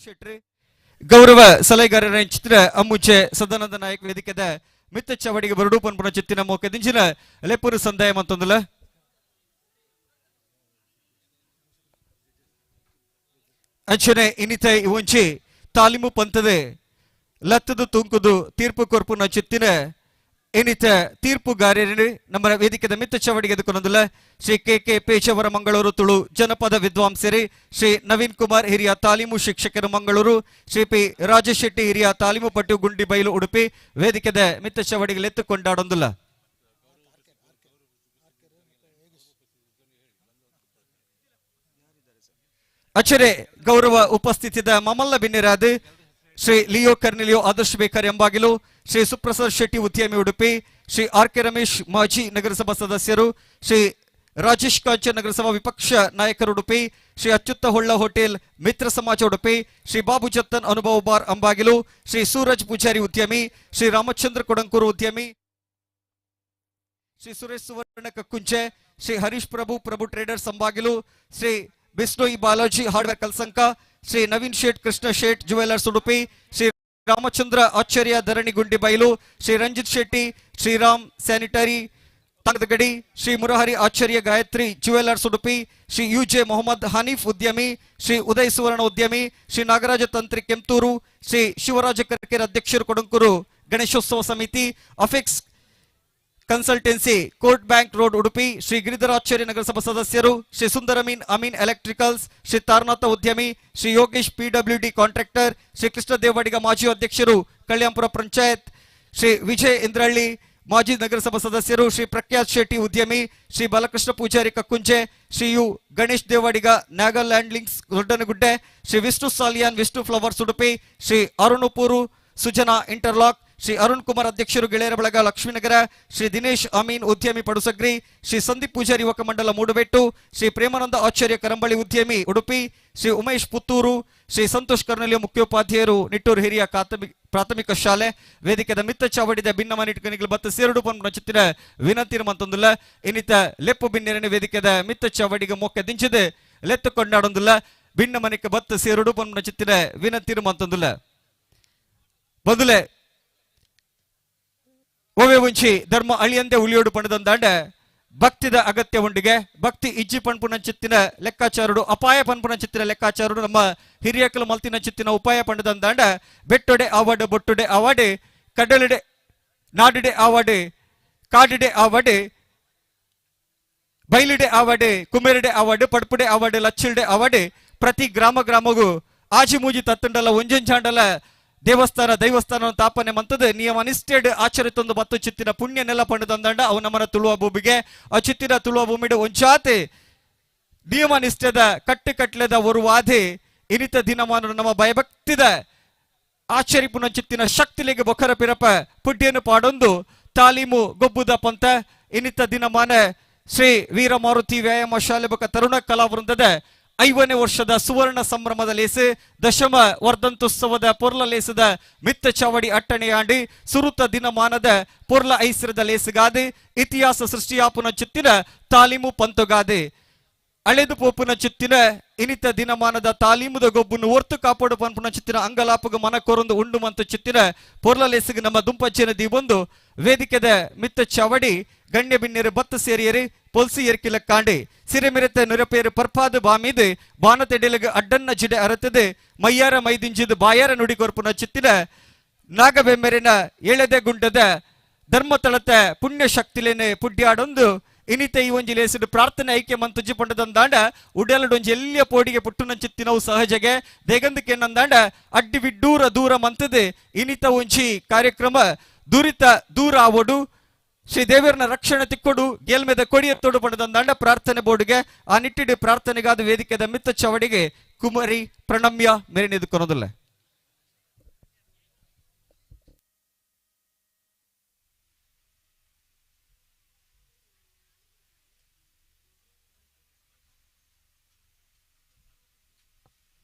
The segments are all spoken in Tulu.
ಶೆಟ್ರಿ ಗೌರವ ಸಲಹೆಗಾರರ ಚಿತ್ರ ಅಮ್ಮುಚೆ ಸದಾನಂದ ನಾಯಕ್ ವೇದಿಕೆದ ಮಿತ್ತ ಚವಡಿಗೆ ಬರಡು ಪನ್ಪುನ ಚಿತ್ತಿನ ಮೋಕೆ ದಿಂಜಿನ ಲೆಪ್ಪುರು ಸಂದಾಯ ಮಂತೊಂದುಲ. ಅಂಚನೆ ಇನ್ನಿತ ಇವಂಚಿ ತಾಲೀಮು ಪಂತದೆ ಲತ್ತದು ತುಂಕುದು ತೀರ್ಪು ಕೊರ್ಪುನ ಚಿತ್ತಿನ ಇನ್ನಿತ ತೀರ್ಪುಗಾರರು ನಮ್ಮ ವೇದಿಕೆದ ಮಿತ್ತ ಚವಡಿಗೆ ಎದುಕೊಂದುಲ್ಲ. ಶ್ರೀ ಕೆ ಕೆ ಪೇಶವರ ಮಂಗಳೂರು ತುಳು ಜನಪದ ವಿದ್ವಾಂಸರಿ, ಶ್ರೀ ನವೀನ್ ಕುಮಾರ್ ಹಿರಿಯ ತಾಲೀಮು ಶಿಕ್ಷಕರು ಮಂಗಳೂರು, ಶ್ರೀ ಪಿ ರಾಜೇಶ್ ಶೆಟ್ಟಿ ಹಿರಿಯ ತಾಲೀಮು ಪಟ್ಟು ಗುಂಡಿ ಬೈಲು ಉಡುಪಿ ವೇದಿಕೆದ ಮಿತ್ತ ಚವಡಿಗೆ ಎತ್ತು ಕೊಂಡಾಡೊಂದುಲ್ಲ. ಅಚ್ಚರೆ ಗೌರವ ಉಪಸ್ಥಿತಿದ ಮಮಲ್ಲ ಬಿನ್ನಿರಾದ್ ಶ್ರೀ ಲಿಯೋ ಕರ್ನಿಲಿಯೋ ಆದರ್ಶ್ ಬೇಕರ್ ಎಂಬಾಗಿಲು, ಶ್ರೀ ಸುಪ್ರಸಾದ್ ಶೆಟ್ಟಿ ಉದ್ಯಮಿ ಉಡುಪಿ, ಶ್ರೀ ಆರ್ ಕೆ ರಮೇಶ್ ಮಾಜಿ ನಗರಸಭಾ ಸದಸ್ಯರು, ಶ್ರೀ ರಾಜೇಶ್ ಕಾಂಚನ್ ನಗರಸಭಾ ವಿಪಕ್ಷ ನಾಯಕರು ಉಡುಪಿ, ಶ್ರೀ ಅಚ್ಯುತ ಹೊಳ್ಳ ಹೋಟೆಲ್ ಮಿತ್ರ ಸಮಾಜ ಉಡುಪಿ, ಶ್ರೀ ಬಾಬು ಜತ್ತನ್ ಅನುಭವ ಬಾರ್ ಅಂಬಾಗಿಲು, ಶ್ರೀ ಸೂರಜ್ ಪೂಜಾರಿ ಉದ್ಯಮಿ, ಶ್ರೀ ರಾಮಚಂದ್ರ ಕೊಡಂಕೂರು ಉದ್ಯಮಿ, Shri Suresh Suvarna Kakkunje, Shri Harish Prabhu Prabhu traders Ambagilu, Shri Bishnoi Balaji hardware Kalsanka, Shri Naveen Shet Krishna Shet jewellers Udupi, Shri Ramachandra Acharya Dharani Gundibail, Shri Ranjith Shetty Shriram sanitary Thangadagadi, Shri Murahari Acharya Gayatri jewellers Udupi, Shri U J Mohammed Haneef ಉದ್ಯಮಿ, ಶ್ರೀ ಉದಯ್ ಸುವರ್ಣ ಉದ್ಯಮಿ, ಶ್ರೀ ನಾಗರಾಜ ತಂತ್ರಿ ಕೆಂತೂರು, ಶ್ರೀ ಶಿವರಾಜ ಕರ್ಕೆರೆ ಅಧ್ಯಕ್ಷರು ಕೊಡಂಕೂರು ಗಣೇಶೋತ್ಸವ ಸಮಿತಿ, Afex consultancy court bank road Udupi, Shri Giridharacharya ನಗರಸಭಾ ಸದಸ್ಯರು, ಶ್ರೀ ಸುಂದರಮೀನ್ ಅಮೀನ್ ಎಲೆಕ್ಟ್ರಿಕಲ್ಸ್, ಶ್ರೀ ತಾರನಾಥ ಉದ್ಯಮಿ, ಶ್ರೀ ಯೋಗೇಶ್ ಪಿಡಬ್ಲ್ಯೂಡಿ ಕಾಂಟ್ರಾಕ್ಟರ್, ಶ್ರೀ ಕೃಷ್ಣ ದೇವಾಡಿಗ ಮಾಜಿ ಅಧ್ಯಕ್ಷರು ಕಲ್ಯಾಂಪುರ ಪಂಚಾಯತ್, ಶ್ರೀ ವಿಜಯ್ ಇಂದ್ರಳ್ಳಿ ಮಾಜಿ ನಗರಸಭಾ ಸದಸ್ಯರು, ಶ್ರೀ ಪ್ರಖ್ಯಾತ್ ಶೆಟ್ಟಿ ಉದ್ಯಮಿ, Shri Balakrishna Poojary Kakkunje, Shri you Ganesh Devadiga Nagaland links Doddanagudde, Shri Vishnu Salian Vishnu flowers Udupi, Shri ಅರುಣಪೂರು Sujana interlock, Shri Arun Kumar ಅಧ್ಯಕ್ಷರು ಗೆಳೆಯರ ಬಳಗ ಲಕ್ಷ್ಮೀನಗರ, ಶ್ರೀ ದಿನೇಶ್ ಅಮೀನ್ ಉದ್ಯಮಿ ಪಡುಸಗ್ರಿ, ಶ್ರೀ ಸಂದೀಪ್ ಪೂಜಾರಿ ಯುವಕ ಮಂಡಲ ಮೂಡುಬೆಟ್ಟು, ಶ್ರೀ ಪ್ರೇಮಾನಂದ ಆಚಾರ್ಯ ಕರಂಬಳಿ ಉದ್ಯಮಿ ಉಡುಪಿ, ಶ್ರೀ ಉಮೇಶ್ ಪುತ್ತೂರು, ಶ್ರೀ ಸಂತೋಷ್ ಕರ್ನಲಿಯ ಮುಖ್ಯೋಪಾಧ್ಯಾಯರು ನಿಟ್ಟೂರು ಹಿರಿಯ ಪ್ರಾಥಮಿಕ ಶಾಲೆ ವೇದಿಕೆದ ಮಿತ್ತ ಚಾವಡಿದ ಭಿನ್ನ ಮನಿಟ್ಕನಿಗಳು ಬತ್ತ ಸೇರುಡು ಪನ್ಪುನ ಚಿತ್ತಿನ ವಿನಂತಿ ಮಂತೊಂದುಲ್ಲ. ಇನ್ನಿತ ಲೆಪ್ಪು ಬಿನ್ನೆರನೆ ವೇದಿಕೆದ ಮಿತ್ತ ಚಾವಡಿಗೆ ಮೊಕ್ಕೆ ದಿಂಚಿದೆ ಲೆತ್ತು ಕೊಂಡಾಡೊಂದುಲ್ಲ. ಭಿನ್ನ ಮನಿಕ ಬತ್ತ ಸೇರುಡು ಪನ್ಪುನ ಚಿತ್ತಿನ ವಿನಂತಿ ಮಂತೊಂದುಲ್ಲ. ಬದುಲೆ ಓವೆ ಉಂಚಿ ಧರ್ಮ ಅಳಿಯಂದೆ ಉಳಿಯೋಡು ಪಣದಂದಾಂಡ ಭಕ್ತಿದ ಅಗತ್ಯ ಉಂಡಿಗೆ ಭಕ್ತಿ ಇಜ್ಜಿ ಪನ್ಪುನ ಚಿತ್ತಿನ ಲೆಕ್ಕಾಚಾರುಡು ಅಪಾಯ ಪನ್ಪುನ ಚಿತ್ತಿನ ಲೆಕ್ಕಾಚಾರುಡು ನಮ್ಮ ಹಿರಿಯಕಲು ಮಲ್ತಿನ ಚಿತ್ತಿನ ಉಪಾಯ ಪಂಡದಂದಾಂಡ ಬೆಟ್ಟೊಡೆ ಆವಾಡು ಬೊಟ್ಟೊಡೆ ಆವಾಡೆ ಕಡಲಿಡೆ ನಾಡಿಡೆ ಆವಾಡೆ ಕಾಡಿಡೆ ಆವಾಡೆ ಬೈಲಿಡೆ ಆವಾಡೆ ಕುಮೇರಿಡೆ ಆವಾಡು ಪಡ್ಪುಡೆ ಆವಾಡು ಲಚ್ಚಿಲ್ಡೆ ಆವಾಡೆ ಪ್ರತಿ ಗ್ರಾಮ ಗ್ರಾಮಗೂ ಆಜಿ ಮೂಜಿ ತತ್ತುಂಡಲ ಒಂಜೊಂಜಾಂಡಲ ದೇವಸ್ಥಾನ ದೈವಸ್ಥಾನ ತಾಪನೆ ಮಂತದ ನಿಯಮ ನಿಷ್ಠೆಡ್ ಆಚರಿತೊಂದು ಬತ್ತು ಚಿತ್ತಿನ ಪುಣ್ಯ ನೆಲ ಪಂಡದಂದಂಡ ಅವು ನಮ್ಮನ ತುಳುವ ಭೂಮಿಗೆ ಅಚಿತ್ತಿನ ತುಳುವ ಭೂಮಿಡು ಒಂಚಾತೆ ನಿಯಮ ನಿಷ್ಠೆದ ಕಟ್ಟು ಕಟ್ಲೆದ ಒಂದು ವಾದೆ ಇನಿತ ದಿನಮಾನ ನಮ್ಮ ಭಯಭಕ್ತಿದ ಆಚರಿಪುನ ಚಿತ್ತಿನ ಶಕ್ತಿಲಿಗೆ ಬೊಖರ ಪಿರಪ ಪುಡ್ಡಿಯನ್ನು ಪಾಡೊಂದು ತಾಲೀಮು ಗೊಬ್ಬುದ ಪಂತ ಇನ್ನಿತ ದಿನಮಾನ ಶ್ರೀ ವೀರಮಾರುತಿ ವ್ಯಾಯಾಮ ಶಾಲೆ ಬೊಕ ತರುಣ ಕಲಾವೃಂದದ 50ನೇ ವರ್ಷದ ಸುವರ್ಣ ಸಂಭ್ರಮದ ಲೇಸು ದಶಮ ವರ್ಧಂತೋತ್ಸವದ ಪೊರ್ಲ ಲೇಸದ ಮಿತ್ತ ಚಾವಡಿ ಅಟ್ಟಣೆಯಾಂಡಿ ಸುರುತ ದಿನಮಾನದ ಪೊರ್ಲ ಐಸರದ ಲೇಸುಗಾದೆ ಇತಿಹಾಸ ಸೃಷ್ಟಿಯಾಪುನ ಚಿತ್ತಿನ ತಾಲೀಮು ಪಂತುಗಾದೆ ಅಳೆದು ಪೋಪುನ ಚಿತ್ತಿನ ಇನಿತ ದಿನಮಾನದ ತಾಲೀಮುದ ಗೊಬ್ಬುನು ಒರ್ತು ಕಾಪಾಡು ಪನ್ಪುನ ಚಿತ್ತಿನ ಅಂಗಲಾಪಗ ಮನ ಕೊರೊಂದು ಉಂಡು ಮಂತ ಚಿತ್ತಿನ ಪೊರ್ಲ ಲೇಸುಗ ನಮ್ಮ ದುಂಪಚ್ಚಿನ ದೀಬೊಂದು ವೇದಿಕೆದ ಮಿತ್ತ ಚಾವಡಿ ಗಣ್ಯ ಬಿನ್ನೆರು ಬತ್ತು ಸೇರಿಯರು ಪೊಲ್ಸಿ ಎರ್ಕಿಲ ಕಾಂಡಿ ಸಿರೆಮಿರೆತ ನುರಪೇರು ಪರ್ಪಾದ ಬಾಮೀದು ಬಾನತೆಡೆಲಗ ಅಡ್ಡನ್ನ ಜಿಡೆ ಅರತದು ಮೈಯಾರ ಮೈದಿಂಜಿದು ಬಾಯಾರ ನುಡಿ ಕೊರ್ಪುನ ಚಿತ್ತಿನ ನಾಗಬೆಮ್ಮೆರಿನ ಏಳೆದೆ ಗುಂಡದ ಧರ್ಮತಳತ ಪುಣ್ಯ ಶಕ್ತಿಲೇನೆ ಪುಡ್ಯಾಡೊಂದು ಇನಿತ ಈ ಒಂಜಿ ಲೇಸಿಡು ಪ್ರಾರ್ಥನೆ ಐಕ್ಯ ಮಂತುಜಿ ಪಂಡದಂದಾಂಡ ಉಡಲಡೊಂಜಿ ಎಲ್ಲಿಯ ಪೋಡಿಗೆ ಪುಟ್ಟುನ ಚಿತ್ತಿನವು ಸಹಜಗೆ ದೇಗಂದಕ್ಕೆ ಅಡ್ಡಿ ವಿಡ್ಡೂರ ದೂರ ಮಂತದೆ ಇನಿತ ಒಂಜಿ ಕಾರ್ಯಕ್ರಮ ದುರಿತ ದೂರ ಆವೊಡು ಶ್ರೀ ದೇವರನ ರಕ್ಷಣೆ ತಿಕ್ಕೊಡು ಗೇಲ್ಮೆದ ಕೊಡಿಯತ್ತೊಡು ಪಂಡದಂದಾಂಡ ಪ್ರಾರ್ಥನೆ ಬೋರ್ಡ್ಗೆ ಆ ನಿಟ್ಟಿಡು ಪ್ರಾರ್ಥನೆಗಾದ ವೇದಿಕೆದ ಮಿತ್ತ ಚವಡಿಗೆ ಕುಮಾರಿ ಪ್ರಣಮ್ಯ ಮೇರೆನೆದು ಕೊನೊಂದುಲ್ಲ.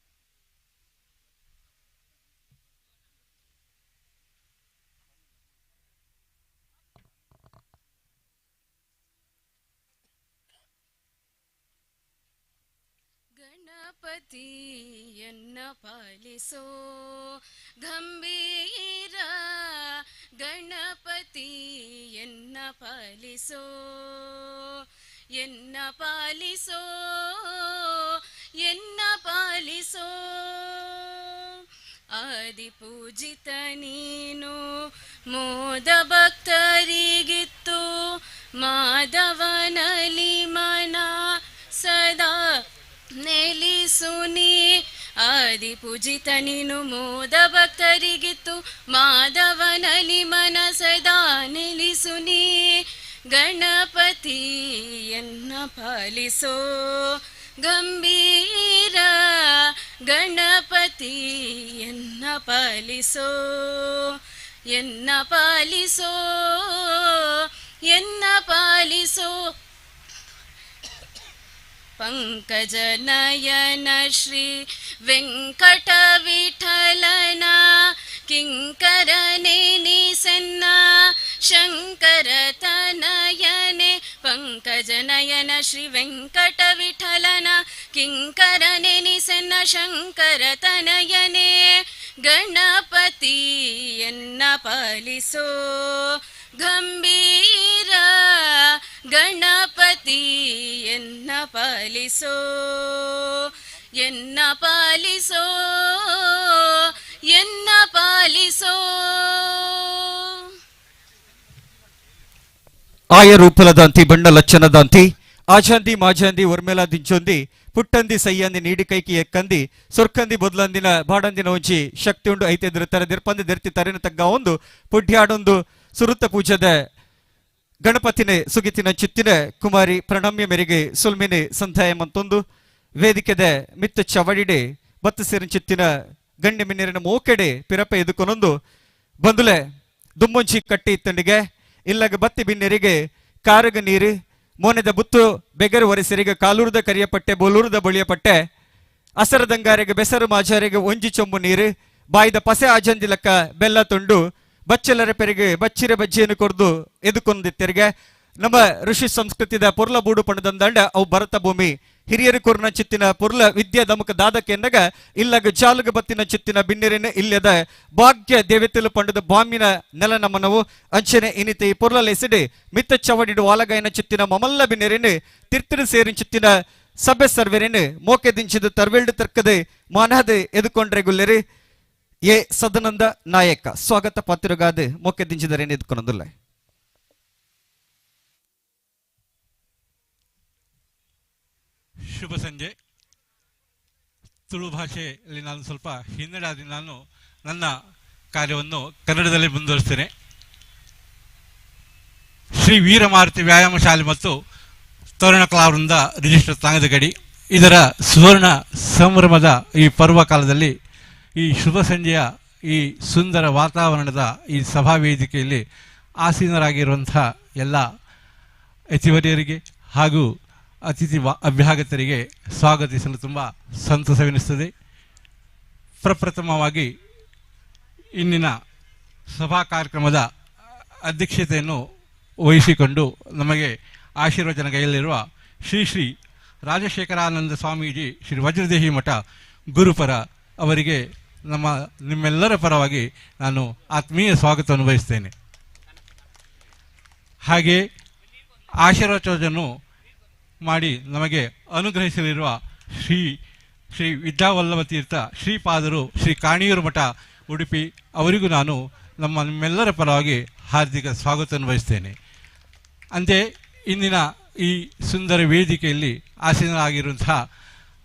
ಗಣಪತಿಯ ಎನ್ನ ಪಾಲಿಸೋ ಗಂಭೀರ ಗಣಪತಿ ಎನ್ನ ಪಾಲಿಸೋ ಎನ್ನ ಪಾಲಿಸೋ ಎನ್ನ ಪಾಲಿಸೋ. ಆದಿಪೂಜಿತ ನೀನು ಮೋದ ಭಕ್ತರಿಗಿತ್ತು ಮಾಧವನಲಿ ಮನ ಸದಾ ನೆಲಿಸುನಿ. ಆದಿಪೂಜಿತ ನೀನು ಮೋದ ಭಕ್ತರಿಗಿತ್ತು ಮಾಧವನಲಿ ಮನ ಸದಾ ನೆಲಿಸುನಿ. ಗಣಪತಿ ಎನ್ನ ಪಾಲಿಸೋ ಗಂಭೀರ ಗಣಪತಿ ಎನ್ನ ಪಾಲಿಸೋ ಎನ್ನ ಪಾಲಿಸೋ ಎನ್ನ ಪಾಲಿಸೋ. ಪಂಕಜ ನಯನ ಶ್ರೀ ವೆಂಕಟ ವಿಠಲನ ಕಿಂಕರನೆ ನಿಸನ್ನ ಶಂಕರ ತನಯನೆ. ಪಂಕಜ ನಯನ ಶ್ರೀ ವೆಂಕಟ ವಿಠಲನ ಕಿಂಕರನೆ ನಿಸನ್ನ ಶಂಕರ ತನಯನೆ. ಗಣಪತಿ ಎನ್ನ ಪಾಲಿಸೋ ಗಂಭೀರ ಗಣಪತಿ ಎನ್ನ ಪಾಲಿಸೋ ಎನ್ನ ಪಾಲಿಸೋ ಎನ್ನ ಪಾಲಿಸೋ. ಆಯ ರೂಪಲದಂತಿ ಬಣ್ಣ ಲಚ್ಚನದಂತಿ ಆಜಾಂದಿ ಮಾಜಾಂದಿ ಒರ್ಮೆಲ ದಿಂಚೊಂದಿ ಪುಟ್ಟಂದಿ ಸೈಯಂದಿ ನೀಡಿಕೈಕಿ ಎಕ್ಕಂದಿ ಸೊರ್ಕಂದಿ ಬೊದ್ಲಂದಿನ ಬಾಡಂದಿನ ಒಂಜಿ ಶಕ್ತಿ ಉಂಡು ಐತೆದ್ರು ತರ ದಿರ್ಪಂದಿ ದಿರ್ತಿ ತರಿನ ತಗ್ಗ ಒಂದು ಪುಡ್ಯಾಡೊಂದು ಸುರುತ್ತ ಪೂಜದ ಗಣಪತಿನೆ ಸುಗಿತಿನ ಚಿತ್ತಿನ ಕುಮಾರಿ ಪ್ರಣಮ್ಯ ಮೇರೆಗೆ ಸುಲ್ಮಿನೆ ಸಂಧಾಯ ಮಂತೊಂದು ವೇದಿಕೆದ ಮಿತ್ತ ಚವಡಿಡೆ ಬತ್ತು ಸೇರಿನ ಚಿತ್ತಿನ ಗಣ್ಯ ಮಿನ್ನೆರಿನ ಮೋಕೆಡೆ ಪಿರಪ ಎದುಕೊನೊಂದು ಬಂದುಲೆ ದುಮ್ಮೊಂಚಿ ಕಟ್ಟಿ ಇತ್ತಂಡಿಗೆ ಇಲ್ಲಗ ಬತ್ತಿ ಬಿನ್ನೆರಿಗೆ ಕಾರಗ ನೀರು ಮೋನೆದ ಬುತ್ತು ಬೆಗರು ಒರೆಸರಿಗೆ ಕಾಲೂರದ ಕರಿಯಪಟ್ಟೆ ಬೋಲೂರದ ಬಳಿಯಪಟ್ಟೆ ಅಸರದಂಗಾರಿಗೆ ಬೆಸರು ಮಾಜಾರಿಗೆ ಒಂಜಿ ಚೊಂಬು ನೀರು ಬಾಯಿದ ಪಸೆ ಆಜಂದಿಲಕ್ಕ ಬೆಲ್ಲ ತುಂಡು ಬಚ್ಚಲರ ಪೆರಿಗೆ ಬಚ್ಚಿರ ಬಜ್ಜಿಯನ್ನು ಕೊರ್ದು ಎದುಕೊಂದಿತ್ತೆರಿಗೆ ನಮ್ಮ ಋಷಿ ಸಂಸ್ಕೃತಿದ ಪೊರ್ಲ ಬೂಡು ಪಣದಂದಂಡ ಅವು ಭರತ ಭೂಮಿ ಹಿರಿಯರು ಕೊರ್ನ ಚಿತ್ತಿನ ಪೊರ್ಲ ವಿದ್ಯೆ ದಮಕ ದಾದಕೆಂದಾಗ ಇಲ್ಲಗ ಜಾಲುಗ ಬತ್ತಿನ ಚಿತ್ತಿನ ಬಿನ್ನೆರಿನ ಇಲ್ಲದ ಭಾಗ್ಯ ದೇವತೆಲು ಪಂಡದ ಬಾಮಿನ ನೆಲ ನಮನವು ಅಂಚನೆ ಇನಿತೆ ಈ ಪೊರ್ಲ ಲೇಸಿಡೆ ಮಿತ್ತ ಚವಡಿಡು ವಾಲಗಾಯನ ಚಿತ್ತಿನ ಮಮಲ್ಲ ಬಿನ್ನೆರಿನ ತಿರ್ತಿರು ಸೇರಿನ ಚಿತ್ತಿನ ಸಭೆ ಸರ್ವೆರಿನ ಮೋಕೆ ದಿಂಚಿದ ತರ್ವೆಲ್ಡು ತರ್ಕದೆ ಮಾನಹದೆ ಎದುಕೊಂಡ್ರೆ ಗುಲ್ಲೆರಿ ಎ ಸದನಂದ ನಾಯಕ ಸ್ವಾಗತ ಪಾತ್ರಗಾದ ಮೋಕೆ ದಿಂಚಿದರೇನು ಎದುಕೊಂದುಲ್ಲ. ಶುಭ ಸಂಜೆ. ತುಳು ಭಾಷೆಯಲ್ಲಿ ನಾನು ಸ್ವಲ್ಪ ಹಿನ್ನಡೆ, ಆದ ನಾನು ನನ್ನ ಕಾರ್ಯವನ್ನು ಕನ್ನಡದಲ್ಲಿ ಮುಂದುವರಿಸ್ತೇನೆ. ಶ್ರೀ ವೀರಮಾರುತಿ ವ್ಯಾಯಾಮ ಶಾಲೆ ಮತ್ತು ತೋರಣ ಕಲಾವೃಂದ ರಿಜಿಸ್ಟರ್ ತಾಂಗದಗಡಿ ಇದರ ಸುವರ್ಣ ಸಂಭ್ರಮದ ಈ ಪರ್ವಕಾಲದಲ್ಲಿ ಈ ಶುಭ ಸಂಜೆಯ ಈ ಸುಂದರ ವಾತಾವರಣದ ಈ ಸಭಾ ವೇದಿಕೆಯಲ್ಲಿ ಆಸೀನರಾಗಿರುವಂಥ ಎಲ್ಲ ಯತಿವರ್ಯರಿಗೆ ಹಾಗೂ ಅತಿಥಿ ಅಭ್ಯಾಗತರಿಗೆ ಸ್ವಾಗತಿಸಲು ತುಂಬ ಸಂತಸವೆನಿಸುತ್ತದೆ. ಪ್ರಪ್ರಥಮವಾಗಿ ಇಂದಿನ ಸಭಾ ಕಾರ್ಯಕ್ರಮದ ಅಧ್ಯಕ್ಷತೆಯನ್ನು ವಹಿಸಿಕೊಂಡು ನಮಗೆ ಆಶೀರ್ವಚನ ಕೈಯಲ್ಲಿರುವ ಶ್ರೀ ಶ್ರೀ ರಾಜಶೇಖರಾನಂದ ಸ್ವಾಮೀಜಿ ಶ್ರೀ ವಜ್ರದೇಹಿ ಮಠ ಗುರುಪರ ಅವರಿಗೆ ನಮ್ಮ ನಿಮ್ಮೆಲ್ಲರ ಪರವಾಗಿ ನಾನು ಆತ್ಮೀಯ ಸ್ವಾಗತವನ್ನು ಬಯಸ್ತೇನೆ. ಹಾಗೆಯೇ ಆಶೀರ್ವಚನವನ್ನು ಮಾಡಿ ನಮಗೆ ಅನುಗ್ರಹಿಸಲಿರುವ ಶ್ರೀ ಶ್ರೀ ವಿದ್ಯಾವಲ್ಲಭ ತೀರ್ಥ ಶ್ರೀಪಾದರು ಶ್ರೀ ಕಾಣಿಯೂರು ಮಠ ಉಡುಪಿ ಅವರಿಗೂ ನಾನು ನಮ್ಮ ನಿಮ್ಮೆಲ್ಲರ ಪರವಾಗಿ ಹಾರ್ದಿಕ ಸ್ವಾಗತವನ್ನು ಬಯಸ್ತೇನೆ. ಅಂತೆಯೇ ಇಂದಿನ ಈ ಸುಂದರ ವೇದಿಕೆಯಲ್ಲಿ ಆಸೀನರಾಗಿರುವಂತಹ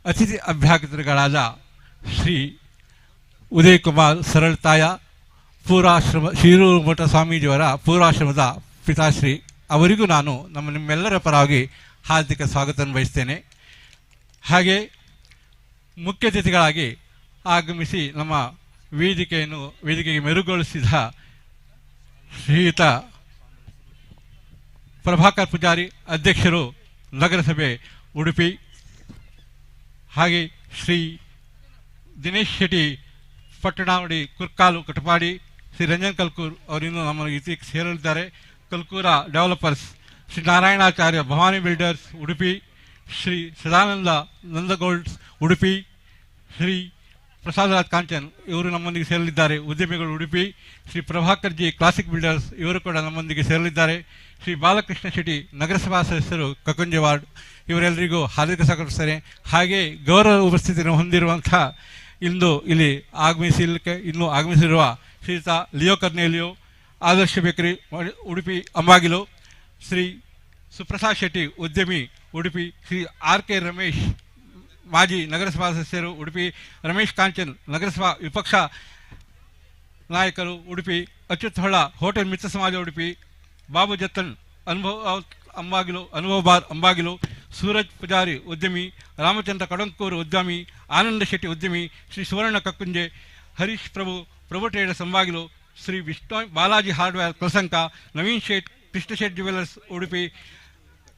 ಅತಿಥಿ ಅಭ್ಯಾಗತರುಗಳಾದ ಶ್ರೀ ಉದಯ್ ಕುಮಾರ್ ಸರಳ್ತಾಯ ಪೂರ್ವಾಶ್ರಮ ಶಿರೂರು ಮಠ ಸ್ವಾಮೀಜಿಯವರ ಪೂರ್ವಾಶ್ರಮದ ಪಿತಾಶ್ರೀ ಅವರಿಗೂ ನಾನು ನಮ್ಮ ನಿಮ್ಮೆಲ್ಲರ ಪರವಾಗಿ ಹಾರ್ದಿಕ ಸ್ವಾಗತವನ್ನು ಬಯಸ್ತೇನೆ. ಹಾಗೆ ಮುಖ್ಯ ಅತಿಥಿಗಳಾಗಿ ಆಗಮಿಸಿ ನಮ್ಮ ವೇದಿಕೆಗೆ ಮೆರುಗೊಳಿಸಿದ ಶ್ರೀಯುತ ಪ್ರಭಾಕರ್ ಪೂಜಾರಿ ಅಧ್ಯಕ್ಷರು ನಗರಸಭೆ ಉಡುಪಿ, ಹಾಗೆ ಶ್ರೀ ದಿನೇಶ್ ಶೆಟ್ಟಿ ಪಟ್ಟಣಾವಡಿ ಕುರ್ಕಾಲು ಕಟಪಾಡಿ, ಶ್ರೀ ರಂಜನ್ ಕಲ್ಕೂರ್ ಅವರಿನ್ನೂ ನಮ್ಮ ಇತ್ತೀಚೆಗೆ ಸೇರಲಿದ್ದಾರೆ. Kalkura developers, Shri Narayanacharya Bhavani builders Udupi, Shri Sadananda Nandagolds Udupi, Shri Prasadaraj Kanchan ಇವರು ನಮ್ಮೊಂದಿಗೆ ಸೇರಲಿದ್ದಾರೆ. ಉದ್ಯಮಿಗಳು Udupi Shri Prabhakar G classic builders ಇವರು ಕೂಡ ನಮ್ಮೊಂದಿಗೆ ಸೇರಲಿದ್ದಾರೆ. ಶ್ರೀ ಬಾಲಕೃಷ್ಣ ಶೆಟ್ಟಿ ನಗರಸಭಾ ಸದಸ್ಯರು ಕಕ್ಕುಂಜೆ ವಾರ್ಡ್ ಇವರೆಲ್ಲರಿಗೂ ಹಾರ್ದಿಕ ಸ್ವಾಗತಿಸ್ತೇನೆ. ಹಾಗೆ ಗೌರವ ಉಪಸ್ಥಿತಿಯನ್ನು ಹೊಂದಿರುವಂಥ ಇಂದು ಇಲ್ಲಿ ಆಗಮಿಸಲಿಕ್ಕೆ ಇನ್ನೂ ಆಗಮಿಸಿರುವ ಶ್ರೀಯುತ ಲಿಯೋ ಕರ್ನೇಲಿಯೋ, ಆದರ್ಶ ಬೇಕರಿ ಉಡುಪಿ ಅಂಬಾಗಿಲು, ಶ್ರೀ ಸುಪ್ರಸಾದ್ ಶೆಟ್ಟಿ ಉದ್ಯಮಿ ಉಡುಪಿ, ಶ್ರೀ ಆರ್ ಕೆ ರಮೇಶ್ ಮಾಜಿ ನಗರಸಭಾ ಸದಸ್ಯರು ಉಡುಪಿ, ರಮೇಶ್ ಕಾಂಚನ್ ನಗರಸಭಾ ವಿಪಕ್ಷ ನಾಯಕರು ಉಡುಪಿ, ಅಚ್ಯುತ್ ಹೊಳ್ಳ ಹೋಟೆಲ್ ಮಿತ್ರ ಸಮಾಜ ಉಡುಪಿ, ಬಾಬು ಜತ್ತನ್ ಅನುಭವ ಅಂಬಾಗಿಲು ಅನುಭವ ಬಾರ್ ಅಂಬಾಗಿಲು, ಸೂರಜ್ ಪೂಜಾರಿ ಉದ್ಯಮಿ, ರಾಮಚಂದ್ರ ಕಡಂಕೂರು ಉದ್ಯಮಿ, ಆನಂದ ಶೆಟ್ಟಿ ಉದ್ಯಮಿ, ಶ್ರೀ ಸುವರ್ಣ ಕಕ್ಕುಂಜೆ, ಹರೀಶ್ ಪ್ರಭು ಪ್ರಭು traders Ambagilu, Shri Vishnu Balaji hardware Kalsanka, Naveen Shet Krishna Shet jewellers Udupi,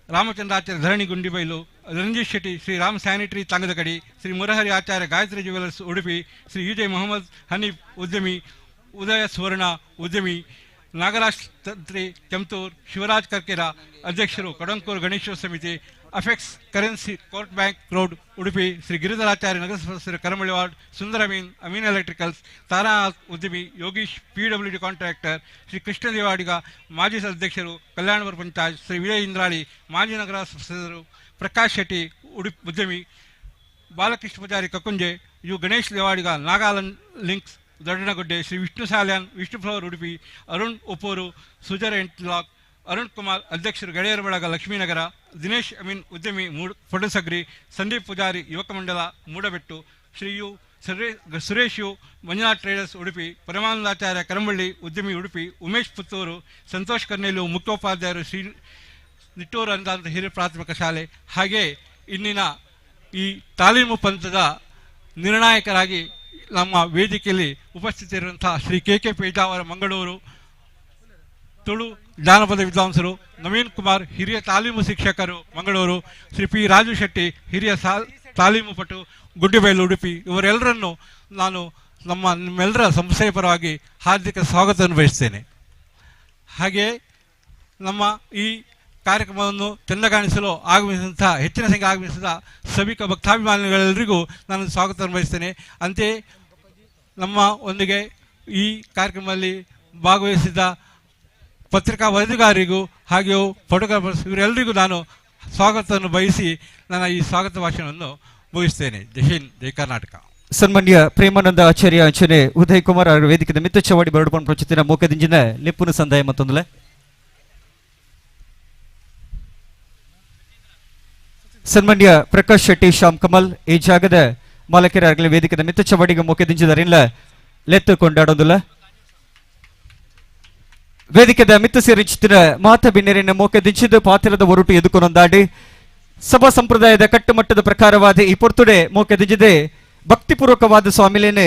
Ramachandracharya Dharani Gundibailu, Ranjit Shetty Shri Ram sanitary Tangadakadi, Shri Murahari Acharya Gayatri jewellers Udupi, Shri U J Mohammed Hanif ಉದ್ಯಮಿ, ಉದಯ ಸುವರ್ಣ ಉದ್ಯಮಿ, ನಾಗರಾಜ್ ತಂತ್ರಿ ಕೆಂತೂರ್, ಶಿವರಾಜ್ ಕರ್ಕೆರ ಅಧ್ಯಕ್ಷರು ಕಡಂಕೂರು ಗಣೇಶ ಸಮಿತಿ, Apex currency court bank road Udupi, Shri Giridharacharya ನಗರ ಸದಸ್ಯರು ಕರಮಳ್ಳಿ ward, Sundara Amin Amin electricals, Taranath ಉದ್ಯಮಿ, Yogish P W D contractor, Shri Krishna Devadiga ಮಾಜಿ ಅಧ್ಯಕ್ಷರು ಕಲ್ಯಾಣಪುರ ಪಂಚಾಯತ್, ಶ್ರೀ ವಿಜಯ ಇಂದ್ರಾಳಿ ಮಾಜಿ ನಗರ ಸದಸ್ಯರು, ಪ್ರಕಾಶ್ ಶೆಟ್ಟಿ ಉಡುಪಿ ಉದ್ಯಮಿ, Balakrishna Poojary Kakkunje, you Ganesh Devadiga Nagaland links Doddanagudde, Shri Vishnu Salian Vishnu flower Udupi, Arun Uppur Sujar interlock, Arun Kumar ಅಧ್ಯಕ್ಷರು ಗೆಳೆಯರ ಬಳಗ ಲಕ್ಷ್ಮೀನಗರ, ದಿನೇಶ್ ಅಮೀನ್ ಉದ್ಯಮಿ ಫೊಡಸಗ್ರಿ, ಸಂದೀಪ್ ಪೂಜಾರಿ ಯುವಕ ಮಂಡಲ Moodabettu, Shri you Suresh you Manjunath traders Udupi, Paramanandacharya Karamballi ಉದ್ಯಮಿ ಉಡುಪಿ, ಉಮೇಶ್ ಪುತ್ತೂರು, ಸಂತೋಷ್ ಕರ್ನೇಲು ಮುಖ್ಯೋಪಾಧ್ಯಾಯರು ಶ್ರೀ ನಿಟ್ಟೂರು ಅಂತ ಹಿರಿಯ ಪ್ರಾಥಮಿಕ ಶಾಲೆ. ಹಾಗೆ ಇಂದಿನ ಈ ತಾಲೀಮು ಪಂಥದ ನಿರ್ಣಾಯಕರಾಗಿ ನಮ್ಮ ವೇದಿಕೆಯಲ್ಲಿ ಉಪಸ್ಥಿತರಿರುವಂಥ ಶ್ರೀ ಕೆ ಕೆ ಪೇಜಾವರ ಮಂಗಳೂರು ತುಳು ಜಾನಪದ ವಿದ್ವಾಂಸರು, ನವೀನ್ ಕುಮಾರ್ ಹಿರಿಯ ತಾಲೀಮು ಶಿಕ್ಷಕರು ಮಂಗಳೂರು, ಶ್ರೀ ಪಿ ರಾಜು ಶೆಟ್ಟಿ ಹಿರಿಯ ತಾಲೀಮು ಪಟು ಗುಡ್ಡಿಬೈಲು ಉಡುಪಿ, ಇವರೆಲ್ಲರನ್ನು ನಾನು ನಿಮ್ಮೆಲ್ಲರ ಸಂಸ್ಥೆಯ ಪರವಾಗಿ ಹಾರ್ದಿಕ ಸ್ವಾಗತವನ್ನು ಬಯಸ್ತೇನೆ. ಹಾಗೆಯೇ ನಮ್ಮ ಈ ಕಾರ್ಯಕ್ರಮವನ್ನು ಚೆಂದಗಾಣಿಸಲು ಆಗಮಿಸಿದಂಥ ಹೆಚ್ಚಿನ ಸಂಖ್ಯೆ ಆಗಮಿಸಿದ ಸಭಿಕ ಭಕ್ತಾಭಿಮಾನಿಗಳೆಲ್ಲರಿಗೂ ನಾನು ಸ್ವಾಗತವನ್ನು ಬಯಸ್ತೇನೆ. ಅಂತೆಯೇ ನಮ್ಮ ಒಂದಿಗೆ ಈ ಕಾರ್ಯಕ್ರಮದಲ್ಲಿ ಭಾಗವಹಿಸಿದ ಪತ್ರಿಕಾ ವರದಿಗಾರರಿಗೂ ಹಾಗೆಯೂ ಫೋಟೋಗ್ರಾಫರ್ಸ್ ಇವರೆಲ್ಲರಿಗೂ ನಾನು ಸ್ವಾಗತವನ್ನು ಬಯಸಿ ನನ್ನ ಈ ಸ್ವಾಗತ ಭಾಷಣವನ್ನು ಮುಗಿಸ್ತೇನೆ. ಜೈ ಹಿಂದ್, ಜೈ ಕರ್ನಾಟಕ. ಸನ್ಮಾನ್ಯ ಪ್ರೇಮಾನಂದ ಆಚಾರ್ಯ ಅಂಚನೆ ಉದಯ್ ಕುಮಾರ್ ಅವರ ವೇದಿಕೆ ಮಿತ್ತ ಚವಾಡಿ ಬರಡುಪನ್ ಪ್ರಚುತಿನ ಮೋಕದಿಂಜಿನ ಲಿಪ್ಪುನ ಸಂದಾಯ ಮತ್ತೊಂದಲೆ ಸನ್ಮಾನ್ಯ ಪ್ರಕಾಶ್ ಶೆಟ್ಟಿ ಶ್ಯಾಮ್ ಕಮಲ್ ಈ ಜಾಗದ ಮಾಲಕರ ವೇದಿಕೆ ಮಿತ್ತ ಚವಾಡಿಗೆ ಮೋಕದಿಂಜಿದರಿಲ್ಲ ಲೆತ್ತು ಕೊಂಡಾಡೋದಿಲ್ಲ. ವೇದಿಕೆದ ಮಿತ್ತ ಸೇರಿಚಿತ್ತಿನ ಮಾತ ಬಿನ್ನೆರಿನ ಮೋಕದಿಂಚಿದ್ದು ಪಾತ್ರದ ಒರಟು ಎದುಕೊನೊಂದಾಡಿ ಸಭಾ ಸಂಪ್ರದಾಯದ ಕಟ್ಟುಮಟ್ಟದ ಪ್ರಕಾರವಾದ ಈ ಪೊರ್ತುಡೆ ಮೋಕೆದಿಂಜಿದೆ ಭಕ್ತಿಪೂರ್ವಕವಾದ ಸ್ವಾಮಿಲೇನೆ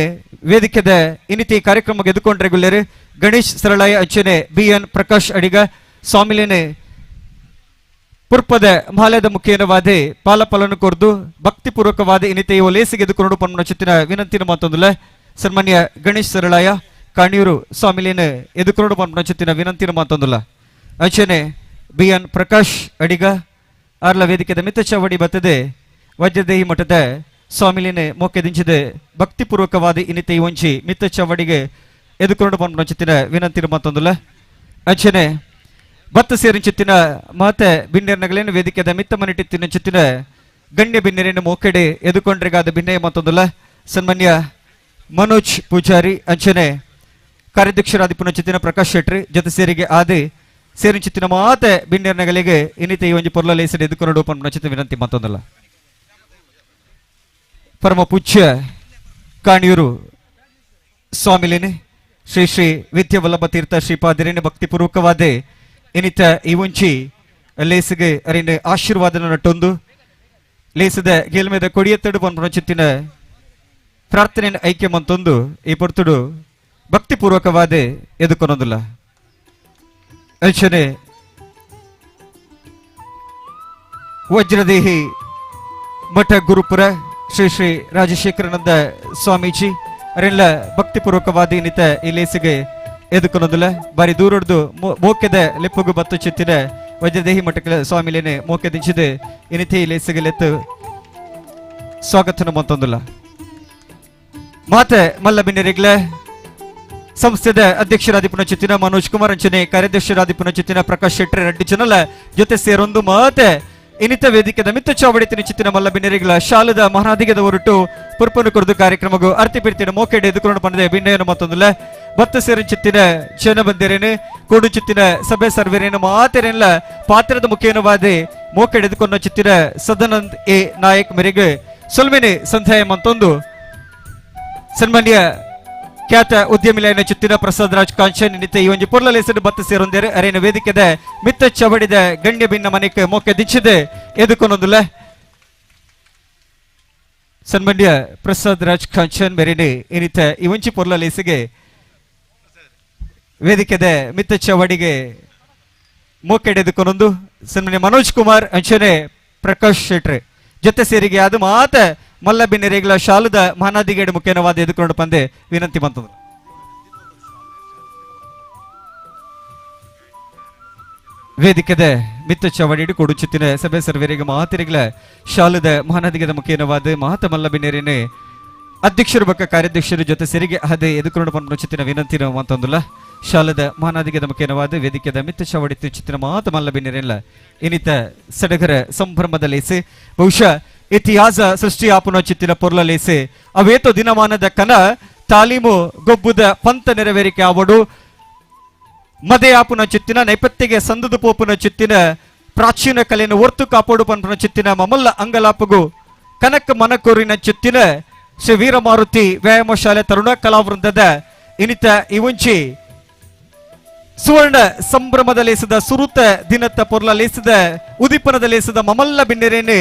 ವೇದಿಕೆದ ಇನ್ನಿತಿ ಕಾರ್ಯಕ್ರಮಕ್ಕೆ ಎದುಕೊಂಡ್ರೆ ಗುಲ್ಲೇರು ಗಣೇಶ್ ಸರಳಾಯ ಅಂಚನೆ ಬಿ ಎನ್ ಪ್ರಕಾಶ್ ಅಡಿಗ ಸ್ವಾಮಿಲೇನೆ ಪುರ್ಪದ ಮಾಲೆದ ಮುಖೇನವಾದೆ ಪಾಲಪಲನು ಕೊರ್ದು ಭಕ್ತಿಪೂರ್ವಕವಾದ ಇನ್ನಿತಿ ಒಲೇಸಿಗೆ ಎದುಕೊಂಡು ಪನ್ಮನ ಚಿತ್ತಿನ ವಿನಂತಿನ ಮಾತೊಂದುಲ್ಲ ಸನ್ಮಾನ್ಯ ಗಣೇಶ್ ಸರಳಾಯ ಕಾಣಿಯೂರು ಸ್ವಾಮಿಲೇನೆ ಎದುಕೊಂಡು ಪನ್ಮನ ಚಿತ್ತಿನ ವಿನಂತಿನ ಮಾತೊಂದುಲ್ಲ ಅಂಚನೆ ಬಿ ಎನ್ ಪ್ರಕಾಶ್ ಅಡಿಗ ಅರ್ಲ ವೇದಿಕೆದ ಮಿತ್ತ ಚಾವಡಿ ಬತ್ತದೆ ವಜ್ರದೇಹಿ ಮಠದ ಸ್ವಾಮಿಲೇನೆ ಮೋಕೆದಿಂಚಿದೆ ಭಕ್ತಿಪೂರ್ವಕವಾದ ಇನ್ನಿತೆ ಒಂಚಿ ಮಿತ್ತ ಚಾವಡಿಗೆ ಎದುಕೊಂಡು ಪನ್ಮನ ಚಿತ್ತಿನ ವಿನಂತಿನ ಮಾತೊಂದುಲ್ಲ ಅಂಚನೆ ಭತ್ತ ಸೇರಿಂಚಿತ್ತಿನ ಮಾತೆ ಬಿನ್ನೆರ್ನಗಲೇನು ವೇದಿಕೆದ ಮಿತ್ತ ಮನಿಟಿತ್ತಿನ ಚಿತ್ತಿನ ಗಣ್ಯ ಬಿನ್ನೆರೇನು ಮೋಕೆಡೆ ಎದುಕೊಂಡ್ರಿಗಾದ ಬಿನ್ನೆಯ ಮತ್ತೊಂದುಲ್ಲ ಸನ್ಮಾನ್ಯ ಮನೋಜ್ ಪೂಜಾರಿ ಅಂಚನೆ ಕಾರ್ಯಾಧ್ಯಕ್ಷರಾದ ಪುನಚಿತ್ತಿನ ಪ್ರಕಾಶ್ ಶೆಟ್ಟಿ ಜೊತೆ ಸೇರಿಗೆ ಆದಿ ಸೇರಿಂಚಿತ್ತಿನ ಮಾತೆ ಬಿನ್ನೆರ್ನಗಲಿಗೆ ಇನ್ನಿತೆ ಈ ಒಂಜಿ ಪೊರ್ಲ ಲೇಸಡಿ ಎದುಕೊಂಡು ಪನ್ಪುನ ವಿನಂತಿ ಮತ್ತೊಂದಲ್ಲ. ಪರಮ ಪೂಜ್ಯ ಕಾಣಿಯೂರು ಸ್ವಾಮಿಲೇನೆ ಶ್ರೀ ಶ್ರೀ ವಿದ್ಯಾವಲ್ಲಭ ತೀರ್ಥ ಶ್ರೀಪಾದರೇನೆ ಭಕ್ತಿಪೂರ್ವಕವಾದ ಇನ್ನಿತ ಈ ಒಂಚಿ ಲೇಸಿಗೆ ಅರಿನ ಆಶೀರ್ವಾದನ ನಟ್ಟೊಂದು ಲೇಸದ ಗೆಲ್ಮೆದ ಕೊಡಿಯತ್ತಡು ಪನ್ಪುನ ಪ್ರಾರ್ಥನೆ ಐಕ್ಯ ಮಂತೊಂದು ಈ ಪೊರ್ತುಡು ಭಕ್ತಿಪೂರ್ವಕವಾದ ಎದುಕೊನೊಂದುಲ್ಲ. ಅಂಚನೆ ವಜ್ರದೇಹಿ ಮಠ ಗುರುಪುರ ಶ್ರೀ ಶ್ರೀ ರಾಜಶೇಖರಾನಂದ ಸ್ವಾಮೀಜಿ ಅರೆಲ್ಲ ಭಕ್ತಿಪೂರ್ವಕವಾದ ಇನ್ನಿತ ಈ ಲೇಸಿಗೆ ಎದುಕೊನೊಂದುಲ್ಲ. ಬಾರಿ ದೂರಡ್ದು ಮೋಕೆದ ಲೆಪ್ಪುಗು ಬತ್ತು ಚಿತ್ತಿನ ವಜ್ರದೇಹಿ ಮಠಕ್ಕೆ ಸ್ವಾಮಿಲೇನೆ ಮೋಕೆದಿಂಚಿದೆ ಇನ್ನಿತ ಈ ಲೇಸಿಗೆ ಲೆತ್ತು ಸ್ವಾಗತನ ಮಂತೊಂದುಲ್ಲ. ಮಾತೆ ಮಲ್ಲಬಿನ್ನರಿಗ್ಲೆ ಸಂಸ್ಥೆದ ಅಧ್ಯಕ್ಷರಾದಿ ಪುನಚಿತ್ತಿನ ಮನೋಜ್ ಕುಮಾರ್ ಅಂಚನೆ ಕಾರ್ಯಾಧ್ಯಕ್ಷರಾದಿ ಪುನಚಿತ್ತಿನ ಪ್ರಕಾಶ್ ಶೆಟ್ಟರ್ ರೆಡ್ಡಿ ಜನಲ ಜೊತೆ ಸೇರೊಂದು ಮಾತೆ ಇನ್ನಿತ ವೇದಿಕೆದ ಮಿತ್ತ ಚಾವಡಿ ತಿನಿಚಿತ್ತಿನ ಮಲ್ಲಬಿನ್ನರಿಗಳ ಶಾಲದ ಮಹಾನಾದಿಗದ ಹೊರಟು ಪುರ್ಪನು ಕೊರದು ಕಾರ್ಯಕ್ರಮಗೂ ಅರ್ತಿ ಪಿರ್ತಿನ ಮೋಕೆಡೆ ಎದುಕೊಂಡು ಬಂದಿದೆ ಬಿನ್ನಯನ ಮತ್ತೊಂದುಲ ಬತ್ತ ಸೇರಿನ ಜನ ಬಂದಿರೇನು ಕೊಡು ಚಿತ್ತಿನ ಸಭೆ ಸರ್ವೇರೇನು ಮಾತೆರೇನ್ಲ ಪಾತ್ರದ ಮುಖ್ಯನವಾದಿ ಮೋಕೆಡೆ ಎದುಕೊಂಡು ಚಿತ್ತಿನ ಸದಾನಂದ್ ಎ ನಾಯಕ್ ಮೇರೆಗೆ ಸೊಲ್ಮೆನೆ ಸಂಧ್ಯಾಯ ಮತ್ತೊಂದು ಸನ್ಮಾನ್ಯ ಖ್ಯಾತ ಉದ್ಯಮಿಲೈನ ಚಿತ್ತಿನ ಪ್ರಸಾದ್ ರಾಜ್ ಕಾಂಚನ್ ನಿತ್ಯ ಈ ಒಂಜಿ ಪೊರ್ಲಲೇಸರು ಬತ್ತ ಸೇರೊಂದೇರು ಅರೇನ ವೇದಿಕೆದ ಮಿತ್ತ ಚವಡಿದ ಗಣ್ಯ ಭಿನ್ನ ಮನೆಕ್ ಮೊಕ್ಕೆ ದಿಚ್ಚಿದೆ ಎದುಕೊನೊಂದುಲ ಸನ್ಮಾನ್ಯ ಪ್ರಸಾದ್ ರಾಜ್ ಕಾಂಚನ್ ಮೇರೆನೆ ಇನ್ನಿತ ಈ ಒಂಜಿ ಪೊರ್ಲಲೇಸಿಗೆ ವೇದಿಕೆದ ಮಿತ್ತ ಚವಡಿಗೆ ಮೋಕೆಡೆದುಕೊನೊಂದು ಸನ್ಮಾನ್ಯ ಮನೋಜ್ ಕುಮಾರ್ ಅಂಚನೆ ಪ್ರಕಾಶ್ ಶೆಟ್ರೆ ಜೊತೆ ಸೇರಿಗೆ ಅದು ಮಾತ ಮಲ್ಲ ಬಿನ್ನೆರೆಗಳ ಶಾಲದ ಮಹಾನಾದಿಗೇಡು ಮುಖ್ಯನವಾದ ಎದುಕೊಂಡು ಪಂದೆ ವಿನಂತಿ ಬಂತದ್ದು. ವೇದಿಕೆದ ಮಿತ್ತ ಚವಡಿಡು ಕೊಡುಚಿತ್ತಿನ ಸಭೆ ಸರ್ವೇರಿಗೆ ಮಾತಿರಿಗಳ ಶಾಲದ ಮಹಾನದಿಗದ ಮುಖ್ಯನವಾದ ಮಾತ ಮಲ್ಲ ಬಿನ್ನೆರೇನೆ ಅಧ್ಯಕ್ಷರು ಬಕ್ಕ ಕಾರ್ಯಾಧ್ಯಕ್ಷರ ಜೊತೆ ಸೇರಿಗೆ ಅದೇ ಎದುಕೊಂಡು ಪಂಪನ ಚಿತ್ತಿನ ವಿನಂತಿ ಅಂತಂದುಲ್ಲ. ಶಾಲದ ಮಹಾನಾದಿಗದ ಮುಖ್ಯನವಾದ ವೇದಿಕೆದ ಮಿತ್ತ ಚವಡಿ ಚಿತ್ತಿನ ಮಾತ ಮಲ್ಲ ಬಿನ್ನೆರೇನ್ಲ ಇನ್ನಿತ ಸಡಗರ ಸಂಭ್ರಮದ ಲೇಸೆ ಬಹುಶಃ ಇತಿಹಾಸ ಸೃಷ್ಟಿ ಆಪುನ ಚಿತ್ತಿನ ಪೊರ್ಲಲೇಸೆ ಅವೇತೋ ದಿನಮಾನದ ಕನ ತಾಲೀಮು ಗೊಬ್ಬುದ ಪಂತ ನೆರವೇರಿಕೆ ಆವಡು ಮದೆ ಆಪುನ ಚಿತ್ತಿನ ನೈಪತ್ಯಗೆ ಸಂದದ ಪೋಪುನ ಚಿತ್ತಿನ ಪ್ರಾಚೀನ ಕಲೆಯನ್ನು ಒರ್ತು ಕಾಪೋಡು ಪನ್ಪುನ ಚಿತ್ತಿನ ಮಮಲ್ಲ ಅಂಗಲಾಪಗು ಕನಕ ಮನಕೂರಿನ ಚಿತ್ತಿನ ಶ್ರೀ ವೀರಮಾರುತಿ ವ್ಯಾಯಾಮ ಶಾಲೆ ತರುಣ ಕಲಾವೃಂದದ ಇನ್ನಿತ ಇವುಂಚಿ ಸುವರ್ಣ ಸಂಭ್ರಮದ ಲೇಸದ ಸುರುತ ದಿನತ್ತ ಪೊರ್ಲ ಲೇಸದ ಉದಿಪನದ ಲೇಸದ ಮಮಲ್ಲ ಬಿನ್ನೆರೇನೆ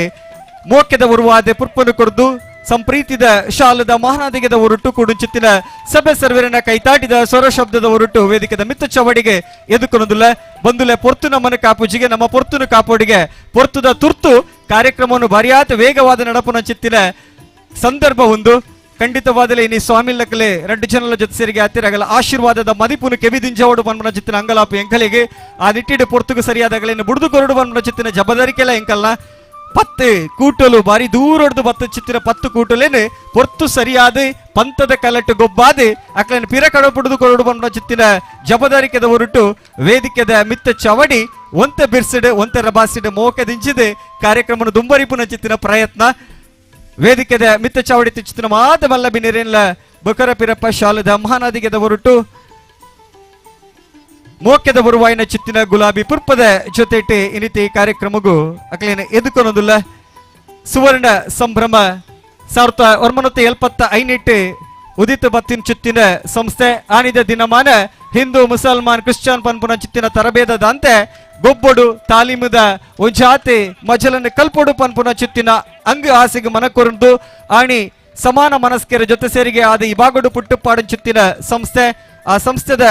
ಮೋಕೆದ ಉರುವಾದೆ ಪುರ್ಪನು ಕೊರ್ದು ಸಂಪ್ರೀತಿದ ಶಾಲದ ಮಹಾನಾದಿಗದ ಹೊರಟು ಕುಡುಂಚಿತ್ತಿನ ಸಭೆ ಸರ್ವರನ್ನ ಕೈತಾಟಿದ ಸ್ವರ ಶಬ್ದದ ಹೊರಟು ವೇದಿಕೆದ ಮಿತ್ತ ಚವಡಿಗೆ ಎದುಕೊನದುಲ್ಲ ಬಂದುಲೆ ಪೊರ್ತು ನಮ್ಮನ ಕಾಪುಜಿಗೆ ನಮ್ಮ ಪೊರ್ತುನ ಕಾಪೋಡಿಗೆ ಪೊರ್ತುದ ತುರ್ತು ಕಾರ್ಯಕ್ರಮವನ್ನು ಬರಿಯಾತ ವೇಗವಾದ ನಡಪುನ ಚಿತ್ತಿನ ಸಂದರ್ಭ ಒಂದು ಖಂಡಿತವಾದಲೇ ನೀ ಸ್ವಾಮಿ ಲಕ್ಕಲೆ ಎರಡು ಜನల ಜೊತೆ ಸೇರಿಗೆ ಹತ್ತಿರಗಲ ಆಶೀರ್ವಾದದ ಮದಿಪುನು ಕೆವಿದಿಂಜವಡು ಬನ್ಮನ ಚಿತ್ತಿನ ಅಂಗಲಾಪು ಎಂಕಲಿಗೆ ಆ ನಿಟ್ಟಿಡು ಪೊರ್ತುಗು ಸರಿಯಾದಗಲೇನು ಬುಡ್ದು ಕೊರಡು ಬನ್ಮನ ಚಿತ್ತಿನ ಜಬದಾರಿಕೆಲ್ಲ ಎಂಕಲ್ನ ಪತ್ತು ಕೂಟಲು ಬಾರಿ ದೂರೊಡ್ದು ಬತ್ತ ಚಿತ್ತಿನ ಪತ್ತು ಕೂಟಲೇನೆ ಪೊರ್ತು ಸರಿಯಾದ ಪಂತದ ಕಲಟ್ಟು ಗೊಬ್ಬಾದೆ ಅಕ್ಲೇನು ಪಿರ ಕಡ ಪುಡಿದು ಕೊರಡು ಬನ್ಮನ ಚಿತ್ತಿನ ಜಬದಾರಿಕೆದ ಹೊರಟು ವೇದಿಕೆದ ಮಿತ್ತ ಚವಡಿ ಒಂತೆ ಬಿರ್ಸಿಡು ಒಂತೆ ರಬಾಸಿಡು ಮೋಕದಿಂಚಿದೆ ಕಾರ್ಯಕ್ರಮನ ದುಂಬರಿಪುನ ಚಿತ್ತಿನ ಪ್ರಯತ್ನ ವೇದಿಕೆದ ಮಿತ್ತ ಚಾವಡಿ ತಿಚ್ಚಿನ ಮಾತ ಮಲ್ಲ ಬಿನಿರೇನ್ಲ ಬಕರ ಪಿರಪ್ಪ ಶಾಲದ ಮಹಾನದಿಗೆದ ಹೊರಟು ಮೋಕ್ಯದ ಬರುವಾಯಿನ ಚಿತ್ತಿನ ಗುಲಾಬಿ ಪುರ್ಪದ ಜೊತೆಟೆ ಇನಿತಿ ಕಾರ್ಯಕ್ರಮಗೂ ಅಕ್ಲೇನ ಎದುಕೊನೊಂದುಲ್ಲ ಸುವರ್ಣ ಸಂಭ್ರಮ 1975 ಉದಿತ ಬತ್ತಿನ ಚಿತ್ತಿನ ಸಂಸ್ಥೆ ಆನಿದ ದಿನಮಾನ ಹಿಂದೂ ಮುಸಲ್ಮಾನ್ ಕ್ರಿಶ್ಚಿಯನ್ ಪನ್ಪುನ ಚಿತ್ತಿನ ತರಬೇದದಂತೆ ಗೊಬ್ಬೊಡು ತಾಲೀಮುದ ಒಂಜಾತಿ ಮಜಲನ್ನು ಕಲ್ಪೊಡು ಪನ್ಪುನ ಚಿತ್ತಿನ ಅಂಗ ಆಸೆಗೆ ಮನಕೊರಂದು ಆಣಿ ಸಮಾನ ಮನಸ್ಕರ ಜೊತೆ ಸೇರಿಗೆ ಆದ ಈ ಬಾಗೋಡು ಪುಟ್ಟುಪಾಡು ಚಿತ್ತಿನ ಸಂಸ್ಥೆ. ಆ ಸಂಸ್ಥೆದ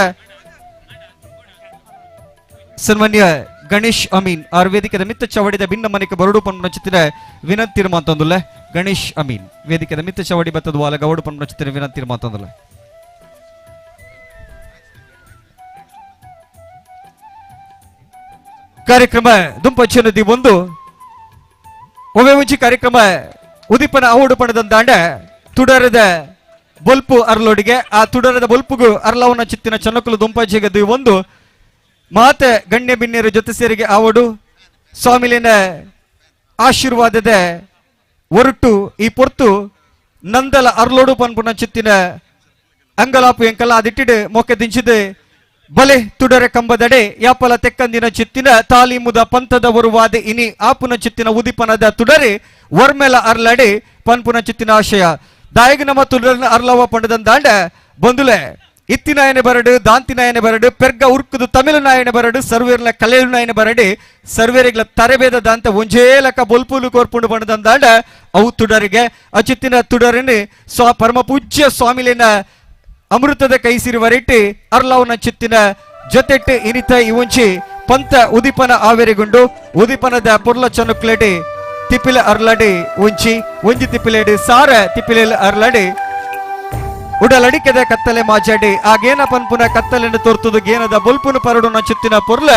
ಸನ್ಮಾನ್ಯ ಗಣೇಶ್ ಅಮೀನ್ ಆರ್ ವೇದಿಕೆದ ಮಿತ್ತ ಚವಡಿದ ಭಿನ್ನ ಮನೆಗೆ ಬರಡು ಪನ್ಪುನ ಚಿತ್ತಿನ ವಿನಂತಿ ಮಾತೊಂದುಲ್ಲ. ಗಣೇಶ್ ಅಮೀನ್ ವೇದಿಕೆದ ಮಿತ್ತ ಚವಡಿ ಬತ್ತದ ವಾಲ ಗೌಡು ಪನ್ಪುನ ಚಿತ್ತಿನ ವಿನಂತಿ ಮಾತೊಂದುಲ್ಲ. ಕಾರ್ಯಕ್ರಮ ದುಂಪಚ್ಚನದಿ ಒಂದು ಒಮ್ಮೆ ಮುಂಚೆ ಕಾರ್ಯಕ್ರಮ ಉದೀಪನ ಅವಡು ಪಣದಂದಾಂಡ ತುಡರದ ಬೊಲ್ಪು ಅರ್ಲೋಡಿಗೆ ಆ ತುಡರದ ಬೊಲ್ಪುಗು ಅರ್ಲವನ ಚಿತ್ತಿನ ಚನ್ನಕುಲು ದುಂಪಜ್ಜಿಗೆ ಒಂದು ಮಾತೆ ಗಣ್ಯ ಬಿನ್ಯರ ಜೊತೆ ಸೇರಿಗೆ ಆವಡು ಸ್ವಾಮಿಲಿನ ಆಶೀರ್ವಾದದ ಒರಟು ಈ ಪೊರ್ತು ನಂದಲ ಅರ್ಲೋಡು ಪನ್ಪುನ ಚಿತ್ತಿನ ಅಂಗಲಾಪು ಎಂಕಲ್ಲ ಅದಿಟ್ಟಿಡು ಮೊಕ್ಕೆ ದಿಂಚಿದೆ ಬಲೆ ತುಡರೆ ಕಂಬದಡೆ ಯಾಪಲ ತೆಕ್ಕಂದಿನ ಚಿತ್ತಿನ ತಾಲೀಮುದ ಪಂಥದ ಒರುವಾದ ಇನಿ ಆಪುನ ಚಿತ್ತಿನ ಉದಿಪನದ ತುಡರೆ ವರ್ಮೆಲ ಅರ್ಲಡೆ ಪನ್ಪುನ ಚಿತ್ತಿನ ಆಶಯ ದಾಯಗ ನಮ್ಮ ತುಡರನ ಅರ್ಲವ ಪಂಡದಂದಾಂಡ ಬಂದುಲೆ ಇತ್ತಿನಾಯನೆ ಬರಡು ದಾಂತಿನಾಯನೆ ಬರಡು ಪೆರ್ಗ ಉರ್ಕುದು ತಮಿಳುನಾಯನೆ ಬರಡು ಸರ್ವೇರ್ಲ ಕಲೆಯುನಾಯನೆ ಬರಡಿ ಸರ್ವೇರಿಗ್ಲ ತರಬೇದ ದಾಂತ ಒಂಜೇಲಕ ಬೊಲ್ಪುಲು ಕೋರ್ಪುಂಡು ಬಂಡದಂದಾಂಡ ಅವು ತುಡರಿಗೆ ಅಚಿತ್ತಿನ ತುಡರನಿ ಸ್ವ ಪರಮ ಪೂಜ್ಯ ಸ್ವಾಮಿಲಿನ ಅಮೃತದ ಕೈಸಿರುವರಿಟ್ಟು ಅರ್ಲವನ ಚಿತ್ತಿನ ಜೊತೆಟ್ಟು ಇನಿತ ಇವಂಚಿ ಪಂತ ಉದಿಪನ ಆವೆರಿಗುಂಡು ಉದಿಪನದ ಪೊರ್ಲ ಚನುಕ್ಲೆಡಿ ತಿಪ್ಪಿಲ ಅರ್ಲಡಿ ಒಂಚಿ ಒಂಜಿ ತಿಪ್ಪಿಲೇಡಿ ಸಾರ ತಿಪ್ಪಿಲೆ ಅರ್ಲಡಿ ಉಡಲಡಿಕೆದ ಕತ್ತಲೆ ಮಾಜಾಡಿ ಆ ಗೇನ ಪನ್ಪುನ ಕತ್ತಲೆನ್ನು ತೋರ್ತುದು ಗೇನದ ಬೊಲ್ಪುನು ಪರಡುನ ಚಿತ್ತಿನ ಪೊರ್ಲ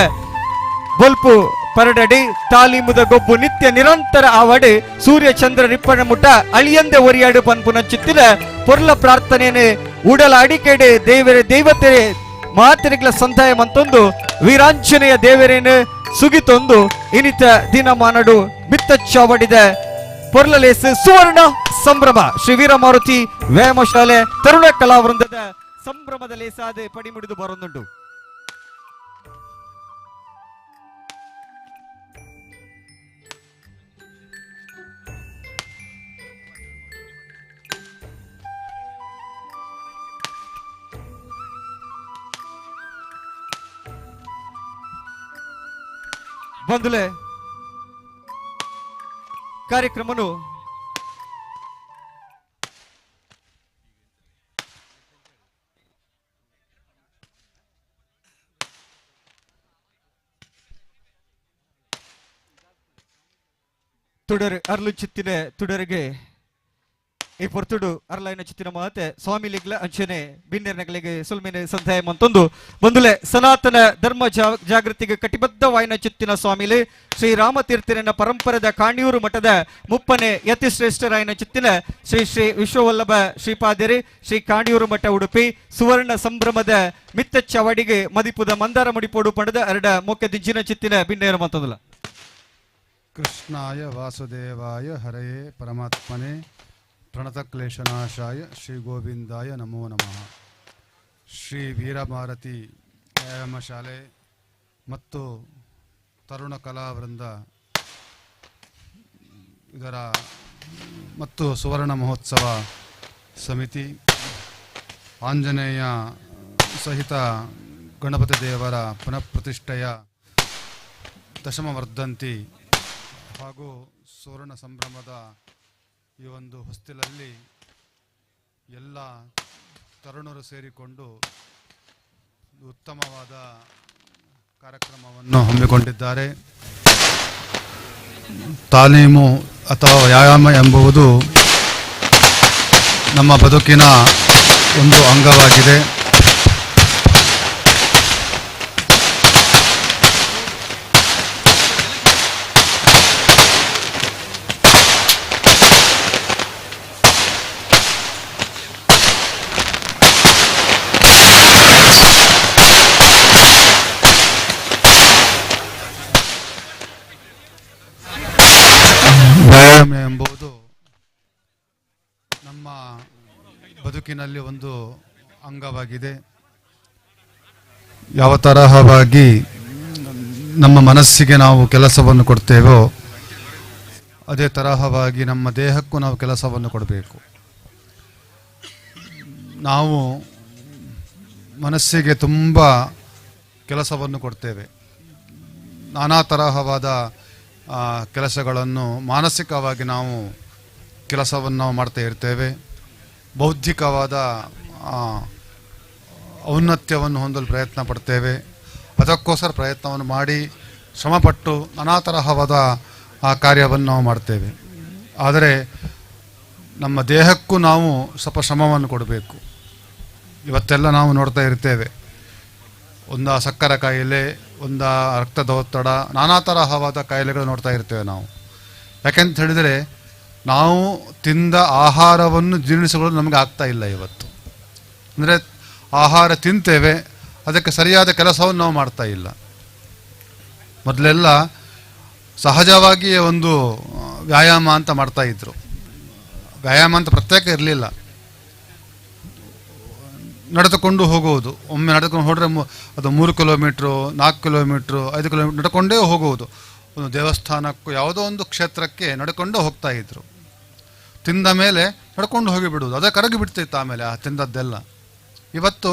ಬೊಲ್ಪು ಪರಡಡಿ ತಾಲೀಮುದ ಗೊಬ್ಬು ನಿತ್ಯ ನಿರಂತರ ಆವಡು ಸೂರ್ಯ ಚಂದ್ರ ರಿಪ್ಪಣ ಮುಟ್ಟ ಅಳಿಯಂದೆ ಒರಿಯಾಡು ಪನ್ಪುನಂಚಿತ್ತಿನ ಪೊರ್ಲ ಪ್ರಾರ್ಥನೆಯನ್ನು ಉಡಲ ಅಡಿಕೆಡೆ ದೇವರೇ ದೇವತೆ ಮಾತೆರೆಗಳ ಸಂದಾಯ ಮಂತೊಂದು ವೀರಾಂಜನೇಯ ದೇವರೇನು ಸುಗಿತೊಂದು ಇನಿತ ದಿನಮಾನಡು ಬಿತ್ತ ಚಾವಡಿದ ಪೊರ್ಲಲೇಸು ಸುವರ್ಣ ಸಂಭ್ರಮ ಶ್ರೀ ವೀರಮಾರುತಿ ವ್ಯಾಯಾಮ ಶಾಲೆ ತರುಣ ಕಲಾವೃಂದದ ಸಂಭ್ರಮದ ಲೇಸಾದೆ ಪಡಿಮುಡಿದು ಬರೊಂದುಂಡು. ಬಂಧುಲೆ ಕಾರ್ಯಕ್ರಮನು ತುಡರು ಅರ್ಲು ಚಿತ್ತಿನ ತುಡರಿಗೆ ಈ ಪೊರ್ತುಡು ಅರ್ಲೈನ ಚಿತ್ತಿನ ಮಾತೆ ಸ್ವಾಮಿ ಲಿಗ್ಲ ಅಂಚನೆ ಬಿನ್ನೆರ್ನಗಳಿಗೆ ಸುಲ್ಮಿನ ಸಂಧಾಯ ಮಂತೊಂದು ಬಂದುಲೆ ಸನಾತನ ಧರ್ಮ ಜಾಗೃತಿಗೆ ಕಟಿಬದ್ಧವಾಯಿನ ಚಿತ್ತಿನ ಸ್ವಾಮಿಲಿ ಶ್ರೀ ರಾಮತೀರ್ಥರನ ಪರಂಪರೆದ ಕಾಣಿಯೂರು ಮಠದ ಮುಪ್ಪನೆ ಯತಿಶ್ರೇಷ್ಠರಾಯನ ಚಿತ್ತಿನ ಶ್ರೀ ಶ್ರೀ ವಿಶ್ವವಲ್ಲಭ ಶ್ರೀಪಾದಿರಿ ಶ್ರೀ ಕಾಣಿಯೂರು ಮಠ ಉಡುಪಿ ಸುವರ್ಣ ಸಂಭ್ರಮದ ಮಿತ್ತ ಚವಡಿಗೆ ಮದಿಪುದ ಮಂದಾರ ಮುಡಿಪೋಡು ಪಡೆದ ಅರಡ ಮೊಕ್ಕೆ ದಿಜ್ಜಿನ ಚಿತ್ತಿನ ಬಿನ್ನೇರ ಮಂತೊಂದುಲ. ಕೃಷ್ಣಾಯ ವಾಸುದೇವಾಯ ಹರಯೇ ಪರಮಾತ್ಮನೆ ಪ್ರಣತಕ್ಲೇಶನಾಶಾಯ ಶ್ರೀ ಗೋವಿಂದಾಯ ನಮೋ ನಮಃ. ಶ್ರೀ ವೀರಭಾರತಿ ವ್ಯಾಯಾಮ ಶಾಲೆ ಮತ್ತು ತರುಣ ಕಲಾವೃಂದ ಇದರ ಮತ್ತು ಸುವರ್ಣ ಮಹೋತ್ಸವ ಸಮಿತಿ ಆಂಜನೇಯ ಸಹಿತ ಗಣಪತಿ ದೇವರ ಪುನಃಪ್ರತಿಷ್ಠೆಯ ದಶಮವರ್ಧಂತಿ ಹಾಗೂ ಸುವರ್ಣ ಸಂಭ್ರಮದ ಈ ಒಂದು ಹೊಸ್ತಿಲಲ್ಲಿ ಎಲ್ಲ ತರುಣರು ಸೇರಿಕೊಂಡು ಉತ್ತಮವಾದ ಕಾರ್ಯಕ್ರಮವನ್ನು ಹಮ್ಮಿಕೊಂಡಿದ್ದಾರೆ. ತಾಲೀಮು ಅಥವಾ ವ್ಯಾಯಾಮ ಎಂಬುದು ನಮ್ಮ ಬದುಕಿನ ಒಂದು ಅಂಗವಾಗಿದೆ. ವ್ಯಾಯಾಮ ಎಂಬುದು ನಮ್ಮ ಬದುಕಿನಲ್ಲಿ ಒಂದು ಅಂಗವಾಗಿದೆ. ಯಾವ ತರಹವಾಗಿ ನಮ್ಮ ಮನಸ್ಸಿಗೆ ನಾವು ಕೆಲಸವನ್ನು ಕೊಡ್ತೇವೋ ಅದೇ ತರಹವಾಗಿ ನಮ್ಮ ದೇಹಕ್ಕೂ ನಾವು ಕೆಲಸವನ್ನು ಕೊಡಬೇಕು. ನಾವು ಮನಸ್ಸಿಗೆ ತುಂಬ ಕೆಲಸವನ್ನು ಕೊಡ್ತೇವೆ. ನಾನಾ ತರಹವಾದ ಕೆಲಸಗಳನ್ನು ಮಾನಸಿಕವಾಗಿ ನಾವು ಕೆಲಸವನ್ನು ನಾವು ಮಾಡ್ತಾ ಇರ್ತೇವೆ. ಬೌದ್ಧಿಕವಾದ ಔನ್ನತ್ಯವನ್ನು ಹೊಂದಲು ಪ್ರಯತ್ನ ಪಡ್ತೇವೆ. ಅದಕ್ಕೋಸ್ಕರ ಪ್ರಯತ್ನವನ್ನು ಮಾಡಿ ಶ್ರಮಪಟ್ಟು ನಾನಾ ತರಹವಾದ ಆ ಕಾರ್ಯವನ್ನು ನಾವು ಮಾಡ್ತೇವೆ. ಆದರೆ ನಮ್ಮ ದೇಹಕ್ಕೂ ನಾವು ಸ್ವಲ್ಪ ಶ್ರಮವನ್ನು ಕೊಡಬೇಕು. ಇವತ್ತೆಲ್ಲ ನಾವು ನೋಡ್ತಾ ಇರ್ತೇವೆ, ಒಂದು ಸಕ್ಕರೆ ಕಾಯಿಲೆ, ಒಂದು ರಕ್ತದ ಒತ್ತಡ, ನಾನಾ ತರಹವಾದ ಕಾಯಿಲೆಗಳು ನೋಡ್ತಾ ಇರ್ತೇವೆ ನಾವು. ಯಾಕೆಂತ ಹೇಳಿದರೆ ನಾವು ತಿಂದ ಆಹಾರವನ್ನು ಜೀರ್ಣಿಸಿಕೊಳ್ಳಲು ನಮಗೆ ಆಗ್ತಾ ಇಲ್ಲ ಇವತ್ತು. ಅಂದರೆ ಆಹಾರ ತಿಂತೇವೆ, ಅದಕ್ಕೆ ಸರಿಯಾದ ಕೆಲಸವನ್ನು ನಾವು ಮಾಡ್ತಾ ಇಲ್ಲ. ಮೊದಲೆಲ್ಲ ಸಹಜವಾಗಿಯೇ ಒಂದು ವ್ಯಾಯಾಮ ಅಂತ ಮಾಡ್ತಾಯಿದ್ರು. ವ್ಯಾಯಾಮ ಅಂತ ಪ್ರತ್ಯೇಕ ಇರಲಿಲ್ಲ. ನಡೆದುಕೊಂಡು ಹೋಗುವುದು, ಒಮ್ಮೆ ನಡೆದುಕೊಂಡು ಹೋದರೆ ಅದು 3 kilometre, 4 kilometre, 5 kilometre ನಡ್ಕೊಂಡೇ ಹೋಗುವುದು. ಒಂದು ದೇವಸ್ಥಾನಕ್ಕೂ ಯಾವುದೋ ಒಂದು ಕ್ಷೇತ್ರಕ್ಕೆ ನಡ್ಕೊಂಡು ಹೋಗ್ತಾಯಿದ್ರು. ತಿಂದ ಮೇಲೆ ನಡ್ಕೊಂಡು ಹೋಗಿಬಿಡುವುದು, ಅದೇ ಕರಗಿ ಬಿಡ್ತಿತ್ತು ಆಮೇಲೆ ಆ ತಿಂದದ್ದೆಲ್ಲ. ಇವತ್ತು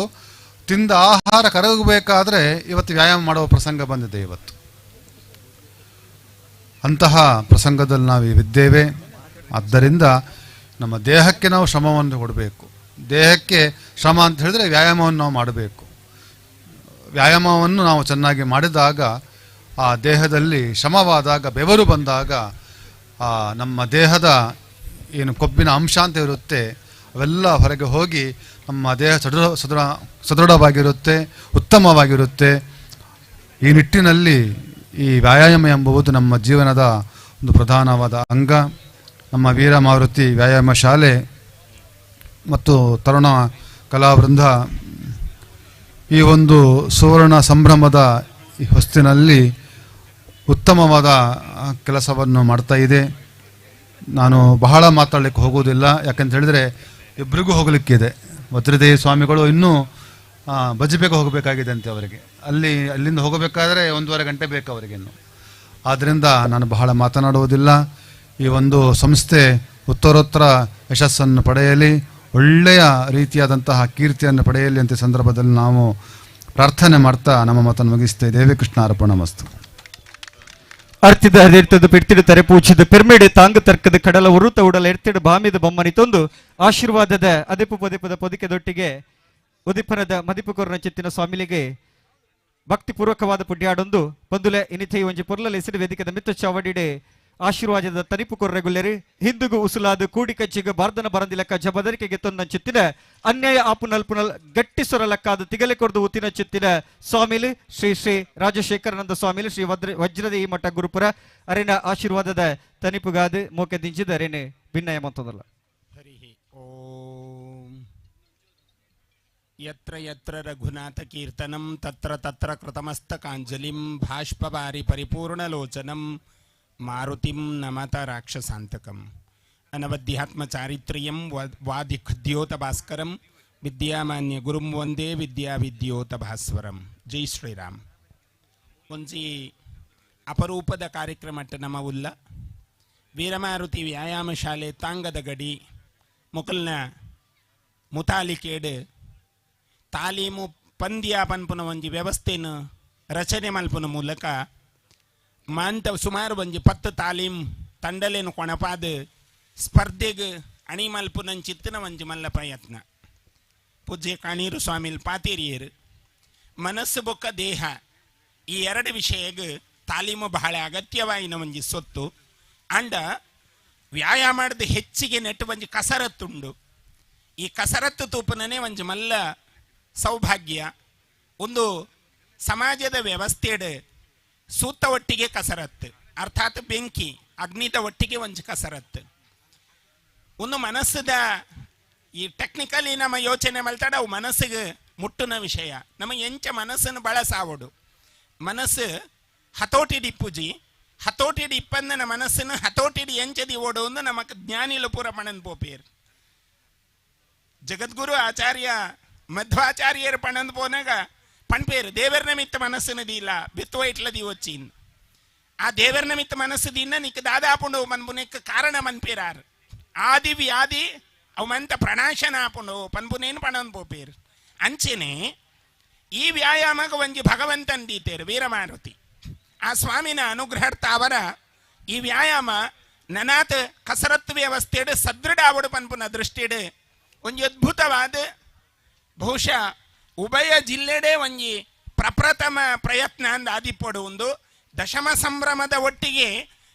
ತಿಂದ ಆಹಾರ ಕರಗಬೇಕಾದ್ರೆ ಇವತ್ತು ವ್ಯಾಯಾಮ ಮಾಡುವ ಪ್ರಸಂಗ ಬಂದಿದೆ ಇವತ್ತು. ಅಂತಹ ಪ್ರಸಂಗದಲ್ಲಿ ನಾವು ಇದ್ದೇವೆ. ಆದ್ದರಿಂದ ನಮ್ಮ ದೇಹಕ್ಕೆ ನಾವು ಶ್ರಮವನ್ನು ಕೊಡಬೇಕು. ದೇಹಕ್ಕೆ ಶ್ರಮ ಅಂತ ಹೇಳಿದರೆ ವ್ಯಾಯಾಮವನ್ನು ನಾವು ಮಾಡಬೇಕು. ವ್ಯಾಯಾಮವನ್ನು ನಾವು ಚೆನ್ನಾಗಿ ಮಾಡಿದಾಗ, ಆ ದೇಹದಲ್ಲಿ ಶ್ರಮವಾದಾಗ, ಬೆವರು ಬಂದಾಗ, ಆ ನಮ್ಮ ದೇಹದ ಏನು ಕೊಬ್ಬಿನ ಅಂಶ ಅಂತ ಇರುತ್ತೆ ಅವೆಲ್ಲ ಹೊರಗೆ ಹೋಗಿ ನಮ್ಮ ದೇಹ ಸದೃಢವಾಗಿರುತ್ತೆ, ಉತ್ತಮವಾಗಿರುತ್ತೆ. ಈ ನಿಟ್ಟಿನಲ್ಲಿ ಈ ವ್ಯಾಯಾಮ ಎಂಬುದು ನಮ್ಮ ಜೀವನದ ಒಂದು ಪ್ರಧಾನವಾದ ಅಂಗ. ನಮ್ಮ ವೀರಮಾರುತಿ ವ್ಯಾಯಾಮ ಶಾಲೆ ಮತ್ತು ತರುಣ ಕಲಾವೃಂದ ಈ ಒಂದು ಸುವರ್ಣ ಸಂಭ್ರಮದ ಈ ಹೊಸ್ತಿನಲ್ಲಿ ಉತ್ತಮವಾದ ಕೆಲಸವನ್ನು ಮಾಡ್ತಾ ಇದೆ. ನಾನು ಬಹಳ ಮಾತಾಡಲಿಕ್ಕೆ ಹೋಗುವುದಿಲ್ಲ, ಯಾಕಂತ ಹೇಳಿದರೆ ಇಬ್ಬರಿಗೂ ಹೋಗಲಿಕ್ಕಿದೆ. ವಜ್ರದೇವಿ ಸ್ವಾಮಿಗಳು ಇನ್ನೂ ಬಜಪೆಗೆ ಹೋಗಬೇಕಾಗಿದೆ ಅಂತೆ ಅವರಿಗೆ. ಅಲ್ಲಿಂದ ಹೋಗಬೇಕಾದರೆ 1.5 ಗಂಟೆ ಬೇಕು ಅವರಿಗೆ ಇನ್ನು. ಆದ್ದರಿಂದ ನಾನು ಬಹಳ ಮಾತನಾಡುವುದಿಲ್ಲ. ಈ ಒಂದು ಸಂಸ್ಥೆ ಉತ್ತರೋತ್ತರ ಯಶಸ್ಸನ್ನು ಪಡೆಯಲಿ, ಒಳ್ಳೆಯ ರೀತಿಯಾದಂತಹ ಕೀರ್ತಿಯನ್ನು ಪಡೆಯಲಿ ಅಂತ ಸಂದರ್ಭದಲ್ಲಿ ನಾವು ಪ್ರಾರ್ಥನೆ ಮಾಡ್ತಾ ನಮ್ಮ ಮಾತನ್ನು ಮುಗಿಸ್ತೇವೆ. ದೇವಿ ಕೃಷ್ಣ ಅರ್ಪಣ ಮಸ್ತು. ಅರ್ತಿದ ಹದಿರ್ತದ ಪಿಡ್ತಿಡು ತರೆ ಪೂಜಿದ ಪೆರ್ಮೆಡು ತಾಂಗು ತರ್ಕದ ಕಡಲ ಉರುತ ಉಡಲ ಎರ್ತಿಡು ಬಾಮಿದ ಬೊಮ್ಮನಿ ತೊಂದು ಆಶೀರ್ವಾದದ ಅದೆಪು ಪದೆಪದ ಪೊದಿಕೆ ದೊಟ್ಟಿಗೆ ಉದಿಪನದ ಮದಿಪು ಕೊರನ ಚಿತ್ತಿನ ಸ್ವಾಮಿಲಿಗೆ ಭಕ್ತಿಪೂರ್ವಕವಾದ ಪುಡ್ಯಾಡೊಂದು ಬಂದುಲೆ ಇನಿಥೈ ಒಂಜಿ ಪೊರ್ಲಲ ಹೆಸರು ವೇದಿಕೆದ ಮಿತ್ತ ಚಾವಡಿಡೆ ಆಶೀರ್ವಾದದ ತನಿಪು ಕೊರ್ರೆಗುಲ್ಲೆರಿ ಹಿಂದುಗು ಉಸುಲಾದ ಕೂಡಿ ಕಚ್ಚಿಗ ಬಾರ್ದನ ಬರಂದಿಲಕ್ಕ ಜಬದರಿಕೆಗೆ ತೊಂದ ಚಿತ್ತಿನ ಅನ್ಯಾಯ ಆಪುನಲ್ ಪುನಲ್ ಗಟ್ಟಿ ಸೊರಲಕ್ಕಾದ ತಿಗಲೆ ಕೊರ್ದು ಉತ್ತಿನ ಚಿತ್ತಿನ ಸ್ವಾಮಿಲಿ ಶ್ರೀ ಶ್ರೀ ರಾಜಶೇಖರಾನಂದ ಸ್ವಾಮಿಲಿ ಶ್ರೀ ವಜ್ರದ ಈ ಮಠ ಗುರುಪುರ ಅರಿನ ಆಶೀರ್ವಾದದ ತನಿಪುಗಾದ ಮೋಕೆ ದಿಂಚಿದ ಅರೇನೆ ಭಿನ್ನಯ ಮಂತದಲ್ಲ. ಹರಿ ಓಂ. ಯತ್ರ ಯತ್ರ ರಘುನಾಥ ಕೀರ್ತನಂ ತತ್ರ ತತ್ರ ಕೃತಮಸ್ತಕಾಂಜಲಿಂ ಭಾಷ್ಪವಾರಿ ಪರಿಪೂರ್ಣಲೋಚನಂ ಮಾರುತಿಂ ನಮತ ರಾಕ್ಷಸಾಂತಕಂ. ಅನವಧ್ಯಾತ್ಮ ಚಾರಿತ್ರ್ಯಂ ವಾದಿಖದ್ಯೋತ ಭಾಸ್ಕರಂ ವಿದ್ಯಾಮಾನ್ಯ ಗುರುಂ ವಂದೇ ವಿದ್ಯಾ ವಿದ್ಯೋತ ಭಾಸ್ವರಂ. ಜೈ ಶ್ರೀರಾಮ್. ಒಂಜಿ ಅಪರೂಪದ ಕಾರ್ಯಕ್ರಮ ನಮ್ಮ ಉಲ್ಲ ವೀರಮಾರುತಿ ವ್ಯಾಯಾಮ ಶಾಲೆ ತಾಂಗದ ಗಡಿ ಮುಕಲ್ನ ಮುತಾಲಿಕೇಡು ತಾಲೀಮು ಪಂದ್ಯ ಪನ್ಪುನ ಒಂಜಿ ವ್ಯವಸ್ಥೆಯನ್ನು ರಚನೆ ಮಲ್ಪುನ ಮೂಲಕ ಮಾಂತ ಸುಮಾರು ಒಂಜಿ 10 ತಾಲೀಮ್ ತಂಡಲೇನು ಕೊಣಪಾದ ಸ್ಪರ್ಧೆಗೆ ಅಣಿ ಮಲ್ಪುನಂಚಿತ್ತಿನ ಒಂಜಿ ಮಲ್ಲ ಪ್ರಯತ್ನ. ಪೂಜ್ಯ ಕಾಣೀರು ಸ್ವಾಮಿಲ್ ಪಾತೇರಿಯರು ಮನಸ್ಸು ಬೊಕ್ಕ ದೇಹ ಈ ಎರಡು ವಿಷಯಗೆ ತಾಲೀಮು ಬಹಳ ಅಗತ್ಯವಾಯಿನ ಒಂಜಿ ಸೊತ್ತು. ಅಂಡ ವ್ಯಾಯಾಮದ ಹೆಚ್ಚಿಗೆ ನೆಟ್ಟು ಒಂಜಿ ಕಸರತ್ತುಂಡು. ಈ ಕಸರತ್ತು ತೂಪನೇ ಒಂಜಿ ಮಲ್ಲ ಸೌಭಾಗ್ಯ. ಒಂದು ಸಮಾಜದ ವ್ಯವಸ್ಥೆಡು ಸೂತ ಒಟ್ಟಿಗೆ ಕಸರತ್ತು, ಅರ್ಥಾತ್ ಬೆಂಕಿ ಅಗ್ನಿದ ಒಟ್ಟಿಗೆ ಒಂಜಿ ಕಸರತ್ತು. ಒಂದು ಮನಸ್ಸದ ಈ ಟೆಕ್ನಿಕಲಿ ನಮ್ಮ ಯೋಚನೆ ಮಲ್ತಾಡ ಅವು ಮನಸ್ಸಿಗೆ ಮುಟ್ಟುನ ವಿಷಯ. ನಮ್ಮ ಎಂಚ ಮನಸ್ಸನ್ನು ಬಳಸಾವಡು ಮನಸ್ಸು ಹತೋಟಿ ಡಿಪ್ಪುಜಿ ಹತೋಟಿ ಡಿಪ್ಪಂದನ ಮನಸ್ಸನ್ನು ಹತೋಟಿ ಎಂಚದಿ ಓಡು ಒಂದು ನಮಕ್ ಜ್ಞಾನಿಲು ಪೂರ ಪಣನ್ ಪೋಪೇರ್. ಜಗದ್ಗುರು ಆಚಾರ್ಯ ಮಧ್ವಾಚಾರ್ಯರು ಪಣಂದು ಪೋನಾಗ ಪಣ್ಪೇರು ದೇವರ ನಿಮಿತ್ತ ಮನಸ್ಸನ್ನು ದೀಲ ಬಿತ್ತುವ ಇಟ್ಲದಿ ವಚ್ಚಿನ್ ಆ ದೇವರ ನಿಮಿತ್ತ ಮನಸ್ಸು ದಿನ ನಿಕ್ ದಾದಾಪುಂಡು ಮನ್ಬುನೆಕ್ ಕಾರಣ ಮನ್ಪೇರಾರ್ ಆದಿ ವ್ಯಾಧಿ ಅವು ಮಂತ ಪ್ರಣಾಶನ ಆಪುಂಡು ಪನ್ಬುನೇನು ಪಣನ್ ಪೋಪೇರು. ಅಂಚೆನೆ ಈ ವ್ಯಾಯಾಮಕ್ಕೆ ಒಂಜಿ ಭಗವಂತನ್ ದೀತೇರು ವೀರಮಾರುತಿ ಆ ಸ್ವಾಮಿನ ಅನುಗ್ರಹರ್ತ ಅವರ ಈ ವ್ಯಾಯಾಮ ನನಾತ್ ಕಸರತ್ತು ವ್ಯವಸ್ಥೆಡು ಸದೃಢ ಆವಡು ಪನ್ಪುನ ದೃಷ್ಟಿಡು ಒಂಜಿ ಅದ್ಭುತವಾದ ಬಹುಶಃ ಉಭಯ ಜಿಲ್ಲೆಡೆ ಒಂಜಿ ಪ್ರಪ್ರಥಮ ಪ್ರಯತ್ನ ಅಂದ ಆದಿಪ್ಪಡು ಒಂದು ದಶಮ ಸಂಭ್ರಮದ ಒಟ್ಟಿಗೆ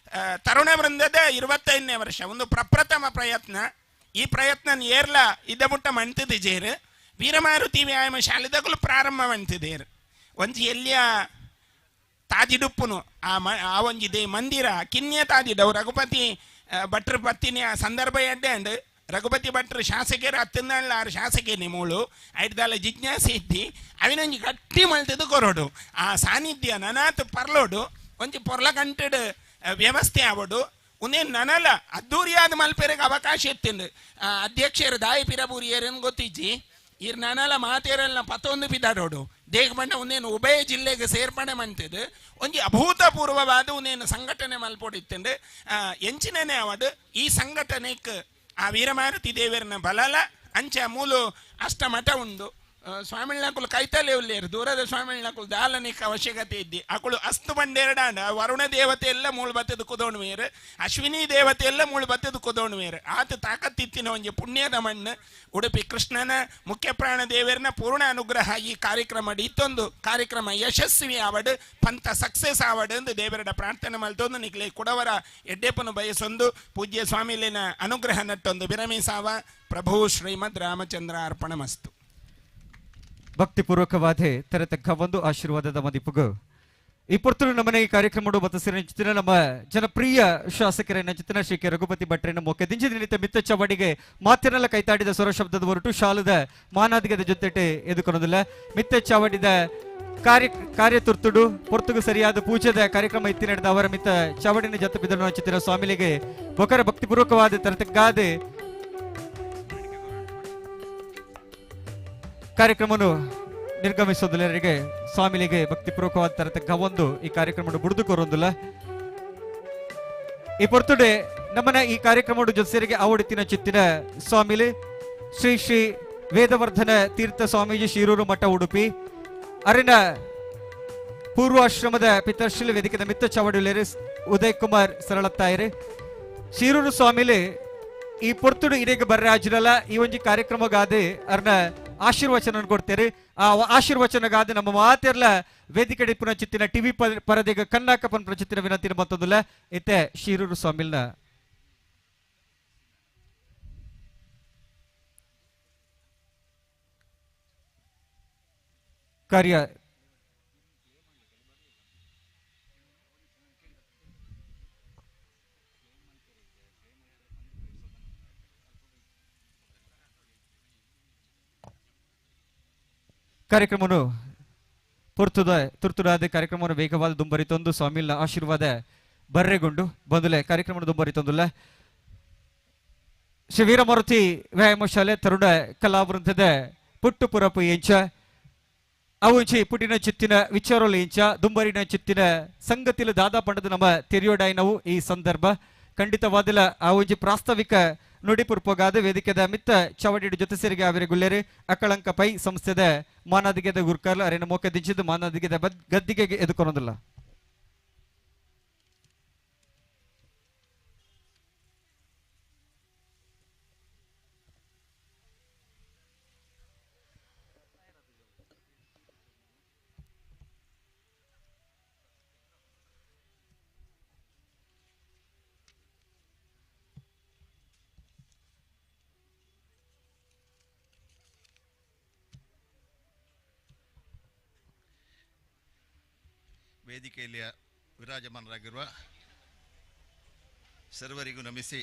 ತರುಣ ವೃಂದದ 25ನೇ ವರ್ಷ ಒಂದು ಪ್ರಪ್ರಥಮ ಪ್ರಯತ್ನ. ಈ ಪ್ರಯತ್ನ ಏರ್ಲ ಇದ್ದ ಮುಟ್ಟ ಮಂತಿದೆ ವೀರಮಾರುತಿ ವ್ಯಾಯಾಮ ಶಾಲೆದಗಳು ಪ್ರಾರಂಭ ಮಂತಿದೇರು. ಒಂಜಿ ಎಲ್ಲಿಯ ತಾದಿಡುಪ್ಪುನು ಆ ಒಂಜಿ they ಮಂದಿರ ಕಿನ್ಯ ತಾದಿಡವು ರಘುಪತಿ ಭಟ್ರು ಪತ್ತಿನ ಸಂದರ್ಭ ಎಡ್ಡೆ ಅಂಡ್ ರಘುಪತಿ ಭಟ್ರು ಶಾಸಕರು ಅತ್ತಿಂದ ಆರು ಶಾಸಕೇನೆ ಮೂಳು ಐಡ್ದಾಲ ಜಿಜ್ಞಾಸೆ ಇದ್ದಿ ಅವಿನೊಂಜಿ ಗಟ್ಟಿ ಮಲ್ತದ್ದು ಕೊರೋಡು ಆ ಸಾನ್ನಿಧ್ಯ ನನಾತ್ ಪರ್ಲೋಡು ಒಂಜಿ ಪೊರ್ಲ ಕಂಟೆಡ್ ವ್ಯವಸ್ಥೆ ಆವಡು ಉಂದೇ ನನಲ ಅದ್ದೂರಿಯಾದ ಮಲ್ಪೆರೆಗೆ ಅವಕಾಶ ಇತ್ತಿಂದು. ಅಧ್ಯಕ್ಷರು ದಾಯಿ ಪಿರಬೂರಿಯರನ್ನು ಗೊತ್ತಿಜ್ಜಿ ಇರ್ ನನಲ ಮಾತೇರಲ್ಲ ಪತ್ತೊಂದು ಬಿದ್ದಾಡೋಡು ದೇಹ ಬಣ್ಣ ಒಂದೇನು ಉಭಯ ಜಿಲ್ಲೆಗೆ ಸೇರ್ಪಡೆ ಮಂತಿದ್ದು ಒಂಜಿ ಅಭೂತಪೂರ್ವವಾದ ಒಂದೇನು ಸಂಘಟನೆ ಮಲ್ಪೊಡಿತ್ತಂಡು ಎಂಚಿನೇ ಅವಡು ಈ ಸಂಘಟನೆಗೆ ಆ ವೀರಮಾರುತಿ ದೇವರನ್ನ ಬಲಲ ಅಂಚೆ ಮೂಲು ಅಷ್ಟ ಮಠ ಉಂಡು. ಸ್ವಾಮಿಳ್ನಕುಲು ಕೈತಲೆ ಉಲ್ಲೇರು ದೂರದ ಸ್ವಾಮಿಳ್ನಕುಲು ದಾಲನಿಕ್ ಅವಶ್ಯಕತೆ ಇದ್ದಿ ಅಕುಲು ಅಸ್ತು ಬಂಡೆರಡಾಂಡ ವರುಣ ದೇವತೆ ಎಲ್ಲ ಮೂಳು ಬತ್ತದ ಕುದೋಣುವೇರು ಅಶ್ವಿನಿ ದೇವತೆ ಎಲ್ಲ ಮೂಳು ಬತ್ತದ ಕುದೋಣುವೇರು ಆತ ತಾಕತ್ತಿತ್ತಿನ ಒಂಜಿ ಪುಣ್ಯದ ಮಣ್ಣು ಉಡುಪಿ ಕೃಷ್ಣನ ಮುಖ್ಯ ಪ್ರಾಣ ದೇವರನ ಪೂರ್ಣ ಅನುಗ್ರಹ ಈ ಕಾರ್ಯಕ್ರಮ ಇತ್ತೊಂದು ಕಾರ್ಯಕ್ರಮ ಯಶಸ್ವಿ ಆವಡು ಪಂಥ ಸಕ್ಸಸ್ ಆವಡು ಎಂದು ದೇವರಡ ಪ್ರಾರ್ಥನೆ ಮಲ್ತೊಂದು ನಿಕ್ಲೆ ಕುಡವರ ಎಡ್ಡೆಪನು ಬಯಸೊಂದು ಪೂಜ್ಯ ಸ್ವಾಮಿಲಿನ ಅನುಗ್ರಹ ನಟ್ಟೊಂದು ವಿರಮಿಸಾವ ಪ್ರಭು ಶ್ರೀಮದ್ ರಾಮಚಂದ್ರ ಅರ್ಪಣ ಮಸ್ತು. ಭಕ್ತಿಪೂರ್ವಕವಾದ ತೆರೆತಕ್ಕ ಒಂದು ಆಶೀರ್ವಾದದ ಮದಿಪುಗು ಈ ಪೊರ್ತುಡು ನಮ್ಮನೆ ಈ ಕಾರ್ಯಕ್ರಮ ಬತ್ತಸಿರ ನಮ್ಮ ಜನಪ್ರಿಯ ಶಾಸಕರ ಚಿತ್ರ ಶ್ರೀ ಕೆ ರಘುಪತಿ ಭಟ್ರನ್ನು ಮೊಕ್ಕೆ ದಿಂಜಿದ ಮಿತ್ತ ಚವಡಿಗೆ ಮಾತಿನೆಲ್ಲ ಕೈತಾಡಿದ ಸ್ವರ ಶಬ್ದದ ಹೊರಟು ಶಾಲದ ಮಾನಾದಿಗದ ಜೊತೆಟೆ ಎದುಕೊಳೋದಿಲ್ಲ. ಮಿತ್ತ ಚಾವಡಿದ ಕಾರ್ಯ ಕಾರ್ಯ ತುರ್ತುಡು ಪೊರ್ತುಗು ಸರಿಯಾದ ಪೂಜೆದ ಕಾರ್ಯಕ್ರಮ ಇತ್ತಿ ನಡೆದ ಅವರ ಮಿತ್ತ ಚಾವಡಿನ ಜೊತೆ ಬಿದ್ದನು ಚಿತ್ರ ಸ್ವಾಮಿಲಿಗೆ ಬೊಕರ ಭಕ್ತಿಪೂರ್ವಕವಾದ ತರತಕ್ಕಾದ ಕಾರ್ಯಕ್ರಮನು ನಿರ್ಗಮಿಸೋದಿಲ್ಲರಿಗೆ ಸ್ವಾಮಿಲಿಗೆ ಭಕ್ತಿಪೂರ್ವಕವಾದ ತರತಕ್ಕ ಒಂದು ಈ ಕಾರ್ಯಕ್ರಮ ಬುಡಿದು ಕೋರೊಂದಿಲ್ಲ. ಈ ಪೊರ್ತುಡೆ ನಮ್ಮನ ಈ ಕಾರ್ಯಕ್ರಮ ಜೊತೆಗೆ ಆವಡಿತಿನ ಚಿತ್ತಿನ ಸ್ವಾಮಿಲಿ ಶ್ರೀ ಶ್ರೀ ವೇದವರ್ಧನ ತೀರ್ಥ ಸ್ವಾಮೀಜಿ ಶಿರೂರು ಮಠ ಉಡುಪಿ ಅರಿನ ಪೂರ್ವಾಶ್ರಮದ ಪಿತರ್ಶಿಲ ವೇದಿಕೆದ ಮಿತ್ತ ಚಾವಡಿಲೇರಿ ಉದಯ್ ಕುಮಾರ್ ಸರಳತ್ತಾಯರಿ ಶಿರೂರು ಸ್ವಾಮಿಲಿ ಈ ಪೊರ್ತುಡು ಇಡೀಗ ಬರ್ರಾಜಿರಲ್ಲ ಈ ಒಂಜಿ ಕಾರ್ಯಕ್ರಮಗಾದೆ ಅರ್ನ ಆಶೀರ್ವಚನ ಕೊಡ್ತೇರಿ. ಆ ಆಶೀರ್ವಚನಗಾದೆ ನಮ್ಮ ಮಾತೆರ್ಲ ವೇದಿಕೆ ಪುನಃ ಚಿತ್ತಿನ ಟಿವಿ ಪರದೆಗ ಕನ್ನಾಕ ಪನ್ ಪ್ರಚಿತ್ತಿನ ವಿನಂತಿ ಮತ್ತೊಂದಿಲ್ಲ ಇತ್ತೆ ಶಿರೂರು ಸ್ವಾಮಿಲ್ನ ಕಾರ್ಯ ಕಾರ್ಯಕ್ರಮವನ್ನು ಪುರ್ತುದ ತುರ್ತುಡಾದ ಕಾರ್ಯಕ್ರಮವನ್ನು ವೇಗವಾದ ದುಂಬರಿತೊಂದು ಸ್ವಾಮಿಲ್ನ ಆಶೀರ್ವಾದ ಬರ್ರೆಗೊಂಡು ಬಂದುಲೆ ಕಾರ್ಯಕ್ರಮವನ್ನು ದುಂಬರಿತೊಂದುಲ್ಲ. ಶ್ರೀ ವೀರಮಾರುತಿ ವ್ಯಾಯಾಮ ಶಾಲೆ ತರುಣ ಕಲಾವೃಂದದ ಪುಟ್ಟು ಪುರಪು ಎಂಚ ಅವುಂಚಿ ಪುಟಿನ ಚಿತ್ತಿನ ವಿಚಾರೋಲು ಎಂಚ ದುಂಬರಿನ ಚಿತ್ತಿನ ಸಂಗತಿಲು ದಾದಾ ಪಂಡದ ನಮ್ಮ ತೆರಿಯೋಡಾಯ್ನವು ಈ ಸಂದರ್ಭ ಖಂಡಿತವಾದಿಲ್ಲ. ಆ ಒಂಜಿ ಪ್ರಾಸ್ತಾವಿಕ ನುಡಿಪುರ್ಪಗಾದ ವೇದಿಕೆದ ಮಿತ್ತ ಚವಡಿಡು ಜೊತೆ ಸೇರಿಗೆ ಅವರಿ ಗುಲ್ಲೇರಿ ಅಕಳಂಕ ಪೈ ಸಂಸ್ಥೆದ ಮಾನಾದಿಗೆದ ಗುರ್ಕರ್ಲ ಅರೇನ ಮೋಕೆ ದಿಂಚಿದ್ದು ಮಾನಾದಿಗೆದ ಗದ್ದಿಗೆ ಎದುಕೊನೋದಿಲ್ಲ. ವೇದಿಕೆಯಲ್ಲಿ ವಿರಾಜಮಾನರಾಗಿರುವ ಸರ್ವರಿಗೂ ನಮಿಸಿ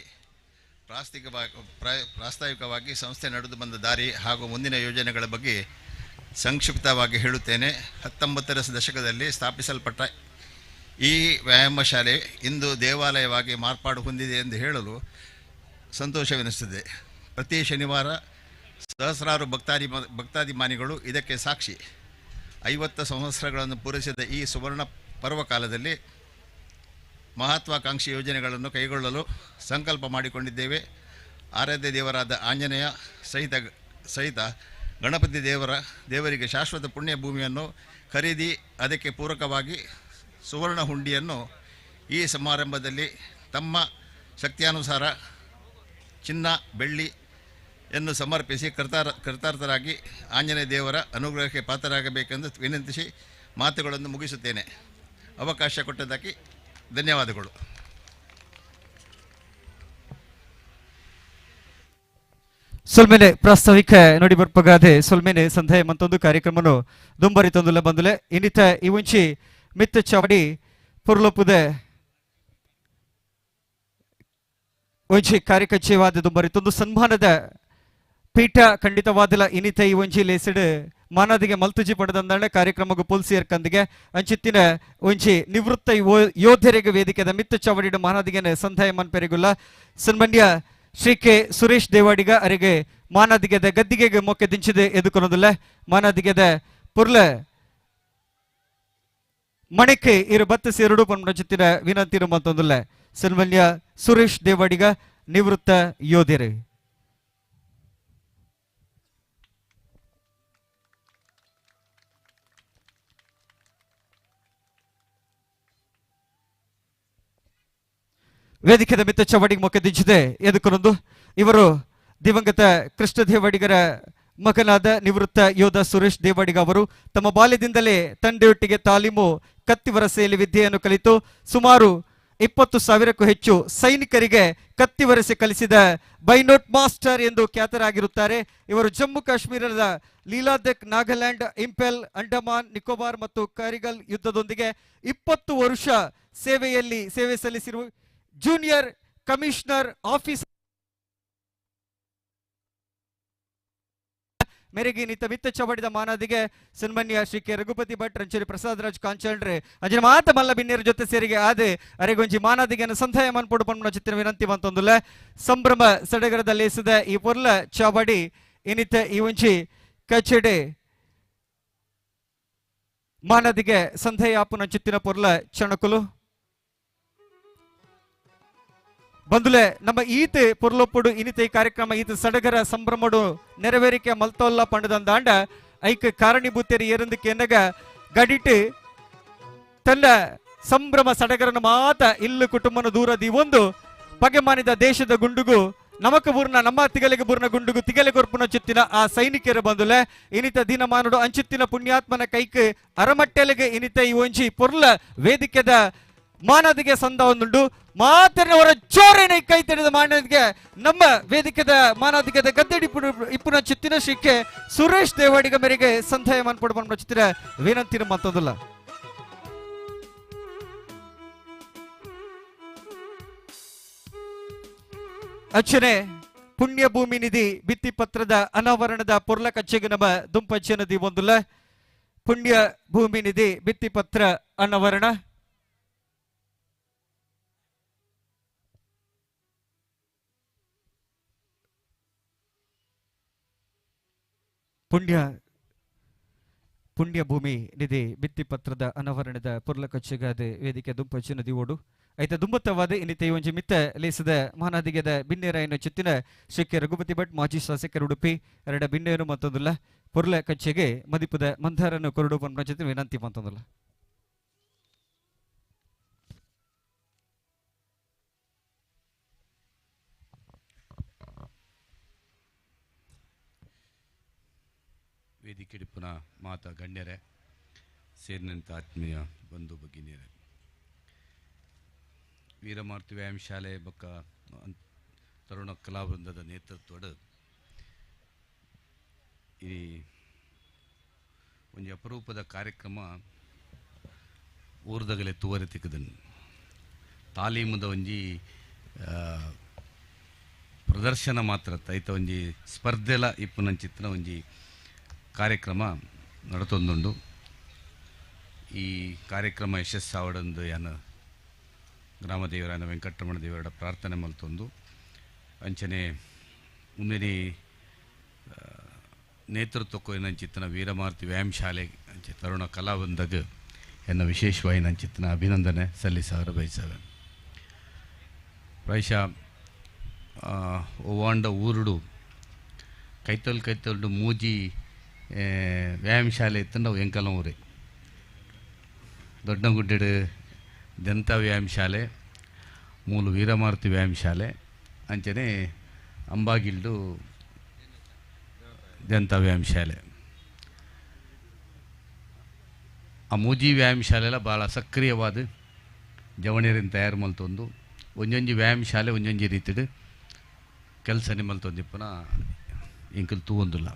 ಪ್ರಾಸ್ತಾವಿಕವಾಗಿ ಸಂಸ್ಥೆ ನಡೆದು ಬಂದ ದಾರಿ ಹಾಗೂ ಮುಂದಿನ ಯೋಜನೆಗಳ ಬಗ್ಗೆ ಸಂಕ್ಷಿಪ್ತವಾಗಿ ಹೇಳುತ್ತೇನೆ. 19ರ ದಶಕದಲ್ಲಿ ಸ್ಥಾಪಿಸಲ್ಪಟ್ಟ ಈ ವ್ಯಾಯಾಮ ಶಾಲೆ ಇಂದು ದೇವಾಲಯವಾಗಿ ಮಾರ್ಪಾಡು ಹೊಂದಿದೆ ಎಂದು ಹೇಳಲು ಸಂತೋಷವೆನಿಸುತ್ತದೆ. ಪ್ರತಿ ಶನಿವಾರ ಸಹಸ್ರಾರು ಭಕ್ತಾಭಿಮಾನಿಗಳು ಇದಕ್ಕೆ ಸಾಕ್ಷಿ. 50 ಸಂವತ್ಸರಗಳನ್ನು ಪೂರೈಸಿದ ಈ ಸುವರ್ಣ ಪರ್ವಕಾಲದಲ್ಲಿ ಮಹತ್ವಾಕಾಂಕ್ಷಿ ಯೋಜನೆಗಳನ್ನು ಕೈಗೊಳ್ಳಲು ಸಂಕಲ್ಪ ಮಾಡಿಕೊಂಡಿದ್ದೇವೆ. ಆರಾಧ್ಯ ದೇವರಾದ ಆಂಜನೇಯ ಸಹಿತ ಗಣಪತಿ ದೇವರಿಗೆ ಶಾಶ್ವತ ಪುಣ್ಯ ಭೂಮಿಯನ್ನು ಖರೀದಿ ಅದಕ್ಕೆ ಪೂರಕವಾಗಿ ಸುವರ್ಣ ಹುಂಡಿಯನ್ನು ಈ ಸಮಾರಂಭದಲ್ಲಿ ತಮ್ಮ ಶಕ್ತಿಯಾನುಸಾರ ಚಿನ್ನ ಬೆಳ್ಳಿಯನ್ನು ಸಮರ್ಪಿಸಿ ಕೃತಾರ್ಥರಾಗಿ ಆಂಜನೇಯ ದೇವರ ಅನುಗ್ರಹಕ್ಕೆ ಪಾತ್ರರಾಗಬೇಕೆಂದು ವಿನಂತಿಸಿ ಮಾತುಗಳನ್ನು ಮುಗಿಸುತ್ತೇನೆ. ಅವಕಾಶ ಕೊಟ್ಟದ್ದಕ್ಕೆ ಧನ್ಯವಾದಗಳು. ಸೊಲ್ಮೇಲೆ ಪ್ರಾಸ್ತಾವಿಕ ನೋಡಿ ಬರ್ಪಗಾದೆ ಸೊಲ್ಮೇನೆ ಸಂಧ್ಯ ಮತ್ತೊಂದು ಕಾರ್ಯಕ್ರಮನು ದುಂಬರಿ ತಂದುಲ ಬಂದುಲೆ ಇನ್ನಿತ ಈ ಮುಂಚಿ ಮಿತ್ತ ಚಾವಡಿ ಪುರ್ಲೊಪ್ಪುದೆ ಒಂಜಿ ಕಾರ್ಯಕಚೇವಾದ ದುಂಬರಿ ತಂದು ಸನ್ಮಾನದ ಪೀಠ ಖಂಡಿತವಾದಲ ಇನ್ನಿತ ಈ ಒಂಜಿ ಲೇಸಿಡ್ ಮಾನದಿಗೆ ಮಲ್ತುಜಿ ಪಡೆದಂದಾಳೆ ಕಾರ್ಯಕ್ರಮಗೂ ಪುಲ್ಸಿಯರ್ಕಂದಿಗೆ ಅಂಚಿತ್ತಿನ ಒಂಜಿ ನಿವೃತ್ತ ಯೋಧರಿಗೆ ವೇದಿಕೆದ ಮಿತ್ತ ಚಾವಡಿಡು ಮಾನದಿಗೆ ಸಂಧಾಯ ಮನ್ಪೆರಿಗುಲ್ಲ ಸನ್ಮಾನ್ಯ ಶ್ರೀ ಕೆ ಸುರೇಶ್ ದೇವಾಡಿಗ ಅರಿಗೆ ಮಾನದಿಗೆದ ಗದ್ದಿಗೆಗೆ ಮೊಕ್ಕೆ ದಿಂಚಿದೆ ಎದುಕೊನೋದಿಲ್ಲ. ಮಾನದಿಗೆದ ಪುರ್ಲ ಮಣಿಕೆ ಇರು ಬತ್ತ ಸೇರುಡು ಪನ್ಪುನ ವಿನಂತಿ ಮತ್ತೊಂದಿಲ್ಲ. ಸನ್ಮಾನ್ಯ ಸುರೇಶ್ ದೇವಾಡಿಗ ನಿವೃತ್ತ ಯೋಧರು. ವೇದಿಕೆದ ಮಿತ್ತ ಚವಡಿಗೆ ಮೊಕ್ಕೆ ದಿಂಚಿದೆ ಎದುಕೊನೊಂದು ಇವರು ದಿವಂಗತ ಕೃಷ್ಣ ದೇವಾಡಿಗರ ಮಗನಾದ ನಿವೃತ್ತ ಯೋಧ ಸುರೇಶ್ ದೇವಾಡಿಗ ಅವರು ತಮ್ಮ ಬಾಲ್ಯದಿಂದಲೇ ತಂದೆಯೊಟ್ಟಿಗೆ ತಾಲೀಮು ಕತ್ತಿವರಸೆಯಲ್ಲಿ ವಿದ್ಯೆಯನ್ನು ಕಲಿತು ಸುಮಾರು 20,000ಕ್ಕೂ ಹೆಚ್ಚು ಸೈನಿಕರಿಗೆ ಕತ್ತಿವರಸೆ ಕಲಿಸಿದ ಬೈನೋಟ್ ಮಾಸ್ಟರ್ ಎಂದು ಖ್ಯಾತರಾಗಿರುತ್ತಾರೆ. ಇವರು ಜಮ್ಮು ಕಾಶ್ಮೀರದ ಲೀಲಾದಕ್, ನಾಗಾಲ್ಯಾಂಡ್, ಇಂಪೆಲ್, ಅಂಡಮಾನ್ ನಿಕೋಬಾರ್ ಮತ್ತು ಕಾರಿಗಲ್ ಯುದ್ಧದೊಂದಿಗೆ 20 ವರ್ಷ ಸೇವೆಯಲ್ಲಿ ಸೇವೆ ಸಲ್ಲಿಸಿರುವ ಜೂನಿಯರ್ ಕಮಿಷನರ್ ಆಫೀಸ್ ಮೇರೆಗೆ ನಿತ ಮಿತ್ತ ಚವಡಿದ ಮಾನದಿಗೆ ಸನ್ಮಾನ್ಯ ಶ್ರೀ ಕೆ ರಘುಪತಿ ಭಟ್, ರಂಚೇರಿ ಪ್ರಸಾದ್ ರಾಜ್ ಕಾಂಚಂಡ್ರೆ ಅಂಜಿನ ಮಾತ ಮಲ್ಲ ಬಿನ್ನೇರ ಜೊತೆ ಸೇರಿಗೆ ಆದೆ ಅರೆಗೊಂಜಿ ಮಾನದಿಗೆ ಸಂಧಾಯ ಮನ್ಪೊಡು ಪನ್ಪುನ ಚಿತ್ರ ವಿನಂತಿ ಮಂತೊಂದುಲ್ಲ. ಸಂಭ್ರಮ ಸಡಗರದ ಲೇಸದ ಈ ಪೊರ್ಲ ಚಾವಡಿ ಇನಿತ ಈ ಒಂಜಿ ಕಚಡೆ ಮಾನದಿಗೆ ಸಂಧಾಯ ಆಪುನ ಚಿತ್ತಿನ ಪೊರ್ಲ ಚಣಕುಲು ಬಂದುಲೆ. ನಮ್ಮ ಈತ ಪೊರ್ಲೊಪ್ಪುಡು ಇನಿತ ಈ ಕಾರ್ಯಕ್ರಮ ಈತ ಸಡಗರ ಸಂಭ್ರಮಡು ನೆರವೇರಿಕೆ ಮಲ್ತೋಲ್ಲ ಪಂಡದಂದಾಂಡ ಐಕ್ ಕಾರಣೀಭೂತರಿ ಏರಂದಕ್ಕೆ ಎನ್ನಗ ಗಡಿಟ್ ತನ್ನ ಸಂಭ್ರಮ ಸಡಗರನ ಮಾತ ಇಲ್ಲು ಕುಟುಂಬನ ದೂರ ಒಂದು ಪಗೆ ಮಾನಿದ ದೇಶದ ಗುಂಡುಗು ನಮಕ ಬೂರ್ನ ನಮ್ಮ ತಿಗಲಿಗೆ ಬೂರ್ನ ಗುಂಡುಗು ತಿಗಲೆ ಕೊರ್ಪುನ ಚಿತ್ತಿನ ಆ ಸೈನಿಕರ ಬಂದುಲೆ ಇನಿತ ದಿನಮಾನಡು ಅಂಚಿತ್ತಿನ ಪುಣ್ಯಾತ್ಮನ ಕೈಕ್ ಅರಮಟ್ಟೆಲೆಗೆ ಇನಿತ ಈ ಒಂಜಿ ಪೊರ್ಲ ವೇದಿಕೆದ ಮಾನದಿಗೆ ಸಂದ ಒಂದುಂಡು. ಮಾತನವರ ಜೋರೇನೆ ಕೈ ತೆರೆದ ಮಾನದಿಗೆ ನಮ್ಮ ವೇದಿಕೆದ ಮಾನದಿಗೆದ ಗದ್ದಡಿ ಇಪ್ಪುನ ಚಿತ್ತಿನ ಶಿಕ್ಕೆ ಸುರೇಶ್ ದೇವಾಡಿಗ ಮೇರೆಗೆ ಸಂಧಾಯ ಮನ್ಪೊಡು ಪನ್ಪುನ ಚಿತ್ತಿನ ವಿನಂತಿನ ಮತ್ತೊಂದುಲ್ಲ. ಅಚ್ಚನೆ ಪುಣ್ಯಭೂಮಿ ನಿಧಿ ಭಿತ್ತಿಪತ್ರದ ಅನಾವರಣದ ಪೊರ್ಲ ಕಚ್ಚೆಗೆ ನಮ್ಮ ದುಂಪಚ್ಚೆ ನದಿ ಒಂದುಲ್ಲ. ಪುಣ್ಯ ಭೂಮಿ ನಿಧಿ ಭಿತ್ತಿಪತ್ರ ಅನಾವರಣ. ಪುಣ್ಯ ಪುಣ್ಯಭೂಮಿ ನಿಧಿ ಭಿತ್ತಿಪತ್ರದ ಅನಾವರಣದ ಪೊರ್ಲ ಕಚ್ಚೆಗಾದ ವೇದಿಕೆ ದುಂಪಚ್ಚು ನದಿ ಓಡು ಐತ ದುಂಬತ್ತವಾದ ಇನ್ನಿತ ಒಂಜಿ ಮಿತ್ತ ಲೇಸದ ಮಹಾನದಿಗೆದ ಬಿನ್ನೇರಾಯನ ಚಿತ್ತಿನ ಶ್ರೀ ಕೆ ರಘುಪತಿ ಭಟ್ ಮಾಜಿ ಶಾಸಕರು ಉಡುಪಿ ಎರಡ ಬಿನ್ನೇರು ಮತ್ತೊಂದುಲ್ಲ ಪೊರ್ಲ ಕಚ್ಚೆಗೆ ಮದಿಪದ ಮಂದಾರನ್ನು ಕೊರಡು ಪನ್ಪುನ ಚಿತ್ತಿನ ವಿನಂತಿ ಮತ್ತೊಂದುಲ್ಲ. ವೇದಿಕೆಡಿಪ್ಪುನ ಮಾತ ಗಣ್ಯರೇ, ಸೇರಿನಂತ ಆತ್ಮೀಯ ಬಂಧು ಭಗಿನಿಯರೇ, ವೀರಮಾರುತಿ ವ್ಯಾಯಾಮ ಶಾಲೆ ಬೊಕ್ಕ ತರುಣ ಕಲಾವೃಂದದ ನೇತೃತ್ವದ ಈ ಒಂಜಿ ಅಪರೂಪದ ಕಾರ್ಯಕ್ರಮ ಊರ್ದಗಲೆ ತೂವರೆ ತಿಕ್ಕದನ್ನು ತಾಲೀಮುದ ಒಂಜಿ ಪ್ರದರ್ಶನ ಮಾತ್ರ ಐತ ಒಂಜಿ ಸ್ಪರ್ಧೆಲ ಇಪ್ಪುನಂಚಿತ್ತಿನ ಒಂಜಿ ಕಾರ್ಯಕ್ರಮ ನಡತೊಂದುಂಡು. ಈ ಕಾರ್ಯಕ್ರಮ ಯಶಸ್ಸಾವಡಂದು ಯಾನ ಗ್ರಾಮದೇವರಾನ ವೆಂಕಟರಮಣ ದೇವರ ಪ್ರಾರ್ಥನೆ ಮಲ್ತೊಂದು ಅಂಚನೆ ಮುಂದಿನ ನೇತೃತ್ವಕ್ಕೂ ಏನಂಚಿತ್ತನ ವೀರಮಾರುತಿ ವ್ಯಾಯಾಮ ಶಾಲೆ ಅಂಚೆ ತರುಣ ಕಲಾವಂದಾಗ ಎನ್ನ ವಿಶೇಷವಾಗಿ ನಂಚಿತ್ತನ ಅಭಿನಂದನೆ ಸಲ್ಲಿಸವರು ಬಯಸವೆ. ಪ್ರಾಯಶಃ ಓವಾಂಡ ಊರುಡು ಕೈತೊಲ್ ಕೈತೊಲ್ಡು ಮೂಜಿ ವ್ಯಾಯಾಮ ಶಾಲೆ ಇತ್ತಂಡ ಅವು ಎಂಕಲ ಊರೇ. ದೊಡ್ಡಗುಡ್ಡೆಡು ಜನತಾ ವ್ಯಾಯಾಮ ಶಾಲೆ, ಮೂಲು ವೀರಮಾರುತಿ ವ್ಯಾಯಾಮ ಶಾಲೆ, ಅಂಚನೆ ಅಂಬಾಗಿಲ್ಡು ಜನತಾ ವ್ಯಾಯಾಮ ಶಾಲೆ. ಆ ಮೂಜಿ ವ್ಯಾಯಾಮ ಶಾಲೆಲ್ಲ ಭಾಳ ಸಕ್ರಿಯವಾದ ಜವಣಿಯರಿನ ತಯಾರು ಮಲ್ತೊಂದು ಒಂಜೊಂಜಿ ವ್ಯಾಯಾಮ ಶಾಲೆ ಒಂಜೊಂಜಿ ರೀತಿಡು ಕೆಲಸ ನಿಮ್ಮಲ್ತೊಂದಿಪ್ಪನ ಎಂಕಲ್ ತೂವೊಂದುಲ್ಲ.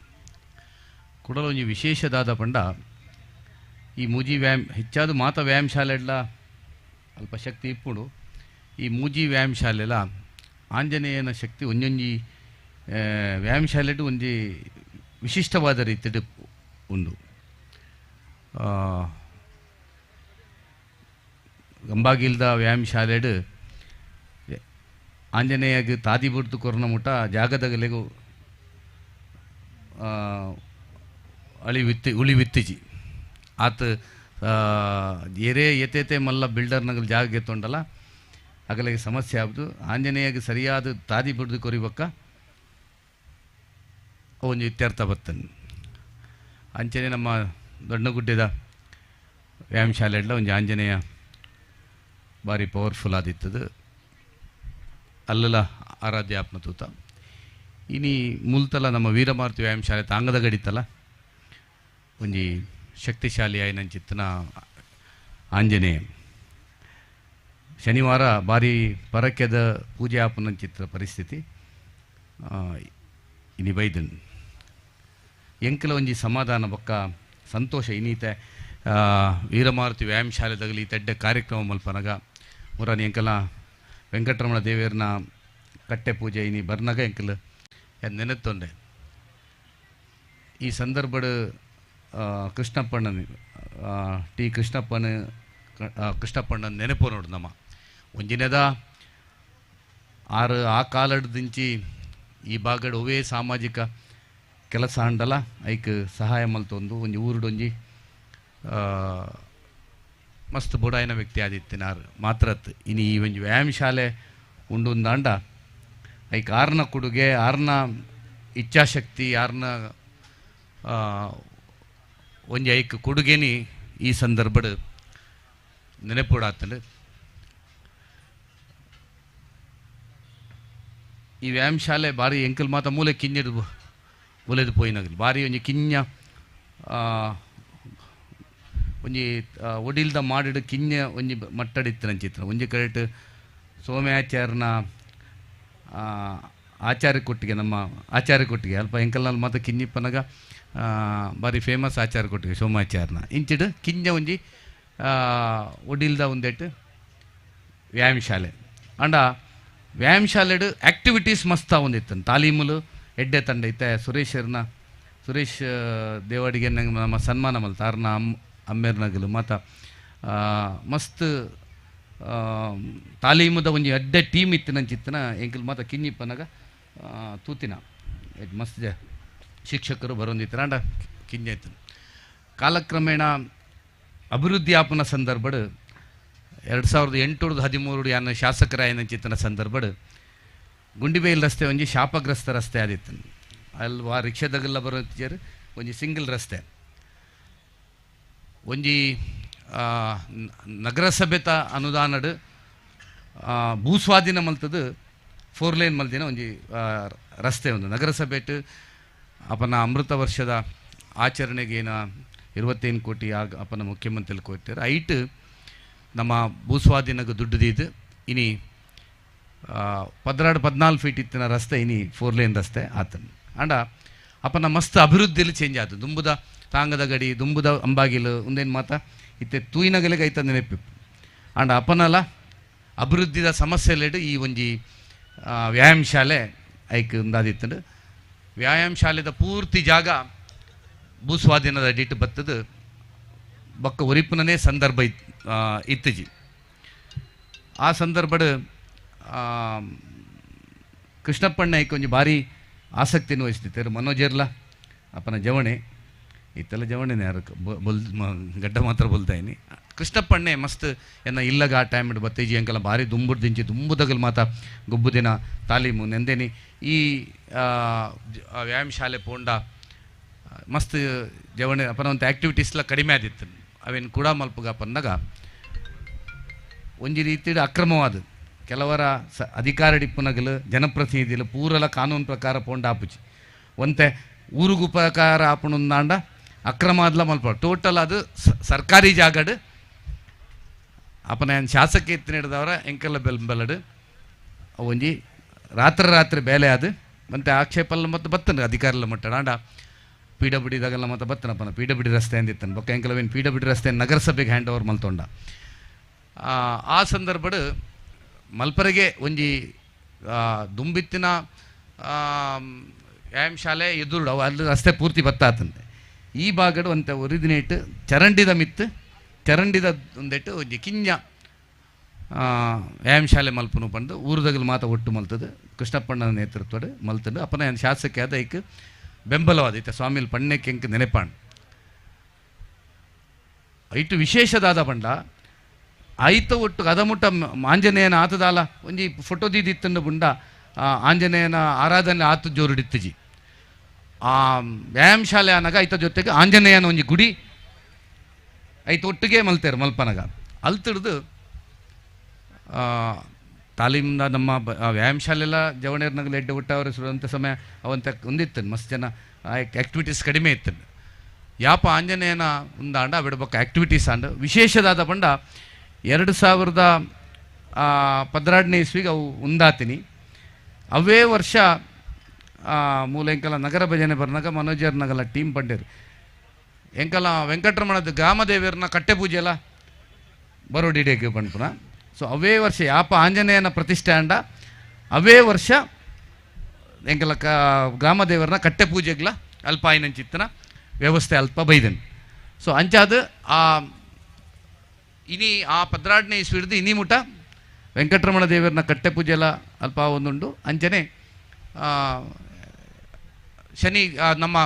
ಕುಡಲ ಒಂಜಿ ವಿಶೇಷದಾದ ಪಂಡ ಈ ಮೂಜಿ ವ್ಯಾಯಾಮ ಹೆಚ್ಚಾದ ಮಾತ ವ್ಯಾಯಾಮ ಶಾಲೆಡ್ಲ ಅಲ್ಪ ಶಕ್ತಿ ಇಪ್ಪುಡು. ಈ ಮೂಜಿ ವ್ಯಾಯಾಮ ಶಾಲೆಲ ಆಂಜನೇಯನ ಶಕ್ತಿ ಒಂಜೊಂಜಿ ವ್ಯಾಯಾಮ ಶಾಲೆಡು ಒಂಜಿ ವಿಶಿಷ್ಟವಾದ ರೀತಿಡು ಉಂಡು. ಗಂಬಾಗಿಲ್ದ ವ್ಯಾಯಾಮ ಶಾಲೆಡು ಆಂಜನೇಯಗೆ ತಾದಿ ಬುಡ್ದು ಕೊರ್ನ ಮುಟ ಜಾಗದಗಲೆಗು ಅಳಿ ವಿತ್ತಿ ಉಳಿ ವಿತ್ತಿಜಿ ಆತ ಏರೇ ಏತೇತೆ ಮಲ್ಲ ಬಿಲ್ಡರ್ನಗಲ್ ಜಾಗ ಗೆತ್ತೊಂಡಲ್ಲ ಅಗಲಿಗೆ ಸಮಸ್ಯೆ ಆಗುದು. ಆಂಜನೇಯಗೆ ಸರಿಯಾದ ತಾದಿ ಬಿಡ್ದು ಕೊರಿಬಕ್ಕ ಒಂಜಿ ಇತ್ಯರ್ಥ ಬತ್ತನ್. ಅಂಚನೆ ನಮ್ಮ ದೊಡ್ಡಗುಡ್ಡೆದ ವ್ಯಾಯಾಮ ಶಾಲೆ ಒಂಜಿ ಆಂಜನೇಯ ಭಾರಿ ಪವರ್ಫುಲ್ ಆದಿತ್ತದು ಅಲ್ಲಲ್ಲ ಆರಾಧ್ಯ ಆಪ್ನ ತೂತ. ಇನಿ ಮುಲ್ತಲ ನಮ್ಮ ವೀರಮಾರುತಿ ವ್ಯಾಯಾಮ ಶಾಲೆ ತಾಂಗದ ಗಡಿತಲ್ಲ ಒಂಜಿ ಶಕ್ತಿಶಾಲಿ ಆಯ್ನಂಚಿತ್ತನ ಆಂಜನೇಯ. ಶನಿವಾರ ಭಾರಿ ಪರಕೆದ ಪೂಜೆ ಆಪುನ ಚಿತ್ರ ಪರಿಸ್ಥಿತಿ ಇನಿ ಬೈದನ್ ಎಂಕಲ ಒಂಜಿ ಸಮಾಧಾನ ಬೊಕ್ಕ ಸಂತೋಷ ಇನ್ನೀತೆ ವೀರಮಾರುತಿ ವ್ಯಾಯಾಮ ಶಾಲೆದಾಗಲಿ ಈ ತಡ್ಡೆ ಕಾರ್ಯಕ್ರಮ ಮಲ್ಪನಗ ಮುರಾನಿ ಎಂಕಲ ವೆಂಕಟರಮಣ ದೇವೇರ್ನ ಕಟ್ಟೆ ಪೂಜೆ ಇನಿ ಬರ್ನಗ ಎಂಕಲ ನೆನೆತ್ತೊಂಡೆ. ಈ ಸಂದರ್ಭಡ್ ಕೃಷ್ಣಪ್ಪಣ್ಣನ ಟಿ ಕೃಷ್ಣಪ್ಪನ ಕೃಷ್ಣಪ್ಪಣ್ಣನ ನೆನಪು ನೋಡು ನಮ್ಮ ಒಂಜಿನದ ಆರು ಆ ಕಾಲಡ್ದಿಂಚಿ ಈ ಭಾಗಡ್ ಒವೇ ಸಾಮಾಜಿಕ ಕೆಲಸ ಅಂಡಲ ಐಕ್ ಸಹಾಯ ಮಲ್ತೊಂದು ಒಂಜಿ ಊರುಡೊಂಜಿ ಮಸ್ತ್ ಬೊಡಾಯಿನ ವ್ಯಕ್ತಿ ಆದಿತ್ತಿನಾರು ಮಾತ್ರ ಇನಿ ಈ ಒಂಜಿ ವ್ಯಾಯಾಮ ಶಾಲೆ ಉಂಡುಂದಾಂಡ ಐಕ್ ಆರ್ನ ಕೊಡುಗೆ, ಆರ್ನ ಇಚ್ಛಾಶಕ್ತಿ, ಆರ್ನ ಒಂಜಿ ಐಕ್ ಕೊಡುಗೆನಿ ಈ ಸಂದರ್ಭಡ್ ನೆನಪುಡಾತಂಡು. ಈ ವ್ಯಾಯಾಮ ಶಾಲೆ ಭಾರಿ ಎಂಕಲ್ ಮಾತ ಮೂಲೆ ಕಿಂಜಡು ಒಲೆದು ಪೋಯಿನಗಲು ಭಾರಿ ಒಂಜಿ ಕಿಂಜ ಒಂಜಿ ಒಡಿಲ್ದ ಮಾಡಿಡು ಕಿಂಜ ಒಂಜಿ ಮಟ್ಟಡಿತ್ತಿನ ಚಿತ್ರ ಒಂಜಿ ಕರೆಕ್ಟ್ ಸೋಮ್ಯಾಚಾರ್ಯನ ಆಚಾರ್ಯ ಕೊಟ್ಟಿಗೆ, ನಮ್ಮ ಆಚಾರ್ಯ ಕೊಟ್ಟಿಗೆ ಅಲ್ಪ ಎಂಕಲ್ನಲ್ಲಿ ಮಾತ ಕಿಂಜಿಪ್ಪನಗ ಭಾರಿ ಫೇಮಸ್ ಆಚಾರ್ಯ ಕೊಟ್ಟಿಗೆ ಸೋಮಾಚಾರ್ಯನ ಇಂಚಿಡು ಕಿಂಜ ಒಂಜಿ ಒಡಿಲ್ದ ಒಂದೆಟ್ಟು ವ್ಯಾಯಾಮ ಶಾಲೆ. ಅಂಡ ವ್ಯಾಯಾಮ ಶಾಲೆಡು ಆ್ಯಕ್ಟಿವಿಟೀಸ್ ಮಸ್ತ್ ಒಂದಿತ್ತು ತಾಲೀಮುಲು ಎಡ್ಡೆ ತಂಡ ಇತ್ತೆ ಸುರೇಶರ್ನ ಸುರೇಶ್ ದೇವಾಡಿಗೆ ನಂಗೆ ನಮ್ಮ ಸನ್ಮಾನ ಮಲ್ತ ಆರ್ನ ಅಮ್ಮೇರ್ನಗಲು ಮಾತ ಮಸ್ತ್ ತಾಲೀಮುದ ಒಂಜಿ ಎಡ್ಡೆ ಟೀಮ್ ಇತ್ತು ನಂಚಿತ್ತನ ಎಂಕಲ್ ಮಾತ ಕಿನ್ನಿಪ್ಪನಾಗ ತೂತಿನ ಮಸ್ತ್ ಜ ಶಿಕ್ಷಕರು ಬರೋಂದಿತ್ತರ ಅಂಡ ಕಿಂಜ ಇತ್ತು. ಕಾಲಕ್ರಮೇಣ ಅಭಿವೃದ್ಧಿ ಆಪನ ಸಂದರ್ಭಡ್ 2008-13 ಯಾನ ಶಾಸಕರಾಯನ ಚಿತ್ತನ ಸಂದರ್ಭಡ್ ಗುಂಡಿಬೇಲ್ ರಸ್ತೆ ಒಂಜಿ ಶಾಪಗ್ರಸ್ತ ರಸ್ತೆ ಆದಿತ್ತು. ಅಲ್ವಾ ರಿಕ್ಷಾದಾಗೆಲ್ಲ ಬರೋ ಒಂಜಿ ಸಿಂಗಲ್ ರಸ್ತೆ ಒಂಜಿ ನಗರಸಭೆತ ಅನುದಾನಡ್ ಭೂಸ್ವಾಧೀನ ಮಲ್ತದು 4 ಲೇನ್ ಮಲ್ದಿನ ಒಂಜಿ ರಸ್ತೆ ಒಂದು ನಗರಸಭೆಟ್ ಅಪನ ಅಮೃತ ವರ್ಷದ ಆಚರಣೆಗೆ ಏನ 25 ಕೋಟಿ ಆಗ ಅಪನ ಮುಖ್ಯಮಂತ್ರಿ ಕೊಡ್ತಾರೆ ಐಟ್ ನಮ್ಮ ಭೂಸ್ವಾಧೀನಕ್ಕೆ ದುಡ್ಡು ದೀದು ಇನಿ 12-14 ಫೀಟ್ ಇತ್ತಿನ ರಸ್ತೆ ಇನಿ 4 ಲೇನ್ ರಸ್ತೆ ಆತನ. ಅಂಡ ಅಪನ ಮಸ್ತ್ ಅಭಿವೃದ್ಧಿಯಲ್ಲಿ ಚೇಂಜ್ ಆತು. ದುಂಬುದ ತಾಂಗದ ಗಡಿ ದುಂಬುದ ಅಂಬಾಗಿಲು ಒಂದೇನು ಮಾತ ಇತ್ತೆ ತೂಯಿನಗಲಿಗೆ ಐತ ನೆನಪಿ. ಅಂಡ ಅಪನಲ ಅಭಿವೃದ್ಧಿದ ಸಮಸ್ಯೆಲೆಡು ಈ ಒಂಜಿ ವ್ಯಾಯಾಮ ಶಾಲೆ ಐಕ್ ಒಂದಾದಿತ್ತಂಡು. ವ್ಯಾಯಾಮ ಶಾಲೆದ ಪೂರ್ತಿ ಜಾಗ ಭೂಸ್ವಾಧೀನದ ಅಡಿಟ್ಟು ಬತ್ತದು ಬೊಕ್ಕ ಒರಿಪುನನೇ ಸಂದರ್ಭ ಇತ್ತಜಿ. ಆ ಸಂದರ್ಭಡ್ ಕೃಷ್ಣಪ್ಪಣ್ಣ ಐಕ್ ಒಂಜಿ ಭಾರಿ ಆಸಕ್ತಿಯನ್ನು ವಹಿಸ್ತಿತ್ತಾರೆ. ಮನೋಜರ್ಲ ಅಪ್ಪನ ಜವಣೆ ಇತ್ತೆಲ್ಲ ಜವಣೆನೇ ಯಾರು ಬೊಲ್ ಗಡ್ಡ ಮಾತ್ರ ಬೊಲ್ತಾಯಿನಿ. ಕೃಷ್ಣಪ್ಪಣ್ಣೆ ಮಸ್ತ್ ಎನ್ನ ಇಲ್ಲಗ ಆ ಟೈಮ್ ಬತ್ತೇಜಿ ಅಂಕಲ ಭಾರಿ ದುಂಬುಡ್ ದಿಂಚಿ ದುಂಬುದಗಲ್ ಮಾತ ಗೊಬ್ಬು ದಿನ ತಾಲೀಮು ನೆಂದೇನಿ ಈ ವ್ಯಾಯಾಮ ಶಾಲೆ ಪೋಂಡ ಮಸ್ತ್ ಜವಣೆ ಅಪ್ಪನ ಒಂದು ಆ್ಯಕ್ಟಿವಿಟೀಸ್ಲ ಕಡಿಮೆ ಆದಿತ್ತು. ಅವೇನು ಕೂಡ ಮಲ್ಪುಗ ಪಂದಾಗ ಒಂಜಿ ರೀತಿಯ ಅಕ್ರಮವಾದ ಕೆಲವರ ಅಧಿಕಾರ ಡಿಪ್ಪುನಗಲು ಜನಪ್ರತಿನಿಧಿಲು ಪೂರಲ ಕಾನೂನು ಪ್ರಕಾರ ಪೋಂಡ ಆಪುಜಿ ಒಂತೆ ಊರುಗು ಪ್ರಕಾರ ಆಪುಣಂದಾಂಡ ಅಕ್ರಮ ಆದ್ಲ ಮಲ್ಪ ಟೋಟಲ್ ಅದು ಸರ್ಕಾರಿ ಜಾಗಡು ಅಪ್ಪನ ಶಾಸಕ ಎತ್ತಿನ ಹಿಡಿದವರ ಎಂಕಲ್ಲ ಬೆಲ್ ಬೆಲ್ಲಡು ಒಂಜಿ ರಾತ್ರಿ ರಾತ್ರಿ ಬೇಲೆ ಅದು ಮತ್ತೆ ಆಕ್ಷೇಪಲ್ಲ ಮತ್ತು ಬತ್ತನ ಅಧಿಕಾರಿಲ್ಲ ಮಟ್ಟ ಆಂಡ ಪಿ ಡಬ್ಲ್ಯೂ ಡಿದಾಗೆಲ್ಲ ಮತ್ತೆ ಬತ್ತನಪ್ಪನ ಪಿ ಡಬ್ಲ್ಯೂ ಡಿ ರಸ್ತೆ ಅಂದಿತ್ತನ ಬೊಕ್ಕ ಎಂಕಲವೇನು ಪಿ ಡಬ್ಲ್ಯೂ ಡಿ ರಸ್ತೆ ನಗರಸಭೆಗೆ ಹ್ಯಾಂಡ್ ಓವರ್ ಮಲ್ತೊಂಡ. ಆ ಸಂದರ್ಭಡ್ ಮಲ್ಪರೆಗೆ ಒಂಜಿ ದುಂಬಿತ್ತಿನ ವ್ಯಾಯಾಮ ಶಾಲೆ ಎದುರು ಅಲ್ಲಿ ರಸ್ತೆ ಪೂರ್ತಿ ಬತ್ತಾತಂತೆ. ಈ ಭಾಗಡು ಒಂತೆ ಒರಿಜಿನೇಟ್ ಚರಂಡಿದ ಮಿತ್ತು ಚರಂಡಿದ ಒಂದೆಟ್ಟು ಒಂಜಿ ಕಿಂಜ ವ್ಯಾಯಾಮ ಶಾಲೆ ಮಲ್ಪನು ಪಂಡು ಊರುದಗಲು ಮಾತ ಒಟ್ಟು ಮಲ್ತದು ಕೃಷ್ಣಪ್ಪಣ್ಣನ ನೇತೃತ್ವದ ಮಲ್ತದು ಅಪ್ಪನ ಶಾಸಕ ಆದ ಐಕ್ ಬೆಂಬಲವಾದ ಇತ್ತ ಸ್ವಾಮಿಲ್ ಪಣ್ಣೆ ಕೆಂಕ್ ನೆನೆಪಾಣ್ ಐಟು ವಿಶೇಷದಾದ ಪಂಡ ಐತ ಒಟ್ಟು ಅದಮುಟ್ಟ ಆಂಜನೇಯನ ಆತದಾಲ ಒಂಜಿ ಫೋಟೋ ದೀದಿತ್ತಂಡು ಬುಂಡ ಆಂಜನೇಯನ ಆರಾಧನೆ ಆತ ಜೋರುಡಿತ್ತಜಿ. ಆ ವ್ಯಾಯಾಮ ಶಾಲೆ ಆನಾಗ ಐತ ಜೊತೆಗೆ ಆಂಜನೇಯನ ಒಂಜಿ ಗುಡಿ ಐತ ಒಟ್ಟಿಗೆ ಮಲ್ತೇರು ಮಲ್ಪನಗ ಅಲ್ತಿಡ್ದು ತಾಲೀಮ್ನ ನಮ್ಮ ವ್ಯಾಯಾಮ ಶಾಲೆಲ್ಲ ಜವಣೇರ್ನಾಗಲಿ ಎಡ್ಡೆ ಹುಟ್ಟವರು ಸುರಂತ ಸಮಯ ಅವಂತ ಒಂದಿತ್ತು ಮಸ್ತ್ ಜನ ಆ್ಯಕ್ಟಿವಿಟೀಸ್ ಕಡಿಮೆ ಇತ್ತು. ಯಾಪ ಆಂಜನೇಯನ ಉಂದಾಂಡ ಬಿಡ್ಬೇಕು ಆ್ಯಕ್ಟಿವಿಟೀಸ್ ಆಂಡ ವಿಶೇಷದಾದ ಪಂಡ 2000 12ನೇ ಇಸ್ವಿಗೆ ಅವು ಉಂದಾತಿನಿ. ಅವೇ ವರ್ಷ ಮೂಲ ಎಂಕಲ ನಗರ ಭಜನೆ ಬರ್ನಾಗ ಮನೋಜರ್ನಗಲ ಟೀಮ್ ಪಂಡೇರು ಎಂಕಲ ವೆಂಕಟರಮಣದ ಗ್ರಾಮದೇವಿಯರ್ನ ಕಟ್ಟೆ ಪೂಜೆ ಎಲ್ಲ ಬರೋಡಿಡೇಗೆ ಪನ್ಪುನ. ಸೊ ಅವೇ ವರ್ಷ ಯಾಪ ಆಂಜನೇಯನ ಪ್ರತಿಷ್ಠೆ ಅಂಡ ಅವೇ ವರ್ಷ ಎಂಕಲ ಕ ಗ್ರಾಮದೇವರನ್ನ ಕಟ್ಟೆ ಪೂಜೆಗ್ಲ ಅಲ್ಪ ಆಯ್ನಂಚಿತ್ತನ ವ್ಯವಸ್ಥೆ ಅಲ್ಪ ಬೈದನ್. ಸೊ ಅಂಚಾದ ಆ ಇನಿ ಆ 12ನೇ ಇಸ್ವಿಡ್ದು ಇನಿ ಮುಟ ವೆಂಕಟರಮಣ ದೇವರನ್ನ ಕಟ್ಟೆ ಪೂಜೆ ಎಲ್ಲ ಅಲ್ಪ ಒಂದುಂಡು. ಅಂಚನೆ ಶನಿ ನಮ್ಮ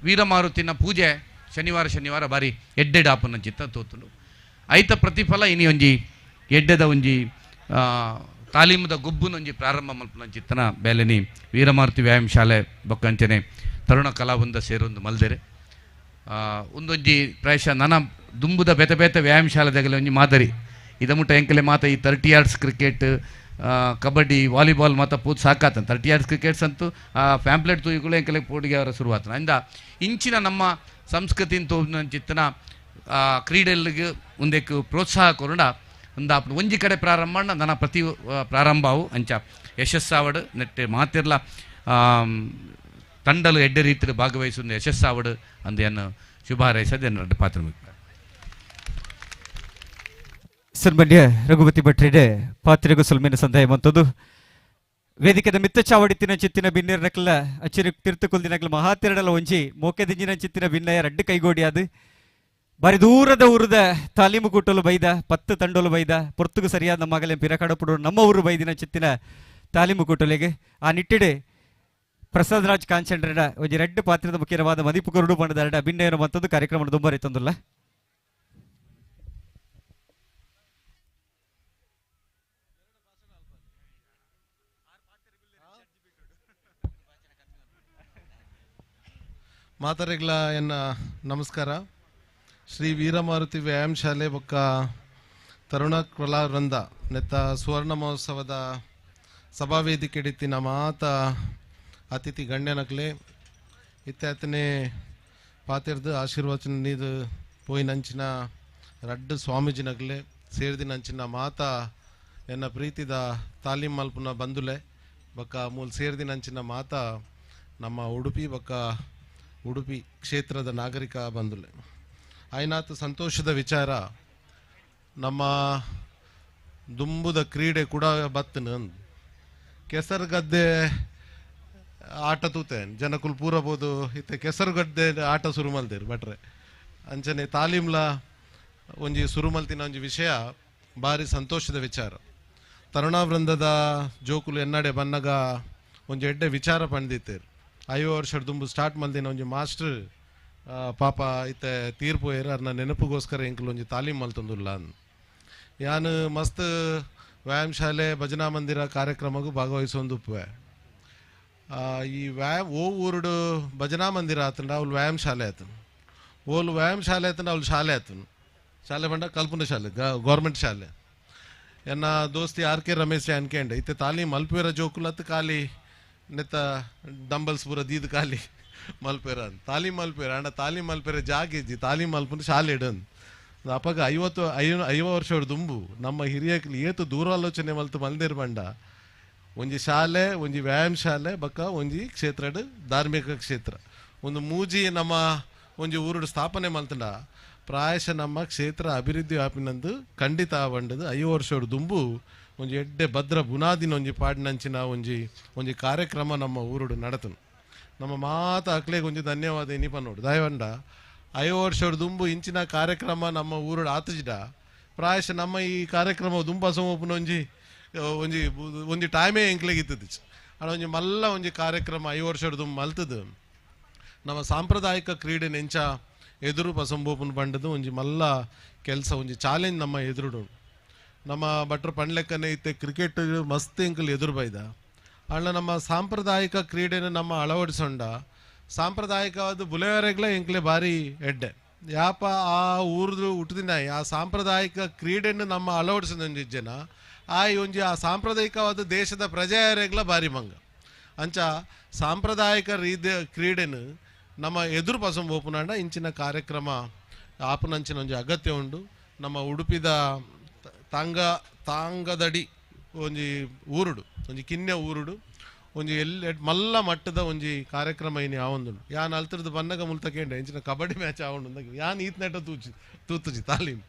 ವೀರಮಾರುತಿನ ಪೂಜೆ ಶನಿವಾರ ಶನಿವಾರ ಬಾರಿ ಎಡ್ಡೆಡ್ ಆಪನ ಚಿತ್ತ ತೋತುಂಡು. ಐತ ಪ್ರತಿಫಲ ಇನಿ ಒಂಜಿ ಎಡ್ಡೆದ ಒಂಜಿ ತಾಲೀಮದ ಗೊಬ್ಬುನೊಂಜಿ ಪ್ರಾರಂಭ ಮಲ್ಪುನ ಚಿತ್ತನ ಬೇಲೆನಿ ವೀರಮಾರುತಿ ವ್ಯಾಯಾಮ ಶಾಲೆ ಬೊಕ್ಕಂಚನೆ ತರುಣ ಕಲಾವಂದ ಸೇರೊಂದು ಮಲ್ದೆರೆ. ಒಂದೊಂಜಿ ಪ್ರಾಯಶಃ ನನ ದುಂಬುದ ಬೇತೆ ಬೇತೆ ವ್ಯಾಯಾಮ ಶಾಲೆದಾಗಲೇ ಒಂಜಿ ಮಾದರಿ ಇದ ಮುಟ್ಟ ಎಂಕಲೆ ಮಾತ ಈ 30 ಯಾರ್ಡ್ಸ್ ಕ್ರಿಕೆಟ್ ಕಬಡ್ಡಿ ವಾಲಿಬಾಲ್ ಮಾತ ಪೂತ್ ಸಾಕಾತನ. 30 ಯಾರ್ಡ್ಸ್ ಕ್ರಿಕೆಟ್ಸ್ ಅಂತೂ ಆ ಪ್ಯಾಂಪ್ಲೆಟ್ ತೂಯಿಗಳು ಎಂಕಲೆ ಪೋಡಿಗೆ ಅವರ ಶುರುವಾತನ. ಅಂದ ಇಂಚಿನ ನಮ್ಮ ಸಂಸ್ಕೃತಿನ ತೋಪಿನ ಚಿತ್ತನ ಕ್ರೀಡೆಗಳಿಗೆ ಒಂದೇಕು ಪ್ರೋತ್ಸಾಹ ಕೊರಡ ಒಂದಾಪು ಒಂಜಿ ಕಡೆ ಪ್ರಾರಂಭ ನನ್ನ ಪ್ರತಿ ಪ್ರಾರಂಭವು ಅಂಚ ಯಶಸ್ಸಾವಡು ನೆಟ್ಟೆ ಮಾತಿರ್ಲ ತಂಡಲು ಎಡ್ಡೆ ರೀತಿಯಲ್ಲಿ ಭಾಗವಹಿಸುವ ಯಶಸ್ಸಾವಡು ಅಂದೆಯನ್ನು ಶುಭ ಹಾರೈಸೋದು ಎರಡು ಪಾತ್ರ. ಸನ್ಮಾನ್ಯ ರಘುಪತಿ ಭಟ್ರೆಡೆ ಪಾತ್ರೆಗೂ ಸೊಲ್ಮೆನ ಸಂದಾಯ ಮಂತದ್ದು. ವೇದಿಕೆದ ಮಿತ್ತ ಚಾವಡಿತ್ತಿನ ಚಿತ್ತಿನ ಬಿನ್ನೇರ್ನಕ್ಲ ಅಚ್ಚಿರಿ ತಿರ್ತುಕೊಲ್ದಿನಕ್ಲ ಮಹಾತಿರಡಲ ಒಂಜಿ ಮೋಕೆದಿಂಜಿನ ಚಿತ್ತಿನ ಬಿನ್ನಯ ರಡ್ಡು ಕೈಗೋಡಿ ಅದು ಬಾರಿ ದೂರದ ಊರದ ತಾಲೀಮು ಕೂಟಲು ಬೈದ 10 ತಂಡೋಲು ಬೈದ ಪೊರ್ತುಗು ಸರಿಯಾದ ಮಗಲೆ ಪಿರಕಡಪುಡು ನಮ್ಮ ಊರು ಬೈದಿನ ಚಿತ್ತಿನ ತಾಲೀಮು ಕೂಟಲಿಗೆ ಆ ನಿಟ್ಟಿಡೆ ಪ್ರಸಾದ್ ರಾಜ್ ಕಾಂಚಂಡ್ರಡ ಒಂಜಿ ರಡ್ಡು ಪಾತ್ರದ ಮುಖ್ಯವಾದ ಮದಿಪು ಕೊರಡು ಬಣ್ಣದ ಬಿನ್ನಯನ ಮಂತದ್ದು ಕಾರ್ಯಕ್ರಮ ದುಂಬರಿತಂದುಲ್ಲ. ಮಾತರಿಗಳ ಎನ್ನ ನಮಸ್ಕಾರ. ಶ್ರೀ ವೀರಮಾರುತಿ ವ್ಯಾಯಾಮ ಶಾಲೆ ಬೊಕ್ಕ ತರುಣ ಕಲಾ ವೃಂದ ನೆತ್ತ ಸುವರ್ಣ ಮಹೋತ್ಸವದ ಸಭಾವೇದಿಕೆ ಮಾತ ಅತಿಥಿ ಗಣ್ಯನಕ್ಲೆ ಇತ್ಯಾತನೆ ಪಾತಿರ್ದು ಆಶೀರ್ವಚನ ನೀದು ಪೋಯಿನಂಚಿನ ರಡ್ಡು ಸ್ವಾಮೀಜಿನಕ್ಲೆ ಸೇರ್ದಿನಂಚಿನ ಮಾತ ಎನ್ನ ಪ್ರೀತಿದ ತಾಲೀಮ್ ಮಲ್ಪುನ ಬಂಧುಲೆ ಬೊಕ್ಕ ಮೂಲ ಸೇರ್ದಿನಂಚಿನ ಮಾತ ನಮ್ಮ ಉಡುಪಿ ಬೊಕ್ಕ ಉಡುಪಿ ಕ್ಷೇತ್ರದ ನಾಗರಿಕ ಬಂಧುಲೆ. ಆಯ್ನಾತು ಸಂತೋಷದ ವಿಚಾರ ನಮ್ಮ ದುಂಬುದ ಕ್ರೀಡೆ ಕೂಡ ಬತ್ತನ ಕೆಸರುಗದ್ದೆ ಆಟ ತೂತೆ ಜನಕುಲ್ ಪೂರಬೋದು ಇತ್ತೆ ಕೆಸರುಗದ್ದೆ ಆಟ ಶುರು ಮಲ್ದೇರು ಭಟ್ರೆ. ಅಂಚನೆ ತಾಲೀಮ್ಲ ಒಂಜಿ ಸುರು ಮಲ್ತಿನ ಒಂಜಿ ವಿಷಯ ಭಾರಿ ಸಂತೋಷದ ವಿಚಾರ. ತರುಣ ವೃಂದದ ಜೋಕುಲು ಎನ್ನಡೆ ಬನ್ನಗ ಒಂಜಿ ಎಡ್ಡೆ ವಿಚಾರ ಪಂಡಿತ್ತೇರು. 5 ವರ್ಷ ದುಂಬು ಸ್ಟಾರ್ಟ್ ಮಲ್ದಿನ ಒಂಜಿ ಮಾಸ್ಟರ್ ಪಾಪ ಇತ್ತೆ ತೀರ್ಪು ಏರ್ ಅರ್ನ ನೆನಪುಗೋಸ್ಕರ ಎಂಕುಲು ಒಂಜಿ ತಾಲೀಮ್ ಮಲ್ತೊಂದುಲ್ಲ. ಯಾನು ಮಸ್ತ್ ವ್ಯಾಯಾಮ ಶಾಲೆ ಭಜನಾ ಮಂದಿರ ಕಾರ್ಯಕ್ರಮಗೂ ಭಾಗವಹಿಸೊಂದುಪ್ಪುವೆ. ಈ ವ್ಯಾಯಾಮ ಓ ಊರುಡು ಭಜನಾ ಮಂದಿರ ಆತಂಡ ಅವ್ಲು ವ್ಯಾಯಾಮ ಶಾಲೆ ಆತನು, ಓಲು ವ್ಯಾಯಾಮ ಶಾಲೆ ಆತಂಡ ಅವ್ಲು ಶಾಲೆ ಆತನು, ಶಾಲೆ ಬಂಡ ಕಲ್ಪನ ಶಾಲೆ ಗೌರ್ಮೆಂಟ್ ಶಾಲೆ. ಎನ್ನ ದೋಸ್ತಿ ಆರ್ ಕೆ ರಮೇಶ್ ಅನ್ಕಂಡೆ ಇತ್ತೆ ತಾಲೀಮ್ ಮಲ್ಪೇರ ಜೋಕುಲತ್ತು ಖಾಲಿ ನೆತ್ತ ಡಂಬಲ್ಸ್ ಪೂರ ದೀದ್ ಖಾಲಿ ಮಲ್ಪೇರ ತಾಲೀಮ್ ಮಲ್ಪೇರ ಅಣ್ಣ ತಾಲೀಮ್ ಮಲ್ಪೇರ ಜಾಗ ಇಜ್ಜಿ ತಾಲೀಮ್ ಮಲ್ಪನ ಶಾಲೆ ಇಡನ್. ಅಪಗ 50 ವರ್ಷ ದುಂಬು ನಮ್ಮ ಹಿರಿಯಕ್ಲಿ ಏತು ದೂರಾಲೋಚನೆ ಮಲ್ತು ಮಲ್ದೇರ್ ಬಂಡ ಒಂಜಿ ಶಾಲೆ ಒಂಜಿ ವ್ಯಾಯಾಮ ಶಾಲೆ ಬಕ್ಕ ಒಂಜಿ ಕ್ಷೇತ್ರಡ್ ಧಾರ್ಮಿಕ ಕ್ಷೇತ್ರ ಒಂದು ಮೂಜಿ ನಮ್ಮ ಒಂಜಿ ಊರುಡು ಸ್ಥಾಪನೆ ಮಲ್ತಂಡ ಪ್ರಾಯಶಃ ನಮ್ಮ ಕ್ಷೇತ್ರ ಅಭಿವೃದ್ಧಿ ಆಪಿನಂದು ಖಂಡಿತ ಬಂಡದು. 5 ವರ್ಷ ದುಂಬು ಒಂಜಿ ಎಡ್ಡೆ ಭದ್ರ ಬುನಾದಿನ ಒಂಜಿ ಪಾಡಿನಂಚಿನ ಒಂಜಿ ಒಂಜಿ ಕಾರ್ಯಕ್ರಮ ನಮ್ಮ ಊರುಡು ನಡತನು. ನಮ್ಮ ಮಾತ ಅಕ್ಲೆಗೆ ಒಂಜಿ ಧನ್ಯವಾದ ಇನಿಪ ನೋಡು ದಯವಂಡ 5 ವರ್ಷ ದುಂಬು ಇಂಚಿನ ಕಾರ್ಯಕ್ರಮ ನಮ್ಮ ಊರುಡು ಆತಜಿಡ ಪ್ರಾಯಶಃ ನಮ್ಮ ಈ ಕಾರ್ಯಕ್ರಮ ದುಂಬ ಸೋಮಪ್ಪನ ಒಂಜಿ ಒಂಜಿ ಒಂಜಿ ಟೈಮೇ ಎಂಕ್ಲೆಗೆ ಇತ್ತದಿಚ್ಚ ಅಡ ಒಂಜಿ ಮಲ್ಲ ಒಂಜಿ ಕಾರ್ಯಕ್ರಮ 5 ವರ್ಷ ದುಂಬು ಮಲ್ತದು. ನಮ್ಮ ಸಾಂಪ್ರದಾಯಿಕ ಕ್ರೀಡೆ ನೆಂಚ ಎದುರು ಪಸಂಬೋಪನ ಬಂಡದು ಒಂಜಿ ಮಲ್ಲ ಕೆಲಸ ಒಂಜಿ ಚಾಲೆಂಜ್ ನಮ್ಮ ಎದುರುಡು. ನಮ್ಮ ಭಟ್ರು ಪಣ್ಲೆಕ್ಕನೆ ಇತ್ತೆ ಕ್ರಿಕೆಟ್ ಮಸ್ತ್ ಎಂಕಲ್ ಎದುರು ಬೈದ ಅಣ್ಣ ನಮ್ಮ ಸಾಂಪ್ರದಾಯಿಕ ಕ್ರೀಡೆನ ನಮ್ಮ ಅಳವಡಿಸೊಂಡ ಸಾಂಪ್ರದಾಯಿಕವಾದ ಬುಲೆವರೆಗ್ಲ ಎಂಕ್ಲೆ ಭಾರಿ ಎಡ್ಡೆ ಯಾಪ ಆ ಊರ್ದು ಹುಟ್ಟಿದಿನ ಆ ಸಾಂಪ್ರದಾಯಿಕ ಕ್ರೀಡೆಯನ್ನು ನಮ್ಮ ಅಳವಡಿಸಿದ ಒಂಜಿ ಜನ ಆ ಒಂಜಿ ಆ ಸಾಂಪ್ರದಾಯಿಕವಾದ ದೇಶದ ಪ್ರಜೆಯರೆಗ್ಲ ಭಾರಿ ಮಂಗ ಅಂಚ ಸಾಂಪ್ರದಾಯಿಕ ರೀತಿಯ ಕ್ರೀಡೆನು ನಮ್ಮ ಎದುರು ಪಸಂಬೋಪುನಾಂಡ ಇಂಚಿನ ಕಾರ್ಯಕ್ರಮ ಆಪನಂಚಿನ ಒಂಜಿ ಅಗತ್ಯ ಉಂಡು. ನಮ್ಮ ಉಡುಪಿದ ತಾಂಗ ತಾಂಗದಡಿ ಒಂಜಿ ಊರುಡು ಒಂಜಿ ಕಿನ್ಯ ಊರುಡು ಒಂಜಿ ಎಲ್ಲಿ ಮಲ್ಲ ಮಟ್ಟದ ಒಂಜಿ ಕಾರ್ಯಕ್ರಮ ಇನಿ ಆವೊಂದುಂಡು. ಯಾನ್ ಅಲ್ತರ್ದು ಬನ್ನಗ ಮುಲ್ತ ಕೇಂಡೆ ಇಂಚಿನ ಕಬಡ್ಡಿ ಮ್ಯಾಚ್ ಆವೊಂಡು ಯಾನ್ ಈತ್ ನೆಟ ತೂಚಿ ತೂತುಜಿ ತಾಲೀಮ್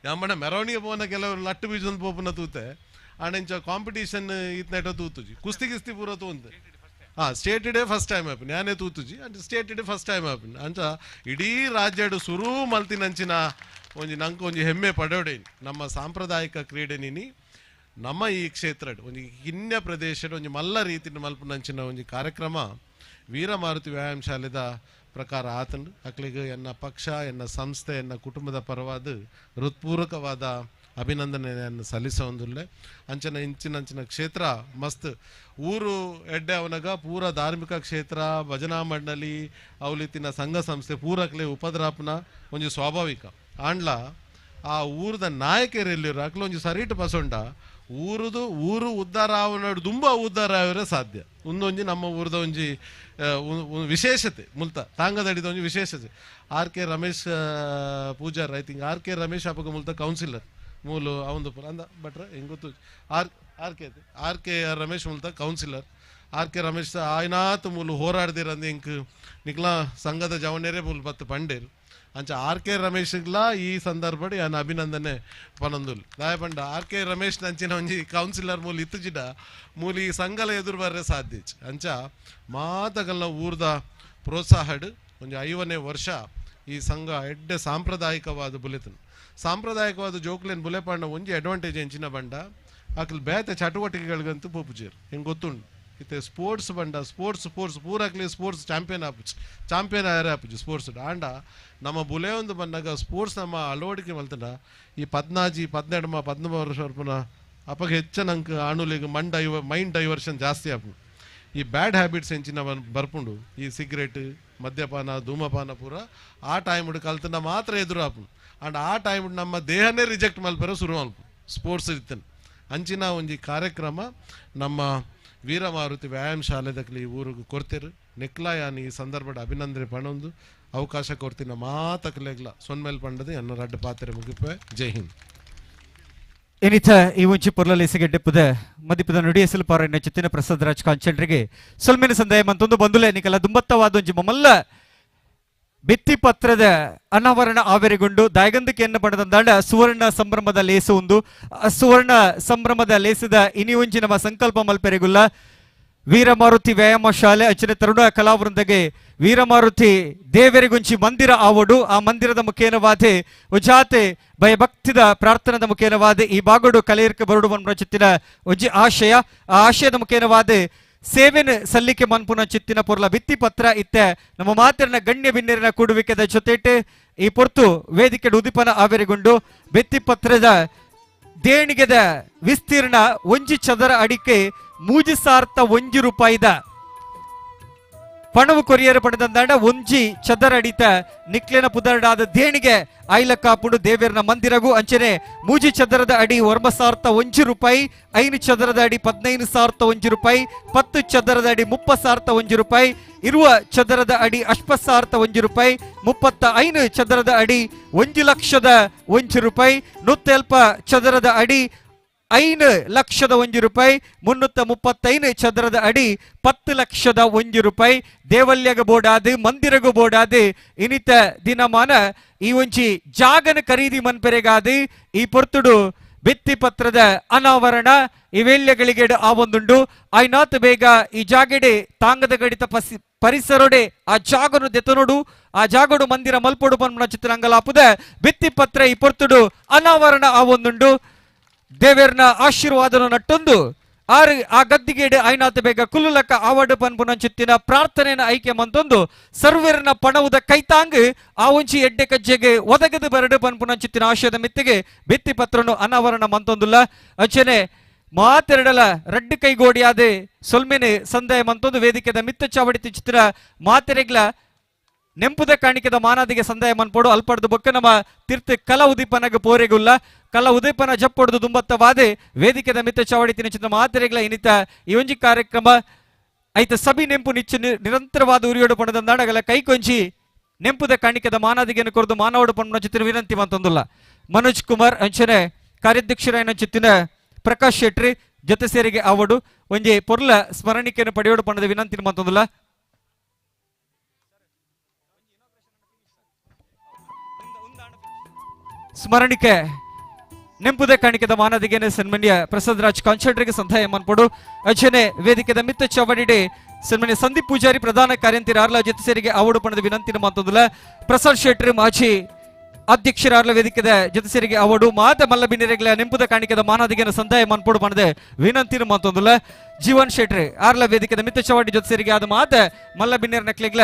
ಯಾನ್ ಮೆರವಣಿಗೆ ಪೋನ ಕೆಲವರು ಲಟ್ಟು ಬೀಜೊಂದು ಪೋಪುನ ತೂತೆ ಆಂಡ ಇಂಚ ಕಾಂಪಿಟೇಷನ್ ಈತ್ ನೆಟ ತೂತುಜಿ ಕುಸ್ತಿ ಗಿಸ್ತಿ ಪೂರ ತೂಂತೆ. ಹಾಂ, state day first time ಆಪಿನ ಯಾನೇ ತೂತುಜಿ and state day first time ಆಪಿನ ಅಂಚ ಇಡೀ ರಾಜ್ಯಡು ಸುರು ಮಲ್ತಿನಂಚಿನ ಒಂಜಿ ನಂಗೆ ಒಂಜಿ ಹೆಮ್ಮೆ ಪಡೋಡೆ ನಮ್ಮ ಸಾಂಪ್ರದಾಯಿಕ ಕ್ರೀಡೆ ನೀನಿ ನಮ್ಮ ಈ ಕ್ಷೇತ್ರ ಒಂಜಿ ಕಿನ್ಯ ಪ್ರದೇಶದ ಒಂಜಿ ಮಲ್ಲ ರೀತಿಯ ಮಲ್ಪುನಂಚಿನ ಒಂಜಿ ಕಾರ್ಯಕ್ರಮ ವೀರಮಾರುತಿ ವ್ಯಾಯಾಮ ಶಾಲೆದ ಪ್ರಕಾರ ಆತಂಡು. ಅಕ್ಲಿಗೆ ಎನ್ನ ಪಕ್ಷ ಎನ್ನ ಸಂಸ್ಥೆ ಎನ್ನ ಕುಟುಂಬದ ಪರವಾದ ಹೃತ್ಪೂರ್ವಕವಾದ ಅಭಿನಂದನೆಯನ್ನು ಸಲ್ಲಿಸೊಂದುಲ್ಲೆ. ಅಂಚನ ಇಂಚಿನಂಚಿನ ಕ್ಷೇತ್ರ ಮಸ್ತ್ ಊರು ಎಡ್ಡೆ ಅವನಗ ಪೂರ ಧಾರ್ಮಿಕ ಕ್ಷೇತ್ರ ಭಜನಾ ಮಂಡಳಿ ಅವಲಿತ್ತಿನ ಸಂಘ ಸಂಸ್ಥೆ ಪೂರಕ್ಲೆ ಉಪದ್ರಾಪನ ಒಂಜಿ ಸ್ವಾಭಾವಿಕ ಆಂಡ್ಲ ಆ ಊರದ ನಾಯಕರೆಲ್ಲಿರು ಅಕ್ಲ ಒಂಜಿ ಸರಿಟ್ ಬಸೊಂಡ ಊರುದು ಊರು ಉದ್ಧಾರ ಆವನಡು ದುಂಬ ಉದ್ಧಾರ ಆವರೆ ಸಾಧ್ಯ. ಒಂದೊಂಜಿ ನಮ್ಮ ಊರದ ಒಂಜಿ ವಿಶೇಷತೆ ಮುಲ್ತ ತಾಂಗದಡಿದ ಒಂಜಿ ವಿಶೇಷತೆ. R K Ramesh Pujar I think R K Ramesh ಅಪಗ ಮುಲ್ತ councillor ಮೂಲು ಅವಂದು ಅಂದ ಭಟ್ರ ಹೆಂಗೆ ಗೊತ್ತು R R K R K Ramesh ಮುಲ್ತ councillor R K Ramesh ಆಯ್ನಾತ್ ಮೂಲು ಹೋರಾಡ್ದಿರಂದು ಎಂಕ್ ನಿಕ್ಲಾ ಸಂಘದ ಜವನೇರೇ ಮೂಲು ಬತ್ತು ಪಂಡೇರು. ಅಂಚ ಆರ್ ಕೆ ರಮೇಶ್ಗ್ಲಾ ಈ ಸಂದರ್ಭಡ್ ಯಾನ್ ಅಭಿನಂದನೆ ಪನೊಂದುಲ್ ದಾಯ ಪಂಡ ಆರ್ ಕೆ ರಮೇಶ್ ನಂಚಿನ ಒಂಜಿ ಕೌನ್ಸಿಲರ್ ಮೂಲು ಇತ್ತುಜಿಡ ಮೂಲು ಈ ಸಂಘಲ ಎದುರು ಬರ್ರೆ ಸಾಧ್ಯ. ಅಂಚ ಮಾತಗಲ್ನ ಊರ್ದ ಪ್ರೋತ್ಸಾಹಡ್ ಒಂಜಿ 50ನೇ ವರ್ಷ ಈ ಸಂಘ ಎಡ್ಡೆ ಸಾಂಪ್ರದಾಯಿಕವಾದ ಬುಲೆತನ್ ಸಾಂಪ್ರದಾಯಿಕವಾದ ಜೋಕ್ಲೇನ್ ಬುಲೆಪಾಂಡ ಒಂಜಿ ಅಡ್ವಾಂಟೇಜ್ ಎಂಚಿನ ಬಂಡ ಅಕ್ಲು ಬೇತೆ ಚಟುವಟಿಕೆಗಳಿಗಂತೂ ಪೋಪುಜೇರು ಹೆಂಗೆ ಗೊತ್ತುಂಡು. ಇತ್ತೆ ಸ್ಪೋರ್ಟ್ಸ್ ಬಂಡ ಸ್ಪೋರ್ಟ್ಸ್ ಸ್ಪೋರ್ಟ್ಸ್ ಪೂರಕ್ಲಿ ಸ್ಪೋರ್ಟ್ಸ್ ಚಾಂಪಿಯನ್ ಆಪುಜಿ ಚಾಂಪಿಯನ್ ಆಯರೆ ಆಪುಜಿ ಸ್ಪೋರ್ಟ್ಸ್ ಆಂಡ ನಮ್ಮ ಬುಲೆ ಒಂದು ಬಂದಾಗ ಸ್ಪೋರ್ಟ್ಸ್ ನಮ್ಮ ಅಳವಡಿಕೆ ಮಲ್ತಂಡ ಈ 14 12 13 ವರ್ಷ ವರ್ಪುನ ಅಪಗ ಹೆಚ್ಚ ನಂಗೆ ಆಣುಲಿಗೆ ಮೈಂಡ್ ಡೈವರ್ಷನ್ ಜಾಸ್ತಿ ಆಪು. ಈ ಬ್ಯಾಡ್ ಹ್ಯಾಬಿಟ್ಸ್ ಎಂಚಿನ ಬರ್ಪುಂಡು ಈ ಸಿಗರೇಟ್ ಮದ್ಯಪಾನ ಧೂಮಪಾನ ಪೂರ ಆ ಟೈಮ್ ಕಲ್ತನ ಮಾತ್ರ ಎದುರು ಆಪು. ಅಂಡ್ ಆ ಟೈಮ್ ನಮ್ಮ ದೇಹನೇ ರಿಜೆಕ್ಟ್ ಮಲ್ಪೆರ ಶುರು ಮಲ್ಪು ಸ್ಪೋರ್ಟ್ಸ್ ಇತ್ತನ್. ಅಂಚಿನ ಒಂಜಿ ಕಾರ್ಯಕ್ರಮ ನಮ್ಮ ವೀರಮಾರುತಿ ವ್ಯಾಯಾಮ ಶಾಲೆದಕ್ಲಿ ಈ ಊರಿಗೆ ಕೊಡ್ತೇರು. ನೆಕ್ಲಾಯಾನ್ ಈ ಸಂದರ್ಭದ ಅಭಿನಂದನೆ ಪಣೊಂದು ಅವಕಾಶ ಕೊಡ್ತೀನಿ ಮಾತಕ್ಲೆಗ್ಲ ಸೊನ್ಮೇಲ್ ಪಂಡದು ಎನ್ನ ರಡ್ಡ ಪಾತ್ರೆ ಮುಗಿಪೆ. ಜೈ ಹಿಂದ್. ಏನಿತ ಈ ಒಂಚಿ ಪೊರ್ಲಲ್ಲಿ ಸಿಗಡ್ಡೆಪ್ಪದ ಮದಿಪದ ನುಡಿಯಸಲು ಪಾರಣ್ಯ ಚಿತ್ತಿನ ಪ್ರಸಾದ್ ರಾಜ್ ಕಾಂಚನ್ರಿಗೆ ಸೊಲ್ಮೇನ ಸಂದಾಯ ಮಂತೊಂದು ಬಂದುಲೆ ನಿಕಲ ದುಂಬತ್ತವಾದ ಒಂಜಿ ಮಮಲ್ಲ ಭಿತ್ತಿ ಪತ್ರದ ಅನಾವರಣ ಆವೆರೆಗೊಂಡು ದಾಯಗಂದಕ್ಕೆ ಎನ್ನ ಬಣ್ಣದಂದಾಂಡ ಸುವರ್ಣ ಸಂಭ್ರಮದ ಲೇಸು ಒಂದು ಸುವರ್ಣ ಸಂಭ್ರಮದ ಲೇಸದ ಇನಿ ಒಂಜಿ ನಮ್ಮ ಸಂಕಲ್ಪ ಮಲ್ಪೆರೆಗುಲ್ಲ ವೀರಮಾರುತಿ ವ್ಯಾಯಾಮ ಶಾಲೆ ಅಚ್ಚನೆ ತರುಣ ಕಲಾವೃಂದಗೆ ವೀರಮಾರುತಿ ದೇವರಿಗುಂಚಿ ಮಂದಿರ ಆವಡು ಆ ಮಂದಿರದ ಮುಖೇನವಾದೆ ಉಜಾತೆ ಭಯಭಕ್ತಿದ ಪ್ರಾರ್ಥನದ ಮುಖೇನವಾದೆ ಈ ಬಾಗೋಡು ಕಲೆಯರ್ಕ ಬರುಡು ಚಿತ್ತಿನ ಒಂಜಿ ಆಶಯ ಆ ಆಶಯದ ಮುಖೇನವಾದೆ ಸೇವೆನ ಸಲ್ಲಿಕೆ ಮನ್ಪುನ ಚಿತ್ತಿನ ಪೊರ್ಲ ಭಿತ್ತಿ ಪತ್ರ ಇತ್ತೆ ನಮ್ಮ ಮಾತಿನ ಗಣ್ಯ ಬಿನ್ನೆರಿನ ಕೂಡುವಿಕೆದ ಜೊತೆಟೆ ಈ ಪೊರ್ತು ವೇದಿಕೆ ಉದಿಪನ ಆವೆರೆಗೊಂಡು ಭಿತ್ತಿ ಪತ್ರದ ದೇಣಿಗೆದ ವಿಸ್ತೀರ್ಣ ಒಂಜಿ ಚದರ ಅಡಿಕೆ ಮೂಜಿ ಸಾರ್ಥ ಒಂಜಿ ರೂಪಾಯಿದ ಪಣವು ಕೊರಿಯರ್ ಪಡೆದಂದಾಂಡ ಒಂಜಿ ಚದರ ಅಡಿತ ನಿಕ್ಲೆನ ಪುದರ್ಡಾದ ದೇಣಿಗೆ ಐಲಕ್ಕಾಪುಡು ದೇವೇರ್ನ ಮಂದಿರಗು ಅಂಚನೆ ಮೂಜಿ ಚದರದ ಅಡಿ ಒರ್ಮ ಸಾರ್ಥ ಒಂಜಿ ರೂಪಾಯಿ, ಐನು ಚದರದ ಅಡಿ ಪದ್ನೈದು ಸಾರ್ಥ ಒಂಜಿ ರೂಪಾಯಿ, 10 ಚದರದ ಅಡಿ 30 ಸಾರ್ಥ ಒಂಜಿ ರೂಪಾಯಿ, ಇರುವ ಚದರದ ಅಡಿ ಅಶ್ಪ ಸಾರ್ಥ ಒಂಜಿ ರೂಪಾಯಿ, 35 ಚದರದ ಅಡಿ 1 ಲಕ್ಷದ ಒಂಜಿ ರೂಪಾಯಿ, ನೂತ್ತೆಲ್ಪ ಚದರದ ಅಡಿ 5 ಲಕ್ಷದ ಒಂಜಿ ರೂಪಾಯಿ, 335 ಚದರದ ಅಡಿ 10 ಲಕ್ಷದ ಒಂಜಿ ರೂಪಾಯಿ. ದೇವಲ್ಯಗ ಬೋಡಾದು ಮಂದಿರಗು ಬೋಡಾದು ಇನಿತ ದಿನಮಾನ ಈ ಒಂಜಿ ಜಾಗನ ಖರೀದಿ ಮನ್ಪೆರೆಗಾದು ಈ ಪೊರ್ತುಡು ಭಿತ್ತಿ ಪತ್ರದ ಅನಾವರಣ ಇವೆಲ್ಯಗಳಿಗೆ ಆ ಒಂದುಂಡು. ಐನಾತ್ ಬೇಗ ಈ ಜಾಗೆಡೆ ತಾಂಗದ ಗಡಿತ ಪರಿಸರೊಡೆ ಆ ಜಾಗನು ದೆತನೋಡು ಆ ಜಾಗಡು ಮಂದಿರ ಮಲ್ಪೊಡು ಪನ್ಪುನ ಚಿತ್ರಾಂಗಲಾಪುದ ಭಿತ್ತಿ ಪತ್ರ ಈ ಪೊರ್ತುಡು ಅನಾವರಣ ಆ ಒಂದುಂಡು. ದೇವೇರ್ನ ಆಶೀರ್ವಾದನ ನಟ್ಟೊಂದು ಆರು ಆ ಗದ್ದಿಗೇಡು ಐನಾತ ಬೇಗ ಕುಲ್ಲುಲಕ್ಕ ಆವಡು ಪನ್ಪುನ ಚಿತ್ತಿನ ಪ್ರಾರ್ಥನೆನ ಐಕ್ಯ ಮಂತೊಂದು ಸರ್ವೇರ್ನ ಪಣವುದ ಕೈತಾಂಗ್ ಆ ಒಂಚಿ ಎಡ್ಡೆ ಕಜ್ಜೆಗೆ ಒದಗದು ಬರಡು ಪನ್ಪುನ ಚಿತ್ತಿನ ಆಶಯದ ಮಿತ್ತಿಗೆ ಭಿತ್ತಿ ಪತ್ರನು ಅನಾವರಣ ಮಂತೊಂದುಲ್ಲ. ಅಂಚನೆ ಮಾತೆರಡಲ ರಡ್ಡು ಕೈಗೋಡಿಯಾದೆ ಸೊಲ್ಮೆನೆ ಸಂದಾಯ ಮಂತೊಂದು ವೇದಿಕೆದ ಮಿತ್ತ ಚಾವಡಿ ಚಿತ್ರ ಮಾತೆರೆಗ್ಲ ನೆಂಪುದ ಕಾಣಿಕೆದ ಮಾನಾದಿಗೆ ಸಂದಾಯ ಮನ್ಪೋಡು ಅಲ್ಪಡ್ದು ಬೊಕ್ಕ ನಮ್ಮ ತೀರ್ಥ ಕಲ ಉದೀಪನಗ ಪೋರೆಗುಲ್ಲ ಕಲ ಉದೀಪನ ಜಪ್ಪೊಡ್ದು ದುಂಬತ್ತವಾದೆ ವೇದಿಕೆದ ಮಿತ್ತ ಚಾವಡಿ ತಿನ ಮಾತೆರೆಗ್ಲ ಇನ್ನಿತ ಈ ಒಂಜಿ ಕಾರ್ಯಕ್ರಮ ಐತ ಸಭಿ ನೆಂಪು ನಿಚ್ಚು ನಿರಂತರವಾದ ಉರಿಯೋಡು ಪಣದಂದಾಡಗಲ ಕೈಕೊಂಚಿ ನೆಂಪುದ ಕಾಣಿಕೆದ ಮಾನಾದಿಗೆಯನ್ನು ಕೊರದು ಮಾನವಡು ಪಣ್ಣ ಚಿತ್ರ ವಿನಂತಿ ಮಂತೊಂದುಲ್ಲ. ಮನೋಜ್ ಕುಮಾರ್ ಅಂಚನೆ ಕಾರ್ಯಾಧ್ಯಕ್ಷರಾಯನ ಚಿತ್ತಿನ ಪ್ರಕಾಶ್ ಶೆಟ್ರಿ ಜೊತೆ ಸೇರಿಗೆ ಆವಡು ಒಂಜಿ ಪೊರ್ಲ ಸ್ಮರಣಿಕೆಯನ್ನು ಪಡೆಯೋಡು ಪಣದ ವಿನಂತಿ ಮಂತೊಂದುಲ್ಲ. ಸ್ಮರಣಿಕೆ ನೆಂಪುದ ಕಾಣಿಕೆದ ಮಾನದಿಗೆನೆ ಸನ್ಮಾನ್ಯ ಪ್ರಸಾದ್ ರಾಜ್ ಕಾನ್ಸರ್ಟ್ರಿಗೆ ಸಂಧಾಯ ಮನ್ಪೊಡು. ಅಜನೆ ವೇದಿಕೆದ ಮಿತ್ತ ಚವಡಿಡೆ ಸನ್ಮಾನ್ಯ ಸಂದೀಪ್ ಪೂಜಾರಿ ಪ್ರಧಾನ ಕಾರ್ಯಂತಿರ ಆರ್ಲ ಜೊತೆ ಸೇರಿಗೆ ಆವಡು ಪಣದ ವಿನಂತಿನ ಮಾತೊಂದುಲ್ಲ. ಪ್ರಸಾದ್ ಶೆಟ್ರಿ ಮಾಜಿ ಅಧ್ಯಕ್ಷರ ಆರ್ಲ ವೇದಿಕೆದ ಜೊತೆ ಸೇರಿಗೆ ಆವಡು ಮಾತ ಮಲ್ಲಬಿನ್ನೆರೆಗಳ ನೆಂಪುದ ಕಾಣಿಕೆದ ಮಾನದಿಗೆನ ಸಂದಾಯ ಮನ್ಪೊಡು ಪಣದ ವಿನಂತಿನ ಮಾತೊಂದುಲ್ಲ. ಜೀವನ್ ಶೆಟ್ರಿ ಆರ್ಲ ವೇದಿಕೆದ ಮಿತ್ತ ಚವಡಿ ಜೊತೆ ಸೇರಿಗೆ ಆದ ಮಾತ ಮಲ್ಲಬಿನ್ನೆರ ನಕ್ಲಿಗ್ಲ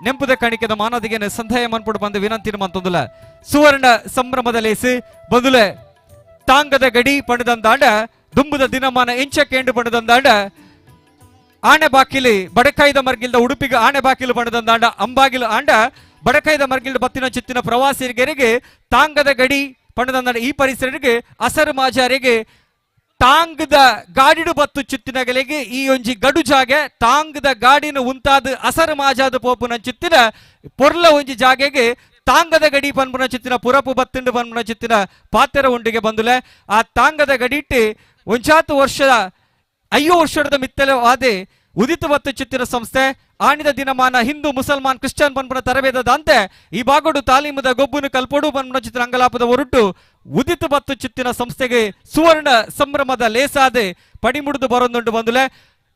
ನೆಂಪುದ ಕಾಣಿಕೆದ ಮಾನದಿಗೆನ ಸಂದಾಯ ಮನ್ಪೊಡು ಬಂದ ವಿನಂತಿನ ಮಾತೊಂದುಲ್ಲ. ಸುವರ್ಣ ಸಂಭ್ರಮದ ಲೇಸು ಬದುಲೆ ತಾಂಗದ ಗಡಿ ಪಣದಂದಾಂಡ ದುಂಬುದ ದಿನಮಾನ ಇಂಚ ಕೇಂಡು ಪಣದಂದಾಂಡ ಆಣೆ ಬಾಕಿಲಿ ಬಡಕಾಯ್ದ ಮರ್ಗಿಲ್ದ ಉಡುಪಿಗೆ ಆಣೆ ಬಾಕಿಲು ಪಣದಂದಾಂಡ ಅಂಬಾಗಿಲು ಆಂಡ ಬಡಕಾಯ್ದ ಮರ್ಗಿಲ್ದ ಬತ್ತಿನ ಚಿತ್ತಿನ ಪ್ರವಾಸಿಗರಿಗೆ ತಾಂಗದ ಗಡಿ ಪಣದಂದಾಂಡ ಈ ಪರಿಸರರಿಗೆ ಅಸರು ಮಾಜಾರಿಗೆ ತಾಂಗದ ಗಾಡಿಡು ಬತ್ತು ಚಿತ್ತಿನಗಲಿಗೆ ಈ ಒಂಜಿ ಗಡು ಜಾಗೆ ತಾಂಗದ ಗಾಡಿನ ಉಂತಾದ ಅಸರು ಮಾಜಾದ ಪೋಪುನ ಚಿತ್ತಿನ ಪೊರ್ಲ ಒಂಜಿ ಜಾಗೆಗೆ ತಾಂಗದ ಗಡಿ ಪನ್ಪುನ ಚಿತ್ತಿನ ಪುರಪು ಬತ್ತುಂಡು ಪನ್ಪುನ ಚಿತ್ತಿನ ಪಾತೆರ ಉಂಡಿಗೆ ಬಂದುಲೆ. ಆ ತಾಂಗದ ಗಡಿಟ್ಟು ಒಂಜಾತು ವರ್ಷದ 5 ವರ್ಷದ ಮಿತ್ತಲವಾದೆ ಉದಿತ ಬತ್ತು ಚಿತ್ತಿನ ಸಂಸ್ಥೆ ಆಣಿದ ದಿನಮಾನ ಹಿಂದೂ ಮುಸಲ್ಮಾನ್ ಕ್ರಿಶ್ಚಿಯನ್ ಪನ್ಪುನ ತರಬೇದದಂತೆ ಈ ಬಾಗೋಡು ತಾಲೀಮದ ಗೊಬ್ಬುನು ಕಲ್ಪೊಡು ಪನ್ಪುನ ಚಿತ್ತಿನ ಅಂಗಲಾಪದ ಹೊರಟು ಉದಿತ ಬತ್ತು ಚಿತ್ತಿನ ಸಂಸ್ಥೆಗೆ ಸುವರ್ಣ ಸಂಭ್ರಮದ ಲೇಸಾದೆ ಪಡಿಮುಡಿದು ಬರೊಂದುಂಡು ಬಂದುಲೆ.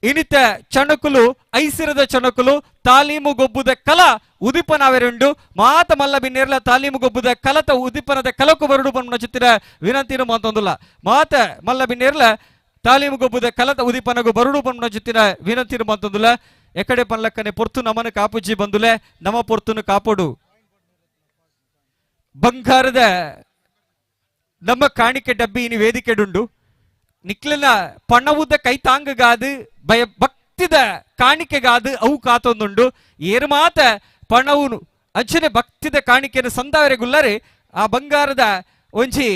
ಇನಿತ ಚಣಕುಲು ಐಸಿರದ ಚಣಕುಲು ತಾಲೀಮು ಗೊಬ್ಬುದ ಕಲ ಉದಿಪನಾವೆರುಂಡು ಮಾತ ಮಲ್ಲ ಬಿನ್ನೇರ್ಲ ತಾಲೀಮು ಗೊಬ್ಬುದ ಕಲತ ಉದಿಪನದ ಕಲಕು ಬರುಡು ಪನ್ಪುನ ಚಿತ್ತಿನ ವಿನಂತಿನ ಮಾತೊಂದುಲ್ಲ. ಮಾತ ಮಲ್ಲ ಬಿನ್ನೇರ್ಲ ತಾಲೀಮು ಗೊಬ್ಬುದ ಕಲತ ಉದಿಪನಗು ಬರುಡು ಪನ್ಪುನ ಚಿತ್ತಿನ ವಿನಂತಿನ ಮಾತೊಂದುಲ್ಲ. ಎಕಡೆ ಪನ್ಲಕ್ಕನೆ ಪೊರ್ತು ನಮನ ಕಾಪುಜಿ ಬಂದುಲೆ ನಮ ಪೊರ್ತುನು ಕಾಪೊಡು. ಬಂಗಾರದ ನಮ್ಮ ಕಾಣಿಕೆ ಡಬ್ಬಿ ಇನಿ ವೇದಿಕೆಡುಂಡು ನಿಕ್ಲನ ಪಣವುದ ಕೈ ತಾಂಗಗಾದು ಭಯ ಭಕ್ತಿದ ಕಾಣಿಕೆಗಾದು ಅವು ಕಾತೊಂದುಂಡು. ಏರು ಮಾತ ಪಣವುನು ಅಂಚನೆ ಭಕ್ತಿದ ಕಾಣಿಕೆನ ಸಂದಾವರೆಗುಲ್ಲರೆ ಆ ಬಂಗಾರದ ಒಂಜಿ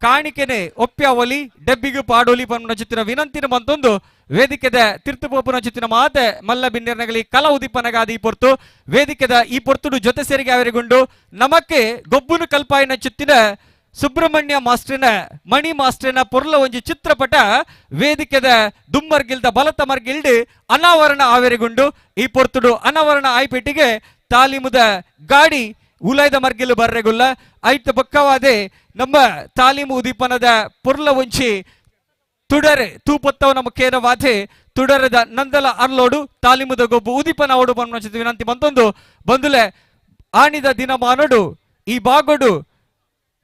ಕಾಣಿಕೆನೆ ಒಪ್ಪ್ಯಾವಲಿ ಡಬ್ಬಿಗು ಪಾಡೋಲಿ ಪನ್ಪುನ ಚಿತ್ತಿನ ವಿನಂತಿನ ಮಂತೊಂದು ವೇದಿಕೆದ ತಿರ್ತುಪೋಪುನ ಚಿತ್ತಿನ ಮಾತೆ ಮಲ್ಲ ಬಿನ್ನೆರ್ನಗಲಿ ಕಲ ಉದಿಪನಗಾದ ಈ ಪೊರ್ತು ವೇದಿಕೆದ ಈ ಪೊರ್ತುಡು ಜೊತೆ ಸೇರಿಗೆ ಅವರಿಗುಂಡು ನಮಕ್ಕೆ ಗೊಬ್ಬುನು ಕಲ್ಪಾಯಿನ ಚಿತ್ತಿನ ಸುಬ್ರಹ್ಮಣ್ಯ ಮಾಸ್ಟರ್ನ ಮಣಿ ಮಾಸ್ಟರ್ನ ಪೊರ್ಲ ಒಂಜಿ ಚಿತ್ರಪಟ ವೇದಿಕೆದ ದುಮ್ಮರ್ಗಿಲ್ದ ಬಲತ ಮರ್ಗಿಲ್ಡ್ ಅನಾವರಣ ಆವೆರೆಗುಂಡು. ಈ ಪೊರ್ತುಡು ಅನಾವರಣ ಆಯ್ಪೆಟ್ಟಿಗೆ ತಾಲೀಮುದ ಗಾಡಿ ಉಲಾಯ್ದ ಮರ್ಗಿಲು ಬರ್ರೆಗುಲ್ಲ ಐತ ಬಕ್ಕವಾದೆ ನಮ್ಮ ತಾಲೀಮು ಉದೀಪನದ ಪೊರ್ಲ ಒಂಜಿ ತುಡರೆ ತೂಪತ್ತವನ ಮುಖೇನವಾದೆ ತುಡರದ ನಂದಲ ಅರ್ಲೋಡು ತಾಲೀಮುದ ಗೊಬ್ಬು ಉದೀಪನ ಓಡು ಬನ್ನ ವಿನಂತಿ ಬಂತೊಂದು ಬಂದುಲೆ. ಆಣಿದ ದಿನಮಾನೋಡು ಈ ಬಾಗೋಡು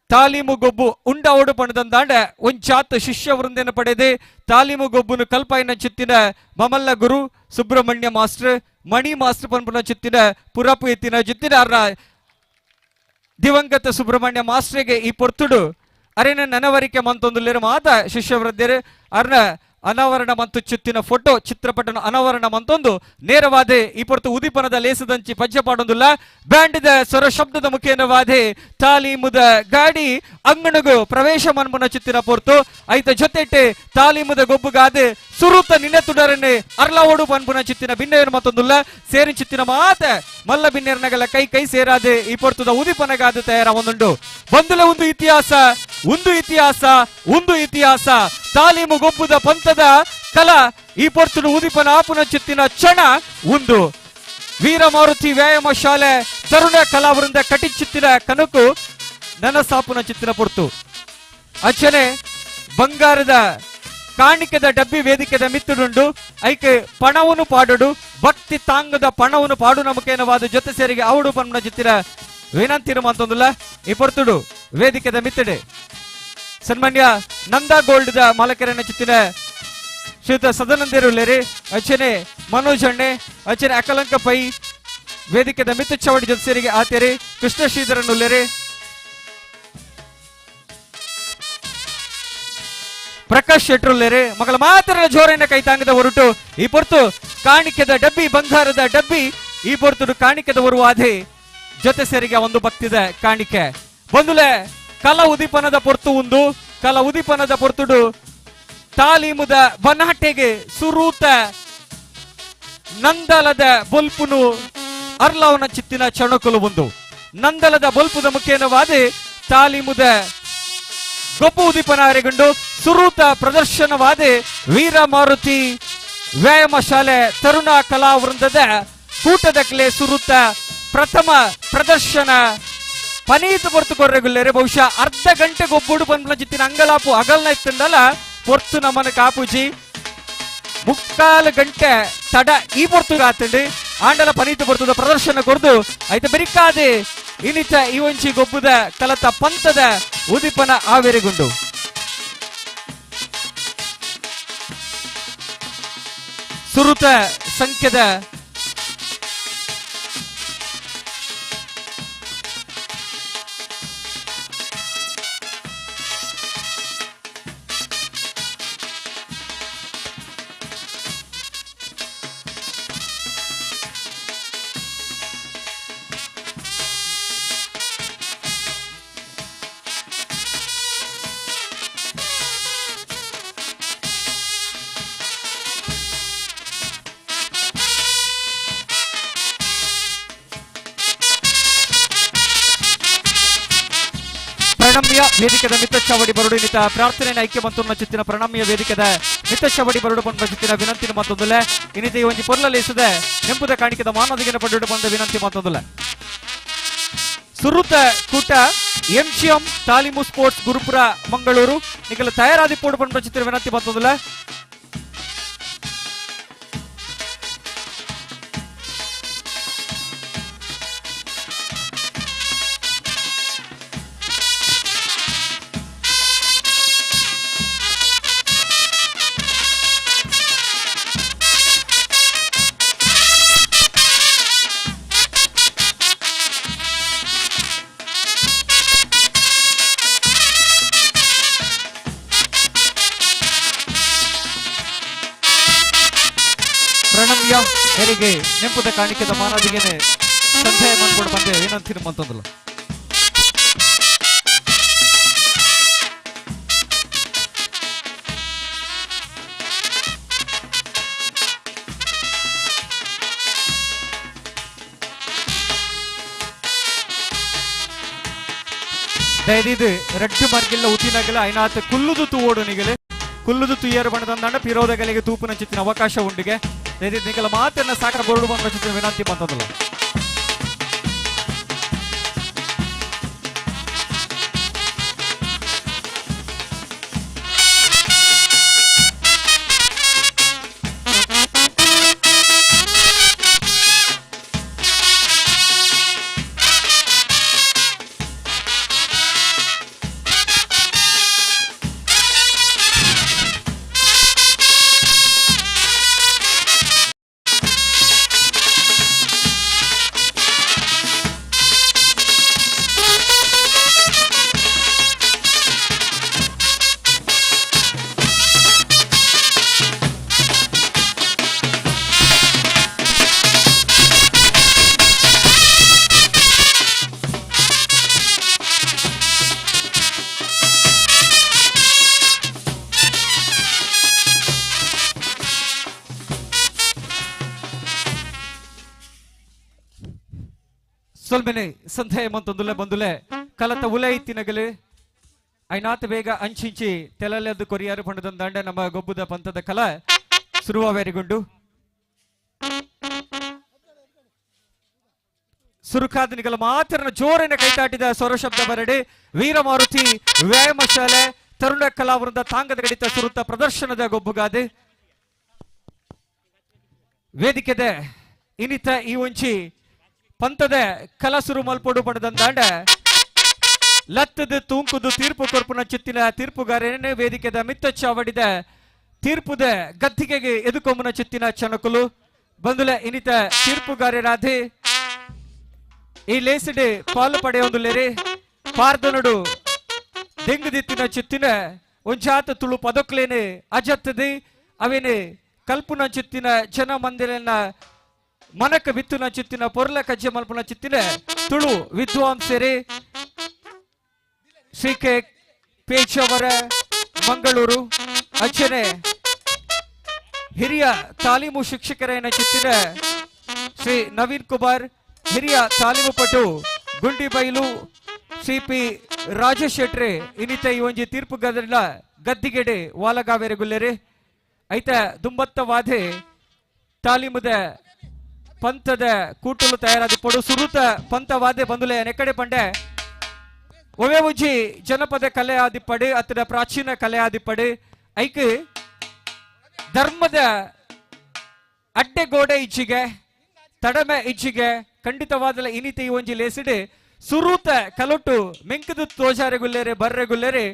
ತಾಲೀಮು ಗೊಬ್ಬು ಉಂಡ ಓಡು ಪಣದಂದಾಂಡ ಒಂಚಾತ್ ಶಿಷ್ಯ ವೃಂದನ ಪಡೆದೆ ತಾಲೀಮು ಗೊಬ್ಬುನು ಕಲ್ಪಾಯಿನ ಚಿತ್ತಿನ ಮಮಲ್ಲ ಗುರು ಸುಬ್ರಹ್ಮಣ್ಯ ಮಾಸ್ಟರ್ ಮಣಿ ಮಾಸ್ಟರ್ ಪನ್ಪುನ ಚಿತ್ತಿನ ಪುರಪು ಎತ್ತಿನ ಚಿತ್ತಿನ ಅರ್ನ ದಿವಂಗತ ಸುಬ್ರಹ್ಮಣ್ಯ ಮಾಸ್ಟರ್ಗೆ ಈ ಪೊರ್ತುಡು ಅರೆನ ನನವರಿಕೆ ಮಂತೊಂದುಲ್ಲೇರು ಮಾತ ಶಿಷ್ಯ ವೃದ್ಧರು ಅರ್ನ ಅನಾವರಣ ಮಂತು ಚಿತ್ತಿನ ಫೋಟೋ ಚಿತ್ರಪಟನ ಅನಾವರಣ ಮಂತೊಂದು ನೇರವಾದೆ ಈ ಪೊರ್ತು ಉದಿಪನದ ಲೇಸದಂಚಿ ಪಜ್ಜೆ ಪಾಡೊಂದುಲ್ಲ. ಬ್ಯಾಂಡ್ದ ಸ್ವರ ಶಬ್ದದ ಮುಖೇನವಾದೆ ತಾಲೀಮುದ ಗಾಡಿ ಅಂಗಣಗು ಪ್ರವೇಶ ಮನ್ಮುನ ಚಿತ್ತಿನ ಪೊರ್ತು ಐತ ಜೊತೆಟ್ಟೆ ತಾಲೀಮುದ ಗೊಬ್ಬುಗಾದೆ ಸುರುತ ನಿನೆತುಡರನ್ನೇ ಅರ್ಲವೋಡು ಪನ್ಪುನ ಚಿತ್ತಿನ ಬಿನ್ನೆಯನ್ನು ಮತ್ತೊಂದುಲ್ಲ ಸೇರಿ ಚಿತ್ತಿನ ಮಾತ ಮಲ್ಲ ಬಿನ್ನೆರ್ನಗಲ ಕೈ ಕೈ ಸೇರಾದೆ ಈ ಪೊರ್ತುದ ಉದಿಪನಗಾದ ತಯಾರ ಒಂದುಂಡು. ಬಂದುಲ ಒಂದು ಇತಿಹಾಸ ಒಂದು ಇತಿಹಾಸ ಒಂದು ಇತಿಹಾಸ ತಾಲೀಮು ಗೊಬ್ಬುದ ಪಂಥದ ಕಲಾ ಈ ಪೊರ್ತುಡು ಉದಿಪನ ಆಪುನ ಚಿತ್ತಿನ ಚಣ ಒಂದು ವೀರಮಾರುತಿ ವ್ಯಾಯಾಮ ಶಾಲೆ ತರುಣ ಕಲಾವೃಂದ ಕಟಿಚಿತ್ತಿನ ಕನಕು ನನಸಾಪುನ ಚಿತ್ತಿನ ಪೊರ್ತು. ಅಚ್ಚನೆ ಬಂಗಾರದ ಕಾಣಿಕೆದ ಡಬ್ಬಿ ವೇದಿಕೆದ ಮಿತ್ತುಡುಂಡು ಐಕೆ ಪಣವನ್ನು ಪಾಡುಡು ಭಕ್ತಿ ತಾಂಗದ ಪಣವನ್ನು ಪಾಡು ನಮಕೇನವಾದ ಜೊತೆ ಸೇರಿಗೆ ಅವಡು ಪನ್ಮನ ಚಿತ್ತಿನ ವಿನಂತಿರು ಮಂತೊಂದುಲ್ಲ. ಈ ಪೊರ್ತುಡು ವೇದಿಕೆದ ಮಿತ್ತಡೆ ಸನ್ಮಾನ್ಯ ನಂದಾ ಗೋಲ್ಡ್ the ಮಾಲಕರನ್ನ ಚಿತ್ತಿನ ಶ್ರೀಯುತ ಸದಾನಂದೇರುಲ್ಲೇರಿ ಅಚ್ಚನೆ ಮನೋಜ್ ಅಣ್ಣೆ ಅಚ್ಚನೆ ಅಕಲಂಕ ಪೈ ವೇದಿಕೆದ ಮಿತ್ತು ಚವಡಿ ಜೊತೆ ಸೇರಿಗೆ ಆತೇರಿ ಕೃಷ್ಣ ಶ್ರೀಧರನ್ನುಲ್ಲೇರಿ ಪ್ರಕಾಶ್ ಶೆಟ್ರುಲ್ಲೇರಿ ಮಗಳ ಮಾತ್ರ ಜೋರನ್ನ ಕೈ ತಾಂಗದ ಹೊರಟು ಈ ಪೊರ್ತು ಕಾಣಿಕೆದ ಡಬ್ಬಿ ಬಂಗಾರದ ಡಬ್ಬಿ ಈ ಪೊರ್ತುಡು ಕಾಣಿಕೆದ ಒರುವಾದೆ ಜೊತೆ ಸೇರಿಗೆ ಒಂದು ಭಕ್ತಿದ ಕಾಣಿಕೆ ಬಂದುಲೆ ಕಲ ಉದೀಪನದ ಪೊರ್ತು ಉಂದು ಕಲ ಉದೀಪನದ ಪೊರ್ತುಡು ತಾಲೀಮುದ ಬನಾಟೆಗೆ ಸುರೂತ ನಂದಲದ ಬೊಲ್ಪುನು ಅರ್ಲವನ ಚಿತ್ತಿನ ಚಣಕುಲು ಒಂದು ನಂದಲದ ಬೊಲ್ಪುದ ಮುಖೇನವಾದೆ ತಾಲೀಮುದ ಗೊಬ್ಬು ಉದೀಪನ ಅರೆಗುಂಡು ಸುರೂತ ಪ್ರದರ್ಶನವಾದ ವೀರ ಮಾರುತಿ ವ್ಯಾಯಾಮ ಶಾಲೆ ತರುಣ ಕಲಾ ವೃಂದದ ಕೂಟದಕ್ಲೆ ಸುರುತ ಪ್ರಥಮ ಪ್ರದರ್ಶನ ಪನೀತ್ ಪೊರ್ತು ಕೊರ್ರೆಗುಲ್ಲೇರೆ. ಬಹುಶಃ ಅರ್ಧ ಗಂಟೆ ಗೊಬ್ಬುಡು ಬಂದ್ಲ ಜಿತ್ತಿನ ಅಂಗಲಾಪು ಅಗಲ್ನ ಇತ್ತಂದಲ್ಲ ಪೊರ್ತು ನಮ್ಮನ ಕಾಪುಜಿ ಮುಕ್ಕಾಲು ಗಂಟೆ ತಡ ಈ ಪೊರ್ತುಗ ಆತಂಡು ಆಂಡಲ ಪನೀತ್ ಪೊರ್ತುದ ಪ್ರದರ್ಶನ ಕೊರ್ದು ಐತ ಬೆರಿಕಾದೆ ಇನಿತ ಈ ಒಂಚಿ ಗೊಬ್ಬುದ ಕಲತ ಪಂತದ ಉದಿಪನ ಆವೇರೆಗುಂಡು. ಸುರುತ ಸಂಖ್ಯದ ಪ್ರಣಮ್ಯ ವೇದಿಕೆದ ಮಿತ್ತ ಚಾವಡಿ ಬರುಡು ಇನ್ನಿತ ಪ್ರಾರ್ಥನೆ ಐಕ್ಯ ಮತ್ತು ಚಿತ್ತಿನ ಪ್ರಣಮ್ಯ ವೇದಿಕೆದ ಮಿತ್ತ ಚಾವಡಿ ಬರುಡು ಪಂಡ ಚಿತ್ತಿನ ವಿನಂತಿನ ಮತ್ತೊಂದುಲೆ ಇನ್ನಿತ ಈ ಒಂಜಿ ಪೊರ್ಲಲೇಸದೆ ನೆಂಪುದ ಕಾಣಿಕೆದ ಮಾನದಿಗಿನ ಪಂಡು ಬಂದ ವಿನಂತಿ ಮತ್ತೊಂದುಲೆ. ಸುರುತ ಕೂಟ ಎಂಜಿಎಂ ತಾಲೀಮು ಸ್ಪೋರ್ಟ್ಸ್ ಗುರುಪುರ ಮಂಗಳೂರು ನಿಗಲ ತಯಾರಾದಿ ಪೋಡು ಪಂಡ ಚಿತ್ತಿನ ವಿನಂತಿ ಮತ್ತೊಂದುಲೆ. ಪ್ರಣಮ್ಯ ಹೆರಿಗೆ ನೆಂಪುದ ಕಾಣಿಕೆದ ಮಾನದಿಗೆನೆ ಸಂಧ್ಯಾಯ ಮಾಡ್ಕೊಂಡು ಬಂದೆ ಏನಂತೀರ ಅಂತಂದಲ್ಲ. ದಯದಿದು ರಡ್ಡು ಮಾರ್ಗಿಲ್ಲ ಉತಿನಗಲ ಐನಾತ್ ಕುಲ್ಲುದು ತೂವೋಡು ನಿಗಲೆ ಕುಲ್ಲುದು ತುಯ್ಯರು ಬಣ್ಣದಂದಾಂಡ ಪಿರೋದಗಲಿಗೆ ತೂಪುನ ಚಿತ್ತಿನ ಅವಕಾಶ ಉಂಡಿಗೆ ದಯದಿದ್ದು ನಿಗಲ ಮಾತನ್ನ ಸಾಕರ ಬೋರ್ಡು ಬಂದ ಚಿತ್ತಿನ ವಿನಂತಿ ಬಂತದಲ್ಲ. ಸೊಲ್ಮೆನೆ ಸಂಧ್ಯಾಯ ಮಂತೊಂದುಲೆ ಬಂದುಲೆ ಕಲತ ಉಲೆ ಇತ್ತಿನಗಲು ಐನಾತ್ ಬೇಗ ಅಂಚಿಂಚಿ ತೆಲಲೆದ್ದು ಕೊರಿಯಾರು ಪಂಡದಂದಾಂಡ ನಮ್ಮ ಗೊಬ್ಬುದ ಪಂಥದ ಕಲ ಸುರುವಾವೇರಿಗುಂಡು ಸುರುಕಾದನಿಗಳ ಮಾತ್ರ ಜೋರಿನ ಕೈತಾಟಿದ ಸ್ವರಶಬ್ದ ಬರಡಿ ವೀರಮಾರುತಿ ವ್ಯಾಯಾಮ ಶಾಲೆ ತರುಣ ಕಲಾವೃಂದ ತಾಂಗದ ಗಡಿತ ಸುರುತ ಪ್ರದರ್ಶನದ ಗೊಬ್ಬುಗಾದೆ ವೇದಿಕೆದೆ ಇನ್ನಿತ ಈ ಒಂಚಿ ಪಂಥದ ಕಲಸುರು ಮಲ್ಪೊಡು ಪಡೆದಂದಾಂಡ ಲತ್ತದ ತೂಂಕುದು ತೀರ್ಪು ಕೊರ್ಪುನ ಚಿತ್ತಿನ ತೀರ್ಪುಗಾರನೇ ವೇದಿಕೆದ ಮಿತ್ತ ಚಾವಡಿದ ತೀರ್ಪುದ ಗದ್ದಿಗೆಗೆ ಎದುಕೊಂಬುನ ಚಿತ್ತಿನ ಚಣಕುಲು ಬಂದುಲ ಇನ್ನಿತ ತೀರ್ಪುಗಾರರಾಧೆ ಈ ಲೇಸಿಡೆ ಪಾಲು ಪಡೆಯೊಂದುಲೇರಿ ಪಾರ್ದನುಡು ದೆಂಗುದಿತ್ತಿನ ಚಿತ್ತಿನ ಒಂಜಾತ ತುಳು ಪದಕ್ಲೇನೆ ಅಜತ್ತದಿ ಅವೇನೆ ಕಲ್ಪುನ ಚಿತ್ತಿನ ಜನ ಮಂದಿರನ್ನ ಮನಕ ಬಿತ್ತುನ ಚಿತ್ತಿನ ಪೊರ್ಲ ಕಜ್ಜೆ ಮಲ್ಪುನ ಚಿತ್ತಿನ ತುಳು ವಿದ್ವಾಂಸರೇ ಶ್ರೀ ಕೆ ಪೇಜವರ ಮಂಗಳೂರು ಅಂಚನೆ ಹಿರಿಯ ತಾಲೀಮು ಶಿಕ್ಷಕರೇನ ಚಿತ್ತಿನ ಶ್ರೀ ನವೀನ್ ಕುಮಾರ್, ಹಿರಿಯ ತಾಲೀಮು ಪಟು ಗುಂಡಿಬೈಲು ಶ್ರೀ ಪಿ Rajesh ಶೆಟ್ರೆ ಇನ್ನಿತ ಈ ಒಂಜಿ ತೀರ್ಪು ಗದಲ ಗದ್ದಿಗೆಡೆ ವಾಲಗಾವೇರೆ ಗುಲ್ಲೆರೆ ಐತ ದುಂಬತ್ತವಾದೆ ತಾಲೀಮುದ ಪಂಥದ ಕೂಟಲು ತಯಾರಾದ ಪೊಡು ಸುರುತ ಪಂಥವಾದೆ ಬಂದುಲೆ ನೆಕ್ಕಡೆ ಪಂಡೆ ಒವೆ ಒಂಜಿ ಜನಪದ ಕಲೆ ಆದಿಪ್ಪಡು ಅತ್ತದ ಪ್ರಾಚೀನ ಕಲೆ ಆದಿಪ್ಪಡು ಐಕ್ ಧರ್ಮದ ಅಡ್ಡೆ ಗೋಡೆ ಇಚ್ಚಿಗೆ ತಡಮೆ ಇಚ್ಚಿಗೆ ಖಂಡಿತವಾದಲ ಇನಿತ ಈ ಒಂಜಿ ಲೇಸಿಡು ಸುರೂತ ಕಲೊಟ್ಟು ಮೆಂಕದು ತೋಜಾರೆ ಗುಲ್ಲೇರೆ ಬರ್ರೆ ಗುಲ್ಲೇರೆ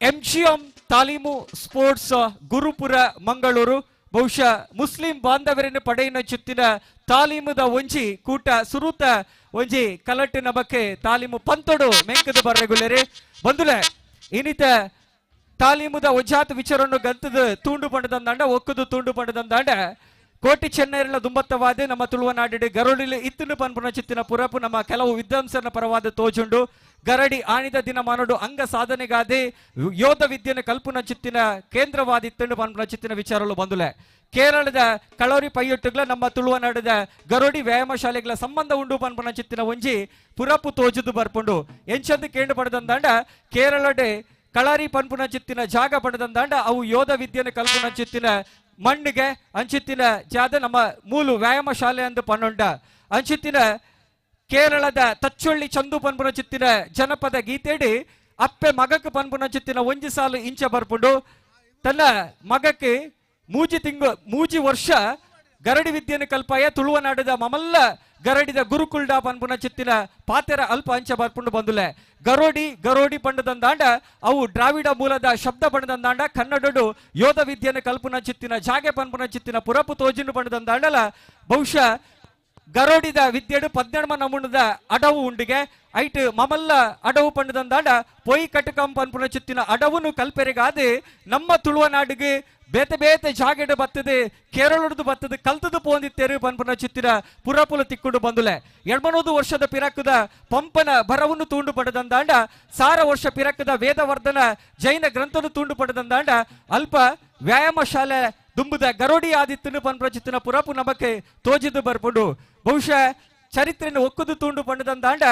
ಎಂಜಿಎಂ ತಾಲೀಮು ಸ್ಪೋರ್ಟ್ಸ್ ಗುರುಪುರ ಮಂಗಳೂರು. ಬಹುಶಃ ಮುಸ್ಲಿಂ ಬಾಂಧವರನ್ನು ಪಡೆಯಿನ ಚಿತ್ತಿನ ತಾಲೀಮುದ ಒಂಜಿ ಕೂಟ ಸುರೂತ ಒಂಜಿ ಕಲಟ್ಟಿನ ಬಕ್ಕೆ ತಾಲೀಮು ಪಂತೊಡು ಮೆಂಕದು ಬರ್ರೆ ಗುಲ್ಲೇರೆ ಬಂದುಲೆ. ಇನಿತ ತಾಲೀಮುದ ಒಜಾತ್ ವಿಚಾರನ್ನು ಗಂತದ ತೂಂಡು ಪಂಡದಂದಾಂಡ ಒಕ್ಕದು ತೂಂಡು ಪಂಡದಂದಾಂಡ ಕೋಟಿ ಚೆನ್ನೈರಲ್ಲ ದುಂಬತ್ತವಾದ ನಮ್ಮ ತುಳುವನಾಡಿಡು ಗರುಡಿಲು ಇತ್ತನು ಪನ್ಪುನ ಚಿತ್ತಿನ ಪುರಪು ನಮ್ಮ ಕೆಲವು ವಿದ್ವಾಂಸರ ಪರವಾದ ತೋಜುಂಡು. ಗರಡಿ ಆಣಿದ ದಿನ ಮಾನೋಡು ಅಂಗ ಸಾಧನೆಗಾದೆ ಯೋಧ ವಿದ್ಯೆನ ಕಲ್ಪುನ ಚಿತ್ತಿನ ಕೇಂದ್ರವಾದ ಇತ್ತಂಡು ಪನ್ಪುನ ಚಿತ್ತಿನ ವಿಚಾರಲು ಬಂದುಲೆ. ಕೇರಳದ ಕಳೋರಿ ಪೈಯೊಟ್ಟುಗಳ ನಮ್ಮ ತುಳುವನಾಡದ ಗರೋಡಿ ವ್ಯಾಯಾಮ ಶಾಲೆಗಳ ಸಂಬಂಧ ಉಂಡು ಪನ್ಪುನ ಚಿತ್ತಿನ ಒಂಜಿ ಪುರಪು ತೋಜುದು ಬರ್ಪುಂಡು. ಎಂಚಂದು ಕೇಂದ್ರ ಪಡೆದಂದಾಂಡ ಕೇರಳಡೆ ಕಳರಿ ಪನ್ಪುನ ಚಿತ್ತಿನ ಜಾಗ ಪಡೆದಂದಾಂಡ ಅವು ಯೋಧ ವಿದ್ಯೆನ ಕಲ್ಪುನ ಚಿತ್ತಿನ ಮಣ್ಣಿಗೆ ಅಂಚಿತ್ತಿನ ಜಾದ ನಮ್ಮ ಮೂಲು ವ್ಯಾಯಾಮ ಶಾಲೆ ಅಂದು ಪನ್ನೊಂಡ. ಅಂಚಿತ್ತಿನ ಕೇರಳದ ತಚ್ಚೊಳ್ಳಿ ಚಂದು ಪನ್ಪುನ ಚಿತ್ತಿನ ಜನಪದ ಗೀತೆಡಿ ಅಪ್ಪೆ ಮಗಕ್ಕೆ ಪನ್ಪುನ ಚಿತ್ತಿನ ಒಂಜಿ ಸಾಲು ಇಂಚ ಬರ್ಪುಂಡು. ತನ್ನ ಮಗಕ್ಕೆ ಮೂಜಿ ತಿಂಗು ಮೂಜಿ ವರ್ಷ ಗರಡಿ ವಿದ್ಯೆಯನ್ನು ಕಲ್ಪಾಯ ತುಳುವನಾಡದ ಮಮಲ್ಲ ಗರಡಿದ ಗುರುಕುಲ್ಡ ಪನ್ಪುನ ಚಿತ್ತಿನ ಪಾತೆರ ಅಲ್ಪ ಅಂಚ ಬರ್ಪುಂಡು ಬಂದುಲೆ. ಗರೋಡಿ ಗರೋಡಿ ಪಂಡದಂದಾಂಡ ಅವು ದ್ರಾವಿಡ ಮೂಲದ ಶಬ್ದ ಪಂಡದಂದಾಂಡ ಕನ್ನಡಡು ಯೋಧ ವಿದ್ಯೆಯನ್ನು ಕಲ್ಪುನ ಚಿತ್ತಿನ ಜಾಗೆ ಪನ್ಪುನ ಚಿತ್ತಿನ ಪುರಪು ತೋಜಿನ ಪಂಡದಂದಾಂಡಲ ಬಹುಶಃ ಗರೋಡಿದ ವಿದ್ಯೆಡು ಪದ್ನೆಡ್ಮ ನಮೂನದ ಅಡವು ಉಂಡಿಗೆ ಐಟ್ ಮಮಲ್ಲ ಅಡವು ಪಂಡದಂದಾಂಡ ಪೊಯ್ ಕಟಕಂ ಪನ್ಪುನ ಚಿತ್ತಿನ ಅಡವುನು ಕಲ್ಪೆರೆಗಾದೆ ನಮ್ಮ ತುಳುವನಾಡಿಗೆ ಬೇತೆ ಬೇತೆ ಜಾಗೆಡು ಬತ್ತದೆ ಕೇರಳದು ಬತ್ತದ ಕಲ್ತದು ಪೋಂದಿತ್ತೇರು ಪನ್ಪುನ ಚಿತ್ತಿನ ಪುರಪುಲ ತಿಕ್ಕೊಂಡು ಬಂದುಲೆ. ಎಡ್ಮನೂದು ವರ್ಷದ ಪಿರಕದ ಪಂಪನ ಭರವನ್ನು ತೂಂಡು ಪಡೆದಂದಾಂಡ 1000 ವರ್ಷ ಪಿರಕದ ವೇದವರ್ಧನ ಜೈನ ಗ್ರಂಥನು ತೂಂಡು ಪಡೆದಂದಾಂಡ ಅಲ್ಪ ವ್ಯಾಯಾಮ ಶಾಲೆ ದುಂಬುದ ಗರೋಡಿ ಆದಿತ್ತನು ಪನ್ಪುನ ಚಿತ್ತಿನ ಪುರಪು ನಮಕ್ಕೆ ತೋಜಿದು ಬರ್ಪುಂಡು. ಬಹುಶಃ ಚರಿತ್ರೆಯನ್ನು ಒಕ್ಕುದು ತೂಂಡು ಪಂಡದಂದಾಂಡ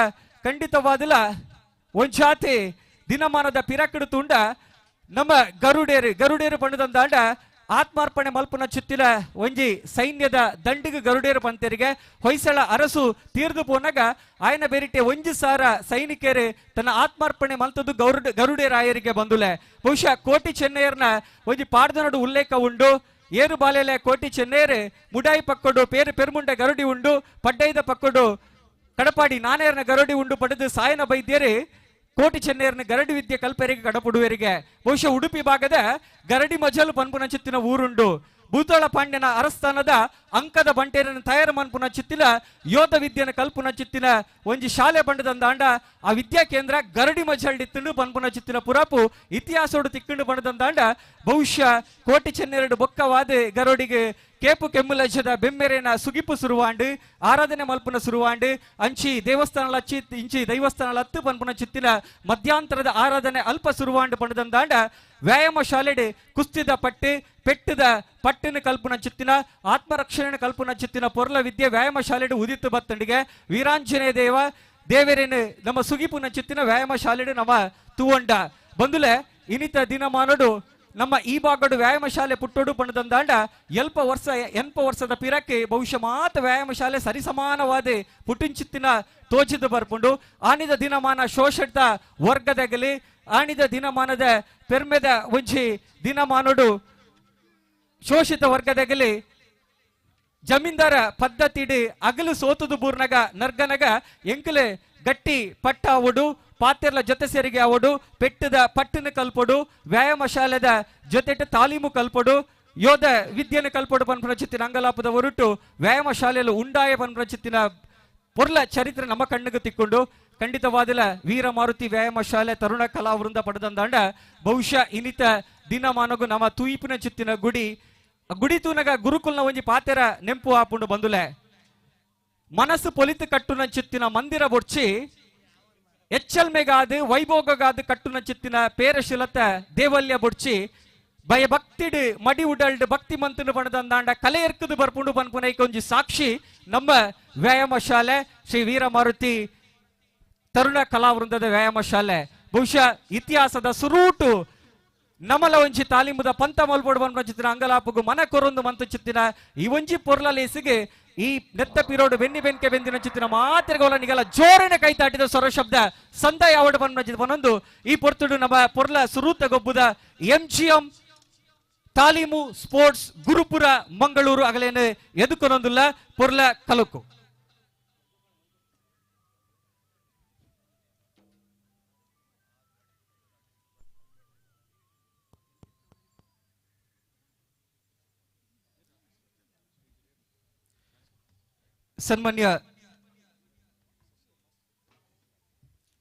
ಖಂಡಿತವಾದಲ ಒಂಜಾತಿ ದಿನಮಾನದ ಪಿರಕಡು ತುಂಡ ನಮ್ಮ ಗರುಡೇರು ಗರುಡೇರು ಪಂಡದಂದಾಂಡ ಆತ್ಮಾರ್ಪಣೆ ಮಲ್ಪುನ ಚಿತ್ತಿನ ಒಂಜಿ ಸೈನ್ಯದ ದಂಡಿಗೆ ಗರುಡೇರು ಪಂತರಿಗೆ ಹೊಯ್ಸಳ ಅರಸು ತೀರ್ದು ಪೋನಾಗ ಆಯನ ಬೇರಿಟೆ ಒಂಜಿ ಸಾರ ಸೈನಿಕರು ತನ್ನ ಆತ್ಮಾರ್ಪಣೆ ಮಲ್ತದ್ದು ಗರುಡೇರಾಯರಿಗೆ ಬಂದುಲೆ. ಬಹುಶಃ ಕೋಟಿ ಚೆನ್ನೈಯರ್ನ ಒಂಜಿ ಪಾಡ್ದನಡು ಉಲ್ಲೇಖ ಉಂಡು. ಏರು ಬಾಲೆಲೆ ಕೋಟಿ ಚೆನ್ನೈಯರು ಮುಡಾಯಿ ಪಕ್ಕೊಡು ಪೇರು ಪೆರುಮುಂಡ ಗರುಡಿ ಉಂಡು ಪಡ್ಡೈದ ಪಕ್ಕೊಡು ಕಡಪಾಡಿ ನಾನೇರ್ನ ಗರುಡಿ ಉಂಡು ಪಡೆದು ಸಾಯನ ಬೈದ್ಯರು ಕೋಟಿ ಚೆನ್ನೈಯರ್ನ ಗರಡಿ ವಿದ್ಯೆ ಕಲ್ಪೆರಿಗೆ ಕಡಪುಡುವರಿಗೆ. ಬಹುಶಃ ಉಡುಪಿ ಭಾಗದ ಗರಡಿ ಮಜಲು ಪನ್ಪುನ ಚಿತ್ತಿನ ಊರುಂಡು. ಭೂತೋಳ ಪಾಂಡ್ಯನ ಅರಸ್ಥಾನದ ಅಂಕದ ಬಂಟೇರನ ತಯಾರು ಮನ್ಪುನ ಚಿತ್ತಿನ ಯೋಧ ವಿದ್ಯೆನ ಕಲ್ಪುನ ಚಿತ್ತಿನ ಒಂಜಿ ಶಾಲೆ ಬಂಡದಂದಾಂಡ ಆ ವಿದ್ಯಾ ಕೇಂದ್ರ ಗರಡಿ ಮಜಲ್ಡಿತ್ತಂಡು ಪನ್ಪುನ ಚಿತ್ತಿನ ಪುರಾಪು ಇತಿಹಾಸೋಡು ತಿಕ್ಕೊಂಡು ಬಂಡದಂದಾಂಡ ಬಹುಶಃ ಕೋಟಿ ಚೆನ್ನೆರಡು ಬೊಕ್ಕವಾದ ಗರೋಡಿಗೆ ಕೇಪು ಕೆಮ್ಮುಲಜ್ಜದ ಬೆಮ್ಮೆರೆನ ಸುಗಿಪು ಸುರುವಾಂಡು ಆರಾಧನೆ ಮಲ್ಪುನ ಸುರುವಾಂಡು ಅಂಚಿ ದೇವಸ್ಥಾನ ಅಚ್ಚಿ ಇಂಚಿ ದೈವಸ್ಥಾನ ಹತ್ತು ಪನ್ಪುನ ಚಿತ್ತಿನ ಮಧ್ಯಾಂತರದ ಆರಾಧನೆ ಅಲ್ಪ ಸುರುವಾಂಡು ಪಂಡದಂದಾಂಡ ವ್ಯಾಯಾಮ ಶಾಲೆಡೆ ಕುಸ್ತಿದ ಪಟ್ಟು ಪೆಟ್ಟದ ಪಟ್ಟಿನ ಕಲ್ಪುನ ಚಿತ್ತಿನ ಆತ್ಮರಕ್ಷಣೆ ಕಲ್ಪುನ ಚಿತ್ತಿನ ಪೊರ್ಲ ವಿದ್ಯೆ ವ್ಯಾಯಾಮ ಶಾಲೆಡೆ ಉದಿತ್ತು ಬತ್ತಂಡಿಗೆ ವೀರಾಂಜನೇಯ ದೇವ ದೇವರೇನು ನಮ್ಮ ಸುಗಿಪುನ ಚಿತ್ತಿನ ವ್ಯಾಯಾಮ ಶಾಲೆಡೆ ನಮ್ಮ ತೂವಂಡ ಬಂದುಲೆ. ಇನಿತ ದಿನಮಾನಡು ನಮ್ಮ ಈ ಭಾಗಡು ವ್ಯಾಯಾಮ ಶಾಲೆ ಪುಟ್ಟೋಡು ಪಣದಂದಾಂಡ ಎಲ್ಪ ವರ್ಷ ಎನ್ಪ ವರ್ಷದ ಪಿರಕ್ಕೆ ಬಹುಶಃ ಮಾತ ವ್ಯಾಯಾಮ ಶಾಲೆ ಸರಿಸಮಾನವಾದ ಪುಟಿಂಚಿತ್ತಿನ ತೋಚಿದ್ದು ಬರ್ಪುಂಡು. ಆನಿದ ದಿನಮಾನ ಶೋಷಿತ ವರ್ಗದಗಲಿ ಆನಿದ ದಿನಮಾನದ ಪೆರ್ಮೆದ ಒಂಜಿ ದಿನಮಾನಡು ಶೋಷಿತ ವರ್ಗದಗಲಿ ಜಮೀನ್ದಾರ ಪದ್ಧತಿಡು ಅಗಲು ಸೋತುದು ಬೂರ್ನಗ ನರ್ಗನಗ ಎಂಕಲೆ ಗಟ್ಟಿ ಪಟ್ಟ ಅವಡು ಪಾತೆರ್ಲ ಜೊತೆ ಸೇರಿಗೆ ಅವಡು ಪೆಟ್ಟದ ಪಟ್ಟಿನ ಕಲ್ಪೊಡು ವ್ಯಾಯಾಮ ಶಾಲೆದ ಜೊತೆಟ ತಾಲೀಮು ಕಲ್ಪೊಡು ಯೋಧ ವಿದ್ಯೆನ ಕಲ್ಪೊಡು ಪನ್ಪುನ ಚಿತ್ತಿನ ಅಂಗಲಾಪದ ಹೊರಟು ವ್ಯಾಯಾಮ ಶಾಲೆಯಲ್ಲಿ ಉಂಡಾಯ ಪನ್ಪುನ ಚಿತ್ತಿನ ಪೊರ್ಲ ಚರಿತ್ರೆ ನಮ್ಮ ಕಣ್ಣಿಗೆ ತಿಕ್ಕೊಂಡು ಖಂಡಿತವಾದಲ ವೀರ ಮಾರುತಿ ವ್ಯಾಯಾಮ ಶಾಲೆ ತರುಣ ಕಲಾವೃಂದ ಪಡೆದಂದಾಂಡ ಬಹುಶಃ ಇನ್ನಿತ ದಿನಮಾನಗು ನಮ್ಮ ತೂಯಿಪಿನ ಚಿತ್ತಿನ ಗುಡಿ ಗುಡಿ ತೂನಗ ಗುರುಕುಲ್ನ ಒಂಜಿ ಪಾತೆರ ನೆಂಪು ಆಪುಂಡು ಬಂದುಲೆ. ಮನಸ್ಸು ಪೊಲಿತು ಕಟ್ಟುನ ಚಿತ್ತಿನ ಮಂದಿರ ಬೊಡ್ಚಿ ಎಚ್ಚಲ್ಮೆಗಾದು ವೈಭೋಗಗಾದು ಕಟ್ಟುನ ಚಿತ್ತಿನ ಪೇರಶಿಲತ ದೇವಲ್ಯ ಬೊಡ್ಚಿ ಭಯಭಕ್ತಿಡು ಮಡಿ ಉಡಲ್ಡು ಭಕ್ತಿ ಮಂತನು ಬಣದಂದಾಂಡ ಕಲೆ ಎರ್ಕದು ಬರ್ಪುಂಡು ಪನ್ಪುನೈಕ ಒಂಜಿ ಸಾಕ್ಷಿ ನಮ್ಮ ವ್ಯಾಯಾಮ ಶಾಲೆ ಶ್ರೀ ವೀರ ಮಾರುತಿ ತರುಣ ಕಲಾವೃಂದದ ವ್ಯಾಯಾಮ ಶಾಲೆ ಬಹುಶಃ ಇತಿಹಾಸದ ಸುರೂಟು ನಮಲ ಒಂಜಿ ತಾಲೀಮುದ ಪಂತ ಮಲ್ಪೊಡು ಪನ್ಪಂಚಿತ್ತಿನ ಅಂಗಲಾಪುಗು ಮನ ಕೊರೊಂದು ಮಂತುಚಿತ್ತಿನ ಈ ಒಂಜಿ ಪೊರ್ಲಲೇಸಿಗೆ ಈ ನೆತ್ತ ಪಿರೋಡು ಬೆನ್ನಿ ಬೆನ್ಕೆ ಬೆಂದಿನ ಚಿತ್ತಿನ ಮಾತ್ರೆಗೋಲ ನಿಗಲ ಜೋರನೆ ಕೈ ತಾಟಿದ ಸ್ವರ ಶಬ್ದ ಸಂದಾಯ ಅವಡು ಪನ್ಪಂಚಿದ ಪನೊಂದು ಈ ಪೊರ್ತುಡು ನಮ್ಮ ಪೊರ್ಲ ಸುರೂತ ಗೊಬ್ಬುದ ಎಂಜಿಎಂ ತಾಲೀಮು ಸ್ಪೋರ್ಟ್ಸ್ ಗುರುಪುರ ಮಂಗಳೂರು ಅಗಲೇನು ಎದುಕೊನೊಂದುಲ್ಲ ಪೊರ್ಲ ಕಲುಕು. ಸನ್ಮಾನ್ಯ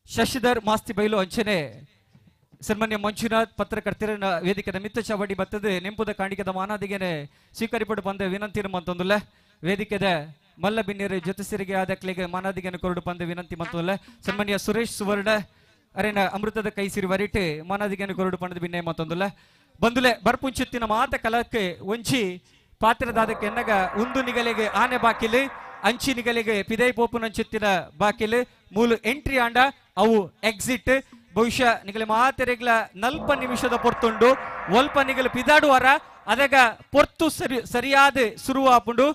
ಶಶಿಧರ್ ಮಾಸ್ತಿ ಬೈಲು ಅಂಚನೆ ಸನ್ಮಾನ್ಯ ಮಂಜುನಾಥ್ ಪತ್ರಕರ್ತರ ವೇದಿಕೆದ ಮಿತ್ತ ಚಾವಡಿ ಬತ್ತದ ನೆಂಪುದ ಕಾಣಿಕೆದ ಮಾನಾದಿಗೆನೆ ಸ್ವೀಕರಿಪಡು ಬಂದ ವಿನಂತಿ ಮಂತೊಂದುಲ್ಲ. ವೇದಿಕೆದ ಮಲ್ಲ ಬಿನ್ನಿರು ಜೊತೆ ಸಿರಿಗೆ ಆದಕ್ಲಿಗೆ ಮಾನಾದಿಗೆನ ಕೊರಡು ಬಂದ ವಿನಂತಿ ಮಂತೊಂದುಲ್ಲ. ಸನ್ಮಾನ್ಯ ಸುರೇಶ್ ಸುವರ್ಣ ಅರೇನ ಅಮೃತದ ಕೈ ಸಿರಿ ವರಿಟು ಮಾನಾದಿಗೆನ ಕೊರಡು ಪಂಡದ ಬಿನ್ನೆ ಮಂತೊಂದುಲ್ಲ. ಬಂದುಲೆ ಬರ್ಪುಂಚುತ್ತಿನ ಮಾತ ಕಲಕ್ಕೆ ಒಂಚಿ ಪಾತ್ರದಾದಕ್ಕೆ ಎನ್ನಗ ಉಂದು ನಿಗಲಿಗೆ ಆನೆ ಬಾಕಿಲು ಅಂಚಿ ನಿಗಲಿಗೆ ಪಿದೈ ಪೋಪುನಂಚುತ್ತಿನ ಬಾಕಿಲು ಮೂಲು ಎಂಟ್ರಿ ಆಂಡ ಅವು ಎಕ್ಸಿಟ್. ಬಹುಶಃ ನಿಗಲಿ ಮಾತೆರೆಗ್ಲ ನಲ್ಪ ನಿಮಿಷದ ಪೊರ್ತುಂಡು ಒಲ್ಪ ನಿಗಲು ಪಿದಾಡುವಾರ ಅದಗ ಪೊರ್ತು ಸರಿ ಸರಿಯಾದ ಸುರುವಾಪುಂಡು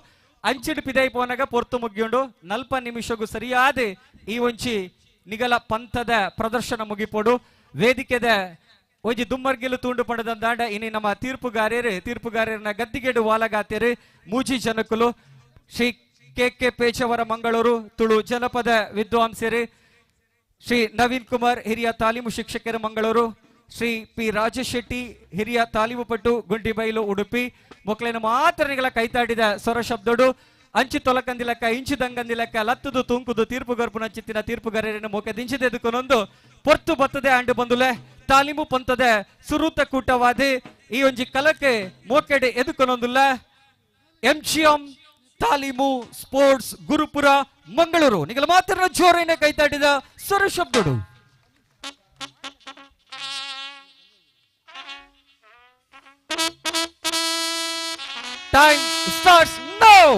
ಅಂಚಿಡು ಪಿದೈ ಪೋನಗ ಪೊರ್ತು ಮುಗಿಯುಂಡು ನಲ್ಪ ನಿಮಿಷಗೂ ಸರಿಯಾದ ಈ ಒಂಚಿ ನಿಗಲ ಪಂಥದ ಪ್ರದರ್ಶನ ಮುಗಿಪೋಡು. ವೇದಿಕೆದ ಒಂಜಿ ದುಮ್ಮರ್ಗಿಲು ತೂಂಡು ಪಡೆದಂದಾಂಡ ಇನಿ ನಮ್ಮ ತೀರ್ಪುಗಾರ್ಯರು ತೀರ್ಪುಗಾರ್ಯರನ್ನ ಗದ್ದಿಗೆಡು ವಾಲಗಾತಿಯರು ಮೂಜಿ ಜನಕುಲು ಶ್ರೀ ಕೆ ಕೆ ಪೇಚವರ ಮಂಗಳೂರು ತುಳು ಜನಪದ ವಿದ್ವಾಂಸರು ಶ್ರೀ ನವೀನ್ ಕುಮಾರ್ ಹಿರಿಯ ತಾಲೀಮು ಶಿಕ್ಷಕರು ಮಂಗಳೂರು ಶ್ರೀ ಪಿ ರಾಜೇಶ್ ಶೆಟ್ಟಿ ಹಿರಿಯ ತಾಲೀಮು ಪಟ್ಟು ಗುಂಡಿಬೈಲು ಉಡುಪಿ ಮೊಕ್ಕಳಿನ ಮಾತ್ರನಿಗಳ ಕೈತಾಡಿದ ಸ್ವರ ಶಬ್ದಡು ಅಂಚಿ ತೊಲಕಂದಿಲಕ್ಕ ಇಂಚಿ ದಂಗಂದಿಲಕ್ಕ ಲತ್ತುದು ತೂಂಕುದು ತೀರ್ಪುಗರ್ಪುನ ಚಿತ್ತಿನ ತೀರ್ಪುಗಾರರನ್ನು ಮೊಕ ದಿಂಚಿದೆದುಕೊನೊಂದು ಪೊರ್ತು ಬತ್ತದೆ ಅಂಡು ಬಂದುಲೆ ತಾಲೀಮು ಪಂತದ ಸುರೂತ ಕೂಟವಾದಿ ಈ ಒಂಜಿ ಕಲಕ್ಕೆ ಮೋಕೆಡೆ ಎದುಕೊನೊಂದುಲ್ಲ ಎಂಜಿಎಂ ತಾಲೀಮು ಸ್ಪೋರ್ಟ್ಸ್ ಗುರುಪುರ ಮಂಗಳೂರು ನಿಗಲ ಮಾತ್ರ ಜೋರೈನ ಕೈತಾಡಿದ ಸ್ವರ ಶಬ್ದಡು. Time starts now.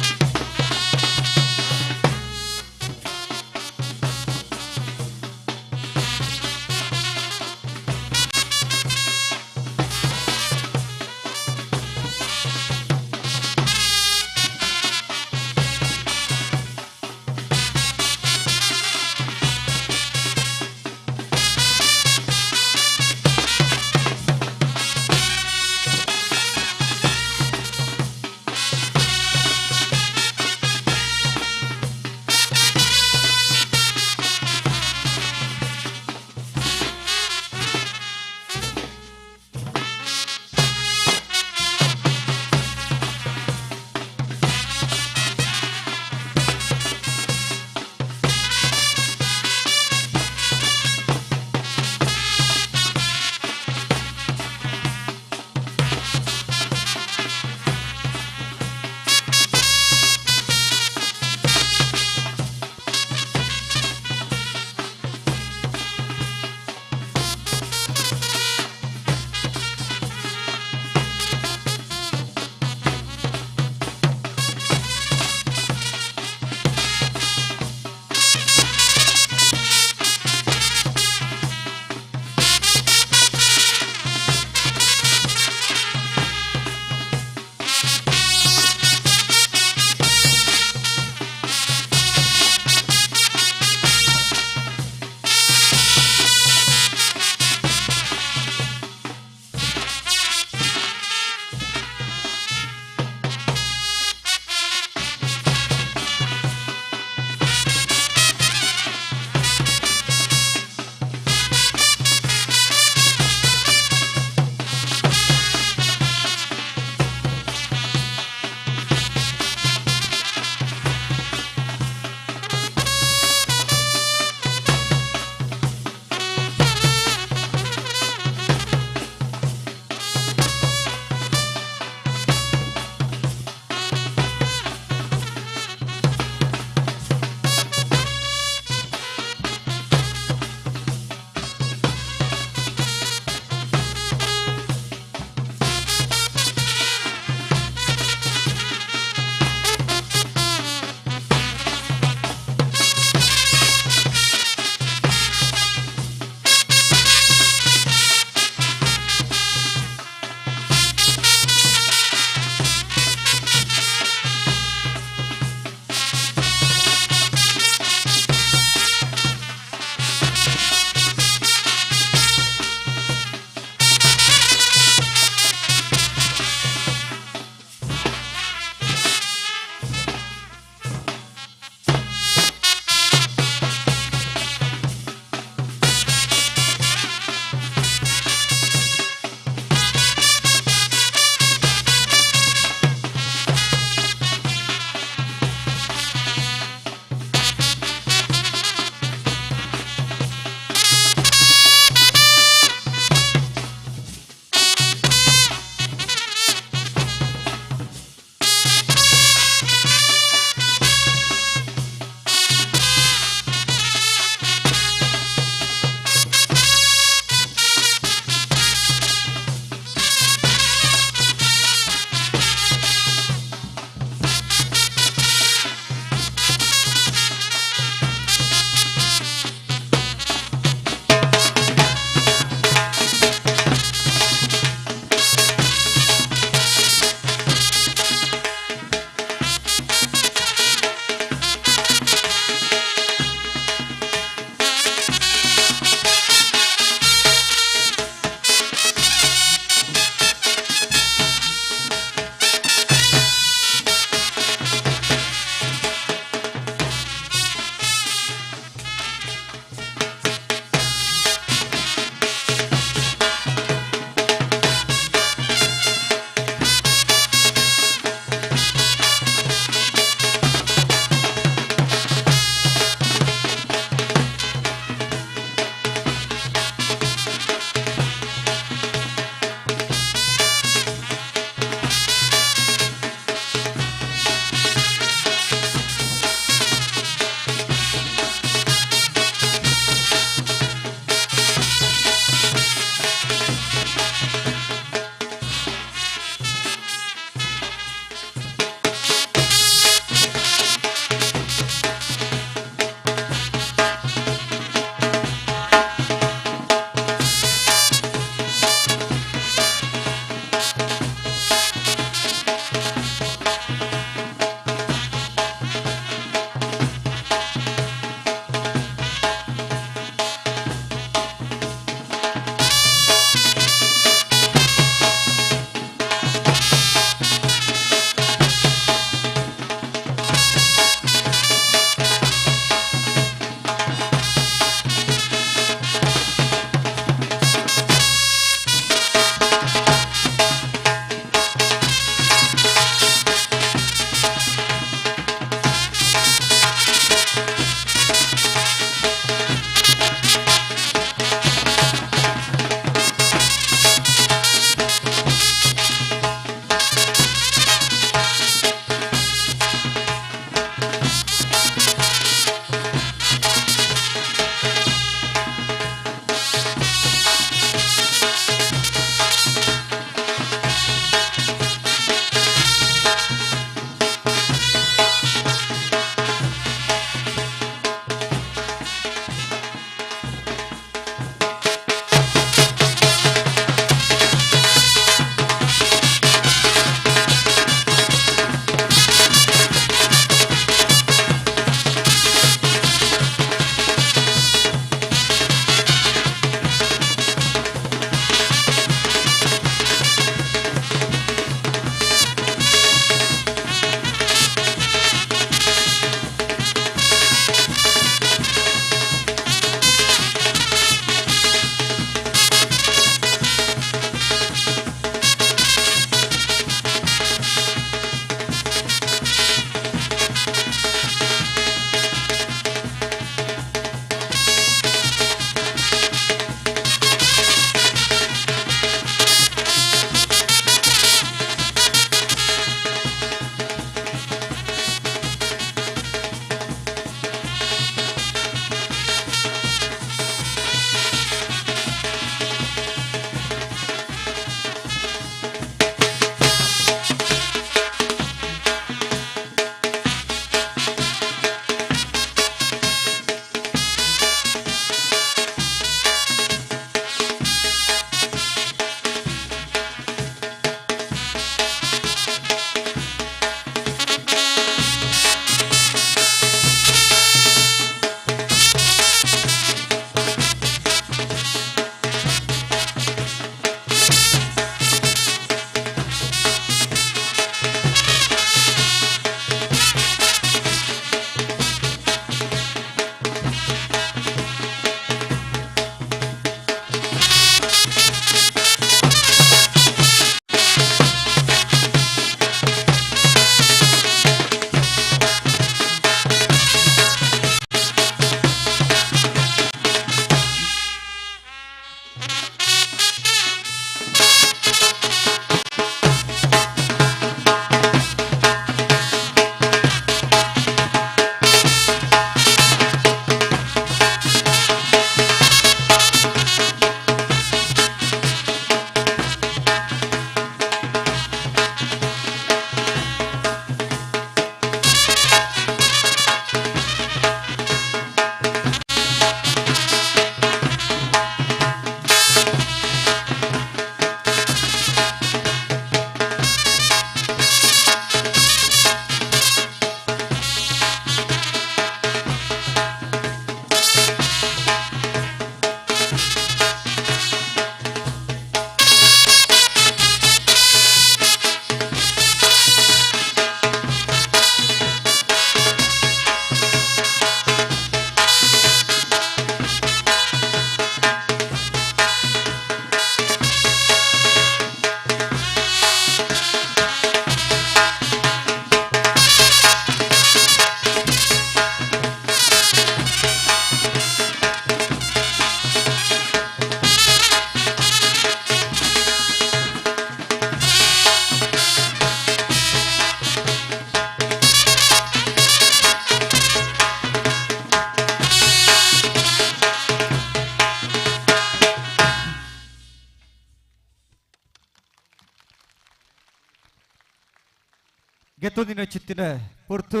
ಗೆತ್ತೊಂದಿನ ಚಿತ್ತಿನ ಪೊರ್ತು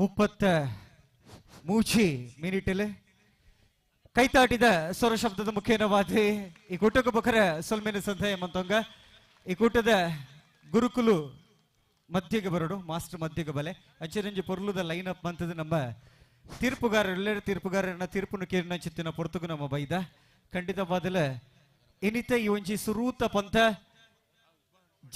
33 ಮಿನಿಟಲ್ಲಿ ಕೈತಾಟಿದ ಸ್ವರ ಶಬ್ದದ ಮುಖೇನವಾದಿ ಈ ಕೂಟಕ್ಕೆ ಬಕರ ಸೊಲ್ಮೇನ ಸಂಧೆ ಮಂತೊಂಗ ಈ ಕೂಟದ ಗುರುಕುಲು ಮಧ್ಯಗೆ ಬರೋಡು ಮಾಸ್ಟರ್ ಮಧ್ಯಗೆ ಬಲೆ ಅಂಚೆರಂಜಿ ಪೊರ್ಲುದ ಲೈನ್ ಅಪ್ ಮಂತದ ನಮ್ಮ ತೀರ್ಪುಗಾರರು ತೀರ್ಪುಗಾರರನ್ನ ತೀರ್ಪುನು ಕೇರಿನ ಚಿತ್ತಿನ ಪೊರ್ತುಗು ನಮ್ಮ ಬೈದ ಖಂಡಿತವಾದಲ ಇನಿತ ಈ ಒಂಜಿ ಸುರೂತ ಪಂಥ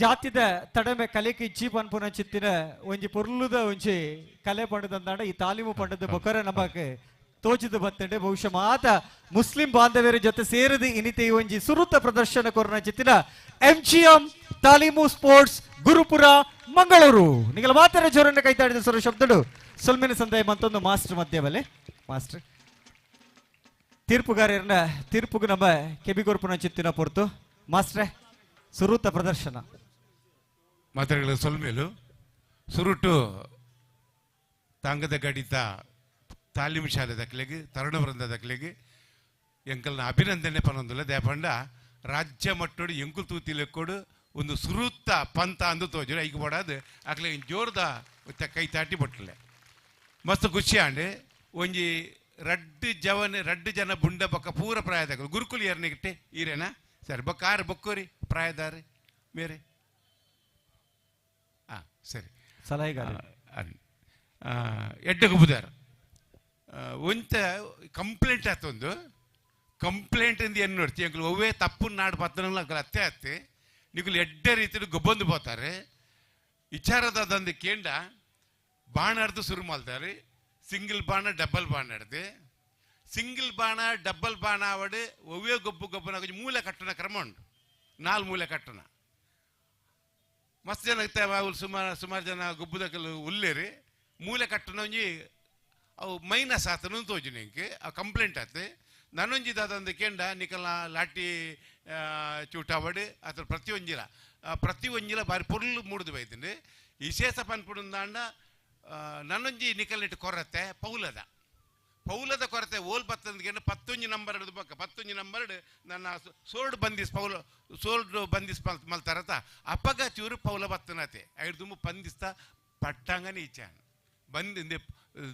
ಜಾತಿದ ತಡಮೆ ಕಲೆಗೆ ಇಜ್ಜಿ ಪನ್ಪುನ ಚಿತ್ತಿನ ಒಂಜಿ ಪೊರ್ಲುದ ಒಂಜಿ ಕಲೆ ಪಂಡದಂದಾಂಡ ಈ ತಾಲೀಮು ಪಂಡದ ಬೊಕರ ನಮಕ್ ತೋಚಿದ ಬತ್ತಂಡೆ ಬಹುಶಃ ಮಾತ ಮುಸ್ಲಿಂ ಬಾಂಧವ್ಯರ ಜೊತೆ ಸೇರಿದ ಇನಿತ ಈ ಒಂಜಿ ಸುರುತ ಪ್ರದರ್ಶನ ಕೊರನ ಚಿತ್ತಿನ ಎಂಜಿಎಂ ತಾಲೀಮು ಸ್ಪೋರ್ಟ್ಸ್ ಗುರುಪುರ ಮಂಗಳೂರು ನಿಗಲ ಮಾತರ ಜೋರನ್ನ ಕೈತಾಡಿದ ಸ್ವರ ಶಬ್ದಡು ಸೊಲ್ಮಿನ ಸಂದಾಯ ಮತ್ತೊಂದು ಮಾಸ್ಟರ್ ಮಧ್ಯಬಲೆ ಮಾಸ್ಟರ್ ತೀರ್ಪುಗಾರರನ್ನ ತೀರ್ಪುಗು ನಮ್ಮ ಕೆಬಿಗೊರ್ಪುನ ಚಿತ್ತಿನ ಪೊರ್ತು ಮಾಸ್ಟ್ರೆ ಸುರೂತ ಪ್ರದರ್ಶನ ಮಾತ್ರೆಗಳ ಸೊಲ್ಮೇಲು ಸುರುಟು ತಾಂಗದ ಗಡಿತ ತಾಲೀಮು ಶಾಲೆ ದಕ್ಲೆಗೆ ತರುಣ ವೃಂದ ದಕ್ಲೆಗೆ ಎಂಕಲ್ನ ಅಭಿನಂದನೆ ಪನೊಂದುಲ್ಲ ದೇಪಂಡ ರಾಜ್ಯ ಮಟ್ಟೋಡು ಎಂಕುಲ್ ತೂತಿಲೆಕ್ಕೋಡು ಒಂದು ಸುರುತ್ತ ಪಂತ ಅಂದು ತೋಜರು ಐಕ್ ಬೋಡಾದು ಅಕ್ಲೆ ಜೋರ್ದ ಕೈ ತಾಟಿ ಬೊಟ್ಟಲೆ ಮಸ್ತ್ ಖುಷಿ ಆಂಡ್ ಒಂಜಿ ರಡ್ಡು ಜವನ್ ರಡ್ಡು ಜನ ಬುಂಡ ಬೊಕ್ಕ ಪೂರ ಪ್ರಾಯದಾಗ ಗುರುಕುಲು ಏರ್ನಿಗಿಟ್ಟೆ ಈರೇನಾ ಸರಿ ಬೊಕ್ಕ ಆರು ಬೊಕ್ಕೋರಿ ಪ್ರಾಯದಾರಿ ಮೇರೆ ಹಾಂ ಸರಿ ಸಲಹೆಗಾರ ಎಡ್ಡೆ ಗುಬುದಾರ ಒಂತ ಕಂಪ್ಲೇಂಟ್ ಆತೊಂದು ಕಂಪ್ಲೇಂಟ್ ಅಂದು ಏನು ನೋಡ್ತಿ ಅಂಕಲ್ ಒವ್ವೇ ತಪ್ಪು ನಾಡು ಪತ್ತನಲ್ಲ ಅಂಕಲ್ ಅತ್ತೆ ಅತ್ತೆ ನಿಕುಲು ಎಡ್ಡೆ ರೀತಿಯಲ್ಲಿ ಗೊಬ್ಬಂದು ಪೋತಾರೆ ವಿಚಾರದಾದಂದು ಕೇಂಡ ಬಾಣ ಅರ್ದು ಶುರು ಮಾಡ್ತಾರೆ ಸಿಂಗಲ್ ಬಾಣ ಡಬಲ್ ಬಾಣ ಅಡ್ದು ಸಿಂಗಲ್ ಬಾಣ ಡಬಲ್ ಬಾಣ ಆವಡು ಒವ್ವೇ ಗೊಬ್ಬು ಗೊಬ್ಬನ ಮೂಲೆ ಕಟ್ಟಣ ಕ್ರಮ ಉಂಟು ನಾಲ್ ಮೂಲೆ ಕಟ್ಟಣ ಮಸ್ತ್ ಜನ ಸುಮಾರು ಸುಮಾರು ಜನ ಗೊಬ್ಬುದಕಲು ಉಲ್ಲೇರಿ ಮೂಲೆ ಕಟ್ಟಣ ಒಂಜಿ ಅವು ಮೈನಸ್ ಆತನು ತೋಜು ನಿಂಗೆ ಆ ಕಂಪ್ಲೇಂಟ್ ಆತು ನಾನೊಂಜಿ ದಾದಂದು ಕೇಂಡ ನಿಕಲ್ನ ಲಾಟಿ ಚೂಟಾವಡು ಅಥವಾ ಪ್ರತಿಯೊಂಜಿಲ ಪ್ರತಿಯೊಂಜಿಲ ಬಾರಿ ಪೊರ್ಲು ಮೂಡ್ದು ಬೈತೀನಿ ವಿಶೇಷ ಪನ್ಪುಡುಂದಾಂಡ ನನ್ನೊಂಜಿ ನಿಕಲ್ನಿಟ್ಟು ಕೊರತೆ ಪೌಲದ ಪೌಲದ ಕೊರತೆ ಓಲ್ ಬತ್ತಂದ್ಗೆ ಪತ್ತೊಂಜಿ ನಂಬರ್ ಹಿಡಿದು ಬಕ್ಕ ಪತ್ತೊಂಜಿ ನಂಬರ್ ನನ್ನ ಸೋಲ್ಡ್ ಬಂದಿಸ್ ಪೌಲ ಸೋಲ್ಡ್ ಬಂದಿಸ್ ಮಲ್ತಾರತ ಅಪ್ಪಗ ಚೂರು ಪೌಲ ಬತ್ತನತೆ ಐದು ಪಂದಿಸ್ತಾ ಪಟ್ಟಂಗನೆ ಇಚ್ಚಾನ ಬಂದಿಂದೆ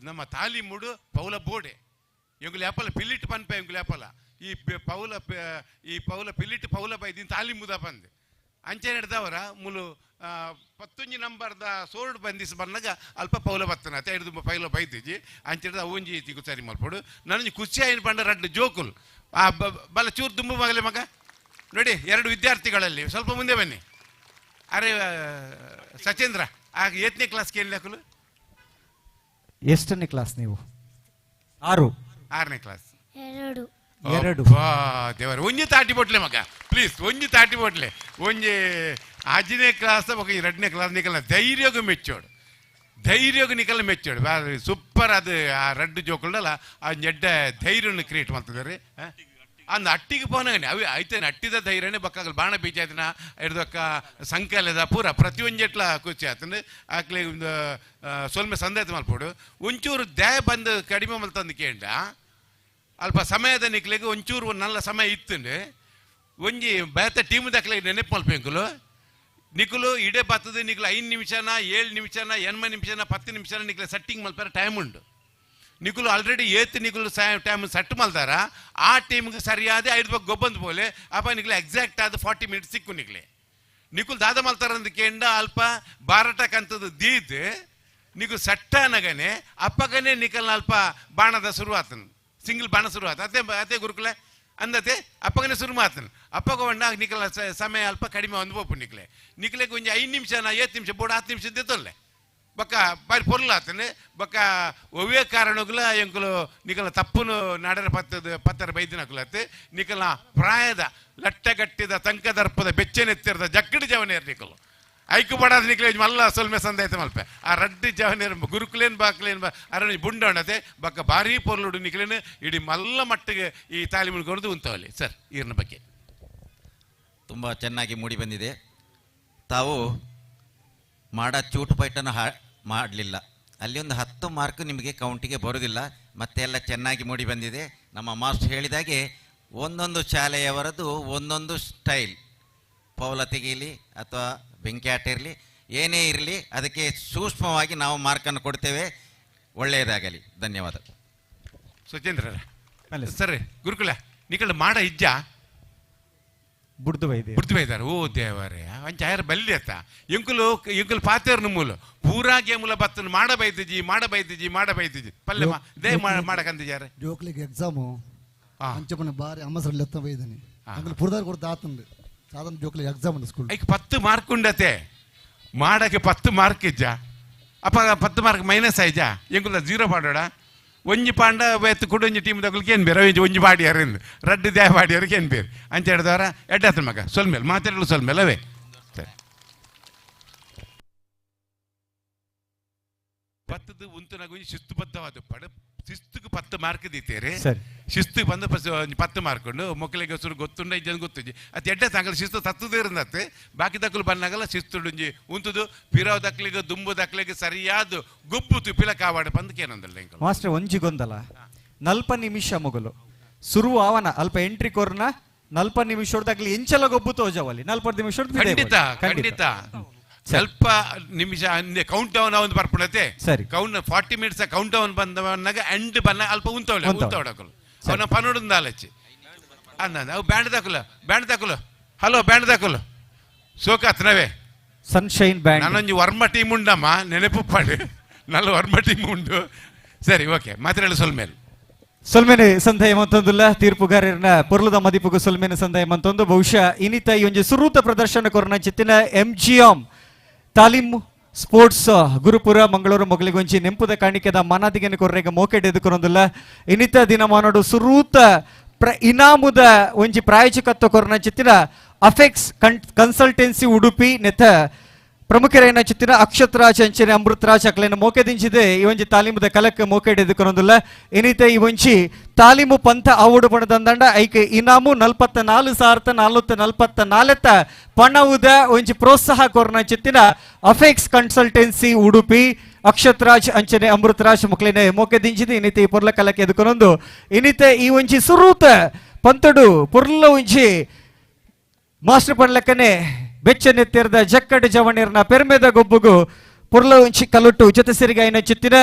ನಮ್ಮ ತಾಲಿ ಮೂಡು ಪೌಲ ಬೋಡೆ ಎಂಗುಲು ಯಾಪಲ ಪಿಲ್ಲಿಟ್ಟು ಪನ್ಪೆ ಎಂಗುಲು ಯಾಪಲ ಈ ಪೌಲ ಈ ಪೌಲ ಪಿಲ್ಲಿಟ್ಟು ಪೌಲ ಬೈದಿನ ತಾಲಿ ಮುದ ಪಂದೆ ಅಂಚೆ ನಡೆದವರ ಮುಲು ಪತ್ತೊಂಜಿ ನಂಬರ್ದ ಸೋರ್ಡ್ ಬಂದಿಸ್ ಬಂದಾಗ ಅಲ್ಪ ಪೌಲ ಬತ್ತನತೆ ಐದು ಪೈಲ ಬೈದಿಜಿ ಅಂಚೆ ಅವಂಜಿ ತಿಕ್ಕು ಸರಿ ಮಲ್ಪಡು ನನಗೆ ಖುಷಿ ಆಯ್ತು ಬಂಡ ರಡ್ಡು ಜೋಕುಲ್ ಆ ಬಲ ಚೂರು ದುಂಬು ಮಗಲೆ ಮಗ ನೋಡಿ ಎರಡು ವಿದ್ಯಾರ್ಥಿಗಳಲ್ಲಿ ಸ್ವಲ್ಪ ಮುಂದೆ ಬನ್ನಿ. ಅರೆ ಸಚೇಂದ್ರ ಆಗ ಏತನೇ ಕ್ಲಾಸ್ ಕೇಳಲಾಕಲು? ಎಷ್ಟನೇ ಕ್ಲಾಸ್ ನೀವು? 6. 6ನೇ ಕ್ಲಾಸ್. 2. 2. ದೇವರ ಒಂಜಿ ತಾಟಿ ಬೋಟ್ಲೆ ಮಗ ಪ್ಲೀಸ್ ಒಂಜಿ ತಾಟಿ ಬೋಟ್ಲೆ ಒಂಜಿ 5ನೇ ಕ್ಲಾಸ್ ఒక 2ನೇ ಕ್ಲಾಸ್ ನಿಕಲ್ನ ಧೈರ್ಯಗೂ ಮೆಚ್ಚೋಡು ಧೈರ್ಯಗೂ ನಿಕಲ್ನ ಮೆಚ್ಚೋಡು ಸೂಪರ್. ಅದು ಆ ರಡ್ಡು ಜೋಕುಲ್ಡಲ್ಲ ಆ ಎಡ್ಡ ಧೈರ್ಯವನ್ನು ಕ್ರಿಯೇಟ್ ಮಾಡ್ತಿದ್ದಾರೆ. ಅಂದ್ ಅಟ್ಟಿಗೆ ಪೋನಗನೆ ಅವಿ ಐತೇನೆ ಅಟ್ಟಿದ ಧೈರ್ಯನೇ ಬಕ್ಕಾಗಲ್ ಬಾಣ ಬೀಜ ಆಯ್ತನ ಹಿಡ್ದಕ್ಕ ಸಂಕಲದ ಪೂರ ಪ್ರತಿಯೊಂಜೆಟ್ಲ ಖುಷಿ ಆತಂದ್ರೆ ಆಕ್ಲೆ ಒಂದು ಸೊಲ್ಮೆ ಸಂದಾಯ್ತು ಮಲ್ಪೋಡು ಒಂಚೂರು ದ್ಯಾ ಬಂದು ಕಡಿಮೆ ಮಲ್ತಂದು ಕೇಂಡ ಅಲ್ಪ ಸಮಯದ ನಿಕ್ಲೆಗೆ ಒಂಚೂರು ಒಂದು ನಲ್ಲ ಸಮಯ ಇತ್ತಂಡು ಒಂಜಿ ಬೇತ ಟೀಮ್ ದಾಖಲೆ ನೆನಪು ಮಲ್ಪೆಂಕುಲು ನಿಕುಲು ಇಡೇ ಬರ್ತದೆ ನಿಕ್ಲು 5 ನಿಮಿಷನ 7 ನಿಮಿಷನ 8 ನಿಮಿಷನ 10 ನಿಮಿಷನ ನಿಕ್ಲೆ ಸೆಟ್ಟಿಂಗ್ ಮಲ್ಪಾರ ಟೈಮ್ ಉಂಟು. ನಿಕುಲು ಆಲ್ರೆಡಿ ಏತ್ ನಿಕುಲು ಟೈಮ್ ಸೆಟ್ ಮಲ್ತಾರ ಆ ಟೀಮ್ಗೆ ಸರಿಯಾದ 5 ಬಗ್ಗೆ ಗೊಬ್ಬಂದು ಪೋಲೆ ಅಪ್ಪ ನಿಕ್ಲೆ ಎಕ್ಸಾಕ್ಟ್ ಆದ 40 ಮಿನಿಟ್ಸ್ ಸಿಕ್ಕು ನಿಕ್ಲೆ ನಿಕುಲು ದಾದ ಮಲ್ತಾರ ಅಂದ ಕೇಂಡ ಅಲ್ಪ ಬಾರಟಕ್ಕಂಥದ್ದು ದೀದ್ ನಿಕು ಸೆಟ್ಟಾನಗನೆ ಅಪ್ಪಗನೆ ನಿಕಲ್ನ ಅಲ್ಪ ಬಾಣದ ಶುರು ಆತನು ಸಿಂಗಲ್ ಬಾಣ ಶುರು ಆತ ಅದೇ ಅದೇ ಗುರುಕುಲೆ ಅಂದತೆ ಅಪ್ಪಗನೆ ಶುರು ಮಾತನು ಅಪ್ಪಗ ಒಂಡ ನಿಕಲ ಸಮಯ ಅಲ್ಪ ಕಡಿಮೆ ಒಂದು ಪೋಪು ನಿಕ್ಲೆ ನಿಕ್ಲೆಗೆ ಒಂಜಿ 5 ನಿಮಿಷನ 7 ನಿಮಿಷ ಬೋಡ 10 ನಿಮಿಷ ತೊಲ್ಲೆ ಬೊಕ್ಕ ಬಾರಿ ಪೊರ್ಲು ಆತನೆ ಬೊಕ್ಕ ಒವ್ವೇ ಕಾರಣಗುಲ ಎಂಕುಲು ನಿಕಲ ತಪ್ಪುನು ನಾಡರ ಪತ್ತದ ಪತ್ತರ ಬೈದಿನಕುಲತ್ತೆ ನಿಕಲ ಪ್ರಾಯದ ಲಟ್ಟಗಟ್ಟಿದ ತಂಕದರ್ಪದ ಬೆಚ್ಚನೆತ್ತಿರದ ಜಕ್ಕಡಿ ಜವನೇರ್ ನಿಕಲು ಐಕು ಬಡಾದ ನಿಕ್ಲೆ ಮಲ್ಲ ಸೊಲ್ಮೆ ಸಂದಾಯ್ತ ಮಲ್ಪೆ ಆ ರಡ್ಡಿ ಜವನೇರ್ ಗುರುಕುಲೇನ್ ಬಾಕ್ಲೇನ್ ಬಾ ಅರಣ್ಯ ಬುಂಡೋಣತೆ ಬಕ್ಕ ಭಾರಿ ಪೊರ್ಲುಡು ನಿಕ್ಲೇನು ಇಡೀ ಮಲ್ಲ ಮಟ್ಟಿಗೆ ಈ ತಾಲೀಮು ಕೊಡೋದು ಉಂತವಲ್ಲಿ. ಸರ್ ಈರ್ನ ಬಗ್ಗೆ ತುಂಬ ಚೆನ್ನಾಗಿ ಮೂಡಿ ಬಂದಿದೆ. ತಾವು ಮಾಡ ಚೂಟು ಪೈಟನ್ನು ಮಾಡಲಿಲ್ಲ, ಅಲ್ಲಿ ಒಂದು 10 ಮಾರ್ಕ್ ನಿಮಗೆ ಕೌಂಟಿಗೆ ಬರೋದಿಲ್ಲ. ಮತ್ತೆ ಎಲ್ಲ ಚೆನ್ನಾಗಿ ಮೂಡಿ ಬಂದಿದೆ. ನಮ್ಮ ಮಾಸ್ಟರ್ ಹೇಳಿದಾಗೆ ಒಂದೊಂದು ಶಾಲೆಯವರದ್ದು ಒಂದೊಂದು ಸ್ಟೈಲ್, ಪೌಲ ತೆಗೀಲಿ ಅಥವಾ ಬೆಂಕಿ ಆಟ ಇರಲಿ, ಏನೇ ಇರಲಿ ಅದಕ್ಕೆ ಸೂಕ್ಷ್ಮವಾಗಿ ನಾವು ಮಾರ್ಕನ್ನು ಕೊಡ್ತೇವೆ. ಒಳ್ಳೆಯದಾಗಲಿ, ಧನ್ಯವಾದ. ಸುಚೇಂದ್ರ ಸರ್, ಗುರುಕುಲ ನಿಕಲ್ ಮಾಡ ಇಜ್ಜ ಬುಡ್ದು ಬೈದೆ ಬುಡ್ದು ಬೈದಾರೆ. ಓ ದೇವರೇ, ಅಂಚ ಆಯರ್ ಬಲ್ಲಿ ಅತ್ತ ಎಂಕುಲು ಎಂಕುಲು ಪಾತೇರ್ನ ಮೂಲ ಪೂರಾ ಗೇಮುಲ ಬತ್ತನ ಮಾಡ ಬೈದಿಜಿ ಮಾಡ ಬೈದಿಜಿ ಮಾಡ ಬೈದಿಜಿ ಪಲ್ಲೆ they ಮಾಡಕಂದಿಜಾರೆ ಜೋಕ್ಲಿಗೆ ಎಕ್ಸಾಮು ಅಂಚಪನ ಬಾರಿ ಅಮ್ಮಸರಲ್ಲಿ ಎತ್ತ ಬೈದಾನೆ ಅಂಕಲ್ ಪುರ್ದಾರ್ ಕೊಡ್ತಾ ಆತಂದು ಸಾಧಾರಣ ಜೋಕ್ಲಿಗೆ ಎಕ್ಸಾಮ್ ಉಂಟು ಸ್ಕೂಲ್. ಐಕ್ 10 ಮಾರ್ಕ್ ಉಂಡತೆ ಮಾಡಕ್ಕೆ 10 ಮಾರ್ಕ್ ಇಜ್ಜ ಅಪ್ಪ 10 ಮಾರ್ಕ್ ಮೈನಸ್ ಆಯ್ಜಾ ಎಂಕುಲ 0 ಪಾಡೋಡ ಒಂಜಿ ಪಾಂಡ ಬೇತ್ ಕುಡೊಂಜಿ ಟೀಮ್ ತಗೊಳ್ಕೆ ಏನು ಬೇರೆ ಒಂಜಿ ಒಂಜಿ ಬಾಡಿಯಾರು ರಡ್ಡು ದ್ಯಾ ಬಾಡಿಯಾರಿಗೆ ಏನು ಬೇರೆ ಅಂಚ ಹಿಡ್ದವರ ಎಡ್ಡಾತ ಮಗ ಸೊಲ್ಮೇಲೆ ಮಾತಾಡಲು ಸೊಲ್ಮೇಲೆ ಅವೇ ಸರಿ. ಪತ್ತದ ಉಂತುನಾಗ ಒಂಜಿ ಶಿಸ್ತುಬದ್ಧವಾದ ಪಡ ಶಿಸ್ತುಗೆ 10 ಮಾರ್ಕ್ ದೀತೇರಿ ಸರಿ. ಶಿಸ್ತು ಬಂದು 10 ಮಾರ್ಕ್ ಉಂಡು ಮೊಕ್ಕಲಿಗೆ ಸುರು ಗೊತ್ತುಂಡ ಇಜ್ಜನ ಗೊತ್ತುಂಜಿ ಅದು ಎಡ್ಡೆ ತಾಂಗಲ ಶಿಸ್ತು ತತ್ತದೇರಂದತ್ತೆ ಬಾಕಿ ದಕ್ಕಲು ಬಂದಾಗಲ್ಲ ಶಿಸ್ತುಡುಂಜಿ ಉಂತುದು ಪಿರಾವ್ ದಕ್ಲಿಗೆ ದುಂಬು ದಕ್ಲಿಗೆ ಸರಿಯಾದ ಗೊಬ್ಬು ತುಪ್ಪಿಲ ಕಾವಾಡ ಬಂದಕ್ಕೆ ಏನಂದಲ್ಲ ಮಾಸ್ಟರ್ ಒಂಜಿ ಗೊಂದಲ 40 ನಿಮಿಷ ಮೊಗಲು ಸುರು ಆವನ ಅಲ್ಪ ಎಂಟ್ರಿ ಕೊರ್ನ 40 ನಿಮಿಷ ಹೊಡ್ದಾಗ್ಲಿ ಎಂಚಲ ಗೊಬ್ಬು ತೋಜವಲ್ಲಿ 40 ನಿಮಿಷ ಖಂಡಿತ ಖಂಡಿತ ಸ್ವಲ್ಪ ನಿಮಿಷ ಕೌಂಟ್ ಡೌನ್ ಒಂದು ಬರ್ಪುಣತೆ ಸರಿ. ಕೌಂಟ್ 40 ಮಿನಿಟ್ಸ್ ಕೌಂಟ್ ಡೌನ್ ಬಂದವನಾಗ ಎಂಡ್ ಬನ್ನ ಅಲ್ಪ ಉಂತವಳೆ ಉಂತವಡಕಲು ಅವನ ಪನ್ನೊಂದು ಆಲಚ್ಚಿ ಅಂದ ಅವು ಬ್ಯಾಂಡ್ ದಾಕುಲ ಬ್ಯಾಂಡ್ ದಾಕುಲ ಹಲೋ ಬ್ಯಾಂಡ್ ದಾಕುಲ ಸೋಕಾತ್ನವೇ ಸನ್ಶೈನ್ ಬ್ಯಾಂಡ್ ನಾನೊಂದು ವರ್ಮ ಟೀಮ್ ಉಂಡಮ್ಮ ನೆನಪು ಪಾಡು ನಲ್ಲ ವರ್ಮ ಟೀಮ್ ಉಂಡು ಸರಿ ಓಕೆ ಮಾತಾಡಲು ಸೊಲ್ಮೇಲೆ ಸೊಲ್ಮೇನೆ ಸಂದಾಯ ಮತ್ತೊಂದುಲ್ಲ ತೀರ್ಪುಗಾರರನ್ನ ಪೊರ್ಲದ ಮದಿಪುಗು ಸೊಲ್ಮೇನೆ ಸಂದಾಯ ಮತ್ತೊಂದು ಬಹುಶಃ ಇನಿತ ಈ ಒಂಜಿ ಸುರೂತ ಪ್ರದರ್ಶನ ಕೊರನ ಚಿತ್ತಿನ ಎಂಜಿಎಂ ತಾಲೀಮ್ ಸ್ಪೋರ್ಟ್ಸ್ ಗುರುಪುರ ಮಂಗಳೂರು ಮೊಗಲಿಗೊಂಜಿ ನೆಂಪುದ ಕಾಣಿಕೆದ ಮಾನಾದಿಗೆನ ಕೊರ್ರೆಗ ಮೋಕೆಡ್ ಎದುಕೊರೊಂದುಲ್ಲ ಇನಿತ ದಿನಮಾನೋಡು ಸುರೂತ ಇನಾಮುದ ಒಂಜಿ ಪ್ರಾಯೋಜಕತ್ವ ಕೊರನ ಚಿತ್ತಿನ ಅಫೆಕ್ಸ್ ಕನ್ಸಲ್ಟೆನ್ಸಿ ಉಡುಪಿ ನೆತ ಪ್ರಮುಖರೇನ ಚಿತ್ತಿನ ಅಕ್ಷತರಾಜ್ ಅಂಚನೆ ಅಮೃತರಾಜ್ ಅಕ್ಲೇನ ಮೋಕೆ ದಿಂಚಿದೆ ಈ ಒಂಜಿ ತಾಲೀಮುದ ಕಲಕ್ ಮೋಕೆಡ್ ಎದುಕೊರೊಂದುಲ್ಲ ಇನಿತ ಈ ಒಂಜಿ ತಾಲೀಮು ಪಂಥ ಆವುಡು ಪಣದಂದಂಡ ಐಕೆ ಇನಾಮು 44,444 ಪಣವುದ ಒಂಜಿ ಪ್ರೋತ್ಸಾಹ ಕೊರ್ನ ಚಿತ್ತಿನ ಅಫೆಕ್ಸ್ ಕನ್ಸಲ್ಟೆನ್ಸಿ ಉಡುಪಿ ಅಕ್ಷತರಾಜ್ ಅಂಚನೆ ಅಮೃತರಾಜ್ ಮುಕ್ಲೇನೆ ಮೋಕೆ ದಿಂಚಿದೆ ಇನ್ನಿತ ಈ ಪೊರ್ಲ ಕಲಕ್ಕೆ ಎದುಕೊರೊಂದು ಇನ್ನಿತ ಈ ಒಂಜಿ ಸುರೂತ ಪಂತಡು ಪೊರ್ಲ ಒಂಜಿ ಮಾಸ್ಟರ್ ಪಣ್ಲಕ್ಕನೆ ಬೆಚ್ಚನೆತ್ತಿರದ ಜಕ್ಕಡ ಜವಣಿರ್ನ ಪೆರ್ಮೆದ ಗೊಬ್ಬುಗು ಪೊರ್ಲ ಒಂಜಿ ಕಲುಟ್ಟು ಜೊತೆ ಸಿರಿಗಾಯಿನ ಚಿತ್ತಿನ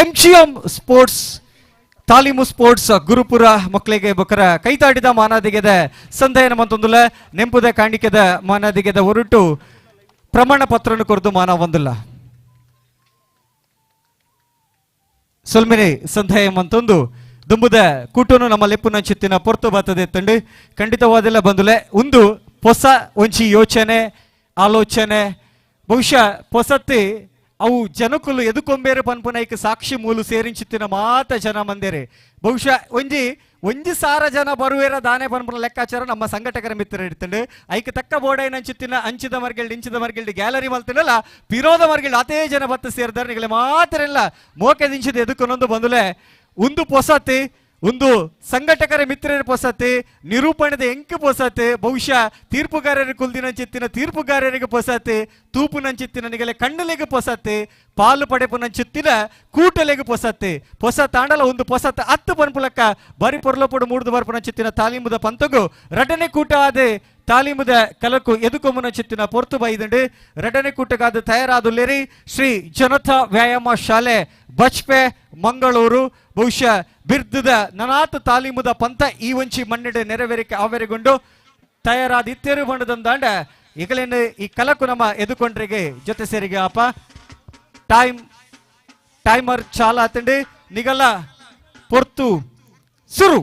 ಎಂಜಿಎಂ ಸ್ಪೋರ್ಟ್ಸ್ ತಾಲೀಮು ಸ್ಪೋರ್ಟ್ಸ್ ಗುರುಪುರ ಮಕ್ಕಳಿಗೆ ಬೊಕರ ಕೈತಾಡಿದ ಮಾನಾದಿಗೆದ ಸಂದಯನ ಮಂತೊಂದುಲ ನೆಂಪುದ ಕಾಣಿಕೆದ ಮಾನಾದಿಗೆದ ಹೊರಟು ಪ್ರಮಾಣ ಪತ್ರನು ಕೊರದು ಮಾನ ಒಂದುಲ್ಲ ಸೊಲ್ಮೆನೆ ಸಂದಾಯ ಮಂತೊಂದು ದುಂಬುದ ಕೂಟನು ನಮ್ಮ ಲೆಪ್ಪುನ ಚಿತ್ತಿನ ಪೊರ್ತು ಬಾತದೆ ತಂಡು ಖಂಡಿತವಾದೆಲ್ಲ ಬಂದುಲೆ ಒಂದು ಹೊಸ ಒಂಜಿ ಯೋಚನೆ ಆಲೋಚನೆ ಬಹುಶಃ ಪೊಸತ್ತಿ ಅವು ಜನಕುಲು ಎದುಕೊಂಬೇರು ಪನ್ಪುನೈಕ್ ಸಾಕ್ಷಿ ಮೂಲು ಸೇರಿಂಚಿತ್ತಿನ ಮಾತ ಜನ ಮಂದೇರೆ ಬಹುಶಃ ಒಂಜಿ ಒಂಜಿ ಸಾರ ಜನ ಬರುವೇರ ದಾನೆ ಪನ್ಪುನ ಲೆಕ್ಕಾಚಾರ ನಮ್ಮ ಸಂಘಟಕರ ಮಿತ್ರ ಇಡ್ತಂಡು ಐಕ್ ತಕ್ಕ ಬೋಡೈನ ಅಂಚಿತ್ತಿನ ಅಂಚಿದ ಮರ್ಗೆಲ್ಡ್ ಇಂಚಿದ ಮರ್ಗೆಲ್ಡ್ ಗ್ಯಾಲರಿ ಮಲ್ತಿನಲ್ಲ ಪಿರೋದ ಮರ್ಗೆಲ್ಡ್ ಅತೇ ಜನ ಬತ್ತ ಸೇರಿದಾರೆ ನಿಗಲೆ ಮಾತ್ರ ಇಲ್ಲ ಮೋಕೆ ದಿಂಚಿದ ಎದುಕೊನೊಂದು ಬಂದುಲೆ ಒಂದು ಪೊಸತಿ ಒಂದು ಸಂಘಟಕರ ಮಿತ್ರರ ಪೊಸತಿ ನಿರೂಪಣೆದ ಎಂಕ್ ಪೊಸತಿ ಬಹುಶಃ ತೀರ್ಪುಗಾರರ ಕುಲ್ದಿನಂಚಿತ್ತಿನ ತೀರ್ಪುಗಾರರಿಗೆ ಪೊಸತಿ ತೂಪುನಂಚಿತ್ತಿನ ನಿಗಲೆ ಕಣ್ಣುಲೆಗೆ ಪೊಸತಿ ಪಾಲು ಪಡೆಪುನಂಚಿತ್ತಿನ ಕೂಟಲೆಗೆ ಪೊಸತಿ ಪೊಸ ತಾಂಡಲ ಒಂದು ಪೊಸತ ಹತ್ತು ಪನ್ಪುಲಕ್ಕ ಬರಿ ಪೊರ್ಲಪೊಡು ಮೂಡ್ದು ಬರ್ಪುನಂಚಿತ್ತಿನ ತಾಲೀಮುದ ಪಂತಗು ರಡನೆ ಕೂಟ ಆದೆ ತಾಲೀಮುದ ಕಲಕು ಎದುಕೊಮ್ಮನ ಚಿತ್ತಿನ ಪೊರ್ತು ಬೈದಂಡು ರಡನೆ ಕೂಟಗಾದ ತಯಾರಾದುಲ್ಲೇರಿ ಶ್ರೀ ಜನತಾ ವ್ಯಾಯಾಮ ಶಾಲೆ ಬಚ್ಪೆ ಮಂಗಳೂರು. ಬಹುಶಃ ಬಿರ್ದದ ನನಾತ ತಾಲೀಮುದ ಪಂಥ ಈ ಒಂಚಿ ಮಣ್ಣಿಡೆ ನೆರವೇರಿಕೆ ಆವೆರೆಗೊಂಡು ತಯಾರಾದ ಇತ್ತೇರು ಬಣ್ಣದಂದಾಂಡ ಈಗಲೇನು ಈ ಕಲಕು ನಮ್ಮ ಎದುಕೊಂಡ್ರಿಗೆ ಜೊತೆ ಸೇರಿಗೆ ಅಪ್ಪ ಟೈಮರ್ ಚಾಲ ಆತಂಡಿ ನಿಗಲ ಪೊರ್ತು ಸುರು.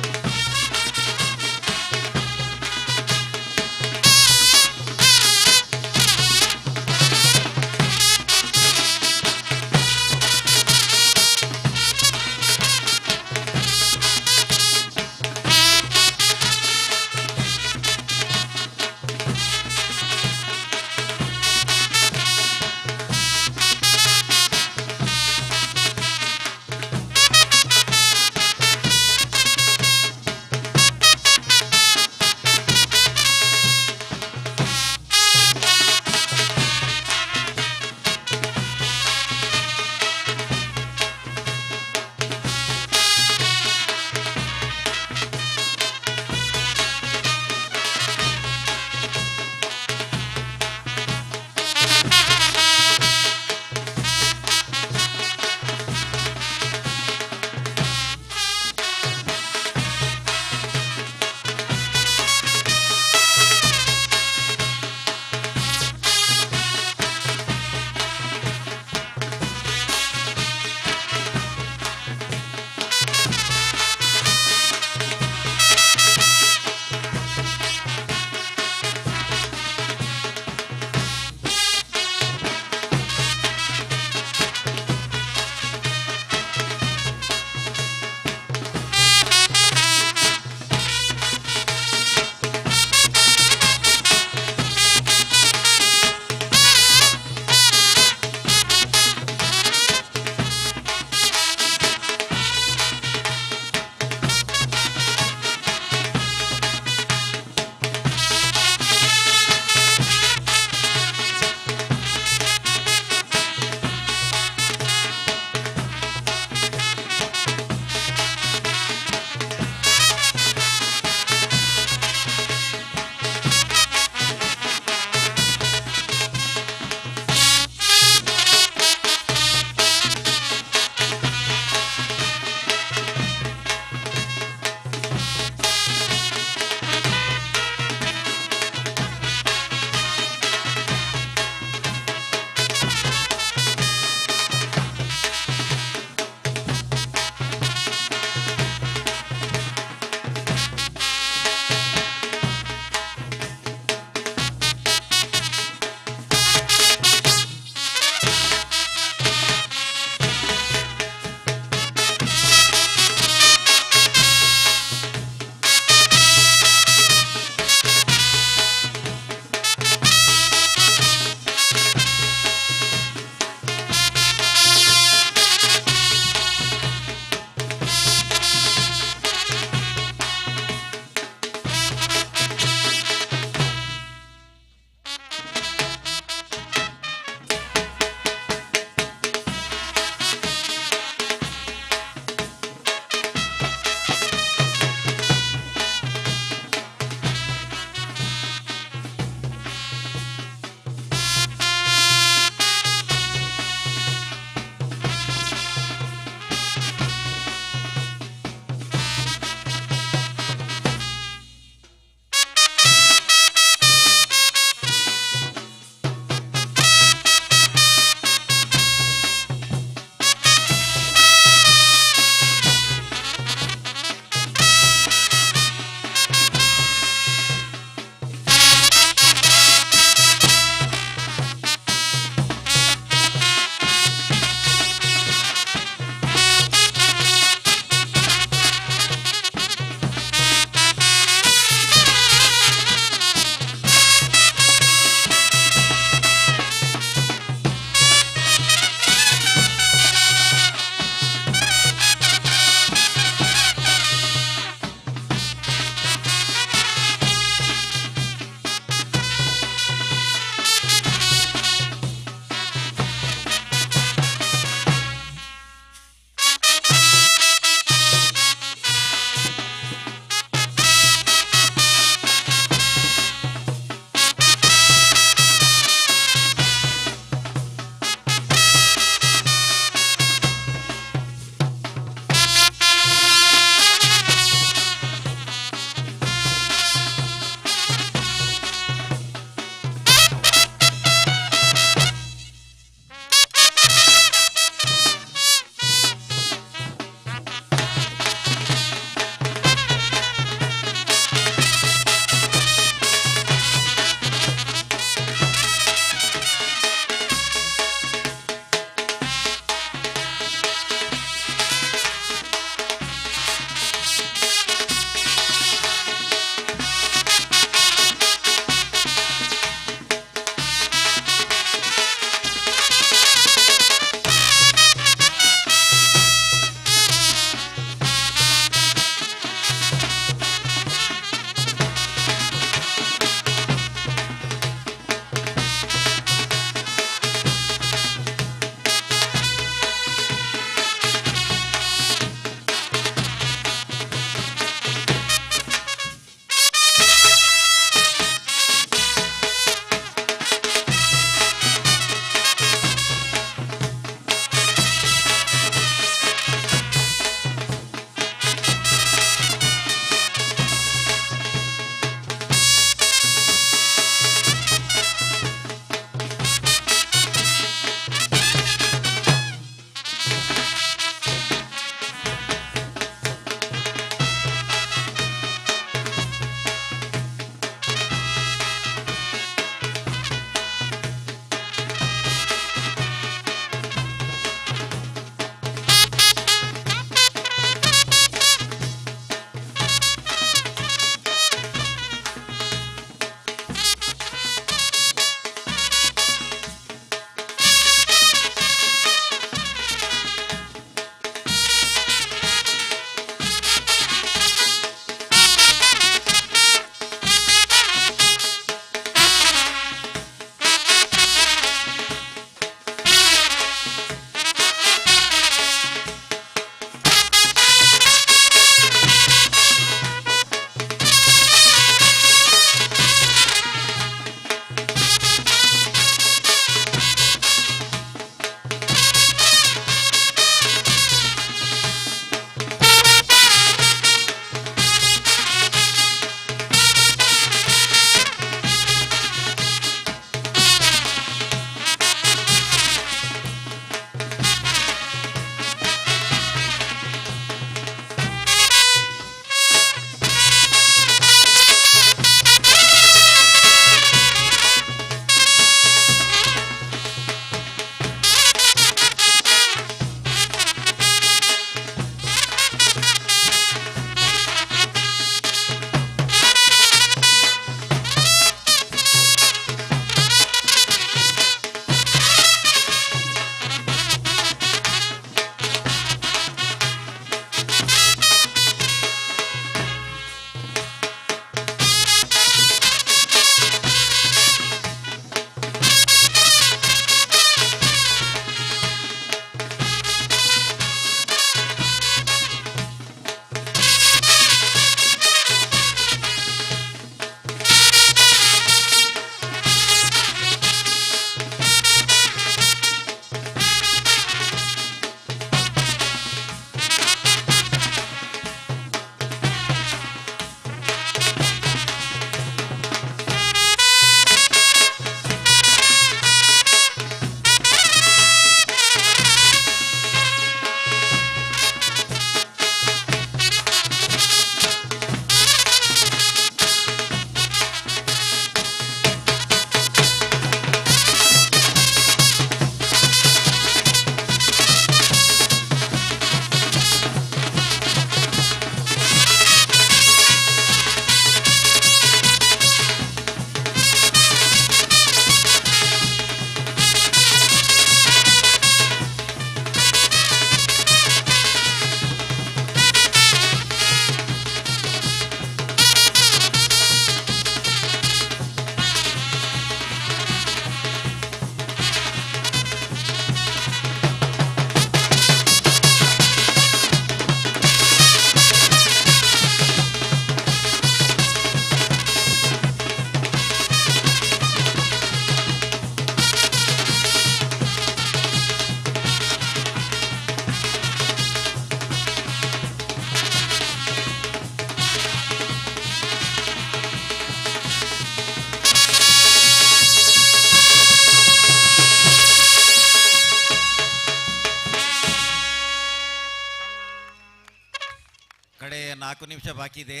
ಕಡೆ 4 ನಿಮಿಷ ಬಾಕಿ ಇದೆ.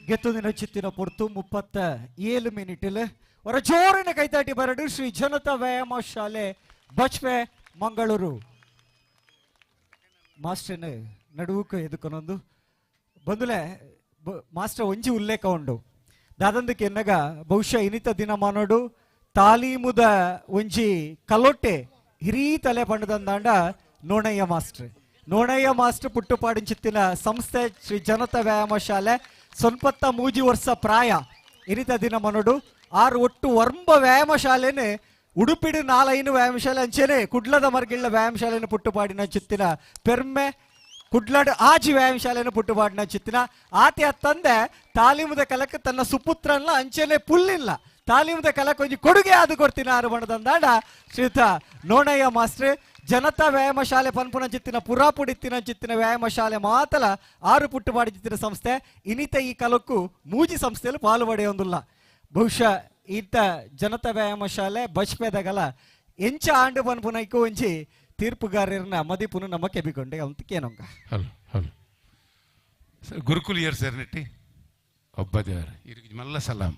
ಗೆತ್ತುದಿನ ಚಿತ್ತಿನ ಪೊರ್ತು 37 ಮಿನಿಟಿಲ್ ಹೊರ ಜೋರಿನ ಕೈತಾಟಿ ಬರಡು ಶ್ರೀ ಜನತಾ ವ್ಯಾಯಾಮ ಶಾಲೆ ಬಚ್ಪೆ ಮಂಗಳೂರು. ಮಾಸ್ಟರ್ನ ನಡುವುಕ ಎದುಕೊನೊಂದು ಬಂದುಲೆ ಮಾಸ್ಟರ್ ಒಂಜಿ ಉಲ್ಲೇಖ ಉಂಡು ದಾದಂದಕ್ಕೆ ಎನ್ನಗ ಬಹುಶಃ ಇನಿತ ದಿನಮಾನೋಡು ತಾಲೀಮುದ ಒಂಜಿ ಕಲೊಟ್ಟೆ ಹಿರೀ ತಲೆ ಪಂಡದಂದಾಂಡ ನೋಣಯ್ಯ ಮಾಸ್ಟರ್. ನೋಣಯ್ಯ ಮಾಸ್ಟರ್ ಪುಟ್ಟುಪಾಡಿಂಚಿತ್ತಿನ ಸಂಸ್ಥೆ ಶ್ರೀ ಜನತಾ ವ್ಯಾಯಾಮ ಶಾಲೆ ಸೊನ್ಪತ್ತ ಮೂಜಿ ವರ್ಷ ಪ್ರಾಯ ಇನಿತ ದಿನ ಮನೋಡು ಆರು ಒಟ್ಟು ವರ್ಂಬ ವ್ಯಾಯಾಮ ಶಾಲೆನೆ ಉಡುಪಿಡು 4-5 ವ್ಯಾಯಾಮ ಶಾಲೆ ಅಂಚೆನೆ ಕುಡ್ಲದ ಮರ್ಗಿಳ್ಳ ವ್ಯಾಯಾಮ ಶಾಲೆನ ಪುಟ್ಟುಪಾಡಿನ ಚಿತ್ತಿನ ಪೆರ್ಮೆ ಕುಡ್ಲಡ್ ಆಜಿ ವ್ಯಾಯಾಮ ಶಾಲೆನ ಪುಟ್ಟುಪಾಡಿನ ಚಿತ್ತಿನ ಆತೆ ತಂದೆ ತಾಲೀಮುದ ಕಲಕ್ಕೆ ತನ್ನ ಸುಪುತ್ರನ್ನ ಅಂಚೆನೆ ಪುಲ್ಲಿಲ್ಲ ತಾಲೀಮುದ ಕಲಕ್ಕೆ ಒಂಜಿ ಕೊಡುಗೆ ಆದು ಕೊಡ್ತೀನಿ ಆರು ಬಣ್ಣದಂದಾಂಡ ಶ್ರೀಯುತ ನೋಣಯ್ಯ ಮಾಸ್ಟ್ರೆ. ಜನತಾ ವ್ಯಾಯಾಮ ಶಾಲೆ ಪನ್ಪುನ ಚಿತ್ತಿನ ಪುರಾಪುಡಿತ್ತಿನ ಚಿತ್ತಿನ ವ್ಯಾಯಾಮ ಶಾಲೆ ಮಾತಲ 6 ಪುಟ್ಟುಪಾಡಿ ಚಿತ್ತಿನ ಸಂಸ್ಥೆ ಇನಿತ ಈ ಕಲಕ್ಕೂ ಮೂಜಿ ಸಂಸ್ಥೆಯಲ್ಲಿ ಪಾಲು ಪಡೆಯೊಂದಿಲ್ಲ. ಬಹುಶಃ ಈತ ಜನತಾ ವ್ಯಾಯಾಮ ಶಾಲೆ ಬಚ್ಪೆದಗಲ ಎಂಚ ಆಂಡು ಪನ್ಪುನೈಕು ಒಂಜಿ ತೀರ್ಪುಗಾರರನ್ನ ಮದಿಪುನು ನಮ್ಮ ಕೆಬಿಕೊಂಡೆ ಅಂತ hello hello sir Gurukul year sir ನೆಟ್ಟಿ ಒಬ್ಬ ದೇವರ ಇರಿಗೆ ಮಲ್ಲ ಸಲಾಮ್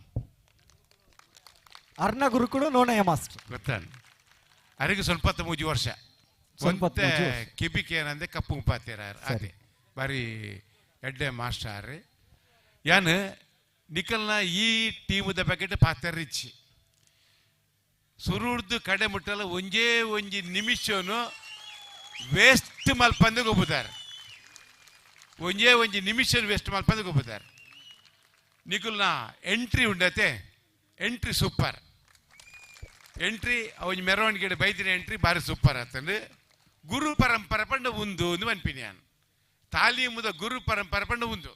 ಅರ್ಣ ಗುರುಕುಳು ನೋಣಯ್ಯ ಮಾಸ್ಟರ್ ಗೊತ್ತಾನ ಅರಿಗೆ ಸ್ವಲ್ಪ ಮೂಜಿ ವರ್ಷ ಒಂತೆ ಕೆಬಿಕೆ ಏನಂದೆ ಕಪ್ಪು ಉಪಾತೀರ ಅದೇ ಬಾರಿ ಎಡ್ಡೆ ಮಾಸ್ಟರ್ ಯಾನ್ ನಿಕಲ್ನ ಈ ಟೀಮದ ಪ್ಯಾಕೆಟ್ ಪಾತ್ರ ರಿಚ್ಚಿ ಸುರುಡ್ದು ಕಡೆ ಮುಟ್ಟಲ್ಲ ಒಂಜೇ ಒಂಜಿ ನಿಮಿಷನು ವೇಸ್ಟ್ ಮಲ್ಪಂದು ಗೊಬ್ಬುತ್ತಾರೆ. ಒಂಜೇ ಒಂಜಿ ನಿಮಿಷ ವೇಸ್ಟ್ ಮಲ್ಪಂದು ಗೊಬ್ಬುತ್ತಾರೆ. ನಿಕಲ್ನ ಎಂಟ್ರಿ ಉಂಡತೆ entry super entry ಒಂಜಿ ಮೆರವಣಿಗೆ ಬೈದಿನ ಎಂಟ್ರಿ ಭಾರಿ ಸೂಪರ್ ಆತಂದು ಗುರು ಪರಂಪರೆ ಪಂಡ ಉಂದು ಒಂದು ಮನ್ಪಿನಿ ನಾನು ತಾಲೀಮುದ ಗುರು ಪರಂಪರೆ ಪಂಡ ಉಂದು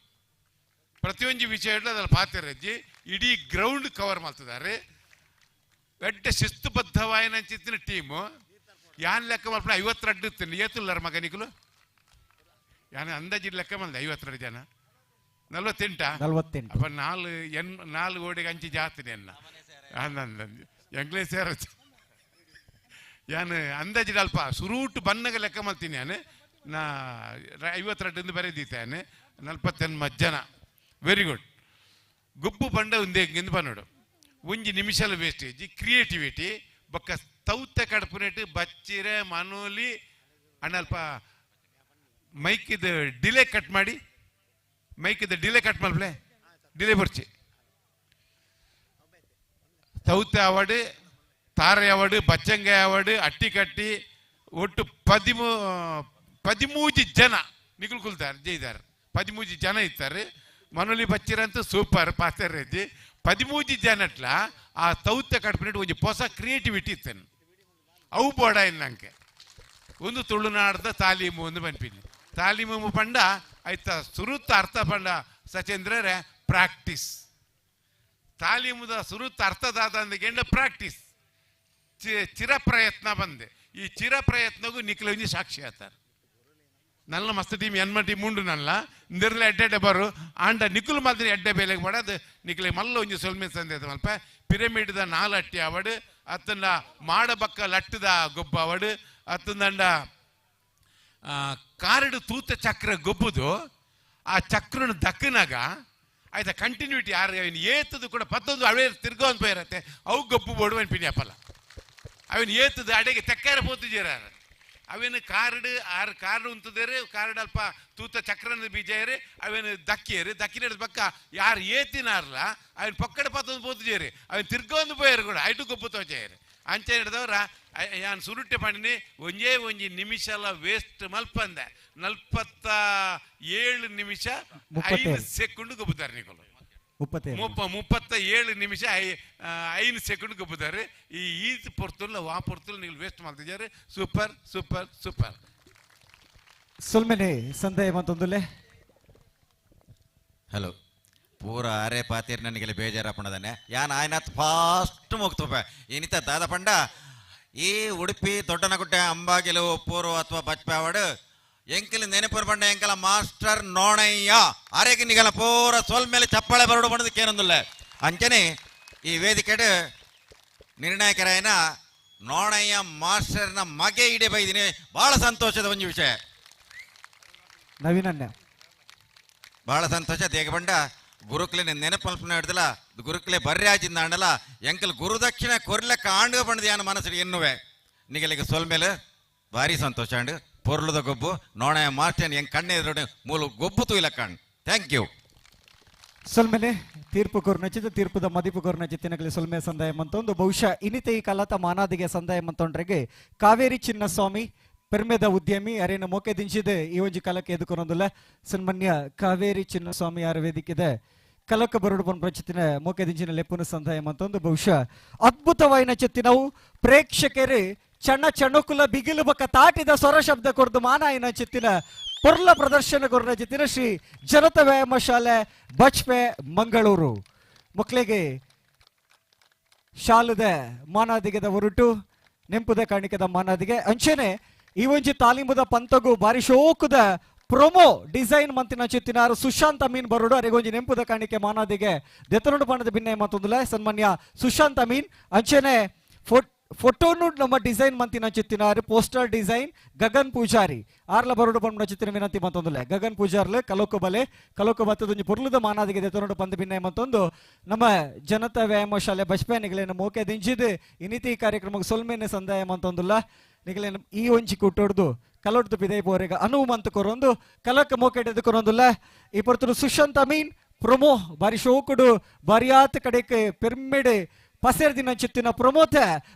ಪ್ರತಿಯೊಂದು ವಿಷಯ ಅದರಲ್ಲಿ ಪಾತ್ರಜ್ಜಿ ಇಡೀ ಗ್ರೌಂಡ್ ಕವರ್ ಮಾಡ್ತಿದ್ದಾರೆ. ಎಡ್ಡೆ ಶಿಸ್ತುಬದ್ಧವಾಯನಂಚಿತ್ತಿನ ಟೀಮು ಯಾನ್ ಲೆಕ್ಕ ಮಲ್ಪ 52 ಇತ್ತು ಏತುಲ್ಲರ ಮಗ ನಿಕಲು ಯಾನ್ ಅಂದಾಜಿ ಲೆಕ್ಕ ಬಂದ 52 ಜನ 48 ಅಪ್ಪ 4 ಓಡಿಗೆ ಅಂಚಿ ಜಾತಿನಿ ಅನ್ನ ಎಂಗ್ಲೇ ಸೇರ ಯಾನ್ ಅಂದಾಜಿ ಅಲ್ಪ ಸುರೂಟು ಬನ್ನಗ ಲೆಕ್ಕ ಮಾಡ್ತೀನಿ ಯಾನು ನಾ 52 ಬರೆದಿದ್ದಾನೆ 48 ಜನ. ವೆರಿ ಗುಡ್ ಗುಪ್ಪು ಪಂಡ ಒಂದೇ ಬನ್ನೋಡು ಒಂಜಿ ನಿಮಿಷಲ ವೇಸ್ಟೇಜ್ ಕ್ರಿಯೇಟಿವಿಟಿ ಬೊಕ್ಕ ತೌತ ಕಡಪುನೆಟ್ ಬಚ್ಚಿರೆ ಮನೋಲಿ ಅಣ್ಣಲ್ಪ ಮೈಕಿದ ಡಿಲೇ ಕಟ್ ಮಾಡಿ ಮೈಕಿದ ಡಿಲೇ ಕಟ್ ಮಲ್ಪ್ಲೆ ಡಿಲೇ ಬರ್ಚಿ ತೌತೆ ಅವಾರ್ಡ್ ತಾರೆ ಅವಾರ್ಡ್ ಬಚ್ಚಂಗಾಯಿ ಅವಾರ್ಡ್ ಅಟ್ಟಿ ಕಟ್ಟಿ ಒಟ್ಟು 13 ಜನ ನಿಗುಲ್ ಕುಲ್ತಾರೆ ಜೈದಾರೆ 13 ಜನ ಇರ್ತಾರೆ. ಮನೋಲಿ ಬಚ್ಚಿರಂತೂ ಸೂಪರ್ ಪಾತ್ರ ಐತಿ 13 ಜನಟ್ಲ ಆ ತೌತ ಕಟ್ಪಿನಿಟ್ಟು ಒಂಜಿ ಹೊಸ ಕ್ರಿಯೇಟಿವಿಟಿ ಇತ್ತೇನೆ ಅವು ಬೋಡ ಇನ್ನಂಕೆ ಒಂದು ತುಳುನಾಡ್ದ ತಾಲೀಮು ಒಂದು ಬನ್ಪಿನಿ ತಾಲೀಮು ಪಂಡ ಆಯ್ತ ಸುರುತ್ತ ಅರ್ಥ ಪಂಡ ಸಚೇಂದ್ರರೇ ಪ್ರಾಕ್ಟೀಸ್ ತಾಲೀಮುದ ಸುರುತ್ತ ಅರ್ಥದಾದ ಅಂದಗೆಂಡ ಪ್ರಾಕ್ಟೀಸ್ ಚಿರ ಪ್ರಯತ್ನ ಬಂದೆ ಈ ಚಿರ ಪ್ರಯತ್ನಗೂ ನಿಖಲ ಸಾಕ್ಷಿ ಆತಾರೆ. ನಲ್ಲ ಮಸ್ತ್ ಟೀಮ್ ಎನ್ಮ ಟೀಮ್ ಉಂಡು ನಲ್ಲ ಇಂದಿರ್ಲ ಎಡ್ಡೆ ಬರು ಆಂಡ ನಿಖುಲ್ ಮಾತ್ರ ಎಡ್ಡೆ ಬೇಲೆಗೆ ಬಡದು ನಿಖಲೆ ಮಲ್ಲ ಒಂಜಿ ಸೊಲ್ಮೆ ಸಂದೇತ ಮಲ್ಪ ಪಿರಮಿಡ್ದ 4 ಅಟ್ಟಿ ಅವಡು ಅತ್ತಂಡ ಮಾಡಬಕ್ಕ ಲಟ್ಟದ ಗೊಬ್ಬ ಅವಡು ಅತ್ತಂದಂಡ ಕಾರಡು ತೂತ ಚಕ್ರ ಗೊಬ್ಬುದು ಆ ಚಕ್ರನ ದಕ್ಕನಾಗ ಆಯ್ತಾ ಕಂಟಿನ್ಯೂಟಿ ಯಾರು ಏತದು ಕೂಡ ಪತ್ತೊಂದು ಅವೇ ತಿರ್ಗೊಂದು ಪೋಯಿರತ್ತೆ ಅವು ಗೊಬ್ಬು ಬೋಡು ಅನ್ಪಿನಿ ಅಪ್ಪಲ್ಲ ಅವನು ಏತದು ಅಡೆಗೆ ತೆಕ್ಕಾರ ಪೋತು ಜೇರಾರ ಅವೇನು ಕಾರ್ಡ್ ಆರು ಕಾರ್ಡ್ ಉಂತದೇರು ಕಾರ್ಡ್ ಅಲ್ಪ ತೂತ ಚಕ್ರನ ಬೀಜ ಅವೇನು ದಕ್ಕಿಯರು ದಕ್ಕಿನ ಪಕ್ಕ ಯಾರು ಏತಿನಾರ್ಲ ಅವನ್ ಪಕ್ಕಡ ಪತ್ತೊಂದು ಪೋತುಜೇರಿ ಅವನ್ ತಿರ್ಗೊಂದು ಪೋಯರು ಕೂಡ ಐಟು ಗೊಬ್ಬು ತೋಜೇರು ಅಂಚೆ ಹಿಡಿದವರ ಯಾನ್ ಸುರುಟ್ಟೆ ಪಂಡಿನಿ ಒಂಜೇ ಒಂಜಿ ನಿಮಿಷ ಎಲ್ಲ ವೇಸ್ಟ್ ಮಲ್ಪಂದೆ 47 ನಿಮಿಷ 5 ಸೆಕೆಂಡ್ ಗೊಬ್ಬುತ್ತಾರೆ ನಿಕಲು 37 ನಿಮಿಷ 5 ಸೆಕೆಂಡ್ ಗೊಬ್ಬುತ್ತಾರೆ. ಈ ಈತ್ ಪೊರ್ತುಲ್ಲ ವಾ ಪೊರ್ತುಲ್ಲ ನೀವು ವೇಸ್ಟ್ ಮಾಡ್ತಿದ್ದಾರೆ. Super super super. ಸೊಲ್ಮೆನೆ ಸಂದಯ ಮತ್ತೊಂದುಲೆ. ಹಲೋ ಪೂರ ಅರೆ ಪಾತೀರ್ ನನಗೆಲ್ಲ ಬೇಜಾರಪ್ಪಣದಾನೆ ಯಾನ್ ಆಯ್ನಾತ್ ಫಾಸ್ಟ್ ಮುಗ್ತಪ್ಪ ಏನಿತ ದಾದ ಪಂಡ ಈ ಉಡುಪಿ ದೊಡ್ಡನಗುಡ್ಡೆ ಅಂಬಾಗಿಲು ಉಪ್ಪೂರು ಅಥವಾ ಬಚ್ಪಾವಡು ಎಂಕಲ್ ನೆನಪುರ ಪಂಡ ಎಂಕಲ ಮಾಸ್ಟರ್ ನೋಣಯ್ಯ ಅರೆಗೆ ನಿಗಲ ಪೂರ ಸೋಲ್ ಮೇಲೆ ಚಪ್ಪಾಳೆ ಬರಡು ಬಣ್ಣದಕ್ಕೇನೊಂದಿಲ್ಲ. ಅಂಚನೆ ಈ ವೇದಿಕೆಡು ನಿರ್ಣಾಯಕರಾಯನ ನೋಣಯ್ಯ ಮಾಸ್ಟರ್ನ ಮಗೆ ಇಡೇ ಬೈದಿನಿ, ಬಹಳ ಸಂತೋಷದ ಒಂದು ವಿಷಯ. ನವೀನಣ್ಣ ಬಹಳ ಸಂತೋಷ. ದೇಗ ಬಂಡ ಗುರುಕುಲೆ ನೆನಪಲ್ಪನ ಹಿಡ್ದಲ್ಲ ಗುರುಕುಲೆ ಬರ್ಯಾಜಿಂದ ಅಂಡಲ್ಲ ಎಂಕಲ್ ಗುರುದಕ್ಷಿಣೆ ಕೊರ್ಲಕ್ಕ ಆಂಡುವ ಬಂಡದ ಯಾನ ಮನಸ್ಸು ಎನ್ನುವೆ ನಿಗಲಿಗೆ ಸೊಲ್ ಮೇಲೆ ಭಾರಿ ಸಂತೋಷ ಅಂಡು ಪೊರ್ಲುದ ಗೊಬ್ಬು ನೋಣಯ್ಯ ಮಾಸ್ಟರ್ ಹೆಂಗ್ ಕಣ್ಣೆ ಮೂಲ ಗೊಬ್ಬು ತೂಯ್ಲಕ್ಕಂಡು. Thank you. ಸೊಲ್ಮೆನೆ ತೀರ್ಪು ಕೊರ್ನಚಿತ ತೀರ್ಪುದ ಮದಿಪು ಕೊರ್ನಚಿತ್ತಿನಗಲಿ ಸೊಲ್ಮೆ ಸಂದಾಯ ಮಂತೊಂದು ಬಹುಶಃ ಇನಿತ ಈ ಕಲಾತ ಮಾನಾದಿಗೆ ಸಂದಾಯ ಮಂತೊಂಡ್ರೆಗೆ ಕಾವೇರಿ ಚಿನ್ನಸ್ವಾಮಿ ಪೆರ್ಮೆದ ಉದ್ಯಮಿ ಅರೇನ ಮೋಕೆ ದಿಂಚಿದೆ ಈ ಒಂಜಿ ಕಾಲಕ್ಕೆ ಎದುಕೊನೊಂದುಲ್ಲ ಸನ್ಮಾನ್ಯ ಕಾವೇರಿ ಚಿನ್ನಸ್ವಾಮಿ ಯಾರ ವೇದಿಕೆದೆ ಕಲಕ ಬರುಡು ಪನ್ಪಂಚಿತ್ತಿನ ಮೋಕೆ ದಿಂಚಿನ ಲೆಪ್ಪುನ ಸಂದಾಯ ಮಂತೊಂದು ಬಹುಶಃ ಅದ್ಭುತವಾಯಿನ ಚಿತ್ತಿನವು ಪ್ರೇಕ್ಷಕರು ಚಣ ಚಣಕುಲ ಬಿಗಿಲು ಬಕ್ಕ ತಾಟಿದ ಸ್ವರ ಶಬ್ದ ಕೊರ್ದು ಮಾನಾಯಿನ ಚಿತ್ತಿನ ಪೊರ್ಲ ಪ್ರದರ್ಶನ ಕೊರ್ನ ಚಿತ್ತಿನ ಶ್ರೀ ಜನತಾ ವ್ಯಾಯಾಮ ಶಾಲೆ ಬಚ್ಪೆ ಮಂಗಳೂರು ಮಕ್ಕಳಿಗೆ ಶಾಲದ ಮಾನಾದಿಗೆದ ಹೊರಟು ನೆಂಪುದ ಕಾಣಿಕೆದ ಮಾನಾದಿಗೆ ಅಂಚೆನೆ ಈ ಒಂಜಿ ತಾಲೀಮುದ ಪಂತಗು ಬಾರಿ ಶೋಕುದ ಪ್ರೊಮೋ ಡಿಸೈನ್ ಮಂತಿನ ಚಿತ್ತಿನಾರು ಸುಶಾಂತ್ ಅಮೀನ್ ಬರೋಡು ಅರೆಗೊಂಜಿ ನೆಂಪುದ ಕಾಣಿಕೆ ಮಾನಾದಿಗೆ ದೆತ್ತನೋಡು ಬಣ್ಣದ ಭಿನ್ನ ಮತ್ತೊಂದುಲ ಸನ್ಮಾನ್ಯ ಸುಶಾಂತ್ ಅಮೀನ್ ಅಂಚೆನೆ ಫೋಟೋನು ನಮ್ಮ ಡಿಸೈನ್ ಮಂತಿನ ಚಿತ್ತಿನಾರು ಪೋಸ್ಟರ್ ಡಿಸೈನ್ ಗಗನ್ ಪೂಜಾರಿ ಆರ್ಲ ಬರೋಡು ಪಂಡ ಚಿತ್ತಿನ ವಿನಂತಿ ಮತ್ತೊಂದುಲೆ ಗಗನ್ ಪೂಜಾರ್ಲೆ ಕಲೋಕು ಬಲೆ ಕಲೋಕು ಬತ್ತದೊಂಜಿ ಪೊರ್ಲುದ ಮಾನಾದಿಗೆ ದೆತ್ತನೋಡು ಪಂದ ಭಿನ್ನ ಮತ್ತೊಂದು ನಮ್ಮ ಜನತಾ ವ್ಯಾಯಾಮ ಶಾಲೆ ಬಚ್ಪೆ ಮೋಕೆ ದಿಂಜಿದ್ ಇನಿತಿ ಕಾರ್ಯಕ್ರಮಕ್ಕೆ ಸೊಲ್ಮೇನೆ ಸಂದಾಯ ಮತ್ತೊಂದುಲ್ಲ ನಿಗಲೇನು ಈ ಒಂಜಿ ಕೂಟೊಡ್ದು ಕಲೊಡ್ದು ಪಿದೈ ಪೋರೆಗ ಅನುವು ಮಂತ್ ಕೊರೊಂದು ಕಲಕ ಮೋಕೆಡೆದು ಕೊರೊಂದುಲ್ಲ ಈ ಪೊರ್ತುಡು ಸುಶಾಂತ್ ಅಮೀನ್ ಪ್ರೊಮೋ ಬಾರಿ ಶೋಕುಡು ಬಾರಿಯಾತ್ ಕಡೆಕ್ ಪೆರ್ಮೆಡೆ ಪಸೇರ್ ದಿನ ಚಿತ್ತಿನ ಪ್ರಮೋತ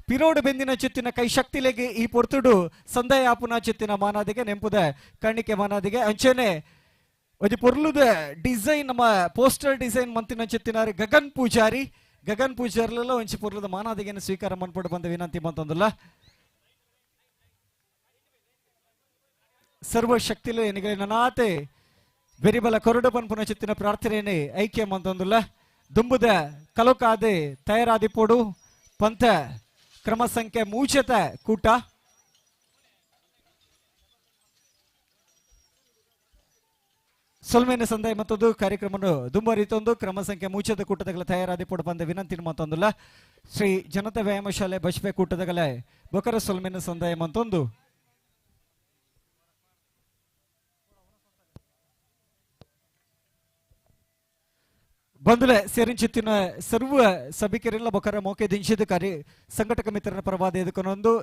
ಪಿರೋಡು ಬೆಂದಿನ ಚಿತ್ತಿನ ಕೈ ಶಕ್ತಿಲೆಗೆ ಈ ಪೊರ್ತುಡು ಸಂದಾಯ ಆಪುನ ಚಿತ್ತಿನ ಮಾನಾದಿಗೆ ನೆಂಪುದ ಕಣಿಕೆ ಮಾನಾದಿಗೆ ಅಂಚೆನೆ ಒಂಜಿ ಪೊರ್ಲುದ ಡಿಸೈನ್ ನಮ್ಮ ಪೋಸ್ಟರ್ ಡಿಸೈನ್ ಮಂತಿನ ಚಿತ್ತಿನಾರು ಗಗನ್ ಪೂಜಾರಿ ಗಗನ್ ಪೂಜಾರ್ಲೆಲ್ಲ ಒಂಜಿ ಪೊರ್ಲುದ ಮಾನಾದಿಗೆನ ಸ್ವೀಕಾರ ಮನ್ಪೊಡು ಬಂದ ವಿನಂತಿ ಮಂತೊಂದುಲ್ಲ. ಸರ್ವಶಕ್ತಿಲು ಎನಿಗೆ ನನಾತೆ ಬೆರಿಬಲ ಕೊರಡು ಪನ್ಪುನ ಚಿತ್ತಿನ ಪ್ರಾರ್ಥನೆಯೇ ಐಕ್ಯ ಮಂತೊಂದುಲ್ಲ ದುಂಬುದ ಕಲೋಕಾದೆ ತಯಾರಾದಿಪೋಡು ಪಂಥ ಕ್ರಮ ಸಂಖ್ಯೆ ಮೂಚತ ಕೂಟ ಸೊಲ್ಮೇನ ಸಂದಾಯ ಮತ್ತೊಂದು ಕಾರ್ಯಕ್ರಮವನ್ನು ದುಂಬರಿತೊಂದು ಕ್ರಮ ಸಂಖ್ಯೆ ಮೂಚದ ಕೂಟದಗಳ ತಯಾರಾದಿಪೋಡು ಬಂದ ವಿನಂತಿ ಮತ್ತೊಂದುಲ್ಲ ಶ್ರೀ ಜನತಾ ವ್ಯಾಯಾಮ ಶಾಲೆ ಬಚ್ಪೆ ಕೂಟದಗಳ ಬೊಕರ ಸೊಲ್ಮೇನ ಸಂದಾಯ ಮತ್ತೊಂದು ಬಂಧುಲೆ ಸೇರಿಂಚಿತ್ತಿನ ಸರ್ವ ಸಭಿಕರೆಲ್ಲ ಬೊಕರ ಮೋಕೆ ದಿಂಚಿದ ಕಾರ್ಯ ಸಂಘಟಕ ಮಿತ್ರನ ಪರವಾದ ಎದುಕೊನೊಂದು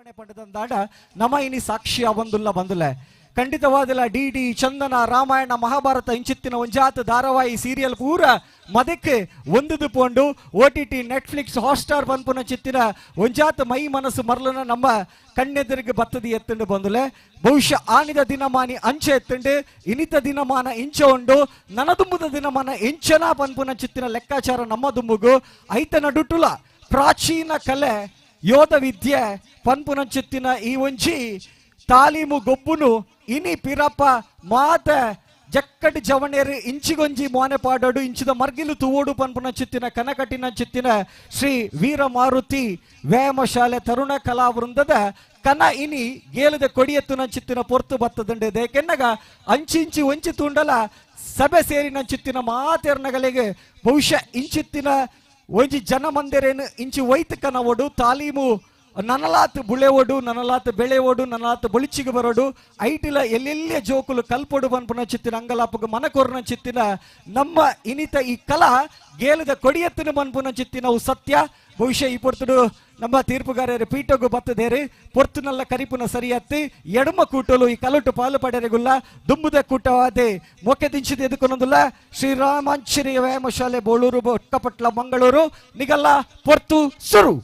ಪಂಡದಂದಾಡ ನಮ ಇನಿ ಸಾಕ್ಷಿಯ ಬಂದುಲ್ಲ ಬಂದುಲ್ಲ ಖಂಡಿತವಾದಲ ಡಿ ಡಿ ಚಂದನ ರಾಮಾಯಣ ಮಹಾಭಾರತ ಇಂಚಿತ್ತಿನ ಒಂಜಾತ ಧಾರಾವಾಹಿ ಸೀರಿಯಲ್ ಪೂರ ಮದಕ್ಕೆ ಒಂದುದು ಪೋಂಡು OTT Netflix Hotstar ಪನ್ಪುನ ಚಿತ್ತಿನ ಒಂಜಾತ ಮೈ ಮನಸ್ಸು ಮರಲನ ನಮ್ಮ ಕಣ್ಣೆದುರಿಗೆ ಬತ್ತದಿ ಎತ್ತುಂಡು ಬಂದುಲೆ. ಬಹುಶಃ ಆನಿದ ದಿನಮಾನಿ ಅಂಚೆ ಎತ್ತುಂಡು, ಇನಿತ ದಿನಮಾನ ಇಂಚೆ ಉಂಡು, ನನದುಂಬುದ ದಿನಮಾನ ಎಂಚನ ಪನ್ಪುನ ಚಿತ್ತಿನ ಲೆಕ್ಕಾಚಾರ ನಮ್ಮ ದುಂಬುಗು ಐತ ನಡುಟುಲ ಪ್ರಾಚೀನ ಕಲೆ ಯೋಧ ವಿದ್ಯೆ ಪನ್ಪುನ ಚಿತ್ತಿನ ಈ ಒಂಜಿ ತಾಲೀಮು ಗೊಬ್ಬುನು ಇನಿ ಪಿರಪ್ಪ ಮಾತ ಜಕ್ಕಡಿ ಜವಣೇರು ಇಂಚಿಗೊಂಜಿ ಮೋನೆ ಪಾಡೋಡು ಇಂಚಿದ ಮರ್ಗಿಲು ತೂವೋಡು ಪನ್ಪುನ ಚಿತ್ತಿನ ಕನಕಟ್ಟಿನ ಚಿತ್ತಿನ ಶ್ರೀ ವೀರ ಮಾರುತಿ ವ್ಯಾಯಾಮ ಶಾಲೆ ತರುಣ ಕಲಾ ವೃಂದದ ಕನ ಇನಿ ಗೇಲದ ಕೊಡಿಯತ್ತುನ ಚಿತ್ತಿನ ಪೊರ್ತು ಬತ್ತದಂಡೆ ದೇಕೆನ್ನಗ ಅಂಚಿಂಚಿ ಒಂಚಿ ತೂಂಡಲ ಸಭೆ ಸೇರಿನ ಚಿತ್ತಿನ ಮಾತೆರ್ನಗಲಿಗೆ ಬಹುಶಃ ಇಂಚಿತ್ತಿನ ಒಂಜಿ ಜನ ಮಂದಿರೇನು ಇಂಚಿ ವೈತ್ ಕನವೋಡು ತಾಲೀಮು ನನಲಾತ್ ಬುಳೆವೋಡು ನನಲಾತ್ ಬೆಳೆವೋಡು ನನಲಾತ್ ಬೊಳಿಚಿಗೆ ಬರೋಡು ಐಟಿಲ ಎಲ್ಲೆಲ್ಲಿಯ ಜೋಕುಲು ಕಲ್ಪೊಡು ಪನ್ಪುನ ಚಿತ್ತಿನ ಅಂಗಲಾಪುಗ ಮನಕೊರ್ನ ಚಿತ್ತಿನ ನಮ್ಮ ಇನಿತ ಈ ಕಲಾ ಗೇಲದ ಕೊಡಿಯತ್ತಿನ ಮನ್ಪುನ ಚಿತ್ತಿನವು ಸತ್ಯ. ಬಹುಶಃ ಈ ಪೊರ್ತುಡು ನಮ್ಮ ತೀರ್ಪುಗಾರರ ಪೀಠಗು ಬತ್ತದೇರಿ ಪೊರ್ತುನಲ್ಲ ಕರಿಪುನ ಸರಿಯತ್ತಿ ಎಡಮ ಕೂಟಲು ಈ ಕಲುಟು ಪಾಲು ಪಡೆರೆಗುಲ್ಲ ದುಂಬುದ ಕೂಟವಾದೆ ಮೊಕ್ಕೆ ದಿಂಚಿದ ಎದುಕೊನೊಂದುಲ್ಲ ಶ್ರೀರಾಮಾಂಚನೇಯ ವ್ಯಾಯಾಮ ಶಾಲೆ ಬೋಳೂರು ಬೊಕ್ಕಪಟ್ಲ ಮಂಗಳೂರು ನಿಗಲ್ಲ ಪೊರ್ತು ಸುರು.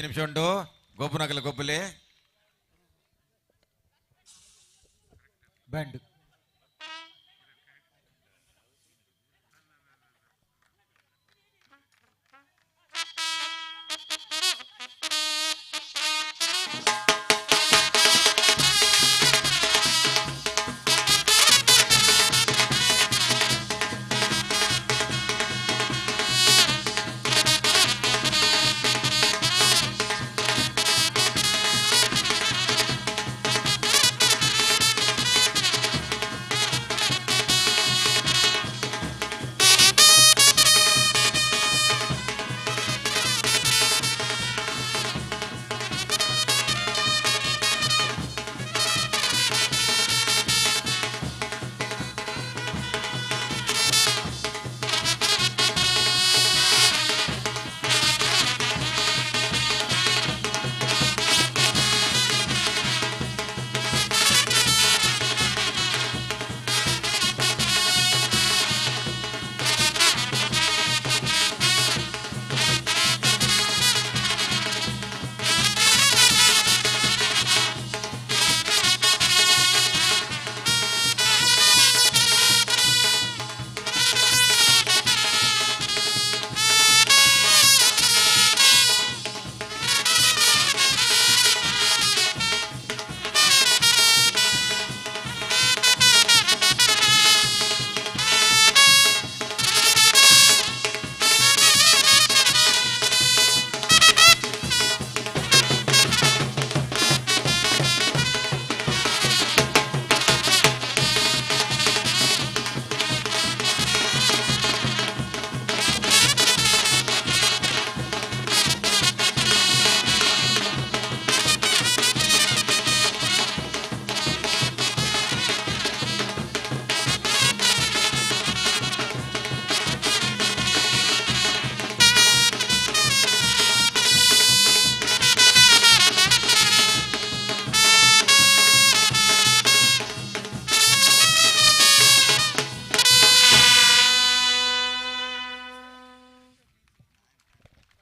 ಒಂಜಿ ನಿಮಿಷ ಉಂಡು ಗೊಬ್ಬುನಗಲ ಗೊಬ್ಬುಲೆ ಬ್ಯಾಂಡ್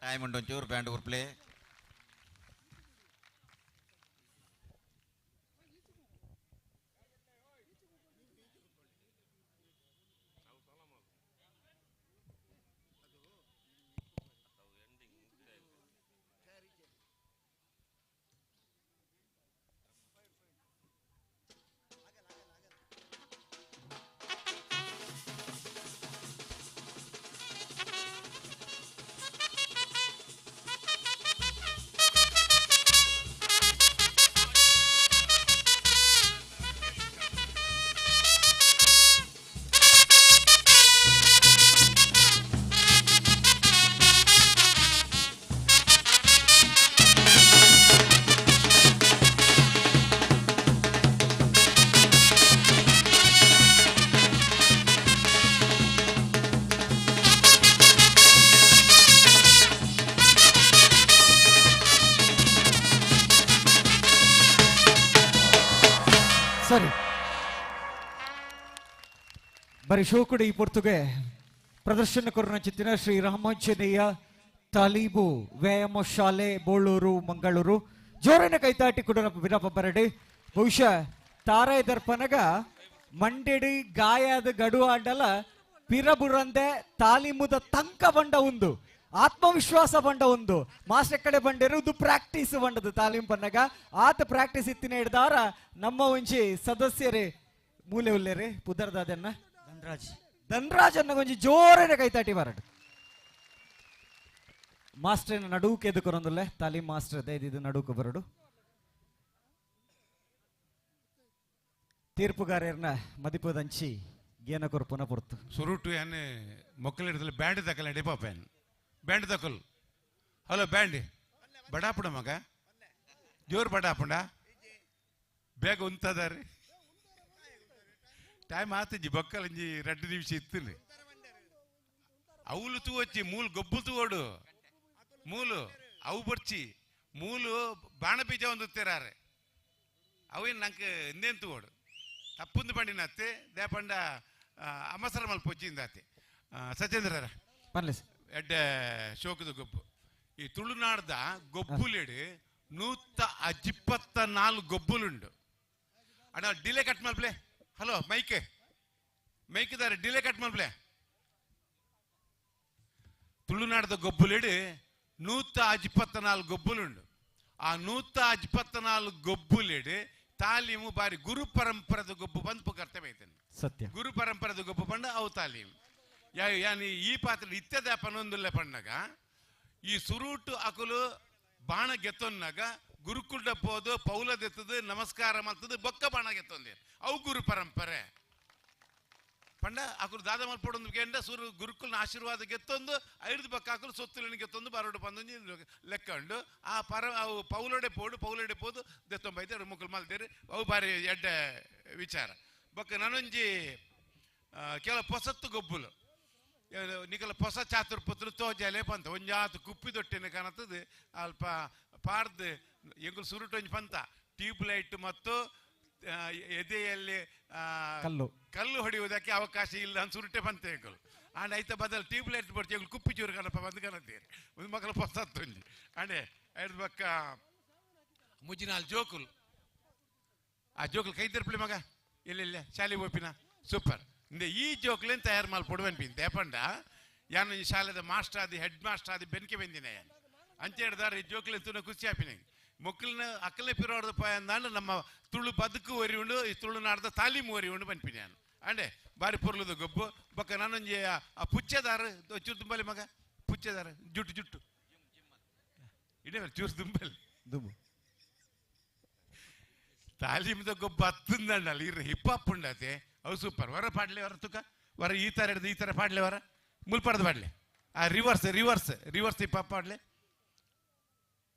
ಟೈಮ್ ಉಂಟು ಒಂಚೂರು ಬ್ಯಾಂಡ್ ಉರ್ಪ್ಲೆ ಸರಿ ಬರೀ ಶೋಕುಡು ಈ ಪೊರ್ತುಗೆ ಪ್ರದರ್ಶನ ಕೊರನ ಚಿತ್ತಿನ ಶ್ರೀ ರಾಮಾಂಜನೇಯ ತಾಲೀಬು ವ್ಯಾಯಾಮ ಶಾಲೆ ಬೋಳೂರು ಮಂಗಳೂರು ಜೋರಿನ ಕೈತಾಟಿ ಕುಡನ ವಿರಪ್ಪ ಬರಡಿ. ಬಹುಶಃ ತಾರಾಯ ದರ್ಪನಗ ಮಂಡೆಡಿ ಗಾಯದ ಗಡು ಆಂಡಲ ಪಿರಬುರಂದೆ ತಾಲೀಮುದ ತಂಕ ಬಂಡ ಉಂದು ಆತ್ಮವಿಶ್ವಾಸ ಬಂಡ ಒಂದು ಮಾಸ್ಟರ್ ಕಡೆ ಬಂಡಿರುವುದು ಪ್ರಾಕ್ಟೀಸ್ ಬಂಡದು ತಾಲೀಮ್ ಪನ್ನಗ ಆತ ಪ್ರಾಕ್ಟೀಸ್ ಇತ್ತಿನ ಹಿಡ್ದಾರ ನಮ್ಮ ಒಂಜಿ ಸದಸ್ಯರೇ ಮೂಲೆ ಉಲ್ಲೇರೆ ಪುದರ್ದಾದನ್ನ ಧನ್ರಾಜ್ ಧನ್ರಾಜ್ ಅನ್ನ ಒಂಜಿ ಜೋರನೆ ಕೈತಾಟಿ ಬರಡು ಮಾಸ್ಟರ್ನ ನಡುವುಕೆ ಎದುಕೊರೊಂದುಲ್ಲೆ ತಾಲೀಮ್ ಮಾಸ್ಟರ್ ದಯದಿದ್ದು ನಡುವುಕೆ ಬರಡು. ತೀರ್ಪುಗಾರರ್ನ ಮದಿಪದಂಚಿ ಗೇನ ಕೊರ್ಪುನ ಪೊರ್ತು ಸುರುಟು ಯಾನೆ ಮೊಕ್ಕಲಿಡ್ದಲ್ಲಿ ಬ್ಯಾಂಡ್ ತಕಲ್ಲ ಡಿಪಾಪೇನ್ ಬ್ಯಾಂಡ್ ತಕಲ್ ಹಲೋ ಬ್ಯಾಂಡ್ ಬಡಾಪುಡ ಮಗ ಜೋರು ಬಡಾಪುಂಡ ಬೇಗ ಉಂತದಾರೆ ಟೈಮ್ ಆತಂಜಿ ಬೊಕ್ಕಲಂಜಿ 2 ನಿಮಿಷ ಇತ್ತು అవులు తూవచ్చి మూలు గొబ్బు తూవడు ಮೂಲು ಅವು ಬರ್ಚಿ ಮೂಲು ಬಾಣ ಬೀಜ ಒಂದು ತಿರಾರೆ ಅವೇನು ನಂಗೆ ಇಂದೇನು ತೂವಡು ತಪ್ಪುಂದು ಬಂಡಿನತ್ತೆ ದೇಪಂಡ ಅಮಸರ ಮಲ್ಪ ಪೊಚ್ಚಿಂದಾತೆ ಸತ್ಯೇಂದ್ರರ ಪನ್ಲೆ ಎಡ್ಡೆ ಶೋಕದ ಗೊಬ್ಬು ಈ ತುಳುನಾಡ್ದ ಗೊಬ್ಬುಲೆಡು 124 ಗೊಬ್ಬುಲುಂಡು. ಅಣ್ಣ ಡಿಲೇ ಕಟ್ ಮಲ್ಪ್ಲೆ. ಹಲೋ ಮೈಕ್ ಮೈಕ್ದಾರೆ ಡಿಲೇ ಕಟ್ ಮಲ್ಪ್ಲೆ. ತುಳುನಾಡ್ದ ಗೊಬ್ಬುಲೆಡು 124 ಗೊಬ್ಬುಲುಂಡು. ಆ 124 ಗೊಬ್ಬುಲೆಡು ತಾಲೀಮು ಬಾರಿ ಗುರು ಪರಂಪರದ ಗೊಬ್ಬು ಬಂದು ಪುಕರ್ತವೆ ಐತೇನೆ. ಸತ್ಯ. ಗುರು ಪರಂಪರದ ಗೊಬ್ಬು ಪಂಡ ಅವು ತಾಲೀಮು. ಯಾನಿ ಈ ಪಾತ್ರ ಇತ್ಯದ ಪನೊಂದುಲ್ಲ ಪಣ್ಣಗ ಈ ಸುರೂಟು ಅಕುಲು ಬಾಣ ಗೆತ್ತೊನ್ನಾಗ ಗುರುಕುಲ್ಡ ಪೋದು ಪೌಲದೆತ್ತದು ನಮಸ್ಕಾರ ಮಾಡ್ತದೆ ಬೊಕ್ಕ ಬಾಣ ಗೆತ್ತೊಂದೆ ಅವು ಗುರು ಪರಂಪರೆ ಪಂಡ ಅಕುಲು ದಾದ ಮಲ್ಪಡೊಂದು ಕೇಂದ್ರ ಸುರು ಗುರುಕುಲ್ನ ಆಶೀರ್ವಾದ ಗೆತ್ತೊಂದು ಐದು ಬೊಕ್ಕ ಅಕುಲು ಸೊತ್ತುಲಿನ ಗೆತ್ತೊಂದು ಬರೋಡು ಬಂದೊಂದು ಲೆಕ್ಕ ಉಂಡು. ಆ ಪರ ಅವು ಪೌಲೊಡೆ ಪೋಡು ಪೌಲೊಡೆ ಪೋದು ದೆತ್ತೊಂಬೈತೆ ಮುಕ್ಕುಲು ಮಲ್ತೇರು ಅವು ಬಾರಿ ಎಡ್ಡೆ ವಿಚಾರ. ಬೊಕ್ಕ ನಾನೊಂಜಿ ಕೆಲವು ಪೊಸತ್ತು ಗೊಬ್ಬುಲು ನಿಕಲ ಹೊಸ ಚಾತುರ್ಪುತ್ರ ತೋಜಲೆ ಪಂತ ಒಂಜಾತು ಕುಪ್ಪಿ ದೊಟ್ಟಿನ ಕಾಣತದೆ ಅಲ್ಪ ಪಾರ್ದು ಎಂಗುಲು ಸುರುಟು ಒಂಜಿ ಪಂತ ಟ್ಯೂಬ್ ಲೈಟ್ ಮತ್ತು ಎದೆಯಲ್ಲಿ ಕಲ್ಲು ಹೊಡೆಯುವುದಕ್ಕೆ ಅವಕಾಶ ಇಲ್ಲ ಅಂತ ಸುರುಟೆ ಪಂತ ಎಂಗುಲು. ಆಂಡ ಐತ ಬದಲು ಟ್ಯೂಬ್ ಲೈಟ್ ಬರ್ತಿ ಎಂಗುಲು ಕುಪ್ಪಿ ಚೂರು ಕಣಪ್ಪ ಬಂದು ಕಾಣತ್ತೀರಿ ಒಂದು ಮಕ್ಕಳು ಹೊಸತ್ತೊಂಜಿ. ಅಂಡೆ ಐದು ಪಕ್ಕ ಮುಜಿನಾಲ್ ಜೋಕುಲು ಆ ಜೋಕುಲು ಕೈ ತಿರ್ಪಲಿ ಮಗ ಇಲ್ಲ ಶಾಲೆ ಹೋಪಿನ ಸೂಪರ್. ಇಂದ ಈ ಜೋಕ್ಲೇನು ತಯಾರು ಮಲ್ಪೊಡು ಅನ್ಪಿನ್ ದೇಪಂಡ ಯಾನು ಈ ಶಾಲೆದ ಮಾಸ್ಟರ್ ಆದಿ ಹೆಡ್ ಮಾಸ್ಟರ್ ಆದಿ ಬೆನ್ಕೆ ಬೆಂದಿನ ಯಾನು ಅಂಚೆ ಹಿಡ್ದಾರ ಈ ಜೋಕ್ಲೇನು ತುನ ಖುಷಿ ಆಪಿನ ಮೊಕ್ಕಲಿನ ಅಕ್ಕಲೆ ಪಿರೋಡ್ದ ಪೋಯ ಅಂದಾಂಡ ನಮ್ಮ ತುಳು ಬದುಕು ಒರಿ ಉಂಡು ಈ ತುಳುನಾಡ್ದ ತಾಲೀಮು ಒರಿ ಉಂಡು ಬನ್ಪಿನ ಯಾನು. ಅಂಡೆ ಬಾರಿ ಪೊರ್ಲುದ ಗೊಬ್ಬು. ಬೊಕ್ಕ ನಾನೊಂಜಿ ಆ ಪುಚ್ಚೆದಾರ ಚೂರು ದುಂಬಲಿ ಮಗ ಪುಚ್ಚೆದಾರ ಜುಟ್ಟು ಜುಟ್ಟು ಇಡೇ ಚೂರು ದುಂಬಲಿ ದುಂಬು ತಾಲೀಮ್ದ ಗೊಬ್ಬು ಹತ್ತಂದಂಡಲ್ಲ ಇರ್ರಿ ಹಿಪ್ ಹಾಪ್ ಉಂಡತೆ ಅವು ಸೂಪರ್. ವರ ಪಾಡ್ಲೆ ವರ ತುಕ ವರ ಈ ಥರ ಹಿಡ್ದು ಈ ಥರ ಪಾಡ್ಲೆ ವರ ಮುಲ್ಪಡ್ದು ಪಾಡ್ಲೆ ಆ reverse reverse reverse hip hop ಪಾಡ್ಲೆ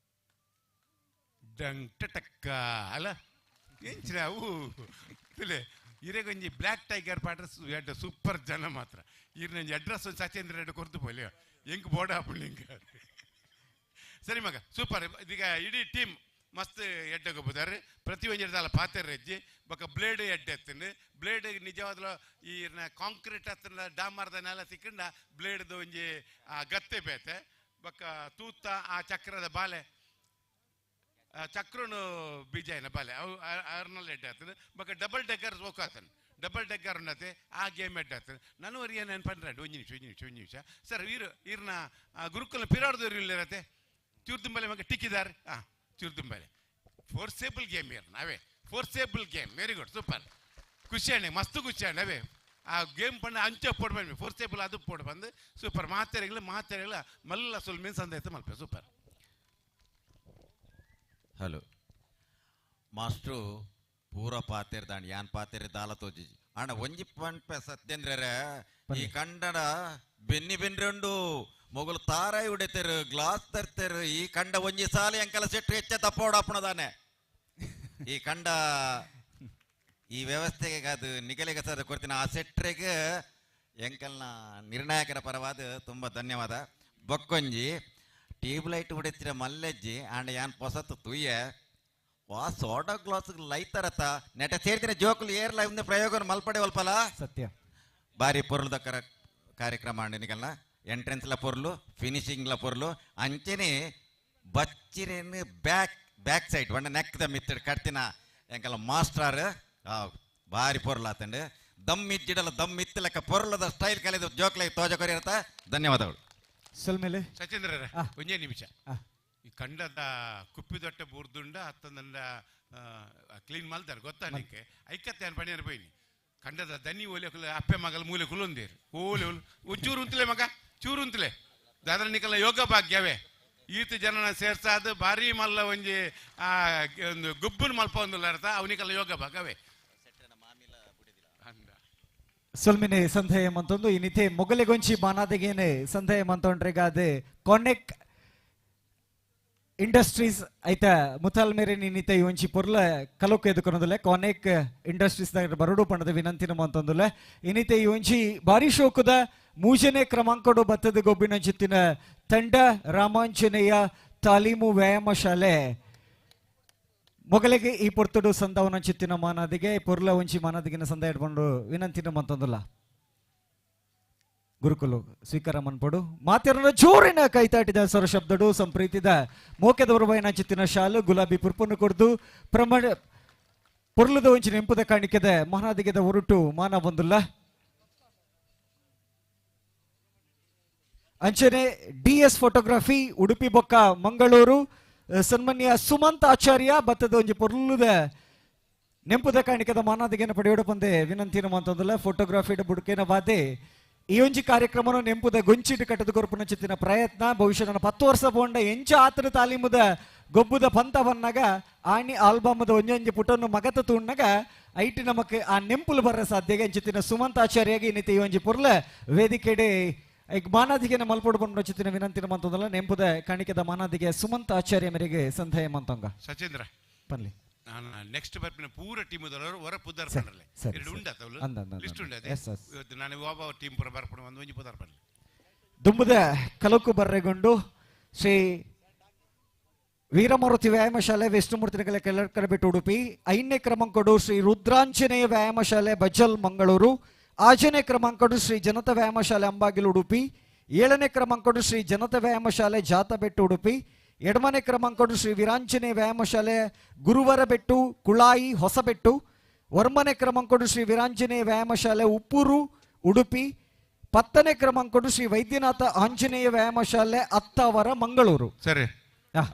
ಡಂಗ್ ಟಕ್ಕ ಅಲ್ಲ ಎಂಚಿನ ಅವು ತಿಲೆ ಇರೆಗೊಂಜಿ ಬ್ಲ್ಯಾಕ್ ಟೈಗರ್ ಪಾಡ್ರೆ ಎಡ್ಡ ಸೂಪರ್ ಜನ ಮಾತ್ರ. ಇರ್ನೊಂಜಿ ಅಡ್ರೆಸ್ ಒಂದು ಸಚೇಂದ್ರ ರೆಡ್ಡಿ ಕೊರ್ದು ಪೋಲಿ ಹೆಂಗೆ ಬೋರ್ಡ್ ಹಾಪುಂಡು ಹಿಂಗೆ. ಸರಿ ಮಗ ಸೂಪರ್. ಇದೀಗ ಇಡೀ ಟೀಮ್ ಮಸ್ತ್ ಎಡ್ಡೆ ಗೊಬ್ಬುದಾರೆ ಪ್ರತಿಯೊಂದು ಹಿಡ್ದಲ್ಲ ಪಾತೆರ್ ಹೆಜ್ಜೆ ಬೊಕ್ಕ ಬ್ಲೇಡ್ ಎಡ್ಡೆ ಎತ್ತಂಡು ಬ್ಲೇಡ್ ನಿಜವಾದ್ಲ ಈ ಕಾಂಕ್ರೀಟ್ ಹತ್ತಿರ ಡಾಮರ್ದ ನೆಲ ಸಿಕ್ಕಂಡ ಬ್ಲೇಡ್ದು ಒಂಜಿ ಆ ಗತ್ತೆ ಬೇತೆ ಬೊಕ್ಕ ತೂತ ಆ ಚಕ್ರದ ಬಾಲೆ ಚಕ್ರನು ಬೀಜ ಏನ ಬಾಲೆ ಅವು ಅರ್ನಲ್ಲಿ ಎಡ್ಡೆ ಆಗ್ತದೆ. ಬೊಕ್ಕ ಡಬಲ್ ಡೆಕ್ಕರ್ ಹೋಗ್ತಾನೆ ಡಬಲ್ ಡೆಕ್ಕರ್ ಅನ್ನತ್ತೆ ಆ ಗೇಮ್ ಎಡ್ಡೆ ಆಗ್ತದೆ. ನಾನು ಅವ್ರಿಗೆ ಏನು ಪಂಡ್ರೆ ಒಂಜಿ ನಿಮಿಷ ಒಂಜಿ ನಿಮಿಷ ಒಂಜಿ ನಿಮಿಷ ಸರ್ ಇರು ಇರ್ನ ಗುರುಕುಲ ಪಿರಾಡ್ದವ್ರು ಇಲ್ಲಿರತ್ತೆ ಚೂರು ದುಂಬಲೆ ಮಗ ಟಿಕ್ಕಿದ್ದಾರೆ ಹಾಂ ಚೂರು ದುಂಬಲೆ ಫೋರ್ಸೇಬಲ್ ಗೇಮ್ ಇರ್ ನಾವೇ forcible game very good super ಖುಷಿ ಅಣ್ಣೆ ಮಸ್ತ್ ಖುಷಿ ಅಣ್ಣ ಅವೇ ಆ ಗೇಮ್ ಪಂಡ ಅಂಚೆ ಪೋಡ್ ಬಂದ್ವಿ ಫೋರ್ಸೇಬಲ್ ಅದು ಪೋಡ್ ಬಂದು ಸೂಪರ್ ಮಾತೆರೆಗಳ ಮಾತೆರೆಗಳ ಮಲ್ಲ ಸುಲ್ಮೀನ್ ಸಂದೇಶ ಮಲ್ಪೆ ಸೂಪರ್. ಹಲೋ ಮಾಸ್ಟ್ರು ಪೂರ ಪಾತೆರ್ ದಾಂಡ್ ಯಾನ್ ಪಾತೆರ್ ದಾಲ ತೋಜಿ ಅಣ್ಣ ಒಂಜಿ ಪಂಪೆ ಸತ್ಯಂದ್ರರೆ ಈ ಕಂಡನ ಬೆನ್ನಿ ಬೆನ್ರುಂಡು ಮೊಗಲು ತಾರಾಯಿ ಉಡೆತೇರು ಗ್ಲಾಸ್ ತರ್ತೇರು ಈ ಕಂಡ ಒಂಜಿ ಸಾಲಿ ಅಂಕಲ ಸೆಟ್ರು ಹೆಚ್ಚ ತಪ್ಪೋಡಾಪಣದಾನೆ ಈ ಕಂಡ ಈ ವ್ಯವಸ್ಥೆಗೆ ಅದು ನಿಗಲಿಗೆ ಸರ್ ಕೊಡ್ತೀನಿ ಆ ಸೆಟ್ರಿಗೆ ಎಂಕಲ್ನ ನಿರ್ಣಾಯಕರ ಪರವಾದ ತುಂಬ ಧನ್ಯವಾದ. ಬೊಕ್ಕೊಂಜಿ ಟ್ಯೂಬ್ ಲೈಟ್ ಉಡೆತ್ತಿರ ಮಲ್ಲೆಜ್ಜಿ ಆಂಡ ಯಾನ್ ಪೊಸತ್ತು ತುಯ್ಯ ವಾ ಸೋಡಾ ಗ್ಲಾಸ್ ಲೈತರತ ನೆಟ ಸೇರ್ತಿನ ಜೋಕುಲು ಏರ್ಲ ಒಂದು ಪ್ರಯೋಗ ಮಲ್ಪಡೆ ಒಲ್ಪಲ ಸತ್ಯ ಬಾರಿ ಪೊರ್ಲುದ ಕಾರ್ಯಕ್ರಮ ಅಂಡ್ ನಿಗಲ್ನ ಎಂಟ್ರೆನ್ಸ್ಲ ಪೊರ್ಲು ಫಿನಿಶಿಂಗ್ಲ ಪೊರ್ಲು ಅಂಚನೆ ಬಚ್ಚಿರೇನು ಬ್ಯಾಕ್ ಬ್ಯಾಕ್ ಸೈಡ್ ಒಂಡ ನೆಕ್ದ ಮಿತ್ತಡ್ ಕಟ್ತಿನ ಎಂಕಲ್ಲ ಮಾಸ್ಟರ್ ಬಾರಿ ಪೊರ್ಲು ಆತಂಡು ದಮ್ ಇಜ್ಜಿಡಲ್ಲ ದಮ್ ಇತ್ತಲಕ್ಕ ಪೊರ್ಲದ ಸ್ಟೈಲ್ ಕಲಿದು ಜೋಕ್ಲೈ ತೋಜ ಕೊರಿಯರ್ತ. ಧನ್ಯವಾದಗಳು. ಸಲ್ಮೇಲೆ ಸಚೇಂದ್ರ ಒಂದೇ ನಿಮಿಷ ಈ ಕಂಡದ ಕುಪ್ಪಿದೊಟ್ಟೆ ಬೂರ್ದುಂಡ ಅತ್ತಂದ ಕ್ಲೀನ್ ಮಲ್ದಾರ ಗೊತ್ತಾ ನಿಂಗೆ ಐಕತ್ತೆ ಅನ್ ಪಣಿಯರ್ ಪೋಯಿನಿ ಕಂಡದ ದನಿ ಓಲೆ ಕುಲ ಅಪ್ಪೆ ಮಗಲ ಮೂಲೆ ಕುಲೊಂದೇರು ಓಲೆ ಚೂರು ಉಂತಲೆ ಮಗ ಚೂರು ಉಂತಲೆ ದಾದ್ರ ನಿಕಲ ಯೋಗ ಭಾಗ್ಯವೇ ಈತ ಜನನ ಸೇರ್ಸಾದ ಭಾರಿ ಮಲ್ಲ ಒಂಜಿ ಆ ಒಂದು ಗುಬ್ಬನ ಮಲ್ಪ ಒಂದು ಅರ್ಥ ಅವನಿಗೆಲ್ಲ ಯೋಗ ಭಾಗವೇ. ಸೊಲ್ಮಿನೆ ಸಂಧೆಯ ಮಂತೊಂದು ಈ ನಿತೆ ಮೊಗಲೆಗೊಂಚಿ ಮಾನಾದಿಗೇನೆ ಸಂಧೆಯ ಮಂತೊಂಡ್ರೆಗಾದೆ ಕಾನೆಕ್ ಇಂಡಸ್ಟ್ರೀಸ್ ಐತ ಮುಥಾಲ್ ಮೇರೆ ನಿನ್ನಿತ ಈ ಒಂಚಿ ಪೊರ್ಲ ಕಲೋಕ್ ಎದುಕೊನದುಲೆ ಕಾನೆಕ್ ಇಂಡಸ್ಟ್ರೀಸ್ ಬರಡು ಪಣದ ವಿನಂತಿನ ಮಂತೊಂದುಲೆ ಇನ್ನಿತೆ ಈ ಒಂಚಿ ಭಾರಿ ಶೋಕದ ಮೂಜನೇ ಕ್ರಮಾಂಕಡು ಬತ್ತದ ಗೊಬ್ಬಿನ ಚಿತ್ತಿನ ತಂಡ ರಾಮಾಂಜನೇಯ ತಾಲೀಮು ವ್ಯಾಯಾಮ ಶಾಲೆ ಮೊಗಲಿಗೆ ಈ ಪೊರ್ತುಡು ಸಂದವನ ಚಿತ್ತಿನ ಮಾನದಿಗೆ ಪೊರ್ಲ ಒಂಚಿ ಮಾನದಿಗಿನ ಸಂದ ಇಟ್ಕೊಂಡು ವಿನಂತಿನ ಮಂತೊಂದುಲ್ಲ. ಗುರುಕುಲು ಸ್ವೀಕಾರ ಮನ್ಪೊಡು ಮಾತೆರನ ಜೋರಿನ ಕೈತಾಟಿದ ಸ್ವರ ಶಬ್ದಡು ಸಂಪ್ರೀತಿದ ಮೋಕೆದವರು ಬಯನ ಚಿತ್ತಿನ ಶಾಲು ಗುಲಾಬಿ ಪುರ್ಪನ್ನು ಕೊಡ್ದು ಪ್ರಮಾಣ ಪೊರ್ಲುದ ಒಂಚಿ ನೆಂಪುದ ಕಾಣಿಕೆದ ಮಹಾನಾದಿಗೆದ ಒರುಟು ಮಾನ ಬಂದುಲ್ಲ. ಅಂಚನೆ ಡಿ ಎಸ್ ಫೋಟೋಗ್ರಫಿ ಉಡುಪಿ ಬೊಕ್ಕ ಮಂಗಳೂರು ಸನ್ಮಾನ್ಯ ಸುಮಂತ್ ಆಚಾರ್ಯ ಬತ್ತದ ಒಂಜಿ ಪೊರ್ಲುದ ನೆಂಪುದ ಕಾಣಿಕೆದ ಮಾನಾದಿಗೆನ ಪಡೆಯೋಡ ಪಂದೆ ವಿನಂತಿನ ಮಂತಂದುಲ್ಲ. ಫೋಟೋಗ್ರಫಿ ಬುಡುಕೇನ ಬಾದೆ ಈ ಒಂಜಿ ಕಾರ್ಯಕ್ರಮನು ನೆಂಪುದ ಗೊಂಚಿಟ್ಟು ಕಟ್ಟದ ಕೊರಪುನ ಚಿತ್ತಿನ ಪ್ರಯತ್ನ ಭವಿಷ್ಯದ 10 ವರ್ಷ ಪೋಂಡ ಎಂಚ ಆತನ ತಾಲೀಮುದ ಗೊಬ್ಬುದ ಪಂತ ಬನ್ನಾಗ ಆಣಿ ಆಲ್ಬಮದ ಒಂಜೊಂಜಿ ಪುಟನ್ನು ಮಗತ ತೂಣ್ಣಾಗ ಐಟಿ ನಮಕ್ ಆ ನೆಂಪುಲು ಬರ ಸಾಧ್ಯ ಎಂಚಿತ್ತಿನ ಸುಮಂತ್ ಆಚಾರ್ಯಗೆ ಇನ್ನಿತ ಈ ಒಂಜಿ ಪೊರ್ಲ ವೇದಿಕೆಡೆ ಈಗ ಮಾನಾದಿಗೆನ ಮಲ್ಪೋಡು ಬಂದ ಚಿತ್ತಿನ ವಿನಂತಿನ ಮಂತಂದಲ್ಲ. ನೆಂಪುದ ಕಾಣಿಕೆದ ಮಾನಾದಿಗೆ ಸುಮಂತ್ ಆಚಾರ್ಯ ಮೇರೆಗೆ ಸಂಧಾಯ ಮಂತಂಗ ಸಚೇಂದ್ರ ಪನ್ಲಿ ನಾನು ನೆಕ್ಸ್ಟ್ ಬರ್ಪಿನ ಪೂರ ಟೀಮ್ ಹೊರ ಪುದಾರ್ ಪಂಡ್ರಲೆ ಎರಡು ಉಂಡಾತವಳು ಲಿಸ್ಟ್ ಉಂಡದೆ ಇವತ್ತು ನಾನು ಒಬ್ಬ ಟೀಮ್ ಪೂರ ಬರ್ಪಣ ಒಂದು ಒಂಜಿ ಪುದಾರ್ ಪಂಡ್ಲೆ. ದುಂಬುದ ಕಲಕು ಬರ್ರೆಗೊಂಡು ಶ್ರೀ ವೀರಮಾರುತಿ ವ್ಯಾಯಾಮ ಶಾಲೆ ವಿಷ್ಣುಮೂರ್ತಿನಗಲ ಕೆಳಕರಬೆಟ್ಟು ಉಡುಪಿ, 5ನೇ ಕ್ರಮಾಂಕಡು ಶ್ರೀ ರುದ್ರಾಂಜನೇಯ ವ್ಯಾಯಾಮ ಶಾಲೆ ಬಜಲ್ ಮಂಗಳೂರು, 6ನೇ ಕ್ರಮಾಂಕಡು ಶ್ರೀ ಜನತಾ ವ್ಯಾಯಾಮ ಶಾಲೆ ಅಂಬಾಗಿಲು ಉಡುಪಿ, 7ನೇ ಕ್ರಮಾಂಕಡು ಶ್ರೀ ಜನತಾ ವ್ಯಾಯಾಮ ಶಾಲೆ ಜಾತಬೆಟ್ಟು ಉಡುಪಿ, 8ನೇ ಕ್ರಮಾಂಕಡು ಶ್ರೀ ವೀರಾಂಜನೇಯ ವ್ಯಾಯಾಮ ಶಾಲೆ ಗುರುವರಬೆಟ್ಟು ಕುಳಾಯಿ ಹೊಸಬೆಟ್ಟು, 9ನೇ ಕ್ರಮಾಂಕಡು ಶ್ರೀ ವೀರಾಂಜನೇಯ ವ್ಯಾಯಾಮ ಶಾಲೆ ಉಪ್ಪೂರು ಉಡುಪಿ, 10ನೇ ಕ್ರಮಾಂಕಡು ಶ್ರೀ ವೈದ್ಯನಾಥ ಆಂಜನೇಯ ವ್ಯಾಯಾಮ ಶಾಲೆ ಅತ್ತಾವರ ಮಂಗಳೂರು. ಸರಿ,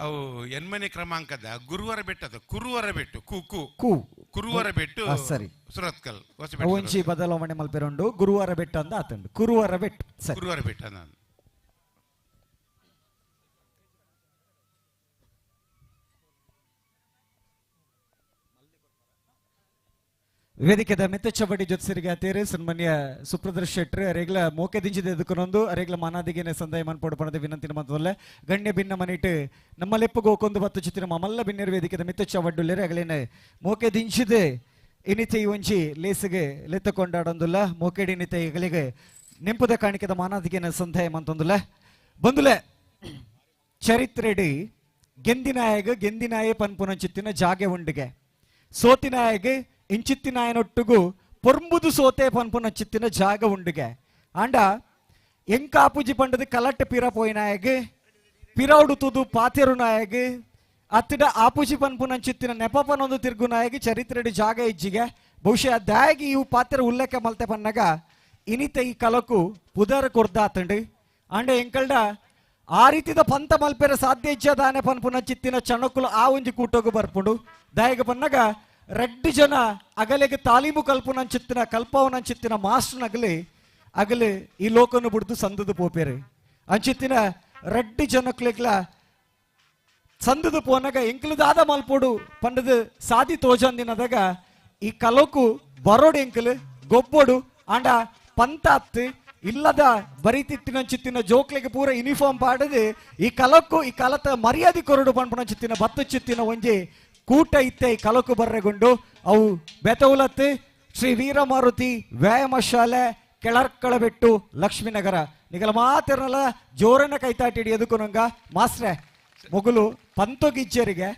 ಅವು 8ನೇ ಕ್ರಮಾಂಕದ ಗುರುವರ ಬೆಟ್ಟದ ಕುರುವರ ಬೆಟ್ಟು ಕು ಕುರುವರ ಬೆಟ್ಟು ಸರಿ ಸುರತ್ಕಲ್ ಒಂಜಿ ಬದಲಾವಣೆ ಮಲ್ಪೆರುಂಡು ಗುರುವಾರ ಬೆಟ್ಟ ಅಂದ ಆತಂಡು ಕುರುವರ ಬೆಟ್ಟು ಸರಿ ಕುರುವರ ಬೆಟ್ಟ ನಾನು. ವೇದಿಕೆದ ಮೆತ್ತಚಬಡಿ ಜೊತೆಸರಿಗೆ ಆತೇರು ಸನ್ಮಾನ್ಯ ಸುಪ್ರದರ್ ಶೆಟ್ರು ಅರೆಗ್ಲ ಮೋಕೆ ದಿಂಚಿದ ಎದುಕೊನೊಂದು ಅರೆಗ್ಲ ಮಾನಾದಿಗೆನೆ ಸಂದಾಯ ಮನ್ಪೋಡು ಪಣದ ವಿನಂತಿನ ಮಾತದಲ್ಲ ಗಣ್ಯ ಭಿನ್ನ ಮನಿಟ್ ನಮ್ಮ ಲೆಪ್ಪು ಗೋಕೊಂದು ಬತ್ತು ಚಿತ್ತಿನ ಮಮಲ್ಲ ಬಿನ್ನೆರು ವೇದಿಕೆದ ಮೆತ್ತಚವಡ್ಡುಲ್ಲೇರು ಅಗಲೇನೆ ಮೋಕೆ ದಿಂಚಿದೆ ಇನಿತೆ ಒಂಜಿ ಲೇಸಿಗೆ ಲೆತ್ತ ಕೊಂಡಾಡೊಂದುಲ್ಲ ಮೋಕೆಡಿ ಇನಿತೆ ಈಗಲಿಗೆ ನೆಂಪುದ ಕಾಣಿಕೆದ ಮಾನಾದಿಗೆನೆ ಸಂದಾಯ ಮಂತೊಂದುಲ್ಲ. ಬಂದುಲೆ ಚರಿತ್ರೆಡಿ ಗೆಂದಿನಾಯಗ ಗೆಂದಿನಾಯೆ ಪನ್ಪುನ ಚಿತ್ತಿನ ಜಾಗೆ ಉಂಡಿಗೆ ಸೋತಿನಾಯಗೆ ಇಂಚಿತ್ತಿನಾಯನೊಟ್ಟುಗು ಪೊರ್ಂಬುದು ಸೋತೆ ಪನ್ಪುನ ಚಿತ್ತಿನ ಜಾಗ ಉಂಡುಗೆ ಆಂಡ ಎಂಕಾಪುಜಿ ಪಂಡದು ಕಲಟ್ಟ ಪಿರ ಪೋಯಿನಾಯಗ್ ಪಿರೌಡು ತುದು ಪಾತೆರು ನಾಯಗ್ ಅತ್ತಿಡ ಆಪುಜಿ ಪನ್ಪುನ ಚಿತ್ತಿನ ನೆಪಪನೊಂದು ತಿರುಗು ನಾಯಗ್ ಚರಿತ್ರೆಡು ಜಾಗ ಇಜ್ಜಿಗೆ ಬಹುಶಃ ದಾಗಿ ಇವು ಪಾತ್ರ ಉಲ್ಲೇಖ ಮಲ್ತೆ ಪನ್ನಗ ಇನಿತ ಈ ಕಲಕು ಪುದರ ಕೊರ್ದಾತಂಡು ಆಂಡ ಎಂಕಲ್ಡ ಆ ರೀತಿದ ಪಂತ ಮಲ್ಪೆರ ಸಾಧ್ಯ ಇಜ್ಜದಾನೆ ಪನ್ಪುನ ಚಿತ್ತಿನ ಚಣಕುಲು ಆ ಒಂಜಿ ಕೂಟೋಗು ಬರ್ಪುಂಡು ದಾಯಗ ಪನ್ನಗ ರೆಡ್ಡು ಜನ ಅಗಲಿಗೆ ತಾಲೀಮು ಕಲ್ಪನಂಚಿತ್ತಿನ ಕಲ್ಪವನಂಚಿತ್ತಿನ ಮಾಸ್ಟರ್ನಗಲಿ ಅಗಲಿ ಈ ಲೋಕನು ಬಿಡ್ದು ಸಂದದು ಪೋಪೇರು ಅಂಚಿತ್ತಿನ ರೆಡ್ಡು ಜನಕ್ಲೆಗ್ಲ ಸಂದದು ಪೋನಾಗ ಎಂಕಲುದಾದ ಮಲ್ಪೋಡು ಪಂಡದು ಸಾದಿ ತೋಜಂದಿನದಾಗ ಈ ಕಲೋಕು ಬರೋಡು ಎಂಕಲು ಗೊಬ್ಬೋಡು ಆಂಡ ಪಂತಾತ್ ಇಲ್ಲದ ಬರಿತಿಟ್ಟಿನಂಚಿತ್ತಿನ ಜೋಕ್ಲೆಗೆ ಪೂರ ಯೂನಿಫಾರ್ಮ್ ಪಾಡದು ಈ ಕಲಕ್ಕು ಈ ಕಲತ ಮರ್ಯಾದೆ ಕೊರಡು ಪನ್ಪುನಂಚಿತ್ತಿನ ಬತ್ತು ಚಿತ್ತಿನ ಒಂಜಿ ಕೂಟ ಇತ್ತೆ ಈ ಕಲಕು ಬರ್ರೆಗೊಂಡು ಅವು ಬೆತೌಲತ್ತು ಶ್ರೀ ವೀರಮಾರುತಿ ವ್ಯಾಯಾಮ ಶಾಲೆ ಕೆಳರ್ಕಳಬೆಟ್ಟು ಲಕ್ಷ್ಮೀನಗರ ನಿಗಲ ಮಾತಿರಲ್ಲ ಜೋರನ್ನ ಕೈತಾಟಿ ಎದಕ್ಕೂ ನಂಗ ಮಾಸ್ಟ್ರೆ ಮೊಗಲು ಪಂತೊಗಿಜ್ಜರಿಗೆ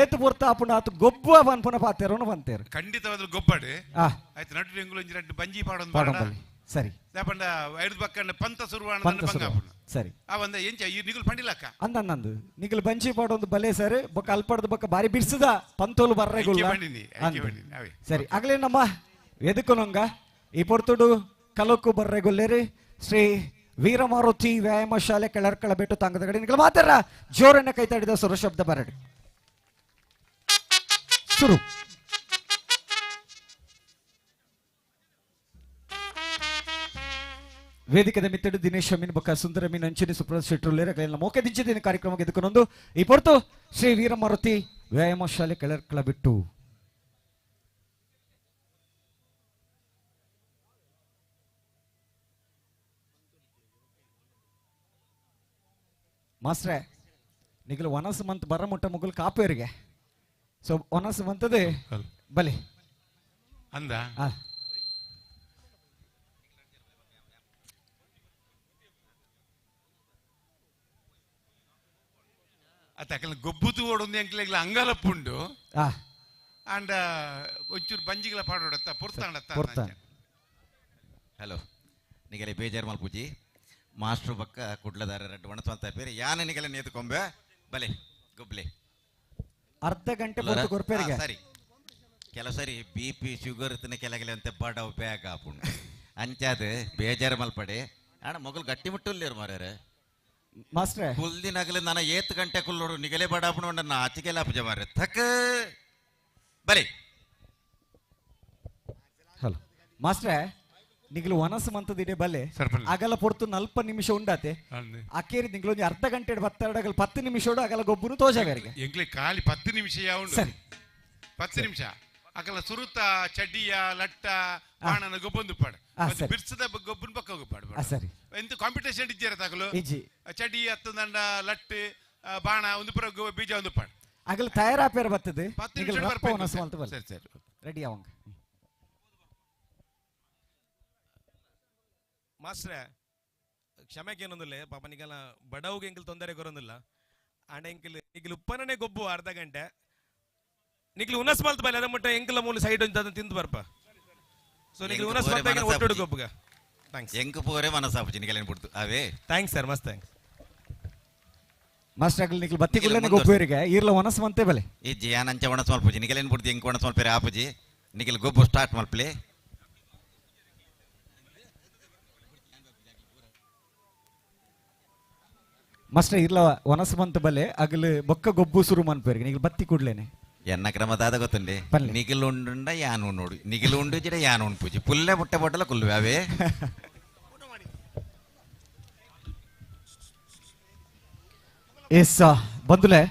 ಏತು ಪೊರ್ತ ಆಪುಣ ಆತು ಗೊಬ್ಬ ಪನ್ಪುನ ಪಾತೇರೋನು ಬಂತೇರು ಖಂಡಿತವಾದ ಗೊಬ್ಬಡು ಆಯ್ತು ನಡು ಎಂಗುಲು ಒಂಜಿ ರಡ್ಡು ಬಂಜಿ ಪಾಡೊಂದು ಪಾಡೊಂದು ಸರಿ ದಾಪಂಡ ಐದು ಪಕ್ಕಂಡ ಪಂತ ಸುರುವಾಣ ಸರಿ ಆ ಒಂದ ಎಂಚ ಈ ನಿಗುಲು ಪಂಡಿಲಕ್ಕ ಅಂದ ನಿಗುಲು ಬಂಜಿ ಪಾಡೊಂದು ಬಲೆ ಸರ್ ಬೊಕ್ಕ ಅಲ್ಪಡದ ಬೊಕ್ಕ ಬಾರಿ ಬಿರ್ಸದ ಪಂತೋಲು ಬರ್ರೆಗುಲ್ಲ ಸರಿ ಆಗಲೇ ನಮ್ಮ ಎದಕ್ಕುನಂಗ ಈ ಪೊರ್ತುಡು ಕಲಕ್ಕು ಬರ್ರೆಗುಲ್ಲೇರಿ ಶ್ರೀ ವೀರಮಾರುತಿ ವ್ಯಾಯಾಮ ಶಾಲೆ ಕೆಳರ್ಕಳ ಬೆಟ್ಟು ತಾಂಗದ ಕಡೆ ನಿಗಲು ಮಾತಾರ ಜೋರನ್ನ ಕೈತಾಡಿದ ಸುರ ಶಬ್ದ ಬರಡಿ ಶುರು. ವೇದಿಕೆದ ಮಿತ್ತಡು ದಿನೇಶ್ ಅಮೀನ್ ಬೊಕ್ಕ ಸುಂದರ ಮೀನ್ ಅಂಚಿನಿ ಸುಪ್ರಭಾತ್ ಶೆಟ್ಟರುಲ್ಲೇರ ಮೋಕೆ ದಿಂಚಿದಿನ ಕಾರ್ಯಕ್ರಮಕ್ಕೆ ಎದುಕೊನೊಂದು ಈ ಪೊರ್ತು ಶ್ರೀ ವೀರಮಾರುತಿ ವ್ಯಾಯಾಮ ಶಾಲೆ ಕೆಳರ್ಕಳ ಬಿಟ್ಟು ಮಾಸ್ಟ್ರೆ ನಿಗಲು ಒನಸ್ ಮಂತ್ ಬರ ಮುಟ್ಟ ಮುಗುಲ್ ಕಾಪೇರಿಗೆ ಸೊ ಒನಸ್ ಮಂತದೆ ಬಲಿ ಅಂದ ಅತ್ತ ಗೊಬ್ಬುದು ಓಡೊಂದು ಎಂಕ್ಲೆಗ್ಲ ಅಂಗಲಪ್ಪುಂಡು ಆಂಡ ಒಂಚೂರು ಬಂಜಿಗಳ ಪಾಡೋಡತ್ತ ಪೊರ್ತಾಂಡತ್ತ. ಹಲೋ ನಿಗಲೆ ಬೇಜಾರು ಮಲ್ಪುಜಿ ಮಾಸ್ಟ್ರು ಬಕ್ಕ ಕುಡ್ಲದಾರ ರಡ್ಡು ಒಣಸ್ವಂತ ಬೇರೆ ಯಾನನಿಗೆಲ್ಲ ನೇತುಕೊಂಬೆ ಬಲೆ ಗುಬ್ಲೆ. ಅರ್ಧ ಗಂಟೆ ಪೊರ್ತು ಕೊರ್ಪೇರಿಗೆ. ಸರಿ, ಕೆಲವು ಸರಿ ಬಿ ಪಿ ಶುಗರ್ ತಿನ್ನ ಕೆಲಗೆಲ್ಲ ಅಂತ ಬಡವ್ ಬ್ಯಾಗ್ ಆಪುಂಡು. ಅಂಚಾದ ಬೇಜಾರು ಮಲ್ಪಡೆ ಅಣ್ಣ, ಮೊಗಲು ಗಟ್ಟಿ ಮುಟ್ಟುಲ್ಲೇರು ಮಾರ್ಯಾರ. ಮಾಸ್ಟ್ರೆ, ಕುಲ್ದಿನಾಗಲೇ ನಾನು ಏತ್ ಗಂಟೆ ಕುಲ್ಲೋಡು ನಿಗಲೇ ಬಡಾಪುಣ ನನ್ನ ಆಚೆಗೆಲ್ಲ ಪೂಜೆ ಮಾರ್ರೆ ಥಕ್ ಬಲೆ. ಹಲೋ ಮಾಸ್ಟ್ರೆ, ನಿಗಲು ವನಸು ಮಂತದಿಡೆ ಬಲೆ. ಅಗಲ ಪೊರ್ತು ನಲ್ಪ ನಿಮಿಷ ಉಂಡಾತೆ. ಅಕೇರಿ ನಿಗಲು ಒಂಜಿ ಅರ್ಧ ಗಂಟೆ ಬತ್ತೆರಡಗಲ್ 10 ನಿಮಿಷ ಅಗಲ ಗೊಬ್ಬರು ತೋಜಾಗರಿಗೆ. ಎಂಗ್ಲೆ ಖಾಲಿ 10 ನಿಮಿಷ ಯಾವುಂಡು. ಸರಿ. 10 ನಿಮಿಷ ಅಕಲ ಸುರುತ ಚಡ್ಡಿಯ ಲಟ್ಟ ಬಾಣನ ಗೊಬ್ಬೊಂದು ಪಾಡು, ಬಿರ್ಸದ ಗೊಬ್ಬನ ಪಕ್ಕ ಗೊಬ್ಬಾಡು. ಸರಿ. ಎಂತ ಕಾಂಪಿಟೇಷನ್ ಇಜ್ಜಾರ ತಗಲು. ಇಜ್ಜಿ. ಚಡ್ಡಿ ಹತ್ತು ಲಟ್ಟು ಬಾಣ ಒಂದು ಪುರ ಬೀಜ ಒಂದು ಪಾಡು. ಅಗಲ ತಯಾರಾಪೇರ ಬರ್ತದೆ. 10 ನಿಮಿಷ. ಸರಿ ಸರಿ, ರೆಡಿ ಅವಂಗ. ಮಾಸ್ಟ್ರೆ, ಕ್ಷಮೆಗೆ ಏನೊಂದಿಲ್ಲ ಪಾಪ, ನಿಗಲ ಬಡವ್ಗೆ ಎಂಕಲ್ ತೊಂದರೆ ಕೊರೊಂದಿಲ್ಲ. ಅಂಡ ಎಂಕಲ್ ನಿಗಲ್ ಉಪ್ಪನೇ ಗೊಬ್ಬು ಅರ್ಧ ಗಂಟೆ ನಿಗ್ಲು ಉನಸ್ ಮಲ್ತ್ ಬಲೆ ಅದ ಮುಟ್ಟ ಎಂಕಲ ಮೂಲ ಸೈಡ್ ಒಂಜಿ ಅದನ್ನ ತಿಂದು ಬರ್ಪ. ಸೊ ನಿಗ್ಲು ಉನಸ್ ಮಲ್ತ ಒಟ್ಟೊಡು ಗೊಬ್ಬುಗ. Thanks. ಎಂಕ್ ಪೋರೆ ಮನಸ್ಸಾಪುಜಿ ನಿಗಲೇನು ಬಿಡ್ತು ಅವೇ. Thanks sir, ಮಸ್ತ್ thanks. Master, ಆಗಲಿ ನಿಗ್ಲು ಬತ್ತಿ ಕುಲ್ಲನೆ ಗೊಬ್ಬರಿಗೆ ಈರ್ಲ ಒನಸ್ ಮಂತೆ ಬಲೆ. ಇಜ್ಜಿ ಯಾನಂಚ ಒಣಸ್ ಮಲ್ಪುಜಿ ನಿಗಲೇನು ಬಿಡ್ತು ಎಂಕ್ ಒಣಸ್ ಮಲ್ಪೇರೆ ಆಪುಜಿ. ನಿಗಲ್ ಗೊಬ್ಬು ಸ್ಟಾರ್ಟ್ ಮಲ್ಪಲೆ. ಮಾಸ್ಟರ್, ಇರ್ಲ ಒನಸ್ ಮಂತ ಬಲೆ ಅಗಲು ಬೊಕ್ಕ ಗೊಬ್ಬು ಸುರು ಮನ್ಪೇರಿಗೆ ನಿಗಲ್ ಬತ್ತಿ ಕೂಡ್ಲೇನೆ. ಎನ್ನ ಕ್ರಮದಾದ ಗೊತ್ತುಂಡೆ, ನಿಗಿಲು ಉಂಡುಂಡ ಯಾನು ನೋಡು, ನಿಗಿಲು ಉಂಡು ಜಿಡ ಯಾನು ಉಂಡು ಪುಲ್ಲೆ ಬುಟ್ಟೆ ಬೊಟ್ಟಲ ಕುಲ್ಲುವೆ ಅವೇ. ಎಸ್ ಬಂದುಲೆ.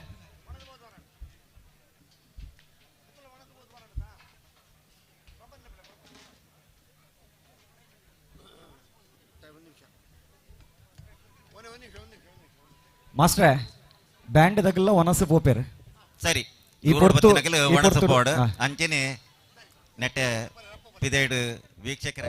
ಮಾಸ್ಟ್ರೆ, ಬ್ಯಾಂಡ್ ದಗಲ್ಲ ಒನಸು ಪೋಪೇರು. ಸರಿ, ಈ ಪೊರ್ತು ಒಣಸು ಪೋಡು ಅಂಚನೆ ನೆಟ್ಟೆ ಪಿದೇಡು ವೀಕ್ಷಕರ.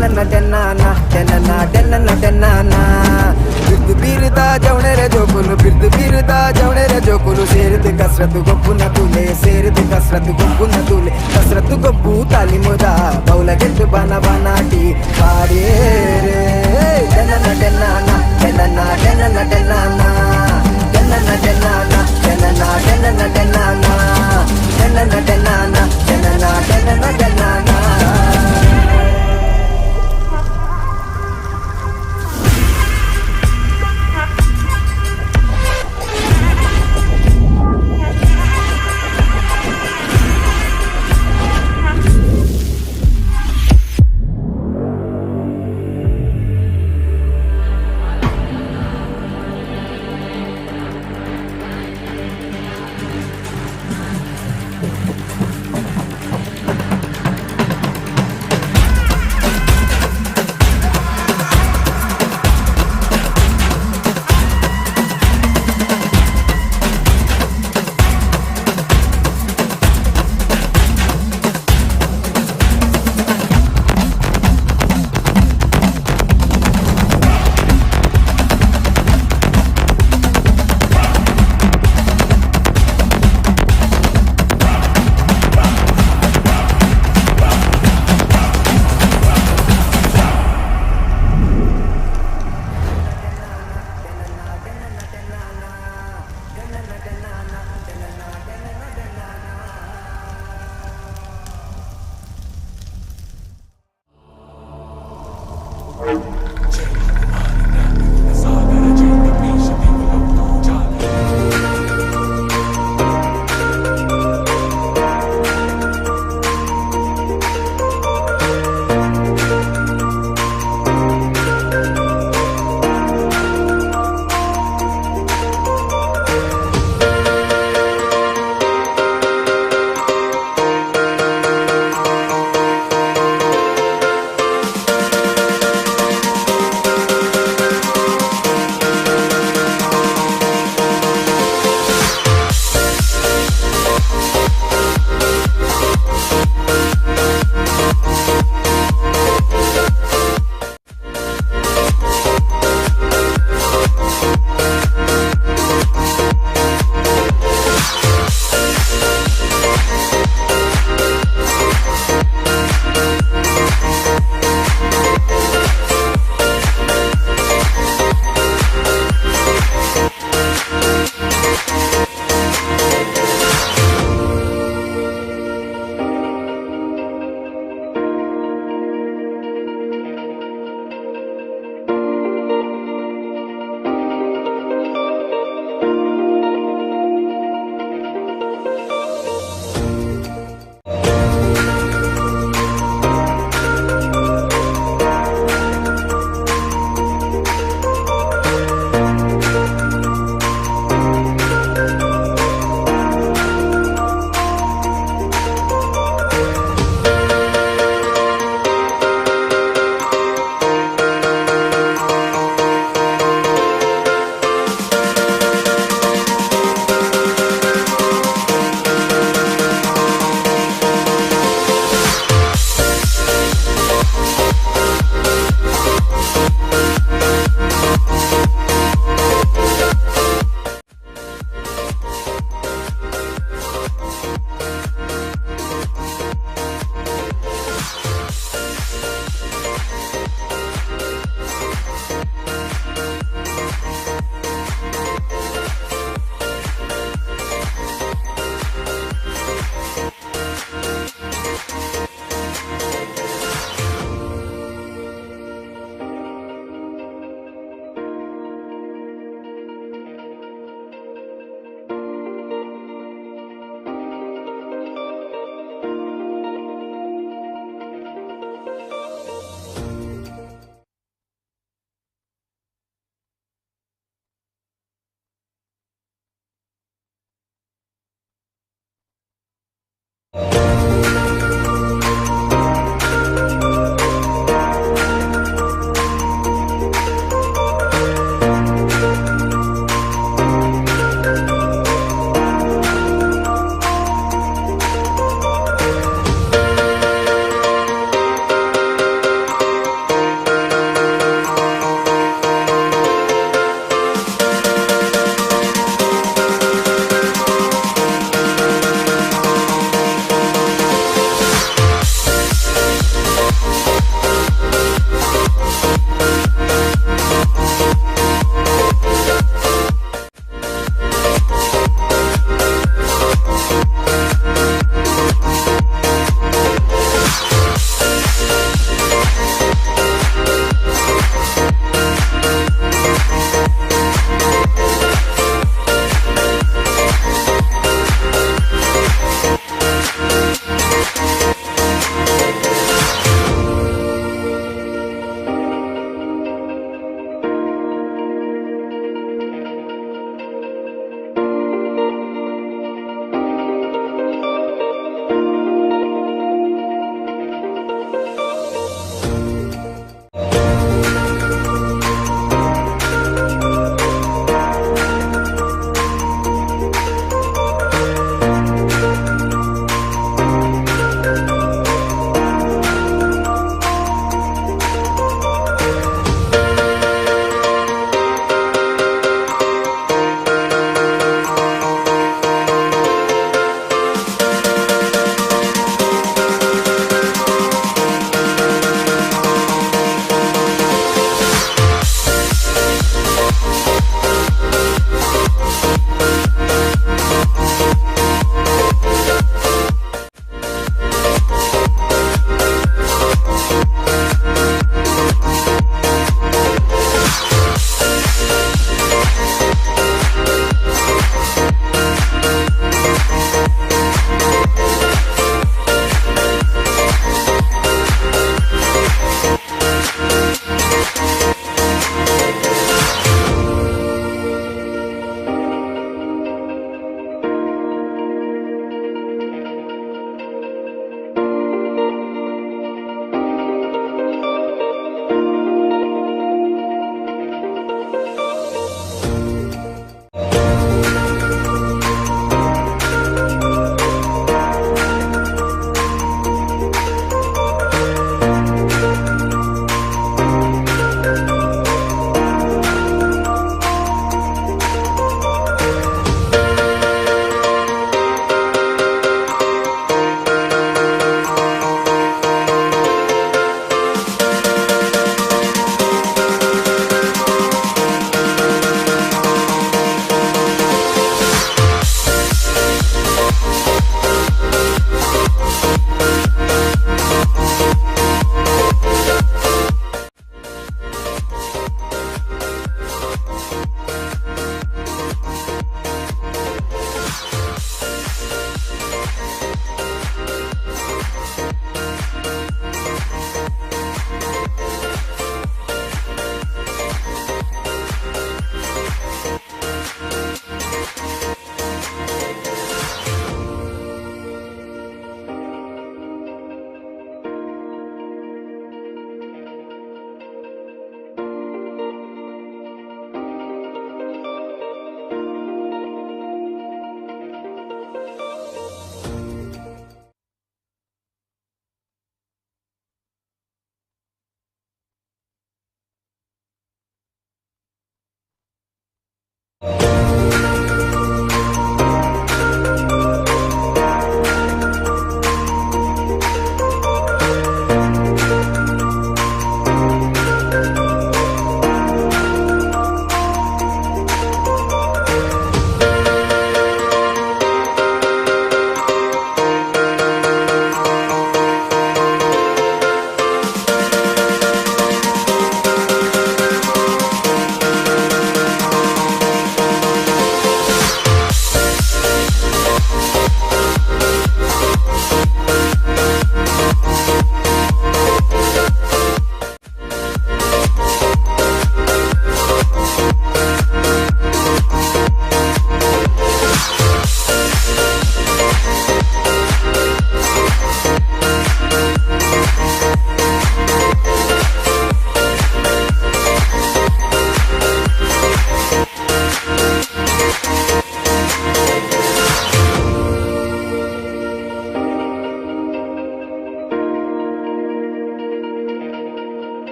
ಡೆನ್ನನ ಡೆನ್ನಾನ ಡೆನ್ನನ ಡೆನ್ನನ ಡೆನ್ನಾನ. ಬಿರ್ದು ಬೀರುದ ಜವಣೆರ ಜೋಕುಲು, ಬಿರ್ದು ಬೀರುದ ಜವಣೆರ ಜೋಕುಲು, ಸೇರಿದ ಕಸರತ್ತು ಗೊಬ್ಬುನ ತೂಲೆ, ಸೇರಿದ ಕಸರತ್ತು ಗೊಬ್ಬುನ ತೂಲೆ. ಕಸರತ್ತು ಗೊಬ್ಬು ತಾಲಿಮುದ ಬೌಲ ಗೆದ್ದು ಬನ ಬನಾಟಿ ಪಾಡೇರೆ. ಡೆನ್ನನ ಡೆನ್ನಾನ ಡೆನ್ನನ ಡೆನ್ನನ ಡೆನ್ನಾನ ಡೆನ್ನನ ಡೆನ್ನಾನ ಡೆನ್ನನ ಡೆನ್ನನ ಡೆನ್ನಾನ ಡೆನ್ನನ ಡೆನ್ನಾನ ಡೆನ್ನನ ಡೆನ್ನನ ಡೆನ್ನಾನ.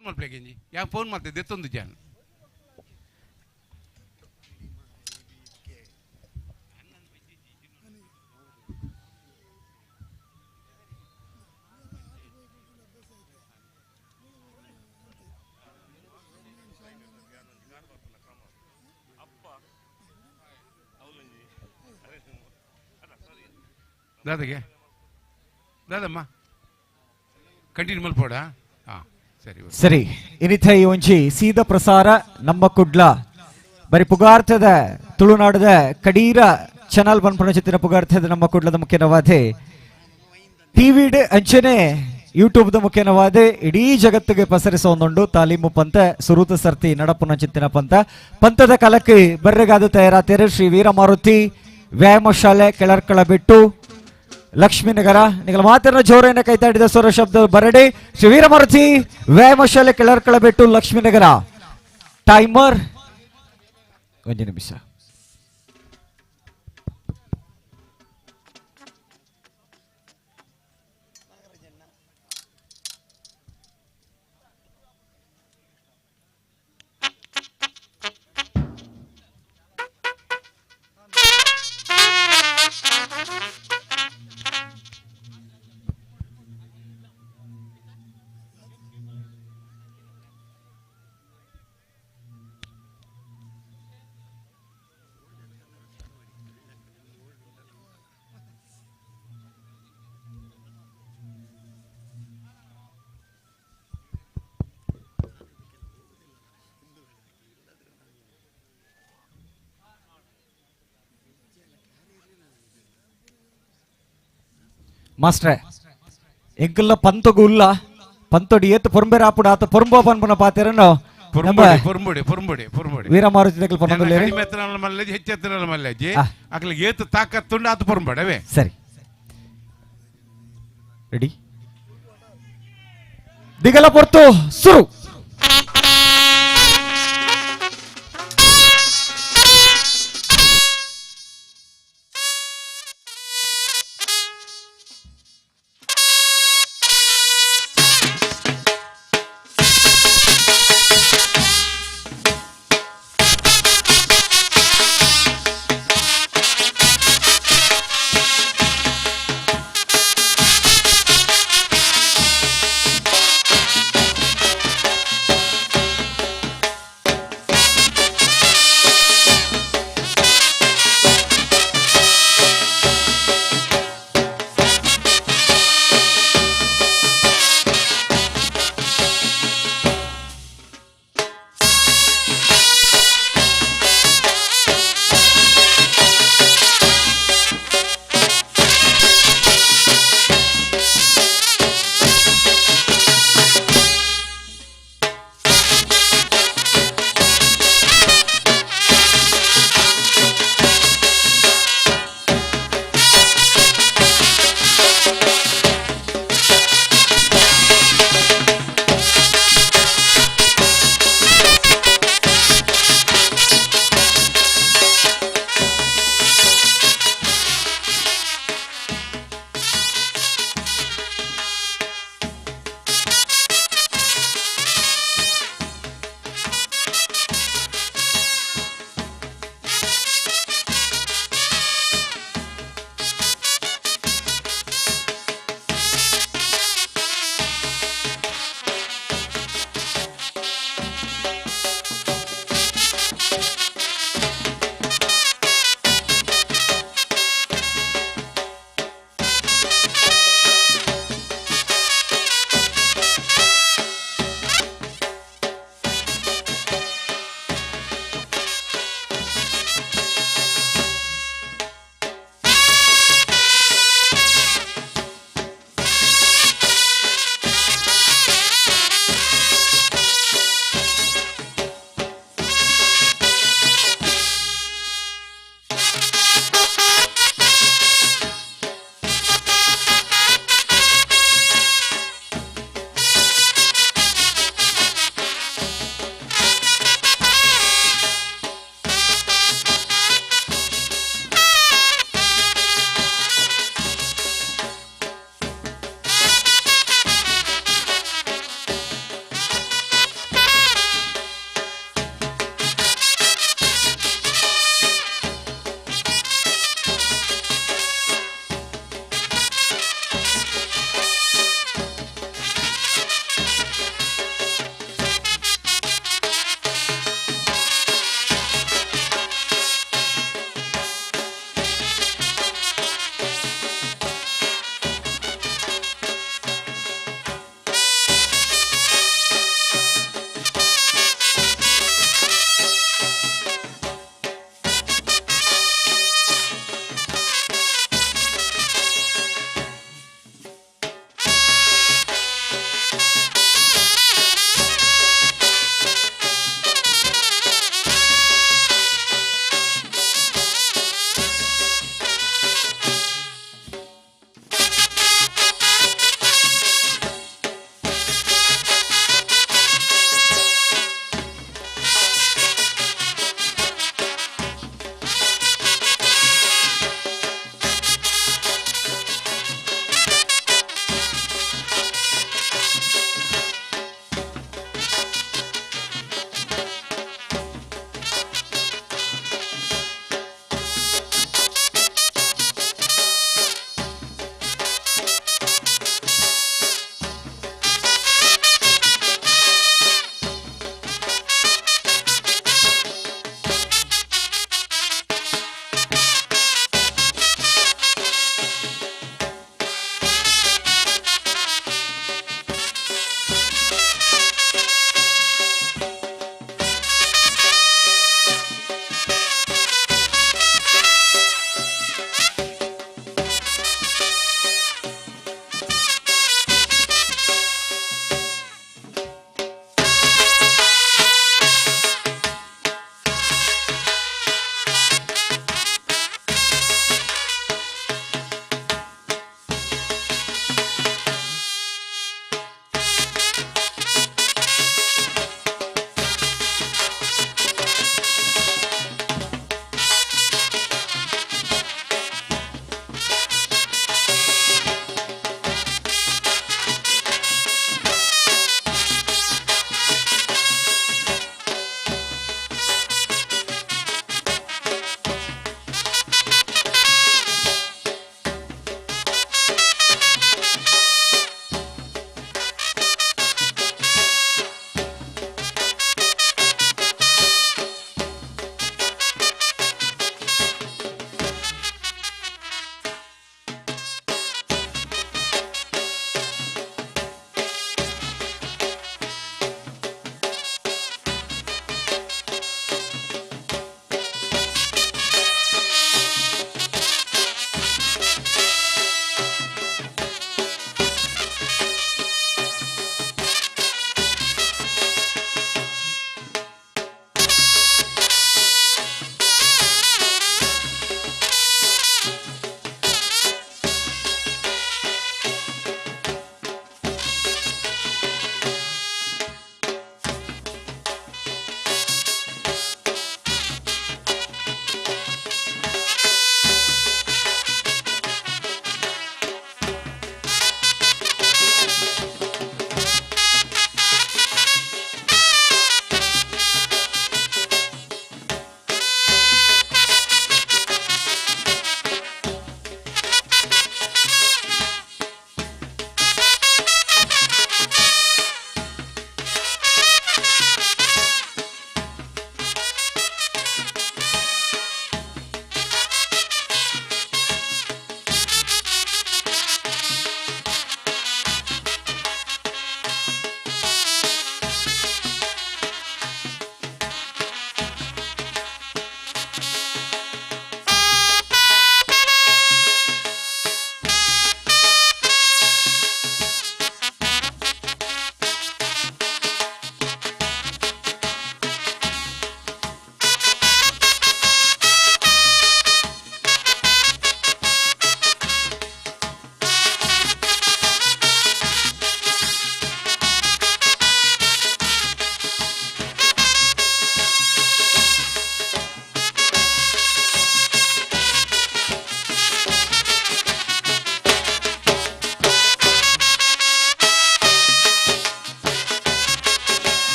ಮಲ್ಪಲೆಗಿಂಜಿ ಯಾ ಫೋನ್ ಮಾಡ್ತಿದ್ದೆ ತಂದು ಜಾನ್ ದಾದಾಗೆ ದಾದಮ್ಮ ಕಂಟಿನ್ಯೂ ಮಲ್ಪೋಡ ಹಾಂ ಸರಿ ಸರಿ ಇನಿಥ ಈ ಒಂಜಿ ಸೀದ ಪ್ರಸಾರ ನಮ್ಮ ಕುಡ್ಲ ಬರಿ ಪುಗಾರ್ಥದ ತುಳುನಾಡದ ಕಡೀರ ಚಾನಲ್ ಪನ್ಪುನ ಚಿತ್ತಿನ ಪುಗಾರ್ಥದ ನಮ್ಮ ಕುಡ್ಲದ ಮುಖ್ಯ ನವಾದೆ ಟಿವಿಡ್ ಅಂಚನೆ ಯೂಟ್ಯೂಬ್ದ ಮುಖೇನವಾದ ಇಡೀ ಜಗತ್ತಿಗೆ ಪಸರಿಸೋಂದುಂಡು ತಾಲೀಮು ಪಂತ ಸುರೂತ ಸರ್ತಿ ನಡಪುನ ಚಿತ್ತಿನ ಪಂತ ಪಂತದ ಕಾಲಕ್ಕೆ ಬರ್ರೆಗಾದ ತಯಾರಾತೇರು ಶ್ರೀ ವೀರಮಾರುತಿ ವ್ಯಾಯಾಮ ಶಾಲೆ ಕೆಳರ್ಕಳ ಬಿಟ್ಟು ಲಕ್ಷ್ಮೀನಗರ. ನಿಗಲ ಮಾತಿನ ಜೋರೇನ ಕೈತಾಡಿದ ಸ್ವರ ಶಬ್ದ ಬರಡಿ. ಶ್ರೀ ವೀರಮಾರುತಿ ವ್ಯಾಯಾಮ ಶಾಲೆ ಕೆಳರ್ಕಳ ಬಿಟ್ಟು ಲಕ್ಷ್ಮೀನಗರ. ಟೈಮರ್ ಒಂದು ನಿಮಿಷ. ಮಾಸ್ಟ್ರೆ ಎಂಕಲ್ಲ ಪಂತಗು ಉಲ್ಲ ಪಂತೊಡಿ ಏತ್ ಪೊರಂಬೆರ ಆಪುಡ ಆತ ಪೊರಂಬೋ ಪನ್ಪುನ ಪಾತೆರನು. ಪೊರ್ಂಬುಡಿ ಪೊರ್ಂಬುಡಿ ಪೊರ್ಂಬುಡಿ ಪೊರ್ಂಬುಡಿ. ವೀರಮಾರುತಿ ದಕಲ್ ಪನ್ನೊಂದುಲ್ಲೇರು. ಕಡಿಮೆ ಎತ್ತರನ ಮಲ್ಲೆಜಿ, ಹೆಚ್ಚು ಎತ್ತರನ ಮಲ್ಲೆಜಿ. ಅಕ್ಲಿಗೆ ಏತ್ ತಾಕತ್ತುಂಡು ಆತ ಪೊರ್ಂಬಡವೆ. ಸರಿ, ರೆಡಿ, ದಿಗಲ ಪೊರ್ತು ಸುರು.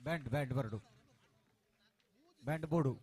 ಬ್ಯಾಂಡ್ ಬ್ಯಾಂಡ್ ಬರಡು ಬ್ಯಾಂಡ್ ಬೋರ್ಡು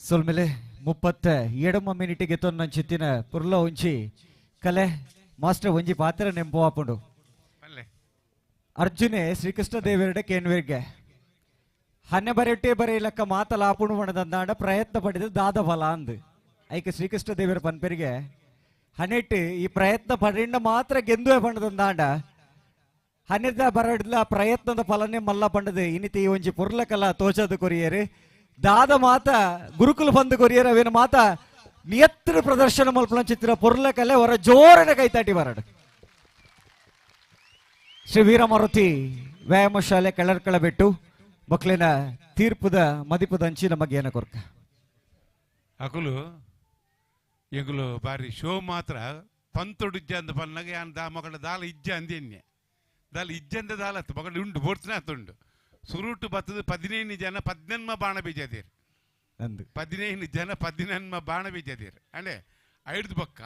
ಸೊಲ್ಮೆಲೆ 37 ಮಿನಿಟಿಗೆ ತೊನ್ನಂಚಿತ್ತಿನ ಪುರ್ಲ ಒಂಜಿ ಕಲೆ ಮಾಸ್ಟರ್ ಒಂಜಿ ಪಾತ್ರ ನೆಂಪು ಆಪುಂಡು. ಅರ್ಜುನೆ ಶ್ರೀಕೃಷ್ಣ ದೇವರಡೆ ಕೇನ್ವಿರ್ಗೆ ಹನ್ನೆ ಬರೆಟೆ ಬರೆಯಲಕ್ಕ ಮಾತಲ ಆಪುಣು ಮಣದಂದಾಂಡ ಪ್ರಯತ್ನ ಪಡೆದು ದಾದ ಫಲ ಅಂದು ಐಕೆ ಶ್ರೀಕೃಷ್ಣ ದೇವರ ಪನ್ಪೆರಿಗೆ ಹನೆಟ್ಟು ಈ ಪ್ರಯತ್ನ ಪಡೆಂಡ ಮಾತ್ರ ಗೆಂದುವೆ ಪಂಡದಂದಾಂಡ ಹನ್ನೆದ ಬರಡ್ಲ ಪ್ರಯತ್ನದ ಫಲನೆ ಮಲ್ಲ ಪಂಡದು ಇನ್ನಿತಿ ಈ ಒಂಜಿ ಪುರ್ಲ ಕಲ ತೋಚದು ಕೊರಿಯರು ದಾದ ಮಾತ ಗುರುಕುಲ ಬಂದು ಕೊರಿಯರ್ ಅವೇನು ಮಾತ ನಿಯತ್ರ ಪ್ರದರ್ಶನ ಮಲ್ಪನ ಚಿತ್ರ ಪೊರ್ಲ ಕಲೆ ಹೊರ ಜೋರನೆ ಕೈತಾಟಿ ಬರಡು. ಶ್ರೀ ವೀರಮಾರುತಿ ವ್ಯಾಯಾಮ ಶಾಲೆ ಕೆಳರ್ಕಳ ಬಿಟ್ಟು ಮಕ್ಕಳಿನ ತೀರ್ಪುದ ಮದಿಪುದ ಅಂಚಿನ ಮಗೇನ ಕೊರ್ಕ ಅಕುಲು ಎಂಗುಲು ಬಾರಿ ಶೋ ಮಾತ್ರ ಪಂತೊಡು ಇಜ್ಜ ಅಂದ ಪನ್ನಾಗ ಯಾನ್ ದಾ ಮಗಳ ದಾಲ ಇಜ್ಜ ಅಂದೇನ್ಯ ದಾಲ ಇಜ್ಜಂದ ದಾಲ ಅತ್ತು ಮಗಳು ಉಂಡು ಬೋಡ್ತಿನ ಆತುಂಡು ಸುರುಟು ಬತ್ತದು 15 ಜನ 18 ಬಾಣ ಬೀಜದೀರ್ 15 ಜನ 18 ಬಾಣ ಬೀಜದೀರ್ ಅಂಡೆ ಐದು ಬಕ್ಕ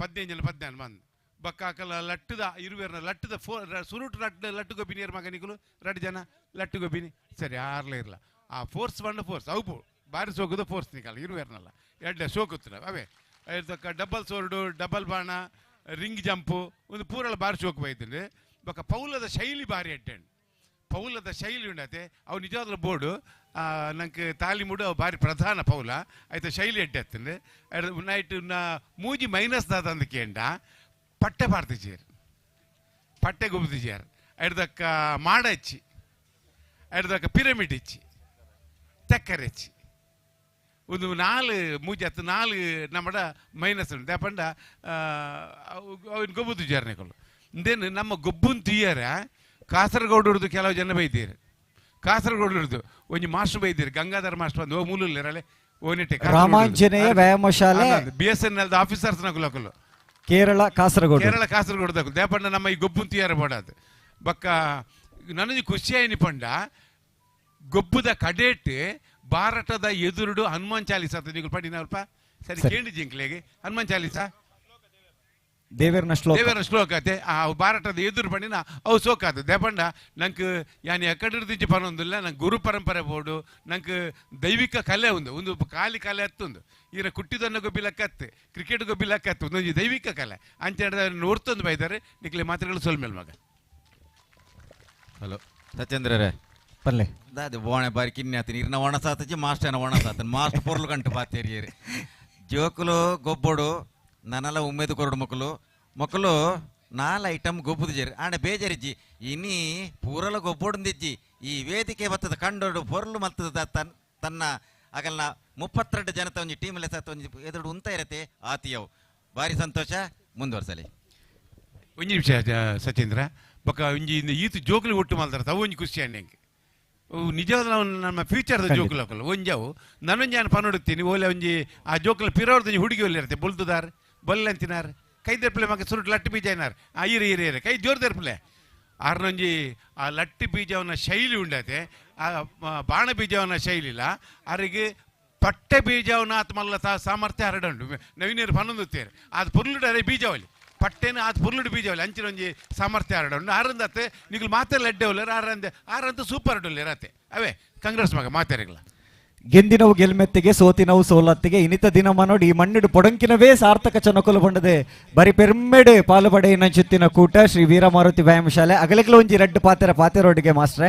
15 ಜನ 14 ಮಂದಿ ಬಕ್ಕ ಹಾಕಲ್ಲ ಲಟ್ಟದ ಇರುವೇರ್ನ ಲಟ್ಟದ ಫೋ ಸುರುಟು ಲಟ್ಟು ಲಟ್ಟು ಗೊಬ್ಬಿನಿಯರ್ ಮಗನಿಗಳು 2 ಜನ ಲಟ್ಟು ಗೊಬ್ಬಿನಿ ಸರಿ ಆರ್ಲೇ ಇರಲ್ಲ ಆ ಫೋರ್ಸ್ ಬಂಡ ಫೋರ್ಸ್ ಅವು ಬಾರಿ ಸೋಗುದ ಫೋರ್ಸ್ ನಿಕಲ್ಲ ಇರುವೇರ್ನಲ್ಲ ಎರಡೇ ಸೋಕುತ್ತಿಲ್ಲ ಅವೇ ಐದಕ್ಕ ಡಬಲ್ ಸೋರ್ಡು ಡಬಲ್ ಬಾಣ ರಿಂಗ್ ಜಂಪು ಒಂದು ಪೂರಲ್ಲ ಬಾರಿ ಸೋಕು ಬೈತೀನಿ ಬಕ್ಕ ಪೌಲದ ಶೈಲಿ ಬಾರಿ ಅಡ್ಡಂಡು ಪೌಲದ ಶೈಲಿ ಉಂಡತೆ ಅವು ನಿಜವಾದ ಬೋರ್ಡು ನಂಗೆ ತಾಲಿಮುಡು ಅವು ಭಾರಿ ಪ್ರಧಾನ ಪೌಲ ಆಯ್ತು ಶೈಲಿ ಅಡ್ಡೆ ಹತ್ತಂದು ನೈಟ್ ನಾ ಮೂಜಿ ಮೈನಸ್ ದಾದಂದು ಕೇಂಡ ಪಟ್ಟೆ ಪಾಡ್ತಿಜೇರು ಪಟ್ಟೆ ಗುಬ್ದಿಜೇರು ಐಡ್ದಕ್ಕ ಮಾಡ ಹಚ್ಚಿ ಐಡ್ದಕ್ಕ ಪಿರಮಿಡ್ ಇಚ್ಚಿ ತೆಕ್ಕರೆ ಹಚ್ಚಿ ಒಂದು 4 ಮೂಜಿ ಹತ್ತು 4 ನಮ್ಮಡ ಮೈನಸ್ ಉಂಟು ಯಾಪಂಡ ಅವನು ಗೊಬ್ಬುದು ಜಾರನೆಗಳು ಇಂದೇನು ನಮ್ಮ ಗೊಬ್ಬುನ್ ತೀಯರ ಕಾಸರಗೋಡು ಕೆಲವು ಜನ ಬೈತೀರಿ ಕಾಸರಗೋಡು ಒಂಜಿ ಮಾಸ್ಟರ್ ಬೈತೀರಿ ಗಂಗಾಧರ ಮಾಸ್ಟರ್ ಬಂದು ಓ ಮೂಲುಲ್ಲೇರಲೆ ಓನಿಟ್ಟೆ ರಾಮಾಂಜನೇಯ ವ್ಯಾಯಾಮ ಶಾಲೆ ಬಿ ಎಸ್ ಎನ್ ಎಲ್ ಆಫೀಸರ್ಸ್ ನಗುಲಕುಲು ಕೇರಳ ಕಾಸರಗೋಡು ಕೇರಳ ಕಾಸರಗೋಡು ದಕ್ಕಲು ದೇಪಂಡ ನಮ್ಮ ಈ ಗೊಬ್ಬುನ್ ತೀಯರ ಬೋಡಾದು ಬಕ್ಕ ನನಗೆ ಖುಷಿಯಾಯಿನಿ ಪಂಡ ಗೊಬ್ಬುದ ಕಡೇಟ್ ಭಾರತದ ಎದುರುಡು ಹನುಮಾನ್ ಚಾಲೀಸ ನೀವು ಪಡಿನಲ್ಪ ಸರಿ ಕೇಳಿ ಜಿಂಕ್ಲೆಗೆ ಹನುಮಾನ್ ಚಾಲೀಸ ದೇವರ್ನ ಶ್ಲೋಕ. ದೇವರ ಶ್ಲೋಕ ಅತೆ ಆ ಭಾರತದ ಎದುರು ಪಂಡಿನ ಅವು ಸೋಕಾತ ದೇಪಂಡ ನಂಗೆ ಯಾನಿ ಎಕ್ಕಡಿರ್ದಿಂಚಿ ಪನೊಂದಿಲ್ಲ, ನಂಗೆ ಗುರು ಪರಂಪರೆ ಬೋಡು, ನಂಗೆ ದೈವಿಕ ಕಲೆ ಒಂದು ಒಂದು ಖಾಲಿ ಕಲೆ ಹತ್ತೊಂದು ಈರ ಕುಟ್ಟಿದನ್ನ ಗೊಬ್ಬಿಲಕ್ಕತ್ತೆ, ಕ್ರಿಕೆಟ್ ಗೊಬ್ಬಿಲಕ್ಕತ್ತು, ಒಂದೊಂದು ದೈವಿಕ ಕಲೆ ಅಂಚೆ ನೋಡ್ತೊಂದು ಬೈದಾರೆ. ನಿಕ್ಲೆ ಮಾತ್ರೆಗಳು ಸೊಲ್ಮೇಲ್ ಮಗ. ಹಲೋ ಸತ್ಯೇಂದ್ರರೇ ಪಲ್ಲೆ ದಾದೆ ಬೋಣೆ ಬಾರಿ ಕಿನ್ನೆ ಆತೀನಿ ಇರ್ನ ಒಣ ಸಾತಜಿ ಮಾಸ್ಟರ್ನ ಒಣ ಸಾತನ ಮಾಸ್ಟರ್ ಪೊರ್ಲು ಗಂಟು ಪಾತೇರಿಯರಿ ಜೋಕುಲು ಗೊಬ್ಬೊಡು ನನಲ ಉಮ್ಮೇದು ಕೊರಡು ಮಕ್ಕಳು ಮಕ್ಕಳು ನಾಲ್ ಐಟಮ್ ಗೊಬ್ಬುದು ಜೇರಿ ಆಂಡ ಬೇಜಾರಿಜ್ಜಿ ಇನಿ ಪೂರಲ ಗೊಬ್ಬೊಡುಂದಿಜ್ಜಿ ಈ ವೇದಿಕೆ ಬತ್ತದ ಕಂಡೋಡು ಪೊರ್ಲು ಮಲ್ತದ ತನ್ನ ಅಗಲ್ನ 32 ಜನತ ಒಂಜಿ ಟೀಮ್ ಲೆಸ ಒಂಜಿ ಎದುರು ಉಂತ ಇರತ್ತೆ ಆತಿಯವು ಭಾರಿ ಸಂತೋಷ. ಮುಂದುವರ್ಸಲಿ ಒಂಜಿ ನಿಮಿಷ ಸಚೇಂದ್ರ ಬೊಕ್ಕ ಒಂಜಿ ಈತು ಜೋಕುಲು ಒಟ್ಟು ಮಲ್ತಾರ ಅವು ಒಂಜಿ ಖುಷಿ ಅಂಡ್ ಎಂಕ್ ನಿಜವಾದ ನಾವು ನಮ್ಮ ಫ್ಯೂಚರ್ದ ಜೋಕುಲು ಹಾಕಲ್ಲ ಒಂಜವು ನಾನೊಂಜಿ ಪನೊಡುತ್ತೀನಿ ಓಲೆ ಒಂಜಿ ಆ ಜೋಕುಲ ಪಿರೋರ್ದ ಹುಡುಗಿ ಒಲ್ಲಿ ಇರುತ್ತೆ ಬೊಲ್ದುದಾರ್ ಬೊಲ್ಲೆ ಅಂತಿನಾರ್ ಕೈ ದರ್ಪಲೆ ಮಗ ಸುರುಟ್ ಲಟ್ಟಿ ಬೀಜ ಏನಾರ್ ಆ ಈರೆ ಈರೆ ಈರೆ ಕೈ ಜೋರು ದರ್ಪಲೆ ಆರ್ನೊಂಜಿ ಆ ಲಟ್ಟಿ ಬೀಜವನ್ನ ಶೈಲಿ ಉಂಡತೆ ಆ ಬಾಣ ಬೀಜವನ್ನ ಶೈಲಿಲ್ಲ ಅರಿಗೆ ಪಟ್ಟೆ ಬೀಜವನ್ನ ಆತ್ಮಲ್ಲ ಸಾಮರ್ಥ್ಯ ಹರಡುಂಡು ನವೀನರು ಪನ್ನೊಂದುತ್ತೇರು ಅದು ಪುರ್ಲುಡರೆ ಬೀಜವಲ್ಲಿ ಪಟ್ಟೆನ ಆತ ಪುರ್ಲುಡು ಬೀಜವಲ್ಲಿ ಅಂಚಿನ ಒಂಜಿ ಸಾಮರ್ಥ್ಯ ಹರಡುಂಡು ಆರಂದತ್ತೆ ನಿಗ್ಲು ಮಾತೆಲ್ಲ ಎಡ್ಡೆ ಒಲ್ಲೇರು ಆರಂದೆ ಆರಂತ ಸೂಪರ್ ಅಡ್ಡೊಲ್ಲೇರು ಅತ್ತೆ ಅವೇ ಕಾಂಗ್ರೆಸ್ ಮಗ ಮಾತಾರಿಗಳ. ಗೆಂದಿನವು ಗೆಲ್ಮೆತ್ತಿಗೆ ಸೋತಿನವು ಸೋಲತ್ತಿಗೆ ಇನಿತ ದಿನಮ ನೋಡಿ ಈ ಮಣ್ಣಿಡು ಪೊಡಂಕಿನವೇ ಸಾರ್ಥಕ ಚನಕುಲು ಬಂಡದೆ ಬರಿ ಪೆರ್ಮೆಡ್ ಪಾಲುಪಡೆ ಚಿತ್ತಿನ ಕೂಟ ಶ್ರೀ ವೀರಮಾರುತಿ ವ್ಯಾಯಾಮ ಶಾಲೆ ಅಗಲಗ್ಲ ಒಂಜಿ ರಡ್ಡು ಪಾತೆರ ಪಾತೆರೋಡಿಗೆ ಮಾಸ್ಟ್ರೆ.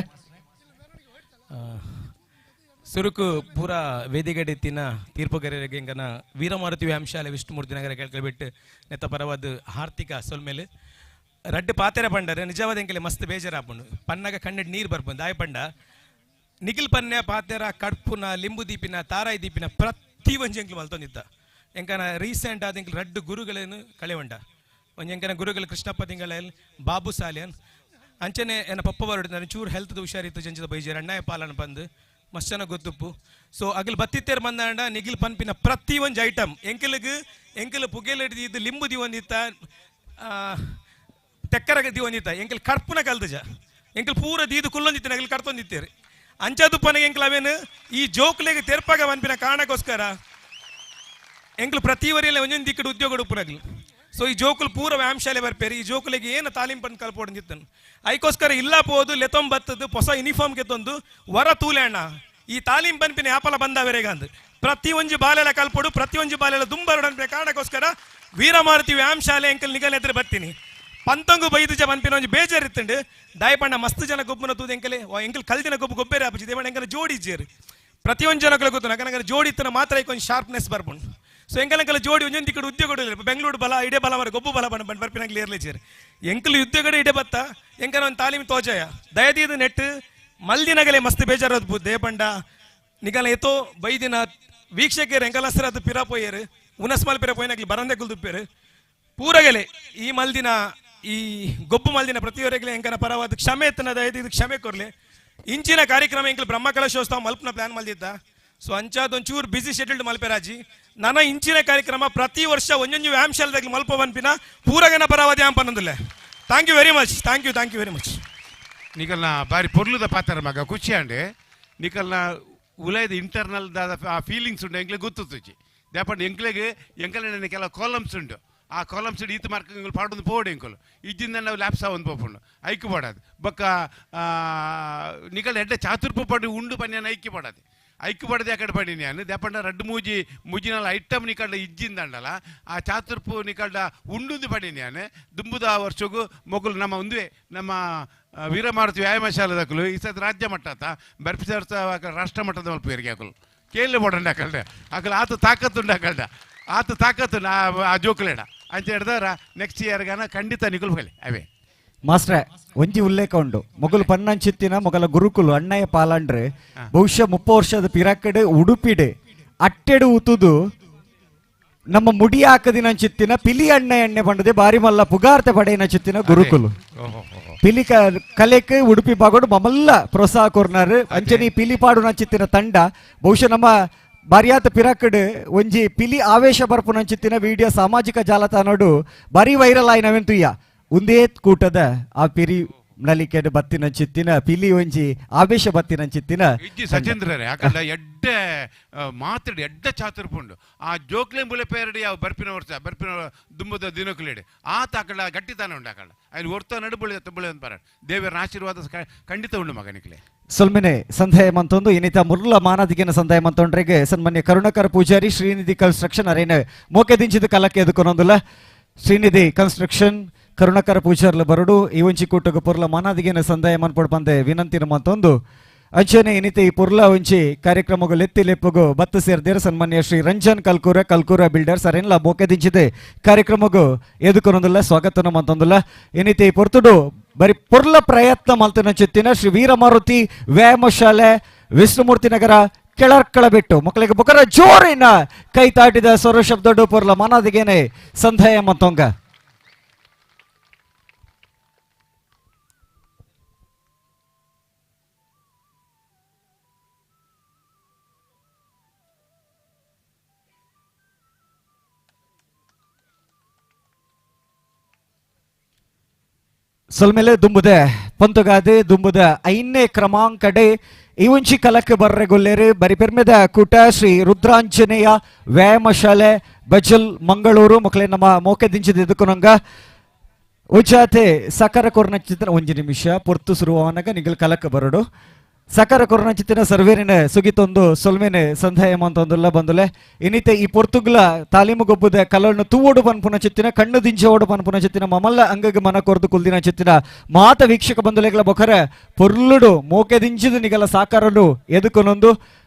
ಸುರುಕು ಪೂರ ವೇದಿಗಡೆತ್ತಿನ ತೀರ್ಪುಗರೆಗೆ ಎಂಗನ ವೀರಮಾರುತಿ ವ್ಯಾಯಾಮ ಶಾಲೆ ವಿಷ್ಣುಮೂರ್ತಿ ನಗರ ಕೇಳ್ಕೊಳ್ಬಿಟ್ಟು ನೆತ್ತ ಪರವಾದ ಹಾರ್ತಿಕ ಸೊಲ್ಮೇಲೆ ರಡ್ಡು ಪಾತೆರ ಪಂಡರೆ ನಿಜವಾದ ಎಂಕಲೆ ಮಸ್ತ್ ಬೇಜಾರಾಪುಂಡು ಪನ್ನಾಗ ಕಣ್ಣೆಡ್ ನೀರು ಬರ್ಪುಂಡು ದಾಯ ಪಂಡ ನಿಖಿಲ್ ಪನ್ಯ ಪಾತೆರ ಕಡ್ಪುನ ಲಿಂಬು ದೀಪಿನ ತಾರಾಯಿ ದೀಪಿನ ಪ್ರತಿ ಒಂಜಿ ಎಂಕ್ಲು ಮಲ್ತೊಂದಿತ್ತ ಎಂಕನ ರೀಸೆಂಟ್ ಆದ ಎಂಕ್ಲು ರಡ್ಡು ಗುರುಗಳೇನು ಕಳೆವಂಡ ಒಂಜಿ ಎಂಕನ ಗುರುಗಳು ಕೃಷ್ಣಪ್ಪ ತಿಂಗಳಲ್ ಬಾಬು ಸಾಲಿಯನ್ ಅಂಚನೆ ಎನ್ನ ಪಪ್ಪ ಬರೋಡು ನಾನು ಚೂರು ಹೆಲ್ತ್ ಹುಷಾರಿತ್ತು ಜಂಚದ ಬೈಜೇರ್ ಅಣ್ಣಾಯ ಪಾಲನ ಬಂದು ಮಸ್ತ್ ಜನ ಗೊತ್ತುಪ್ಪು. ಸೊ ಅಗಲ್ ಬತ್ತಿತ್ತೇರ್ ಬಂದಾಂಡ ನಿಖಿಲ್ ಪನ್ಪಿನ ಪ್ರತಿ ಒಂಜಿ ಐಟಮ್ ಎಂಕಲಿಗೆ ಎಂಕಲ್ ಪುಗೆಲ್ ಹಿಡಿದು ಲಿಂಬು ದಿವಂದಿತ್ತ ತೆಕ್ಕರ ದಿವಂದಿತ್ತ ಎಂಕಲ್ ಕಡ್ಪುನ ಕಲ್ದಜ ಎಂಕಲ್ ಪೂರ ದೀದು ಕುಲ್ಲೊಂದಿತ್ತು ನಗಲ್ ಕಡ್ತೊಂದಿತ್ತೇರಿ ಅಂಚದುಪ್ಪನಿಗೆ ಎಂಕಲ್ ಅವೇನು ಈ ಜೋಕ್ಲೆಗೆ ತೆರ್ಪಾಗ ಪನ್ಪಿನ ಕಾರಣಕ್ಕೋಸ್ಕರ ಎಂಕಲ್ ಪ್ರತಿ ವರಿಯಲ್ಲ ಒಂದೊಂದು ದಿಕ್ಕಡು ಉದ್ಯೋಗ ಉಪ್ಪುನಗ್ಲು. ಸೊ ಈ ಜೋಕುಲು ಪೂರ ವ್ಯಾಯಾಮ ಶಾಲೆ ಬರ್ಪೇರಿ ಈ ಜೋಕುಲಿಗೆ ಏನು ತಾಲೀಮ್ ಪಂದ್ ಕಲ್ಪೋಡು ಐಕೋಸ್ಕರ ಇಲ್ಲ ಪೋದು ಲೆತೊಂಬತ್ತದು ಹೊಸ ಯೂನಿಫಾರ್ಮ್ ಕೆತ್ತೊಂದು ವರ ತೂಲೆ ಅಣ್ಣ ಈ ತಾಲೀಮ್ ಪನ್ಪಿನ ಯಾಪಲ ಬಂದವರೆಗಂದು ಪ್ರತಿ ಒಂಜಿ ಬಾಲೆಲ್ಲ ಕಲ್ಪೋಡು ಪ್ರತಿ ಒಂಜಿ ಬಾಲೆಲ್ಲ ದುಂಬರೋಡು ಅನ್ಪಿನ ಕಾರಣಕ್ಕೋಸ್ಕರ ವೀರಮಾರುತಿ ವ್ಯಾಯಾಮ ಶಾಲೆ ಎಂಕಲ್ ನಿಗಲ್ ಎದುರು ಬರ್ತೀನಿ ಪಂತಂಗು ಬೈದುಜ ಪನ್ಪಿನ ಒಂಜಿ ಬೇಜಾರಿತ್ತುಂಡು ದಾಯಪಣ್ಣ ಮಸ್ತ್ ಜನ ಗೊಬ್ಬನ ತೂದು ಎಂಕಲೆ ಎಂಕಲ್ ಕಲ್ದಿನ ಗೊಬ್ಬು ಗೊಬ್ಬೆರೆ ಆಪುಜಿ ದೇವಣ್ಣ ಎಂಕಲ ಜೋಡಿ ಇಜ್ಜೇರು ಪ್ರತಿಯೊಂದು ಜನಗಳು ಗೊತ್ತು ನಗನಗರ ಜೋಡಿ ಇತ್ತನ ಮಾತ್ರ ಐಕೊಂದು ಶಾರ್ಪ್ನೆಸ್ ಬರ್ಪುಂಡು. ಸೊ ಎಂಕಲ್ ಜೋಡಿ ಒಂದೊಂದು ಕಡೆ ಉದ್ಯೋಗ ಬೆಂಗಳೂರು ಬಲ ಇಡೇ ಬಲ ಮರ ಗೊಬ್ಬು ಬಲ ಬಣ್ಣ ಬಂದು ಬರ್ಪಿನಾಗ್ಲಿ ಇರ್ಲಿ ಎಂಕಲ್ ಉದ್ಯೋಗಡೆ ಇಡೇ ಬತ್ತ ಎಂಕನ ಒಂದು ತಾಲೀಮ್ ತೋಜಯ ದಯದೀದ ನೆಟ್ಟು ಮಲ್ದಿನಗಲೆ ಮಸ್ತ್ ಬೇಜಾರದು ದೇಪಂಡ ನಿಗಲ ಎತ್ತೋ ಬೈದಿನ ವೀಕ್ಷಕರು ಎಂಕಲಸರ ಪಿರಾ ಪೋಯರು ಉನಸ್ಮಲ್ ಪಿರ ಪೋಯಿನಾಗ್ಲಿ ಬರಂದೆ ಕುಲ್ದುಪ್ಪೇರು ಪೂರಗಲೆ ಈ ಮಲ್ದಿನ ಈ ಗೊಬ್ಬು ಮಲ್ದಿನ ಪ್ರತಿಯೊರೆಗಲೆ ಎಂಕನ ಪರವಾದ ಕ್ಷಮೆ ಎತ್ತನ ದಯದೀದ ಕ್ಷಮೆ ಕೊರ್ಲೆ ಇಂಚಿನ ಕಾರ್ಯಕ್ರಮ ಎಂಕಲ್ ಬ್ರಹ್ಮಕಲಶೋತ್ಸವ ಮಲ್ಪನ ಪ್ಲಾನ್ ಮಲ್ದಿದ್ದ. ಸೊ ಅಂಚಾದೊಂಚೂರು ಬ್ಯುಸಿ ಶೆಡ್ಯೂಲ್ಡ್ ಮಲ್ಪೆರಾಜಿ ನನ್ನ ಇಂಚಿನ ಕಾರ್ಯಕ್ರಮ ಪ್ರತಿ ವರ್ಷ ಒಂಜೊಂಜು ವ್ಯಾಯಾಮ ಶಾಲೆದಾಗ ಮಲ್ಪ ಪನ್ಪಿನ ಪೂರಗನ ಪರವಾದ ಪನ್ನೊಂದಿಲ್ಲ. Thank you very much, thank you, thank you very much. ನಿಕಲ್ನ ಬಾರಿ ಪೊರ್ಲುದ ಪಾತ್ರ ಮಗ ಖುಷಿ ಅಂಡೆ ನಿಕಲ್ನ ಉಲೈದ ಇಂಟರ್ನಲ್ ದಾದ ಆ ಫೀಲಿಂಗ್ಸ್ ಉಂಡು ಎಂಕ್ಲೆ ಗೊತ್ತುಚ್ಚಿ ದೇಪಂಡ ಎಂಕ್ಲೆಗ್ ಎಂಕಲೆ ಕೆಲವು ಕಾಲಮ್ಸ್ ಉಂಡು ಆ ಕಾಲಮ್ಸ್ ಈತ ಮಾರ್ಕ್ ಎಂಕುಲು ಪಾಡೊಂದು ಪೋಡು ಎಂಕುಲು ಇಜ್ಜಿಂದ ನಾವು ಲ್ಯಾಪ್ಸ್ ಒಂದು ಪೋಪುಂಡು ಐಕ್ಯ ಪಡಾದು ಬೊಕ್ಕ ನಿಕಲ್ ಎಡ್ಡೆ ಚಾತುರ್ಪು ಪಡು ಉಂಡು ಪನ್ಯಾನ ಐಕ್ಯ ಪಡಾದು ಐಕ್ಯ ಪಡದೆ ಅಕಡೆ ಪಡಿ ನಾನು ದೇಪಂಡ ರಡ್ಡು ಮೂಜಿ ಮುಜಿನಲ್ಲ ಐಟಮ್ ನಿಕಲ್ಡ ಇಜ್ಜಿಂದಂಡಲ ಆ ಚಾತುರ್ಪು ನಿಕಲ್ಡ ಉಂಡುಂದು ಪಡಿ ನಾನು ದುಂಬುದ ವರ್ಷಗೂ ಮೊಗಲು ನಮ್ಮ ಒಂದುವೆ ನಮ್ಮ ವೀರಮಾರುತಿ ವ್ಯಾಯಾಮ ಶಾಲೆದಕ್ಕಲು ಈ ಸತ್ ರಾಜ್ಯ ಮಟ್ಟ ಆತ ಬರ್ಪಿಸ ರಾಷ್ಟ್ರ ಮಟ್ಟದ ಮಲ್ಪೇರಿಗೆ ಅಕಲು ಕೇಳಿ ಬೋಡಂಡ ಅಕಲ್ಡ ಅಕಲು ಆತ ತಾಕತ್ತುಂಡು ಅಕಲ್ಡ ಆತ ತಾಕತ್ತುಂಡು ಆ ಜೋಕುಲೇಡ ಅಂತ ಹಿಡ್ದವ್ರ ನೆಕ್ಸ್ಟ್ ಇಯರ್ಗಾನ ಖಂಡಿತ ನಿಕುಲ್ ಬಲೆ ಅವೇ. ಮಾಸ್ಟ್ರೆ ಒಂಜಿ ಉಲ್ಲೇಖ ಉಂಡು ಮೊಗಲು ಪನ್ನಂಚಿತ್ತಿನ ಮೊಗಲ ಗುರುಕುಲು ಅಣ್ಣಯ್ಯ ಪಾಲಂಡ್ರೆ ಬಹುಶಃ 30 ವರ್ಷದ ಪಿರಾಕಡೆ ಉಡುಪಿಡೆ ಅಟ್ಟೆಡು ಉತುದು ನಮ್ಮ ಮುಡಿ ಹಾಕದಿನಂಚಿತ್ತಿನ ಪಿಲಿ ಅಣ್ಣ ಎಣ್ಣೆ ಬಂಡದೆ ಬಾರಿ ಮಲ್ಲ ಪುಗಾರ್ತೆ ಪಡೆಯಿನ ಚಿತ್ತಿನ ಗುರುಕುಲು ಪಿಲಿ ಕಲೆಕ್ ಉಡುಪಿ ಬಾಗೋಡು ಮಮಲ್ಲ ಪ್ರೋತ್ಸಾಹ ಕೊರ್ನಾರು ಅಂಚನೆ ಪಿಲಿ ಪಾಡು ನಂಚಿತ್ತಿನ ತಂಡ ಬಹುಶಃ ನಮ್ಮ ಬಾರಿಯಾತ ಪಿರಾಕಡ್ ಒಂಜಿ ಪಿಲಿ ಆವೇಶ ಬರ್ಪುನಂಚಿತ್ತಿನ ವಿಡಿಯೋ ಸಾಮಾಜಿಕ ಜಾಲತಾಣಡು ಬಾರಿ ವೈರಲ್ ಆಯಿನವೆಂತುಯ್ಯ ಉಂದೇ ಕೂಟದ ಆ ಪಿರಿ ನಲಿಕೆಡ್ ಬತ್ತಿನ ಚಿತ್ತಿನ ಪಿಲಿ ಒಂಜಿ ಆವೇಶ ಬತ್ತಿನ ಚಿತ್ತಿನ ಇಜ್ಜಿ ಸಚೇಂದ್ರರೇ ಆಕಲ್ಲ ಎಡ್ಡೆ ಮಾತಾಡಿ ಎಡ್ಡೆ ಚಾತುರ್ಪುಂಡು ಆ ಜೋಕ್ಲೆ ಬುಲೆ ಪೇರಡಿ ಅವು ಬರ್ಪಿನ ವರ್ಷ ಬರ್ಪಿನ ದುಂಬದ ದಿನಕ್ಲೇಡಿ ಆತ ಆಕಳ ಗಟ್ಟಿತಾನೆ ಉಂಡು ಆಕಳ ಅಲ್ಲಿ ಒರ್ತ ನಡುಬುಳಿ ತಬ್ಬುಳಿ ಅಂತ ಪರ ದೇವರ ಆಶೀರ್ವಾದ ಖಂಡಿತ ಉಂಡು ಮಗನಿಕ್ಲೆ. ಸೊಲ್ಮೆನೆ ಸಂಧ್ಯಾಯ ಮಂತೊಂದು ಇನ್ನಿತ ಮುರ್ಲ ಮಾನದಿಗಿನ ಸಂಧ್ಯಾಯ ಮಂತೊಂಡ್ರೆಗೆ ಸನ್ಮಾನ್ಯ ಕರುಣಾಕರ ಪೂಜಾರಿ ಶ್ರೀನಿಧಿ ಕನ್ಸ್ಟ್ರಕ್ಷನ್ ಅರೇನ ಮೋಕೆ ದಿಂಚಿದ ಕಲಕ್ಕೆ ಎದುಕೊನೊಂದುಲ್ಲ ಶ್ರೀನಿಧಿ ಕನ್ಸ್ಟ್ರಕ್ಷನ್ ಕರುಣಾಕರ ಪೂಜಾರ್ಲ ಬರಡು ಈ ಒಂಚಿ ಕೂಟಗ ಪೊರ್ಲ ಮಾನಾದಿಗಿನ ಸಂದಾಯ ಮನ್ಪೊಡ್ ಪಂದೆ ವಿನಂತಿನ ಮಂತೊಂದು ಅಂಚನೆ ಇನ್ನಿತ ಈ ಪೊರ್ಲ ಒಂಚಿ ಕಾರ್ಯಕ್ರಮಗಳು ಎತ್ತಿ ಲೆಪ್ಪಗು ಬತ್ತು ಸೇರ್ದಿರ ಸನ್ಮಾನ್ಯ ಶ್ರೀ ರಂಜನ್ ಕಲ್ಕೂರ ಕಲ್ಕೂರ ಬಿಲ್ಡರ್ಸ್ ಅರೇನ್ಲ ಮೋಕೆ ದಿಂಚಿದೆ ಕಾರ್ಯಕ್ರಮಗು ಎದುಕೊನೊಂದುಲ್ಲ ಸ್ವಾಗತನ ಮಂತೊಂದುಲ್ಲ ಇನ್ನಿತ ಈ ಪೊರ್ತುಡು ಬರಿ ಪೊರ್ಲ ಪ್ರಯತ್ನ ಮಲ್ತಿನ ಚಿತ್ತಿನ ಶ್ರೀ ವೀರಮಾರುತಿ ವ್ಯಾಯಾಮ ಶಾಲೆ ವಿಷ್ಣುಮೂರ್ತಿ ನಗರ ಕೆಳರ್ಕಳ ಬಿಟ್ಟು ಮಕ್ಕಳಿಗೆ ಬೊಕರ ಜೋರಿನ ಕೈ ತಾಟಿದ ಸ್ವರ ಶಬ್ದಡು ಪೊರ್ಲ ಮಾನಾದಿಗೇನೆ ಸಂಧ್ಯಾಯ ಮಂತೊಂಗ. ಸೊಲ್ಮೇಲೆ ದುಂಬುದೆ ಪಂತುಗಾದೆ ದುಂಬುದ ಐನೇ ಕ್ರಮಾಂಕಡೆ ಈ ಒಂಚಿ ಕಲಕ್ಕೆ ಬರ್ರೆ ಗೊಲ್ಲೇರು ಬರಿ ಪೆರ್ಮೆದ ಕೂಟ ಶ್ರೀ ರುದ್ರಾಂಜನೇಯ ವ್ಯಾಯಾಮ ಶಾಲೆ ಬಜಲ್ ಮಂಗಳೂರು ಮಕ್ಕಳೇ ನಮ್ಮ ಮೋಕೆ ದಿಂಚಿದ ಎದುಕುನಂಗ ಉಜಾತೆ ಸಕರ ಕೊರ್ನ ಚಿತ್ರ ಒಂಜಿ ನಿಮಿಷ ಪೊರ್ತು ಸುರುವನಗ ನಿಗಲ್ ಕಲಕ್ಕೆ ಬರಡು ಸಕರ ಕೊರ್ನ ಚಿತ್ತಿನ ಸರ್ವೇರಿನ ಸುಗಿತೊಂದು ಸೊಲ್ಮೇನೆ ಸಂಧ್ಯಾಯ ಅಂತೊಂದುಲ್ಲ ಬಂದುಲೆ ಇನ್ನಿತೆ ಈ ಪೊರ್ತುಗ್ಲ ತಾಲೀಮು ಗೊಬ್ಬುದ ಕಲನ್ನು ತೂವೋಡು ಪನ್ಪುನ ಚಿತ್ತಿನ ಕಣ್ಣು ದಿಂಚೋಡು ಪನ್ಪುನ ಚಿತ್ತಿನ ಮಮಲ್ಲ ಅಂಗಗ ಮನ ಕೊರ್ದು ಕುಲ್ದಿನ ಚಿತ್ತಿನ ಮಾತ ವೀಕ್ಷಕ ಬಂದುಲೆಗಳ ಬೊಕರ ಪೊರ್ಲುಡು ಮೋಕೆ ದಿಂಚಿದ ನಿಗಲ ಸಾಕಾರನು ಎದುಕೊನೊಂದು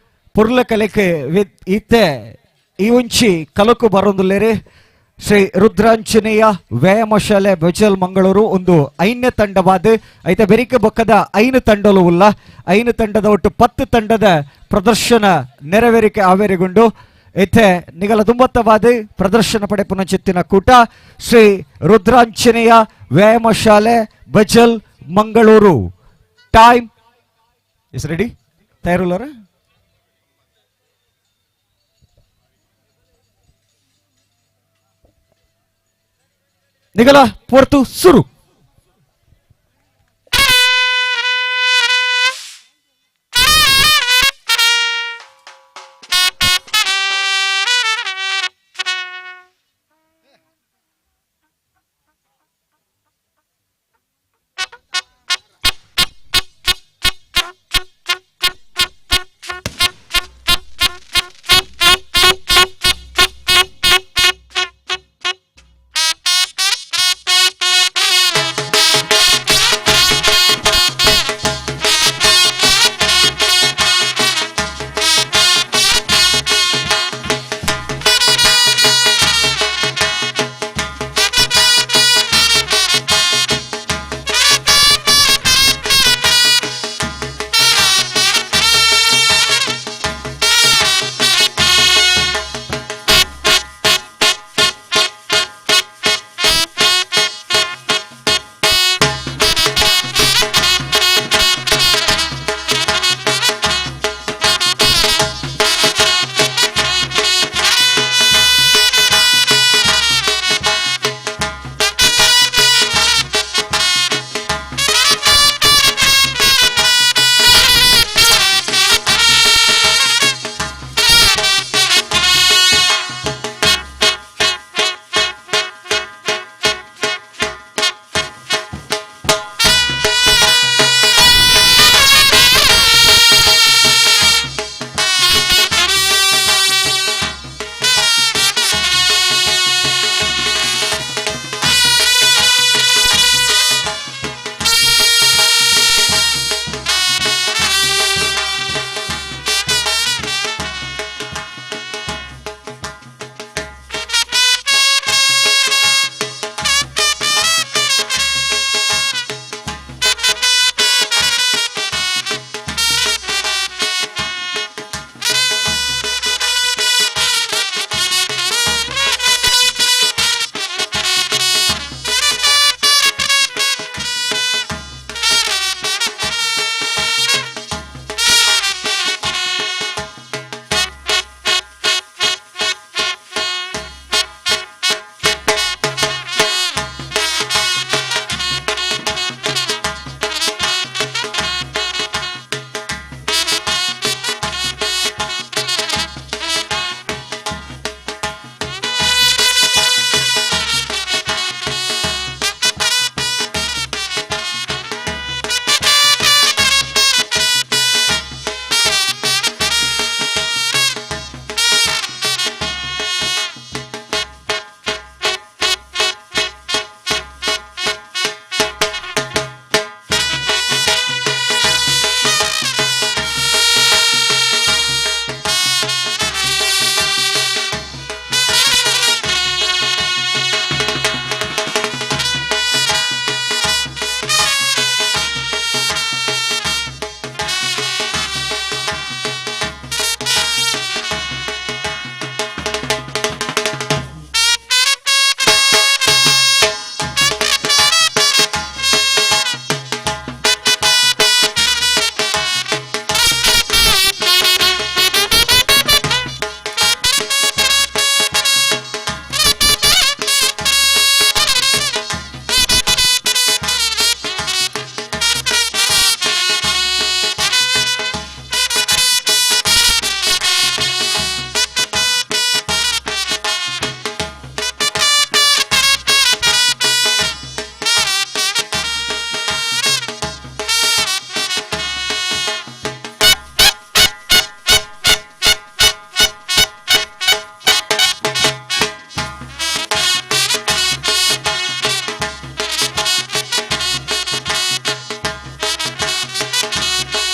ಪೊರ್ಲ ಕಲೆಕ್ಕೆ ಇತ್ತೆ ಈ ಒಂಚಿ ಕಲಕು ಬರೊಂದುಲ್ಲೇರಿ ಶ್ರೀ ರುದ್ರಾಂಜನೇಯ ವ್ಯಾಯಾಮ ಶಾಲೆ ಬಜಲ್ ಮಂಗಳೂರು ಒಂದು ಐನೇ ತಂಡವಾದ ಐತ ಬೆರಿಕೆ ಬೊಕ್ಕದ ಐನು ತಂಡಲು ಉಲ್ಲ ಐನು ತಂಡದ ಒಟ್ಟು 10 ತಂಡದ ಪ್ರದರ್ಶನ ನೆರವೇರಿಕೆ ಆವೇರಿಗೊಂಡು ಐತೆ ನಿಗಲ ತುಂಬತ್ತವಾದ ಪ್ರದರ್ಶನ ಪಡೆಪುನ ಚಿತ್ತಿನ ಕೂಟ ಶ್ರೀ ರುದ್ರಾಂಜನೇಯ ವ್ಯಾಯಾಮ ಶಾಲೆ Bajal Mangaluru. Time is ready ತಯಾರುಲ್ಲರ? ನಿಗಲ ಪೊರ್ತು ಸುರು.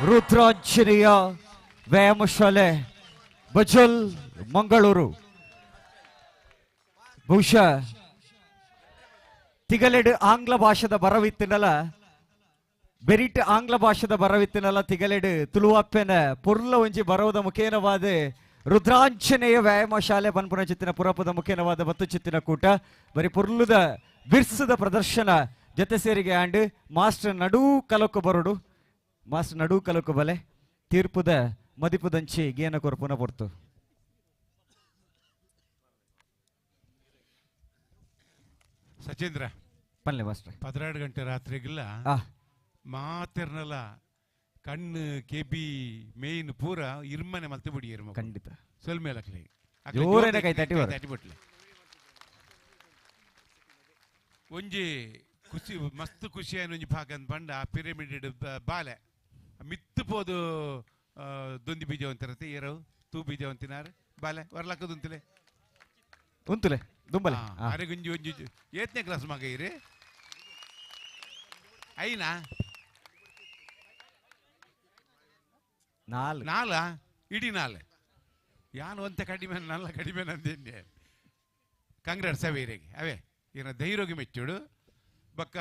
ರುದ್ರಾಂಜನೇಯ ವ್ಯಾಯಾಮ ಶಾಲೆ ಬಜಲ್ ಮಂಗಳೂರು. ಬಹುಶಃ ತಿಗಲೆಡ್ ಆಂಗ್ಲ ಭಾಷೆದ ಬರವಿತ್ತಿನಲ ಬೆರಿಟ್ ಆಂಗ್ಲ ಭಾಷೆದ ಬರವಿತ್ತಿನಲ ತಿಗಲೆಡ್ ತುಳುವಪ್ಪೆನ ಪೊರ್ಲ ಒಂಜಿ ಬರವದ ಮುಖೇನವಾದ ರುದ್ರಾಂಜನೇಯ ವ್ಯಾಯಾಮ ಶಾಲೆ ಪನ್ಪುನ ಚಿತ್ತಿನ ಪುರಪದ ಮುಖೇನವಾದ ಬತ್ತು ಚಿತ್ತಿನ ಕೂಟ ಬರಿ ಪೊರ್ಲುದ ಬಿರ್ಸದ ಪ್ರದರ್ಶನ ಜೊತೆ ಸೇರಿಗೆ ಆಂಡ್ ಮಾಸ್ಟರ್ ನಡೂ ಕಲಕು ಬರುಡು ಮಾಸ್ಟರ್ ನಡೂ ಕಲಕು ಬಲೆ ತೀರ್ಪುದ ಮದಿಪುದಂಚಿ ಗೇನ ಕೊರ್ಪುನ ಪೊರ್ತು. ಸಚೇಂದ್ರ ಪಲ್ಲೆ ಮಾಸ್ಟರ್ 12 ಗಂಟೆ ರಾತ್ರಿಗಿಲ್ಲ ಮಾತಿರ್ನಲ್ಲ ಕಣ್ಣು ಕೆಬಿ ಮೇನ್ ಪೂರ ಇರ್ಮನೆ ಮಲ್ತೆ ಬಿಡಿ ಇರ್ಮ ಖಂಡಿತ ಸೊಲ್ಮೇಲಕ್ಲೆ ಜೋರೇನೆ ಕೈ ತಟ್ಟಿ ಬರು. ತಟ್ಟಿ ಬಿಟ್ಲೆ ಒಂಜಿ ಖುಷಿ ಮಸ್ತ್ ಖುಷಿ ಒಂಜಿ ಭಾಗ ಅಂತ ಪಂಡ ಆ ಪಿರಮಿಡ್ ಬಾಲೆ ಮಿತ್ತು ಪೋದು ದೊಂದಿ ಬೀಜ ಅಂತಿರತ್ತೆ ಏರವು ತೂ ಬೀಜ ಅಂತಿನಾರು ಬಾಲೆ ವರ್ಲಕ್ಕದುಂತಲೆ ಉಂತುಲೆ ದುಂಬಲೆ ಅರೆ ಗುಂಜಿ ಒಂಜಿ ಏತ್ನೇ ಕ್ಲಾಸ್ ಮಗ ಇರಿ ಐನಾ ನಾಲ್ ನಾಲ ಇಡೀ ನಾಲ್ ಯಾನು ಅಂತ ಕಡಿಮೆ ನಲ್ಲ ಕಡಿಮೆ ನಂದೇನೆ ಕಂಗ್ರಾಟ್ಸ್ ಅವೇ ಇರಿಗೆ ಅವೇ ಏನ ಧೈರ್ಯಗೆ ಮೆಚ್ಚುಡು ಬಕ್ಕ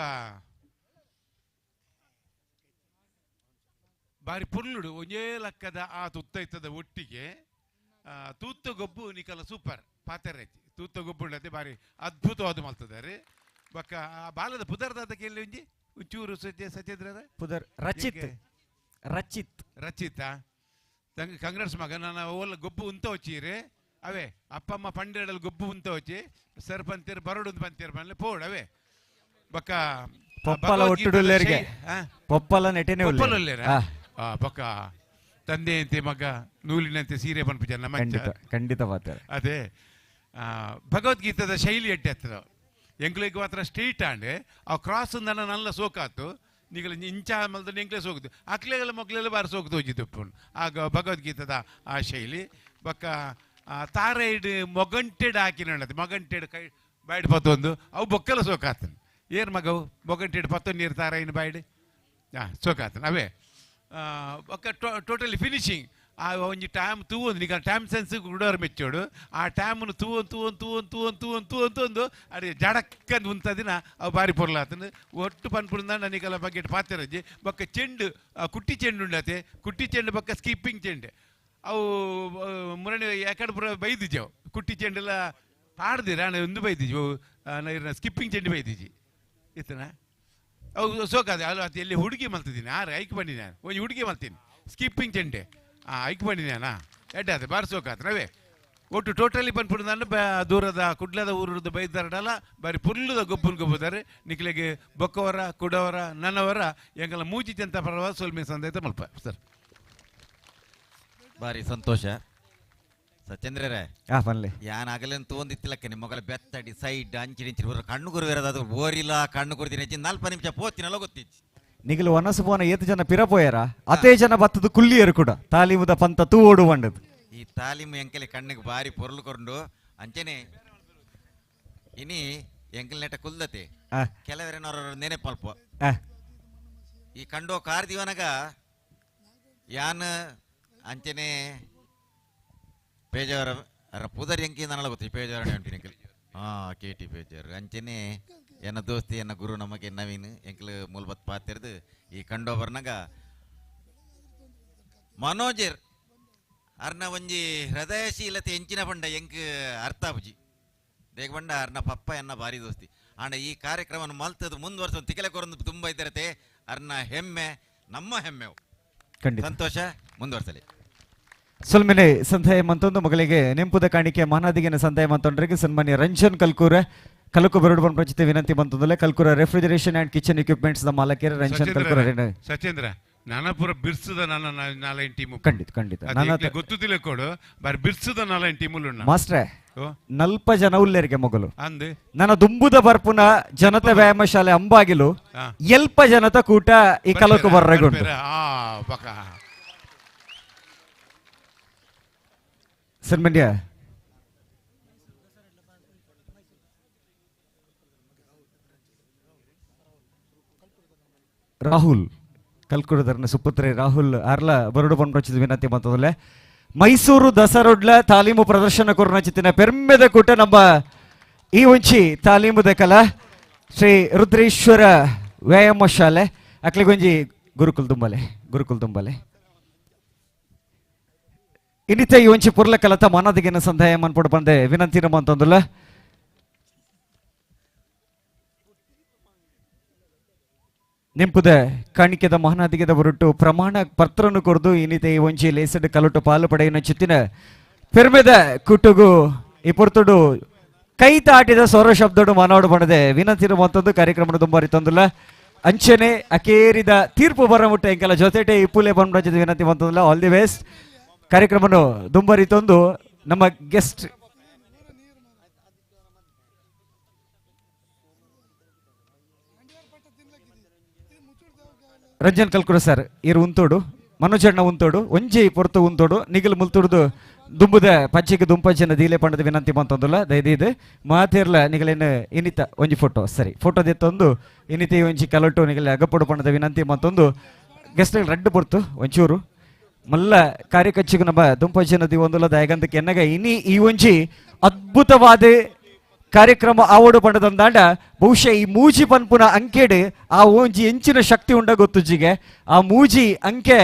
ಬಾರಿ ಪುರ್ಲುಡು ಒಂಜೇ ಲಕ್ಕದ ಆ ತುತ್ತೈತದ ಒಟ್ಟಿಗೆ ತೂತ ಗೊಬ್ಬು ನಿಕಲ ಸೂಪರ್ ಪಾತೆರೈತಿ ತೂತ ಗೊಬ್ಬು ಉಂಡತೆ ಬಾರಿ ಅದ್ಭುತವಾದ ಮಲ್ತದಾರೆ ಬಕ್ಕ ಆ ಬಾಲದ ಪುದರ್ದಾದ ಕೇಳಿ ಒಂಜಿ ಒಂಚೂರು ಸತ್ಯ ಸತ್ಯದ್ರ ಪುದರ್ ರಚಿತ್ ರಚಿತ್ ರಚಿತಾ ತಂಗ ಕಂಗ್ರೆಸ್ ಮಗ ನಾನು ಓಲ ಗೊಬ್ಬು ಉಂತ ವಚ್ಚಿರಿ ಅವೇ ಅಪ್ಪಮ್ಮ ಪಂಡೆಡಲ್ಲಿ ಗೊಬ್ಬು ಉಂತ ವಚ್ಚಿ ಸರ್ ಪಂತೇರ್ ಬರೋಡು ಪಂತೇರ್ ಪನ್ಲೆ ಪೋಡ್ ಅವೇ ಬಕ್ಕ ಪೊಪ್ಪಲ ಒಟ್ಟುಡುಲ್ಲೇರಿಗೆ ಪೊಪ್ಪಲ ನೆಟೆನೆ ಪೊಪ್ಪಲ ಉಲ್ಲೇರ? ಆ ಬಕ್ಕ ತಂದೆಯಂತೆ ಮಗ ನೂಲಿನಂತೆ ಸೀರೆ ಪನ್ಪು ನಮ್ಮ ಖಂಡಿತ ಖಂಡಿತ ಮಾತಾಡ ಅದೇ ಭಗವದ್ಗೀತದ ಶೈಲಿ ಎಟ್ಟೆ ಹತ್ತದ ಎಂಕ್ಲೆಗ್ ಮಾತ್ರ ಸ್ಟ್ರೀಟ್ ಆಂಡ್ ಆ ಕ್ರಾಸ್ ನನ್ನ ನಲ್ಲ ಸೋಕಾತು ನಿಗಲ ಇಂಚ ಮಲ್ದ ಎಂಕ್ಲೆ ಸೋಕುದು ಅಕ್ಲೆಗಳ ಮಕ್ಳೆಲ್ಲ ಬಾರಿ ಸೋಕುದು ಹೋಜಿದ್ದು ಆಗ ಭಗವದ್ಗೀತದ ಆ ಶೈಲಿ ಬಕ್ಕ ತಾರೈಡ್ ಮೊಗಂಟೆಡ್ ಹಾಕಿನ ಮೊಗಂಟೆಡ್ ಕೈ ಬಾಯ್ಡ್ ಪತ್ತೊಂದು ಅವು ಬೊಕ್ಕಲ ಸೋಕಾತನ ಏನ್ ಮಗವು ಮೊಗಂಟೆಡ್ ಪತ್ತೊಂದು ನೀರು ತಾರೈನ್ ಬಾಯ್ಡ್ ಹಾಂ ಸೋಕಾತನ ಅವೇ ಬೊಕ್ಕ ಟೋಟಲಿ ಫಿನಿಶಿಂಗ್ ಆ ಒಂಜಿ ಟೈಮ್ ತೂವೊಂದು ನಿಗ ಟೈಮ್ ಸೆನ್ಸ್ ಗುಡೋರ್ ಮೆಚ್ಚೋಡು ಆ ಟೈಮನ್ನು ತೂವೊಂದು ತೂವೊಂದು ತೂವೊಂದು ತೂವೊಂದು ತೂವೊಂದು ತೂವೊಂದು ತೂವೊಂದು ಅಡೆ ಜಡಕ್ಕಂದು ಉಂತದಿನ ಅವು ಬಾರಿ ಪೊರ್ಲಾತನ ಒಟ್ಟು ಪನ್ಪುಂದ ನಿಕಲ ಬಗ್ಗೆ ಪಾತಿರಜ್ಜಿ ಬೊಕ್ಕ ಚೆಂಡು ಕುಟ್ಟಿ ಚೆಂಡು ಉಂಡತೆ ಕುಟ್ಟಿ ಚೆಂಡು ಬೊಕ್ಕ ಸ್ಕಿಪ್ಪಿಂಗ್ ಚೆಂಡು ಅವು ಮುರಣಿ ಯಾಕಡೆ ಪೂರ ಬೈದಿಜವು ಕುಟ್ಟಿ ಚೆಂಡೆಲ್ಲ ಪಾಡ್ದಿರ ಅಣ್ಣ ಒಂದು ಬೈದಿಜಿ ಸ್ಕಿಪ್ಪಿಂಗ್ ಚೆಂಡು ಬೈದಿಜಿ ಇತ್ತನ ಅವು ಸೋಕಾದೆ ಅಲ್ಲ ಅದು ಎಲ್ಲಿ ಹುಡುಗಿ ಮಲ್ತಿದ್ದೀನಿ ಆರು ಐಕ್ ಬಂದಿನಿ ನಾನು ಒಂಜಿ ಹುಡುಗಿ ಮಲ್ತೀನಿ ಸ್ಕಿಪ್ಪಿಂಗ್ ಚೆಂಡೆ ಐಕ್ ಬಂದಿದ್ದಾನ ಎಡ್ಡಾದ ಬಾರಿ ಸೋಕಾತ ಅವೇ ಒಟ್ಟು ಟೋಟಲಿ ಪನ್ಪುಡು ನಾನು ದೂರದ ಕುಡ್ಲದ ಊರುದ ಬೈದಾರಡಲ್ಲ ಬಾರಿ ಪುಲ್ಲದ ಗೊಬ್ಬನ್ ಗೊಬ್ಬುದಾರೆ ನಿಕ್ಲೆಗೆ ಬೊಕ್ಕವರ ಕುಡವರ ನನ್ನವರ ಎಂಗಲ ಮೂಜಿ ಜಂತ ಪರವ ಸೊಲ್ಮೆ ಸಂದೈತ ಮಲ್ಪ ಸರ್. ಬಾರಿ ಸಂತೋಷ ಸಚೇಂದ್ರರೇ. ಪನ್ಲೆ ಯಾನ್ ಆಗಲೇನು ತೋಂದಿತ್ತಿಲ್ಲಕ್ಕ ನಿಮ್ಮ ಮಗಳ ಬೆತ್ತಡಿ ಸೈಡ್ ಅಂಚಿ ಇಂಚಿ ಬರೋ ಕಣ್ಣು ಗುರುವೇರದ ಅದು ಓರಿಲ್ಲ ಕಣ್ಣು ಗುರುದಿನ ಹೆಚ್ಚಿ 4 ನಿಮಿಷ ಪೋತಿನಲ್ಲ ಗೊತ್ತಿಚ್ಚಿ ನಿಗಲು ವನಸು ಪೋನ ಏತು ಜನ ಪಿರಪೋಯರ ಅತೇ ಜನ ಬತ್ತದ ಕುಲ್ಲಿಯರು ಕೂಡ ತಾಲೀಮುದ ಪಂತ ತೂ ಓಡು ಬಂಡದು. ಈ ತಾಲೀಮು ಎಂಕಲೆ ಕಣ್ಣಿಗೆ ಬಾರಿ ಪೊರ್ಲು ಕೊಂಡು ಅಂಚನೆ ಇನಿ ಎಂಕಲ್ ನೆಟ ಕುಲ್ದತೆ ಕೆಲವರೇನವ್ರ ನೆನೆಪಲ್ಪ ಈ ಕಂಡೋ ಕಾರ್ ದಿವನಗ ಯಾನ್ ಅಂಚನೆ ಪೇಜಾವರ ಅರ ಪುದರ್ ಎಂಕಿ ನನಲ ಗೊತ್ತಿ ಪೇಜಾವರ ಎಂಕಲ್ ಕೆ ಟಿ ಪೇಜಾವರ್ ಅಂಚನೆ ಎನ್ನ ದೋಸ್ತಿ ಎನ್ನ ಗುರು ನಮಗೆ ನವೀನ್ ಎಂಕಲ್ ಮೂಲಬತ್ ಪಾತಿರ್ದು ಈ ಕಂಡೋಬರ್ನಾಗ ಮನೋಜರ್ ಅರ್ನ ಒಂಜಿ ಹೃದಯಶೀಲತೆ ಎಂಚಿನ ಪಂಡ ಎಂಕ್ ಅರ್ಥಾಪುಜಿ ದೇಗ ಪಂಡ ಅರ್ನ ಪಪ್ಪ ಎನ್ನ ಬಾರಿ ದೋಸ್ತಿ ಆಂಡ ಈ ಕಾರ್ಯಕ್ರಮವನ್ನು ಮಲ್ತದ್ದು ಮುಂದುವರ್ಸ ತಿಕಲೆ ಕೊರಂದು ತುಂಬ ಇದ್ದರತೆ ಅರ್ನ ಹೆಮ್ಮೆ ನಮ್ಮ ಹೆಮ್ಮೆವು. ಸಂತೋಷ ಮುಂದುವರ್ಸಲಿ. ಸೊಲ್ಮೆನೆ ಸಂತಾಯ ಮಂತೊಂದು ಮಗಳಿಗೆ ನೆಂಪುದ ಕಾಣಿಕೆ ಮಾನಾದಿಗಿನ ಸಂತಾಯ ಮಂತೊಂಡ್ರಿಗೆ ಸನ್ಮಾನ್ಯ ರಂಜನ್ ಕಲ್ಕೂರ ಕಲಕು ಬರಡು ಬಂದ ವಿನಂತಿ ಬಂತಂದ್ರೆ Kalkura refrigeration and kitchen equipments the ಮಾಲಕರ Ranjan Kalkura. Sachendra ನಾನಾಪುರ ಬಿರ್ಸುದ ನನ್ನ ನಾಲೈನ್ ಟೀಮ್ ಖಂಡಿತ ಖಂಡಿತ ಗೊತ್ತಿಲ್ಲ ಕೊಡು ಬಾರಿ ಬಿರ್ಸುದ ನಾಲೈನ್ ಟೀಮ್ ಮಾಸ್ಟ್ರೆ ನಲ್ಪ ಜನ ಉಲ್ಲೇರಿಗೆ ಮಗಳು ಅಂದು ನನ್ನ ದುಂಬುದ ಬರ್ಪುನ ಜನತೆ ವ್ಯಾಯಾಮ ಶಾಲೆ ಅಂಬಾಗಿಲು ಎಲ್ಪ ಜನತ ಕೂಟ ಈ ಕಲಕು ಬರ್ರಗುಂಟು. ಸನ್ಮಾನ್ಯ ರಾಹುಲ್ ಕಲ್ಕುಡದರ್ನ ಸುಪುತ್ರೆ ರಾಹುಲ್ ಆರ್ಲ ಬರಡು ಪನ್ಪಂಚಿದ ವಿನಂತಿ ಮಂತದಲ್ಲೇ. ಮೈಸೂರು ದಸರೊಡ್ಲ ತಾಲೀಮು ಪ್ರದರ್ಶನ ಕೊರ್ನ ಚಿತ್ತಿನ ಪೆರ್ಮೆದ ಕೂಟ ನಮ್ಮ ಈ ಒಂಚಿ ತಾಲೀಮುದ ಕಲ ಶ್ರೀ ರುದ್ರೇಶ್ವರ ವ್ಯಾಯಾಮ ಶಾಲೆ ಅಕ್ಲಿಗೊಂಜಿ ಗುರುಕುಲ್ ದುಂಬಲೆ ಗುರುಕುಲ್ ದುಂಬಲೆ. ಇನ್ನಿತ ಈ ಒಂಚಿ ಪುರ್ಲ ಕಲತ ಮಾನದಿಗೆನ ಸಂದಾಯ ಮನ್ಪೊಡು ಬಂದೆ ವಿನಂತಿ ನಮ್ಮ ಅಂತಂದುಲ್ಲ. ನಿಂಪುದ ಕಾಣಿಕೆದ ಮಹಾನಾದಿಗೆದ ಹೊರಟು ಪ್ರಮಾಣ ಪತ್ರನು ಕೊರ್ದು ಇನ್ನಿತ ಈ ಒಂಜಿ ಲೇಸಡ್ ಕಲಟು ಪಾಲು ಪಡೆಯುವ ಚಿತ್ತಿನ ಪೆರ್ಮೆದ ಕುಟುಗು ಈ ಪೊರ್ತುಡು ಕೈ ತಾಟಿದ ಸ್ವರ ಶಬ್ದಡು ಮಾನವಡು ಬಣದೆ ವಿನಂತಿ ಮತ್ತೊಂದು ಕಾರ್ಯಕ್ರಮ ದುಂಬಾರಿ ತಂದುಲ್ಲ. ಅಂಚನೆ ಅಕೇರಿದ ತೀರ್ಪು ಬರ ಮುಟ್ಟ ಎಂಕೆಲ್ಲ ಜೊತೆಟೆ ಇಪ್ಪುಲೆ ಬಂದ ವಿನಂತಿ ಮಂತಂದುಲ್ಲ. All the best. ಕಾರ್ಯಕ್ರಮನು ದುಂಬಾರಿ ತಂದು ನಮ್ಮ ಗೆಸ್ಟ್ ರಂಜನ್ ಕಲ್ಕುಡ ಸರ್ ಇರು ಉಂತೋಡು, ಮನೋಜಣ್ಣ ಉಂತೋಡು, ಒಂಜಿ ಪೊರ್ತು ಉಂತೋಡು, ನಿಗಲ್ ಮುಲ್ತುಡ್ದು ದುಂಬುದ ಪಂಚಿಗೆ ದುಂಪಂಚಿನ ದೀಲೆ ಪಂಡದ ವಿನಂತಿ ಮಂತಂದುಲ್ಲ. ದಯದೀದು ಮಾತಿರ್ಲ ನಿಗಲೇನು ಇನ್ನಿತ ಒಂಜಿ ಫೋಟೋ ಸರಿ ಫೋಟೋ ದೆತ್ತೊಂದು ಇನ್ನಿತ ಒಂಜಿ ಕಲಟು ನಿಗಲ ಅಗಪೊಡು ಪಂಡದ ವಿನಂತಿ ಮಂತೊಂದು ಗೆಸ್ಟ್ ರಡ್ಡು ಪೊರ್ತು ಒಂಚೂರು ಮಲ್ಲ ಕಾರ್ಯಕಚ್ಚಿಗೆ ನಮ್ಮ ದುಂಪಂಚಿನ the ಒಂದುಲ್ಲ ದಯಗಂದಕ್ಕೆ ಎನ್ನಗ ಇನಿ ಈ ಒಂಜಿ ಅದ್ಭುತವಾದ ಕಾರ್ಯಕ್ರಮ ಆವಡು ಪಂಡದಂದಾಂಡ ಬಹುಶಃ ಈ ಮೂಜಿ ಪನ್ಪುನ ಅಂಕೆಡ್ ಆ ಓಂಜಿ ಎಂಚಿನ ಶಕ್ತಿ ಉಂಡ ಗೊತ್ತುಜ್ಜಿಗೆ ಆ ಮೂಜಿ ಅಂಕೆ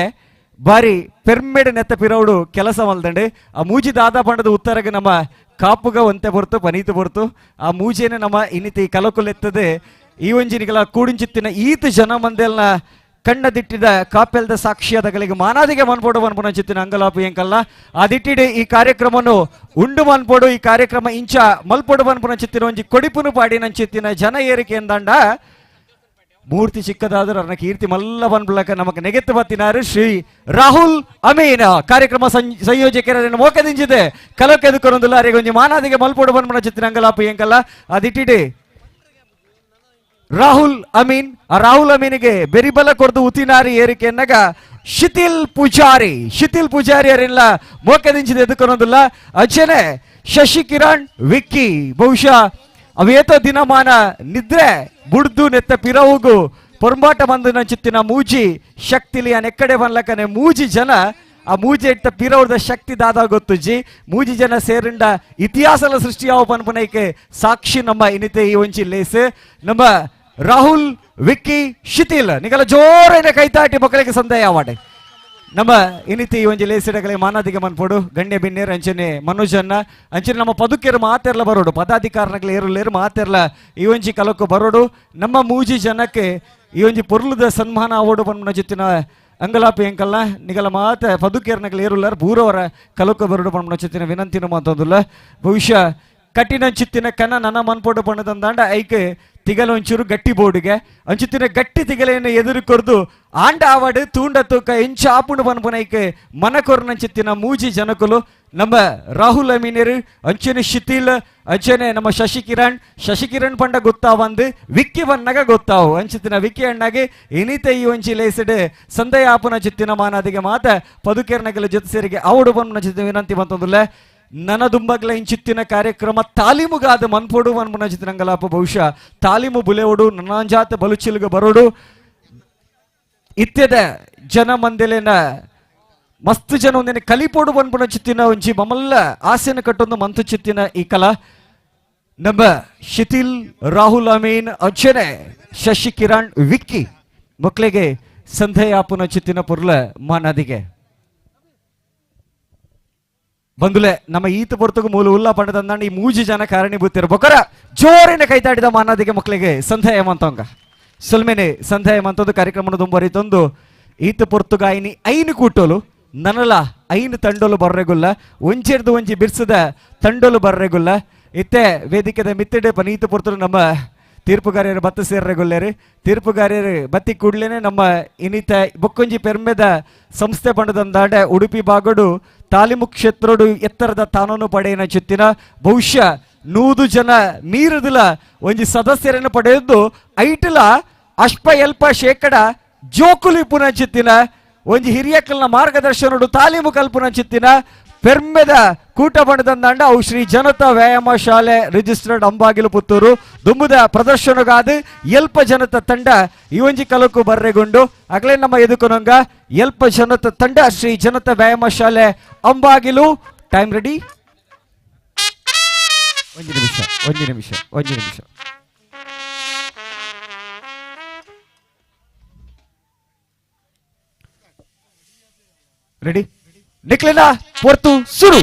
ಬಾರಿ ಪೆರ್ಮೆಡ್ ನೆತ್ತ ಪಿರೌಡು ಕೆಲಸ ಮಲ್ದಂಡೆ. ಆ ಮೂಜಿ ದಾದಾ ಪಂಡದ ಉತ್ತರಗೆ ನಮ್ಮ ಕಾಪುಗ ಒಂತೆ ಬೊರ್ತು ಪನೀತು ಬೊರ್ತು ಆ ಮೂಜೇನೆ ನಮ್ಮ ಇನ್ನಿತಿ ಕಲಕುಲೆತ್ತದೆ ಈ ಒಂಜಿನಿಗೆಲ್ಲ ಕೂಡಿಂಚಿತ್ತಿನ ಈತ ಜನ ಮಂದೆಲ್ನ ಕಣ್ಣ ದಿಟ್ಟಿದ ಕಾಪೆಲ್ದ ಸಾಕ್ಷಿಯಾದಗಳಿಗೆ ಮಾನಾದಿಗೆ ಮನ್ಪೋಡು ಮನ್ಪುನ ಚಿತ್ತಿನ ಅಂಗಲಾಪು ಎಂಕಲ್ಲ ಆ ದಿಟ್ಟಿಡೆ ಈ ಕಾರ್ಯಕ್ರಮನು ಉಂಡು ಮನ್ಪೋಡು ಈ ಕಾರ್ಯಕ್ರಮ ಇಂಚ ಮಲ್ಪೋಡು ಮನ್ಪುನ ಚಿತ್ತಿನ ಒಂಜಿ ಕೊಡಿಪುನು ಪಾಡಿ ನಂಚಿತ್ತಿನ ಜನ ಏರಿಕೆ ಎಂದಂಡ ಮೂರ್ತಿ ಚಿಕ್ಕದಾದರೂ ಅನ್ನ ಕೀರ್ತಿ ಮಲ್ಲ ಬನ್ಬಲಕ ನಮಕ್ ನೆಗೆತ್ತು ಬತ್ತಿನಾರು ಶ್ರೀ ರಾಹುಲ್ ಅಮೀನ್ ಕಾರ್ಯಕ್ರಮ ಸಂಯೋಜಕರನ್ನು ಮೋಕದಿಂಚಿದೆ ಕಲಕೆದುಕೊರೊಂದುಲ್ಲ ಅರೆಗೊಂಜಿ ಮಾನಾದಿಗೆ ಮಲ್ಪೋಡು ಬನ್ಪುನ ಚಿತ್ತಿನ ಅಂಗಲಾಪು ಎಂಕಲ್ಲ ಆ ದಿಟ್ಟಿಡೆ ರಾಹುಲ್ ಅಮೀನ್. ಆ ರಾಹುಲ್ ಅಮೀನಿಗೆ ಬೆರಿಬಲ ಕೊಡ್ದು ಉತಿನಾರಿ ಏರಿಕೆಯನ್ನಾಗ ಶಿಥಿಲ್ ಪೂಜಾರಿ, ಶಿಥಿಲ್ ಪೂಜಾರಿ ಅವರೆಲ್ಲ ಮೋಕದಿಂಚಿದ ಎದುಕೊನೊಂದಿಲ್ಲ. ಅಚನೆ ಶಶಿ ಕಿರಣ್ ವಿಕ್ಕಿ ಬಹುಶಃ ಅವೇತೋ ದಿನಮಾನ ನಿದ್ರೆ ಬುಡ್ದು ನೆತ್ತ ಪಿರವುಗು ಪೊರ್ಂಬಾಟ ಬಂದು ನಂಚಿತ್ತಿನ ಮೂಜಿ ಶಕ್ತಿಲಿ ಎಕ್ಕಡೆ ಬನ್ಲಕನೆ ಮೂಜಿ ಜನ ಆ ಮೂಜಿ ಇಟ್ಟ ಪಿರವ್ರದ ಶಕ್ತಿ ದಾದ ಗೊತ್ತುಜ್ಜಿ ಮೂಜಿ ಜನ ಸೇರಿಂಡ ಇತಿಹಾಸಲ ಸೃಷ್ಟಿಯಾವ ಪನ್ಪುನೈಕೆ ಸಾಕ್ಷಿ ನಮ್ಮ ಇನ್ನಿತೆ ಈ ಒಂಚಿ ಲೇಸ್ ನಮ್ಮ ರಾಹುಲ್ ವಿಕ್ಕಿ ಶಿಥಿಲ್ ನಿಗಲ ಜೋರೇನೆ ಕೈತಾಟಿ ಮಕ್ಕಳಿಗೆ ಸಂದೇಹ ವಾಡೆ ನಮ್ಮ ಇನ್ನಿತಿ ಈ ಒಂಜಿ ಲೇಸಿಡಗಲೆ ಮಾನಾದಿಗೆ ಮನ್ಪೋಡು ಗಣ್ಯ ಬಿನ್ನೇರು ಅಂಚನೆ ಮನೋಜನ್ನ ಅಂಚನೆ ನಮ್ಮ ಪದುಕೆರು ಮಾತೆರ್ಲ ಬರೋಡು ಪದಾಧಿಕಾರನಗಳು ಏರುಲೇರು ಮಾತೆರ್ಲ ಈ ಒಂಜಿ ಕಲಕ್ಕು ಬರೋಡು ನಮ್ಮ ಮೂಜಿ ಜನಕ್ಕೆ ಈ ಒಂಜಿ ಪೊರ್ಲುದ ಸನ್ಮಾನ ಆವೋಡು ಪನ್ಪುನ ಚಿತ್ತಿನ ಅಂಗಲಾಪಿ ಎಂಕಲ್ಲ ನಿಗಲ ಮಾತ ಪದುಕೇರ್ನಗಳು ಏರುಲ್ಲಾರ ಬೂರವರ ಕಲಕ್ಕು ಬರೋಡು ಪನ್ಪುನ ಚಿತ್ತಿನ ವಿನಂತಿನ ಮಾತೊಂದುಲ್ಲ. ಬಹುಶಃ ಕಠಿಣ ಚಿತ್ತಿನ ಕನ ನನ್ನ ಮನ್ಪೋಡು ಪಣ್ಣದಂದಾಂಡ ಐಕ್ ತಿಗಲ ಒಂಚೂರು ಗಟ್ಟಿ ಬೋರ್ಡಿಗೆ ಅಂಚುತ್ತಿನ ಗಟ್ಟಿ ತಿಗಲೆಯನ್ನು ಎದುರು ಕೊರ್ದು ಆಂಡ ಆವಾಡು ತೂಂಡ ತೂಕ ಎಂಚ ಆಪುಂಡು ಪನ್ಪುನೈಕ್ ಮನಕೊರ್ನಂಚಿತ್ತಿನ ಮೂಜಿ ಜನಕುಲು ನಮ್ಮ ರಾಹುಲ್ ಅಮೀನರು ಅಂಚನೆ ಶಿಥಿಲ್ ಅಂಚನೆ ನಮ್ಮ ಶಶಿಕಿರಣ್, ಶಶಿಕಿರಣ್ ಪಂಡ ಗೊತ್ತಾವಂದು ವಿಕ್ಕಿ ಬನ್ನಗ ಗೊತ್ತಾವು ಅಂಚಿತ್ತಿನ ವಿಕ್ಕಿ ಅಣ್ಣಗೆ ಇನಿತ ಈ ಒಂಚಿ ಲೇಸಿಡ್ ಸಂದಯ ಆಪುನ ಚಿತ್ತಿನ ಮಾನಾದಿಗೆ ಮಾತ ಪದುಕೆರ್ನಗಲ ಜೊತೆ ಸೇರಿಗೆ ಆವಡು ಪನ್ಪುನ ಚಿತ್ತಿನ ವಿನಂತಿ ಬಂತಂದುಲ್ಲ. ನನದುಂಬಗ್ಲ ಇಂಚಿತ್ತಿನ ಕಾರ್ಯಕ್ರಮ ತಾಲೀಮುಗಾದ ಮನ್ಪೊಡು ಮನ್ಪುನ ಚಿತ್ತಿನಂಗಲಾಪ ಬಹುಶಃ ತಾಲೀಮು ಬುಲೆವಡು ನನ್ನಾಂಜಾತ ಬಲುಚಿಲ್ಗ ಬರೋಡು ಇತ್ಯದ ಜನ ಮಂದೆಲೆನ ಮಸ್ತ್ ಜನ ಒಂದೇನೆ ಕಲಿಪೋಡು ಬನ್ಪುನ ಚಿತ್ತಿನ ಒಂಜಿ ಮಮಲ್ಲ ಆಸೆನ ಕಟ್ಟೊಂದು ಮಂತು ಚಿತ್ತಿನ ಈ ಕಲಾ ನಮ್ಮ ಶಿಥಿಲ್ ರಾಹುಲ್ ಅಮೀನ್ ಅಂಚನೆ ಶಶಿ ಕಿರಣ್ ವಿಕ್ಕಿ ಮಕ್ಕಳಿಗೆ ಸಂಧೆಯಾಪುನ ಚಿತ್ತಿನ ಪೊರ್ಲ ಮಾನದಿಗೆ ಬಂದುಲೆ ನಮ್ಮ ಈತ ಪೊರ್ತಗೂ ಮೂಲ ಉಲ್ಲ ಪಂಡದಂದಾಂಡ ಈ ಮೂಜಿ ಜನ ಕಾರಣೀಭೂತಿರು ಬೊಕರ ಜೋರಿನ ಕೈತಾಡಿದ ಮಾನಾದಿಗೆ ಮಕ್ಕಳಿಗೆ ಸಂಧೆಯ ಮಂತಂಗ ಸೊಲ್ಮೇನೆ ಸಂಧೆಯ ಮಂತದ್ದು ಕಾರ್ಯಕ್ರಮನ ದುಂಬರಿತೊಂದು ಈತ ಪೊರ್ತುಗಾಯಿನಿ ಐನು ಕೂಟೋಲು ನನಲ ಐನು ತಂಡೋಲು ಬರ್ರೆಗುಲ್ಲ ಒಂಚೆರ್ದು ಒಂಜಿ ಬಿರ್ಸದ ತಂಡೋಲು ಬರ್ರೆಗುಲ್ಲ ಇತ್ತೆ ವೇದಿಕೆದ ಮಿತ್ತಿಡೆ ಪನೀತ ಪೊರ್ತರು ನಮ್ಮ ತೀರ್ಪುಗಾರ್ಯರು ಬತ್ತ ಸೇರ್ರೆಗುಲ್ಲೇರು ತೀರ್ಪುಗಾರ್ಯರು ಬತ್ತಿ ಕೂಡ್ಲೇನೆ ನಮ್ಮ ಇನ್ನಿತ ಬೊಕ್ಕೊಂಜಿ ಪೆರ್ಮೆದ ಸಂಸ್ಥೆ ಪಂಡದಂದಾಂಡೆ ಉಡುಪಿ ಬಾಗಡು ತಾಲೀಮು ಕ್ಷೇತ್ರೋಡು ಎತ್ತರದ ತಾನೂನು ಪಡೆಯಿನ ಚಿತ್ತಿನ ಬಹುಶಃ 100 ಜನ ಮೀರುದಿಲ ಒಂಜಿ ಸದಸ್ಯರನ್ನು ಪಡೆಯದ್ದು ಐಟಲ ಅಲ್ಪ ಎಲ್ಪ ಶೇಕಡ ಜೋಕುಲಿ ಪುನಃ ಚಿತ್ತಿನ ಒಂಜಿ ಹಿರಿಯಕಲ್ನ ಮಾರ್ಗದರ್ಶನಡು ತಾಲೀಮು ಕಲ್ಪುನ ಚಿತ್ತಿನ ಪೆರ್ಮೆದ ಕೂಟ ಬಣ್ಣದಂದಾಂಡ ಅವು ಶ್ರೀ ಜನತಾ ವ್ಯಾಯಾಮ ಶಾಲೆ ರಿಜಿಸ್ಟರ್ಡ್ ಅಂಬಾಗಿಲು ಪುತ್ತೂರು ದುಂಬುದ ಪ್ರದರ್ಶನಗಾದ ಎಲ್ಪ ಜನತ ತಂಡ ಈ ಒಂಜಿ ಕಲಕು ಬರ್ರೆಗುಂಡು. ಅಗಲೇ ನಮ್ಮ ಎದುಕುನಂಗ ಎಲ್ಪ ಜನತ ತಂಡ ಶ್ರೀ ಜನತಾ ವ್ಯಾಯಾಮ ಶಾಲೆ ಅಂಬಾಗಿಲು. ಟೈಮ್ ರೆಡಿ, ಒಂದು ನಿಮಿಷ ಒಂದು ನಿಮಿಷ ಒಂದು ನಿಮಿಷ. ರೆಡಿ ನಿಕ್ಲೆನ ಪೊರ್ತು ಸುರು.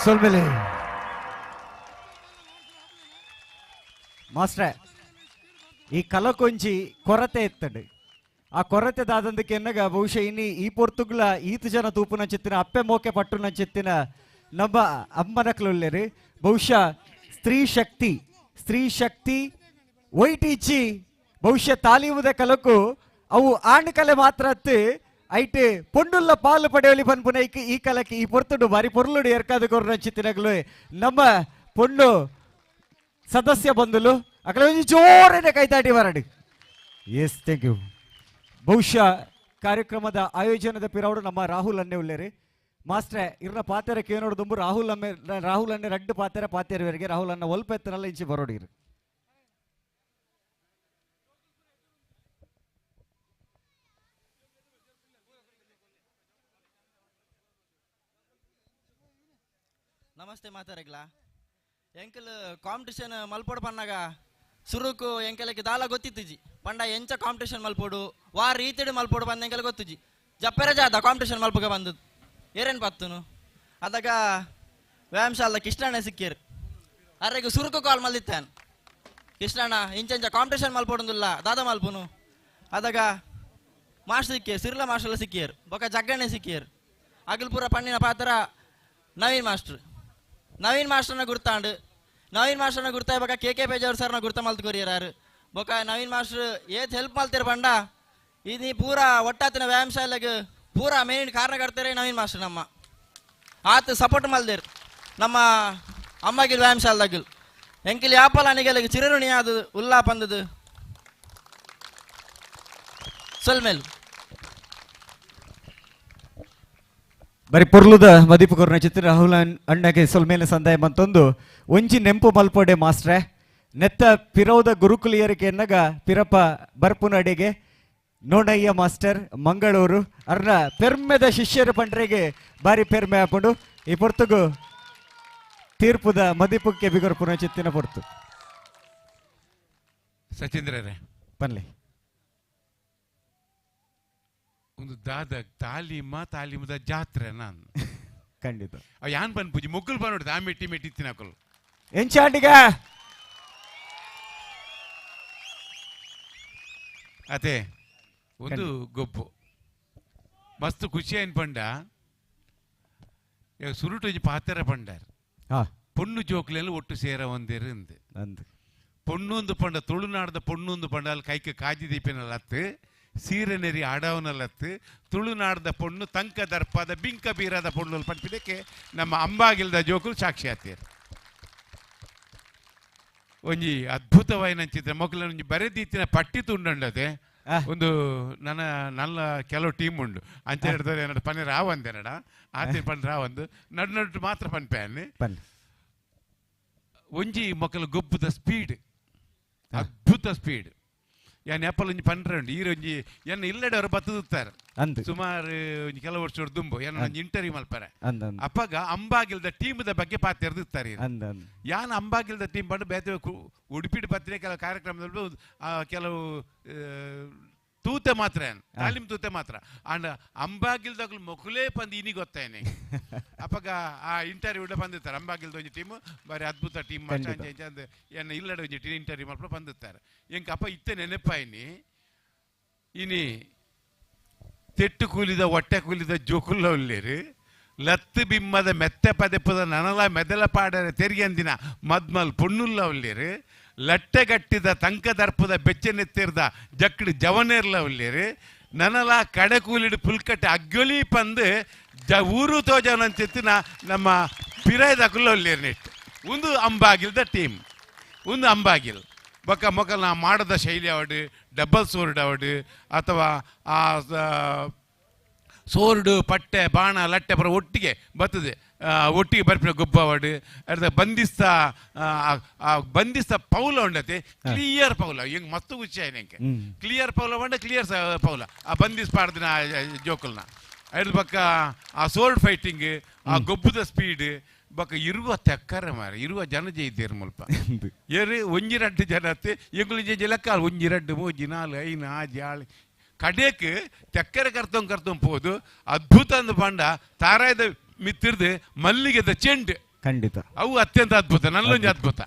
ಸೊಲ್ಮೆಲೆ ಮಾಸ್ಟ್ರೆ ಈ ಕಲಕೊಂಜಿ ಕೊರತೆ ಇತ್ತಂಡು ಆ ಕೊರತೆ ದಾದಂದಕ್ಕೆ ಎನ್ನಗ ಬಹುಶಃ ಇನಿ ಈ ಪೊರ್ತುಗ್ಲ ಈತ ಜನ ತೂಪುನ ಚಿತ್ತಿನ ಅಪ್ಪೆ ಮೋಕೆ ಪಟ್ಟುನ ಚಿತ್ತಿನ ನಮ್ಮ ಅಮ್ಮನಕ್ಲುಲ್ಲೇರು ಬಹುಶಃ ಸ್ತ್ರೀ ಶಕ್ತಿ ಸ್ತ್ರೀ ಶಕ್ತಿ ಒಯ್ಟೀಚಿ ಬಹುಶಃ ತಾಲೀವುದ ಕಲಕು ಅವು ಆಂಡ್ ಕಲೆ ಮಾತ್ರ ಅತ್ತು ಐಟ್ ಪೊಂಡುಲ್ಲ ಪಾಲು ಪಡೆಯಲಿ ಪನ್ಪುನೈಕ್ ಈ ಕಲಕ್ಕೆ ಈ ಪೊರ್ತುಡು ಬಾರಿ ಪೊರ್ಲುಡು ಎರ್ಕಾದ ಕೊರ್ನ ಚಿತ್ತಿನಗ್ಲು ನಮ್ಮ ಪೊಣ್ಣು ಸದಸ್ಯ ಬಂದುಲು ಅಕಲೆ ಒಂಜಿ ಜೋರೇನೆ ಕೈತಾಟಿ ಬರಡು. Yes thank you. ಬಹುಶಃ ಕಾರ್ಯಕ್ರಮದ ಆಯೋಜನದ ಪಿರವಡು ನಮ್ಮ ರಾಹುಲ್ ಅನ್ನೆ ಉಲ್ಲೇರಿ ಮಾಸ್ಟ್ರೆ ಇರ್ನ ಪಾತೆರ ಕೇನೋಡು ರಾಹುಲ್ ಅಮ್ಮೆ ರಾಹುಲ್ ಅನ್ನೆ ರಡ್ಡು ಪಾತೆರ ಪಾತೆರವರೆಗೆ ರಾಹುಲ್ ಅನ್ನ ಒಲ್ಪ ಎತ್ತನಲ್ಲ ಇಂಚಿ ಬರೋಡಿರು. ನಮಸ್ತೆ ಮಾತಾರಗ್ಲಾ ಎಂಕಲ್ ಕಾಂಪಿಟಿಷನ್ ಮಲ್ಪೋಡು ಪನ್ನಾಗ ಸುರುಕು ಎಂಕಲಕ್ಕೆ ದಾಲ ಗೊತ್ತಿತ್ತಿಜಿ ಪಂಡ ಎಂಚ ಕಾಂಪಿಟಿಷನ್ ಮಲ್ಪೋಡು ವಾ ರೀತಿಡು ಮಲ್ಪೋಡು ಬಂದ ಎಂಕಲ್ ಗೊತ್ತಿಜಿ ಜಪ್ಪೆರ ಜಾದ ಕಾಂಪಿಟಿಷನ್ ಮಲ್ಪಗ ಬಂದದ್ದು ಏರೇನು ಪತ್ತುನು ಅದಾಗ ವ್ಯಾಯಾಮಶಾಲದ ಕೃಷ್ಣಣ್ಣ ಸಿಕ್ಕೀರು ಅರೆಗೆ ಸುರುಕು ಕಾಲ್ ಮಲ್ದಿತ್ತಾನು ಕೃಷ್ಣಣ್ಣ ಇಂಚ ಕಾಂಪಿಟಿಷನ್ ಮಲ್ಪೋಡುಂದಿಲ್ಲ ದಾದ ಮಲ್ಪುನು ಅದಾಗ ಮಾಸ್ಟರ್ ಸಿಕ್ಕಿಯರು ಸಿರ್ಲ ಮಾಸ್ಟರ್ಲ ಸಿಕ್ಕಿಯರು ಬೊಕ ಜಗ್ಗಣ್ಣೆ ಸಿಕ್ಕಿಯರು ಅಗಲ್ಪುರ ಪಣ್ಣಿನ ಪಾತ್ರ ನವೀನ್ ಮಾಸ್ಟರ್ ನವೀನ್ ಮಾಸ್ಟರ್ನ ಗುರ್ತಾಂಡು ನವೀನ್ ಮಾಸ್ಟರ್ನ ಗುರ್ತಾಯ್ ಬೊಕ ಕೆ ಕೆ ಪೇಜಾವರ್ ಸರ್ನ ಗುರ್ತ ಮಲ್ತ್ ಕೊರಿಯರಾರು ಬೊಕ ನವೀನ್ ಮಾಸ್ಟರ್ ಏತ್ ಹೆಲ್ಪ್ ಮಲ್ತಿರ ಪಂಡ ಇದು ಪೂರಾ ಒಟ್ಟಾತಿನ ವ್ಯಾಯಾಮ ಶಾಲೆಗೆ ಪೂರಾ ಮೇನ್ ಕಾರಣಕರ್ತಾರೆ ನವೀನ್ ಮಾಸ್ಟರ್ ನಮ್ಮ ಆತ ಸಪೋರ್ಟ್ ಮಲ್ದೇರು ನಮ್ಮ ಅಮ್ಮಗಿಲ್ ವ್ಯಾಯಾಮ ಶಾಲೆದಾಗಿಲ್ ಎಂಕಿಲ್ ಯಾಪಲ ಅನಿಗೆಲಗೆ ಚಿರಋಣಿ ಅದು ಉಲ್ಲಾ ಪಂದದು ಸೊಲ್ಮೇಲು ಬರಿ ಪೊರ್ಲುದ ಮದಿಪು ಕೊರ್ನ ಚಿತ್ರ ರಾಹುಲ್ ಅಣ್ಣಗೆ ಸೊಲ್ಮೇಲೆ ಸಂದಾಯ ಮಂತೊಂದು ಒಂಜಿ ನೆಂಪು ಮಲ್ಪೊಡೆ ಮಾಸ್ಟ್ರೆ ನೆತ್ತ ಪಿರೌದ ಗುರುಕುಲಿಯರಿಗೆ ಎನ್ನಗ ಪಿರಪ ಬರ್ಪುನ ಅಡಿಗೆ ನೋಡಯ್ಯ ಮಾಸ್ಟರ್ ಮಂಗಳೂರು ಅರ್ನ ಪೆರ್ಮೆದ ಶಿಷ್ಯರು ಪಂಡ್ರೆಗೆ ಬಾರಿ ಪೆರ್ಮೆ ಹಾಕೊಂಡು ಈ ಪೊರ್ತುಗು ತೀರ್ಪುದ ಮದಿಪುಕ್ಕೆ ಬಿಗೊರ್ಪುನ ಚಿತ್ತಿನ ಪೊರ್ತು. ಸಚೇಂದ್ರರೇ ಪನ್ಲೆ ಒಂದು ದಾದ ತಾಲೀಮ ತಾಲೀಮದ ಜಾತ್ರೆ ನಾನು ಖಂಡಿತ ಯಾನ್ ಬನ್ ಪೂಜೆ ಮೊಗ್ಗುಲ್ ಬನ್ನೋಡ್ದು ಆ ಮೆಟ್ಟಿ ಮೆಟ್ಟಿ ತಿನ್ನಕಲ್ ಎಂಚಾಂಡಿಗ ಅದೇ ಒಂದು ಗೊಬ್ಬು ಮಸ್ತ್ ಖುಷಿ ಏನ್ ಪಂಡ ಸುರುಟು ಪಾತೆರ ಪಂಡಾರ್ ಪೊಣ್ಣು ಜೋಕ್ಲೆಲ್ಲ ಒಟ್ಟು ಸೇರ ಒಂದೇರು ಅಂದು ಪೊಣ್ಣೊಂದು ಪಂಡ ತುಳುನಾಡದ ಪೊಣ್ಣೊಂದು ಪಂಡ ಅಲ್ಲಿ ಕೈಗೆ ಕಾಜಿ ದೀಪಿನಲ್ಲತ್ತು ಸೀರೆ ನೆರಿ ಆಡವನಲ್ಲತ್ತು ತುಳುನಾಡದ ಪೊಣ್ಣು ತಂಕ ದರ್ಪದ ಬಿಂಕ ಬೀರದ ಪೊಣ್ಣು ಪಂಪಿದಕ್ಕೆ ನಮ್ಮ ಅಂಬಾಗಿಲ್ದ ಜೋಕುಲು ಸಾಕ್ಷಿ ಆತೀರ್. ಒಂಜಿ ಅದ್ಭುತವಾಯಿನ ಚಿತ್ರ ಮೊಕ್ಕಲ ಒಂಜಿ ಬರೆದೀತಿನ ಪಟ್ಟಿ ತುಂಡಂಡದೆ ಒಂದು ನನ್ನ ನನ್ನ ಕೆಲವು ಟೀಮ್ ಉಂಡು ಅಂಚೆ ಹಿಡ್ದರೆ ಏನಾಡು ಪನ್ನೆ ರಾವ್ ಅಂದೇನಡ ಆತಿನ ಪನ್ನೆ ರಾವ್ ಅಂದು ನಡು ನಡು ಮಾತ್ರ ಪನ್ಪೆ ಒಂಜಿ ಮೊಕ್ಕಲ ಗೊಬ್ಬದ ಸ್ಪೀಡ್ ಅದ್ಭುತ ಸ್ಪೀಡ್ ಯಾನ್ ಎಪ್ಪಲ್ ಒಂಜಿ ಪನ್ರೆ ಉಂಡು ಈರೊಂಜಿ ಎನ್ನ ಇಲ್ಲಡೆ ಅವರು ಬತ್ತುತ್ತಾರೆ ಸುಮಾರು ಒಂಜಿ ಕೆಲವು ವರ್ಷ ದುಂಬು ಏನ ಒಂಜಿ ಇಂಟರ್ವ್ಯೂ ಮಲ್ಪಾರೆ ಅಪ್ಪಗ ಅಂಬಾಗಿಲ್ದ ಟೀಮ್ದ ಬಗ್ಗೆ ಪಾತೆರ್ದಿತ್ತಾರೆ. ಯಾನ್ ಅಂಬಾಗಿಲ್ದ ಟೀಮ್ ಬಂದು ಬೇತೆ ಉಡುಪಿಡು ಪತ್ರಿಕೆ ಕೆಲವು ಕಾರ್ಯಕ್ರಮದಲ್ಲಿ ಕೆಲವು ತೂತೆ ಮಾತ್ರ ತಾಲೀಮ್ ತೂತೆ ಮಾತ್ರ ಅಂಡ್ ಅಂಬಾಗಿಲ್ದಾಗಲು ಮೊಕುಲೇ ಪಂದು ಇನಿ ಗೊತ್ತಾಯನೆ ಅಪ್ಪಗ ಆ ಇಂಟರ್ವ್ಯೂ ಬಂದಿರ್ತಾರೆ ಅಂಬಾಗಿಲ್ದ ಒಂಜಿ ಟೀಮ್ ಬಾರಿ ಅದ್ಭುತ ಟೀಮ್ ಎನ್ನ ಇಲ್ಲಡೆ ಒಂಜಿ ಟೀಮ್ ಇಂಟರ್ವ್ಯೂ ಮಲ್ಪ ಬಂದಿರ್ತಾರೆ ಎಂಕ ಅಪ್ಪ ಇತ್ತೆ ನೆನಪಾಯಿನಿ ಇನಿ ತೆಟ್ಟು ಕೂಲಿದ ಹೊಟ್ಟೆ ಕೂಲಿದ ಜೋಕುಲ್ಲ ಉಲ್ಲೇರು ಲತ್ತು ಬಿಮ್ಮದ ಮೆತ್ತೆ ಪದೆಪದ ನನಲ ಮೆದಲ ಪಾಡರೆ ತೆರಿಯಂದಿನ ಮದ್ಮಲ್ ಪೊಣ್ಣುಲ್ಲ ಉಲ್ಲೇರು ಲಟ್ಟೆಗಟ್ಟಿದ ತಂಕ ದರ್ಪದ ಬೆಚ್ಚನೆತ್ತಿರ್ದ ಜಕ್ಕಡು ಜವನೇರ್ಲ ಉಲ್ಲೇರು ನನಲ ಕಡೆ ಕೂಲಿಡು ಪುಲ್ಕಟ್ಟೆ ಅಗ್ಗೊಲಿ ಪಂದು ಜ ಊರು ತೋಜವನಂಚಿತ್ತಿನ ನಮ್ಮ ಪಿರಾಯದ ಕುಲ್ಲ ಉಲ್ಲೇರು ನೆಟ್ ಒಂದು ಅಂಬಾಗಿಲ್ದ ಟೀಮ್ ಒಂದು ಅಂಬಾಗಿಲ್ ಬೊಕ್ಕ ಮೊಕಲ್ ನಾ ಮಾಡದ ಶೈಲಿ ಅವಡು ಡಬಲ್ ಸೋರ್ಡ್ ಅವಡು ಅಥವಾ ಆ ಸೋರ್ಡು ಪಟ್ಟೆ ಬಾಣ ಲಟ್ಟೆ ಬರೋ ಒಟ್ಟಿಗೆ ಬರ್ತದೆ ಒಟ್ಟಿಗೆ ಬರ್ಪಿನ ಗೊಬ್ಬ ಅವಡು ಅರ್ಧ ಬಂಧಿಸ್ತಾ ಬಂಧಿಸ್ತಾ ಪೌಲ ಉಂಡತೆ ಕ್ಲಿಯರ್ ಪೌಲ ಹೆಂಗೆ ಮಸ್ತ್ ಖುಷಿ ಆಯ್ತು ಹೆಂಗೆ ಕ್ಲಿಯರ್ ಪೌಲ ಉಂಡ ಕ್ಲಿಯರ್ ಪೌಲ ಆ ಬಂಧಿಸ್ಬಾರ್ದಿನ ಜೋಕಲ್ನ ಅದ್ರ ಬಕ್ಕ ಆ ಸೋರ್ಡ್ ಫೈಟಿಂಗ್ ಆ ಗೊಬ್ಬದ ಸ್ಪೀಡ್ ಬೊಕ್ಕ ಇರುವ ತೆಕ್ಕರೆ ಮಾರೆ ಇರುವ ಜನ ಜೈದೇರು ಮುಲ್ಪ ಏರು ಒಂಜಿ ರಡ್ಡು ಜನ ಅತ್ತೆ ಎಂಗುಲು ಜೆ ಲೆಕ್ಕ ಒಂಜಿ ರಡ್ಡು ಮೂಜಿ ನಾಲು ಐನು ಆಜಿ ಆಳು ಕಡೆಕ್ ತೆಕ್ಕರೆ ಕರ್ತೊಂದು ಕರ್ತೊಂದು ಪೋದು ಅದ್ಭುತ ಅಂದು ಪಂಡ ತಾರಾಯದ ಮಿತ್ತಿರ್ದು ಮಲ್ಲಿಗೆದ ಚೆಂಡು ಖಂಡಿತ ಅವು ಅತ್ಯಂತ ಅದ್ಭುತ, ನಲ್ಲೊಂಜಿ ಅದ್ಭುತ.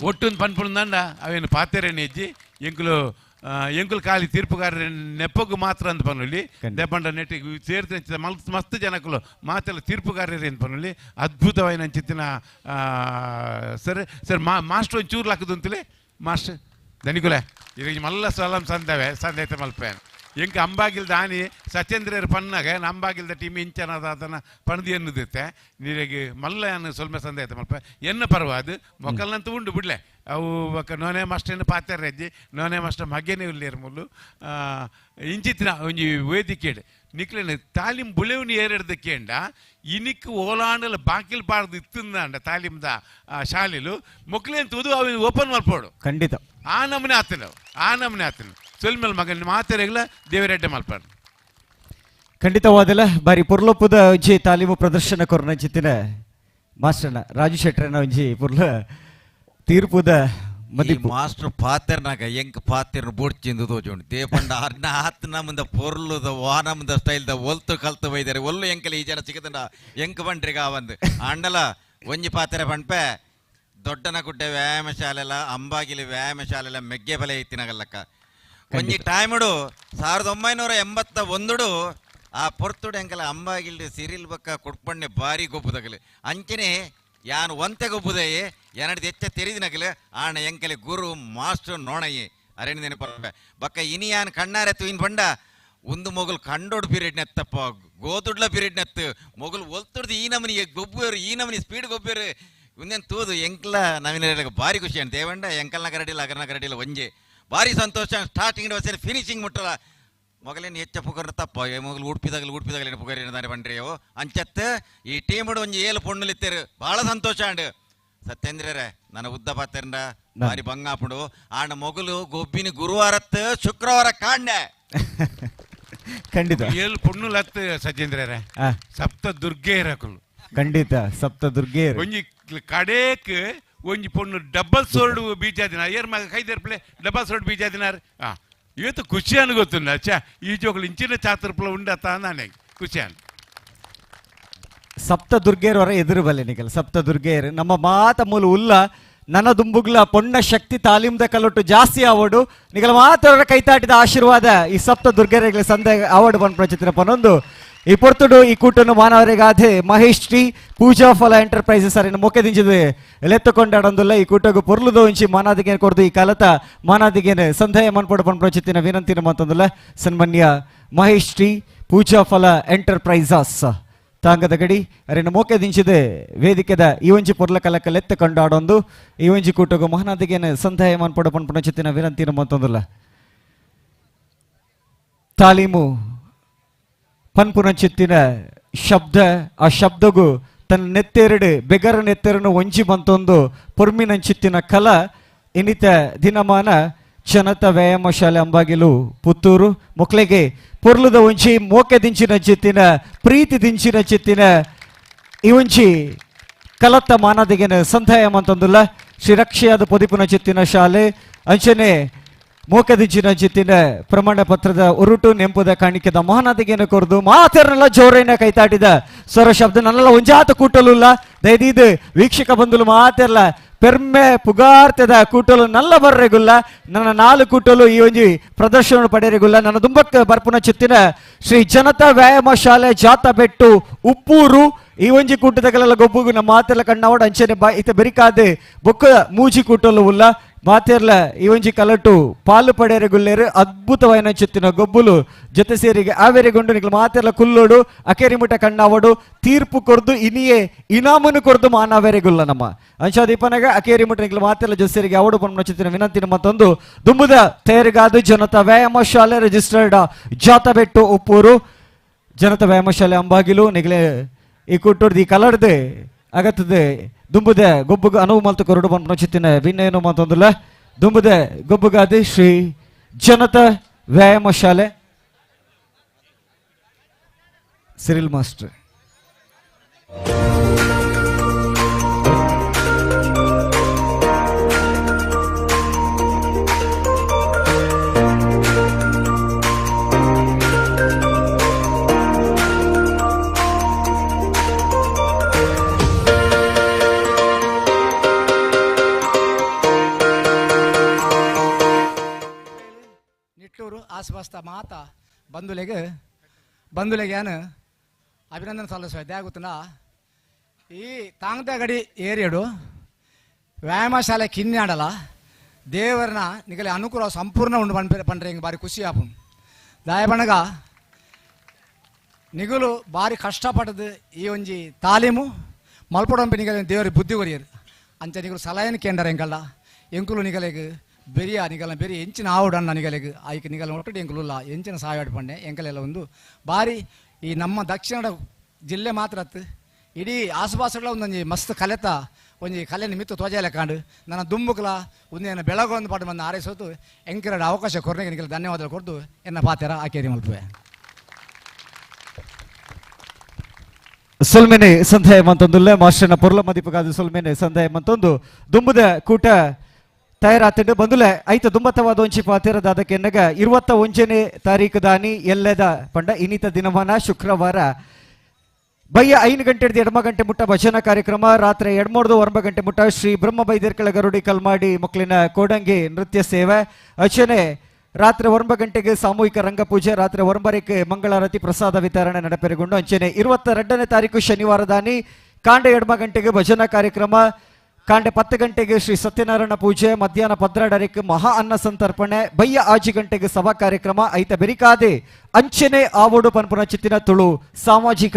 ಒಟ್ಟೊಂದು ಪನ್ಪುಂಡು ಅವೇನು ಪಾತೆರೇನೆ ಹೆಜ್ಜಿ ಎಂಕುಲು ಎಂಕುಲು ಖಾಲಿ ತೀರ್ಪುಗಾರ ನೆಪ್ಪಗು ಮಾತ್ರ ಅಂತ ಪನ್ನುಲಿ ದೇಪಂಡ ನೆಟ್ಟಿಗೆ ಸೇರ್ತ ಮಸ್ತ್ ಜನಕುಲು ಮಾತೆಲ್ಲ ತೀರ್ಪುಗಾರರು ಅಂತ ಪನ್ನುಲಿ. ಅದ್ಭುತವಾಯಿನ ಅಂಚಿತ್ತಿನ ಸರ್ ಸರ್ ಮಾಸ್ಟರ್ ಒಂದು ಚೂರು ಹಾಕುದಂತಲೇ ಮಾಸ್ಟರ್ ದನಿಕುಲೆ ಈಗ ಮಲ್ಲ ಸಲಂ ಸಂದವೆ ಸಂದೈತೆ ಮಲ್ಪೆ ಎಂಕ ಅಂಬಾಗಿಲ್ದ ಆನಿ ಸಚೇಂದ್ರರು ಪನ್ನಾಗ ಅಂಬಾಗಿಲ್ದ ಟೀಮ್ ಇಂಚನದಾತನ ಪಣದಿ ಎನ್ನುದಿತ್ತೆ ನೀರಿಗೆ ಮಲ್ಲ ಸೊಲ್ಮೆ ಸಂದೈತೆ ಮಲ್ಪ ಎನ್ನ ಪರ್ವಾದು ಮೊಕಲ್ನಂತ ಉಂಡು ಬಿಡ್ಲೆ ಅವು ಬೊಕ್ಕ ನೋನೆ ಮಾಸ್ಟರ್ನ ಪಾತೆರ ಹೆಜ್ಜಿ ನೋನೆ ಮಾಸ್ಟರ್ ಮಗ್ಗೆನೇ ಉಲ್ಲೇರ್ ಮುಲ್ಲು ಇಂಚಿತ್ತಿನ ಒಂಜಿ ವೇದಿಕೆಡ್ ನಿಕ್ಲೆನ ತಾಲೀಮ್ ಬುಳೆವ್ನಿ ಏರೆಡ್ದ ಕೇಂಡ ಇನಿಕ್ ಓಲಾಂಡಲ ಬಾಕಿಲ್ ಪಾಡ್ದು ಇತ್ತಂದಾಂಡ ತಾಲೀಮ್ದ ಶಾಲೆಲು ಮೊಕ್ಲೇನ್ ತೂದು ಅವು ಓಪನ್ ಮಲ್ಪೋಡು. ಖಂಡಿತ ಆ ನಮೂನೆ ಆತನ ಆ ನಮೂನೆ ಆತನ ಸೊಲ್ಮೇಲ್ ಮಗನ ಮಾತೆರೆಗ್ಲ ದೇವರೆಡ್ಡೆ ಮಲ್ಪಾಡು. ಖಂಡಿತವಾದಲ್ಲ ಬಾರಿ ಪೊರ್ಲೊಪ್ಪುದ ಒಂಜಿ ತಾಲೀಮು ಪ್ರದರ್ಶನ ಕೊರ್ನ ಚಿತ್ತಿನ ಮಾಸ್ಟರ್ನ ರಾಜು ಶೆಟ್ಟರ್ನ ಒಂಜಿ ಪೊರ್ಲ ತೀರ್ಪುದ ಮದಿಪು. ಮಾಸ್ಟರ್ ಪಾತೆರ್ನಾಗ ಎಂಕ್ ಪಾತೆರ್ನ ಬೋಡ್ಚಿಂದು ತೋಜುಂಡು ದೇಪಂಡ ಅರ್ನ ಆತ್ ನಮ್ಮದ ಪೊರ್ಲುದ ವಾನಮದ ಸ್ಟೈಲ್ದ ಒಲ್ತು ಕಲ್ತು ಬೈದಾರೆ ಒಲ್ಲು ಎಂಕಲ ಈ ಜನ ಸಿಗದಂಡ ಎಂಕ್ ಬಂಡ್ರಿಗ ಒಂದು ಅಂಡಲ ಒಂಜಿ ಪಾತೆರೆ ಪಂಪೆ ದೊಡ್ಡನ ಗುಡ್ಡೆ ವ್ಯಾಯಾಮ ಶಾಲೆಲ ಅಂಬಾಗಿಲಿ ವ್ಯಾಯಾಮ ಶಾಲೆಲ ಮೆಗ್ಗೆ ಬಲೆ ಇತ್ತಿನಗಲ್ಲಕ್ಕ ಒಂಜಿ ಟೈಮುಡು 1981 ಆ ಪೊರ್ತುಡು ಎಂಕಲ ಅಂಬಾಗಿಲ್ಡು ಸಿರಿಲ್ ಬಕ್ಕ ಕೊಡ್ಪಣ್ಣೆ ಭಾರಿ ಗೊಬ್ಬುದಗಲು ಅಂಚನೆ ಯಾನು ಒಂತೆ ಗೊಬ್ಬುದಯೇ ಎನಡ್ದು ಹೆಚ್ಚ ತೆರಿದಿನಗಲು ಆಣ ಎಂಕಲೆ ಗುರು ಮಾಸ್ಟರ್ ನೋಣಯ್ಯೆ ಅರೇನು ನೆನಪರ್ಪೆ ಬಕ್ಕ ಇನಿ ಯಾನ್ ಕಣ್ಣಾರೆ ತುಯಿನ್ ಪಂಡ ಒಂದು ಮೊಗಲು ಕಂಡೋಡು ಪೀರಿಯಡ್ ನೆತ್ತಪ್ಪ ಗೋದುಡ್ಲ ಪೀರಿಯಡ್ ನೆತ್ತು ಮೊಗಲು ಒಲ್ತುಡ್ದು ಈ ನಮನಿ ಗೊಬ್ಬುವರು ಈ ನಮನಿ ಸ್ಪೀಡ್ ಗೊಬ್ಬರು ಒಂದೇನು ತೂದು ಎಂಕ್ಲ ನವೀನ ಭಾರಿ ಖುಷಿ ಅಂತ ದೇವಂಡ ಎಂಕಲ್ನ ಕರಡಿಲ್ಲ ಅಗರ್ನ ಕರಡಿಲ್ಲ ಒಂಜೆ ಭಾರಿ ಸಂತೋಷ. ಸ್ಟಾರ್ಟಿಂಗ್ ಸೇರಿ ಫಿನಿಶಿಂಗ್ ಮುಟ್ಟಲ್ಲ ಮೊಗಲೇನು ಹೆಚ್ಚ ಪುಗರ್ನ ತಪ್ಪ ಮೊಗಲು ಉಡ್ಪಿದಾಗಲು ಉಡ್ಪಿದಾಗಲೇನು ಪುಗರ್ ಏನಾರೆ ಬಂಡ್ರಿಯೋ ಅಂಚತ್ತು ಈ ಟೀಮುಡು ಒಂಜಿ ಏಳು ಪೊಣ್ಣುಲಿತ್ತೇರು ಭಾಳ ಸಂತೋಷ ಅಂಡ್ ಸತ್ಯೇಂದ್ರರೇ ನನ್ನ ಉದ್ದ ಪಾತ್ರಂಡ ಭಾರಿ ಬಂಗಾಪುಡು ಆಂಡ ಮೊಗಲು ಗೊಬ್ಬಿನ ಗುರುವಾರತ್ತು ಶುಕ್ರವಾರ ಕಾಂಡೆ. ಖಂಡಿತ ಏಳು ಪೊಣ್ಣುಲತ್ತು ಸಜ್ಜೇಂದ್ರರೇ ಸಪ್ತ ದುರ್ಗೆಯರಕುಲು. ಖಂಡಿತ ಸಪ್ತ ದುರ್ಗೆಯರು ಒಂಜಿ ಕಡೇಕ್ ಒಂಜಿ ಪೊಣ್ಣು ಡಬಲ್ ಸೋರ್ಡ್ ಬೀಜ ದಿನ ಏರ್ ಮಗ ಕೈದೇರ್ಪ್ಲೆ ಡಬಲ್ ಸೋರ್ಡ್ ಬೀಜ ದಿನಾರ್ ಇವತ್ತು ಖುಷಿ ಅನ್ ಗೊತ್ತುಂಡ ಚಾ ಈ ಜೋಗಲು ಇಂಚಿನ ಚಾತುರ್ಪುಲ ಉಂಡತ್ತ ನಾನೇ ಖುಷಿ ಅನ್. ಸಪ್ತ ದುರ್ಗೆಯರವರ ಎದುರು ಬಲ್ಲೆ ನಿಕಲ್ ಸಪ್ತ ದುರ್ಗೆಯರು ನಮ್ಮ ಮಾತ ಮೂಲ ಉಲ್ಲ ನನ್ನ ದುಂಬುಗ್ಲ ಪೊಣ್ಣ ಶಕ್ತಿ ತಾಲೀಮ್ದ ಕಲೊಟ್ಟು ಜಾಸ್ತಿ ಆವಡು ನಿಗಲ ಮಾತ್ರ ಕೈತಾಟಿದ ಆಶೀರ್ವಾದ ಈ ಸಪ್ತ ದುರ್ಗೆಯರಿಗೆ ಸಂದೆ ಆವಡು ಬಂದ್ ಪ್ರಚಿತ್ರ ಪನೊಂದು ಈ ಪೊರ್ತುಡು ಈ ಕೂಟನ್ನು ಮಾನವರಿಗಾದೆ ಮಹೇಶ್ ಶ್ರೀ ಪೂಜಾ ಫಲ ಎಂಟರ್ಪ್ರೈಸಸ್ ಅರಿನ ಮೊಕೆದಿಂಚಿದ ಲೆತ್ತುಕೊಂಡಾಡೊಂದುಲ್ಲ ಈ ಕೂಟಗು ಪೊರ್ಲುದ ಒಂಚಿ ಮಾನಾದಿಗೆ ಕೊರ್ದು ಈ ಕಾಲತ ಮಾನಾದಿಗೇನೆ ಸಂಧ್ಯಾಯ ಮನ್ಪೊಡು ಪನ್ಪ್ರಚಿತ್ತಿನ ವಿನಂತಿನ ಮತ್ತೊಂದುಲ್ಲ ಸನ್ಮಾನ್ಯ ಮಹೇಶ್ ಶ್ರೀ ಪೂಜಾ ಫಲ ಎಂಟರ್ಪ್ರೈಸಸ್ ತಾಂಗದ ಗಡಿ ಅರಿನ ಮೋಕೆದಿಂಚಿದೆ ವೇದಿಕೆದ ಈ ಒಂಜಿ ಪೊರ್ಲ ಕಲಕ ಲೆತ್ತ ಕೊಂಡಾಡೊಂದು ಈ ಒಂಜಿ ಕೂಟಗು ಮಹಾನಾದಿಗೇನೆ ಸಂಧ್ಯಾಯ ಮನ್ಪೊಡು ಪನ್ಪ್ರಚಿತ್ತಿನ ವಿನಂತಿನ ಮತ್ತೊಂದುಲ್ಲ ತಾಲೀಮು ಪನ್ಪುನಚಿತ್ತಿನ ಶಬ್ದ ಆ ಶಬ್ದಗೂ ತನ್ನ ನೆತ್ತೆರಡು ಬೆಗರ ನೆತ್ತೆರನ್ನು ಒಂಜಿ ಬಂತೊಂದು ಪೊರ್ಮಿನಂಚಿತ್ತಿನ ಕಲ ಇನ್ನಿತ ದಿನಮಾನ ಜನತ ವ್ಯಾಯಾಮ ಶಾಲೆ ಅಂಬಾಗಿಲು ಪುತ್ತೂರು ಮಕ್ಕಳಿಗೆ ಪೊರ್ಲುದ ಒಂಜಿ ಮೋಕೆ ದಿಂಚಿನ ಚಿತ್ತಿನ ಪ್ರೀತಿ ದಿಂಚಿನ ಚಿತ್ತಿನ ಈ ಒಂಜಿ ಕಲತ್ತ ಮಾನದಿಗೆನ ಸಂಧಾಯ ಅಂತಂದುಲ್ಲ ಶ್ರೀರಕ್ಷೆಯಾದ ಪೊದಿಪುನ ಚಿತ್ತಿನ ಶಾಲೆ ಅಂಚನೆ ಮೋಕದಿಂಚಿನ ಚಿತ್ತಿನ ಪ್ರಮಾಣ ಪತ್ರದ ಉರುಟು ನೆಂಪುದ ಕಾಣಿಕೆದ ಮಹಾನದಿಗೆನ ಕೊರ್ದು ಮಾತೆರನೆಲ್ಲ ಜೋರೇನ ಕೈತಾಟಿದ ಸ್ವರ ಶಬ್ದ ನನ್ನೆಲ್ಲ ಒಂಜಾತ ಕೂಟಲುಲ್ಲ ದಯದೀದು ವೀಕ್ಷಕ ಬಂಧುಲು ಮಾತೆರ್ಲ ಪೆರ್ಮೆ ಪುಗಾರ್ತದ ಕೂಟಲು ನಲ್ಲ ಬರ್ರೆಗುಲ್ಲ ನನ್ನ ನಾಲು ಕೂಟಲು ಈ ಒಂಜಿ ಪ್ರದರ್ಶನ ಪಡೆಯರೆಗುಲ್ಲ ನನ್ನ ದುಂಬಕ್ಕ ಬರ್ಪುನ ಚಿತ್ತಿನ ಶ್ರೀ ಜನತಾ ವ್ಯಾಯಾಮ ಶಾಲೆ ಜಾತಬೆಟ್ಟು ಉಪ್ಪೂರು ಈ ಒಂಜಿ ಕೂಟದಗಲೆಲ್ಲ ಗೊಬ್ಬುಗು ನಮ್ಮ ಮಾತೆಲ್ಲ ಕಣ್ಣಾವಡ ಅಂಚನೆ ಬಾ ಇತ ಬೆರಿಕಾದೆ ಬೊಕ್ಕ ಮೂಜಿ ಕೂಟಲು ಉಲ್ಲ ಮಾತೆರ್ಲ ಈ ಒಂಜಿ ಕಲಟು ಪಾಲು ಪಡೆಯರೆಗುಲ್ಲೇರು ಅದ್ಭುತವಾಯಿನ ಚಿತ್ತಿನ ಗೊಬ್ಬುಲು ಜೊತೆ ಸೇರಿಗೆ ಆವೇರೆಗೊಂಡು ನಿಕ್ಲು ಮಾತೆರ್ಲ ಕುಲ್ಲೋಡು ಅಕೇರಿಮುಟ ಕಣ್ಣಾವಡು ತೀರ್ಪು ಕೊರ್ದು ಇನಿಯೇ ಇನಾಮನು ಕೊರ್ದು ಮಾನವೇರೆಗುಲ್ಲ ನಮ್ಮ ಅಂಶಾದೀಪನಾಗ ಅಕೇರಿಮುಟ ನಿಕ್ಲು ಮಾತೆರ್ಲ ಜೊತೆ ಸೇರಿಗೆ ಅವಡು ಪನ್ಪುನ ಚಿತ್ತಿನ ವಿನಂತಿನ ಮತ್ತೊಂದು ದುಂಬುದ ತಯಾರಿಗಾದು ಜನತಾ ವ್ಯಾಯಾಮ ಶಾಲೆ ರಿಜಿಸ್ಟರ್ಡ್ ಜಾತಬೆಟ್ಟು ಉಪ್ಪೂರು ಜನತಾ ವ್ಯಾಯಾಮ ಶಾಲೆ ಅಂಬಾಗಿಲು ನಿಗಲೆ ಈ ಕುಟ್ಟುರ್ದು ಈ ಕಲರ್ದು ಅಗತ್ತದೆ ದುಂಬುದೆ ಗೊಬ್ಬುಗ ಅನುವು ಮಲ್ತು ಕೊರಡು ಪನ್ಪುನ ಚಿತ್ತಿನ ವಿನಯನು ಮತ್ತೊಂದುಲ್ಲ ದುಂಬುದೆ ಗೊಬ್ಬುಗಾದಿ ಶ್ರೀ ಜನತಾ ವ್ಯಾಯಾಮ ಶಾಲೆ ಸಿರಿಲ್ ಮಾಸ್ಟರ್. ಆಸುಪಾಸ್ತ ಮಾತ ಬಂಧುಲೆಗ್ ಬಂಧುಲೆಗ್ ಯಾನ್ ಅಭಿನಂದನೆ ಸಲ್ಲಿಸುವ ದ್ಯಾಗುತ್ತನ ಈ ತಾಂಗ್ದಗಡಿ ಏರಿಯಡು ವ್ಯಾಯಾಮ ಶಾಲೆ ಕಿನ್ಯಾಡಲ ದೇವರನ ನಿಗಲೆ ಅನುಕೂಲ ಸಂಪೂರ್ಣ ಉಂಡು ಪನ್ಪೆ ಪಂಡ್ರೆ ಹಿಂಗೆ ಬಾರಿ ಖುಷಿ ಆಪು ದಾಯಬಣಗ ನಿಗುಲು ಬಾರಿ ಕಷ್ಟಪಟ್ಟದು ಈ ಒಂಜಿ ತಾಲೀಮು ಮಲ್ಪೊಡಂಪಿ ನಿಗಲೆ ದೇವರಿಗೆ ಬುದ್ಧಿ ಕೊರಿಯರು ಅಂಚ ನಿಗುಲು ಸಲಹೆನ ಕೇಂದ್ರ ಎಂಕಲ್ಲ ಎಂಕುಲು ನಿಗಲೆಗ್ ಬೆರಿಯ ನಿಗಲ ಬೆರಿ ಎಂಚಿನ ಆವಡಣ್ಣ ನಿಗಲೆಗ್ ಆಯ್ಕೆ ನಿಗಲ ಒಟ್ಟು ಎಂಕುಲುಲ್ಲ ಎಂಚಿನ ಸಹಾಯ ಪಂಡೆ ಎಂಕಲೆಲ್ಲ ಒಂದು ಬಾರಿ ಈ ನಮ್ಮ ದಕ್ಷಿಣ ಜಿಲ್ಲೆ ಮಾತ್ರ ಅತ್ತು ಇಡೀ ಆಸುಪಾಸುಗಳ ಒಂದೊಂಜಿ ಮಸ್ತ್ ಕಲೆತ ಒಂಜಿ ಕಲೆ ನಿಮಿತ್ತ ತೋಜಾಲೆ ಕಾಂಡು ನನ್ನ ದುಂಬುಕಲ ಒಂದೇನ ಬೆಳಗೊಂದು ಪಾಡು ಬಂದು ಆರೈಸೋತು ಎಂಕರಡ ಅವಕಾಶ ಕೊರನೆಗೆ ನಿಗಲ ಧನ್ಯವಾದಗಳು ಕೊಡ್ದು ಎನ್ನ ಪಾತೆರ ಆಕೇರಿ ಮಲ್ಪುವೆ. ಸೊಲ್ಮೆನೆ ಸಂಧ್ಯಾಯ ಮಂತೊಂದುಲ್ಲೆ ಮಾಸ್ಟರ್ನ ಪೊರ್ಲ ಮದಿಪಗಾದ ಸೊಲ್ಮೆನೆ ಸಂಧ್ಯಾಯ ಮಂತೊಂದು ದುಂಬುದ ಕೂಟ ತಯಾರಾತಂಡು ಬಂದುಲೆ ಐತ ದುಂಬತವಾದ ಒಂಚಿ ಪಾತೆರದ ಅದಕ್ಕೆ ಎನ್ನಗ 21ನೇ ತಾರೀಕು ದಾನಿ ಎಲ್ಲದ ಪಂಡ ಇನ್ನಿತ ದಿನಮಾನ ಶುಕ್ರವಾರ ಬಯ್ಯ 5 ಗಂಟೆ 2 ಗಂಟೆ ಮುಟ್ಟ ಭಜನಾ ಕಾರ್ಯಕ್ರಮ, ರಾತ್ರಿ 2:30 ಗಂಟೆ ಮುಟ್ಟ ಶ್ರೀ ಬ್ರಹ್ಮ ಬೈದೇರ್ಕಳ ಗರುಡಿ ಕಲ್ಮಾಡಿ ಮಕ್ಕಳಿನ ಕೋಡಂಗಿ ನೃತ್ಯ ಸೇವೆ, ಅಚನೆ ರಾತ್ರಿ 9 ಗಂಟೆಗೆ ಸಾಮೂಹಿಕ ರಂಗಪೂಜೆ, ರಾತ್ರಿ 9:30ಕ್ಕೆ ಮಂಗಳಾರತಿ ಪ್ರಸಾದ ವಿತರಣೆ ನಡೆಪೆರೆಗೊಂಡು ಅಂಚನೆ 22ನೇ ತಾರೀಕು ಶನಿವಾರ ದಾನಿ ಕಾಂಡೆ 2 ಗಂಟೆಗೆ ಭಜನಾ ಕಾರ್ಯಕ್ರಮ, ಕಾಂಡೆ 10 ಗಂಟೆಗೆ ಶ್ರೀ ಸತ್ಯನಾರಾಯಣ ಪೂಜೆ, ಮಧ್ಯಾಹ್ನ 12:30ಕ್ಕೆ ಮಹಾ ಅನ್ನ ಸಂತರ್ಪಣೆ, ಬಯ್ಯ 5 ಗಂಟೆಗೆ ಸಭಾ ಕಾರ್ಯಕ್ರಮ, ಐತ ಬೆರಿಕಾದೆ ಅಂಚನೆ ಆವೋಡು ಪನ್ಪುನ ಚಿತ್ತಿನ ತುಳು ಸಾಮಾಜಿಕ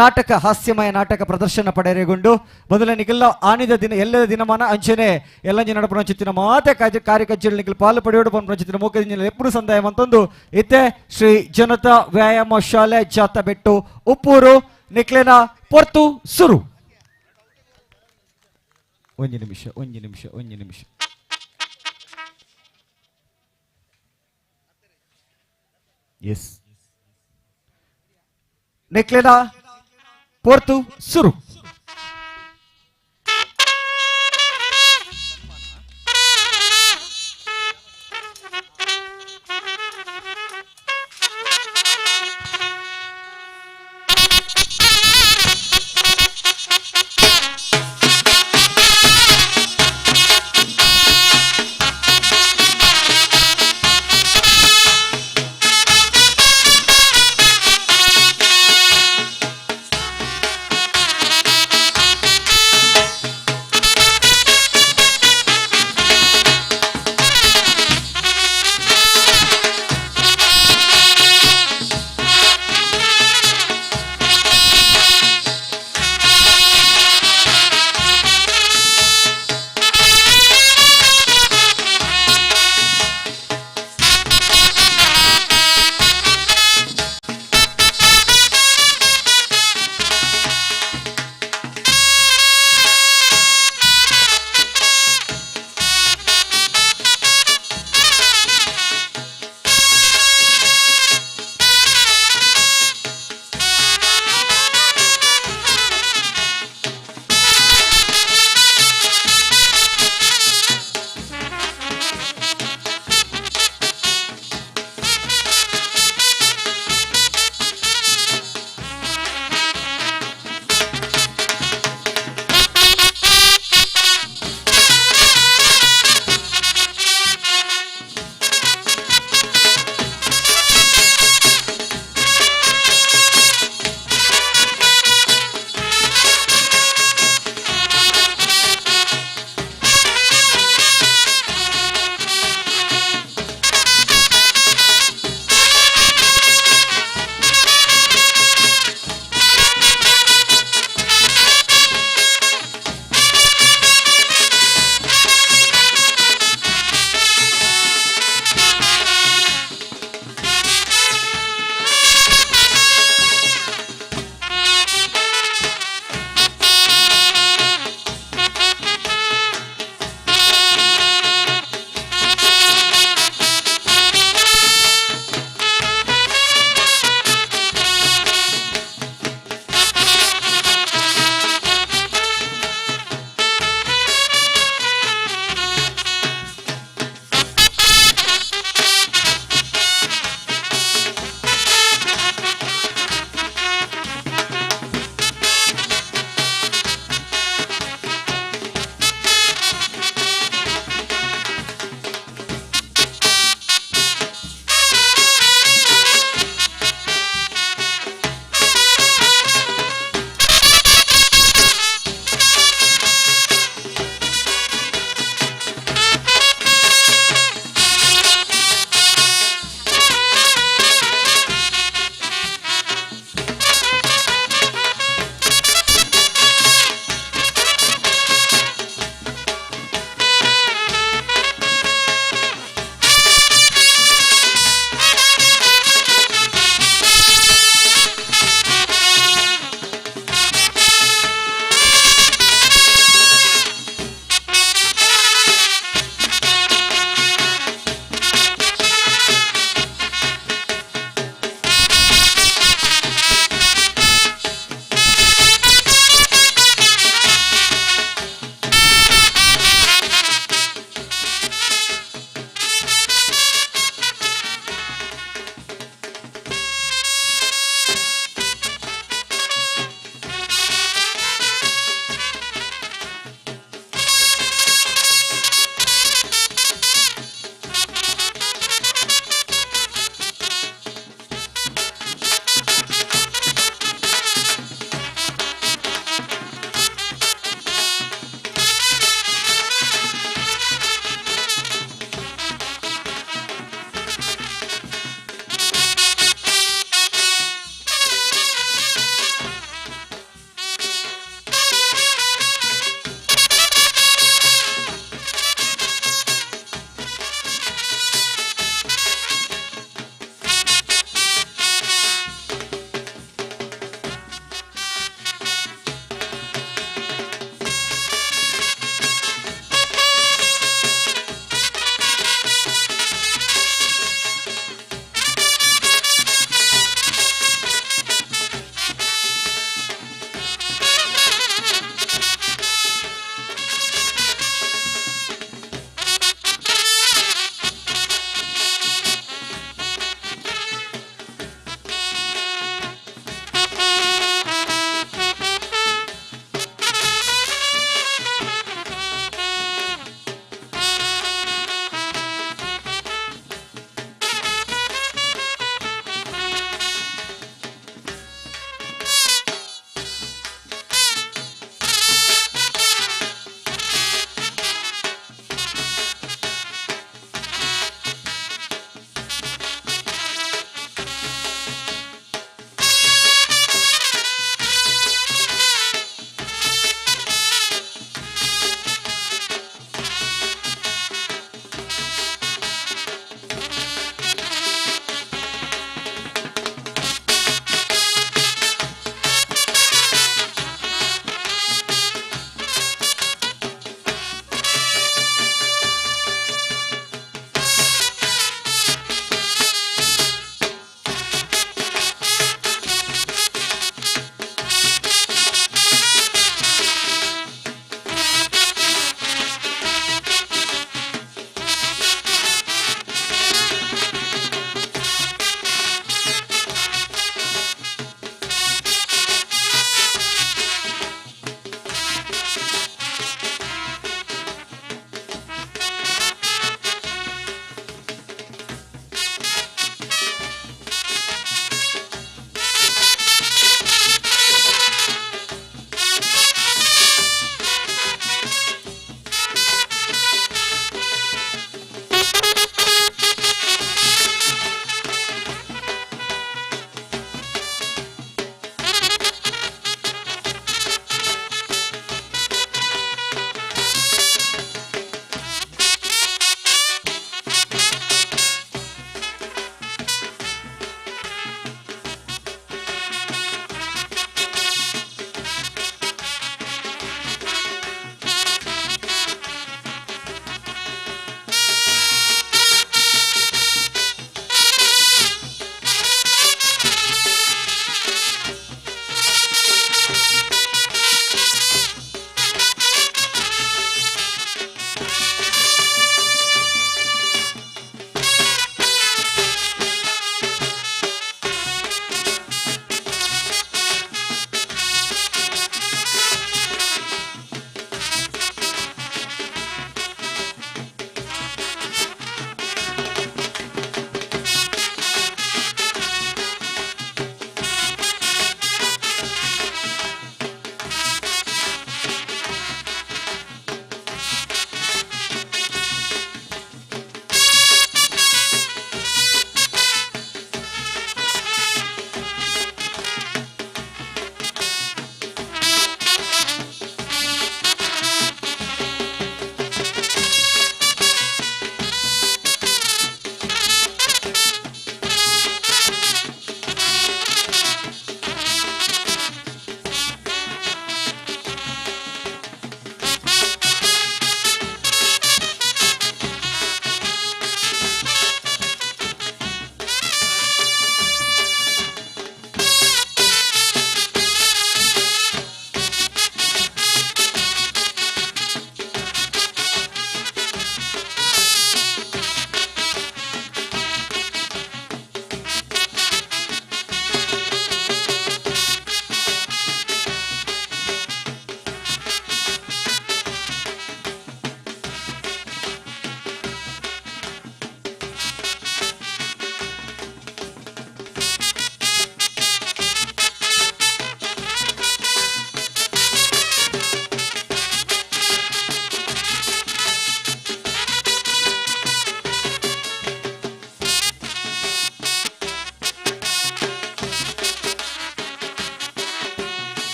ನಾಟಕ ಹಾಸ್ಯಮಯ ನಾಟಕ ಪ್ರದರ್ಶನ ಪಡೆಯರೆಗೊಂಡು ಮೊದಲ ನಿಗಲ್ಲ ಆನಿದ ದಿನ ಎಲ್ಲದ ದಿನಮಾನ ಅಂಚನೆ ಎಲ್ಲಂಜಿ ನಡಪುನ ಚಿತ್ತಿನ ಮಾತೆ ಕಾರ್ಯಕರ್ಜಿ ನಿಗಲ್ ಪಾಲು ಪಡೆಯೋಡು ಪನ್ಪುನ ಚಿತ್ತಿನ ಮೋಕದಿಂಜಲ ಎಪ್ಪುಡು ಸಂದಾಯ ಮಂತೊಂದು ಇತ್ತೆ ಶ್ರೀ ಜನತಾ ವ್ಯಾಯಾಮ ಶಾಲೆ ಜಾತಬೆಟ್ಟು ಉಪ್ಪೂರು ನಿಕ್ಲೆನ ಪೊರ್ತು ಸುರು. ಒಂದು ನಿಮಿಷ ಒಂದು ನಿಮಿಷ ಒಂದು ನಿಮಿಷ. ಎಸ್ ನಿಕ್ಲೆನ ಪೊರ್ತು ಸುರು. Thank you.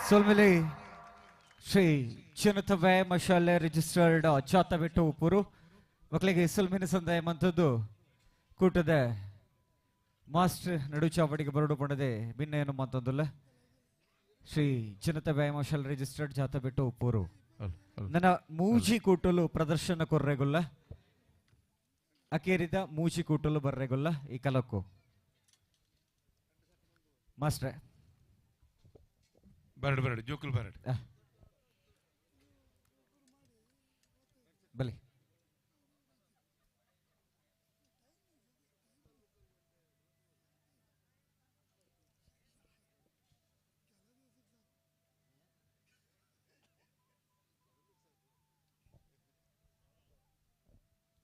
ಸೊಲ್ಮೆಲೆ ಶ್ರೀ ಜನತ ವ್ಯಾಯಾಮ ಶಾಲೆ ರಿಜಿಸ್ಟರ್ಡ್ ಚಾತಬೆಟ್ಟು ಉಪ್ಪೂರು ಮಕ್ಕಳಿಗೆ ಸೊಲ್ಮಿನ ಸಂದಾಯ ಮಂಥದ್ದು ಕೂಟದ ಮಾಸ್ಟರ್ ನಡು ಚಾವಡಿಗೆ ಬರಡು ಪಣದೆ ಭಿನ್ನ ಏನು ಮಾತೊಂದಲ್ಲ. ಶ್ರೀ ಜನತಾ ವ್ಯಾಯಾಮ ಶಾಲೆ ರಿಜಿಸ್ಟರ್ಡ್ ಜಾತಬೆಟ್ಟು ಉಪ್ಪೂರು ನನ್ನ ಮೂಜಿ ಕೂಟಲು ಪ್ರದರ್ಶನ ಕೊರ್ರೆಗುಲ್ಲ ಅಕೇರಿದ ಮೂಜಿ ಕೂಟಲು ಬರ್ರೆಗುಲ್ಲ ಈ ಕಲಕ್ಕು ಮಾಸ್ಟ್ರೆ ಬರಡು ಬರಡು ಜೋಕುಲ್ ಬರಡು ಬಲಿ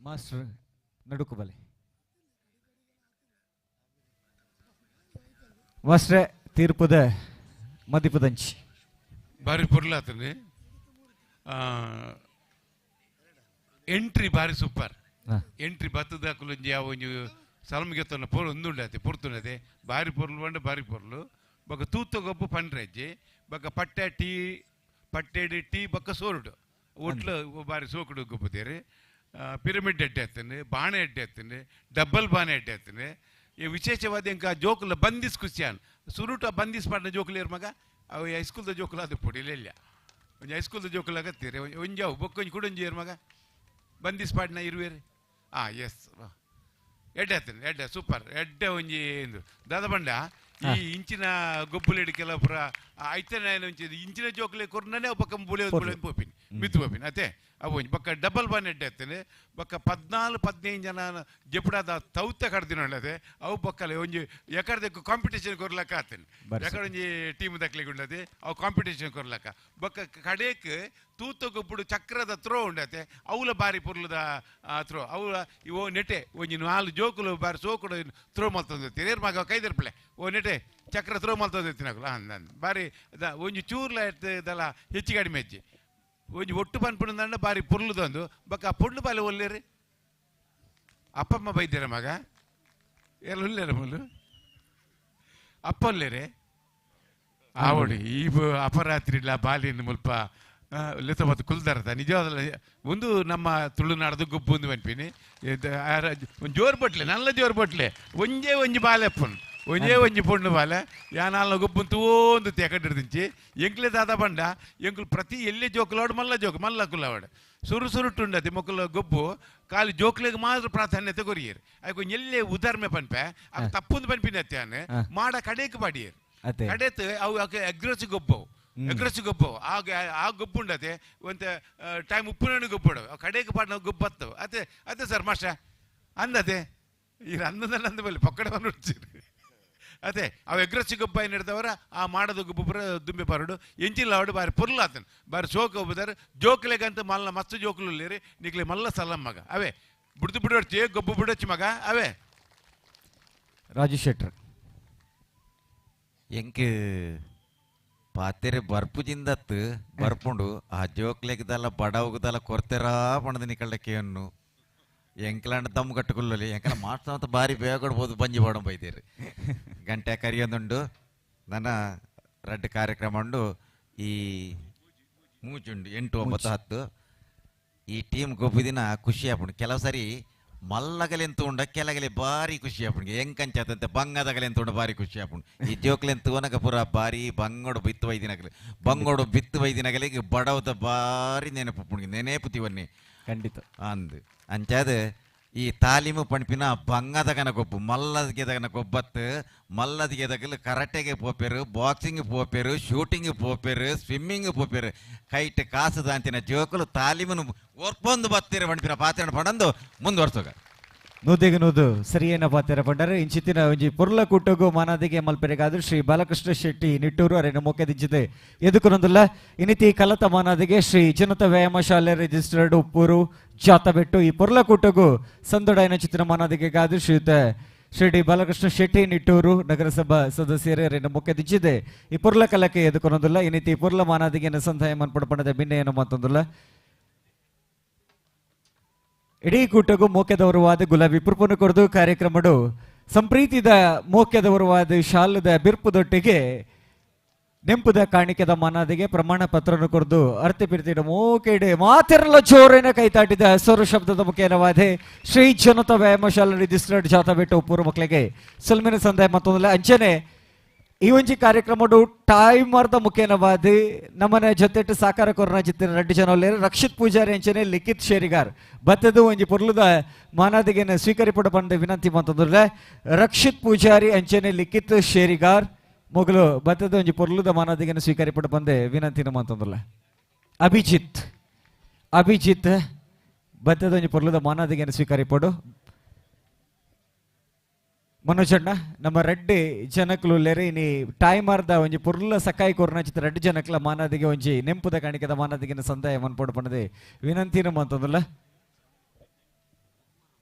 ಮಾಸ್ಟರ್ ನಡುಕು ಬಲಿ ಮಾಸ್ಟ್ರೆ ತೀರ್ಪುದ ಮದಿಪದಂಚಿ ಬಾರಿ ಪೊರ್ಲಾತನೆ ಎಂಟ್ರಿ ಬಾರಿ ಸೂಪರ್ ಎಂಟ್ರಿ ಬತ್ತದ ಕುಲಂಜಿ ಯಾವ ಒಂಜಿ ಸಲಮ್ಗೆ ತನ್ನ ಪೊರು ಒಂದುಂಡತೆ ಪೊರ್ತುಂಡತೆ ಬಾರಿ ಪೊರ್ಲು ಬಂಡ ಬಾರಿ ಪೊರ್ಲು ಬೊಕ್ಕ ತೂತ ಗೊಬ್ಬು ಪಂಡ್ರಜ್ಜಿ ಬೊಕ್ಕ ಪಟ್ಟೆ ಟೀ ಪಟ್ಟೆಡು ಟೀ ಬೊಕ್ಕ ಸೋರುಡು ಒಟ್ಲು ಬಾರಿ ಸೋಕುಡು ಗೊಬ್ಬುತ್ತೇರಿ ಪಿರಮಿಡ್ ಎಡ್ಡೆ ಎತ್ತನೆ ಬಾಣೆ ಎಡ್ಡೆ ಎತ್ತನೆ ಡಬ್ಬಲ್ ಬಾಣೆ ಎಡ್ಡೆ ಎತ್ತನೆ ಈ ವಿಶೇಷವಾದ ಇಂಕ ಜೋಕುಲ ಬಂದಿಸ್ ಖುಷಿಯಾನ್ ಸುರುಟ ಬಂದಿಸ್ ಪಾಡ್ನ ಜೋಕುಲೇರ್ ಮಗ ಅವು ಹೈಸ್ಕೂಲ್ದ ಜೋಕುಲ ಅದು ಪೊಡಿಲೆ ಇಲ್ಲ ಒಂಜಿ ಹೈಸ್ಕೂಲ್ದ ಜೋಕುಲ ಆಗತ್ತೀರಿ ಒಂಜಿ ಅವು ಬೊಕ್ಕೊಂಜಿ ಕುಡೊಂಜಿ ಏರ್ ಮಗ ಬಂದಿಸ್ ಪಾಡ್ನ ಇರುವೇರಿ ಆ ಎಸ್ ಎಡ್ಡೆ ಆತನೆ ಎಡ್ಡೆ ಸೂಪರ್ ಎಡ್ಡೆ ಒಂಜಿ ಇಂದು ದಾದ ಬಂಡ ಈ ಇಂಚಿನ ಗೊಬ್ಬುಲೇಡು ಕೆಲವು ಪುರ ಐತನೆ ಒಂಚಿ ಇಂಚಿನ ಜೋಕುಲೆ ಕೊರ್ನನೆ ಪಕ್ಕ ಬುಲೆ ಬುಲೆ ಪೋಪಿನಿ ಮಿತ್ತು ಪೋಪಿನಿ ಅತೆ ಅವು ಒಂಜಿ ಬೊಕ್ಕ ಡಬಲ್ ಬಾನ್ ಎಡ್ಡೆ ಆತನೆ ಬೊಕ್ಕ 14 15 ಜನ ಜೆಪುಡಾದ ತೌತ ಕಡ್ದಿನ ಅವು ಬೊಕ್ಕಲೆ ಒಂಜಿ ಎಕಡ್ದಕ್ಕೆ ಕಾಂಪಿಟೇಷನ್ ಕೊರ್ಲಕ್ಕ ಆತನೆ ಎಕಡೆ ಒಂಜಿ ಟೀಮ್ ದಕ್ಲಿಗೆ ಉಂಡತೆ ಅವು ಕಾಂಪಿಟೇಷನ್ ಕೊರ್ಲಕ್ಕ ಬೊಕ್ಕ ಕಡೇಕ್ ತೂತ ಗೊಬ್ಬುಡು ಚಕ್ರದ ಥ್ರೋ ಉಂಡತೆ ಅವುಲ ಬಾರಿ ಪೊರ್ಲುದ ಥ್ರೋ ಅವುಲ ಇವು ನೆಟೆ ಒಂಜಿ 4 ಜೋಕುಲು ಬಾರಿ ಸೋಕುಡು ಥ್ರೋ ಮಲ್ತೊಂದಿರ್ತೀರಿ ಏರ್ ಮಗ ಕೈದಿರ್ಪಲೆ ಓ ನೆಟೆ ಚಕ್ರ ಥ್ರೋ ಮಲ್ತೊಂದಿರ್ತೀನಿ ಅಂದ ಬಾರಿ ಒಂಜಿ ಚೂರ್ಲ ಇದೆಲ್ಲ ಹೆಚ್ಚು ಕಡಿಮೆ ಹೆಚ್ಚಿ ಒಂಜಿ ಒಟ್ಟು ಪನ್ಪುಂಡ ಬಾರಿ ಪೊರ್ಲುದೊಂದು ಬೊಕ್ಕ ಆ ಪೊಣ್ಣು ಬಾಲೆ ಒಲ್ಲೇರಿ ಅಪ್ಪಮ್ಮ ಬೈದ್ದೀರ ಮಗ ಎಲ್ಲ ಉಲ್ಲೇರ ಮುಲ್ಲು ಅಪ್ಪ ಒಲ್ಲೇರೆ ಆವಡಿ ಈ ಅಪರಾತ್ರಿ ಇಲ್ಲ ಬಾಲಿನ ಮುಲ್ಪ ಲೆತ್ತ ಮತ್ತು ಕುಲ್ದಾರತ ನಿಜವಾದಲ್ಲ ಒಂದು ನಮ್ಮ ತುಳುನಾಡ್ದು ಗೊಬ್ಬು ಒಂದು ಪನ್ಪಿನಿ ಒಂದು ಜೋರು ಬಟ್ಲೆ ನಲ್ಲ ಜೋರು ಬಟ್ಲೆ ಒಂಜೇ ಒಂಜಿ ಬಾಲೆಪ್ಪನು ಒಂಜೇ ಒಂಜಿ ಪೊಣ್ಣು ಬಾಲೆ ಯಾನಾಲ್ನ ಗೊಬ್ಬು ತೂಂದು ತೆಕಡಿರ್ದಿಂಚಿ ಎಂಕ್ಲೆ ದಾದ ಬಂಡ ಎಂಕ್ಲು ಪ್ರತಿ ಎಲ್ಲೇ ಜೋಕುಲಾಡು ಮಲ್ಲ ಜೋಕು ಮಲ್ಲ ಕುಲ್ಲವಾಡು ಸುರು ಸುರುಟುಂಡತಿ ಮೊಕ್ಕಲ ಗೊಬ್ಬು ಖಾಲಿ ಜೋಕ್ಲೆಗ್ ಮಾತ್ರ ಪ್ರಾಧಾನ್ಯತೆ ಕೊರಿಯರು ಅದಕ್ಕೆ ಒಂಜಿ ಎಲ್ಲೇ ಉದಾರ್ಮೆ ಪನ್ಪೆ ಅದು ತಪ್ಪೊಂದು ಪನ್ಪಿನ ಅತ್ಯಾನೆ ಮಾಡ ಕಡೇಕ್ ಬಾಡಿಯರು ಕಡೆತ್ ಅವು ಅಗ್ರೆಸಿವ್ ಗೊಬ್ಬವು ಅಗ್ರೆಸಿವ್ ಗೊಬ್ಬವು ಆಗ ಆ ಗೊಬ್ಬು ಉಂಡತೆ ಒಂತ ಟೈಮ್ ಉಪ್ಪಿನ ಗೊಬ್ಬಡು ಕಡೆಗೆ ಪಾಡಿನ ಗೊಬ್ಬು ಬತ್ತವು ಅದೇ ಅದೇ ಸರ್ ಮಾಸ್ಟ ಅಂದತೆ ಈಗ ಅಂದದಲ್ಲ ಅಂದ ಮೇಲೆ ಪಕ್ಕಡವನ್ನು ಉಡ್ಚಿರಿ ಅದೇ ಅವು ಎಗ್ರೆಸಿವ್ ಗೊಬ್ಬ ಏನು ಹಿಡ್ದವರ ಆ ಮಾಡೋದು ಗೊಬ್ಬರ ದುಂಬೆ ಪರಡು ಎಂಚಿಲ್ಲ ಅವಡು ಬಾರಿ ಪೊರ್ಲಾತನ್ ಬಾರಿ ಸೋಕ ಒಬ್ಬದಾರೆ ಜೋಕ್ಲೆಗಂತ ಮಲ್ಲ ಮಸ್ತ್ ಜೋಕುಲು ಉಲ್ಲೇರಿ ನಿಕ್ಲೆ ಮಲ್ಲ ಸಲಂ ಮಗ ಅವೇ ಬಿಡ್ದು ಬಿಡೋಡ್ಚಿ ಗೊಬ್ಬು ಬಿಡೋಚಿ ಮಗ ಅವೇ ರಾಜು ಶೆಟ್ರ್ ಎಂಕ್ ಪಾತೆರೆ ಬರ್ಪುಜಿಂದತ್ತು ಬರ್ಪುಂಡು ಆ ಜೋಕ್ಲೆಗ್ದಲ್ಲ ಬಡವುಗದಲ್ಲ ಕೊರ್ತೆರಾ ಪಣದ ನಿಕಳ್ಳಕ್ಕೆಯನ್ನು ಎಂಕ್ಲಾಂಡ ದಮ್ ಕಟ್ಟುಕೊಳ್ಳಲಿ ಎಂಕಲ ಮಾಸ್ಟರ್ ಅಂತ ಬಾರಿ ಬೇಗ ಬಂಜಿ ಬಾಡ ಬೈದೇರಿ ಗಂಟೆ ಕರಿಯೊಂದುಂಡು ನನ್ನ ರಡ್ಡು ಕಾರ್ಯಕ್ರಮ ಉಂಡು ಈ ಮೂಚುಂಡು 8 9 10 ಈ ಟೀಮ್ ಗೊಬ್ಬು ದಿನ ಖುಷಿ ಆಪುಂಡು ಕೆಲವು ಸರಿ ಮಲ್ಲಗಲೆಂತು ಉಂಡ ಕೆಲಗಲೆ ಬಾರಿ ಖುಷಿ ಆಪುಂಡು ಎಂಕಂಚಾತಂತೆ ಬಂಗದಗಲೆಂತು ಉಂಡ ಬಾರಿ ಖುಷಿ ಆಪುಂಡು ಈ ಜೋಕ್ಲೆಂತು ಒನಗ ಪೂರ ಬಾರಿ ಬಂಗೋಡು ಬಿತ್ತು ವೈದಿನಗಲೆ ಬಂಗೋಡು ಬಿತ್ತು ವೈದಿನಗಲಿಗೆ ಬಡವದ ಬಾರಿ ನೆನಪು ನೆನಪು ತಿವನ್ನಿ ಖಂಡಿತ ಅಂದು ಅಂಚಾದ ಈ ತಾಲೀಮು ಪಣ್ಪಿನ ಬಂಗದಗನ ಗೊಬ್ಬು ಮಲ್ಲದಿಗೆದಗನ ಗೊಬ್ಬತ್ತು ಮಲ್ಲದಿಗೆದಗಲು ಕರಾಟೆಗೆ ಪೋಪೇರು ಬಾಕ್ಸಿಂಗ್ ಪೋಪೇರು ಶೂಟಿಂಗ್ ಪೋಪೇರು ಸ್ವಿಮ್ಮಿಂಗ್ ಪೋಪೇರು ಕೈಟ್ ಕಾಸು ದಾಂತಿನ ಜೋಕುಲು ತಾಲೀಮನು ಒರ್ಪೊಂದು ಬತ್ತೀರ ಪಣ್ಪಿನ ಪಾತ್ರ ಪಡಂದು ಮುಂದುವರ್ಸೋಗ ನೂದೆಗೆ ನೂದು ಸರಿಯೇನ ಪಾತ್ರ ಪಂಡರೆ ಇಂಚಿತ್ತಿನ ಒಂಜಿ ಪೊರ್ಲ ಕೂಟಗು ಮಾನಾದಿಗೆ ಮಲ್ಪೆರೆಗಾದ್ರು ಶ್ರೀ ಬಾಲಕೃಷ್ಣ ಶೆಟ್ಟಿ ನಿಟ್ಟೂರು ಅರೆನ ಮೊಕೆದಿಂಚಿದೆ ಎದುಕುನೊಂದುಲ್ಲ ಇನಿತಿ ಕಲತ ಮಾನಾದಿಗೆ ಶ್ರೀ ಜನತಾ ವ್ಯಾಯಾಮ ಶಾಲೆ ರಿಜಿಸ್ಟರ್ಡ್ ಉಪ್ಪೂರು ಜಾತಬೆಟ್ಟು ಈ ಪೊರ್ಲ ಕೂಟಗು ಸಂದೊಡಾಯನ ಚಿತ್ರ ಮಾನಾದಿಗೆ ಗಾದ್ರು ಶ್ರೀಯುತ ಶ್ರೀ ಡಿ ಬಾಲಕೃಷ್ಣ ಶೆಟ್ಟಿ ನಿಟ್ಟೂರು ನಗರಸಭಾ ಸದಸ್ಯರೇ ಅರೆನ ಮೊಕೆದಿಂಚಿದೆ ಈ ಪೊರ್ಲ ಕಲಕ್ಕೆ ಎದುಕುನೊಂದುಲ್ಲ ಇನಿತಿ ಪೊರ್ಲ ಮಾನಾದಿಗೆ ಸಂಧಾಯ ಮನ್ಪಡಪಣದ ಭಿನ್ನೆಯನ್ನು ಮತ್ತೊಂದುಲ್ಲ ಇಡೀ ಕೂಟಗೂ ಮೋಕೆದವರುವಾದ ಗುಲಾಬಿ ಪುರ್ಪನ್ನು ಕೊರದು ಕಾರ್ಯಕ್ರಮಡು ಸಂಪ್ರೀತಿದ ಮೋಕೆದವರುವಾದ ಶಾಲದ ಬಿರ್ಪುದೊಟ್ಟಿಗೆ ನೆಂಪುದ ಕಾಣಿಕೆದ ಮನದಿಗೆ ಪ್ರಮಾಣ ಪತ್ರನು ಕೊರ್ದು ಅರ್ತಿ ಪಿರ್ತಿಡ ಮೋಕೆಡೆ ಮಾತಿರಲ ಜೋರೇನ ಕೈತಾಟಿದ ಹೆಸರು ಶಬ್ದದ ಮುಖೇನವಾದೆ ಶ್ರೀ ಜನತಾ ವ್ಯಾಯಾಮ ಶಾಲೆ ರಿಜಿಸ್ಟರ್ಡ್ ಜಾತ ಬಿಟ್ಟು ಪೂರ್ವ ಮಕ್ಕಳಿಗೆ ಸಲ್ಮಿನ ಸಂದಾಯ ಮತ್ತೊಂದಲ್ಲ ಅಂಚನೆ ಈ ಒಂಜಿ ಕಾರ್ಯಕ್ರಮಡು ಟೈಮರ್ದ ಮುಖೇನವಾದಿ ನಮ್ಮನೆ ಜೊತೆಟ್ಟು ಸಾಕಾರ ಕೊರೋನಾ ಚಿತ್ತಿನ ರಡ್ಡು ಜನ ರಕ್ಷಿತ್ ಪೂಜಾರಿ ಅಂಚನೆ ಲಿಖಿತ್ ಶೇರಿಗಾರ್ ಬತ್ತದು ಒಂಜಿ ಪೊರ್ಲುದ ಮಾನಾದಿಗೆನ ಸ್ವೀಕರಿಪಡ ಬಂದ ವಿನಂತಿ ಮಂತಂದ್ರೆ ರಕ್ಷಿತ್ ಪೂಜಾರಿ ಅಂಚನೆ ಲಿಖಿತ್ ಶೇರಿಗಾರ್ ಮೊಗಲು ಬತ್ತದ ಒಂಜಿ ಪೊರ್ಲುದ ಮಾನಾದಿಗೆನ ಸ್ವೀಕರಿಪಡ ಬಂದೆ ವಿನಂತಿನ ಮಂತಂದ್ರಲ್ಲ ಅಭಿಜಿತ್ ಅಭಿಜಿತ್ ಬತ್ತದ ಒಂಜಿ ಪೊರ್ಲುದ ಮಾನಾದಿಗೆನ ಸ್ವೀಕರಿಪಡು. ಮನೋಜಣ್ಣ ನಮ್ಮ ರೆಡ್ಡಿ ಜನಕ್ಲು ಲೆರಿ ನೀ ಟೈಮರ್ದ ಒಂಜಿ ಪುರ್ಲ ಸಕಾಯಿ ಕೊರ್ನ ಚಿತ್ರ ರೆಡ್ಡಿ ಜನಕ್ಲ ಮಾನಾದಿಗೆ ಒಂಜಿ ನೆಂಪುದ ಕಾಣಿಕೆದ ಮಾನಾದಿಗಿನ ಸಂದಾಯ ಮನ್ಪೋಡು ಪಣದೆ ವಿನಂತಿನ ಮಂತಂದ್ರಲ್ಲ.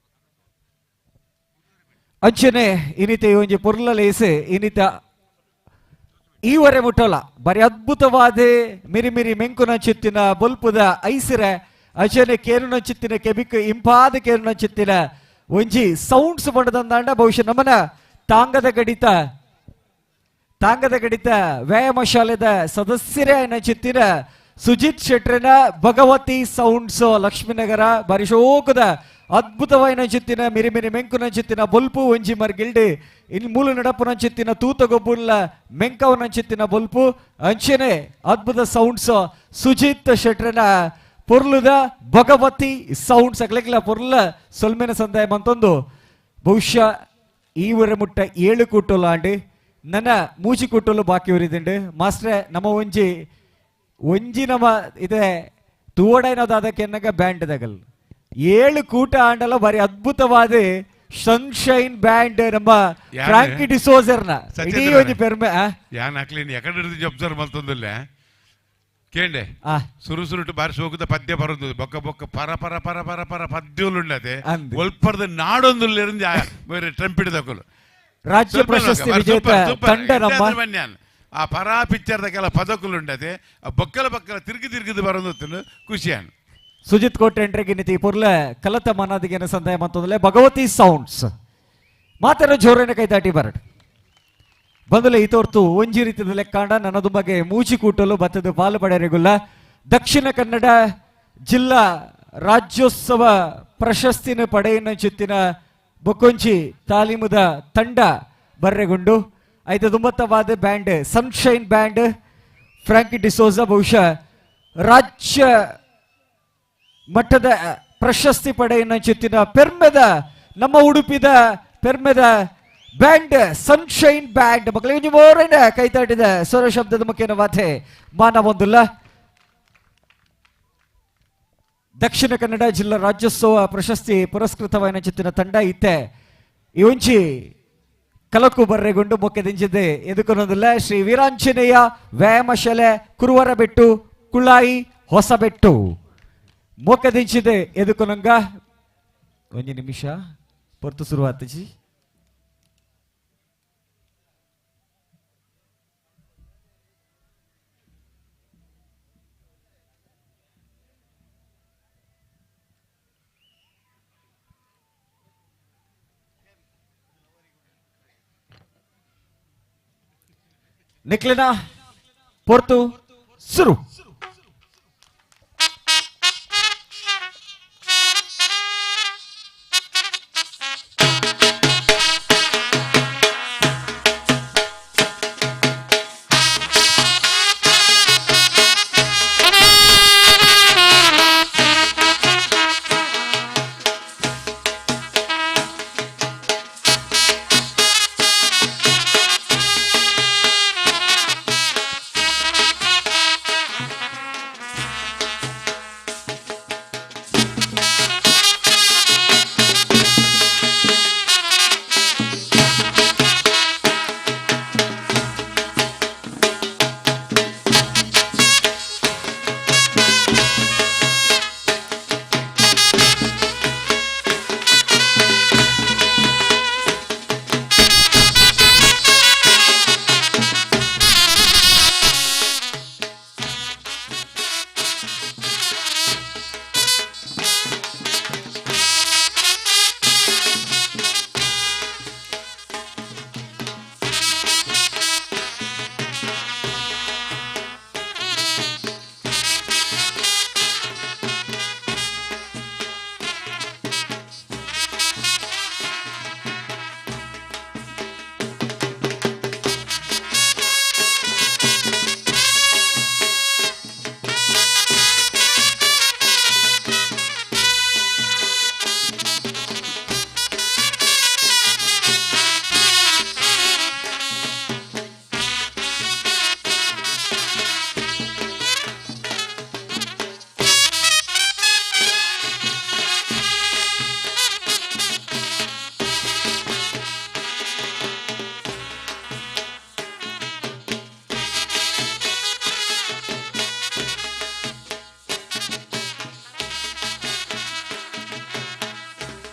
ಅಂಚನೆ ಇನಿತೆ ಒಂಜಿ ಪುರ್ಲ ಲೇಸೆ ಇನಿತ ಈವರೆ ಮುಟ್ಟೋಲ ಬರಿ ಅದ್ಭುತವಾದ ಮಿರಿ ಮಿರಿ ಮೆಂಕುನ ಚಿತ್ತಿನ ಬೊಲ್ಪುದ ಐಸಿರೆ ಅಂಚನೆ ಕೇರುನ ಚಿತ್ತಿನ ಕೆಬಿಕ್ ಇಂಪಾದ ಕೇರುನ ಚಿತ್ತಿನ ಒಂಜಿ ಸೌಂಡ್ಸ್ ಬಂಡದಂದಾಂಡ ಬಹುಶಃ ನಮ್ಮನ ತಾಂಗದ ಗಡಿತ ವ್ಯಾಯಾಮ ಶಾಲೆದ ಸದಸ್ಯರೇ ಚಿತ್ತಿನ ಸುಜಿತ್ ಶೆಟ್ರನ ಭಗವತಿ ಸೌಂಡ್ಸ್ ಲಕ್ಷ್ಮೀನಗರ ಬಾರಿ ಶೋಕದ ಅದ್ಭುತವಾಯಿನ ಚಿತ್ತಿನ ಮಿರಿ ಮಿರಿ ಮೆಂಕುನ ಚಿತ್ತಿನ ಬೊಲ್ಪು ಒಂಜಿ ಮರ್ಗಿಲ್ಡಿ ಇನ್ ಮೂಲ ನಡಪುನ ಚಿತ್ತಿನ ತೂತ ಗೊಬ್ಬುಲ್ಲ ಮೆಂಕವನ ಚಿತ್ತಿನ ಬೊಲ್ಪು ಅಂಚನೆ ಅದ್ಭುತ ಸೌಂಡ್ಸ್ ಸುಜಿತ್ ಶೆಟ್ರನ ಪೊರ್ಲುದ ಭಗವತಿ ಸೌಂಡ್ಸ್ ಅಕ್ಲೆಕ್ಲ ಪೊರ್ಲ ಸೊಲ್ಮೆನ ಸಂದಾಯ ಮಂತೊಂದು ಬಹುಶಃ ಈ ಊರ ಮುಟ್ಟ 7 ಕೂಟೋಲು ಆಂಡಿ ನನ್ನ ಮೂಜಿ ಕೂಟೋಲು ಬಾಕಿ ಉರಿದಿಂಡು ಮಾಸ್ಟ್ರೆ ನಮ್ಮ ಒಂಜಿ ಒಂಜಿ ನಮ್ಮ ಇದೆ ತೂವಡೈನೋದಾದಕ್ಕೆ ಎನ್ನಗ ಬ್ಯಾಂಡ್ ದಗಲ್ 7 ಕೂಟ ಆಂಡಲ ಬಾರಿ ಅದ್ಭುತವಾದ ಸನ್ಶೈನ್ ಬ್ಯಾಂಡ್ ನಮ್ಮ ಫ್ರಾಂಕಿ ಡಿಸೋಜರ್ನ ಇಡೀ ಒಂಜಿ ಪೆರ್ಮೆ ಯಾನ್ ಅಕ್ಲೇನ್ ಎಕಡೆ ಅಬ್ಸರ್ವ್ ಮಲ್ತೊಂದುಲ್ಲೆ ಕೇಂಡೆ ಸುರು ಸುರುಟು ಬಾರಿ ಸೋಕುದ ಪದ್ಯ ಬರೋದು ಬೊಕ್ಕ ಬೊಕ್ಕ ಪರ ಪರ ಪರ ಪರ ಪರ ಪದ್ಯಗಳು ಒಲ್ಪರದ ನಾಡೊಂದು ಟ್ರಂಪಿಟ್ ದಕ್ಕಲು ರಾಜ್ಯ ಪ್ರಶಸ್ತಿ ವಿಜೇತ ತಂಡ ನಮ್ಮ ಆ ಪರ ಪಿಕ್ಚರ್ ದಕ್ಕೆಲ್ಲ ಪದಕುಲು ಆ ಬೊಕ್ಕಲ ಬೊಕ್ಕಲ ತಿರುಗಿ ತಿರುಗಿದು ಬರೋದು ಖುಷಿಯಾನ್. ಸುಜಿತ್ ಕೋಟೆ ಎಂಟ್ರೆಗೆ ಪುರ್ಲ ಕಲತ ಮನಾದಿಗೆನ ಸಂದಾಯ ಮತ್ತೊಂದಲೆ ಭಗವತಿ ಸೌಂಡ್ಸ್ ಮಾತಾಡೋ ಜೋರೇನ ಕೈತಾಟಿ ಬರಡ್ ಬಂದಲೆ ಈ ತೋರ್ತು ಒಂಜಿ ರೀತಿಯ ಲೆಕ್ಕಾಂಡ ನನ್ನದು ಬಗ್ಗೆ ಮೂಚಿ ಕೂಟಲು ಬತ್ತದ ಪಾಲು ಪಡೆಯರಿಗುಲ್ಲ ದಕ್ಷಿಣ ಕನ್ನಡ ಜಿಲ್ಲಾ ರಾಜ್ಯೋತ್ಸವ ಪ್ರಶಸ್ತಿನ ಪಡೆಯಿನ ಚಿತ್ತಿನ ಬೊಕ್ಕೊಂಚಿ ತಾಲೀಮುದ ತಂಡ ಬರ್ರೆಗುಂಡು ಐದು ದುಂಬತ್ತವಾದ band sunshine band Frankie D'Souza ಬಹುಶಃ ರಾಜ್ಯ ಮಟ್ಟದ ಪ್ರಶಸ್ತಿ ಪಡೆಯಿನ ಚಿತ್ತಿನ ಪೆರ್ಮೆದ ನಮ್ಮ ಉಡುಪಿದ ಪೆರ್ಮೆದ band sunshine band ಮಕ್ಕಳಿಗೆ ಮೋರನ್ನ ಕೈ ತಟ್ಟಿದ ಸ್ವರ ಶಬ್ದದ ಮುಖ್ಯನ ವಾತೆ ಮಾನವೊಂದಿಲ್ಲ. ದಕ್ಷಿಣ ಕನ್ನಡ ಜಿಲ್ಲಾ ರಾಜ್ಯೋತ್ಸವ ಪ್ರಶಸ್ತಿ ಪುರಸ್ಕೃತವಾದ ಚಿತ್ತಿನ ತಂಡ ಇತ್ತೆ ಈ ಒಂಚಿ ಕಲಕು ಬರ್ರೆಗುಂಡು ಮೊಕ್ಕೆದಿಂಚಿದೆ ಎದುಕೊನೊಂದಿಲ್ಲ ಶ್ರೀ ವೀರಾಂಜನೇಯ ವ್ಯಾಯಾಮ ಶಾಲೆ ಕುರುವರಬೆಟ್ಟು ಕುಳಾಯಿ ಹೊಸಬೆಟ್ಟು ಮೊಕ್ಕದಿಂಚಿದೆ ಎದುಕೊನಂಗ ಒಂದು ನಿಮಿಷ ಪೊರ್ತು ಶುರುವಾತಜಿ. ನಿಕ್ಲಿನ ಪೊರ್ತು ಶುರು.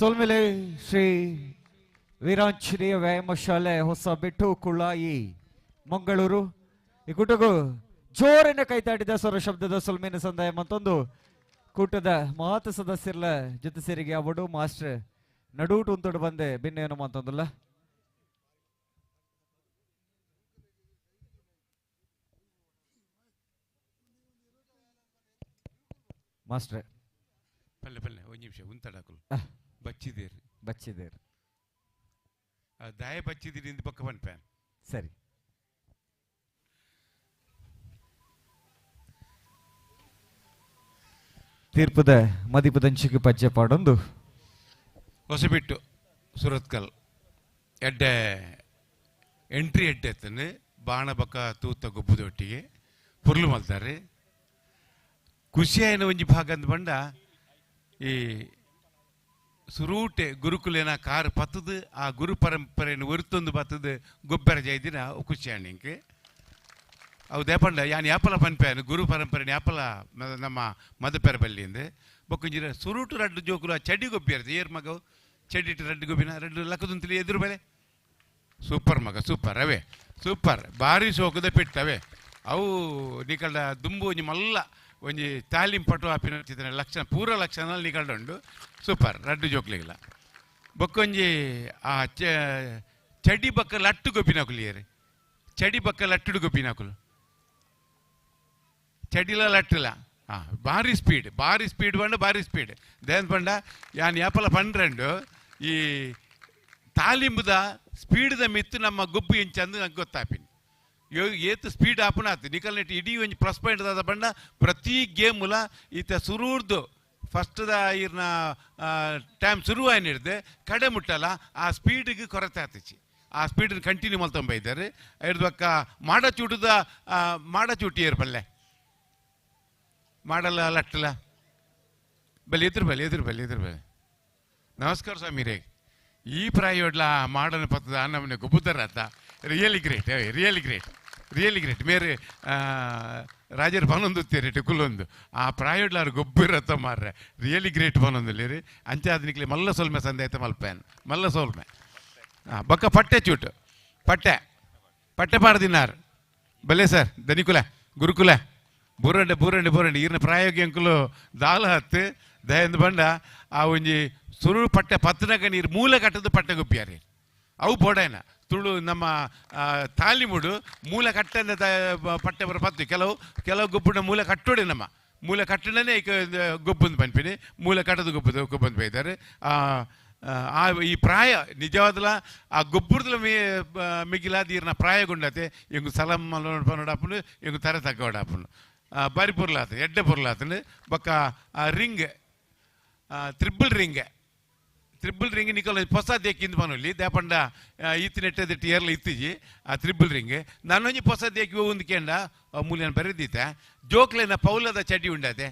ಸೊಲ್ಮೆಲೆ ಶ್ರೀ ವೀರಾಂಜನೇಯ ವ್ಯಾಯಾಮ ಶಾಲೆ ಹೊಸಬೆಟ್ಟು ಕುಳಾಯಿ ಮಂಗಳೂರು ಈ ಕೂಟಗೂ ಜೋರಿನ ಕೈತಾಡಿದ ಸ್ವರ ಶಬ್ದದ ಸೊಲ್ಮೆನ ಸಂದಾಯ ಮತ್ತೊಂದು ಕೂಟದ ಮಾತು ಸದಸ್ಯರ ಜೊತೆ ಸೇರಿಗೆ ಅವಡು ಮಾಸ್ಟರ್ ನಡೂಟು ಉಂತೊಡು ಬಂದೆ ಬಿನ್ನೇನು ಮಾತೊಂದಲ್ಲ. ಮಾಸ್ಟರ್ ಪಲ್ಲೆ ಪಲ್ಲೆ ಒಂದು ನಿಮಿಷ ಉಂತಡಾಕಲು ಬಚ್ಚಿದೇರು ಬಚ್ಚಿದೇರು ದಾಯ ಬಚ್ಚಿದ್ದೀರಿ ಇಂದು ಪಕ್ಕ ಪನ್ಪೆ. ಸರಿ ತೀರ್ಪುದ ಮದಿಪದಂಚಿಗೆ ಪಜ್ಜೆ ಪಾಡೊಂದು ಹೊಸಬಿಟ್ಟು ಸುರತ್ಕಲ್ ಎಡ್ಡೆ ಎಂಟ್ರಿ ಎಡ್ಡೆ ಎತ್ತನೆ ಬಾಣ ಬಕ್ಕ ತೂತ ಗೊಬ್ಬುದೊಟ್ಟಿಗೆ ಪುರ್ಲು ಮಲ್ತಾರೆ. ಖುಷಿಯಾಯಿನ ಒಂಜಿ ಭಾಗ ಅಂದ್ ಬಂಡ ಈ ಸುರೂಟೆ ಗುರುಕುಲೇನ ಕಾರ್ ಪತ್ತದು ಆ ಗುರು ಪರಂಪರೆಯನ್ನು ಒರ್ತೊಂದು ಬತ್ತದು ಗೊಬ್ಬರ ಜೈದಿನ ಖುಷಿಯಾಣಿಂಕೆ ಅವು ದೇಪಂಡ ಯಾನ್ ಯಾಪಲ ಪನ್ಪೆ ಗುರು ಪರಂಪರೆ ಯಾಪಲ ನಮ್ಮ ಮದಪೆರ ಬಲ್ಲಿಂದ ಬೊಕ್ಕುಂಜಿರ ಸುರೂಟು ರಡ್ಡು ಜೋಕುಲು ಆ ಚಡಿ ಗೊಬ್ಬಿ ಇರ್ತದೆ ಏರ್ ಮಗವು ಚಡಿಟ್ಟು ರಡ್ಡು ಗೊಬ್ಬಿನ ರಡ್ಡು ಲಕ್ಕದುಂತಲಿ ಎದುರು ಬೆಲೆ ಸೂಪರ್ ಮಗ ಸೂಪರ್ ಅವೇ ಸೂಪರ್ ಭಾರಿ ಸೋಕದ ಪೆಟ್ಟವೇ ಅವು ನಿಕಲ್ಡ ದುಂಬು ಒಂಜಿ ಮಲ್ಲ ಒಂಜಿ ತಾಲೀಮ್ ಪಟು ಆಪಿನ ಲಕ್ಷಣ ಪೂರ ಲಕ್ಷಣ ನಿಕಲ್ಡ ಉಂಡು ಸೂಪರ್ ರಡ್ಡು ಜೋಕ್ಲಿಗಿಲ್ಲ. ಬೊಕ್ಕೊಂಜಿ ಆ ಚಡಿ ಬಕ್ಕ ಲಟ್ಟು ಗೊಬ್ಬಿನಕುಲಿಯರು ಚಡಿ ಬಕ್ಕ ಲಟ್ಟುಡು ಗೊಬ್ಬಿನಕುಲು ಚಡಿಲ ಲಟ್ಟಿಲ್ಲ ಹಾಂ ಭಾರಿ ಸ್ಪೀಡ್ ಭಾರಿ ಸ್ಪೀಡ್ ಬಂಡ ಭಾರಿ ಸ್ಪೀಡ್ ದೇನ್ ಬಂಡ ಯಾನ್ ಯಾಪಲ ಪನ್ರೆಂಡು ಈ ತಾಲಿಂಬುದ ಸ್ಪೀಡ್ದ ಮಿತ್ತು ನಮ್ಮ ಗೊಬ್ಬು ಎಂಚಂದು ನಂಗೆ ಗೊತ್ತಾಪಿನಿ ಏತು ಸ್ಪೀಡ್ ಆಪುನ ಆತು ನಿಕಲ್ ನೆಟ್ ಇಡೀ ಒಂಜಿ ಪ್ಲಸ್ ಪಾಯಿಂಟ್ ದಾದ ಬಂಡ ಪ್ರತಿ ಗೇಮುಲ ಈತ ಸುರೂರ್ದು ಫಸ್ಟ್ದ ಇರ್ನ ಟೈಮ್ ಶುರು ಹಿಡ್ದು ಕಡೆ ಮುಟ್ಟಲ್ಲ ಆ ಸ್ಪೀಡಿಗೆ ಕೊರತೆ ಆತಿಚಿ ಆ ಸ್ಪೀಡನ್ನು ಕಂಟಿನ್ಯೂ ಮಲ್ತೊಂಬ ಇದ್ದಾರೆ ಹಿಡ್ದು ಬಕ್ಕ ಮಾಡ ಚೂಟದ ಮಾಡ ಚೂಟಿ ಏರ್ಪಲ್ಲೆ ಮಾಡಲ್ಲ ಲಟ್ಟಲ್ಲ ಬಲಿ ಎದುರು ಬಲಿ ಎದುರು ಬಲಿ ಎದುರು ಬಲಿ. ನಮಸ್ಕಾರ ಸ್ವಾಮಿ ರೇ ಈ ಪ್ರಾಯೋಡ್ಲ ಮಾಡನ ಪತ್ತದ ನಮ್ಮನೆ ಗೊಬ್ಬುದರ ಆತ really great really great really great ಮೇರೆ ರಾಜರು ಪನೊಂದು ಟಿಕುಲೊಂದು ಆ ಪ್ರಾಯೋಡ್ಲಾರು ಗೊಬ್ಬಿರತ್ತ ಮಾರ್ರೆ ರಿಯಲಿ ಗ್ರೇಟ್ ಪನೊಂದುಲ್ಲೇರಿ ಅಂಚಾದನಿಕ್ಲಿ ಮಲ್ಲ ಸೊಲ್ಮೆ ಸಂದಾಯ್ತ ಮಲ್ಪೇನ್ ಮಲ್ಲ ಸೋಲ್ಮೆ ಹಾಂ ಬಕ್ಕ ಪಟ್ಟೆ ಚೂಟು ಪಟ್ಟೆ ಪಟ್ಟೆ ಪಾಡ್ದಿನಾರು ಬಲ್ಲೆ ಸರ್ ದನಿಕುಲ ಗುರುಕುಲ ಬೂರಂಡೆ ಬೂರಂಡೆ ಬೂರಂಡೆ ಈರ್ನ ಪ್ರಾಯೋಗ್ಯ ಅಂಕುಲು ದಾಲ ಹತ್ತು ದಯಂದು ಬಂಡ ಆ ಒಂಜಿ ಸುರು ಪಟ್ಟೆ ಪತ್ತನಗ ನೀರು ಮೂಲ ಕಟ್ಟದ ಪಟ್ಟೆ ಗುಪ್ಪಿಯಾರಿ ಅವು ಬೋಡೇನ ತುಳು ನಮ್ಮ ತಾಲಿಮುಡು ಮೂಲ ಕಟ್ಟಂದ ಪಟ್ಟೆ ಬರ ಪತ್ತು ಕೆಲವು ಕೆಲವು ಗೊಬ್ಬುನ ಮೂಲ ಕಟ್ಟೋಡೆ ನಮ್ಮ ಮೂಲ ಕಟ್ಟಡನೇ ಗೊಬ್ಬಂದು ಪನ್ಪಿನಿ ಮೂಲ ಕಟ್ಟದ ಗೊಬ್ಬದ ಗೊಬ್ಬಂದು ಬೈತಾರೆ. ಆ ಈ ಪ್ರಾಯ ನಿಜವಾದಲ ಆ ಗೊಬ್ಬರದಲ ಮೇ ಮಿಗಿಲಾದ ಈರ್ನ ಪ್ರಾಯಗುಂಡತೆ ಎಂಗು ಸಲಂ ಪನೋಡಾಪುನು ಎಂಗು ತರೆ ತಕ್ಕೋಡಾಪುನು ಬಾರಿ ಪೊರ್ಲಾತು ಎಡ್ಡೆ ಪೊರ್ಲಾತನು ಬೊಕ್ಕ ring triple ring triple ring ನಿಕಲ್ ಹೊಸ ದೇಕಿಂದ ಪನೊಲಿ ದೇಪಂಡ ಈತ್ ನೆಟ್ಟೆ ದಿಟ್ಟು ಏರ್ಲ ಇತ್ತಿಜಿ ಆ ತ್ರಿಬಲ್ ರಿಂಗ್ ನಾನೊಂಜಿ ಹೊಸ ದೇಕಿ ಒಂದು ಕೇಂಡ ಮೂಲ್ಯನ ಬರೆದಿತ್ತ ಜೋಕ್ಲೇನ ಪೌಲದ ಚಡ್ಡಿ ಉಂಡತೆ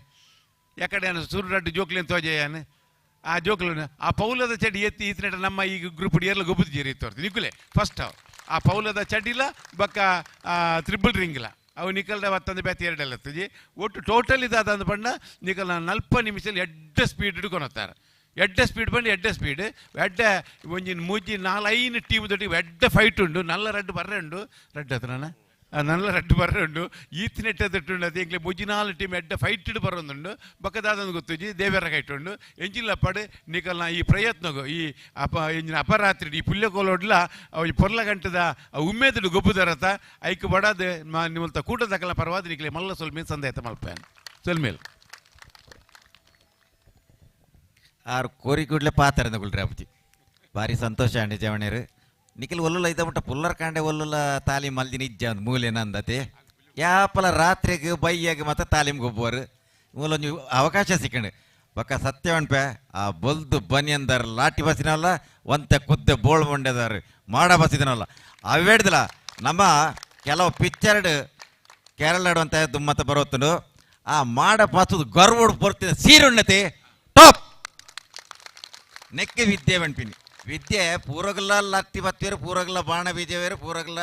ಯಾಕಡೆ ಸುರು ರಡ್ಡು ಜೋಕ್ಲೇನ್ ತೋಜೆಯಾನ ಆ ಜೋಕ್ಲೇನ ಆ ಪೌಲದ ಚಡ್ಡಿ ಎತ್ತಿ ಈತ್ ನೆಟ್ಟ ನಮ್ಮ ಈ ಗ್ರೂಪ್ ಏರ್ಲ ಗೊಬ್ಬದ ಜೇರಿ ತೋರ್ತಿ ನಿಕುಲೆ ಫಸ್ಟ್ ಆ ಪೌಲದ ಚಡ್ಡಿಲ ಬೊಕ್ಕ ತ್ರಿಬಲ್ ರಿಂಗ್ಲ ಅವು ನಿಕಲ್ದ ಮತ್ತೊಂದು ಬ್ಯಾತಿ ಎರಡೆಲ್ಲ ಇರ್ತದೆ ಒಟ್ಟು ಟೋಟಲ್ ಇದಾದ ಬಣ್ಣ ನಿಕಲ್ ನಲ್ಪ ನಿಮಿಷದಲ್ಲಿ ಎಡ್ಡೆ ಸ್ಪೀಡ್ ಹಿಡ್ಕೊಳತ್ತಾರೆ ಎಡ್ಡೆ ಸ್ಪೀಡ್ ಬಂದು ಎಡ್ಡೆ ಸ್ಪೀಡ್ ಎಡ್ಡೆ ಒಂಜಿನ ಮೂಜಿ ನಾಲ್ ಐನು ಟೀಮ್ ದೊಡ್ಡ ಎಡ್ಡೆ ಫೈಟ್ ಉಂಡು ನಲ್ಲ ರಡ್ಡು ಬರ್ರೆ ಉಂಡು ರಡ್ಡು ಹತ್ರನ ನಲ್ಲ ರಡ್ಡು ಬರ್ರೆ ಉಂಡು ಈತ್ ನೆಟ್ಟೆ ಉಂಡು ಅದು ಎಂಗ್ಲೆ ಮೂಜಿ ನಾಲ್ ಟೀಮ್ ಎಡ್ಡೆ ಫೈಟ್ ಇಡು ಬರೋದುಂಡು ಬಕ್ಕದಾದೊಂದು ಗೊತ್ತುಜಿ ದೇವರ ಕೈಟ್ ಉಂಡು ಎಂಜಿನ ಪಡೆ ನಿಕಲ್ನ ಈ ಪ್ರಯತ್ನಗು ಈ ಅಪ ಎಂಜಿನ ಅಪರಾತ್ರಿ ಈ ಪುಲ್ಯಕೋಲೊಡ್ಲ ಅವು ಈ ಪೊರ್ಲ ಗಂಟದ ಉಮ್ಮೇದುಡು ಗೊಬ್ಬುದರತ ಐಕ್ ಬಡಾದ ನಿಮ್ಮಲ್ತ ಕೂಟದಕಲ ಪರವಾದ ನಿಕ್ಲೆ ಮಲ್ಲ ಸೊಲ್ಮೇಲ್ ಸಂದಾಯ್ತ ಮಲ್ಪೇನ್ ಸೊಲ್ಮೇಲ್ ಆರು ಕೋರಿ ಕೂಡಲೇ ಪಾತಾರೆ ಗುಲ್ರಿ ಅಪ್ಪಜಿ ಭಾರಿ ಸಂತೋಷ ಅಂಡಿ ಜವಣೇರು ನಿಖಿಲ್ ಒಲ್ಲುಲ ಇದ್ದ ಮುಟ್ಟ ಪುಲ್ಲರ್ ಕಾಂಡೆ ಒಲ್ಲುಲ ತಾಲೀಮ್ ಮಲ್ದಿನ ಇಜ್ಜ ಒಂದು ಮೂಲೆ ನಂದತೆ ಯಾಪಲ ರಾತ್ರಿಗೆ ಬೈಯಾಗ ಮತ್ತೆ ತಾಲೀಮ್ ಗೊಬ್ಬರು ಮೂಲೊಂದು ಅವಕಾಶ ಸಿಕ್ಕಂಡು ಬಕ್ಕ ಸತ್ಯ ಆ ಬೊಲ್ದು ಬನಿಯಂದಾರ ಲಾಟಿ ಬಸಿನಲ್ಲ ಒಂತೆ ಕುದ್ದೆ ಬೋಳ್ ಮಂಡೆದಾರು ಮಾಡ ಬಸಿದನಲ್ಲ ಅವೇಡ್ದಿಲ್ಲ ನಮ್ಮ ಕೆಲವು ಪಿಕ್ಚರ್ಡ್ ಕೇರಳ ಅಂತ ದುಮ್ಮತ್ತ ಬರೋತ್ತನು ಆ ಮಾಡ ಪಾಸದ ಗರ್ವಡ್ ಬರ್ತಿದ್ದ ಸೀರುಣ್ಣತಿ ಟಾಪ್ ನೆಕ್ಕೆ ವಿದ್ಯೆ ಬಣ್ಪಿನಿ ವಿದ್ಯೆ ಪೂರಗಲ ಲತ್ತಿ ಬತ್ತೀರು ಪೂರಗಲ ಬಾಣ ಬೀಜವೇರು ಪೂರಗಲ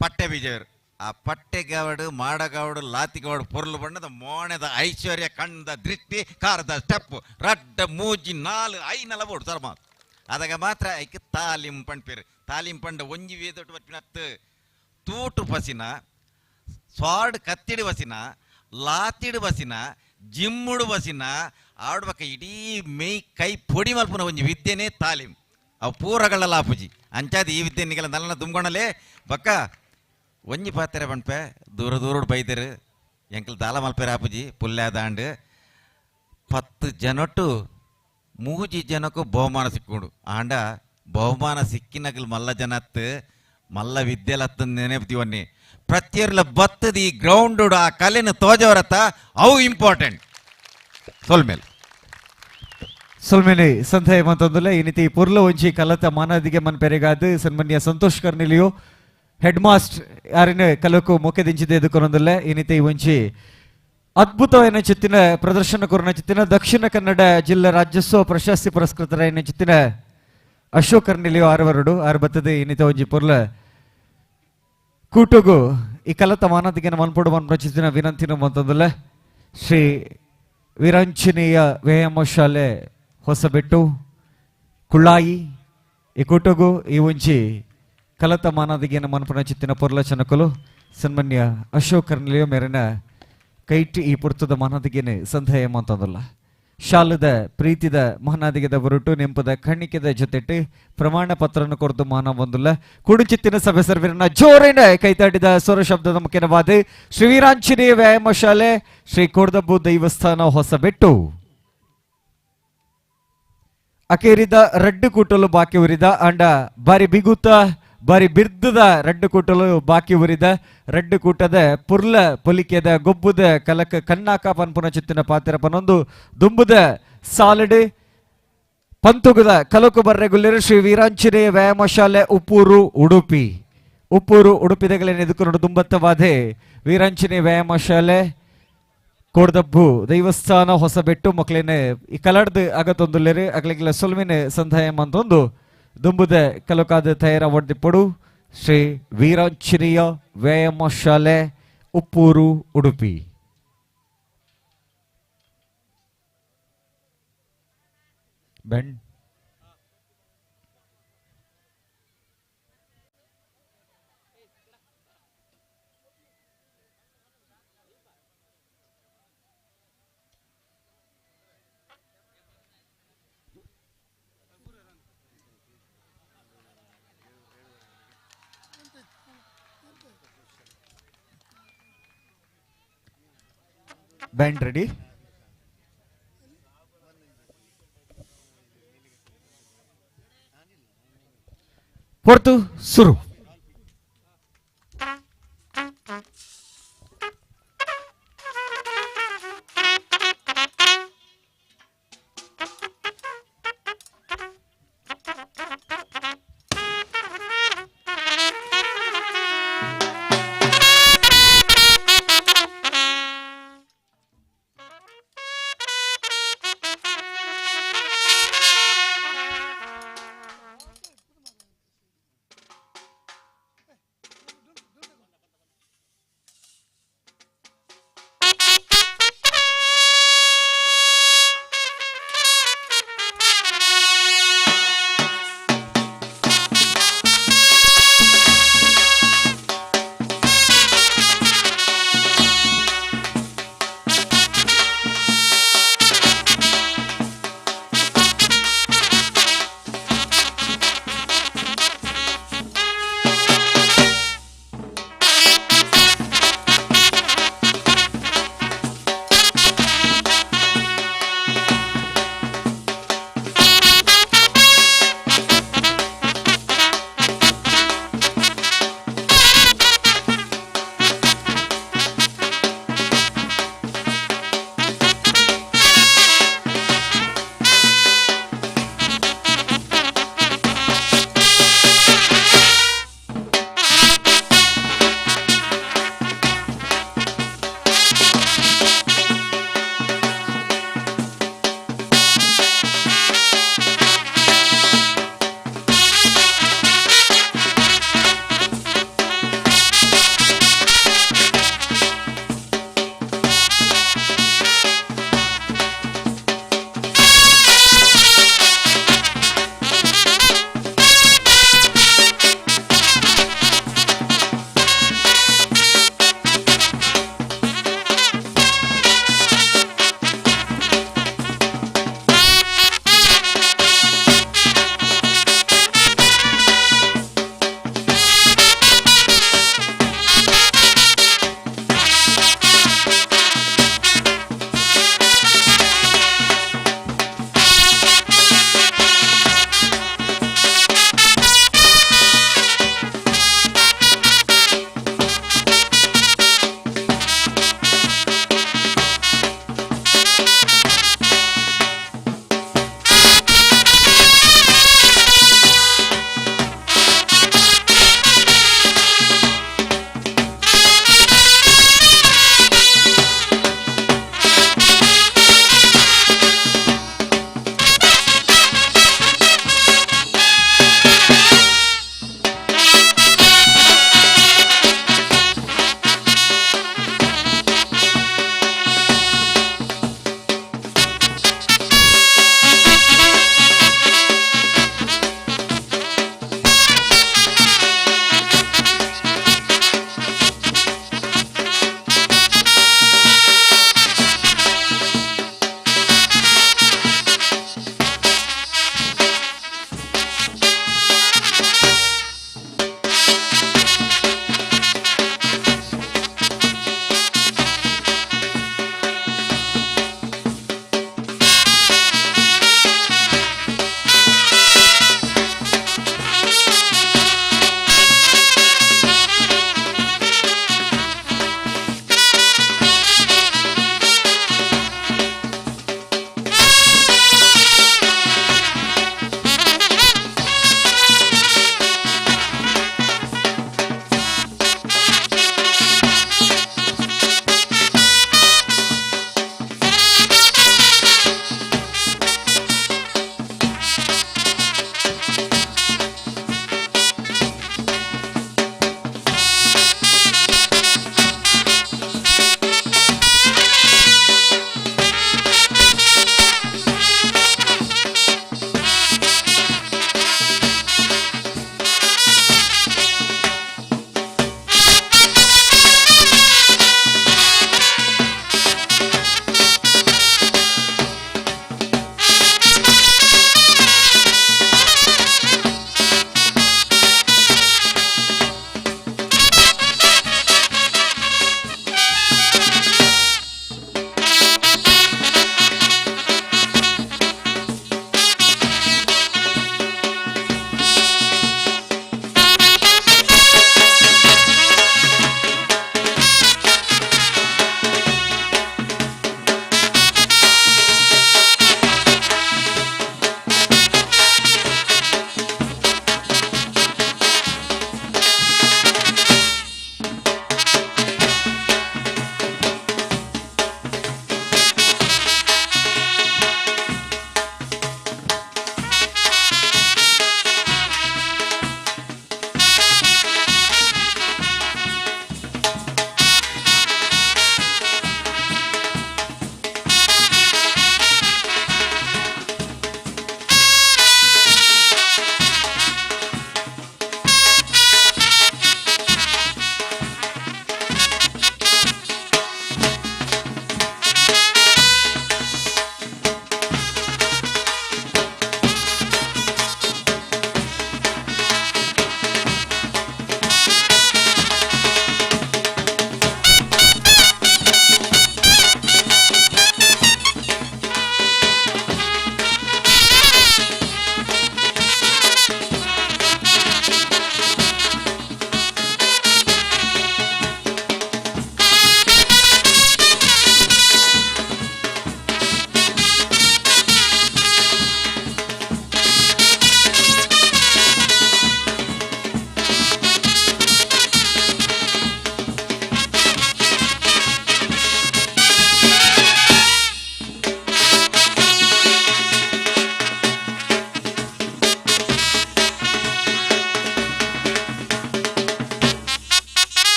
ಪಟ್ಟೆ ಬೀಜವೇರು ಆ ಪಟ್ಟೆಗಾವಡು ಮಾಡಗಾವಡು ಲಾತಿಗಾವಡು ಪೊರ್ಲು ಬಣ್ಣದ ಮೋಣದ ಐಶ್ವರ್ಯ ಕಣ್ಣದ ದೃಷ್ಟಿ ಕಾರದ ಸ್ಟೆಪ್ ರಡ್ಡ ಮೂಜಿ ನಾಲು ಐನೆಲ್ಲ ಬೋಡು ಸರ್ ಮಾತು ಅದಾಗ ಮಾತ್ರ ಐಕ್ ತಾಲಿಂ ಪಂಡ್ಪೇರು. ತಾಲಿಂ ಪಂಡ ಒಂಜಿ ವೇದೊಟ್ಟು ಬರ್ಪಿನತ್ತು ತೂಟು ಪಸಿನ ಸ್ವಾಡ್ ಕತ್ತಿಡು ಬಸಿನ ಲಾತಿಡು ಬಸಿನ ಜಿಮ್ಮುಡು ಬಸಿನ ಆಡ್ಬಕ ಇಡೀ ಮೇಯ್ ಕೈ ಪೊಡಿ ಮಲ್ಪುನ ಒಂಜಿ ವಿದ್ಯೆನೇ ತಾಲೀಮ್. ಅವು ಪೂರಗಳ ಲಾಪುಜಿ ಅಂಚಾದ ಈ ವಿದ್ಯೆ ನಿಗಲ ನಲ್ಲನ ದುಮ್ಕೊಣಲೆ ಬಕ್ಕ ಒಂಜಿ ಪಾತ್ರೆ ಪನ್ಪೆ ದೂರ ದೂರೋಡು ಬೈದರು ಎಂಕಲ್ ದಾಲ ಮಲ್ಪೆರೆ ಆಪುಜಿ ಪುಲ್ಯ ದಾಂಡು 10 ಜನಟ್ಟು 3 ಜನಕ್ಕೂ ಬಹುಮಾನ ಸಿಕ್ಕೊಂಡು ಆಂಡ ಬಹುಮಾನ ಸಿಕ್ಕಿನಗಲ್ ಮಲ್ಲ ಜನತ್ತು ಮಲ್ಲ ವಿದ್ಯೆಲತ್ತ ನೆನಪುತ್ತೀವನ್ನಿ ಪ್ರತಿಯೊರ್ಲ ಬತ್ತದ ಈ ಗ್ರೌಂಡ್ ಆ ಕಲೆನ ತೋಜವರತ್ತ ಅವು ಇಂಪಾರ್ಟೆಂಟ್. ಸೊಲ್ಮೇಲೆ ಸೊಲ್ಮೇಲೆ ಸಂಧ್ಯ ಮಂತಂದುಲ್ಲ ಈ ನೀತಿ ಪೊರ್ಲ ಒಂಜಿ ಕಲತ ಮಾನದಿಗೆ ಮನ್ ಪೆರೆಗಾದು ಸನ್ಮಾನ್ಯ ಸಂತೋಷ್ ಕರ್ನಿಲಿಯೋ ಹೆಡ್ ಮಾಸ್ಟರ್ ಯಾರಿನ ಕಲಕು ಮೊಕ್ಕೆದಿಂಚಿದೆ ಎದುಕೊನೊಂದುಲ್ಲ. ಈ ನೀತಿ ಒಂಜಿ ಅದ್ಭುತವಾದ ಚಿತ್ತಿನ ಪ್ರದರ್ಶನ ಕೊರನ ಚಿತ್ತಿನ ದಕ್ಷಿಣ ಕನ್ನಡ ಜಿಲ್ಲಾ ರಾಜ್ಯೋತ್ಸವ ಪ್ರಶಸ್ತಿ ಪುರಸ್ಕೃತರಾಯಿನ ಚಿತ್ತಿನ ಅಶೋಕ್ ಕರ್ನಿಲಿಯೋ ಆರವರುಡು ಆರು ಬತ್ತದೆ ಈ ನೀತಿ ಒಂಜಿ ಪೊರ್ಲ ಕೂಟುಗು ಈ ಕಲತ ಮಾನದಿಗೆ ಮನ್ಪೊಡು ಮನ್ ಪ್ರಚಿತಿನ ವಿನಂತಿನ ಮಂತಂದುಲ್ಲ. ಶ್ರೀ ವೀರಾಂಜನೇಯ ವ್ಯಾಯಾಮ ಶಾಲೆ ಹೊಸಬೆಟ್ಟು ಕುಳ್ಳಾಯಿ ಈ ಕೂಟುಗು ಈ ಒಂಜಿ ಕಲತ ಮಾನದಿಗೆನ ಮನ್ಪುನ ಚಿತ್ತಿನ ಪೊರ್ಲ ಚನಕುಲು ಸನ್ಮಾನ್ಯ ಅಶೋಕ್ ಕರ್ನಿಲಿಯೋ ಮೇರಿನ ಕೈಟ್ ಈ ಪುರ್ತದ ಮಾನದಿಗೆನೆ ಸಂಧ್ಯ ಮಂತಂದುಲ್ಲ. ಶಾಲದ ಪ್ರೀತಿದ ಮಹಾನಾದಿಗೆದ ಬರುಟು ನೆಂಪದ ಕಣ್ಣಿಕೆದ ಜೊತೆಟ್ಟು ಪ್ರಮಾಣ ಪತ್ರವನ್ನು ಕೊರತು ಮಾನ ಬಂದುಲ್ಲ. ಕುಡುಚಿತ್ತಿನ ಸಭೆ ಸರ್ವಿರನ್ನ ಜೋರಿನ ಕೈತಾಡಿದ ಸ್ವರ ಶಬ್ದದ ಮುಖ್ಯನವಾದ ಶ್ರೀ ವೀರಾಂಜನೇಯ ವ್ಯಾಯಾಮ ಶಾಲೆ ಶ್ರೀ ಕೋಡ್ದಬ್ಬು ದೈವಸ್ಥಾನ ಹೊಸಬೆಟ್ಟು. ಅಕೇರಿದ ರಡ್ಡು ಕೂಟಲು ಬಾಕಿ ಉರಿದ ಅಂಡ ಬಾರಿ ಬಿಗುತ ಬಾರಿ ಬಿರ್ದದ ರಡ್ಡು ಕೂಟಲು ಬಾಕಿ ಉರಿದ ರಡ್ಡು ಕೂಟದ ಪುರ್ಲ ಪೊಲಿಕೆದ ಗೊಬ್ಬುದ ಕಲಕ ಕಣ್ಣಾಕ ಪನ್ಪುನ ಚಿತ್ತಿನ ಪಾತ್ರ ಪನೊಂದು ದುಂಬುದ ಸಾಲಡು ಪಂತುಗುದ ಕಲಕು ಬರ್ರೆಗುಲ್ಲೆರು ಶ್ರೀ ವೀರಾಂಜನೇಯ ವ್ಯಾಯಾಮ ಶಾಲೆ ಉಪ್ಪೂರು ಉಡುಪಿ. ಉಪ್ಪೂರು ಉಡುಪಿದಗಳೇನು ಎದುಕೊಂಡು ದುಂಬತ್ತವಾದೆ ವೀರಾಂಜನೇಯ ವ್ಯಾಯಾಮ ಶಾಲೆ ಕೋಡ್ದಬ್ಬು ದೈವಸ್ಥಾನ ಹೊಸಬೆಟ್ಟು ಮಕ್ಕಳೇನೆ ಈ ಕಲಡ್ದು ಅಗತೊಂದುಲ್ಲೆರು ಅಗಲಿಗೆಲ್ಲ ಸೊಲ್ಮಿನ ಸಂಧಾಯ ಅಂತೊಂದು ದುಂಬುದ ಕಲಕಾದ ತಯಾರ ಒಡ್ದಿಪ್ಪಡು ಶ್ರೀ ವೀರಾಂಜನೇಯ ವ್ಯಾಯಾಮ ಶಾಲೆ Uppur Udupi. Bend band ready. ಪೊರ್ತು ಸುರು.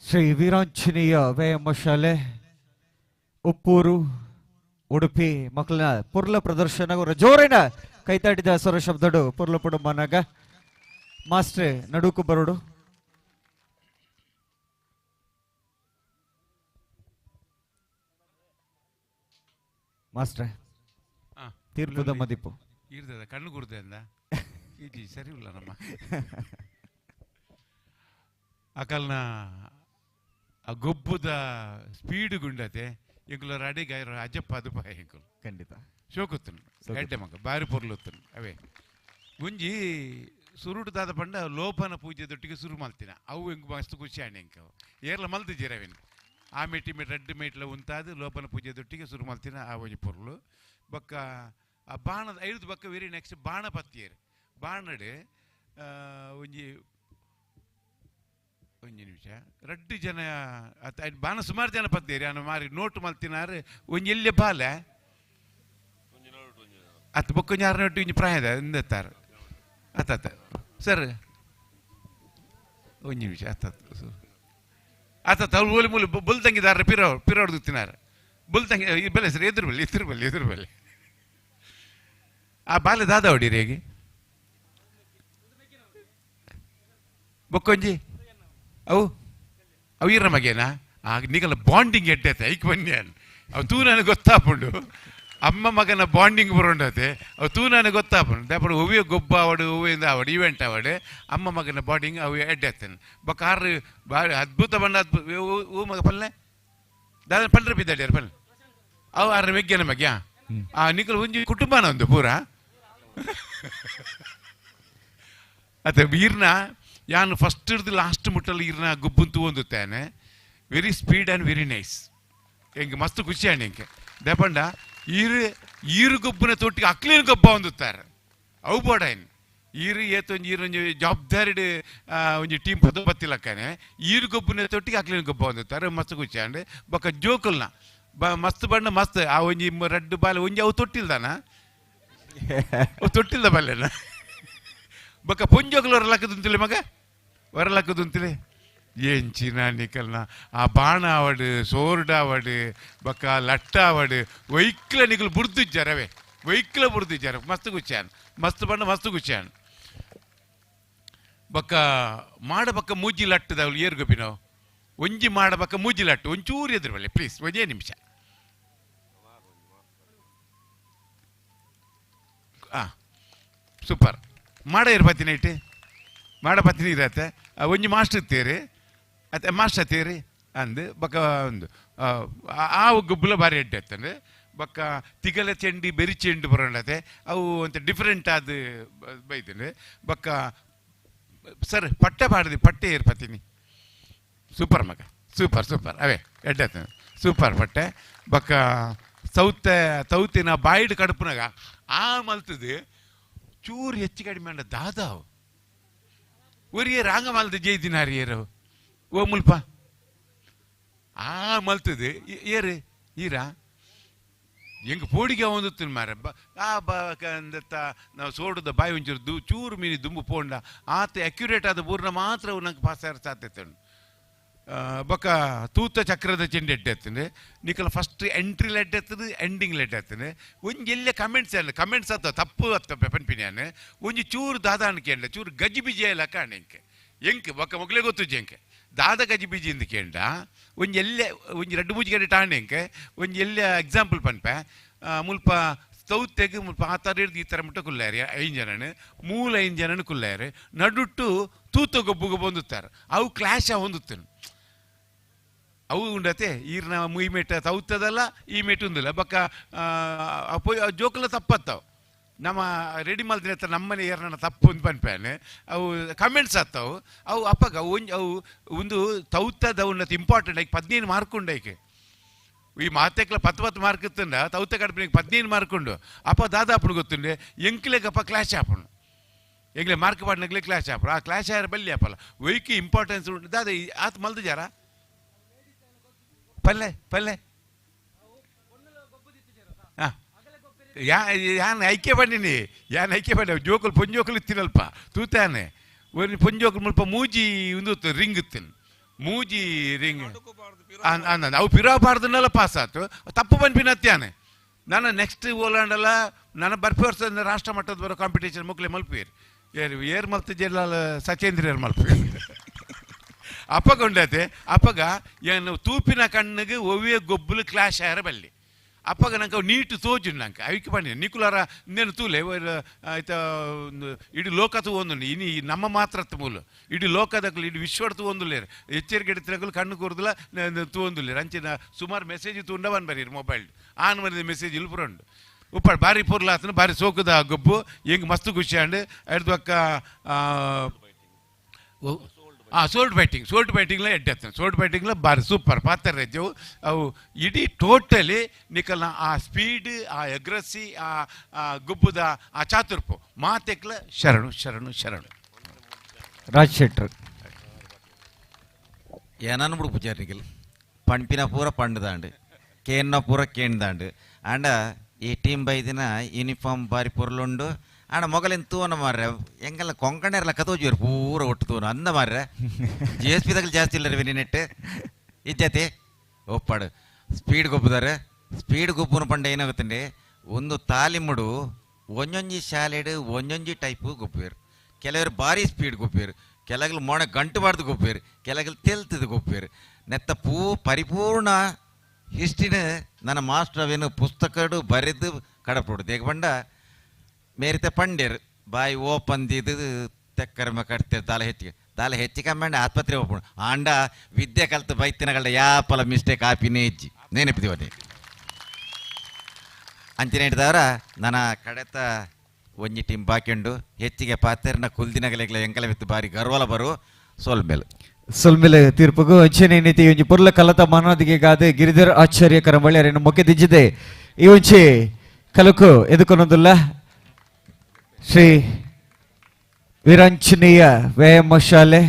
ಶ್ರೀ ವೀರಾಂಜನೇಯ ವ್ಯಾಯಾಮ ಶಾಲೆ ಉಪ್ಪೂರು ಉಡುಪಿ ಮಕ್ಕಳ ಪುರ್ಲ ಪ್ರದರ್ಶನ ಅವರ ಜೋರಿನ ಕೈತಾಟಿದ ಸ್ವರ ಶಬ್ದಡು ಪುರ್ಲ ಪುಡುಂಬನಾಗ ಮಾಸ್ಟ್ರೆ ನಡುಕು ಬರೋಡು. ಮಾಸ್ಟ್ರೆ ತೀರ್ಪುದ ಮದಿಪು ಇರ್ತದ ಕಣ್ಣು ಗುರ್ದೆ ಅಂದ ಇಜಿ ಸರಿ ಇಲ್ಲ ನಮ್ಮ ಅಕಲ್ನ ಆ ಗೊಬ್ಬುದ ಸ್ಪೀಡ್ ಗುಂಡತೆ ಎಂಕುಲ ರಡಿಗೆ ಅಜ್ಜಪ್ಪ ಅದು ಬಾಯ್ ಎಂಕುಲು ಖಂಡಿತ ಶೋಕುತ್ತನು ಎಡ್ಡೆ ಮಗ ಬಾರಿ ಪೊರ್ಲುತ್ತನು ಅವೇ ಗುಂಜಿ ಸುರುಟು ದಾದ ಪಂಡ ಲೋಪನ ಪೂಜೆ ದೊಟ್ಟಿಗೆ ಸುರು ಮಲ್ತಿನ ಅವು ಎಂಕ್ ಮಸ್ತ್ ಖುಷಿ ಆಂಡ್ ಎಂಕ ಏರ್ಲ ಮಲ್ತಿದ್ದೀರವೇನು ಆ ಮೇಟಿ ಮೇಟ್ ರಡ್ಡು ಮೇಟ್ಲ ಉಂತಾದು ಲೋಪನ ಪೂಜೆ ದೊಟ್ಟಿಗೆ ಸುರು ಮಲ್ತಿನ ಆ ಒಂಜಿ ಪೊರ್ಲು ಬೊಕ್ಕ ಆ ಬಾಣದ ಐದು ಬೊಕ್ಕ ವೆರಿ ನೆಕ್ಸ್ಟ್ ಬಾಣ ಪತ್ತಿಯರು ಬಾಣಡ್ ಒಂಜಿ ಒಂಜಿ ನಿಮಿಷ ರಡ್ಡು ಜನ ಅತ್ತ ಬಾಣ ಸುಮಾರು ಜನ ಪತ್ತೇರಿ ಅನ್ನ ಮಾರಿ ನೋಟು ಮಲ್ತಿನಾರು ಒಂಜಿ ಎಲ್ಲೆ ಬಾಲೆ ಅತ್ತ ಬೊಕ್ಕ ಯಾರು ನೋಟು ಒಂಜಿ ಪ್ರಾಯದ ಎಂದೆತ್ತಾರೆ ಅತ್ತ ಸರ್ ಒಂಜಿ ನಿಮಿಷ ಅತ್ತ ಸರ್ ಅತ್ತ ಅವ್ರು ಓಲಿ ಮೂಲಿ ಬುಲ್ ತಂಗಿದಾರ ಪಿರೋ ಪಿರೋಡ್ ತಿನ್ನಾರ ಬುಲ್ ತಂಗಿ ಬೆಲೆ ಸರ್ ಎದುರು ಬಲ್ಲಿ ಎದುರು ಬಲ್ಲಿ ಎದುರು ಬಲ್ಲಿ ಆ ಬಾಲೆ ದಾದ ಹೊಡೀರಿ ಹೇಗೆ ಬೊಕ್ಕೊಂಜಿ ಅವು ಅವು ಇರ ಮಗೇನಾ ಆ ನಿಗಲ ಬಾಂಡಿಂಗ್ ಎಡ್ಡೈತೆ ಐಕ್ ಬನ್ನಿ ಅವು ತೂ ನನಗೆ ಗೊತ್ತಾಪುಂಡು ಅಮ್ಮ ಮಗನ ಬಾಂಡಿಂಗ್ ಬರೋಂಡತೆ ಅವು ತೂ ನನಗೆ ಗೊತ್ತಾಪುಂಡು ದಾಪಡು ಒವ್ವೇ ಗೊಬ್ಬ ಆವಡು ಒವ್ವೆಯಿಂದ ಆವಡು ಇವೆಂಟ್ ಆವಡು ಅಮ್ಮ ಮಗನ ಬಾಂಡಿಂಗ್ ಅವು ಎಡ್ಡೈತೇನೆ ಬೊಕ್ಕ ಆರು ಬಾರಿ ಅದ್ಭುತ ಬಣ್ಣ ಅದ್ಭುತ ಹೂ ಮಗ ಪಲ್ಲೆ ದಾದ ಪಲ್ರ ಬಿದ್ದಾಡ್ಯಾರ ಪಲ್ಲೆ ಅವು ಆರು ಮೆಗ್ಗೆನ ಮಗ್ಯ ಆ ನಿಕಲ್ ಒಂಜಿ ಕುಟುಂಬನ ಒಂದು ಪೂರ ಅತ್ತ ಈರ್ನ ಯಾನು ಫಸ್ಟ್ ಹಿಡ್ದು ಲಾಸ್ಟ್ ಮುಟ್ಟಲ್ಲಿ ಈರ್ನ ಗುಬ್ಬುಂತು ಹೊಂದುತ್ತಾನೆ very speed and very nice ಎಂಗೆ ಮಸ್ತ್ ಖುಷಿ ಆಂಡ್ ಎಂಕೆ ದೇಪಂಡ ಈರು ಈರು ಗೊಬ್ಬನ ತೊಟ್ಟಿಗೆ ಅಕ್ಲಿನ ಗೊಬ್ಬ ಹೊಂದುತ್ತಾರೆ ಅವು ಬೋಡಾಯ್ನ ಈರು ಏತೊಂಜಿ ಈರೊಂಜಿ ಜವಾಬ್ದಾರಿ ಒಂಜಿ ಟೀಮ್ ಪದ ಬತ್ತಿಲಕ್ಕನೆ ಈರು ಗೊಬ್ಬನ ತೊಟ್ಟಿಗೆ ಅಕ್ಲಿನ ಗೊಬ್ಬ ಹೊಂದುತ್ತಾರೆ ಮಸ್ತ್ ಖುಷಿ ಆಂಡ್ ಬೊಕ್ಕ ಜೋಕುಲ್ನ ಬ ಮಸ್ತ್ ಬಣ್ಣ ಮಸ್ತ್ ಆ ಒಂಜಿ ರಡ್ಡು ಬಾಲೆ ಒಂಜಿ ಅವು ತೊಟ್ಟಿಲ್ದಾನ ಅವು ತೊಟ್ಟಿಲ್ದ ಬಾಲೆನ ಬೊಕ್ಕ ಪೊಂಜೋಕುಲು ಹೊರಲಕ್ಕದುಂತಿಲೆ ಮಗ ಹೊರಲಕ್ಕದುಂತಿಲೆ ಎಂಚಿನ ನಿಕಲ್ನ ಆ ಬಾಣ ಆವಡು ಸೋರ್ಡ್ ಆವಡು ಬೊಕ್ಕ ಲಟ್ಟ ಆವಡು ವೈಕ್ಲ ನಿಕಲ್ ಬುಡ್ದಿಜ್ಜಾರವೇ ವೈಕ್ಲ ಬುಡ್ದಿಜ್ಜಾರ ಮಸ್ತ್ ಗುಚ್ಚಾನ್ ಮಸ್ತ್ ಬಣ್ಣ ಮಸ್ತ್ ಗುಚ್ಚಾನ್ ಬೊಕ್ಕ ಮಾಡ ಬೊಕ್ಕ ಮೂಜಿ ಲಟ್ಟದವಳು ಏರ್ಗೊಬ್ಬಿ ನಾವು ಒಂಜಿ ಮಾಡ ಬೊಕ್ಕ ಮೂಜಿ ಲಟ್ಟು ಒಂಚೂರು ಎದುರು ಬಲ್ಲೆ ಪ್ಲೀಸ್ ಒಂದೇ ನಿಮಿಷ ಹಾಂ ಸೂಪರ್ ಮಾಡ ಇರ್ಬತ್ತೀನಿ ಇಟ್ಟು ಮಾಡ ಪತ್ತಿನಿ ಇರತ್ತೆ ಒಂಜಿ ಮಾಸ್ಟರ್ ಇತ್ತೀರಿ ಅತ್ತೆ ಮಾಸ್ಟರ್ ತೀರಿ ಅಂದು ಬೊಕ್ಕ ಒಂದು ಆ ಗೊಬ್ಬಲ ಭಾರಿ ಎಡ್ಡೆ ಅತ್ತಂದ್ರೆ ಬೊಕ್ಕ ತಿಗಲ ಚೆಂಡಿ ಬೆರಿ ಚೆಂಡು ಬರೋಣತೆ ಅವು ಒಂತ ಡಿಫ್ರೆಂಟ್ ಆದ ಬೈತೀನಿ ಬೊಕ್ಕ ಸರ್ ಪಟ್ಟೆ ಪಾಡ್ದಿ ಪಟ್ಟೆ ಏರ್ಪತ್ತೀನಿ ಸೂಪರ್ ಮಗ ಸೂಪರ್ ಸೂಪರ್ ಅವೇ ಎಡ್ಡೆ ಸೂಪರ್ ಪಟ್ಟೆ ಬೊಕ್ಕ ಸೌತೆ ತೌತಿನ ಬಾಯಿಡ್ ಕಡುಪುನಾಗ ಆ ಮಲ್ತದು ಚೂರು ಹೆಚ್ಚು ಕಡಿಮೆ ಅಂಡ ದಾದಾವು ಒರಿಯೇ ರಾಂಗ ಮಲ್ದ ಜೈದಿನಾರಿ ಏರು ಓ ಮುಲ್ಪ ಆ ಮಲ್ತದು ಏರು ಈರಾ ಹೆಂಗೆ ಪೋಡಿಗೆ ಹೊಂದುತ್ತಿನ ಮಾರ ಬ ಆ ಬ ಅಂದತ್ತ ನಾವು ಸೋಡದ ಬಾಯಿ ಒಂಚೂರು ದು ಚೂರು ಮೀನಿ ದುಂಬು ಪೋಂಡ ಆತ ಅಕ್ಯುರೇಟ್ ಆದ ಬೂರ್ನ ಮಾತ್ರ ನಂಗೆ ಪಾಸ್ ಆಗ ಸಾಧ್ಯತೆ ಉಂಟು. ಬೊಕ್ಕ ತೂತ ಚಕ್ರದ ಚೆಂಡು ಎಡ್ಡೆ ಎತ್ತಂದ್ರೆ ನಿಕಲ ಫಸ್ಟ್ ಎಂಟ್ರಿ ಲೆಡ್ ಎತ್ತದು ಎಂಡಿಂಗ್ ಲೆಡ್ ಎತ್ತಂದ್ರೆ ಒಂಜಿ ಎಲ್ಲೆ ಕಮೆಂಟ್ಸ್ ಅಲ್ಲ ಕಮೆಂಟ್ಸ್ ಅತ್ತ ತಪ್ಪು ಅತ್ತ ಪೆಪನ್ಪಿನಿಯಾನೆ ಒಂಜಿ ಚೂರು ದಾದ ಅನ್ಕೇಂಡ ಚೂರು ಗಜಿ ಬಿಜಿ ಎಲ್ಲ ಕಾಣ ಎಂಕೆ ಎಂಕ್ ಬೊಕ್ಕ ಮೊಗಲೇ ಗೊತ್ತು ಎಂಕೆ ದಾದ ಗಜಿ ಬಿಜಿ ಇಂದ ಕೇಂಡ ಒಂಜಿ ಎಲ್ಲೆ ಒಂಜಿ ರಡ್ಡು ಮೂಜಿ ಗಂಟೆ ಟಾಣೆ ಎಂಕೆ ಒಂಜಿ ಎಲ್ಲೆ ಎಕ್ಸಾಂಪಲ್ ಪನ್ಪೆ ಮುಲ್ಪ ತೌತೆಗ್ ಮುಲ್ಪ ಆ ಥರ ಹಿಡ್ದು ಈ ಥರ ಮುಟ್ಟ ಕುಲ್ಲಾರಿ ಐದು ಜನನ ಮೂಲ ಐದು ಜನನ ಕುಲ್ಲಾರಿ ನಡುಟ್ಟು ತೂತ ಗೊಬ್ಬುಗೆ ಬಂದುತ್ತಾರೆ ಅವು ಕ್ಲಾಶ ಹೊಂದುತ್ತೇನೆ ಅವು ಉಂಡತೆ ಈರ್ನ ಈ ಮೇಟ ತೌತದಲ್ಲ ಈ ಮೇಟ್ ಉಂದಿಲ್ಲ ಬೊಕ್ಕ ಜೋಕುಲ ತಪ್ಪತ್ತವು ನಮ್ಮ ರೆಡಿ ಮಲ್ದಿನ ಹತ್ರ ನಮ್ಮನೆ ಏರ್ನ ತಪ್ಪು ಒಂದು ಪನ್ಪೇನೆ ಅವು ಕಮೆಂಟ್ಸ್ ಆತ್ತವು ಅವು ಅಪ್ಪಗ ಒಂಜಿ ಅವು ಒಂದು ತೌತದ ಉನ್ನತ ಇಂಪಾರ್ಟೆಂಟ್ ಐಕ್ 15 ಮಾರ್ಕ್ ಉಂಡು ಐಕೆ ಈ ಮಾತೆಕ್ಲ 10 10 ಮಾರ್ಕ್ ಇತ್ತಂಡ ತೌತ ಕಡ್ಪಿನ 15 ಮಾರ್ಕ್ ಉಂಡು ಅಪ್ಪ ದಾದಾ ಅಪ್ಪನು ಗೊತ್ತುಂಡೆ ಎಂಕ್ಲೆಗಪ್ಪ ಕ್ಲಾಶ್ ಆಪುಂಡು ಎಂಗ್ಲೆ ಮಾರ್ಕ್ ಪಾಡ್ನಗ್ಲೆ ಕ್ಲಾಶ್ ಆಪುಂಡು ಆ ಕ್ಲಾಶ್ ಆಯ್ರ ಬಲ್ಲಿ ಅಪ್ಪಲ್ಲ ಒಯ್ಕಿ ಇಂಪಾರ್ಟೆನ್ಸ್ ಉಂಟು ದಾದಾ ಆತ ಮಲ್ದು ಜಾರ ಪಲ್ಲೆ ಪಲ್ಲೆ ಹಾಂ ಯಾ ಯಾನ್ ಐಕ್ಯ ಬಂದಿನಿ ಯಾನ್ ಐಕ್ಯ ಬಂಡೆ ಜೋಕುಲು ಪೊಂಜೋಕುಲು ಇತ್ತಿನಲ್ಪ ತೂತಾನೆ ಒಂದು ಪೊಂಜೋಕುಲು ಮುಲ್ಪ ಮೂಜಿ ಒಂದು ರಿಂಗ್ ಇತ್ತಿನ ಮೂಜಿ ರಿಂಗ್ ಅವು ಪಿರೋ ಪಾಡ್ದನ್ನೆಲ್ಲ ಪಾಸ್ ಆತು ತಪ್ಪು ಪನ್ಪಿನತ್ಯಾನೆ ನಾನು ನೆಕ್ಸ್ಟ್ ಓಲಾಂಡಲ್ಲ ನನ್ನ ಬರ್ಪಿ ವರ್ಷ ರಾಷ್ಟ್ರ ಮಟ್ಟದ ಬರೋ ಕಾಂಪಿಟೇಷನ್ ಮುಕ್ಲೆ ಮಲ್ಪೇರು ಏರ್ ಏರ್ ಮಲ್ತ ಜಿಲ್ಲಾಲ ಸಚೇಂದ್ರ ಏರ್ ಮಲ್ಪೇರು ಅಪ್ಪಗೊಂಡತೆ ಅಪ್ಪಗ ಏನು ತೂಪಿನ ಕಣ್ಣಿಗೆ ಒವ್ವೇ ಗೊಬ್ಬಲು ಕ್ಲಾಶ್ ಆಯರ ಬಲ್ಲಿ ಅಪ್ಪಗ ನಂಗೆ ನೀಟು ತೋಜು ನಂಗೆ ಅವಿಕೆ ಬನ್ನಿ ನಿಕುಲಾರ ಇನ್ನೇನು ತೂಲೆ ಆಯ್ತಾ ಇಡೀ ಲೋಕ ತೂವೊಂದು ಇನಿ ನಮ್ಮ ಮಾತ್ರ ಮೂಲ ಇಡೀ ಲೋಕದಕ್ಕಲು ಇಡೀ ವಿಶ್ವದ ತೂವೊಂದುಲ್ಲೇರು ಎಚ್ಚರಿಕೆ ಎಡ್ತಿನಕಲು ಕಣ್ಣು ಕೂರ್ದಲ ತೂವೊಂದುಲ್ಲೇರು ಅಂಚಿನ ಸುಮಾರು ಮೆಸೇಜ್ ತೂಂಡ ಬನ್ ಬರೀರು ಮೊಬೈಲ್ ಆನ್ ಮನಿದ ಮೆಸೇಜ್ ಇಲ್ಪುರಂಡು ಉಪ್ಪಾಡು ಬಾರಿ ಪೊರ್ಲಾತನ ಬಾರಿ ಸೋಕುದ ಗೊಬ್ಬು ಹೆಂಗೆ ಮಸ್ತ್ ಖುಷಿ ಅಂಡ್ ಅಡ್ದು ಅಕ್ಕ ಸೋಲ್ಟ್ ಬ್ಯಾಟಿಂಗ್ ಸೋಲ್ಟ್ ಬ್ಯಾಟಿಂಗ್ಲ ಎಡ್ಡೆತ್ತನ ಸೋಲ್ಟ್ ಬ್ಯಾಟಿಂಗ್ಲ ಬಾರಿ ಸೂಪರ್ ಪಾತ್ರ ರಜ್ಜವು ಅವು ಇಡೀ ಟೋಟಲಿ ನಿಕಲ್ನ ಆ ಸ್ಪೀಡ್ ಆ ಎಗ್ರೆಸಿ ಆ ಗುಬ್ಬುದ ಆ ಚಾತುರ್ಪು ಮಾತೆಕ್ಲ ಶರಣು ಶರಣು ಶರಣು. ರಾಜ್ ಶೆಟ್ರ್ ಏನನ್ಬಿಡು ಪೂಜಾರಿಗಿಲ್ ಪಂಪಿನ ಪೂರ ಪಂಡುದಾಂಡು ಕೇನ್ನ ಪೂರ ಕೇಂದಾಂಡು ಆಂಡ ಈ ಟೀಮ್ ಬೈದಿನ ಯೂನಿಫಾರ್ಮ್ ಬಾರಿ ಪೊರ್ಲುಂಡು ಆಂಡ ಮೊಗಲಿನ ತೂವನ ಮಾರ್ರೆ ಎಂಗೆಲ್ಲ ಕೊಂಕಣೆರ್ಲ ಕತೋಜುವರು ಪೂರ ಒಟ್ಟು ತೂವನ ಅಂದ ಮಾರ್ರೆ G S P ತಗಲು ಜಾಸ್ತಿ ಇಲ್ಲ ರೀ ನೆಟ್ಟು ಇಜ್ಜತಿ ಒಪ್ಪಾಡು ಸ್ಪೀಡ್ ಗೊಬ್ಬುದಾರೆ ಸ್ಪೀಡ್ ಗೊಬ್ಬುನ ಪಂಡ ಏನಾಗುತ್ತಂడి ಒಂದು ತಾಲಿಮುಡು ಒಂಜೊಂಜಿ ಶಾಲೆಡು ಒಂಜೊಂಜಿ ಟೈಪು ಗೊಬ್ಬುವೇರು ಕೆಲವರು ಭಾರಿ ಸ್ಪೀಡ್ ಗೊಬ್ಬುವೇರು ಕೆಲಗಳು ಮೊಣ ಗಂಟು ಬಾರ್ದು ಗೊಬ್ಬುವೇರು ಕೆಲಗಳು ತೆಲ್ತದ ಗೊಬ್ಬುವೇರು ನೆತ್ತ ಪೂ ಪರಿಪೂರ್ಣ ಹಿಸ್ಟ್ರಿನ ನನ್ನ ಮಾಸ್ಟರ್ ಅವೇನು ಪುಸ್ತಕಡು ಬರೆದು ಕಡಪಡು ದೇಗ ಮೇರಿತ ಪಂಡ್ಯರು ಬಾಯಿ ಓಪನ್ ಇದು ತೆಕ್ಕರ್ಮ ಕಟ್ತೇವೆ ದಾಲ ಹೆಚ್ಚಿಗೆ ದಾಲ ಹೆಚ್ಚು ಕಮ್ಮಿ ಆಸ್ಪತ್ರೆ ಓಪನ್ ಆಂಡ ವಿದ್ಯೆ ಕಲ್ತು ಬೈತಿನಗಳ ಯಾಪಲ ಮಿಸ್ಟೇಕ್ ಆಪಿನೇ ಇಜ್ಜಿ ನೆನಪಿದೀವನಿ ಅಂಚಿನ ಹಿಡ್ದವರ ನನ್ನ ಕಡೆತ ಒಂಜಿ ಟೀಮ್ ಬಾಕಿಂಡು ಹೆಚ್ಚಿಗೆ ಪಾತೆರ್ನ ಕುಲ್ದಿನಗಲೆಗ್ಲ ಎಂಕಲ ಬಿತ್ತು ಬಾರಿ ಗರ್ವಲ ಬರು ಸೋಲ್ಮೇಲೆ ಸೊಲ್ಮೇಲೆ ತೀರ್ಪುಗು ಅಂಚನೆ ನೀತಿ ಒಂಜಿ ಪೊರ್ಲ ಕಲತ ಮಾನದಿಗೆ ಗಾದೆ ಗಿರಿಧರ್ ಆಚಾರ್ಯ ಕರಂಬಳ್ಳಿ ಅರೇನು ಮೊಕ್ಕೆದಿಜ್ಜಿದೆ ಈ ಒಂಜಿ ಕಲಕು ಎದುಕೊನೊಂದುಲ್ಲ ಶ್ರೀ ವೀರಾಂಜನೇಯ ವ್ಯಾಯಾಮ ಶಾಲೆ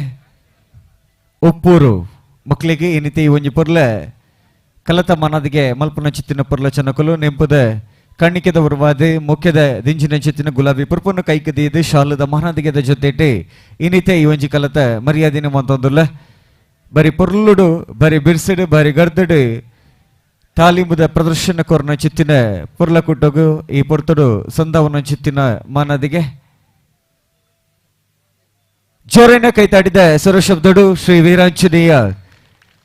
ಉಪ್ಪೂರು ಮಕ್ಕಳಿಗೆ ಈ ನೀತಿ ಒಂಜಿ ಪೊರ್ಲ ಕಲತ ಮಾನದಿಗೆ ಮಲ್ಪನ ಚಿತ್ತಿನ ಪೊರ್ಲ ಚನಕಲು ನೆಂಪುದ ಕಣ್ಣಿಕೆದ ಉರ್ವಾದ ಮುಖ್ಯದ ದಿಂಜಿನ ಚಿತ್ತಿನ ಗುಲಾಬಿ ಪುರ್ಪನ್ನು ಕೈಕದಿಯದು ಶಾಲದ ಮಹಾನದಿಗೆದ ಜೊತೆಟೆ ಈ ನೀತಿ ಈ ಒಂಜಿ ಕಲತ ಮರ್ಯಾದಿನ ಮಂತೊಂದುಲ್ಲ ಬರಿ ಪೊರ್ಲುಡು ಬರಿ ಬಿರ್ಸಿಡು ಬರಿ ಗರ್ದಡು ತಾಲೀಮುದ ಪ್ರದರ್ಶನ ಕೊರ್ನ ಚಿತ್ತಿನ ಪೊರ್ಲ ಕುಟ್ಟೋಗು ಈ ಪೊರ್ತುಡು ಸಂದವನ ಚಿತ್ತಿನ ಮಾನದಿಗೆ ಜೋರೇನ ಕೈತಾಡಿದ ಸ್ವರಶಬ್ದಡು ಶ್ರೀ ವೀರಾಂಜನೇಯ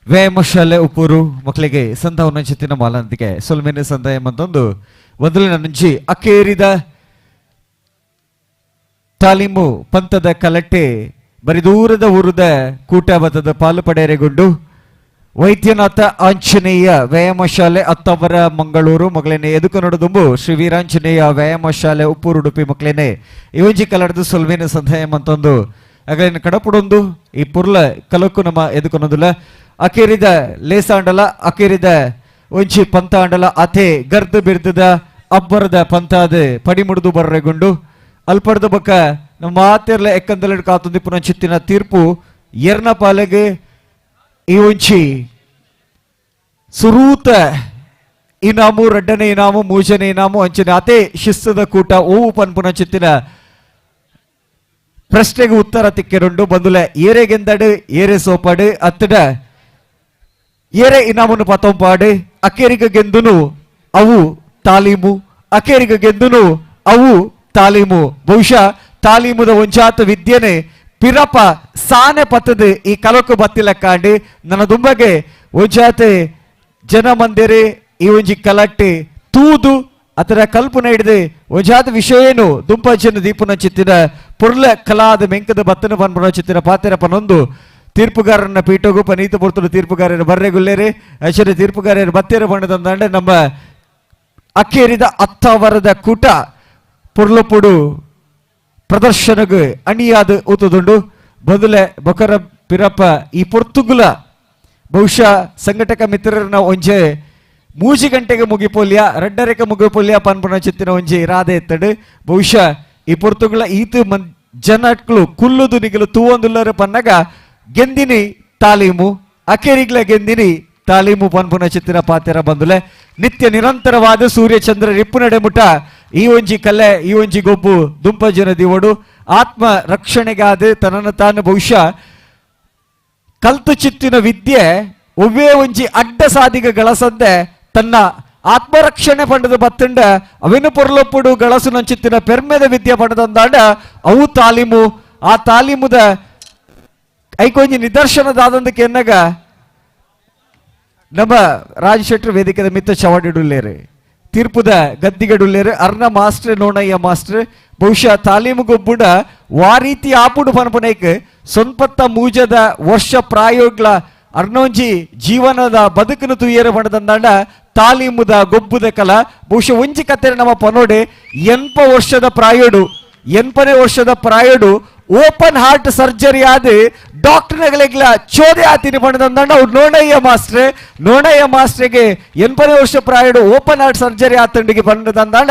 ವ್ಯಾಯಾಮ ಶಾಲೆ ಉಪ್ಪೂರು ಮಕ್ಕಳಿಗೆ ಸಂದವನ ಚಿತ್ತಿನ ಮಾಲಂದಿಗೆ ಸೊಲ್ಮೇನೆ ಸಂದಾಯ ಮಂತೊಂದು ಒಂದಲಿನ ನಂಜಿ ಅಕ್ಕೇರಿದ ತಾಲೀಮು ಪಂಥದ ಕಲಟ್ಟೆ ಬರಿ ದೂರದ ಊರದ ಕೂಟ ಬತ್ತದ ಪಾಲು ಪಡೆಯರೆಗೊಂಡು ವೈದ್ಯನಾಥ ಆಂಜನೇಯ ವ್ಯಾಯಾಮ ಶಾಲೆ ಅತ್ತವರ ಮಂಗಳೂರು ಮಗಳೇನೆ ಎದುಕು ನೋಡದುಂಬು ಶ್ರೀ ವೀರಾಂಜನೇಯ ವ್ಯಾಯಾಮ ಶಾಲೆ ಉಪ್ಪೂರು ಉಡುಪಿ ಮಕ್ಕಳೇನೆ ಇವೊಂಜಿ ಕಲಡದು ಸೊಲ್ವೇನ ಸಂಧಾಯ ಮಂತೊಂದು ಅಗಲೇನ ಕಡಪುಡೊಂದು ಈ ಪುರ್ಲ ಕಲಕ್ಕು ನಮ್ಮ ಎದುಕೊನೊಂದುಲ ಅಕೇರಿದ ಲೇಸಾಂಡಲ ಅಕೇರಿದ ಒಂಜಿ ಪಂಥ ಆಂಡಲ ಅಥೆ ಗರ್ದು ಬಿರ್ದದ ಅಬ್ಬರದ ಪಂಥಾದ ಪಡಿಮುಡಿದು ಬರ್ರೆಗುಂಡು ಅಲ್ಪಡ್ದ ಬಕ್ಕ ನಮ್ಮ ಮಾತಿರ್ಲ ಎಕ್ಕಂದಲೆಡ್ ಕಾತುಂದಿ ಪುನಃ ಚಿತ್ತಿನ ತೀರ್ಪು ಎರ್ನ ಪಾಲೆಗೆ ಈ ಒಂಜಿ ಸುರೂತ ಇನಾಮು ರಡ್ಡನೆ ಇನಾಮು ಮೂಜನೆ ಇನಾಮು ಅಂಚಿನ ಅತೆ ಶಿಸ್ತದ ಕೂಟ ಓವು ಪನ್ಪುನ ಚಿತ್ತಿನ ಪ್ರಶ್ನೆಗೆ ಉತ್ತರ ತಿಕ್ಕೆರುಂಡು ಬಂದುಲೆ ಏರೆಗೆಂದಡು ಏರೆ ಸೋಪಾಡು ಅತ್ತಡ ಏರೆ ಇನಾಮುನು ಪತೊಂಪಾಡು ಅಕೇರಿಗ ಗೆಂದುನು ಅವು ತಾಲೀಮು ಅಕೇರಿಗ ಗೆಂದುನು ಅವು ತಾಲೀಮು. ಬಹುಶಃ ತಾಲೀಮುದ ಒಂಜಾತ ವಿದ್ಯೆನೆ ಪಿರಪ ಸಾನೆ ಪತ್ತದ ಈ ಕಲಕು ಬತ್ತಿಲಕ್ಕಾಂಡಿ ನನ್ನ ದುಂಬಗೆ ಒಂಜಾತೆ ಜನ ಮಂದಿರೆ ಈ ಒಂಜಿ ಕಲಟ್ಟಿ ತೂದು ಅದರ ಕಲ್ಪನೆ ಹಿಡಿದು ಒಂಜಾತ ವಿಷಯ ಏನು ದುಂಪಜನ ದೀಪನ ಚಿತ್ತಿನ ಪೊರ್ಲ ಕಲಾದ ಮೆಂಕದ ಬತ್ತನ ಪನ್ಪುನ ಚಿತ್ತಿನ ಪಾತೆರ ಪನೊಂದು ತೀರ್ಪುಗಾರನ ಪೀಠಗು ಪನೀತ ಪೊರ್ತುಡು ತೀರ್ಪುಗಾರರು ಬರ್ರೆಗುಲ್ಲೇರೆ ಐಶ್ವರ್ಯ ತೀರ್ಪುಗಾರರು ಬತ್ತೇರ ಬಣ್ಣದಂದಂಡೆ ನಮ್ಮ ಅಕ್ಕೇರಿದ ಅತ್ತವರದ ಕೂಟ ಪೊರ್ಲಪುಡು ಪ್ರದರ್ಶನಗು ಅಣಿಯಾದ ಊತದುಂಡು. ಬದಲೆ ಬೊಕರ ಪಿರಪ್ಪ ಈ ಪೊರ್ತುಗುಲ ಬಹುಶಃ ಸಂಘಟಕ ಮಿತ್ರರನ್ನ ಒಂಜೆ ಮೂಜಿ ಗಂಟೆಗೆ ಮುಗಿಪೋಲ್ಯ ರಡ್ಡರೆಗೆ ಮುಗಿಪೋಲ್ಯ ಪನ್ಪುನ ಚಿತ್ತಿನ ಒಂಜೆ ಇರಾದೆ ಎತ್ತಡು. ಬಹುಶಃ ಈ ಪೊರ್ತುಗುಲ ಈತು ಮನ್ ಜನಕ್ಲು ಕುಲ್ಲುದು ನಿಗಲು ತೂವೊಂದುಲ್ಲರ ಪನ್ನಗ ಗೆಂದಿನಿ ತಾಲೀಮು ಅಕೇರಿಗ್ಲ ಗೆಂದಿನಿ ತಾಲೀಮು ಪನ್ಪುನ ಚಿತ್ತಿನ ಪಾತೆರ ಬಂದುಲೆ. ನಿತ್ಯ ನಿರಂತರವಾದ ಸೂರ್ಯಚಂದ್ರ ರಿಪ್ಪು ನಡೆಮುಟ ಈ ಒಂಜಿ ಕಲೆ ಈ ಒಂಜಿ ಗೊಬ್ಬು ದುಂಪಜನ ದಿವಡು ಆತ್ಮ ರಕ್ಷಣೆಗಾದ ತನ್ನನ್ನು ತಾನು ಬಹುಶಃ ಕಲ್ತು ಚಿತ್ತಿನ ವಿದ್ಯೆ ಒವ್ವೇ ಒಂಜಿ ಅಡ್ಡ ಸಾದಿಗ ಗಳಸಂದೆ ತನ್ನ ಆತ್ಮರಕ್ಷಣೆ ಪಂಡದ ಬತ್ತುಂಡ ಅವಿನ ಪೊರ್ಲೊಪ್ಪುಡು ಗಳಸು ನಂಚಿತ್ತಿನ ಪೆರ್ಮೆದ ವಿದ್ಯೆ ಪಂಡದಂದಾಂಡ ಅವು ತಾಲೀಮು. ಆ ತಾಲೀಮುದ ಐಕೊಂಜಿ ನಿದರ್ಶನದಾದಂದಕ್ಕೆ ಎನ್ನಗ ನಮ್ಮ ರಾಜ್ ಶೆಟ್ರು ವೇದಿಕೆದ ಮಿತ್ತ ಚವಾಡಿಡುಲ್ಲೇರು ತೀರ್ಪುದ ಗದ್ದಿಗಡುಲ್ಲೇರು ಅರ್ಣ ಮಾಸ್ಟ್ರ್ ನೋಣಯ್ಯ ಮಾಸ್ಟ್ರ್ ಬಹುಶಃ ತಾಲೀಮುಗೊಬ್ಬುಡ ವಾರೀತಿ ಆಪುಡು ಪನಪುನೈಕ್ ಸೊನ್ಪತ್ತ ಮೂಜದ ವರ್ಷ ಪ್ರಾಯೋಗ್ಲ ಅರ್ಣೋಂಜಿ ಜೀವನದ ಬದುಕನ್ನು ತುಯ್ಯರು ಪಣದಂದಾಂಡ ತಾಲೀಮುದ ಗೊಬ್ಬುದ ಕಲ. ಬಹುಶಃ ಒಂಜಿ ಕತೆರೆ ನಮ್ಮ ಪನೋಡೆ ಎನ್ಪ ವರ್ಷದ ಪ್ರಾಯೋಡು ಎನ್ಪನೇ ವರ್ಷದ ಪ್ರಾಯೋಡು ಓಪನ್ ಹಾರ್ಟ್ ಸರ್ಜರಿ ಆದ ಡಾಕ್ಟರ್ನಗಳಿಗ್ಲ ಚೋದೆ ಆತಿನಿ ಪಣದಂದಾಂಡ ಅವ್ರು ನೋಣಯ್ಯ ಮಾಸ್ಟ್ರೆ. ನೋಣಯ್ಯ ಮಾಸ್ಟ್ರಿಗೆ ಎನ್ಪನೇ ವರ್ಷ ಪ್ರಾಯೋಡು ಓಪನ್ ಹಾರ್ಟ್ ಸರ್ಜರಿ ಆತಂಡಿಗೆ ಪಣದಂದಾಂಡ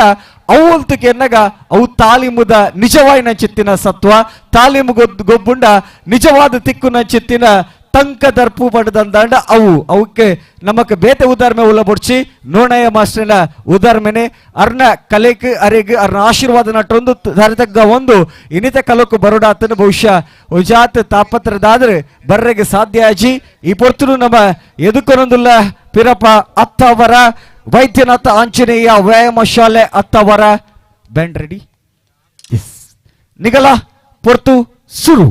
ಅವು ಎನ್ನಗ ಅವು ತಾಲೀಮುದ ನಿಜವಾಯಿನ ಚಿತ್ತಿನ ಸತ್ವ ತಾಲೀಮು ಗೊಬ್ಬುಂಡ ನಿಜವಾದ ತಿಕ್ಕುನ ಚಿತ್ತಿನ ತಂಕ ದರ್ಪು ಪಡೆದಂದಾಂಡ ಅವು ಅವಕ್ಕೆ ನಮಕ್ ಬೇತೆ ಉದಾಹರಣೆ ಉಲ್ಲ ಬೊಡ್ಚಿ ನೋಣಯ್ಯ ಮಾಸ್ಟರ್ನ ಉದಾಹರಣೆ ಅರ್ನ ಕಲೆಕ್ ಅರೆಗ್ ಅರ್ನ ಆಶೀರ್ವಾದ ನಟ್ಟೊಂದು ತಕ್ಕ ಒಂದು ಇನ್ನಿತ ಕಲಕ್ಕು ಬರೋಡಾತನ ಬಹುಶಃ ಉಜಾತ್ ತಾಪತ್ರದಾದ್ರೆ ಬರ್ರೆಗೆ ಸಾಧ್ಯ ಅಜ್ಜಿ. ಈ ಪೊರ್ತುನು ನಮ್ಮ ಎದುಕೊನೊಂದುಲ್ಲ ಪಿರಪ ಅತ್ತವರ ವೈದ್ಯನಾಥ ಆಂಜನೇಯ ವ್ಯಾಯಾಮ ಶಾಲೆ ಅತ್ತವರ ಬ್ಯಾಂಡ್ ರೆಡಿ ಎಸ್ ನಿಗಲ ಪೊರ್ತು ಸುರು.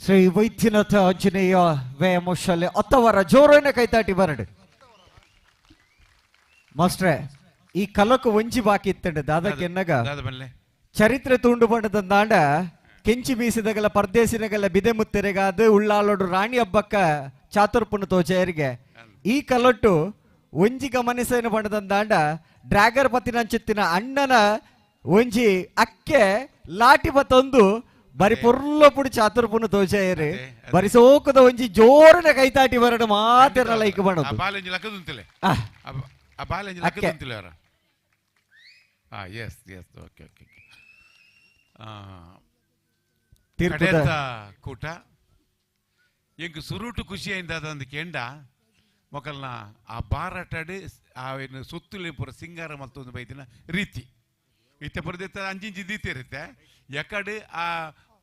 ಶ್ರೀ ವೈದ್ಯನಾಥ ಆಂಜನೇಯ ವ್ಯಾಯಾಮ ಶಾಲೆ ಅತ್ತವರ ಜೋರನ್ನ ಕೈತಾಟಿ ಬರಡು. ಮಾಸ್ಟ್ರೆ, ಈ ಕಲಕು ಒಂಜಿ ಬಾಕಿ ಇತ್ತಂಡೆ ದಾದಕ್ಕೆನ್ನಗ ಚರಿತ್ರೆ ತುಂಡು ಬಣ್ಣದಂದಾಂಡ ಕೆಂಚಿ ಬೀಸಿದಗಲ ಪರ್ದೇಸಿನಗಲ ಬಿದೆ ಮುತ್ತೆರೆಗಾದ ಉಳ್ಳಾಲೋಡು ರಾಣಿ ಹಬ್ಬಕ್ಕ ಚಾತುರ್ಪುನ ತೋಚೆಯರಿಗೆ ಈ ಕಲೊಟ್ಟು ಒಂಜಿ ಗಮನಿಸೇನ ಬಣ್ಣದಂದಾಂಡ ಡ್ರ್ಯಾಗರ್ ಪತ್ತಿನಂಚಿತ್ತಿನ ಅಣ್ಣನ ಒಂಜಿ ಅಕ್ಕೆ ಲಾಟಿ ಬತ್ತೊಂದು ಬರಿ ಪೊರ್ಲಪುಡಿ ಚಾತುರ್ಪುನ ತೋಚೆಯರು ಬರಿ ಸೋಕದ ಒಂಜಿ ಜೋರನ ಕೈತಾಟಿ ಬರಡು ಮಾತಿರ ಲೈಕ್ ಬಣ್ಣದು. ಬಾಲೆಂಜಿ ಲಕ್ಕದುಂತಿಲೆ ಆ ಬಾಲೆಂಜಿ ಲಕ್ಕದುಂತಿಲೆ ಅವರ. Yes yes okay okay. ಕಡೆತ ಕೂಟ ಎಂಕ್ ಸುರುಟು ಖುಷಿ ಅయింದ ಕೆಂಡ ಮೊಕಲ್ನ ಆ ಬಾರಾಟಾಡಿ ಆ ಏನು ಸುತ್ತಲೇ ಪೂರ ಸಿಂಗಾರ ಮಲ್ತೊಂದು ಬೈದಿನ ರೀತಿ ಇತ್ತೆ ಪುರದಿತ್ತ ಅಂಚಿಂಚಿ ದೀತಿ ಇರುತ್ತೆ. ಎಕಡೆ ಆ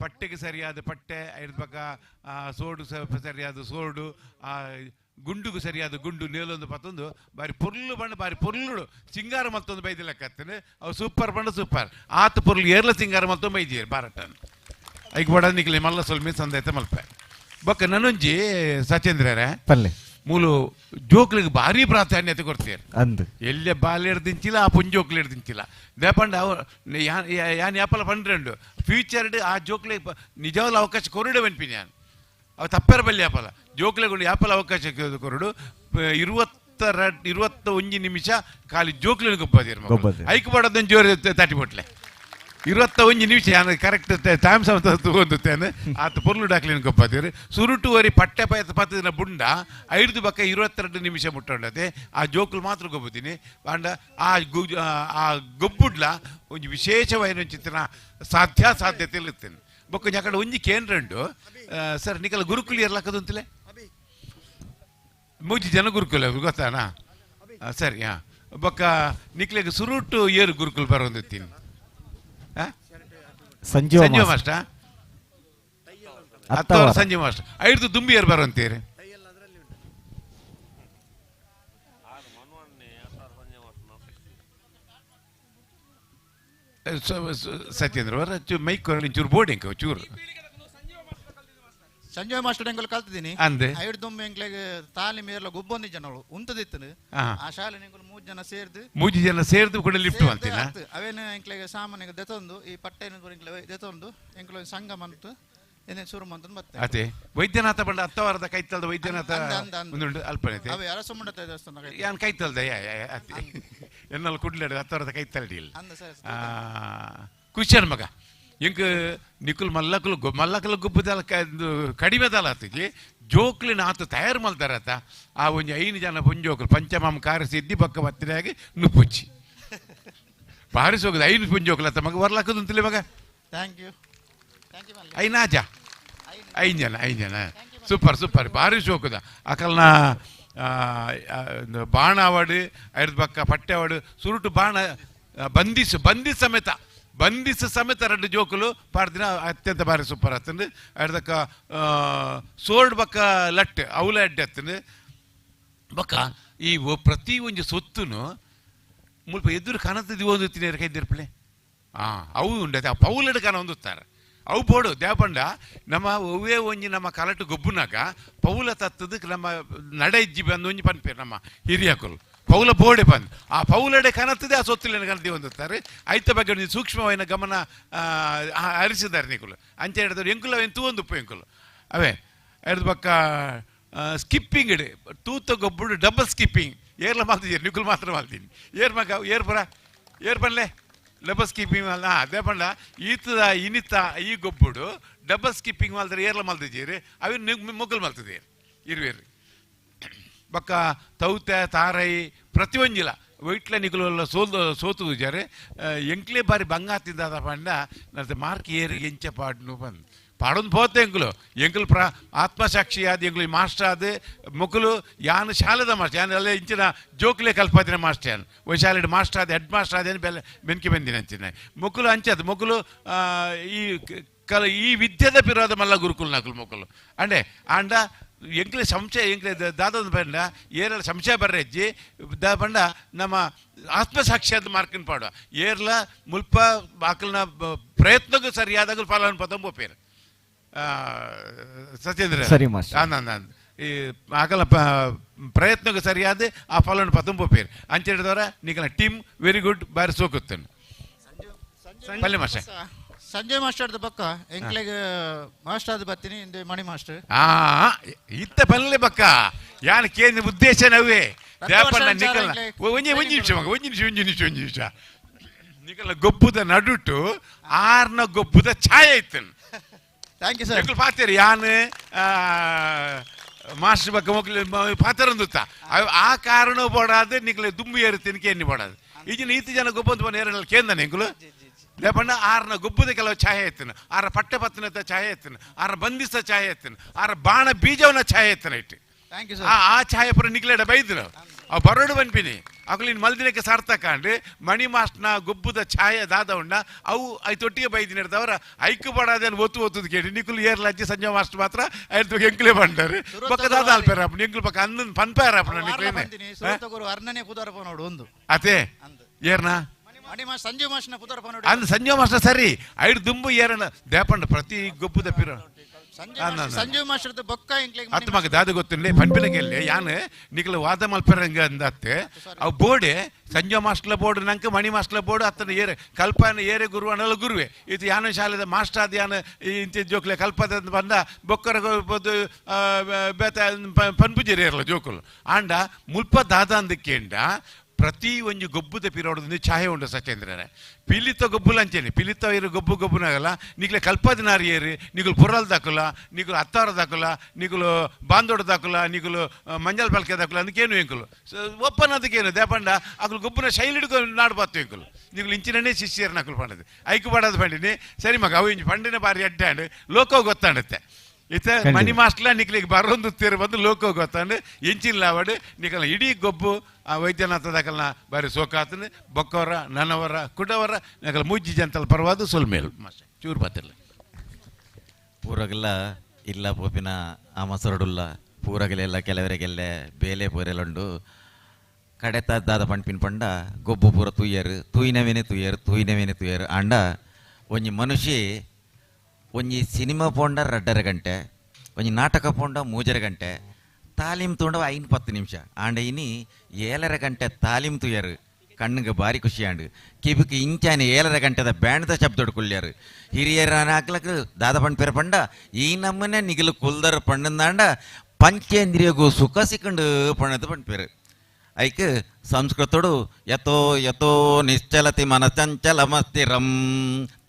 ಪಟ್ಟೆಗೆ ಸರಿಯಾದ ಪಟ್ಟೆ ಇರ್ಬೇಕ, ಆ ಸೋಡು ಸರಿಯಾದ ಸೋಡು, ಆ ಗುಂಡುಗೂ ಸರಿಯಾದ ಗುಂಡು ನೇಲೊಂದು ಪತ್ತೊಂದು ಬಾರಿ ಪೊರ್ಲು ಬಣ್ಣ ಬಾರಿ ಪೊರ್ಲುಡು ಸಿಂಗಾರ ಮಲ್ತೊಂದು ಬೈದಿಲ್ಲಕ್ಕತ್ತೇನೆ ಅವು ಸೂಪರ್ ಬಣ್ಣ ಸೂಪರ್ ಆತ ಪೊರ್ಲು ಏರ್ಲ ಸಿಂಗಾರ ಮಲ್ತೊಂದು ಬೈದಿಯರು ಬಾರಟನ್ ಐಕ್ ಬಡ ನಿಕ್ಲಿ ಮಲ್ಲ ಸೊಲ್ಮಿ ಸಂದೈತೆ ಮಲ್ಪೆ ಬೊಕ್ಕ ನನೊಂಜಿ ಸಚೇಂದ್ರರೇ ಪಲ್ಲೆ ಮೂಲು ಜೋಕ್ಲಿಗೆ ಭಾರಿ ಪ್ರಾಧಾನ್ಯತೆ ಕೊಡ್ತೀರಿ ಅಂದು ಎಲ್ಲೇ ಬಾಲ್ಯಡ್ ದಿಂಚಿಲ್ಲ ಆ ಪುಂಜೋಕ್ಲಿ ದಿಂಚಿಲ್ಲ ದೇಪಂಡ ಅವು ಯಾನ್ ಯಾಪಲ ಪಂಡ್ರೆಂಡು ಫ್ಯೂಚರ್ಡ್ ಆ ಜೋಕ್ಲಿಗೆ ನಿಜವಾದ ಅವಕಾಶ ಕೊರಡು ಅನ್ಪಿನಿ ಯಾನ್ ಅವು ತಪ್ಪರ ಬಲ್ಲಿ ಯಾಪಲ ಜೋಕ್ಲೆಗಳು ಯಾಪಲ ಅವಕಾಶ ಕೊರಡು 21 ನಿಮಿಷ ಖಾಲಿ ಜೋಕ್ಲಿನ ಗೊಬ್ಬದಿರು ಐಕ್ ಬಡೋದನ್ನು ಜೋರು ತಟಿ ಬಿಟ್ಲೆ 21 ನಿಮಿಷ ಯಾನ್ ಕರೆಕ್ಟ್ ಟೈಮ್ ಸಮ ತಗೊಂಡುತ್ತೇನೆ ಆತ ಪೊರ್ಲು ಡಾಕ್ಲಿನ ಗೊಬ್ಬದಿರು ಸುರುಟುವರಿ ಪಟ್ಟೆ ಪಯತ ಪತ್ತದಿನ ಬುಂಡ ಐದು ಬಕ್ಕ 22 ನಿಮಿಷ ಮುಟ್ಟೊಂಡತೆ ಆ ಜೋಕ್ಲು ಮಾತ್ರ ಗೊಬ್ಬುತ್ತೀನಿ ಅಂಡ ಆ ಆ ಗೊಬ್ಬುಡ್ಲ ಒಂಜಿ ವಿಶೇಷವಾದ ಚಿತ್ರ ಸಾಧ್ಯ ಸಾಧ್ಯತೆ ಇರ್ತೇನೆ ಬೊಕ್ಕ ಯಾಕಡೆ ಒಂಜಿ ಕೇಂದ್ರ ಉಂಡು ಸರ್ ನಿಕಲ ಗುರುಕುಲ ಇರ್ಲಕ್ಕದಂತಲೇ ಮೂಜಿ ಜನ ಗುರುಕುಲ ಗೊತ್ತಾನಾ ಸರಿ ಹಾಂ ಬೊಕ್ಕ ನಿಕ್ಲೆಗ್ ಸುರುಟು ಏರು ಗುರುಕುಲ ಬರೋಂದಿತ್ತೀನಿ ಸಂಜೀವ ಮಾಸ್ಟ ಅತ್ತವರ ಸಂಜೀವ ಮಾಸ್ಟರ್ ಐದು ದುಂಬಿ ಏರು ಬರೋಂತೀರಿ ಸತ್ಯೇಂದ್ರ ಅವರ ಮೈಕ್ ಚೂರು ಬೋರ್ಡಿಂಗ್ ಚೂರು ಸಂಜಯ್ ಮಾಸ್ಟರ್ ಎಂಕಲ್ ಕಲ್ತಿದ್ದೀನಿ ಅಂದೆ ಐಡ್ದೊಮ್ಮೆ ಎಂಕ್ಲೆಗ್ ತಾಲಿ ಮೇರ್ಲ ಗೊಬ್ಬೊಂದಿ ಜನಗಳು ಉಂತದಿತ್ತು ಆ ಶಾಲೆ ಎಂಕುಲು ಮೂರು ಜನ ಸೇರ್ದು ಮೂಜಿ ಜನ ಸೇರ್ದು ಕೂಡ ಲಿಫ್ಟ್ ಅಂತಿನ ಅವೇನು ಎಂಕ್ಲೆಗ್ ಸಾಮಾನ್ಯ ದೆತೊಂದು ಈ ಪಟ್ಟೆನ ಎಂಕ್ಲೆ ದೆತೊಂದು ಎಂಕುಲು ಸಂಘ ಮಂತು ಏನೇ ಶುರು ಮಂತು ಮತ್ತೆ ಅದೇ ವೈದ್ಯನಾಥ ಬಂಡ ಹತ್ತವಾರದ ಕೈತಲ್ದ ವೈದ್ಯನಾಥ ಒಂದುಂಟು ಅಲ್ಪನೈತೆ ಅವೆ ಅರಸಮುಂಡತ ದೇವಸ್ಥಾನ ಯಾನ್ ಕೈತಲ್ದ ಅತ್ತೆ ಎನ್ನಲ್ಲಿ ಕುಡ್ಲಾಡು ಹತ್ತವಾರದ ಕೈತಲ್ಡಿ ಇಲ್ಲ ಖುಷಿಯನ್ ಮಗ ಎಂಕ್ ನಿಕುಲ್ ಮಲ್ಲಕುಲು ಮಲ್ಲಕುಲು ಗುಬ್ಬದಲ್ಲ ಕಡಿಮೆದಲ್ಲ ಆತಿಜಿ ಜೋಕ್ಲಿನ ಆತ ತಯಾರು ಮಲ್ತಾರತ ಆ ಒಂಜಿ 5 ಜನ ಪುಂಜೋಕ್ಲು ಪಂಚಮಾಮ ಕಾರ್ಯಸಿದ್ಧಿ ಬಕ್ಕ ಬತ್ತಿನಾಗಿ ನುಪ್ಪುಚ್ಚಿ ಬಾರಿಸ್ ಹೋಗುದು 5 ಪುಂಜೋಕ್ಲು ಅತ್ತ ಮಗ ಬರ್ಲಾಕದಂತಲೇ ಮಗ thank you ಐನಾಜ 5 ಜನ 5 ಜನ ಸೂಪರ್ ಸೂಪರ್ ಭಾರಿ ಶೋಕದ ಅಕಲ್ನ ಬಾಣ ಅವಾಡು ಐದು ಪಕ್ಕ ಪಟ್ಟೆ ಅವಾಡು ಸುರುಟು ಬಾಣ ಬಂದಿಸು ಬಂದಿಸ ಸಮೇತ ಬಂದಿಸ ಸಮೇತ ಎರಡು ಜೋಕುಲು ಪಾಡ್ದಿನ ಅತ್ಯಂತ ಭಾರಿ ಸೂಪರ್ ಆತಂದು ಐದಕ್ಕ ಸೋರ್ಡ್ ಬಕ್ಕ ಲಟ್ ಅವಲ ಅಡ್ಡೆ ಆತಂದು ಬಕ್ಕ ಈ ಪ್ರತಿ ಒಂಜಿ ಸೊತ್ತುನು ಮುಲ್ಪ ಎದುರು ಕನತದಿ ಓದುತ್ತೀನಿ ಕೈದಿರ್ಪಲೆ ಹಾಂ ಅವು ಉಂಡತೆ ಆ ಪೌಲಡು ಕನ ಹೊಂದುತ್ತಾರೆ ಅವು ಬೋಡು ದೇವಪಂಡ ನಮ್ಮ ಒವ್ವೇ ಒಂಜಿ ನಮ್ಮ ಕಲಟು ಗೊಬ್ಬುನಾಗ ಪೌಲ ತತ್ತದಕ್ಕೆ ನಮ್ಮ ನಡೆ ಇಜ್ಜಿ ಬಂದು ಒಂಜಿ ಪನ್ಪೇರು ನಮ್ಮ ಹಿರಿಯಕರು ಪೌಲ ಬೋಡೆ ಬಂದು ಆ ಪೌಲಡೆ ಕನತ್ತದೆ ಆ ಸೊತ್ತಲಿನ ಕನತಿ ಹೊಂದುತ್ತಾರೆ ಐತ ಬಗ್ಗೆ ಒಂದು ಸೂಕ್ಷ್ಮವಾದ ಗಮನ ಹರಿಸಿದ್ದಾರೆ ನಿಕುಲು ಅಂಚೆ ಹೇಳಿದವರು ಎಂಕುಲು ಅವೇನು ತೂವೊಂದುಪ್ಪು ಎಂಕುಲು ಅವೇ ಹಿಡ್ದು ಪಕ್ಕ ಸ್ಕಿಪ್ಪಿಂಗ್ ಇಡು ತೂತ ಗೊಬ್ಬುಡು ಡಬಲ್ ಸ್ಕಿಪ್ಪಿಂಗ್ ಏರ್ಲ ಮಾಡ್ತಿದ್ದೀರಿ ನಿಕುಲು ಮಾತ್ರ ಮಾಡ್ತೀನಿ ಏರ್ ಮಗ ಏರ್ ಬರ ಏರ್ ಬನ್ಲೆ ಡಬಲ್ ಸ್ಕಿಪ್ಪಿಂಗ್ ಅಲ್ಲ ಅದೇ ಪಂಡ ಈತದ ಇನಿತ ಈ ಗೊಬ್ಬುಡು ಡಬಲ್ ಸ್ಕಿಪ್ಪಿಂಗ್ ಮಾಡಿದ್ರೆ ಏರ್ಲ ಮಲ್ತಿದ್ದೀರಿ ಅವೇನು ಮೊಗ್ಗಲು ಮಲ್ತಿದ್ದೀರಿ ಇರುವೇರಿ ಬಕ್ಕ ತೌತೆ ತಾರೈ ಪ್ರತಿಯೊಂಜಿಲ್ಲ ವೈಟ್ಲ ನಿಗುಲೆಲ್ಲ ಸೋತು ಜಾರೆ ಎಂಕ್ಲೇ ಬಾರಿ ಬಂಗಾತಿದ್ದಾದ ಪಂಡ ನನ್ನ ಮಾರ್ಕ್ ಏರಿ ಎಂಚ ಪಾಡ್ನು ಬಂದು ಪಾಡೊಂದು ಪೋತೆ ಎಂಕುಲು ಎಂಕುಲು ಪ್ರ ಆತ್ಮಸಾಕ್ಷಿ ಆದ ಎಂಕುಲು ಮಾಸ್ಟರ್ ಆದ ಮೊಕಲು ಯಾನು ಶಾಲೆದ ಮಾಸ್ಟರ್ ಯಾನು ಎಲ್ಲ ಇಂಚಿನ ಜೋಕ್ಲೆ ಕಲ್ಪತಿನ ಮಾಸ್ಟರ್ ಯಾನು ಒಯ್ ಶಾಲೆಡ್ ಮಾಸ್ಟರ್ ಆದ ಹೆಡ್ ಮಾಸ್ಟರ್ ಆದ ಬೆಲೆ ಬೆನ್ಕಿ ಬಂದಿನ ಅಂಚಿನ ಮೊಕಲು ಅಂಚದ ಮೊಕಲು ಈ ಕಲ ಈ ವಿದ್ಯೆದ ಪಿರೋದ ಮಲ್ಲ ಗುರುಕುಲ್ ನಕುಲು ಮೊಕಲು ಅಂಡೆ ಆಂಡ ಎಂಕ್ಲೆ ಸಂಶಯ ಎಂಕ್ಲೆ ದಾದದ ಬಂಡ ಏರಲ ಸಂಶಯ ಬರ್ರೆಜ್ಜಿ the ಬಂಡ ನಮ್ಮ ಆತ್ಮಸಾಕ್ಷಿಯಾದ ಮಾರ್ಕಿನ ಪಾಡುವ ಏರ್ಲ ಮುಲ್ಪ ಬಾಕಲ್ನ ಪ್ರಯತ್ನಕ್ಕೂ ಸರಿಯಾದಾಗ ಫಲಾನ್ ಪತಂಬೋಪೇರು ಸತ್ಯೇಂದ್ರ ಸರಿ ಮಾಸ್ಟರ್. ಈ ಆಗಲ ಪ್ರಯತ್ನಕ್ಕೆ ಸರಿಯಾದ ಆ ಫಲವನ್ನು ಪತುಂಬ ಪೇರು ಅಂಚೆಡಿದವರ ನಿಕಲ ಟೀಮ್ ವೆರಿ ಗುಡ್ ಬಾರಿ ಸೋಕುತ್ತೇನೆ ಪಲ್ಯ ಮಾಸ್ಟರ್. ಸಂಜಯ್ ಮಾಸ್ಟರ್ದ ಬಕ್ಕ ಎಂಕ್ಲೆಗ್ ಮಾಸ್ಟರ್ ಆದ್ ಬತ್ತೀನಿ ಇಂದು ಮಣಿ ಮಾಸ್ಟರ್. ಇತ್ತ ಪಲ್ಲೆ ಬಕ್ಕ ಯಾನ್ ಕೇಂದ್ರ ಉದ್ದೇಶ ನವೇ ದೇಪಣ್ಣ ನಿಕಲ್ನ ಒಂಜಿ ಒಂಜಿ ನಿಮಿಷ ಮಗ ಒಂಜಿ ನಿಮಿಷ ಒಂಜಿ ನಿಮಿಷ ಒಂಜಿ ನಿಮಿಷ ನಿಕಲ್ನ ಗೊಬ್ಬುದ ನಡುಟು ಆರ್ನ ಗೊಬ್ಬುದ ಛಾಯೆ ಇತ್ತನ್. Thank you sir. ಎಂಕುಲು ಪಾತೆರ್ ಯಾನ್ ಮಾಸ್ಟರ್ ಬಕ್ಕ ಮೊಕ್ಲು ಪಾತೆರಂದುತ್ತ ಆ ಕಾರಣ ಬೋಡಾದ ನಿಕಲೆ ದುಂಬು ಏರುತ್ತೀನಿ ಕೇಂದ್ರ ಬೋಡಾದ ಈಗಿನ ಈತ ಜನ ಗೊಬ್ಬಂತ ಬಂದು ಏರಲ್ಲ ಕೇಂದನೆ ಎಂಕುಲು ಲೇಪಣ್ಣ ಆರ್ನ ಗೊಬ್ಬದ ಕೆಲವು ಛಾಯೆ ಎತ್ತನ ಆರ ಪಟ್ಟೆ ಪತ್ತನದ ಛಾಯೆ ಎತ್ತನ ಆರ ಬಂಧಿಸ ಛಾಯೆ ಎತ್ತನ ಆರ ಬಾಣ ಬೀಜವನ್ನ ಛಾಯೆ ಎತ್ತನ ಇಟ್ಟು thank you ಆ ಆ ಛಾಯೆ ಪುರ ನಿಕ್ಲೆಡ ಬೈದ್ರು ಅವು ಬರೋಡು ಬನ್ಪಿನಿ ಅಕುಲು ಇನ್ನು ಮಲ್ದಿನಕ್ಕೆ ಸಾರ್ಥಕ ಅಂಡ್ ಮಣಿ ಮಾಸ್ಟ್ನ ಗೊಬ್ಬದ ಛಾಯೆ ದಾದ ಉಂಡ ಅವು ಐತೊಟ್ಟಿಗೆ ಬೈದಿನ ಹಿಡ್ದವರ ಐಕು ಬಡಾದೇನು ಒತ್ತು ಒತ್ತುದು ಕೇಳಿ ನಿಕುಲು ಏರ್ಲಜ್ಜಿ ಸಂಜೆ ಮಾಸ್ಟರ್ ಮಾತ್ರ ಐದು ಎಂಕುಲೇ ಬಂಡಾರು ಬಕ್ಕ ದಾದ ಅಲ್ಪೇರ ಅಪ್ಪ ಎಂಕುಲು ಪಕ್ಕ ಅಂದನ್ ಪನ್ಪೇರ ಅಪ್ಪ ನಿಕ್ಲೇನೆ ಸುರತ ಗುರು ಅರ್ಣನೆ ಪುದರಪ ನೋಡು ಒಂದು ಅದೇ ಏರ್ನಾ ಮಣಿ ಮಾಸ್ಟರ್ ಸಂಜೀವ್ ಮಾಸ್ಟರ್ನ ಪುದರಪ ನೋಡು. ಅಂದ್ ಸಂಜೀವ್ ಮಾಸ್ಟರ್ ಸರಿ ಐದು ದುಂಬು ಏರಣ ದೇಪಂಡ ಪ್ರತಿ ಗೊಬ್ಬದ ಪಿರ ಸಂಜೀವ್ ಮಾಸ್ಟರ್ ಬೊಕ್ಕ ಎಂಕ್ಲೆಗ್ ಅತ್ತ ಮಗ ದಾದ ಗೊತ್ತಿಲ್ಲ ಪನ್ಪಿನಗೆಲ್ಲಿ ಯಾನ್ ನಿಕಲ ವಾದ ಮಲ್ಪರಂಗ ಅಂದತ್ತೆ ಅವು ಬೋರ್ಡೆ ಸಂಜೀವ್ ಮಾಸ್ಟರ್ಲ ಬೋರ್ಡ್ ನಂಗೆ ಮಣಿ ಮಾಸ್ಟರ್ಲ ಬೋರ್ಡ್ ಅತ್ತನ ಏರೆ ಕಲ್ಪನ ಏರೆ ಗುರು ಅನ್ನಲ್ಲ ಗುರುವೆ ಇದು ಯಾನ ಶಾಲೆದ ಮಾಸ್ಟರ್ ಆದ ಯಾನ ಇಂಚ ಜೋಕ್ಲೆ ಕಲ್ಪದ ಬಂದ ಬೊಕ್ಕರ ಬೇತ ಪನ್ಪುಜೇರಿ ಏರಲ್ಲ ಜೋಕುಲು ಆಂಡ ಮುಲ್ಪ ದಾದ ಅಂದಕ್ಕೇಂಡ ಪ್ರತಿ ಒಂಜಿ ಗೊಬ್ಬುದ ಪಿರೋಡದಿಂದ ಛಾಯೆ ಉಂಡು ಸಚೇಂದ್ರರೇ ಪಿಲಿತ ಗೊಬ್ಬುಲ ಅಂಚೇನೆ ಪಿಲಿತ ಇರು ಗೊಬ್ಬು ಗೊಬ್ಬುನಾಗಲ್ಲ ನಿಕ್ಲೆ ಕಲ್ಪದಿನಾರು ಏರಿ ನಿಗುಲು ಪುರಲ್ ದಾಕುಲ ನಿಗುಲು ಅತ್ತಾರ ದಾಕುಲ ನಿಗುಲು ಬಾಂದೋಡ ದಾಕುಲ ನಿಗುಲು ಮಂಜಲ್ ಬಲ್ಕೆ ದಾಕುಲ ಅದಕ್ಕೇನು ಎಂಕುಲು ಒಪ್ಪನ ಅದಕ್ಕೇನು ದೇಪಂಡ ಅಕುಲು ಗೊಬ್ಬುನ ಶೈಲಿ ಹಿಡ್ಕೊಂಡು ನಾಡು ಬಾತು ಎಂಕುಲು ನಿಗುಲು ಇಂಚಿನೇ ಶಿಷ್ಯರನ್ನ ಅಕುಲು ಪಂಡದು ಐಕು ಪಡೋದು ಪಂಡಿನಿ ಸರಿ ಮಗ ಅವು ಇಂಚು ಪಂಡಿನ ಬಾರಿ ಅಡ್ಡಾಂಡು ಲೋಕ ಗೊತ್ತಾಡುತ್ತೆ ಇತ್ತ ಮನಿ ಮಾಸ್ಟ್ಲ ನಿಕ್ಲಿಗೆ ಬರೋಂದು ತೀರು ಬಂದು ಲೋಕ ಗೊತ್ತಾಂಡು ಎಂಚಿನ ಲಾವಡು ನಿಕಲ್ನ ಇಡೀ ಗೊಬ್ಬು ಆ ವೈದ್ಯನಾಥ ದಾಕಲ್ನ ಬಾರಿ ಸೋಕಾತನ ಬೊಕ್ಕವರ ನನವರ ಕುಡವರ ನಿಕಲ್ ಮುಜ್ಜಿ ಜಂತಲ್ ಪರವಾದ ಸೊಲ್ಮೇಲ್ ಮಾಸ್ಟರ್ ಚೂರು ಬಾತಿಲ್ಲ. ಪೂರಗಲ ಇಲ್ಲ ಪೋಪಿನ ಆ ಮಸರಡುಲ್ಲ ಪೂರಗಲೆಲ್ಲ ಕೆಲವರಿಗೆಲ್ಲ ಬೇಲೆ ಪೂರೆಲುಂಡು ಕಡೆತ ದಾದ ಪಂಪಿನ ಪಂಡ ಗೊಬ್ಬು ಪೂರ ತೂಯರು ತೂಯಿನವೇನೆ ತೂಯರು ತೂಯಿನವೇನೆ ತೂಯರು ಆಂಡ ಒಂಜಿ ಮನುಷ್ಯ ಒಂಜಿ ಸಿನಿಮಾ ಪೋಂಡ 2.5 ಗಂಟೆ ಒಂಜಿ ನಾಟಕ ಪೋಂಡ 3.5 ಗಂಟೆ ತಾಲೀಮ್ ತೋಂಡ 5-10 ನಿಮಿಷ ಆಂಡ ಇನಿ 7.5 ಗಂಟೆ ತಾಲೀಮ್ ತುಯರು ಕಣ್ಣಿಗೆ ಭಾರಿ ಖುಷಿ ಆಂಡು ಕಿಬಿക്ക് ಇಂಚಾನೆ 7.5 ಗಂಟೆದ ಬ್ಯಾಂಡ್ದ ಶಬ್ದೊಡು ಕುಳ್ಳ್ಯಾರು ಹಿರಿಯರ ಹಾಕ್ಲಕ್ಕೆ ದಾದ ಪಂಡ್ ಪೇರ ಪಂಡ ಈ ನಮ್ಮನೆ ನಿಗಿಲು ಕುಲ್ದರ್ ಪಂಡಂದಾಂಡ ಪಂಚೇಂದ್ರಿಯಗೂ ಸುಖ ಸಿಕ್ಕಂಡು ಪಣ್ಣದು ಪಂಡ್ಪೇರು ಐಕ್ ಸಂಸ್ಕೃತಡು ಯಥೋ ಯಥೋ ನಿಶ್ಚಲತಿ ಮನಚಂಚಲಮಸ್ಥಿರಂ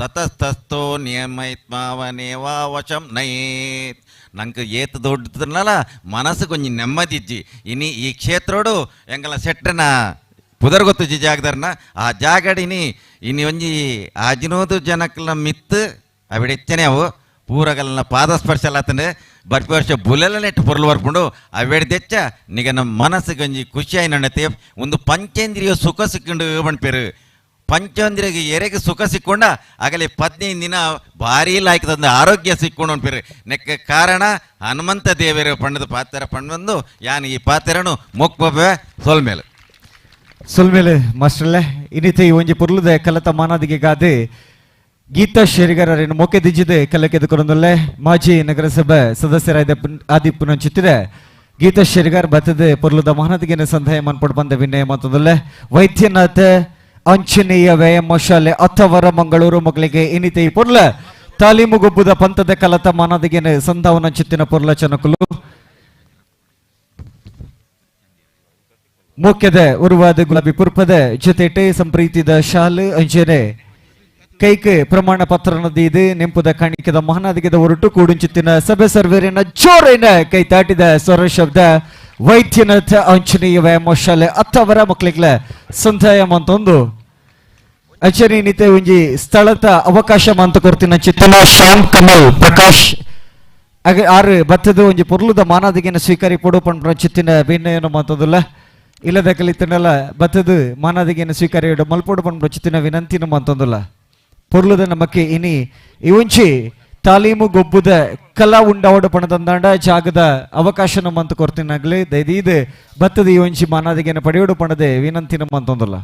ತತಸ್ತಸ್ಥೋ ನಿಯಮೈತ್ಮಾವನೇವಾ ವಶಂ ನಯೇತ್. ನಂಗೆ ಏತ್ ದೊಡ್ಡದನ್ನಲ್ಲ ಮನಸ್ಸು ಕೊಂಚ ನೆಮ್ಮದಿಜ್ಜಿ ಇನಿ ಈ ಕ್ಷೇತ್ರೋಡು ಎಂಗಲ ಸೆಟ್ಟನ ಪುದರ್ ಗೊತ್ತು ಜಾಗದಾರನ ಆ ಜಾಗಡಿನಿ ಇನಿ ಒಂಜಿ ಆಜಿನೋದು ಜನಕ್ಲ ಮಿತ್ತು ಅವಿಡೆಚ್ಚನೆ ಅವು ಪೂರಗಲ್ನ ಪಾದಸ್ಪರ್ಶ ಅಲ್ಲತ್ತಂದ್ರೆ ಬರ್ಪಿ ವರ್ಷ ಬುಲೆಲ್ಲ ನೆಟ್ಟು ಪೊರ್ಲು ಬರ್ಪುಂಡು ಅವೆಡ್ದೆಚ್ಚ ನಿಗ ನಮ್ಮ ಮನಸ್ಸು ಗಂಜಿ ಖುಷಿ ಆಯ್ನಣ್ಣತೆ ಒಂದು ಪಂಚೇಂದ್ರಿಯ ಸುಖ ಸಿಕ್ಕೊಂಡು ಪಣ್ಪೇರು ಪಂಚೇಂದ್ರಿಯ ಎರೆಗೆ ಸುಖ ಸಿಕ್ಕೊಂಡ ಆಗಲೇ 15 ದಿನ ಭಾರಿ ಲಾಯ್ಕದಂದು ಆರೋಗ್ಯ ಸಿಕ್ಕೊಂಡು ಅನ್ಪೇರು ನೆಕ್ಕ ಕಾರಣ ಹನುಮಂತ ದೇವರು ಪಣ್ಣದ ಪಾತ್ರ ಪಣ್ಣಂದು ಯಾನ್ ಈ ಪಾತ್ರನು ಮೊಕ್ಪೆ ಸೊಲ್ಮೇಲೆ ಸೊಲ್ಮೇಲೆ ಮಾಸ್ಟರ್ಲೆ ಇನ್ನಿತೆ ಈ ಒಂಜಿ ಪೊರ್ಲುದ ಕಲತ ಮಾನಾದಿಗೆ ಗಾದೆ ಗೀತಾ ಶೇರಿಗಾರರನ್ನು ಮೊಕ್ಕೆ ದಿಜ್ಜಿದೆ ಕಲಕೆದುಕೊಂಡಲ್ಲೇ ಮಾಜಿ ನಗರಸಭೆ ಸದಸ್ಯರಾದ ಆದಿಪ್ಪುನಂಚಿತ್ತಿದೆ ಗೀತಾ ಶೇರಿಗಾರ್ ಬತ್ತದೆ ಪೊರ್ಲುದ ಮಹಾನದಿಗೆ ಸಂಧಾಯ ಮನ್ಪಡ್ ಬಂದ ವಿನಯ ಮತ್ತದಲ್ಲೇ ವೈದ್ಯನಾಥ ಆಂಜನೇಯ ವ್ಯಾಯಾಮ ಶಾಲೆ ಅಥವರ ಮಂಗಳೂರು ಮಕ್ಕಳಿಗೆ ಇನ್ನಿತೆ ಈ ಪೊರ್ಲ ತಾಲೀಮು ಗೊಬ್ಬುದ ಪಂಥದ ಕಲತ ಮಾನದಿಗೆ ಸಂಧಾವನ ಚಿತ್ತಿನ ಪೊರ್ಲ ಚನಕುಲು ಮುಖ್ಯದ ಉರುವಾದ ಗುಲಾಬಿ ಪುರ್ಪದ ಜೊತೆಟೆ ಸಂಪ್ರೀತಿದ ಶಾಲೆ ಅಂಜನೆ ಕೈಕ್ ಪ್ರಮಾಣ ಪತ್ರ ನದಿ ನೆಂಪುದ ಕಾಣಿಕೆದ ಮಹಾನದಿಗೆದ ಹೊರಟು ಕೂಡುಂಚಿತ್ತಿನ ಸಭೆ ಸರ್ವೇರಿನ ಜೋರೇನ ಕೈ ತಾಟಿದ ಸ್ವರ ಶಬ್ದ ವೈದ್ಯನಾಥ ಆಂಜನೇಯ ವ್ಯಾಯಾಮ ಶಾಲೆ ಅತ್ತವರ ಮಕ್ಕಳಿಗೆ ಸಂದಾಯ ಮಂತೊಂದು ಅಚರಿ ನಿತೆ ಒಂಜಿ ಸ್ಥಳದ ಅವಕಾಶ ಮಂತ ಕೊರ್ತಿನ ಚಿತ್ತನ ಶ್ಯಾಮ್ ಕಮಲ್ ಪ್ರಕಾಶ್ ಆರು ಬತ್ತದ ಒಂಜಿ ಪೊರ್ಲುದ ಮಾನಾದಿಗೆನ ಸ್ವೀಕಾರಿ ಪೊಡು ಪಂಡ್ರ ಚಿತ್ತಿನ ಭಿನ್ನಯನ್ನು ಮಂತದಲ್ಲ ಇಲ್ಲದ ಕಲಿತನಲ್ಲ ಬತ್ತದ ಮಾನಾದಿಗೆನ ಸ್ವೀಕಾರಿ ಮಲ್ಪೊಡು ಪಂಡ್ರ ಚಿತ್ತಿನ ವಿನಂತಿನ ಮಂತೊಂದಲ್ಲ ಪೊರ್ಲುದ ನಮಕ್ಕೆ ಇನಿ ಇವಂಚಿ ತಾಲೀಮು ಗೊಬ್ಬುದ ಕಲಾ ಉಂಡಾವಡ ಪಣದಂದಾಂಡ ಜಾಗದ ಅವಕಾಶ ನಮ್ಮಂತ ಕೊರ್ತಿನಾಗ್ಲಿ ದೈದೀದ್ ಬತ್ತದ ಈ ಒಂಚಿ ಮಾನಾದಿಗೆನ ಪಡೆಯೋಡು ಪಣದೆ ವಿನಂತಿ ನಮ್ಮಂತೊಂದಲ್ಲ.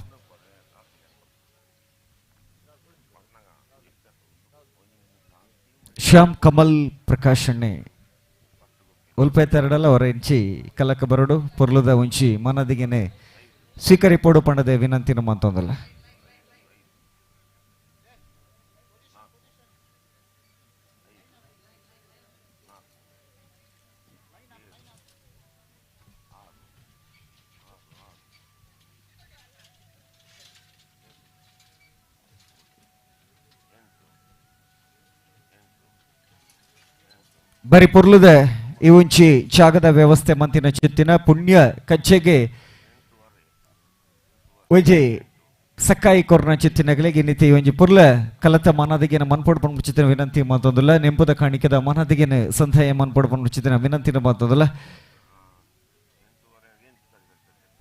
Shyam Kamal ಪ್ರಕಾಶಣ್ಣೆ ಉಲ್ಪೇತರಡಲ ಹೊರ ಇಂಚಿ ಕಲಕ ಬರಡು ಪೊರ್ಲುದ ಉಂಚಿ ಮನದಿಗೆನೆ ಸ್ವೀಕರಿಪೋಡು ಪಂಡದೆ ವಿನಂತಿನ ಮಂತೊಂದಲ್ಲ. ಬರಿ ಪೊರ್ಲುದ ಈ ಉಂಚಿ ಜಾಗದ ವ್ಯವಸ್ಥೆ ಮಂತಿನ ಚಿತ್ತಿನ ಪುಣ್ಯ ಕಜ್ಜೆಗೆ ಒಂಜಿ ಸಕ್ಕಾಯಿ ಕೊರ್ನ ಚಿತ್ತಿನಗಲಿಗೆ ನಿತಿ ಒಂಜಿ ಪುರ್ಲ ಕಲತ ಮನದಿಗೆನ ಮನ್ಪೊಡು ಪಂಡು ಚಿತ್ತಿನ ವಿನಂತಿ ಮಾತೊಂದುಲ್ಲ. ನೆಂಪುದ ಕಾಣಿಕೆದ ಮನದಿಗೆನ ಸಂಧಾಯ ಮನ್ಪೊಡು ಪಂಡು ಚಿತ್ತಿನ ವಿನಂತಿನ ಮಾತೊಂದುಲ್ಲ.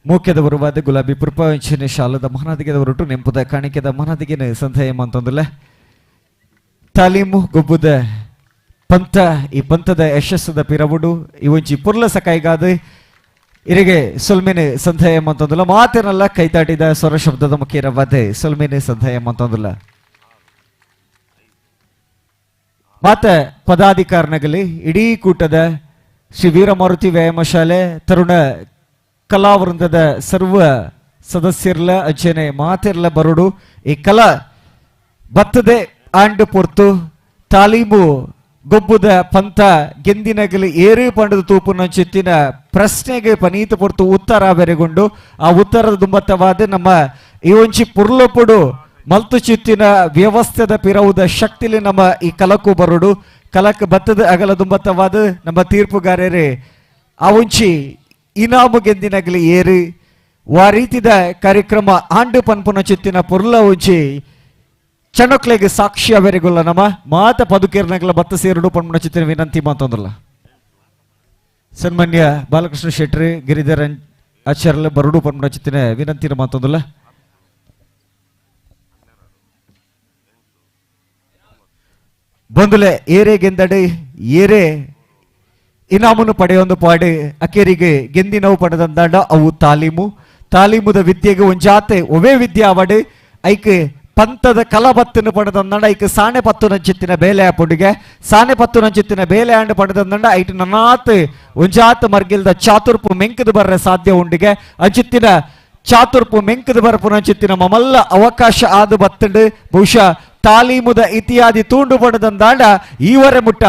ಮೂಕ್ಯದ ಬರುವಾದ ಗುಲಾಬಿ ಪುರ್ಪ ಒಂಚಿನ ಶಾಲದ ಮನದಿಗೆದ ಹೊರಟು ನೆಂಪುದ ಕಾಣಿಕೆದ ಮನದಿಗೆನ ಸಂಧಾಯ ಮಾತೊಂದುಲ್ಲ. ತಾಲೀಮು ಗೊಬ್ಬುದ ಪಂಥ ಈ ಪಂಥದ ಯಶಸ್ಸದ ಪಿರವುಡು ಈ ಒಂಜಿ ಪುರ್ಲ ಸಕಾಯಿಗಾದ ಇರಿಗೆ ಸೊಲ್ಮೆನೆ ಸಂಧಾಯ ಮಂತೊಂದುಲ್ಲ. ಮಾತಿನಲ್ಲ ಕೈತಾಟಿದ ಸ್ವರ ಶಬ್ದದ ಮುಖೇನವಾದ ಸೊಲ್ಮೆನೆ ಸಂಧಾಯ ಮಂತೊಂದುಲ್ಲ. ಮಾತ ಪದಾಧಿಕಾರನಗಲಿ ಇಡೀ ಕೂಟದ ಶ್ರೀ ವೀರಮಾರುತಿ ವ್ಯಾಯಾಮ ಶಾಲೆ ತರುಣ ಕಲಾವೃಂದದ ಸರ್ವ ಸದಸ್ಯರ್ಲ ಅಜ್ಜನೆ ಮಾತಿರ್ಲ ಬರುಡು ಈ ಕಲಾ ಬತ್ತದೆ ಆಂಡು ಪೊರ್ತು ತಾಲೀಮು ಗೊಬ್ಬುದ ಪಂಥ ಗೆಂದಿನಗಲಿ ಏರು ಪಂಡದ ತೂಪುನ ಚಿತ್ತಿನ ಪ್ರಶ್ನೆಗೆ ಪನೀತ ಪೊರ್ತು ಉತ್ತರ ಬೆರೆಗೊಂಡು ಆ ಉತ್ತರದ ದುಂಬತ್ತವಾದ ನಮ್ಮ ಈ ಒಂಚಿ ಪುರ್ಲಪುಡು ಮಲ್ತು ಚಿತ್ತಿನ ವ್ಯವಸ್ಥೆದ ಪಿರವುದ ಶಕ್ತಿಲಿ ನಮ್ಮ ಈ ಕಲಕು ಬರುಡು ಕಲಕ್ ಬತ್ತದ ಅಗಲ ದುಂಬತ್ತವಾದ ನಮ್ಮ ತೀರ್ಪುಗಾರರೇ ಆ ಒಂಚಿ ಇನಾಮು ಗೆಂದಿನಗಲಿ ಏರು ವಾ ರೀತಿದ ಕಾರ್ಯಕ್ರಮ ಆಂಡು ಪನ್ಪುನ ಚಿತ್ತಿನ ಪುರ್ಲ ಒಂಚಿ ಚಣಕ್ಲೆಗೆ ಸಾಕ್ಷಿ ಅವರಿಗುಲ್ಲ ನಮ್ಮ ಮಾತ ಪದುಕೇರ್ನಗಲ ಬತ್ತ ಸೇರುಡು ಪನ್ಪುನ ಚಿತ್ತಿನ ವಿನಂತಿ ಮಾತೊಂದಲ್ಲ. ಸನ್ಮಾನ್ಯ ಬಾಲಕೃಷ್ಣ ಶೆಟ್ಟಿ ಗಿರಿಧರ್ ಆಚಾರ್ಯ ಬರುಡು ಪನ್ಪುನ ಚಿತ್ತಿನ ವಿನಂತಿನ ಮಾತೊಂದಲ್ಲ. ಬಂದುಲೆ ಏರೆ ಗೆಂದಡೆ ಏರೆ ಇನಾಮನ್ನು ಪಡೆಯೊಂದು ಪಾಡು ಅಕೇರಿಗೆ ಗೆಂದಿನವು ಪಡೆದಂದಾಂಡ ಅವು ತಾಲೀಮು ತಾಲೀಮುದ ವಿದ್ಯೆಗೆ ಒಂಜಾತೆ ಒವೇ ವಿದ್ಯೆ ಅವಡು ಐಕ್ ಪಂಥದ ಕಲಬತ್ತನ್ನು ಪಡೆದಂದಂಡ ಐಕ್ ಸಾಣೆ ಪತ್ತು ನಂಚಿತ್ತಿನ ಬೇಲೆ ಪುಂಡಿಗೆ ಸಾಣೆ ಪತ್ತು ನಂಚಿತ್ತಿನ ಬೇಲೆ ಆಂಡು ಪಡೆದಂದಂಡ ಐಟ್ ನನಾತ್ ಒಂಜಾತ್ ಮರ್ಗಿಲ್ದ ಚಾತುರ್ಪು ಮೆಂಕದ ಬರ್ರೆ ಸಾಧ್ಯ ಉಂಡಿಗೆ ಅಂಚಿತ್ತಿನ ಚಾತುರ್ಪು ಮೆಂಕದ ಬರಪು ನಂಚಿತ್ತಿನ ಮಮಲ್ಲ ಅವಕಾಶ ಆದು ಬತ್ತಂಡು ಬಹುಶಃ ತಾಲೀಮುದ ಇತ್ಯಾದಿ ತೂಂಡು ಪಡೆದಂದಾಂಡ ಈವರೆ ಮುಟ್ಟ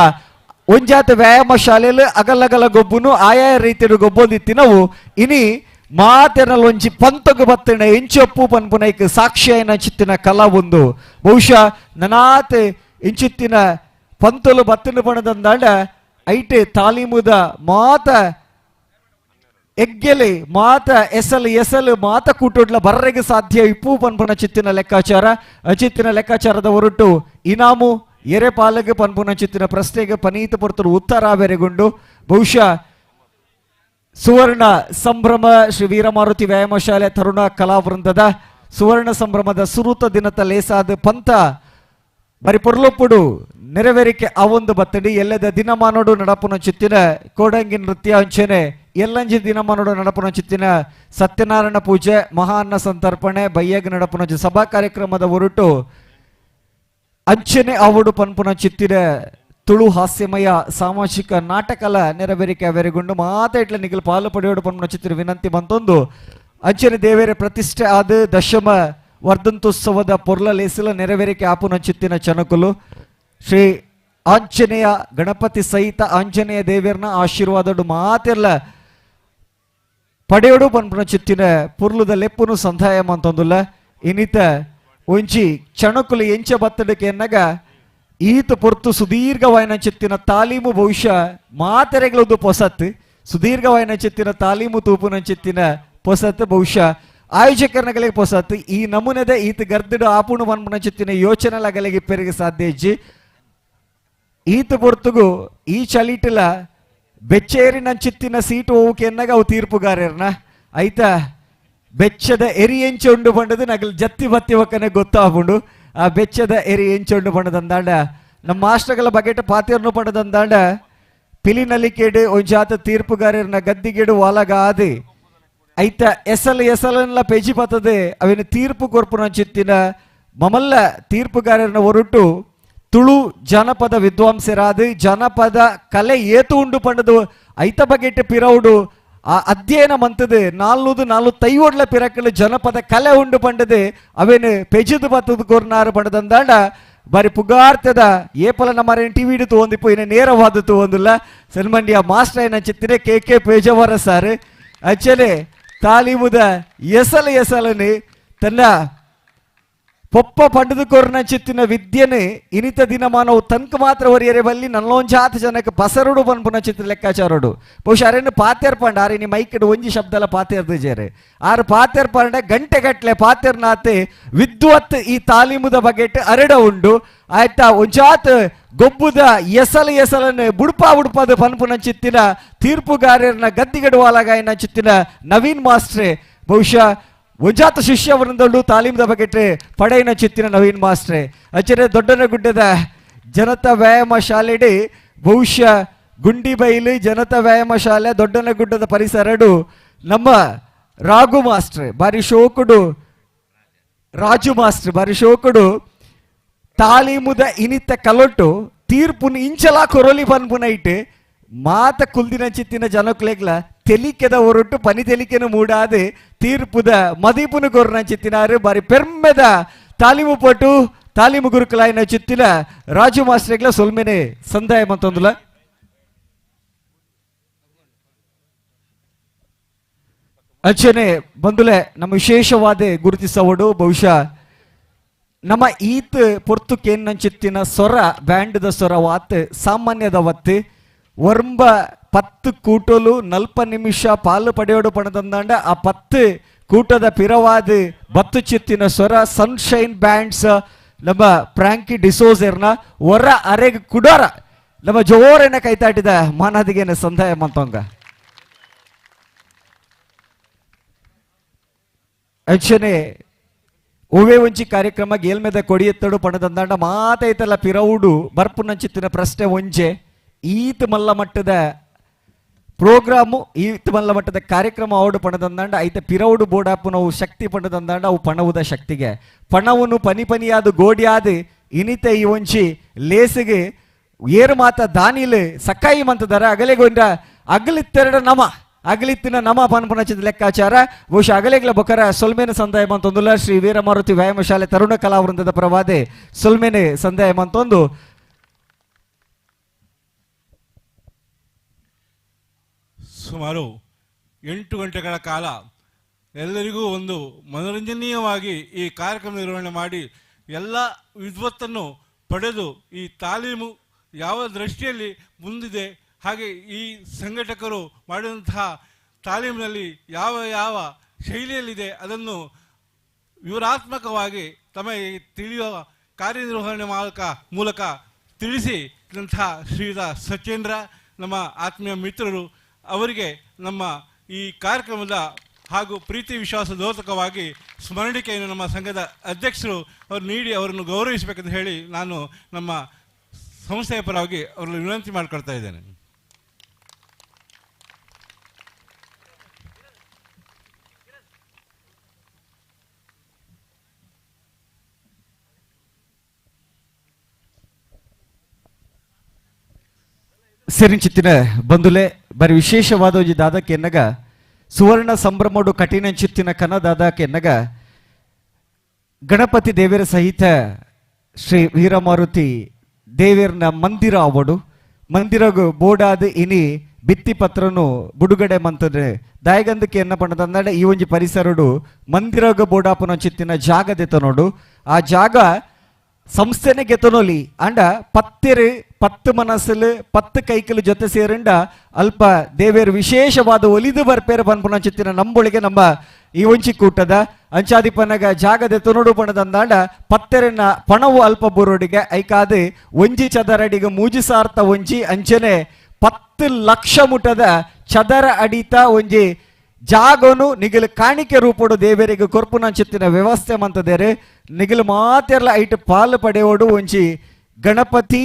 ಒಂಜಾತ ವ್ಯಾಯಾಮ ಶಾಲೆಯಲ್ಲಿ ಅಗಲಗಲ ಗೊಬ್ಬುನು ಆಯಾ ರೀತಿಯ ಗೊಬ್ಬೊಂದಿತ್ತಿನವು ಇನಿ ಮಾತೆನಲ್ ಒಂಜಿ ಪಂತಗು ಬತ್ತಿನ ಎಂಚೊಪ್ಪು ಪನ್ಪುನೈಕ್ ಸಾಕ್ಷಿಯಾಯಿನ ಚಿತ್ತಿನ ಕಲಾ ಒಂದು ಬಹುಶಃ ನನಾತ್ ಇಂಚಿತ್ತಿನ ಪಂತಲು ಬತ್ತಿನ ಪಣದಂದಾಂಡ ಐಟೆ ತಾಲೀಮುದ ಮಾತ ಎಗ್ಗೆಲೆ ಮಾತ ಎಸಲು ಎಸಲು ಮಾತ ಕೂಟೋಡ್ಲ ಬರ್ರೆಗೆ ಸಾಧ್ಯ ಇಪ್ಪು ಪನ್ಪುನ ಚಿತ್ತಿನ ಲೆಕ್ಕಾಚಾರ ಅಚಿತ್ತಿನ ಲೆಕ್ಕಾಚಾರದ ಹೊರಟು ಇನಾಮು ಎರೆ ಪಾಲಗೆ ಪನ್ಪುನ ಚಿತ್ತಿನ ಪ್ರಶ್ನೆಗೆ ಪನೀತ ಪೊರ್ತರು ಉತ್ತರ ಬೆರೆಗೊಂಡು ಬಹುಶಃ ಸುವರ್ಣ ಸಂಭ್ರಮ ಶ್ರೀ ವೀರಮಾರುತಿ ವ್ಯಾಯಾಮ ಶಾಲೆ ತರುಣ ಕಲಾವೃಂದದ ಸುವರ್ಣ ಸಂಭ್ರಮದ ಸುರುತ ದಿನದ ಲೇಸಾದ ಪಂಥ ಬರಿ ಪೊರ್ಲೊಪ್ಪುಡು ನೆರವೇರಿಕೆ ಆ ಒಂದು ಬತ್ತಡಿ ಎಲ್ಲದ ದಿನಮಾನೋಡು ನಡಪುನ ಚಿತ್ತಿನ ಕೋಡಂಗಿ ನೃತ್ಯ ಅಂಚನೆ ಎಲ್ಲಂಜಿ ದಿನಮಾನೋಡು ನಡಪುನ ಚಿತ್ತಿನ ಸತ್ಯನಾರಾಯಣ ಪೂಜೆ ಮಹಾನ್ನ ಸಂತರ್ಪಣೆ ಬಯ್ಯಗ್ ನಡಪುನ ಸಭಾ ಕಾರ್ಯಕ್ರಮದ ಹೊರಟು ಅಂಚನೆ ಆವಡು ಪನ್ಪುನ ಚಿತ್ತಿನ ತುಳು ಹಾಸ್ಯಮಯ ಸಾಮಾಜಿಕ ನಾಟಕಲ ನೆರವೇರಿಕೆ ಅವೆರೆಗೊಂಡು ಮಾತಾಟ್ಲ ನಿಗಲು ಪಾಲು ಪಡೆಯೋಡು ಪನ್ಪುನ ಚಿತ್ತಿನ ವಿನಂತಿ ಬಂತೊಂದು ಅಂಚನೆ ದೇವೇರ ಪ್ರತಿಷ್ಠೆ ಆದ ದಶಮ ವರ್ಧಂತೋತ್ಸವದ ಪೊರ್ಲ ಲೇಸಲ ನೆರವೇರಿಕೆ ಆಪುನ ಚಿತ್ತಿನ ಚನಕುಲು ಶ್ರೀ ಆಂಜನೇಯ ಗಣಪತಿ ಸಹಿತ ಆಂಜನೇಯ ದೇವೇರ್ನ ಆಶೀರ್ವಾದಡು ಮಾತೆಲ್ಲ ಪಡೆಯೋಡು ಪನ್ಪುನ ಚಿತ್ತಿನ ಪುರ್ಲುದ ಲೆಪ್ಪುನು ಸಂಧಾಯ ಅಂತಂದುಲ್ಲ. ಇನ್ನಿತ ಒಂಜಿ ಚಣಕುಲು ಎಂಚ ಬತ್ತಡಕ್ಕೆ ಎನ್ನಗ ಈತ ಪೊರ್ತು ಸುದೀರ್ಘವಾಯಿನ ಚಿತ್ತಿನ ತಾಲೀಮು ಬಹುಶಃ ಮಾತೆರೆಗಳೊಂದು ಪೊಸತ್ ಸುದೀರ್ಘವಾಯಿನ ಚಿತ್ತಿನ ತಾಲೀಮು ತೂಪುನ ಚಿತ್ತಿನ ಪೊಸತ್ ಬಹುಶಃ ಆಯೋಜಕರನಗಳಿಗೆ ಪೊಸತ್ ಈ ನಮೂನೆದ ಈತ ಗರ್ದಿಡು ಆಪುಣು ಪನ್ಪುನ ಚಿತ್ತಿನ ಯೋಚನೆ ಲಗಲಿಗೆ ಪೆರಿಗೆ ಸಾಧ್ಯ ಇಜ್ಜಿ. ಈತ ಪೊರ್ತುಗು ಈ ಚಲಿಟಲ ಬೆಚ್ಚೇರಿನ ಚಿತ್ತಿನ ಸೀಟು ಹೋಗಕ್ಕೆ ಎನ್ನಾಗ ಅವು ತೀರ್ಪುಗಾರರ್ನ ಐತ ಬೆಚ್ಚದ ಎರಿ ಎಂಚೆ ಉಂಡು ಬಂಡದು ನಗಲ್ ಜತ್ತಿ ಬತ್ತಿ ಒಕ್ಕನೆ ಗೊತ್ತಾಗುಂಡು ಆ ಬೆಚ್ಚದ ಎರಿ ಎಂಚೆ ಉಂಡು ಬಂಡದಂದಾಂಡ ನಮ್ಮ ಮಾಸ್ಟರ್ಗಳ ಬಗೆಟ ಪಾತಿಯರ್ನು ಪಂಡದಂದಾಂಡ ಪಿಲಿನಲ್ಲಿ ಕೇಡು ಒಂಜಾತ ತೀರ್ಪುಗಾರರ್ನ ಗದ್ದಿಗೇಡು ವಾಲಗಾದಿ ಐತ ಎಸಲ್ ಎಸಲನ್ಲ ಪೆಜಿ ಪತದೆ ಅವಿನ ತೀರ್ಪು ಕೊರ್ಪುನ ಚಿತ್ತಿನ ಮಮಲ್ಲ ತೀರ್ಪುಗಾರರ್ನ ಹೊರಟು Tulu ಜನಪದ ವಿದ್ವಾಂಸರಾದ ಜನಪದ ಕಲೆ ಏತು ಉಂಡು ಪಂಡದು ಐತ ಬಗೆಟ್ ಪಿರವುಡು ಆ ಅಧ್ಯಯನ ಮಂತದು 445 ಪಿರಕಲು ಜನಪದ ಕಲೆ ಉಂಡು ಪಂಡದು ಅವೇನು ಪೆಜುದು ಬತ್ತದು ಕೊರ್ನಾರು ಪಂಡದಂದಾಂಡ ಬಾರಿ ಪುಗಾರ್ತದ ಏಪಲ ನಮ್ಮರೇನು ಟಿವಿ ಹಿಡಿದು ತೋಂದಿಪ್ಪು ಇನ್ನು ನೇರವಾದ ತೋಂದಿಲ್ಲ ಸನ್ಮಂಡಿಯ ಮಾಸ್ಟರ್ ಏನ ಚಿತ್ತಿರೆ K K Pejavara sir actually ತಾಲೀಮುದ ಎಸಲ ಎಸಲನಿ ತನ್ನ ಪೊಪ್ಪ ಪಂಡದುಕೋರ್ನ ಚಿತ್ತಿನ ವಿದ್ಯೆನೆ ಇನಿತ ದಿನಮಾನವು ತನ್ಕ ಮಾತ್ರ ಒರಿಯರೆ ಬಲ್ಲಿ ನಲ್ಲೊಂಜಾತ ಜನಕ್ಕೆ ಪಸರುಡು ಪನ್ಪುನ ಚಿತ್ರ ಲೆಕ್ಕಾಚಾರೋಡು ಬಹುಶಃ ಅರೇನು ಪಾತೇರ್ ಪಂಡ ಆರೆ ನೀ ಮೈಕಡ್ ಒಂಜಿ ಶಬ್ದಲ ಪಾತೇರ್ದು ಜೇರೆ ಆರು ಪಾತೇರ್ ಪಂಡ ಗಂಟೆ ಗಟ್ಲೆ ಪಾತೇರ್ನಾತೆ ವಿದ್ವತ್ ಈ ತಾಲೀಮುದ ಬಗೆಟ್ ಅರಡ ಉಂಡು ಆಯ್ತಾ ಒಂಜಾತ್ ಗೊಬ್ಬುದ ಎಸಲ ಎಸಲನ್ನು ಬುಡ್ಪಾ ಬುಡ್ಪಾದ ಪನ್ಪುನ ಚಿತ್ತಿನ ತೀರ್ಪುಗಾರರನ್ನ ಗದ್ದಿಗಡುವಾಲಗಾಯನ ಚಿತ್ತಿನ ನವೀನ್ ಮಾಸ್ಟ್ರೆ ಬಹುಶಃ ಒಂಜಾತ ಶಿಷ್ಯ ವೃಂದಳು ತಾಲೀಮ್ದ ಬಗೆಟ್ರೆ ಪಡೆಯಿನ ಚಿತ್ತಿನ ನವೀನ್ ಮಾಸ್ಟ್ರೆ ಅಚ್ಚರೆ ದೊಡ್ಡನಗುಡ್ಡದ ಜನತಾ ವ್ಯಾಯಾಮ ಶಾಲೆಡಿ ಬಹುಶಃ ಗುಂಡಿಬೈಲು ಜನತಾ ವ್ಯಾಯಾಮ ಶಾಲೆ ದೊಡ್ಡನಗುಡ್ಡದ ಪರಿಸರಡು ನಮ್ಮ ರಾಘು ಮಾಸ್ಟ್ರೆ ಬಾರಿ ಶೋಕುಡು ರಾಜು ಮಾಸ್ಟ್ರೆ ಬಾರಿ ಶೋಕುಡು ತಾಲೀಮುದ ಇನಿತ ಕಲೊಟ್ಟು ತೀರ್ಪುನ್ ಇಂಚಲಾ ಕೊರೊಲಿ ಪನ್ಪುನ ಇಟ್ಟು ಮಾತ ಕುಲ್ದಿನ ಚಿತ್ತಿನ ಜನಕ್ಲೆಗ್ಲ ತೆಲಿಕೆದ ಹೊರಟು ಪನಿ ತೆಲಿಕೆನು ಮೂಡಾದೆ ತೀರ್ಪುದ ಮದಿಪುನು ಕೊರ್ನ ಚಿತ್ತಿನಾರು ಬಾರಿ ಪೆರ್ಮೆದ ತಾಲೀಮು ಪಟು ತಾಲೀಮು ಗುರುಕುಲಾಯಿನ ಚಿತ್ತಿನ ರಾಜು ಮಾಸ್ಟ್ರೆಗ್ಲ ಸೊಲ್ಮೆನೆ ಸಂದಾಯ ಮಂತೊಂದುಲ ಅಂಚನೆ ಬಂದುಲೆ ನಮ್ಮ ವಿಶೇಷವಾದ ಗುರುತಿಸವಡು ಬಹುಶಃ ನಮ್ಮ ಈತ್ ಪೊರ್ತುಕೇನ್ ಚಿತ್ತಿನ ಸೊರ ಬ್ಯಾಂಡ್ದ ಸೊರ ವಾತ್ ಸಾಮಾನ್ಯದ ವತ್ತು ಒರ್ಂಬ 10 ಕೂಟಲು 40 ನಿಮಿಷ ಪಾಲು ಪಡೆಯೋಡು ಪಣದಂದಾಂಡ ಆ 10 ಕೂಟದ ಪಿರವಾದ ಬತ್ತು ಚಿತ್ತಿನ ಸ್ವರ ಸನ್ಶೈನ್ ಬ್ಯಾಂಡ್ಸ್ ನಮ್ಮ ಪ್ರಾಂಕಿ ಡಿಸೋಸರ್ನ ಹೊರ ಅರೆಗ್ ಕುಡೋರ ನಮ್ಮ ಜೋರೇನ ಕೈತಾಟಿದ ಮಾನಾದಿಗೇನ ಸಂದಾಯ ಮಂತಂಗ ಅಂಚನೆ ಒವೇ ಒಂಚಿ ಕಾರ್ಯಕ್ರಮ ಗೇಲ್ಮೆದ ಕೊಡಿಯೆತ್ತಡು ಪಣದಂದಾಂಡ ಮಾತೈತಲ್ಲ ಪಿರವುಡು ಬರ್ಪುನಂಚಿತ್ತಿನ ಪ್ರಶ್ನೆ ಒಂಜೆ ಈತ ಮಲ್ಲ ಮಟ್ಟದ ಪ್ರೋಗ್ರಾಮು ಈತ ಮಲ್ಲ ಮಟ್ಟದ ಕಾರ್ಯಕ್ರಮ ಅವಡು ಪಣದಂದಾಂಡ ಐತ ಪಿರವುಡು ಬೋಡಾಪುನವು ಶಕ್ತಿ ಪಣದಂದಾಂಡ ಅವು ಪಣವುದ ಶಕ್ತಿಗೆ ಪಣವನ್ನು ಪನಿ ಪನಿಯಾದ ಗೋಡಿಯಾದ ಇನಿತ ಈ ಒಂಚಿ ಲೇಸಿಗೆ ಏರು ಮಾತ ದಾನಿಲು ಸಕ್ಕಾಯಿ ಮಂತದಾರ ಅಗಲೆಗೊಂಡ ಅಗಲಿತ್ತೆರಡ ನಮ ಅಗಲಿತ್ತಿನ ನಮ ಪನ್ಪುನಚಿದ ಲೆಕ್ಕಾಚಾರ ಬಹುಶಃ ಅಗಲೆಗ್ಲ ಬೊಕರ ಸೊಲ್ಮೇನ ಸಂದಾಯ ಮಂತೊಂದುಲ್ಲ ಶ್ರೀ ವೀರಮಾರುತಿ ವ್ಯಾಯಾಮ ಶಾಲೆ ತರುಣ ಕಲಾವೃಂದದ ಪ್ರವಾದೆ ಸೊಲ್ಮೇನೆ ಸಂದಾಯ ಮಂತೊಂದು. ಸುಮಾರು 8 ಗಂಟೆಗಳ ಕಾಲ ಎಲ್ಲರಿಗೂ ಒಂದು ಮನೋರಂಜನೀಯವಾಗಿ ಈ ಕಾರ್ಯಕ್ರಮ ನಿರ್ವಹಣೆ ಮಾಡಿ ಎಲ್ಲ ವಿದ್ವತ್ತನ್ನು ಪಡೆದು ಈ ತಾಲೀಮು ಯಾವ ದೃಷ್ಟಿಯಲ್ಲಿ ಮುಂದಿದೆ, ಹಾಗೆ ಈ ಸಂಘಟಕರು ಮಾಡಿದಂತಹ ತಾಲೀಮಿನಲ್ಲಿ ಯಾವ ಯಾವ ಶೈಲಿಯಲ್ಲಿದೆ ಅದನ್ನು ವಿವರಾತ್ಮಕವಾಗಿ ತಮಗೆ ತಿಳಿಯುವ ಕಾರ್ಯನಿರ್ವಹಣೆ ಮೂಲಕ ತಿಳಿಸಿದಂತಹ ಶ್ರೀಯುತ ಸಚೇಂದ್ರ ನಮ್ಮ ಆತ್ಮೀಯ ಮಿತ್ರರು ಅವರಿಗೆ ನಮ್ಮ ಈ ಕಾರ್ಯಕ್ರಮದ ಹಾಗೂ ಪ್ರೀತಿ ವಿಶ್ವಾಸ ದ್ಯೋತಕವಾಗಿ ಸ್ಮರಣಿಕೆಯನ್ನು ನಮ್ಮ ಸಂಘದ ಅಧ್ಯಕ್ಷರು ಅವರು ನೀಡಿ ಅವರನ್ನು ಗೌರವಿಸಬೇಕಂತ ಹೇಳಿ ನಾನು ನಮ್ಮ ಸಂಸ್ಥೆಯ ಪರವಾಗಿ ಅವರಲ್ಲಿ ವಿನಂತಿ ಮಾಡಿಕೊಳ್ತಾ ಇದ್ದೇನೆ. ಸಿರಿಂಚಿತ್ತಿನ ಬಂಧುಲೆ ಬರಿ ವಿಶೇಷವಾದ ಒಂಜಿ ದಾದಕ್ಕೆ ಎನ್ನಗ ಸುವರ್ಣ ಸಂಭ್ರಮಡು ಕಠಿಣಂಚಿತ್ತಿನ ಕನ ದಾದಕ್ಕೆ ಎನ್ನಗ ಗಣಪತಿ ದೇವರ ಸಹಿತ ಶ್ರೀ ವೀರಮಾರುತಿ ದೇವರನ ಮಂದಿರ ಅವಡು ಮಂದಿರಗು ಬೋಡಾದ ಇನಿ ಬಿತ್ತಿ ಪತ್ರನು ಬುಡುಗಡೆ ಮಂತಂದ್ರೆ ದಾಯಗಂದಕ್ಕೆ ಎನ್ನ ಪಣದಂದ್ರೆ ಈ ಒಂಜಿ ಪರಿಸರಡು ಮಂದಿರಗು ಬೋಡಾಪನ ಚಿತ್ತಿನ ಜಾಗ ದೆತನೋಡು ಆ ಜಾಗ ಸಂಸ್ಥೆನೆ ಗೆತನೋಲಿ ಅಂಡ ಪತ್ತಿರು 10 ಮನಸ್ಸಲು 10 ಕೈಕಲು ಜೊತೆ ಸೇರಂಡ ಅಲ್ಪ ದೇವೇರು ವಿಶೇಷವಾದ ಒಲಿದು ಬರ್ಪೇರ ಪನ್ಪುನ ಚಿತ್ತಿನ ನಂಬೊಳಿಗೆ ನಮ್ಮ ಈ ಒಂಚಿ ಕೂಟದ ಅಂಚಾದಿಪನಗ ಜಾಗದ ತುನುಡು ಪಣದಂದಾಂಡ ಪತ್ತೆರನ್ನ ಪಣವು ಅಲ್ಪ ಬುರುಡಿಗೆ ಐಕಾದು ಒಂಜಿ ಚದರಡಿಗೆ ಮೂಜಿ ಸಾರ್ಥ ಒಂಜಿ ಅಂಚನೆ 10 ಲಕ್ಷ ಮುಟದ ಚದರ ಅಡಿತ ಒಂಜಿ ಜಾಗನು ನಿಗಲು ಕಾಣಿಕೆ ರೂಪಡು ದೇವರಿಗೆ ಕೊರ್ಪುನ ಚಿತ್ತಿನ ವ್ಯವಸ್ಥೆ ಮಂತದೇರೆ ನಿಗಲು ಮಾತೆರ್ಲ ಐಟ್ ಪಾಲು ಪಡೆಯೋಡು ಒಂಜಿ ಗಣಪತಿ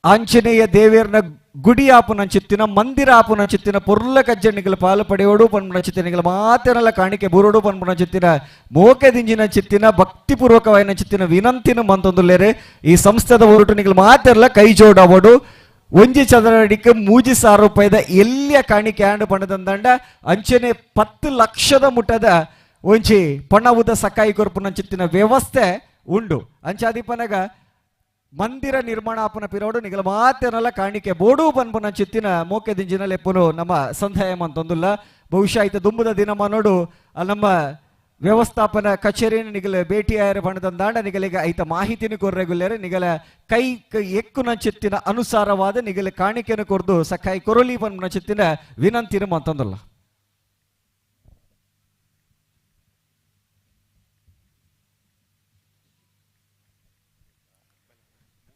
ಆಂಜನೇಯ ದೇವೇರ್ನ ಗುಡಿ ಆಪುನಂಚಿತ್ತಿನ ಮಂದಿರ ಆಪುನಂಚಿತ್ತಿನ ಪೊರ್ಲ ಕಜ್ಜಣಿಗಳ ಪಾಲು ಪಡೆಯೋಡು ಪನ್ಪುನಂಚಿತ್ತಿನ ಮಾತೆನಲ ಕಾಣಿಕೆ ಬೂರೋಡು ಪನ್ಪುನಂಚಿತ್ತಿನ ಮೋಕೆ ದಿಂಜಿನ ಚಿತ್ತಿನ ಭಕ್ತಿಪೂರ್ವಕವಾಯಿನ ಚಿತ್ತಿನ ವಿನಂತಿನ ಮಂತೊಂದುಲ್ಲೇರೆ ಈ ಸಂಸ್ಥೆದ ಹೊರಟು ನಿಗಲ ಮಾತೆರ್ಲ ಕೈ ಜೋಡಾವೋಡು ಒಂಜಿ ಚದರಡಿക്ക് 3,000 ರೂಪಾಯಿದ ಎಲ್ಲಿಯ ಕಾಣಿಕೆ ಆಂಡು ಪಣದಂದಂಡ ಅಂಚನೆ 10 ಲಕ್ಷದ ಮುಟ್ಟದ ಒಂಜಿ ಪಣವುದ ಸಕಾಯಿ ಕೊರ್ಪುನಂಚಿತ್ತಿನ ವ್ಯವಸ್ಥೆ ಉಂಡು. ಅಂಚಾದಿಪನಗ ಮಂದಿರ ನಿರ್ಮಾಣ ಆಪನ ಪಿರೋಡು ನಿಗಲ ಮಾತೆನಲ್ಲ ಕಾಣಿಕೆ ಬೋಡು ಪನ್ಪುನ ಚಿತ್ತಿನ ಮೋಕೆ ದಿಂಜಿನ ಲೆಪ್ಪುನು ನಮ್ಮ ಸಂದಾಯ ಅಂತಂದುಲ್ಲ. ಬಹುಶಃ ಐತ ದುಂಬುದ ದಿನಮಾನೋಡು ನಮ್ಮ ವ್ಯವಸ್ಥಾಪನ ಕಚೇರಿನ ನಿಗಲ ಭೇಟಿ ಆಯರ ಬಣ್ಣದಂದಾಂಡ ನಿಗಲಿಗೆ ಐತ ಮಾಹಿತಿನ ಕೊರ್ರೆಗುಲ್ಲೇರೆ ನಿಗಲ ಕೈ ಎಕ್ಕುನ ಚಿತ್ತಿನ ಅನುಸಾರವಾದ ನಿಗಲ ಕಾಣಿಕೆಯನ್ನು ಕೊರ್ದು ಸಕಾಯಿ ಕೊರಲಿ ಪನ್ಪುನ ಚಿತ್ತಿನ ವಿನಂತಿನ ಅಂತಂದುಲ್ಲ.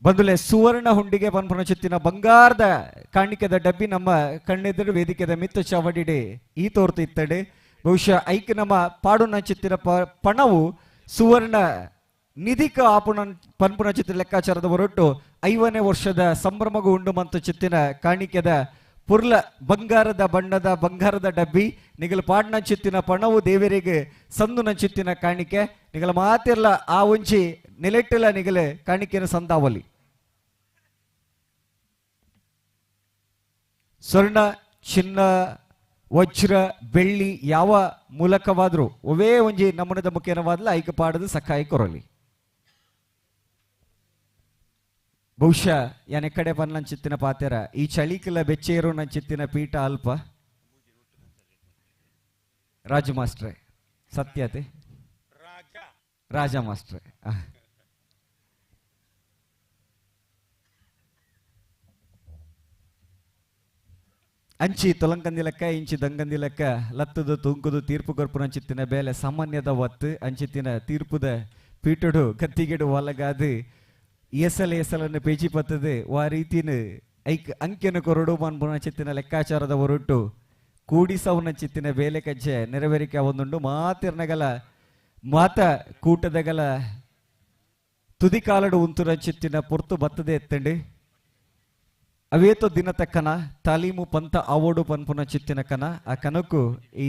ಬಂದುಲೆ ಸುವರ್ಣ ಹುಂಡಿಗೆ ಪನ್ಪುನ ಚಿತ್ತಿನ ಬಂಗಾರದ ಕಾಣಿಕೆದ ಡಬ್ಬಿ ನಮ್ಮ ಕಣ್ಣೆದುರು ವೇದಿಕೆದ ಮಿತ್ತ ಚಾವಡಿಡೆ ಈ ತೋರ್ತು ಇತ್ತಡೆ. ಬಹುಶಃ ಐಕ್ ನಮ್ಮ ಪಾಡುನ ಚಿತ್ತಿನ ಪಣವು ಸುವರ್ಣ ನಿಧಿಕ ಆಪುಣ ಪನ್ಪುನ ಚಿತ್ರ ಲೆಕ್ಕಾಚಾರದ ಹೊರಟು 50ನೇ ವರ್ಷದ ಸಂಭ್ರಮಗೂ ಉಂಡು ಮತ್ತು ಚಿತ್ತಿನ ಕಾಣಿಕೆದ ಪುರ್ಲ ಬಂಗಾರದ ಬಣ್ಣದ ಬಂಗಾರದ ಡಬ್ಬಿ ನಿಗಲ ಪಾಡ್ನ ಚಿತ್ತಿನ ಪಣವು ದೇವರಿಗೆ ಸಂದುನ ಚಿತ್ತಿನ ಕಾಣಿಕೆ ನಿಗಲ ಮಾತಿರ್ಲ ಆ ಒಂಜಿ ನಿಲೆಟ್ಟಲ ನಿಗಲ ಕಾಣಿಕೆಯನ್ನು ಸಂದಾವಲಿ. ಸ್ವರ್ಣ ಚಿನ್ನ ವಜ್ರ ಬೆಳ್ಳಿ ಯಾವ ಮೂಲಕವಾದರೂ ಒವೇ ಒಂಜಿ ನಮೂನದ ಮುಖೇನವಾದಲ ಐಕ ಪಾಡದು ಸಕಾಯಿ ಕೊರಲಿ. ಬಹುಶಃ ಯಾನೆ ಕಡೆ ಪನ್ಲಂಚಿತ್ತಿನ ಪಾತೆರ ಈ ಚಳಿಕಲ ಬೆಚ್ಚೇರು ನಂಚಿತ್ತಿನ ಪೀಠ ಅಲ್ಪ ರಾಜು ಮಾಸ್ಟ್ರೆ ಸತ್ಯತೆ ರಾಜ ಮಾಸ್ಟ್ರೆ. ಅಂಚಿ ತೊಲಂಕಂದಿ ಲೆಕ್ಕ ಇಂಚಿ ದಂಗಂದಿ ಲೆಕ್ಕ ಲತ್ತದು ತೂಂಕುದು ತೀರ್ಪು ಕೊರ್ಪುನಂಚಿತ್ತಿನ ಬೇಲೆ ಸಾಮಾನ್ಯದ ಒತ್ತು ಅಂಚಿತ್ತಿನ ತೀರ್ಪುದ ಪೀಟುಡು ಕತ್ತಿಗೆಡು ಒಲಗಾದು ಎಸಲ ಎಸಲನ್ನು ಪೇಚಿ ಪತ್ತದೆ ವಾ ರೀತಿನ ಐಕ್ ಅಂಕೆನ ಕೊರಡು ಪನ್ಪುನಂಚಿತ್ತಿನ ಲೆಕ್ಕಾಚಾರದ ಹೊರಟು ಕೂಡಿಸವನ ಚಿತ್ತಿನ ಬೇಲೆ ಕಜ್ಜೆ ನೆರವೇರಿಕೆ ಒಂದುಂಡು. ಮಾತಿರ್ನಗಲ ಮಾತ ಕೂಟದಗಲ ತುದಿಕಾಲಡು ಉಂತುನ ಚಿತ್ತಿನ ಪೊರ್ತು ಬತ್ತದೆ ಎತ್ತಂಡು. ಅವೇತೋ ದಿನ ತಕ್ಕನ ತಾಲೀಮು ಪಂತ ಆವೋಡು ಪನ್ಪುನ ಚಿತ್ತಿನ ಕನ ಆ ಕನಕು ಈ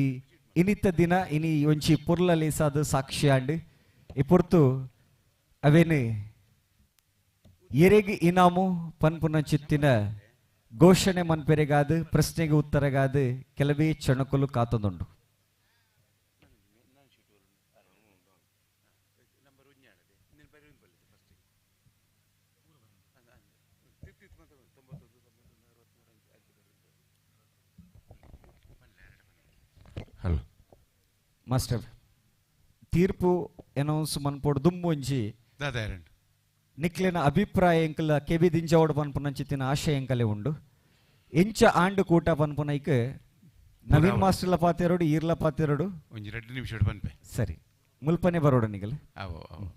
ಇನಿತ ದಿನ ಇನಿ ಒಂಚಿ ಪೊರ್ಲಲೇಸಾದ ಸಾಕ್ಷಿ ಆಂಡ್ ಈ ಪೊರ್ತು ಅವೇನು ಎರೆಗೆ ಇನಾಮು ಪನ್ಪುನ ಚಿತ್ತಿನ ಘೋಷಣೆ ಮನ್ಪೆರೆಗಾದು ಪ್ರಶ್ನೆಗೆ ಉತ್ತರಗಾದು ಕೆಲವೇ ಚಣಕಲು ಕಾತೊಂದುಂಡು. ಹಲೋ ಮಾಸ್ಟರ್ ತೀರ್ಪು ಅನೌನ್ಸ್ ಮನ್ಪೋಡು ದುಂಬೊಂಜಿ ನಿಕ್ಲೆನ ಅಭಿಪ್ರಾಯ ಎಂಕಲ ಕೆಬಿ ದಿಂಜಾವಡ್ ಪನ್ಪುನ ಚಿತ್ತಿನ ಆಶಯ ಎಂಕಲೆ ಉಂಡು. ಎಂಚ ಆಂಡು ಕೂಟ ಪನ್ಪುನೈಕ್ ನವೀನ್ ಮಾಸ್ಟರ್ಲ ಪಾತೆರಡು ಈರ್ಲ ಪಾತೆರಡು ಒಂಜಿ 2 ನಿಮಿಷ ಪನ್ಪೆ ಸರಿ ಮುಲ್ಪನೆ ಬರೋಡು ನಿಗಲ. ಆವೋ ಆವೋ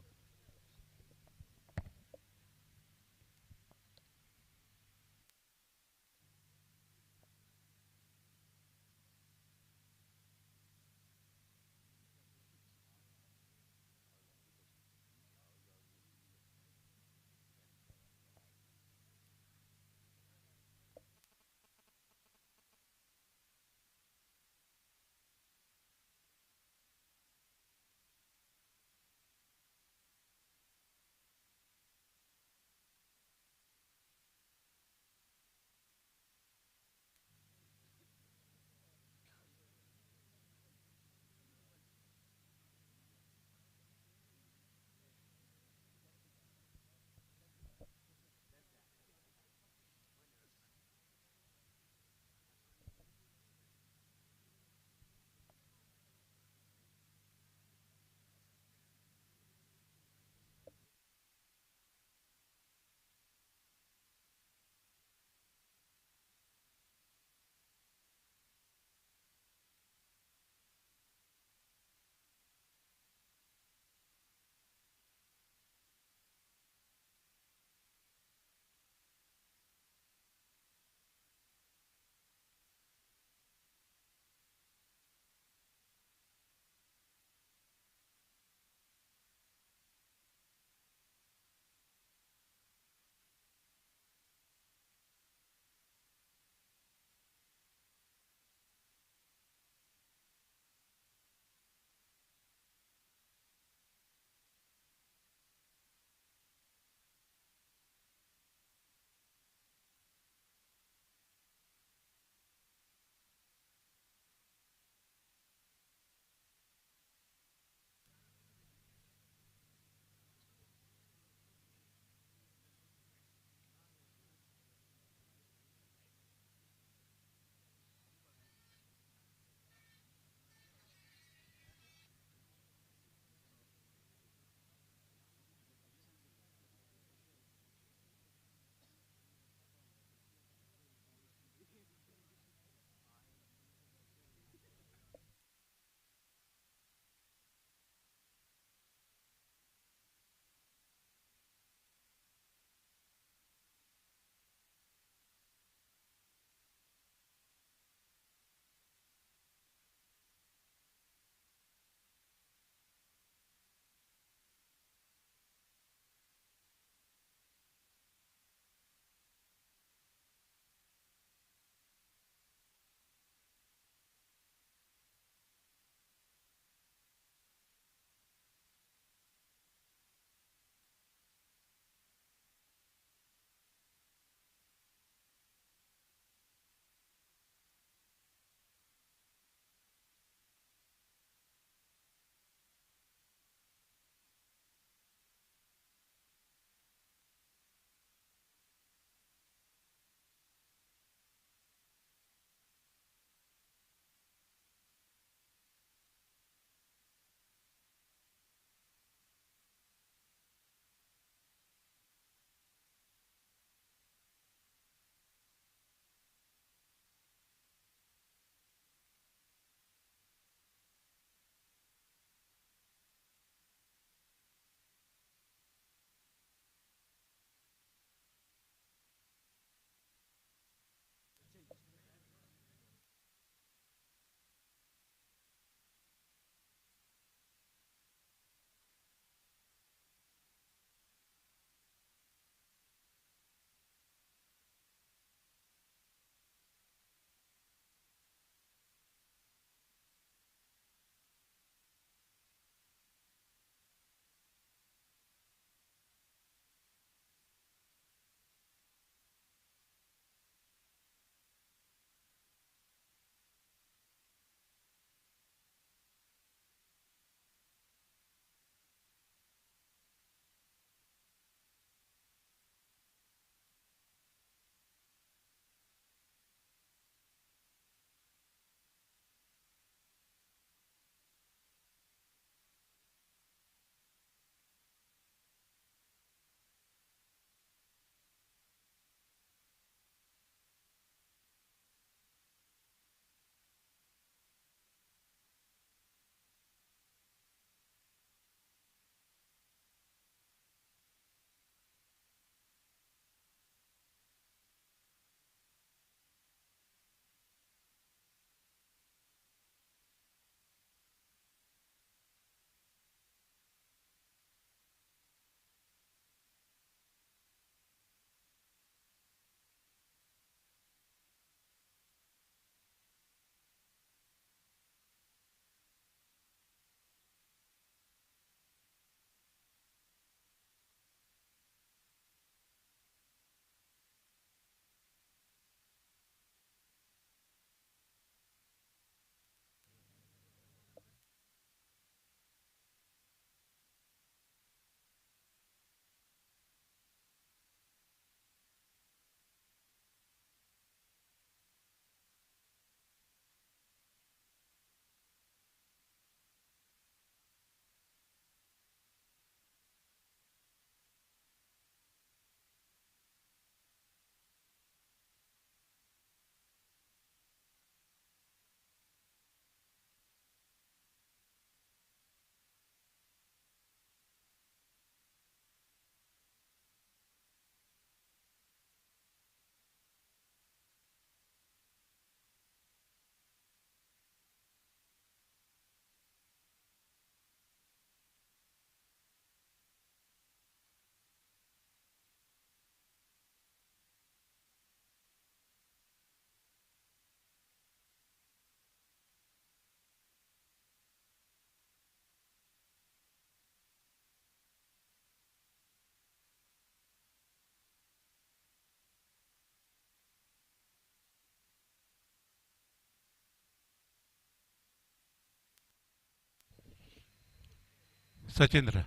ಸಚೇಂದ್ರ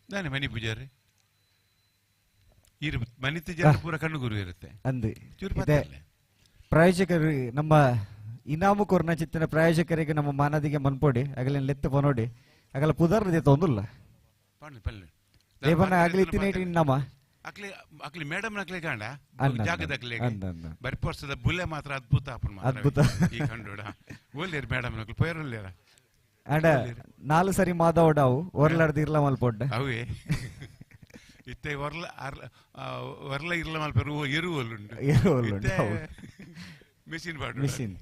ನಾನೇ ಮನಿ ಪೂಜಾರಿ ಇರು ಮನಿತ ಜನ ಪೂರ ಕಣ್ಣು ಗುರು ಇರುತ್ತೆ ಅಂದು ಚೂರು ಇದೆ ಪ್ರಾಯೋಜಕರು ನಮ್ಮ ಇನಾಮು ಕೊರ್ನ ಚಿತ್ತಿನ ಪ್ರಾಯೋಜಕರಿಗೆ ನಮ್ಮ ಮಾನದಿಗೆ ಮನ್ಪೋಡಿ ಅಗಲಿನ ಲೆತ್ತು ಪನೋಡಿ ಅಗಲ ಪುದರ್ ತೊಂದುಲ್ಲ ಪಣ್ಣೆ ಪಲ್ಲೆ ದೇವನ ಆಗಲಿ ತಿನ್ನೇಟಿ ನಮ್ಮ ಅಕ್ಲಿ ಅಕ್ಲಿ ಮೇಡಮ್ ಅಕ್ಲಿ ಕಾಂಡ ಅಂದ, ಜಾಗದ ಅಕ್ಲಿ ಅಂದ, ಅಂದ. ಬರ್ಪೋರ್ಸದ ಬುಲೆ ಮಾತ್ರ ಅದ್ಭುತ ಅಪ್ಪನ್ ಮಾತ್ರ ಅದ್ಭುತ. ಈ ಕಂಡೋಡ ಒಲ್ಲೇರು ಮೇಡಮ್ ಅಕ್ಲಿ ಪೋಯರಲ್ಲೇರ ಅಂಡ ನಾಲು ಸರಿ ಮಾದವಡಾವು ಒರ್ಲಾಡ್ದು ಇರ್ಲ ಮಲ್ಪೊಡ್ಡ ಅವೇ ಇತ್ತೆ ಒರ್ಲ ಅರ್ಲ ಒರ್ಲ ಇರ್ಲ ಮಲ್ಪರು ಎರುವಲ್ಲುಂಡು ಎರುವಲ್ಲುಂಡು, ಹೌದು. ಮಿಷಿನ್ ಪಾಡು ಮಿಷಿನ್.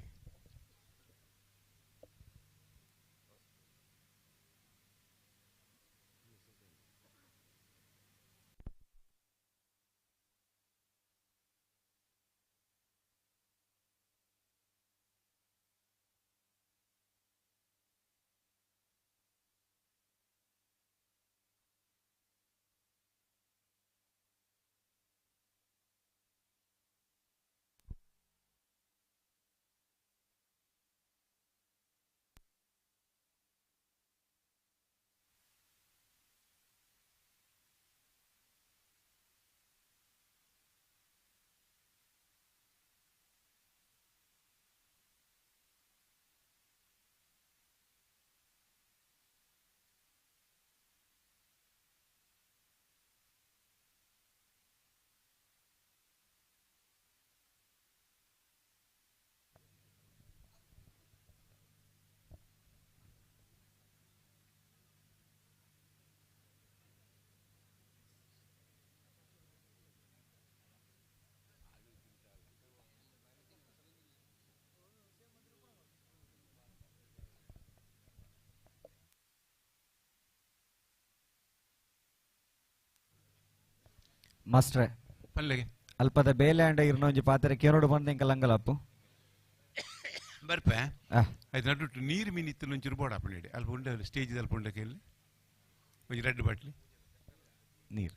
ಮಾಸ್ಟ್ರೆ ಪಲ್ಲೆಗೆ ಅಲ್ಪದ ಬೇಲೆ ಅಂಡ ಇರ್ನ ಒಂಜಿ ಪಾತ್ರೆ ಕೇರೋಡು ಬಂದ ಎಂಕಲ್ ಅಂಗಲಪ್ಪು ಬರ್ಪೆ ಆ. ಆಯ್ತು ನಡುಟ್ಟು ನೀರು ಮೀನು ಇತ್ತು ಒಂಚೂರು ಬೋಡ ಅಪ್ಪಣೆ ಅಲ್ಪ ಉಂಡೆ ಸ್ಟೇಜ್ ಅಲ್ಪ ಉಂಡೆ ಕೈಯಲ್ಲಿ ಒಂಜಿ ರೆಡ್ ಬಾಟ್ಲಿ ನೀರು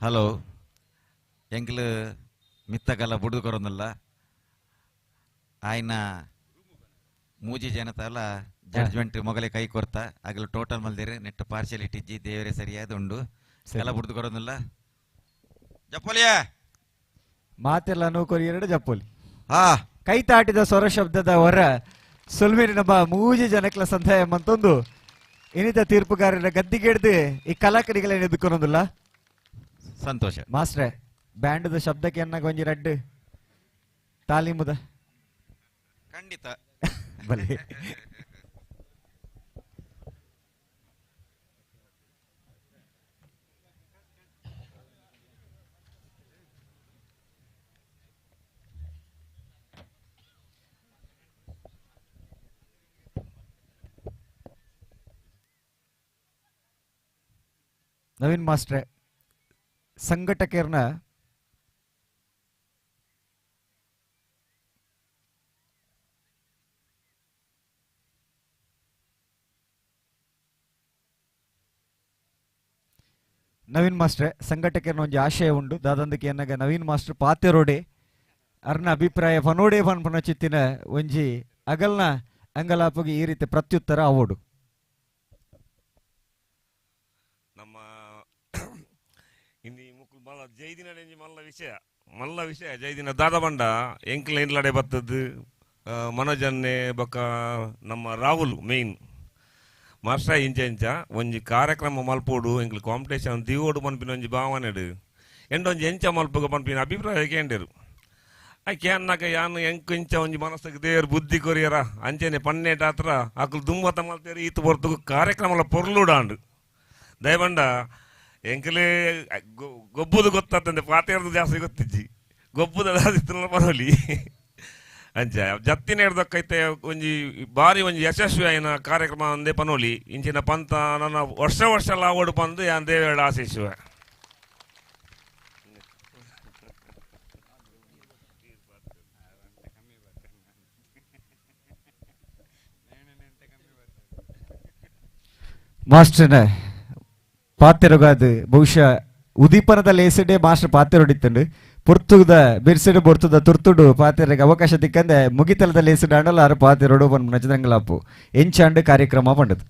ಹಲೋ ಎಂಕ್ಲು ಮಿತ್ತಗಲ ಬುಡ್ದು ಕೊರೊಂದುಲ್ಲ ಆಯ್ನ ಮೂಜಿ ಜನತಲ ಜಡ್ಜ್ಮೆಂಟ್ ಮೊಗಲೆ ಕೈ ಕೊರ್ತ ಅಗಲು ಟೋಟಲ್ ಮಲ್ದಿರು ನೆಟ್ ಪಾರ್ಶಿಯಾಲಿಟಿ ಇಜ್ಜಿ ದೇವರೇ ಸರಿಯಾದ ಉಂಡು ಎಲ್ಲ ಬುಡ್ದು ಕೊರೊಂದುಲ್ಲ ಜಪ್ಪೋಲಿಯಾ ಮಾತೆಲ್ಲ ನೂಕೊರಿ ಎರಡು ಜಪ್ಪೋಲಿ ಹಾ ಕೈ ತಾಟಿದ ಸ್ವರ ಶಬ್ದದ ಹೊರ ಸುಲ್ಮಿರಿ ನಮ್ಮ ಮೂಜಿ ಜನಕ್ಲ ಸಂದಾಯ ಮಂತೊಂದು ಇನ್ನಿತ ತೀರ್ಪುಗಾರರ ಗದ್ದಿಗೆಡ್ದು ಈ ಕಲಾಕರಿಗಳೇನು ಎದುಕೊನೊಂದುಲ್ಲ ಸಂತೋಷ ಮಾಸ್ಟ್ರೆ ಬ್ಯಾಂಡದ ಶಬ್ದಕ್ಕೆ ಎನ್ನಾಗ ಒಂಜಿ ರಡ್ಡು ತಾಲೀಮುದ ಖಂಡಿತ ಬಲೆ ನವೀನ್ ಮಾಸ್ಟ್ರೆ ಸಂಘಟಕರ್ನ ನವೀನ್ ಮಾಸ್ಟ್ರೆ ಸಂಘಟಕರನ್ನ ಒಂಜಿ ಆಶಯ ಉಂಡು ದಾದಂದಕ್ಕೆ ಎನ್ನಗ ನವೀನ್ ಮಾಸ್ಟರ್ ಪಾತೆರೋಡೆ ಅರ್ನ ಅಭಿಪ್ರಾಯ ಪನೋಡೆ ಪನ್ಪುನ ಚಿತ್ತಿನ ಒಂಜಿ ಅಗಲ್ನ ಅಂಗಲಾಪುಗೆ ಈ ರೀತಿ ಪ್ರತ್ಯುತ್ತರ ಅವೋಡು. ನಮ್ಮ ಇಂದಿ ಮುಕ್ಕುಲ್ ಮಲ್ಲ ಜೈದಿನ ಮಲ್ಲ ವಿಷಯ ಮಲ್ಲ ವಿಷಯ ಜೈದಿನ ದಾದ ಬಂಡ ಎಂಕ್ಲ ಇಂಡ್ಲಡೆ ಬತ್ತದ್ದು ಮನೋಜನ್ನೆ ಬೊಕ್ಕ ನಮ್ಮ ರಾಹುಲ್ ಮೇನ್ ಮಾಸ್ಟರ್ ಇಂಚ ಇಂಚ ಒಂಜಿ ಕಾರ್ಯಕ್ರಮ ಮಲ್ಪೋಡು ಎಂಕ್ಲು ಕಾಂಪಿಟೇಷನ್ ದಿವೋಡು ಪನ್ಪಿನ ಒಂಜಿ ಭಾವನೆಡು ಎಂಡೊಂಜಿ ಎಂಚ ಮಲ್ಪುಗ ಪನ್ಪಿನ ಅಭಿಪ್ರಾಯ ಕೇಂಡೇರು ಆಕೆ ಅನ್ನಾಕ ಯಾನ್ ಎಂಕು ಇಂಚ ಒಂಜಿ ಮನಸ್ಸಿಗೆ ದೇವರು ಬುದ್ಧಿ ಕೊರಿಯರ ಅಂಚೆನೆ ಪನ್ನೇಟ ಆತ್ರ ಅಕುಲು ದುಮ್ಮತ ಮಲ್ತೇರು ಈತು ಹೊರತು ಕಾರ್ಯಕ್ರಮಲ ಪೊರ್ಲುಡಾಂಡು ದಯಬಂಡ ಎಂಕಲೇ ಗೊಬ್ಬುದು ಗೊತ್ತಾತಂದೆ ಪಾತೆರ್ದು ಜಾಸ್ತಿ ಗೊತ್ತಿಜ್ಜಿ ಗೊಬ್ಬುದ ದಾದಿತ್ತಲ್ಲ ಪರೋಲಿ ಅಂಚ ಜತ್ತಿನ ಹಿಡ್ದಕ್ಕೈತೆ ಒಂಜಿ ಬಾರಿ ಒಂಜಿ ಯಶಸ್ವಿ ಆಯಿನ ಕಾರ್ಯಕ್ರಮ ಅಂದೇ ಪನೋಲಿ ಇಂಚಿನ ಪಂತ ನನ್ನ ವರ್ಷ ವರ್ಷ ಲಾವೋಡು ಪಂದು ಯಾನ್ ದೇವೇಳ ಆಶಿಸುವೆ. ಮಾಸ್ಟರ್ನ ಪಾತೆರಗಾದು ಬಹುಶಃ ಉದೀಪನದ ಲೇಸಡೆ ಮಾಸ್ಟರ್ ಪಾತೆರೊಡಿತ್ತಂಡು ಪೊರ್ತುದ ಬಿರ್ಸೆಡು ಬೊರ್ತುದ ತುರ್ತುಡು ಪಾತೆರಗೆ ಅವಕಾಶ ತಿಕ್ಕಂದೆ ಮುಗಿತಲದ ಲೇಸಡೆ ಆಂಡಲ ಆರು ಪಾತೆರೊಡು ಪನ್ಪುನ ಚಂದ್ರಂಗಲಾಪು ಎಂಚಾಂಡು ಕಾರ್ಯಕ್ರಮ ಪಂಡದು.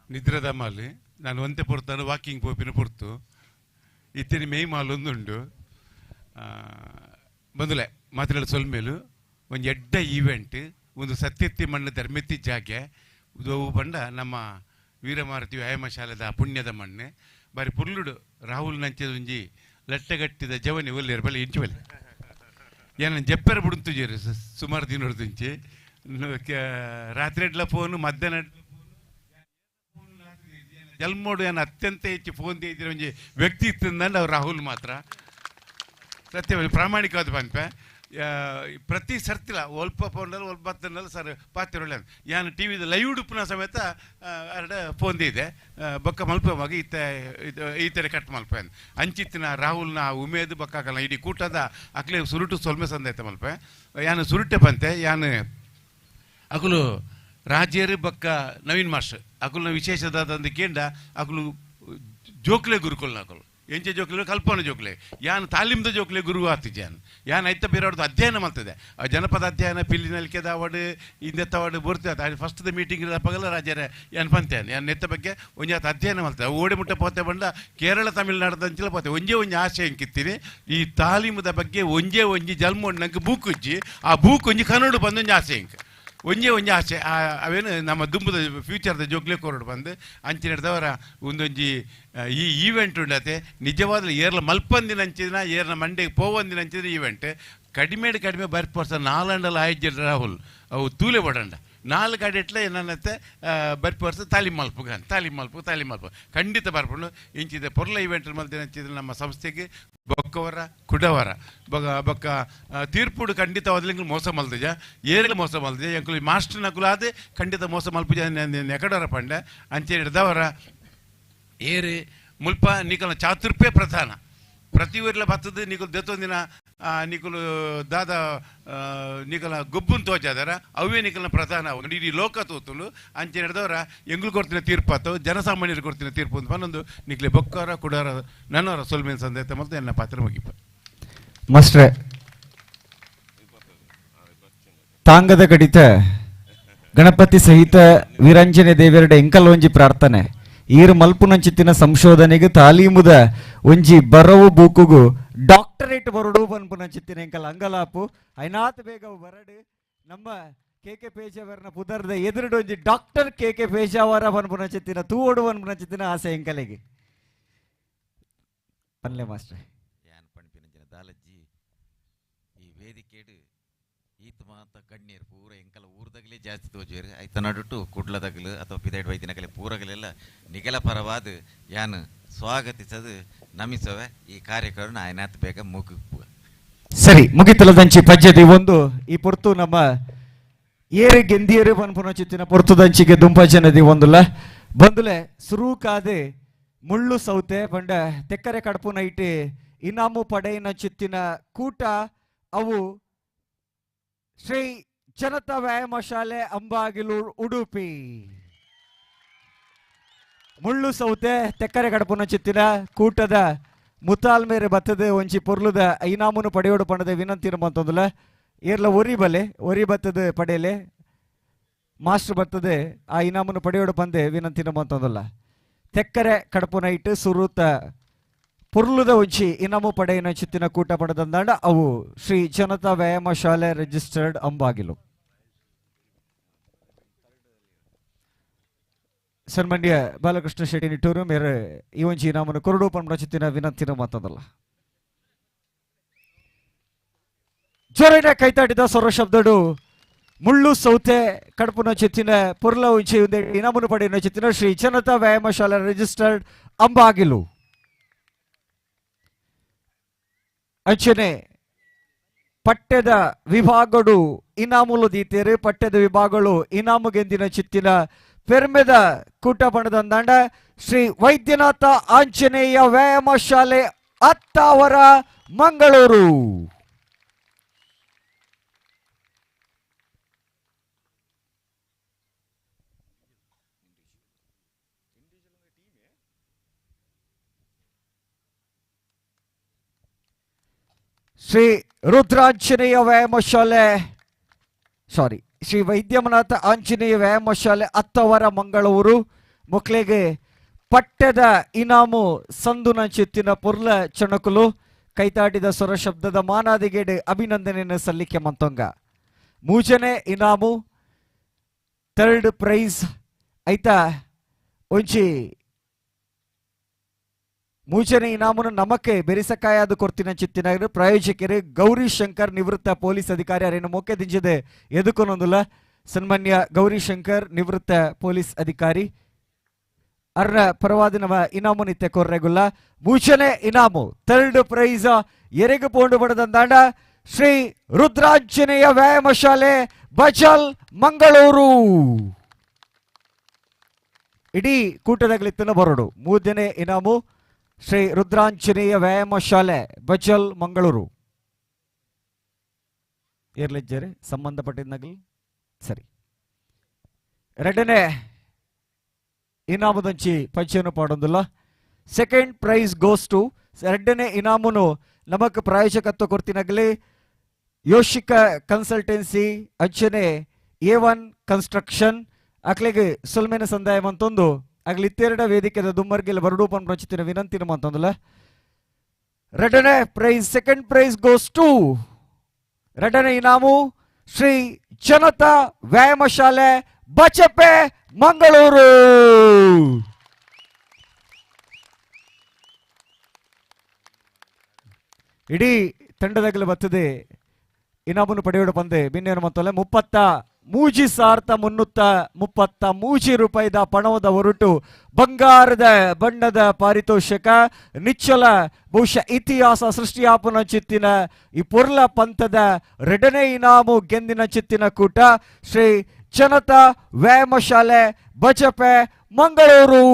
ನಿದ್ರದ ಮಾಲೆ ನಾನು ಒಂತೆ ಪೊರ್ತಾನು ವಾಕಿಂಗ್ ಪೋಪಿನ ಪೊರ್ತು ಇತ್ತಿನ ಮೇಯ್ ಮಾಲೊಂದುಂಡು ಬಂದುಲೆ ಮಾತ್ರೆ ಸೊಲ್ಮೇಲು ಒಂದು ಎಡ್ಡ ಈವೆಂಟ್ ಒಂದು ಸತ್ಯತ್ತಿ ಮಣ್ಣು ಧರ್ಮೆತ್ತಿ ಜಾಗೆ ಅವು ಬಂಡ ನಮ್ಮ ವೀರಮಾರುತಿ ವ್ಯಾಯಾಮ ಶಾಲೆದ ಪುಣ್ಯದ ಮಣ್ಣು ಬಾರಿ ಪುರ್ಲುಡು ರಾಹುಲ್ ನಂಚದ ಒಂಜಿ ಲಟ್ಟಗಟ್ಟಿದ ಜವನಿ ಒಲ್ಲೇರು ಬಲೆ ಇಂಚು ಬಲೆ ಏನ ಜಪ್ಪೆರ ಬುಡುಂತುಜೇರು ಸುಮಾರು ದಿನ ಹೊಡ್ದುಂಚಿ ರಾತ್ರಿ ಎಡ್ಲ ಫೋನು ಮಧ್ಯಾಹ್ನ ಜಲ್ಮೋಡು ಏನು ಅತ್ಯಂತ ಹೆಚ್ಚು ಫೋನ್ ಇದ್ದಿರೋ ಒಂಜಿ ವ್ಯಕ್ತಿ ಇತ್ತಂದಂಡು ಅವ್ರು ರಾಹುಲ್ ಮಾತ್ರ ಸತ್ಯ ಪ್ರಾಮಾಣಿಕವಾದ ಪನ್ಪೆ ಪ್ರತಿ ಸರ್ತಿಲ ಒಲ್ಪ ಫೋನಲ್ಲಿ ಒಲ್ಪ ಬತ್ತನಲ್ಲಿ ಸರ್ ಪಾತಿರೊಳ್ಳೆ ಯಾನು ಟಿ ವಿದ ಲೈವ್ ಉಡುಪಿನ ಸಮೇತ ಅರಡ ಫೋನ್ ಇದೆ ಬೊಕ್ಕ ಮಲ್ಪವಾಗ ಈತ ಈ ಥರ ಕಟ್ ಮಲ್ಪ ಅಂಚಿತ್ತಿನ ರಾಹುಲ್ನ ಉಮೇದು ಬೊಕ್ಕಾಗಲ್ಲ ಇಡೀ ಕೂಟದ ಅಕ್ಲೆ ಸುರುಟು ಸೊಲ್ಮೆ ಸಂದೈತ ಮಲ್ಪೆ ಯಾನು ಸುರುಟೆ ಪಂತೆ ಯಾನು ಅಕುಲು ರಾಜೇರು ಬೊಕ್ಕ ನವೀನ್ ಮಾಸ್ಟರ್ ಅಕುಲ್ನ ವಿಶೇಷದಾದಂದು ಕೇಂಡ ಅಕುಲು ಜೋಕ್ಲೆ ಗುರುಕುಲ್ನ ಅಕುಲು ಎಂಚ ಜೋಕ್ಲೆ ಕಲ್ಪನೆ ಜೋಕ್ಲೆ ಯಾನ್ ತಾಲೀಮ್ದ ಜೋಕ್ಲೆ ಗುರು ಆತಿಜಾನ್ ಯಾನ್ ಐತ ಬೇರೆಯವ್ರದ್ದು ಅಧ್ಯಯನ ಮಾಡ್ತದೆ ಆ ಜನಪದ ಅಧ್ಯಯನ ಪಿಲ್ಲಿನಲ್ಕೆದ ಅವಾರ್ಡ್ ಇಂದೆತ್ತ ಅವಾರ್ಡ್ ಬರ್ತದೆ ಅದು ಫಸ್ಟ್ ಮೀಟಿಂಗ್ ಪಗಲ ರಾಜರೇ ಯಾನ್ ಪಂತೇನ್ ಯಾನ್ ನೆತ್ತ ಬಗ್ಗೆ ಒಂಜಿ ಆತ ಅಧ್ಯಯನ ಮಾಡ್ತದೆ ಓಡಿ ಮುಟ್ಟ ಪೋತೆ ಬಂಡ ಕೇರಳ ತಮಿಳುನಾಡದ ಅಂಚಲ ಪೋತೆ ಒಂಜೇ ಒಂಜಿ ಆಶೆ ಎಂಕಿತ್ತೀನಿ ಈ ತಾಲೀಮದ ಬಗ್ಗೆ ಒಂಜೇ ಒಂಜಿ ಜಲ್ಮೊಣ್ಣಂಗೆ ಬೂಕುಜ್ಜಿ ಆ ಬೂಕುಂಜಿ ಕನ್ನಡ ಬಂದೊಂಜಿ ಆಸೆ ಇಂಕ್ ಒಂಜೇ ಒಂಜಿ ಆಸೆ ಅವೇನು ನಮ್ಮ ದುಂಬುದ ಫ್ಯೂಚರ್ದ ಜೋಕ್ಲೆ ಕೊರಡು ಬಂದು ಅಂಚಿನ ಒಂದೊಂಜಿ ಈ ಈವೆಂಟ್ ಉಂಡತೆ ನಿಜವಾದ ಏರ್ಲ ಮಲ್ಪಂದಿನ ಅಂಚಿನ ಏರ್ನ ಮಂಡೆಗೆ ಪೋವಂದಿನ ಅಂಚಿನ ಈವೆಂಟ್ ಕಡಿಮೆ ಕಡಿಮೆ ಬರ್ಪರ್ಸ ನಾಲಂಡಲ ಆಯ್ಜ ರಾಹುಲ್ ಅವು ತೂಲೆ ಬಡಂಡ ನಾಲ್ಕು ಅಡಿಟ್ಲೆ ಏನನ್ನತ್ತೆ ಬರ್ಪರ್ಸ ತಾಲೀಮ್ ಮಲ್ಪು ತಾಲೀಮ್ ಮಲ್ಪು ತಾಲೀಮ್ ಮಲ್ಪು ಖಂಡಿತ ಬರ್ಪುಂಡು ಇಂಚಿದೆ ಪೊರ್ಲ ಈವೆಂಟ್ ಮಲ್ದಿನ ಅಂಚಿದ್ರೆ ನಮ್ಮ ಸಂಸ್ಥೆಗೆ ಬೊಕ್ಕವರ ಕುಡವರ ಬೊಕ ಬೊಕ್ಕ ತೀರ್ಪುಡು ಖಂಡಿತವಾದ್ಲಿಂಗ್ ಮೋಸ ಮಲ್ದಿಜ ಏರ್ಲ ಮೋಸ ಮಲ್ದಿಜ ಎಂಕುಲು ಮಾಸ್ಟರ್ ನಕುಲಾದ ಖಂಡಿತ ಮೋಸ ಮಲ್ಪುಜ ನೆಕಡವರ ಪಂಡ ಅಂಚೆ ಹಿಡ್ದವರ ಏರು ಮುಲ್ಪ ನಿಕಲ ಚಾತುರ್ಪೆ ಪ್ರಧಾನ ಪ್ರತಿ ಊರ್ಲ ಬತ್ತದ ನಿಕುಲು ದೆತ್ತೊಂದಿನ ನಿಕುಲು ದಾದ ನಿಕಲ ಗೊಬ್ಬುನ್ ತೋಜಾದಾರ ಅವೇ ನಿಕಲ್ನ ಪ್ರಧಾನ ಇಡೀ ಲೋಕ ತೋತುಲು ಅಂಚೆ ಹಿಡ್ದವರ ಎಂಗ್ಲು ಕೊಡ್ತಿನ ತೀರ್ಪಾತು ಜನಸಾಮಾನ್ಯರು ಕೊಡ್ತಿನ ತೀರ್ಪು ಅಂತ ಪನ್ನೊಂದು ನಿಕ್ಲೆ ಬೊಕ್ಕರ ಕುಡಾರ ನನ್ನವರ ಸೊಲ್ಮೇನ್ ಸಂದೇತ ಮತ್ತು ಎನ್ನ ಪಾತ್ರ ಮುಗಿಪ. ಮಾಸ್ಟ್ರೆ ತಾಂಗದ ಕಡಿತ ಗಣಪತಿ ಸಹಿತ ವೀರಾಂಜನೇಯ ದೇವರಡೆ ಎಂಕಲ್ ಒಂಜಿ ಪ್ರಾರ್ಥನೆ ಈರು ಮಲ್ಪುನಂಚಿತ್ತಿನ ಸಂಶೋಧನೆಗೆ ತಾಲೀಮುದ ಒಂಜಿ ಬರವು ಬೂಕುಗು ಡಾಕ್ಟರೇಟ್ ಬರಡು ಪನ್ಪುನಂಚಿತ್ತಿನ ಎಂಕಲ್ ಅಂಗಲಾಪು ಐನಾತ್ ಬೇಗ ಬರಡು ನಮ್ಮ ಕೆ ಕೆ ಪೇಜಾವರನ ಪುದರ್ದ ಎದುರುಡು ಒಂಜಿ ಡಾಕ್ಟರ್ ಕೆ ಕೆ ಪೇಜಾವರ ಪನ್ಪುನಂಚಿತ್ತಿನ ತೂವಡು ಪನ್ಪುನಂಚಿತ್ತಿನ ಆಸೆ ಎಂಕಲೆಗೆ ಪನ್ಲೆ ಮಾಸ್ಟ್ರೆ. ಯಾನ್ ಪಣ್ಪಿನಂಚಿನ ದಾಲಜ್ಜಿ ಈ ವೇದಿಕೆಡು ಈತ ಮಾತ ಗಣ್ಯರು ಪೂರ ಎಂಕಲ ಊರ್ದಾಗಲೇ ಜಾಸ್ತಿ ತೋಜುವೆರ್ ಐತ ನಡುಟು ಕುಡ್ಲದಗಲು ಅಥವಾ ಪಿದೈಡ್ ವೈದ್ಯನಗಲೆ ಪೂರಗಲೆಲ್ಲ ನಿಗಲ ಪರವಾದ ಯಾನ್ ಸ್ವಾಗತಿಸದು ನಮಿಸವೆ ಈ ಕಾರ್ಯಕ್ರಮ ಆಯ್ನಾತ್ ಬೇಗ ಮುಗಿಪು. ಸರಿ ಮುಗಿತಲದಂಚಿ ಪದ್ಧತಿ ಒಂದು ಈ ಪೊರ್ತು ನಮ್ಮ ಏರು ಗೆಂದಿಯರು ಪನ್ಪುನಚಿತ್ತಿನ ಪೊರ್ತುದಂಚಿಗೆ ದುಂಪಜನದಿ ಒಂದುಲ ಬಂದುಲೆ ಸುರೂಕಾದೆ ಮುಳ್ಳು ಸೌತೆ ಪಂಡ ತೆಕ್ಕರೆ ಕಡ್ಪುನ ಇಟ್ಟು ಇನಾಮು ಪಡೆಯಿನ ಚಿತ್ತಿನ ಕೂಟ ಅವು ಶ್ರೀ ಜನತಾ ವ್ಯಾಯಾಮ ಶಾಲೆ ಅಂಬಾಗಿಲು ಉಡುಪಿ. ಮುಳ್ಳು ಸೌತೆ ತೆಕ್ಕರೆ ಕಡಪುನ ಚಿತ್ತಿನ ಕೂಟದ ಮುತಾಲ್ ಮೇರೆ ಬತ್ತದ ಒಂಜಿ ಪೊರ್ಲುದ ಇನಾಮುನು ಪಡೆಯೋಡು ಪಣದ ವಿನಂತಿನ ಬಂತಂದುಲ. ಏರ್ಲ ಒರಿ ಬಲೆ ಒರಿ ಬತ್ತದ ಪಡೆಯಲೆ ಮಾಸ್ಟರ್ ಬರ್ತದೆ ಆ ಇನಾಮುನು ಪಡೆಯೋಡು ಪಂದೆ ವಿನಂತಿನ ಬಂತಂದುಲ್ಲ. ತೆಕ್ಕರೆ ಕಡಪುನ ಇಟ್ಟು ಸುರುತ ಪೊರ್ಲುದ ಒಂಜಿ ಇನಾಮು ಪಡೆಯಿನ ಚಿತ್ತಿನ ಕೂಟ ಪಡೆದಂದಾಂಡ ಅವು ಶ್ರೀ ಜನತಾ ವ್ಯಾಯಾಮ ಶಾಲೆ ರಿಜಿಸ್ಟರ್ಡ್ ಅಂಬಾಗಿಲು. ಸನ್ಮಾನ್ಯ ಬಾಲಕೃಷ್ಣ ಶೆಟ್ಟಿ ನಿಟ್ಟೂರು ಮೇರೆ ಈ ಒಂಜಿ ಇನಾಮನ್ನು ಕೊರಡು ಪಂಡ ಚಿತ್ತಿನ ವಿನಂತಿನ ಮಾತದಲ್ಲ. ಜೋರಿನ ಕೈತಾಟಿದ ಸೊರ ಶಬ್ದಡು ಮುಳ್ಳು ಸೌತೆ ಕಡಪುನ ಚಿತ್ತಿನ ಪೊರ್ಲ ಒಂಜಿ ಇನಾಮನ್ನು ಪಡೆಯಿನ ಚಿತ್ತಿನ ಶ್ರೀ ಜನತಾ ವ್ಯಾಯಾಮ ಶಾಲೆ ರಿಜಿಸ್ಟರ್ಡ್ ಅಂಬಾಗಿಲು. ಅಂಚನೆ ಪಠ್ಯದ ವಿಭಾಗಗಳು ಇನಾಮುಲು ದೀತೇರು ಪಠ್ಯದ ವಿಭಾಗಗಳು ಇನಾಮುಗೆಂದಿನ ಚಿತ್ತಿನ ಪೆರ್ಮೆದ ಕೂಟ ಬಣದಂದಾಂಡ ಶ್ರೀ ವೈದ್ಯನಾಥ ಆಂಜನೇಯ ವ್ಯಾಯಾಮ ಶಾಲೆ ಅತ್ತಾವರ ಮಂಗಳೂರು. ಶ್ರೀ ರುದ್ರಾಂಜನೇಯ ವ್ಯಾಯಾಮ ಶಾಲೆ ಸಾರಿ ಶ್ರೀ ವೈದ್ಯನಾಥ ಆಂಜನೇಯ ವ್ಯಾಯಾಮ ಶಾಲೆ ಅತ್ತವರ ಮಂಗಳೂರು ಮಕ್ಕಳಿಗೆ ಪಠ್ಯದ ಇನಾಮು ಸಂದುನ ಚಿತ್ತಿನ ಪೊರ್ಲ ಚಣಕುಲು ಕೈತಾಟಿದ ಸ್ವರ ಶಬ್ದದ ಮಾನಾದಿಗೇಡು ಅಭಿನಂದನೆಯನ್ನು ಸಲ್ಲಿಕೆ ಮಂತೊಂಗ. ಮೂಜನೆ ಇನಾಮು ಥರ್ಡ್ ಪ್ರೈಸ್ ಐತಾ ಒಂಜಿ ಮೂಜನೆ ಇನಾಮುನು ನಮಕ್ಕೆ ಬೆರಿಸಕಾಯಾದ ಕೊರ್ತಿನ ಚಿತ್ತಿನ ಪ್ರಾಯೋಜಕರು ಗೌರಿ ಶಂಕರ್ ನಿವೃತ್ತ ಪೊಲೀಸ್ ಅಧಿಕಾರಿ ಅರೇನು ಮೊಕ್ಕೆ ದಿಂಜಿದೆ ಎದುಕೊನೊಂದುಲ್ಲ. ಸನ್ಮಾನ್ಯ ಗೌರಿ ಶಂಕರ್ ನಿವೃತ್ತ ಪೊಲೀಸ್ ಅಧಿಕಾರಿ ಅರ್ರ ಪರವಾದ ನವ ಇನಾಮು ನಿತ್ಯ ಕೊರ್ರೆಗುಲ್ಲ. ಮೂಜನೆ ಇನಾಮು ಥರ್ಡ್ ಪ್ರೈಸ್ ಎರೆಗು ಪೋಂಡು ಪಡೆದಂದಾಂಡ ಶ್ರೀ ರುದ್ರಾಂಜನೇಯ ವ್ಯಾಯಾಮ ಶಾಲೆ ಬಜಲ್ ಮಂಗಳೂರು. ಇಡೀ ಕೂಟದಾಗಲಿತ್ತನ ಬರೋಡು. ಮೂರನೇ ಇನಾಮು ಶ್ರೀ ರುದ್ರಾಂಜನೇಯ ವ್ಯಾಯಾಮ ಶಾಲೆ ಬಜಲ್ ಮಂಗಳೂರು. ಏರ್ಲಿಜ್ಜರೆ ಸಂಬಂಧಪಟ್ಟಿದ್ನಾಗಲಿ ಸರಿ. ಎರಡನೇ ಇನಾಮದಂಚಿ ಪಂಚೆಯನ್ನು ಪಾಡೊಂದಿಲ್ಲ. ಸೆಕೆಂಡ್ ಪ್ರೈಸ್ ಗೋಸ್ ಟು ಎರಡನೇ ಇನಾಮುನು ನಮಕ್ ಪ್ರಾಯೋಜಕತ್ವ ಕೊರ್ತಿನಗಲಿ ಯೋಶಿಕ ಕನ್ಸಲ್ಟೆನ್ಸಿ ಅಂಚನೆ A1 construction ಅಕ್ಲೆಗೆ ಸೊಲ್ಮೆನ ಸಂದಾಯ ಮಂತೊಂದು ಆಗಲಿ ಇತ್ತೆರಡ ವೇದಿಕೆದ ದುಮ್ಮರ್ಗಿಲ ಬರಡೂಪನ್ ಪ್ರಚಿತಿನ ವಿನಂತಿನ ಮಂತೊಂದುಲ. ಎರಡನೇ prize second prize goes to ಎರಡನೇ ಇನಾಮು ಶ್ರೀ ಜನತಾ ವ್ಯಾಯಾಮ ಶಾಲೆ ಬಚಪೆ ಮಂಗಳೂರು. ಇಡೀ ತಂಡದಾಗಲೇ ಬರ್ತದೆ ಇನಾಮನ್ನು ಪಡೆಯೋಡು ಬಂದೆ ಬಿನ್ನೇನು ಮಂತೊಲೆ 33,333 ರೂಪಾಯಿದ ಪಣವದ ಹೊರಟು ಬಂಗಾರದ ಬಣ್ಣದ ಪಾರಿತೋಷಕ ನಿಚ್ಚಲ ಬಹುಶಃ ಇತಿಹಾಸ ಸೃಷ್ಟಿಯಾಪನ ಚಿತ್ತಿನ ಈ ಪೊರ್ಲ ಪಂಥದ ಎರಡನೇ ಇನಾಮು ಗೆಂದಿನ ಚಿತ್ತಿನ ಕೂಟ ಶ್ರೀ ಜನತಾ ವ್ಯಾಯಾಮ ಶಾಲೆ ಬಜಪೆ ಮಂಗಳೂರು.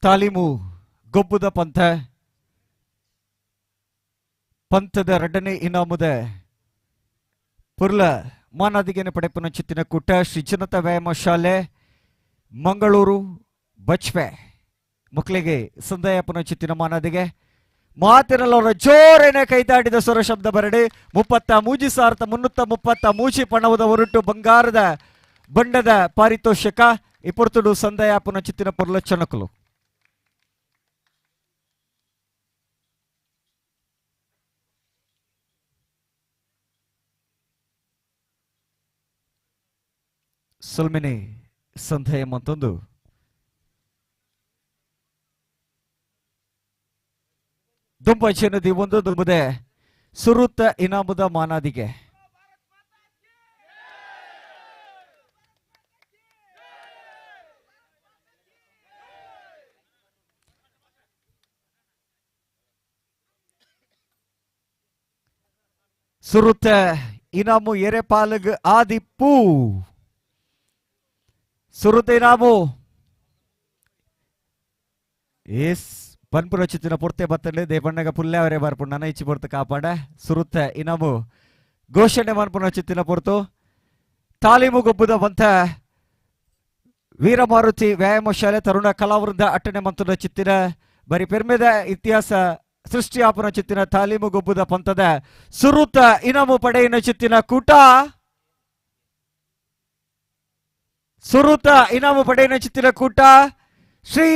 ತಾಲೀಮು ಗೊಬ್ಬುದ ಪಂಥ ಪಂಥದ ಎರಡನೇ ಇನಾಮುದ ಪುರ್ಲ ಮಾನಾದಿಗೆನ ಪಡೆಪುನ ಚಿತ್ತಿನ ಕೂಟ ಶ್ರೀ ಜನತಾ ವ್ಯಾಯಾಮ ಶಾಲೆ ಮಂಗಳೂರು ಬಚ್ಪೆ ಮಕ್ಕಳಿಗೆ ಸಂದಾಯಪ್ಪನ ಚಿತ್ತಿನ ಮಾನಾದಿಗೆ ಮಾತಿನಲ್ಲವರ ಜೋರೇನೆ ಕೈತಾಡಿದ ಸ್ವರ ಶಬ್ದ ಬರಡಿ 33,333 ಪಣವದ ಹೊರಟು ಬಂಗಾರದ ಬಣ್ಣದ ಪಾರಿತೋಷಕ ಇಪುರ್ತುಡು ಸಂದಾಯಪ್ಪನ ಚಿತ್ತಿನ ಪುರ್ಲ ಚಣಕಲು. ಸೊಲ್ಮೆನೆ ಸಂಧೆಯ ಮತ್ತೊಂದು ದುಂಬಚನದಿ ಒಂದು ದುಂಬುದೆ ಸುರುತ್ತ ಇನಾಮುದ ಮಾನಾದಿಗೆ ಸುರುತ ಇನಾಮು ಎರೆಪಾಲಗ್ ಆದಿಪ್ಪು. ಸುರುತ ಇನಾಮು ಎಸ್ ಪನ್ಪುರ ಚಿತ್ತಿನ ಪೊರ್ತೆ ಬತ್ತಂಡೆ ದೇಪಣ್ಣಗ ಪುಲ್ಲೆ ಅವರೇ ಬರ್ಪುಂಡು ನನ ಇಚ್ಚಿ ಪೊರ್ತು ಕಾಪಾಡ. ಸುರುತ ಇನಾಮು ಘೋಷಣೆ ಮನ್ಪುನ ಚಿತ್ತಿನ ಪೊರ್ತು ತಾಲೀಮು ಗೊಬ್ಬುದ ಬಂತ ವೀರಮಾರುತಿ ವ್ಯಾಯಾಮ ಶಾಲೆ ತರುಣ ಕಲಾವೃಂದ ಅಟ್ಟಣೆ ಮಂತುನ ಚಿತ್ತಿನ ಬರಿ ಪೆರ್ಮೆದ ಇತಿಹಾಸ ಸೃಷ್ಟಿಯಾಪನ ಚಿತ್ತಿನ ತಾಲೀಮು ಗೊಬ್ಬುದ ಪಂಥದ ಸುರುತ ಇನಾಮು ಪಡೆಯಿನ ಚಿತ್ತಿನ ಕೂಟ. ಸುರುತ ಇನಾಮು ಪಡೆಯಿನ ಚಿತ್ತಿನ ಕೂಟ ಶ್ರೀ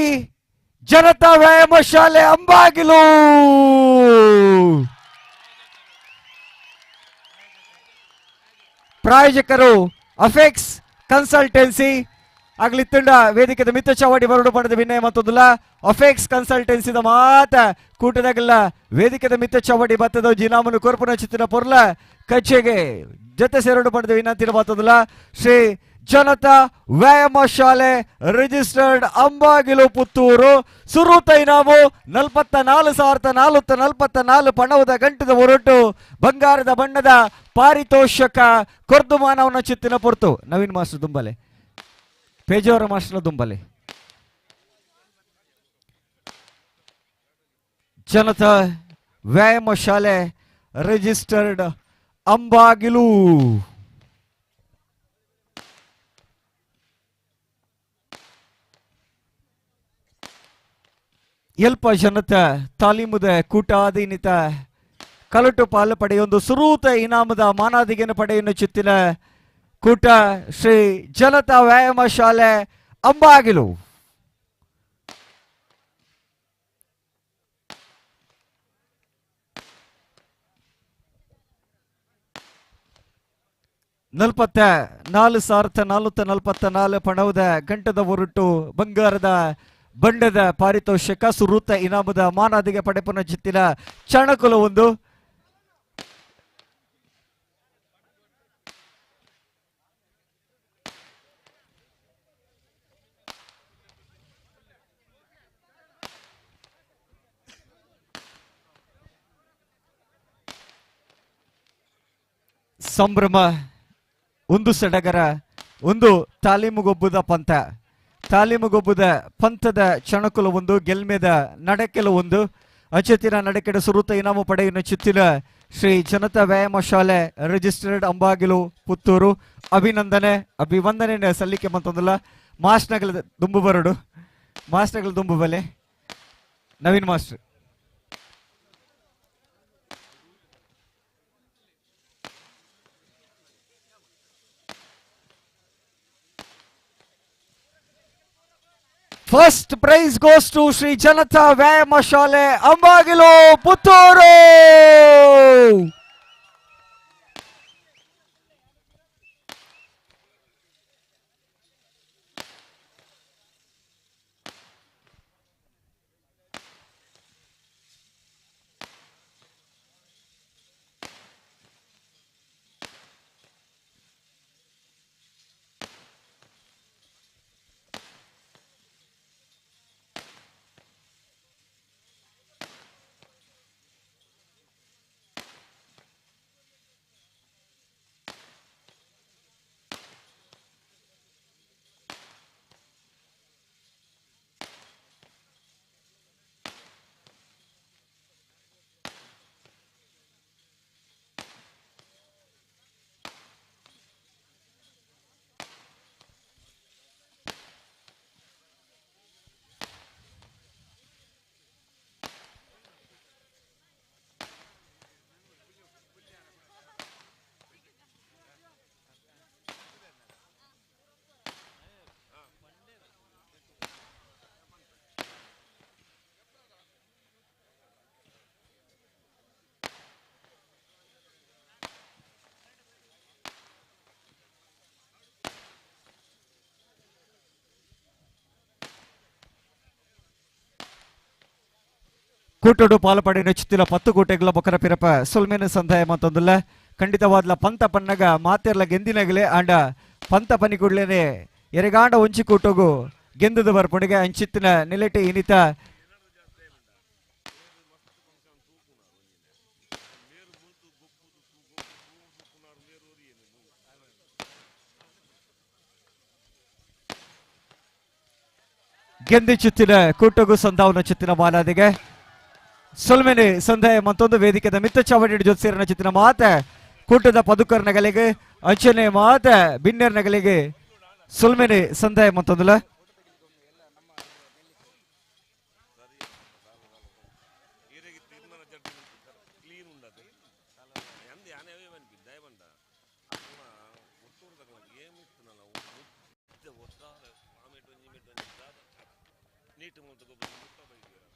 ಜನತಾ ವ್ಯಾಯಾಮ ಶಾಲೆ ಅಂಬಾಗಿಲು. ಪ್ರಾಯೋಜಕರು ಅಫೆಕ್ಸ್ ಕನ್ಸಲ್ಟೆನ್ಸಿ ಆಗ್ಲಿತ್ತುಂಡ ವೇದಿಕೆದ ಮಿತ್ತ ಚಾವಡಿ ಬರಡು ಪಡೆದ ವಿನಯ ಮತ್ತೊಂದುಲ್ಲ ಅಫೆಕ್ಸ್ ಕನ್ಸಲ್ಟೆನ್ಸಿದ ಮಾತ ಕೂಟದಾಗಲ್ಲ ವೇದಿಕೆದ ಮಿತ್ತ ಚಾವಡಿ ಬತ್ತದ ಜಿನಾಮನು ಕೊರ್ಪುನ ಚಿತ್ತಿನ ಪೊರ್ಲ ಕಚ್ಚೆಗೆ ಜೊತೆ ಸೇರಡು ಪಡೆದ ವಿನಂತಿನ ಬತ್ತದಲ್ಲ ಶ್ರೀ ಜನತಾ ವ್ಯಾಯಾಮ ಶಾಲೆ ರಿಜಿಸ್ಟರ್ಡ್ ಅಂಬಾಗಿಲು ಪುತ್ತೂರು. ಸುರುತ ಇನಾಮು 44,444 ಪಣವದ ಗಂಟದ ಹೊರಟು ಬಂಗಾರದ ಬಣ್ಣದ ಪಾರಿತೋಷಕ ಕೊರ್ದು ಮಾನವನ ಚಿತ್ತಿನ ಪೊರ್ತು. ನವೀನ್ ಮಾಸ್ಟರ್ ದುಂಬಲೆ, ಪೇಜಾವರ ಮಾಸ್ಟರ್ ದುಂಬಲೆ. ಜನತಾ ವ್ಯಾಯಾಮ ಶಾಲೆ ರಿಜಿಸ್ಟರ್ಡ್ ಅಂಬಾಗಿಲು. ಎಲ್ಪ ಜನತ ತಾಲೀಮುದ ಕೂಟಾದೀನಿತ ಕಲಟು ಪಾಲು ಪಡೆಯೊಂದು ಸುರೂತ ಇನಾಮದ ಮಾನಾದಿಗೆನ ಪಡೆಯನ್ನು ಚಿತ್ತಿನ ಕೂಟ ಶ್ರೀ ಜನತಾ ವ್ಯಾಯಾಮ ಶಾಲೆ ಅಂಬಾಗಿಲು. ನಲ್ಪತ್ತ 4,444 ಪಣವದ ಗಂಟದ ಹೊರಟು ಬಂಗಾರದ ಬಂಡದ ಪಾರಿತೋಷಕ ಸುರೂತ ಇನಾಮದ ಮಾನಾದಿಗೆ ಪಡೆಪುನ ಚಿತ್ತಿನ ಚಣಕುಲ ಒಂದು. ಸಂಭ್ರಮ ಒಂದು ಸಡಗರ ಒಂದು ತಾಲೀಮುಗೊಬ್ಬುದ ಪಂಥ. ತಾಲೀಮುಗೊಬ್ಬುದ ಪಂಥದ ಚಣಕುಲ ಒಂದು, ಗೆಲ್ಮೆದ ನಡಕೆಲ ಒಂದು. ಅಚೆತಿನ ನಡಕೆಡ ಸುರುತ ಇನಾಮು ಪಡೆಯುವ ಚಿತ್ತಿನ ಶ್ರೀ ಜನತಾ ವ್ಯಾಯಾಮ ಶಾಲೆ ರಿಜಿಸ್ಟರ್ಡ್ ಅಂಬಾಗಿಲು ಪುತ್ತೂರು. ಅಭಿನಂದನೆ ಅಭಿವಂದನೆ ಸಲ್ಲಿಕೆ ಮಂತಂದಲ್ಲ ಮಾಸ್ಟರ್ಗಳ ದುಂಬು ಬರಡು, ಮಾಸ್ಟರ್ಗಳ ದುಂಬು ಬಲೆ Naveen master. First prize goes to Shri Janata Vyayama Shale Ambagilu Puttur. ಕೂಟಡು ಪಾಲಪಡಿ ನೆಚ್ಚುತ್ತಿಲ್ಲ 10 ಕೂಟಗಳ ಬೊಕ್ಕರ ಪಿರಪ ಸೊಲ್ಮೇನ ಸಂದಾಯ ಮತ್ತೊಂದುಲ್ಲ ಖಂಡಿತವಾದ್ಲ ಪಂತ ಪನ್ನಗ ಮಾತೆರ್ಲ ಗೆಂದಿನಗಲೆ ಆಂಡ ಪಂತ ಪನಿ ಕೂಡ್ಲೇನೆ ಎರೆಗಾಂಡ ಒಂಚಿ ಕೂಟಗು ಗೆಂದದ ಬರ್ಪುಣಿಗೆ ಅಂಚಿತ್ತಿನ ನಿಲೆಟಿ ಇನಿತ ಗೆಂದಿಚುತ್ತಿನ ಕೂಟಗು ಸಂದಾವನ ಚಿತ್ತಿನ ಮಾಲಾದಿಗೆ ಸೊಲ್ಮೆನೆ ಸಂದಾಯ ಮತ್ತೊಂದು ವೇದಿಕೆದ ಮಿತ್ತ ಚಾವಡಿ ಜೊತೆ ಚಿತ್ತಿನ ಮಾತೆ ಕೂಟದ ಪದುಕರ್ ನಗಲಿಗೆ ಅಂಚನೆ ಮಾತೆ ಬಿನ್ನೆರ್ ನಗಲಿಗೆ ಸೊಲ್ಮೆನೆ ಸಂದಾಯ ಮತ್ತೊಂದುಲ. ನೀಟ್.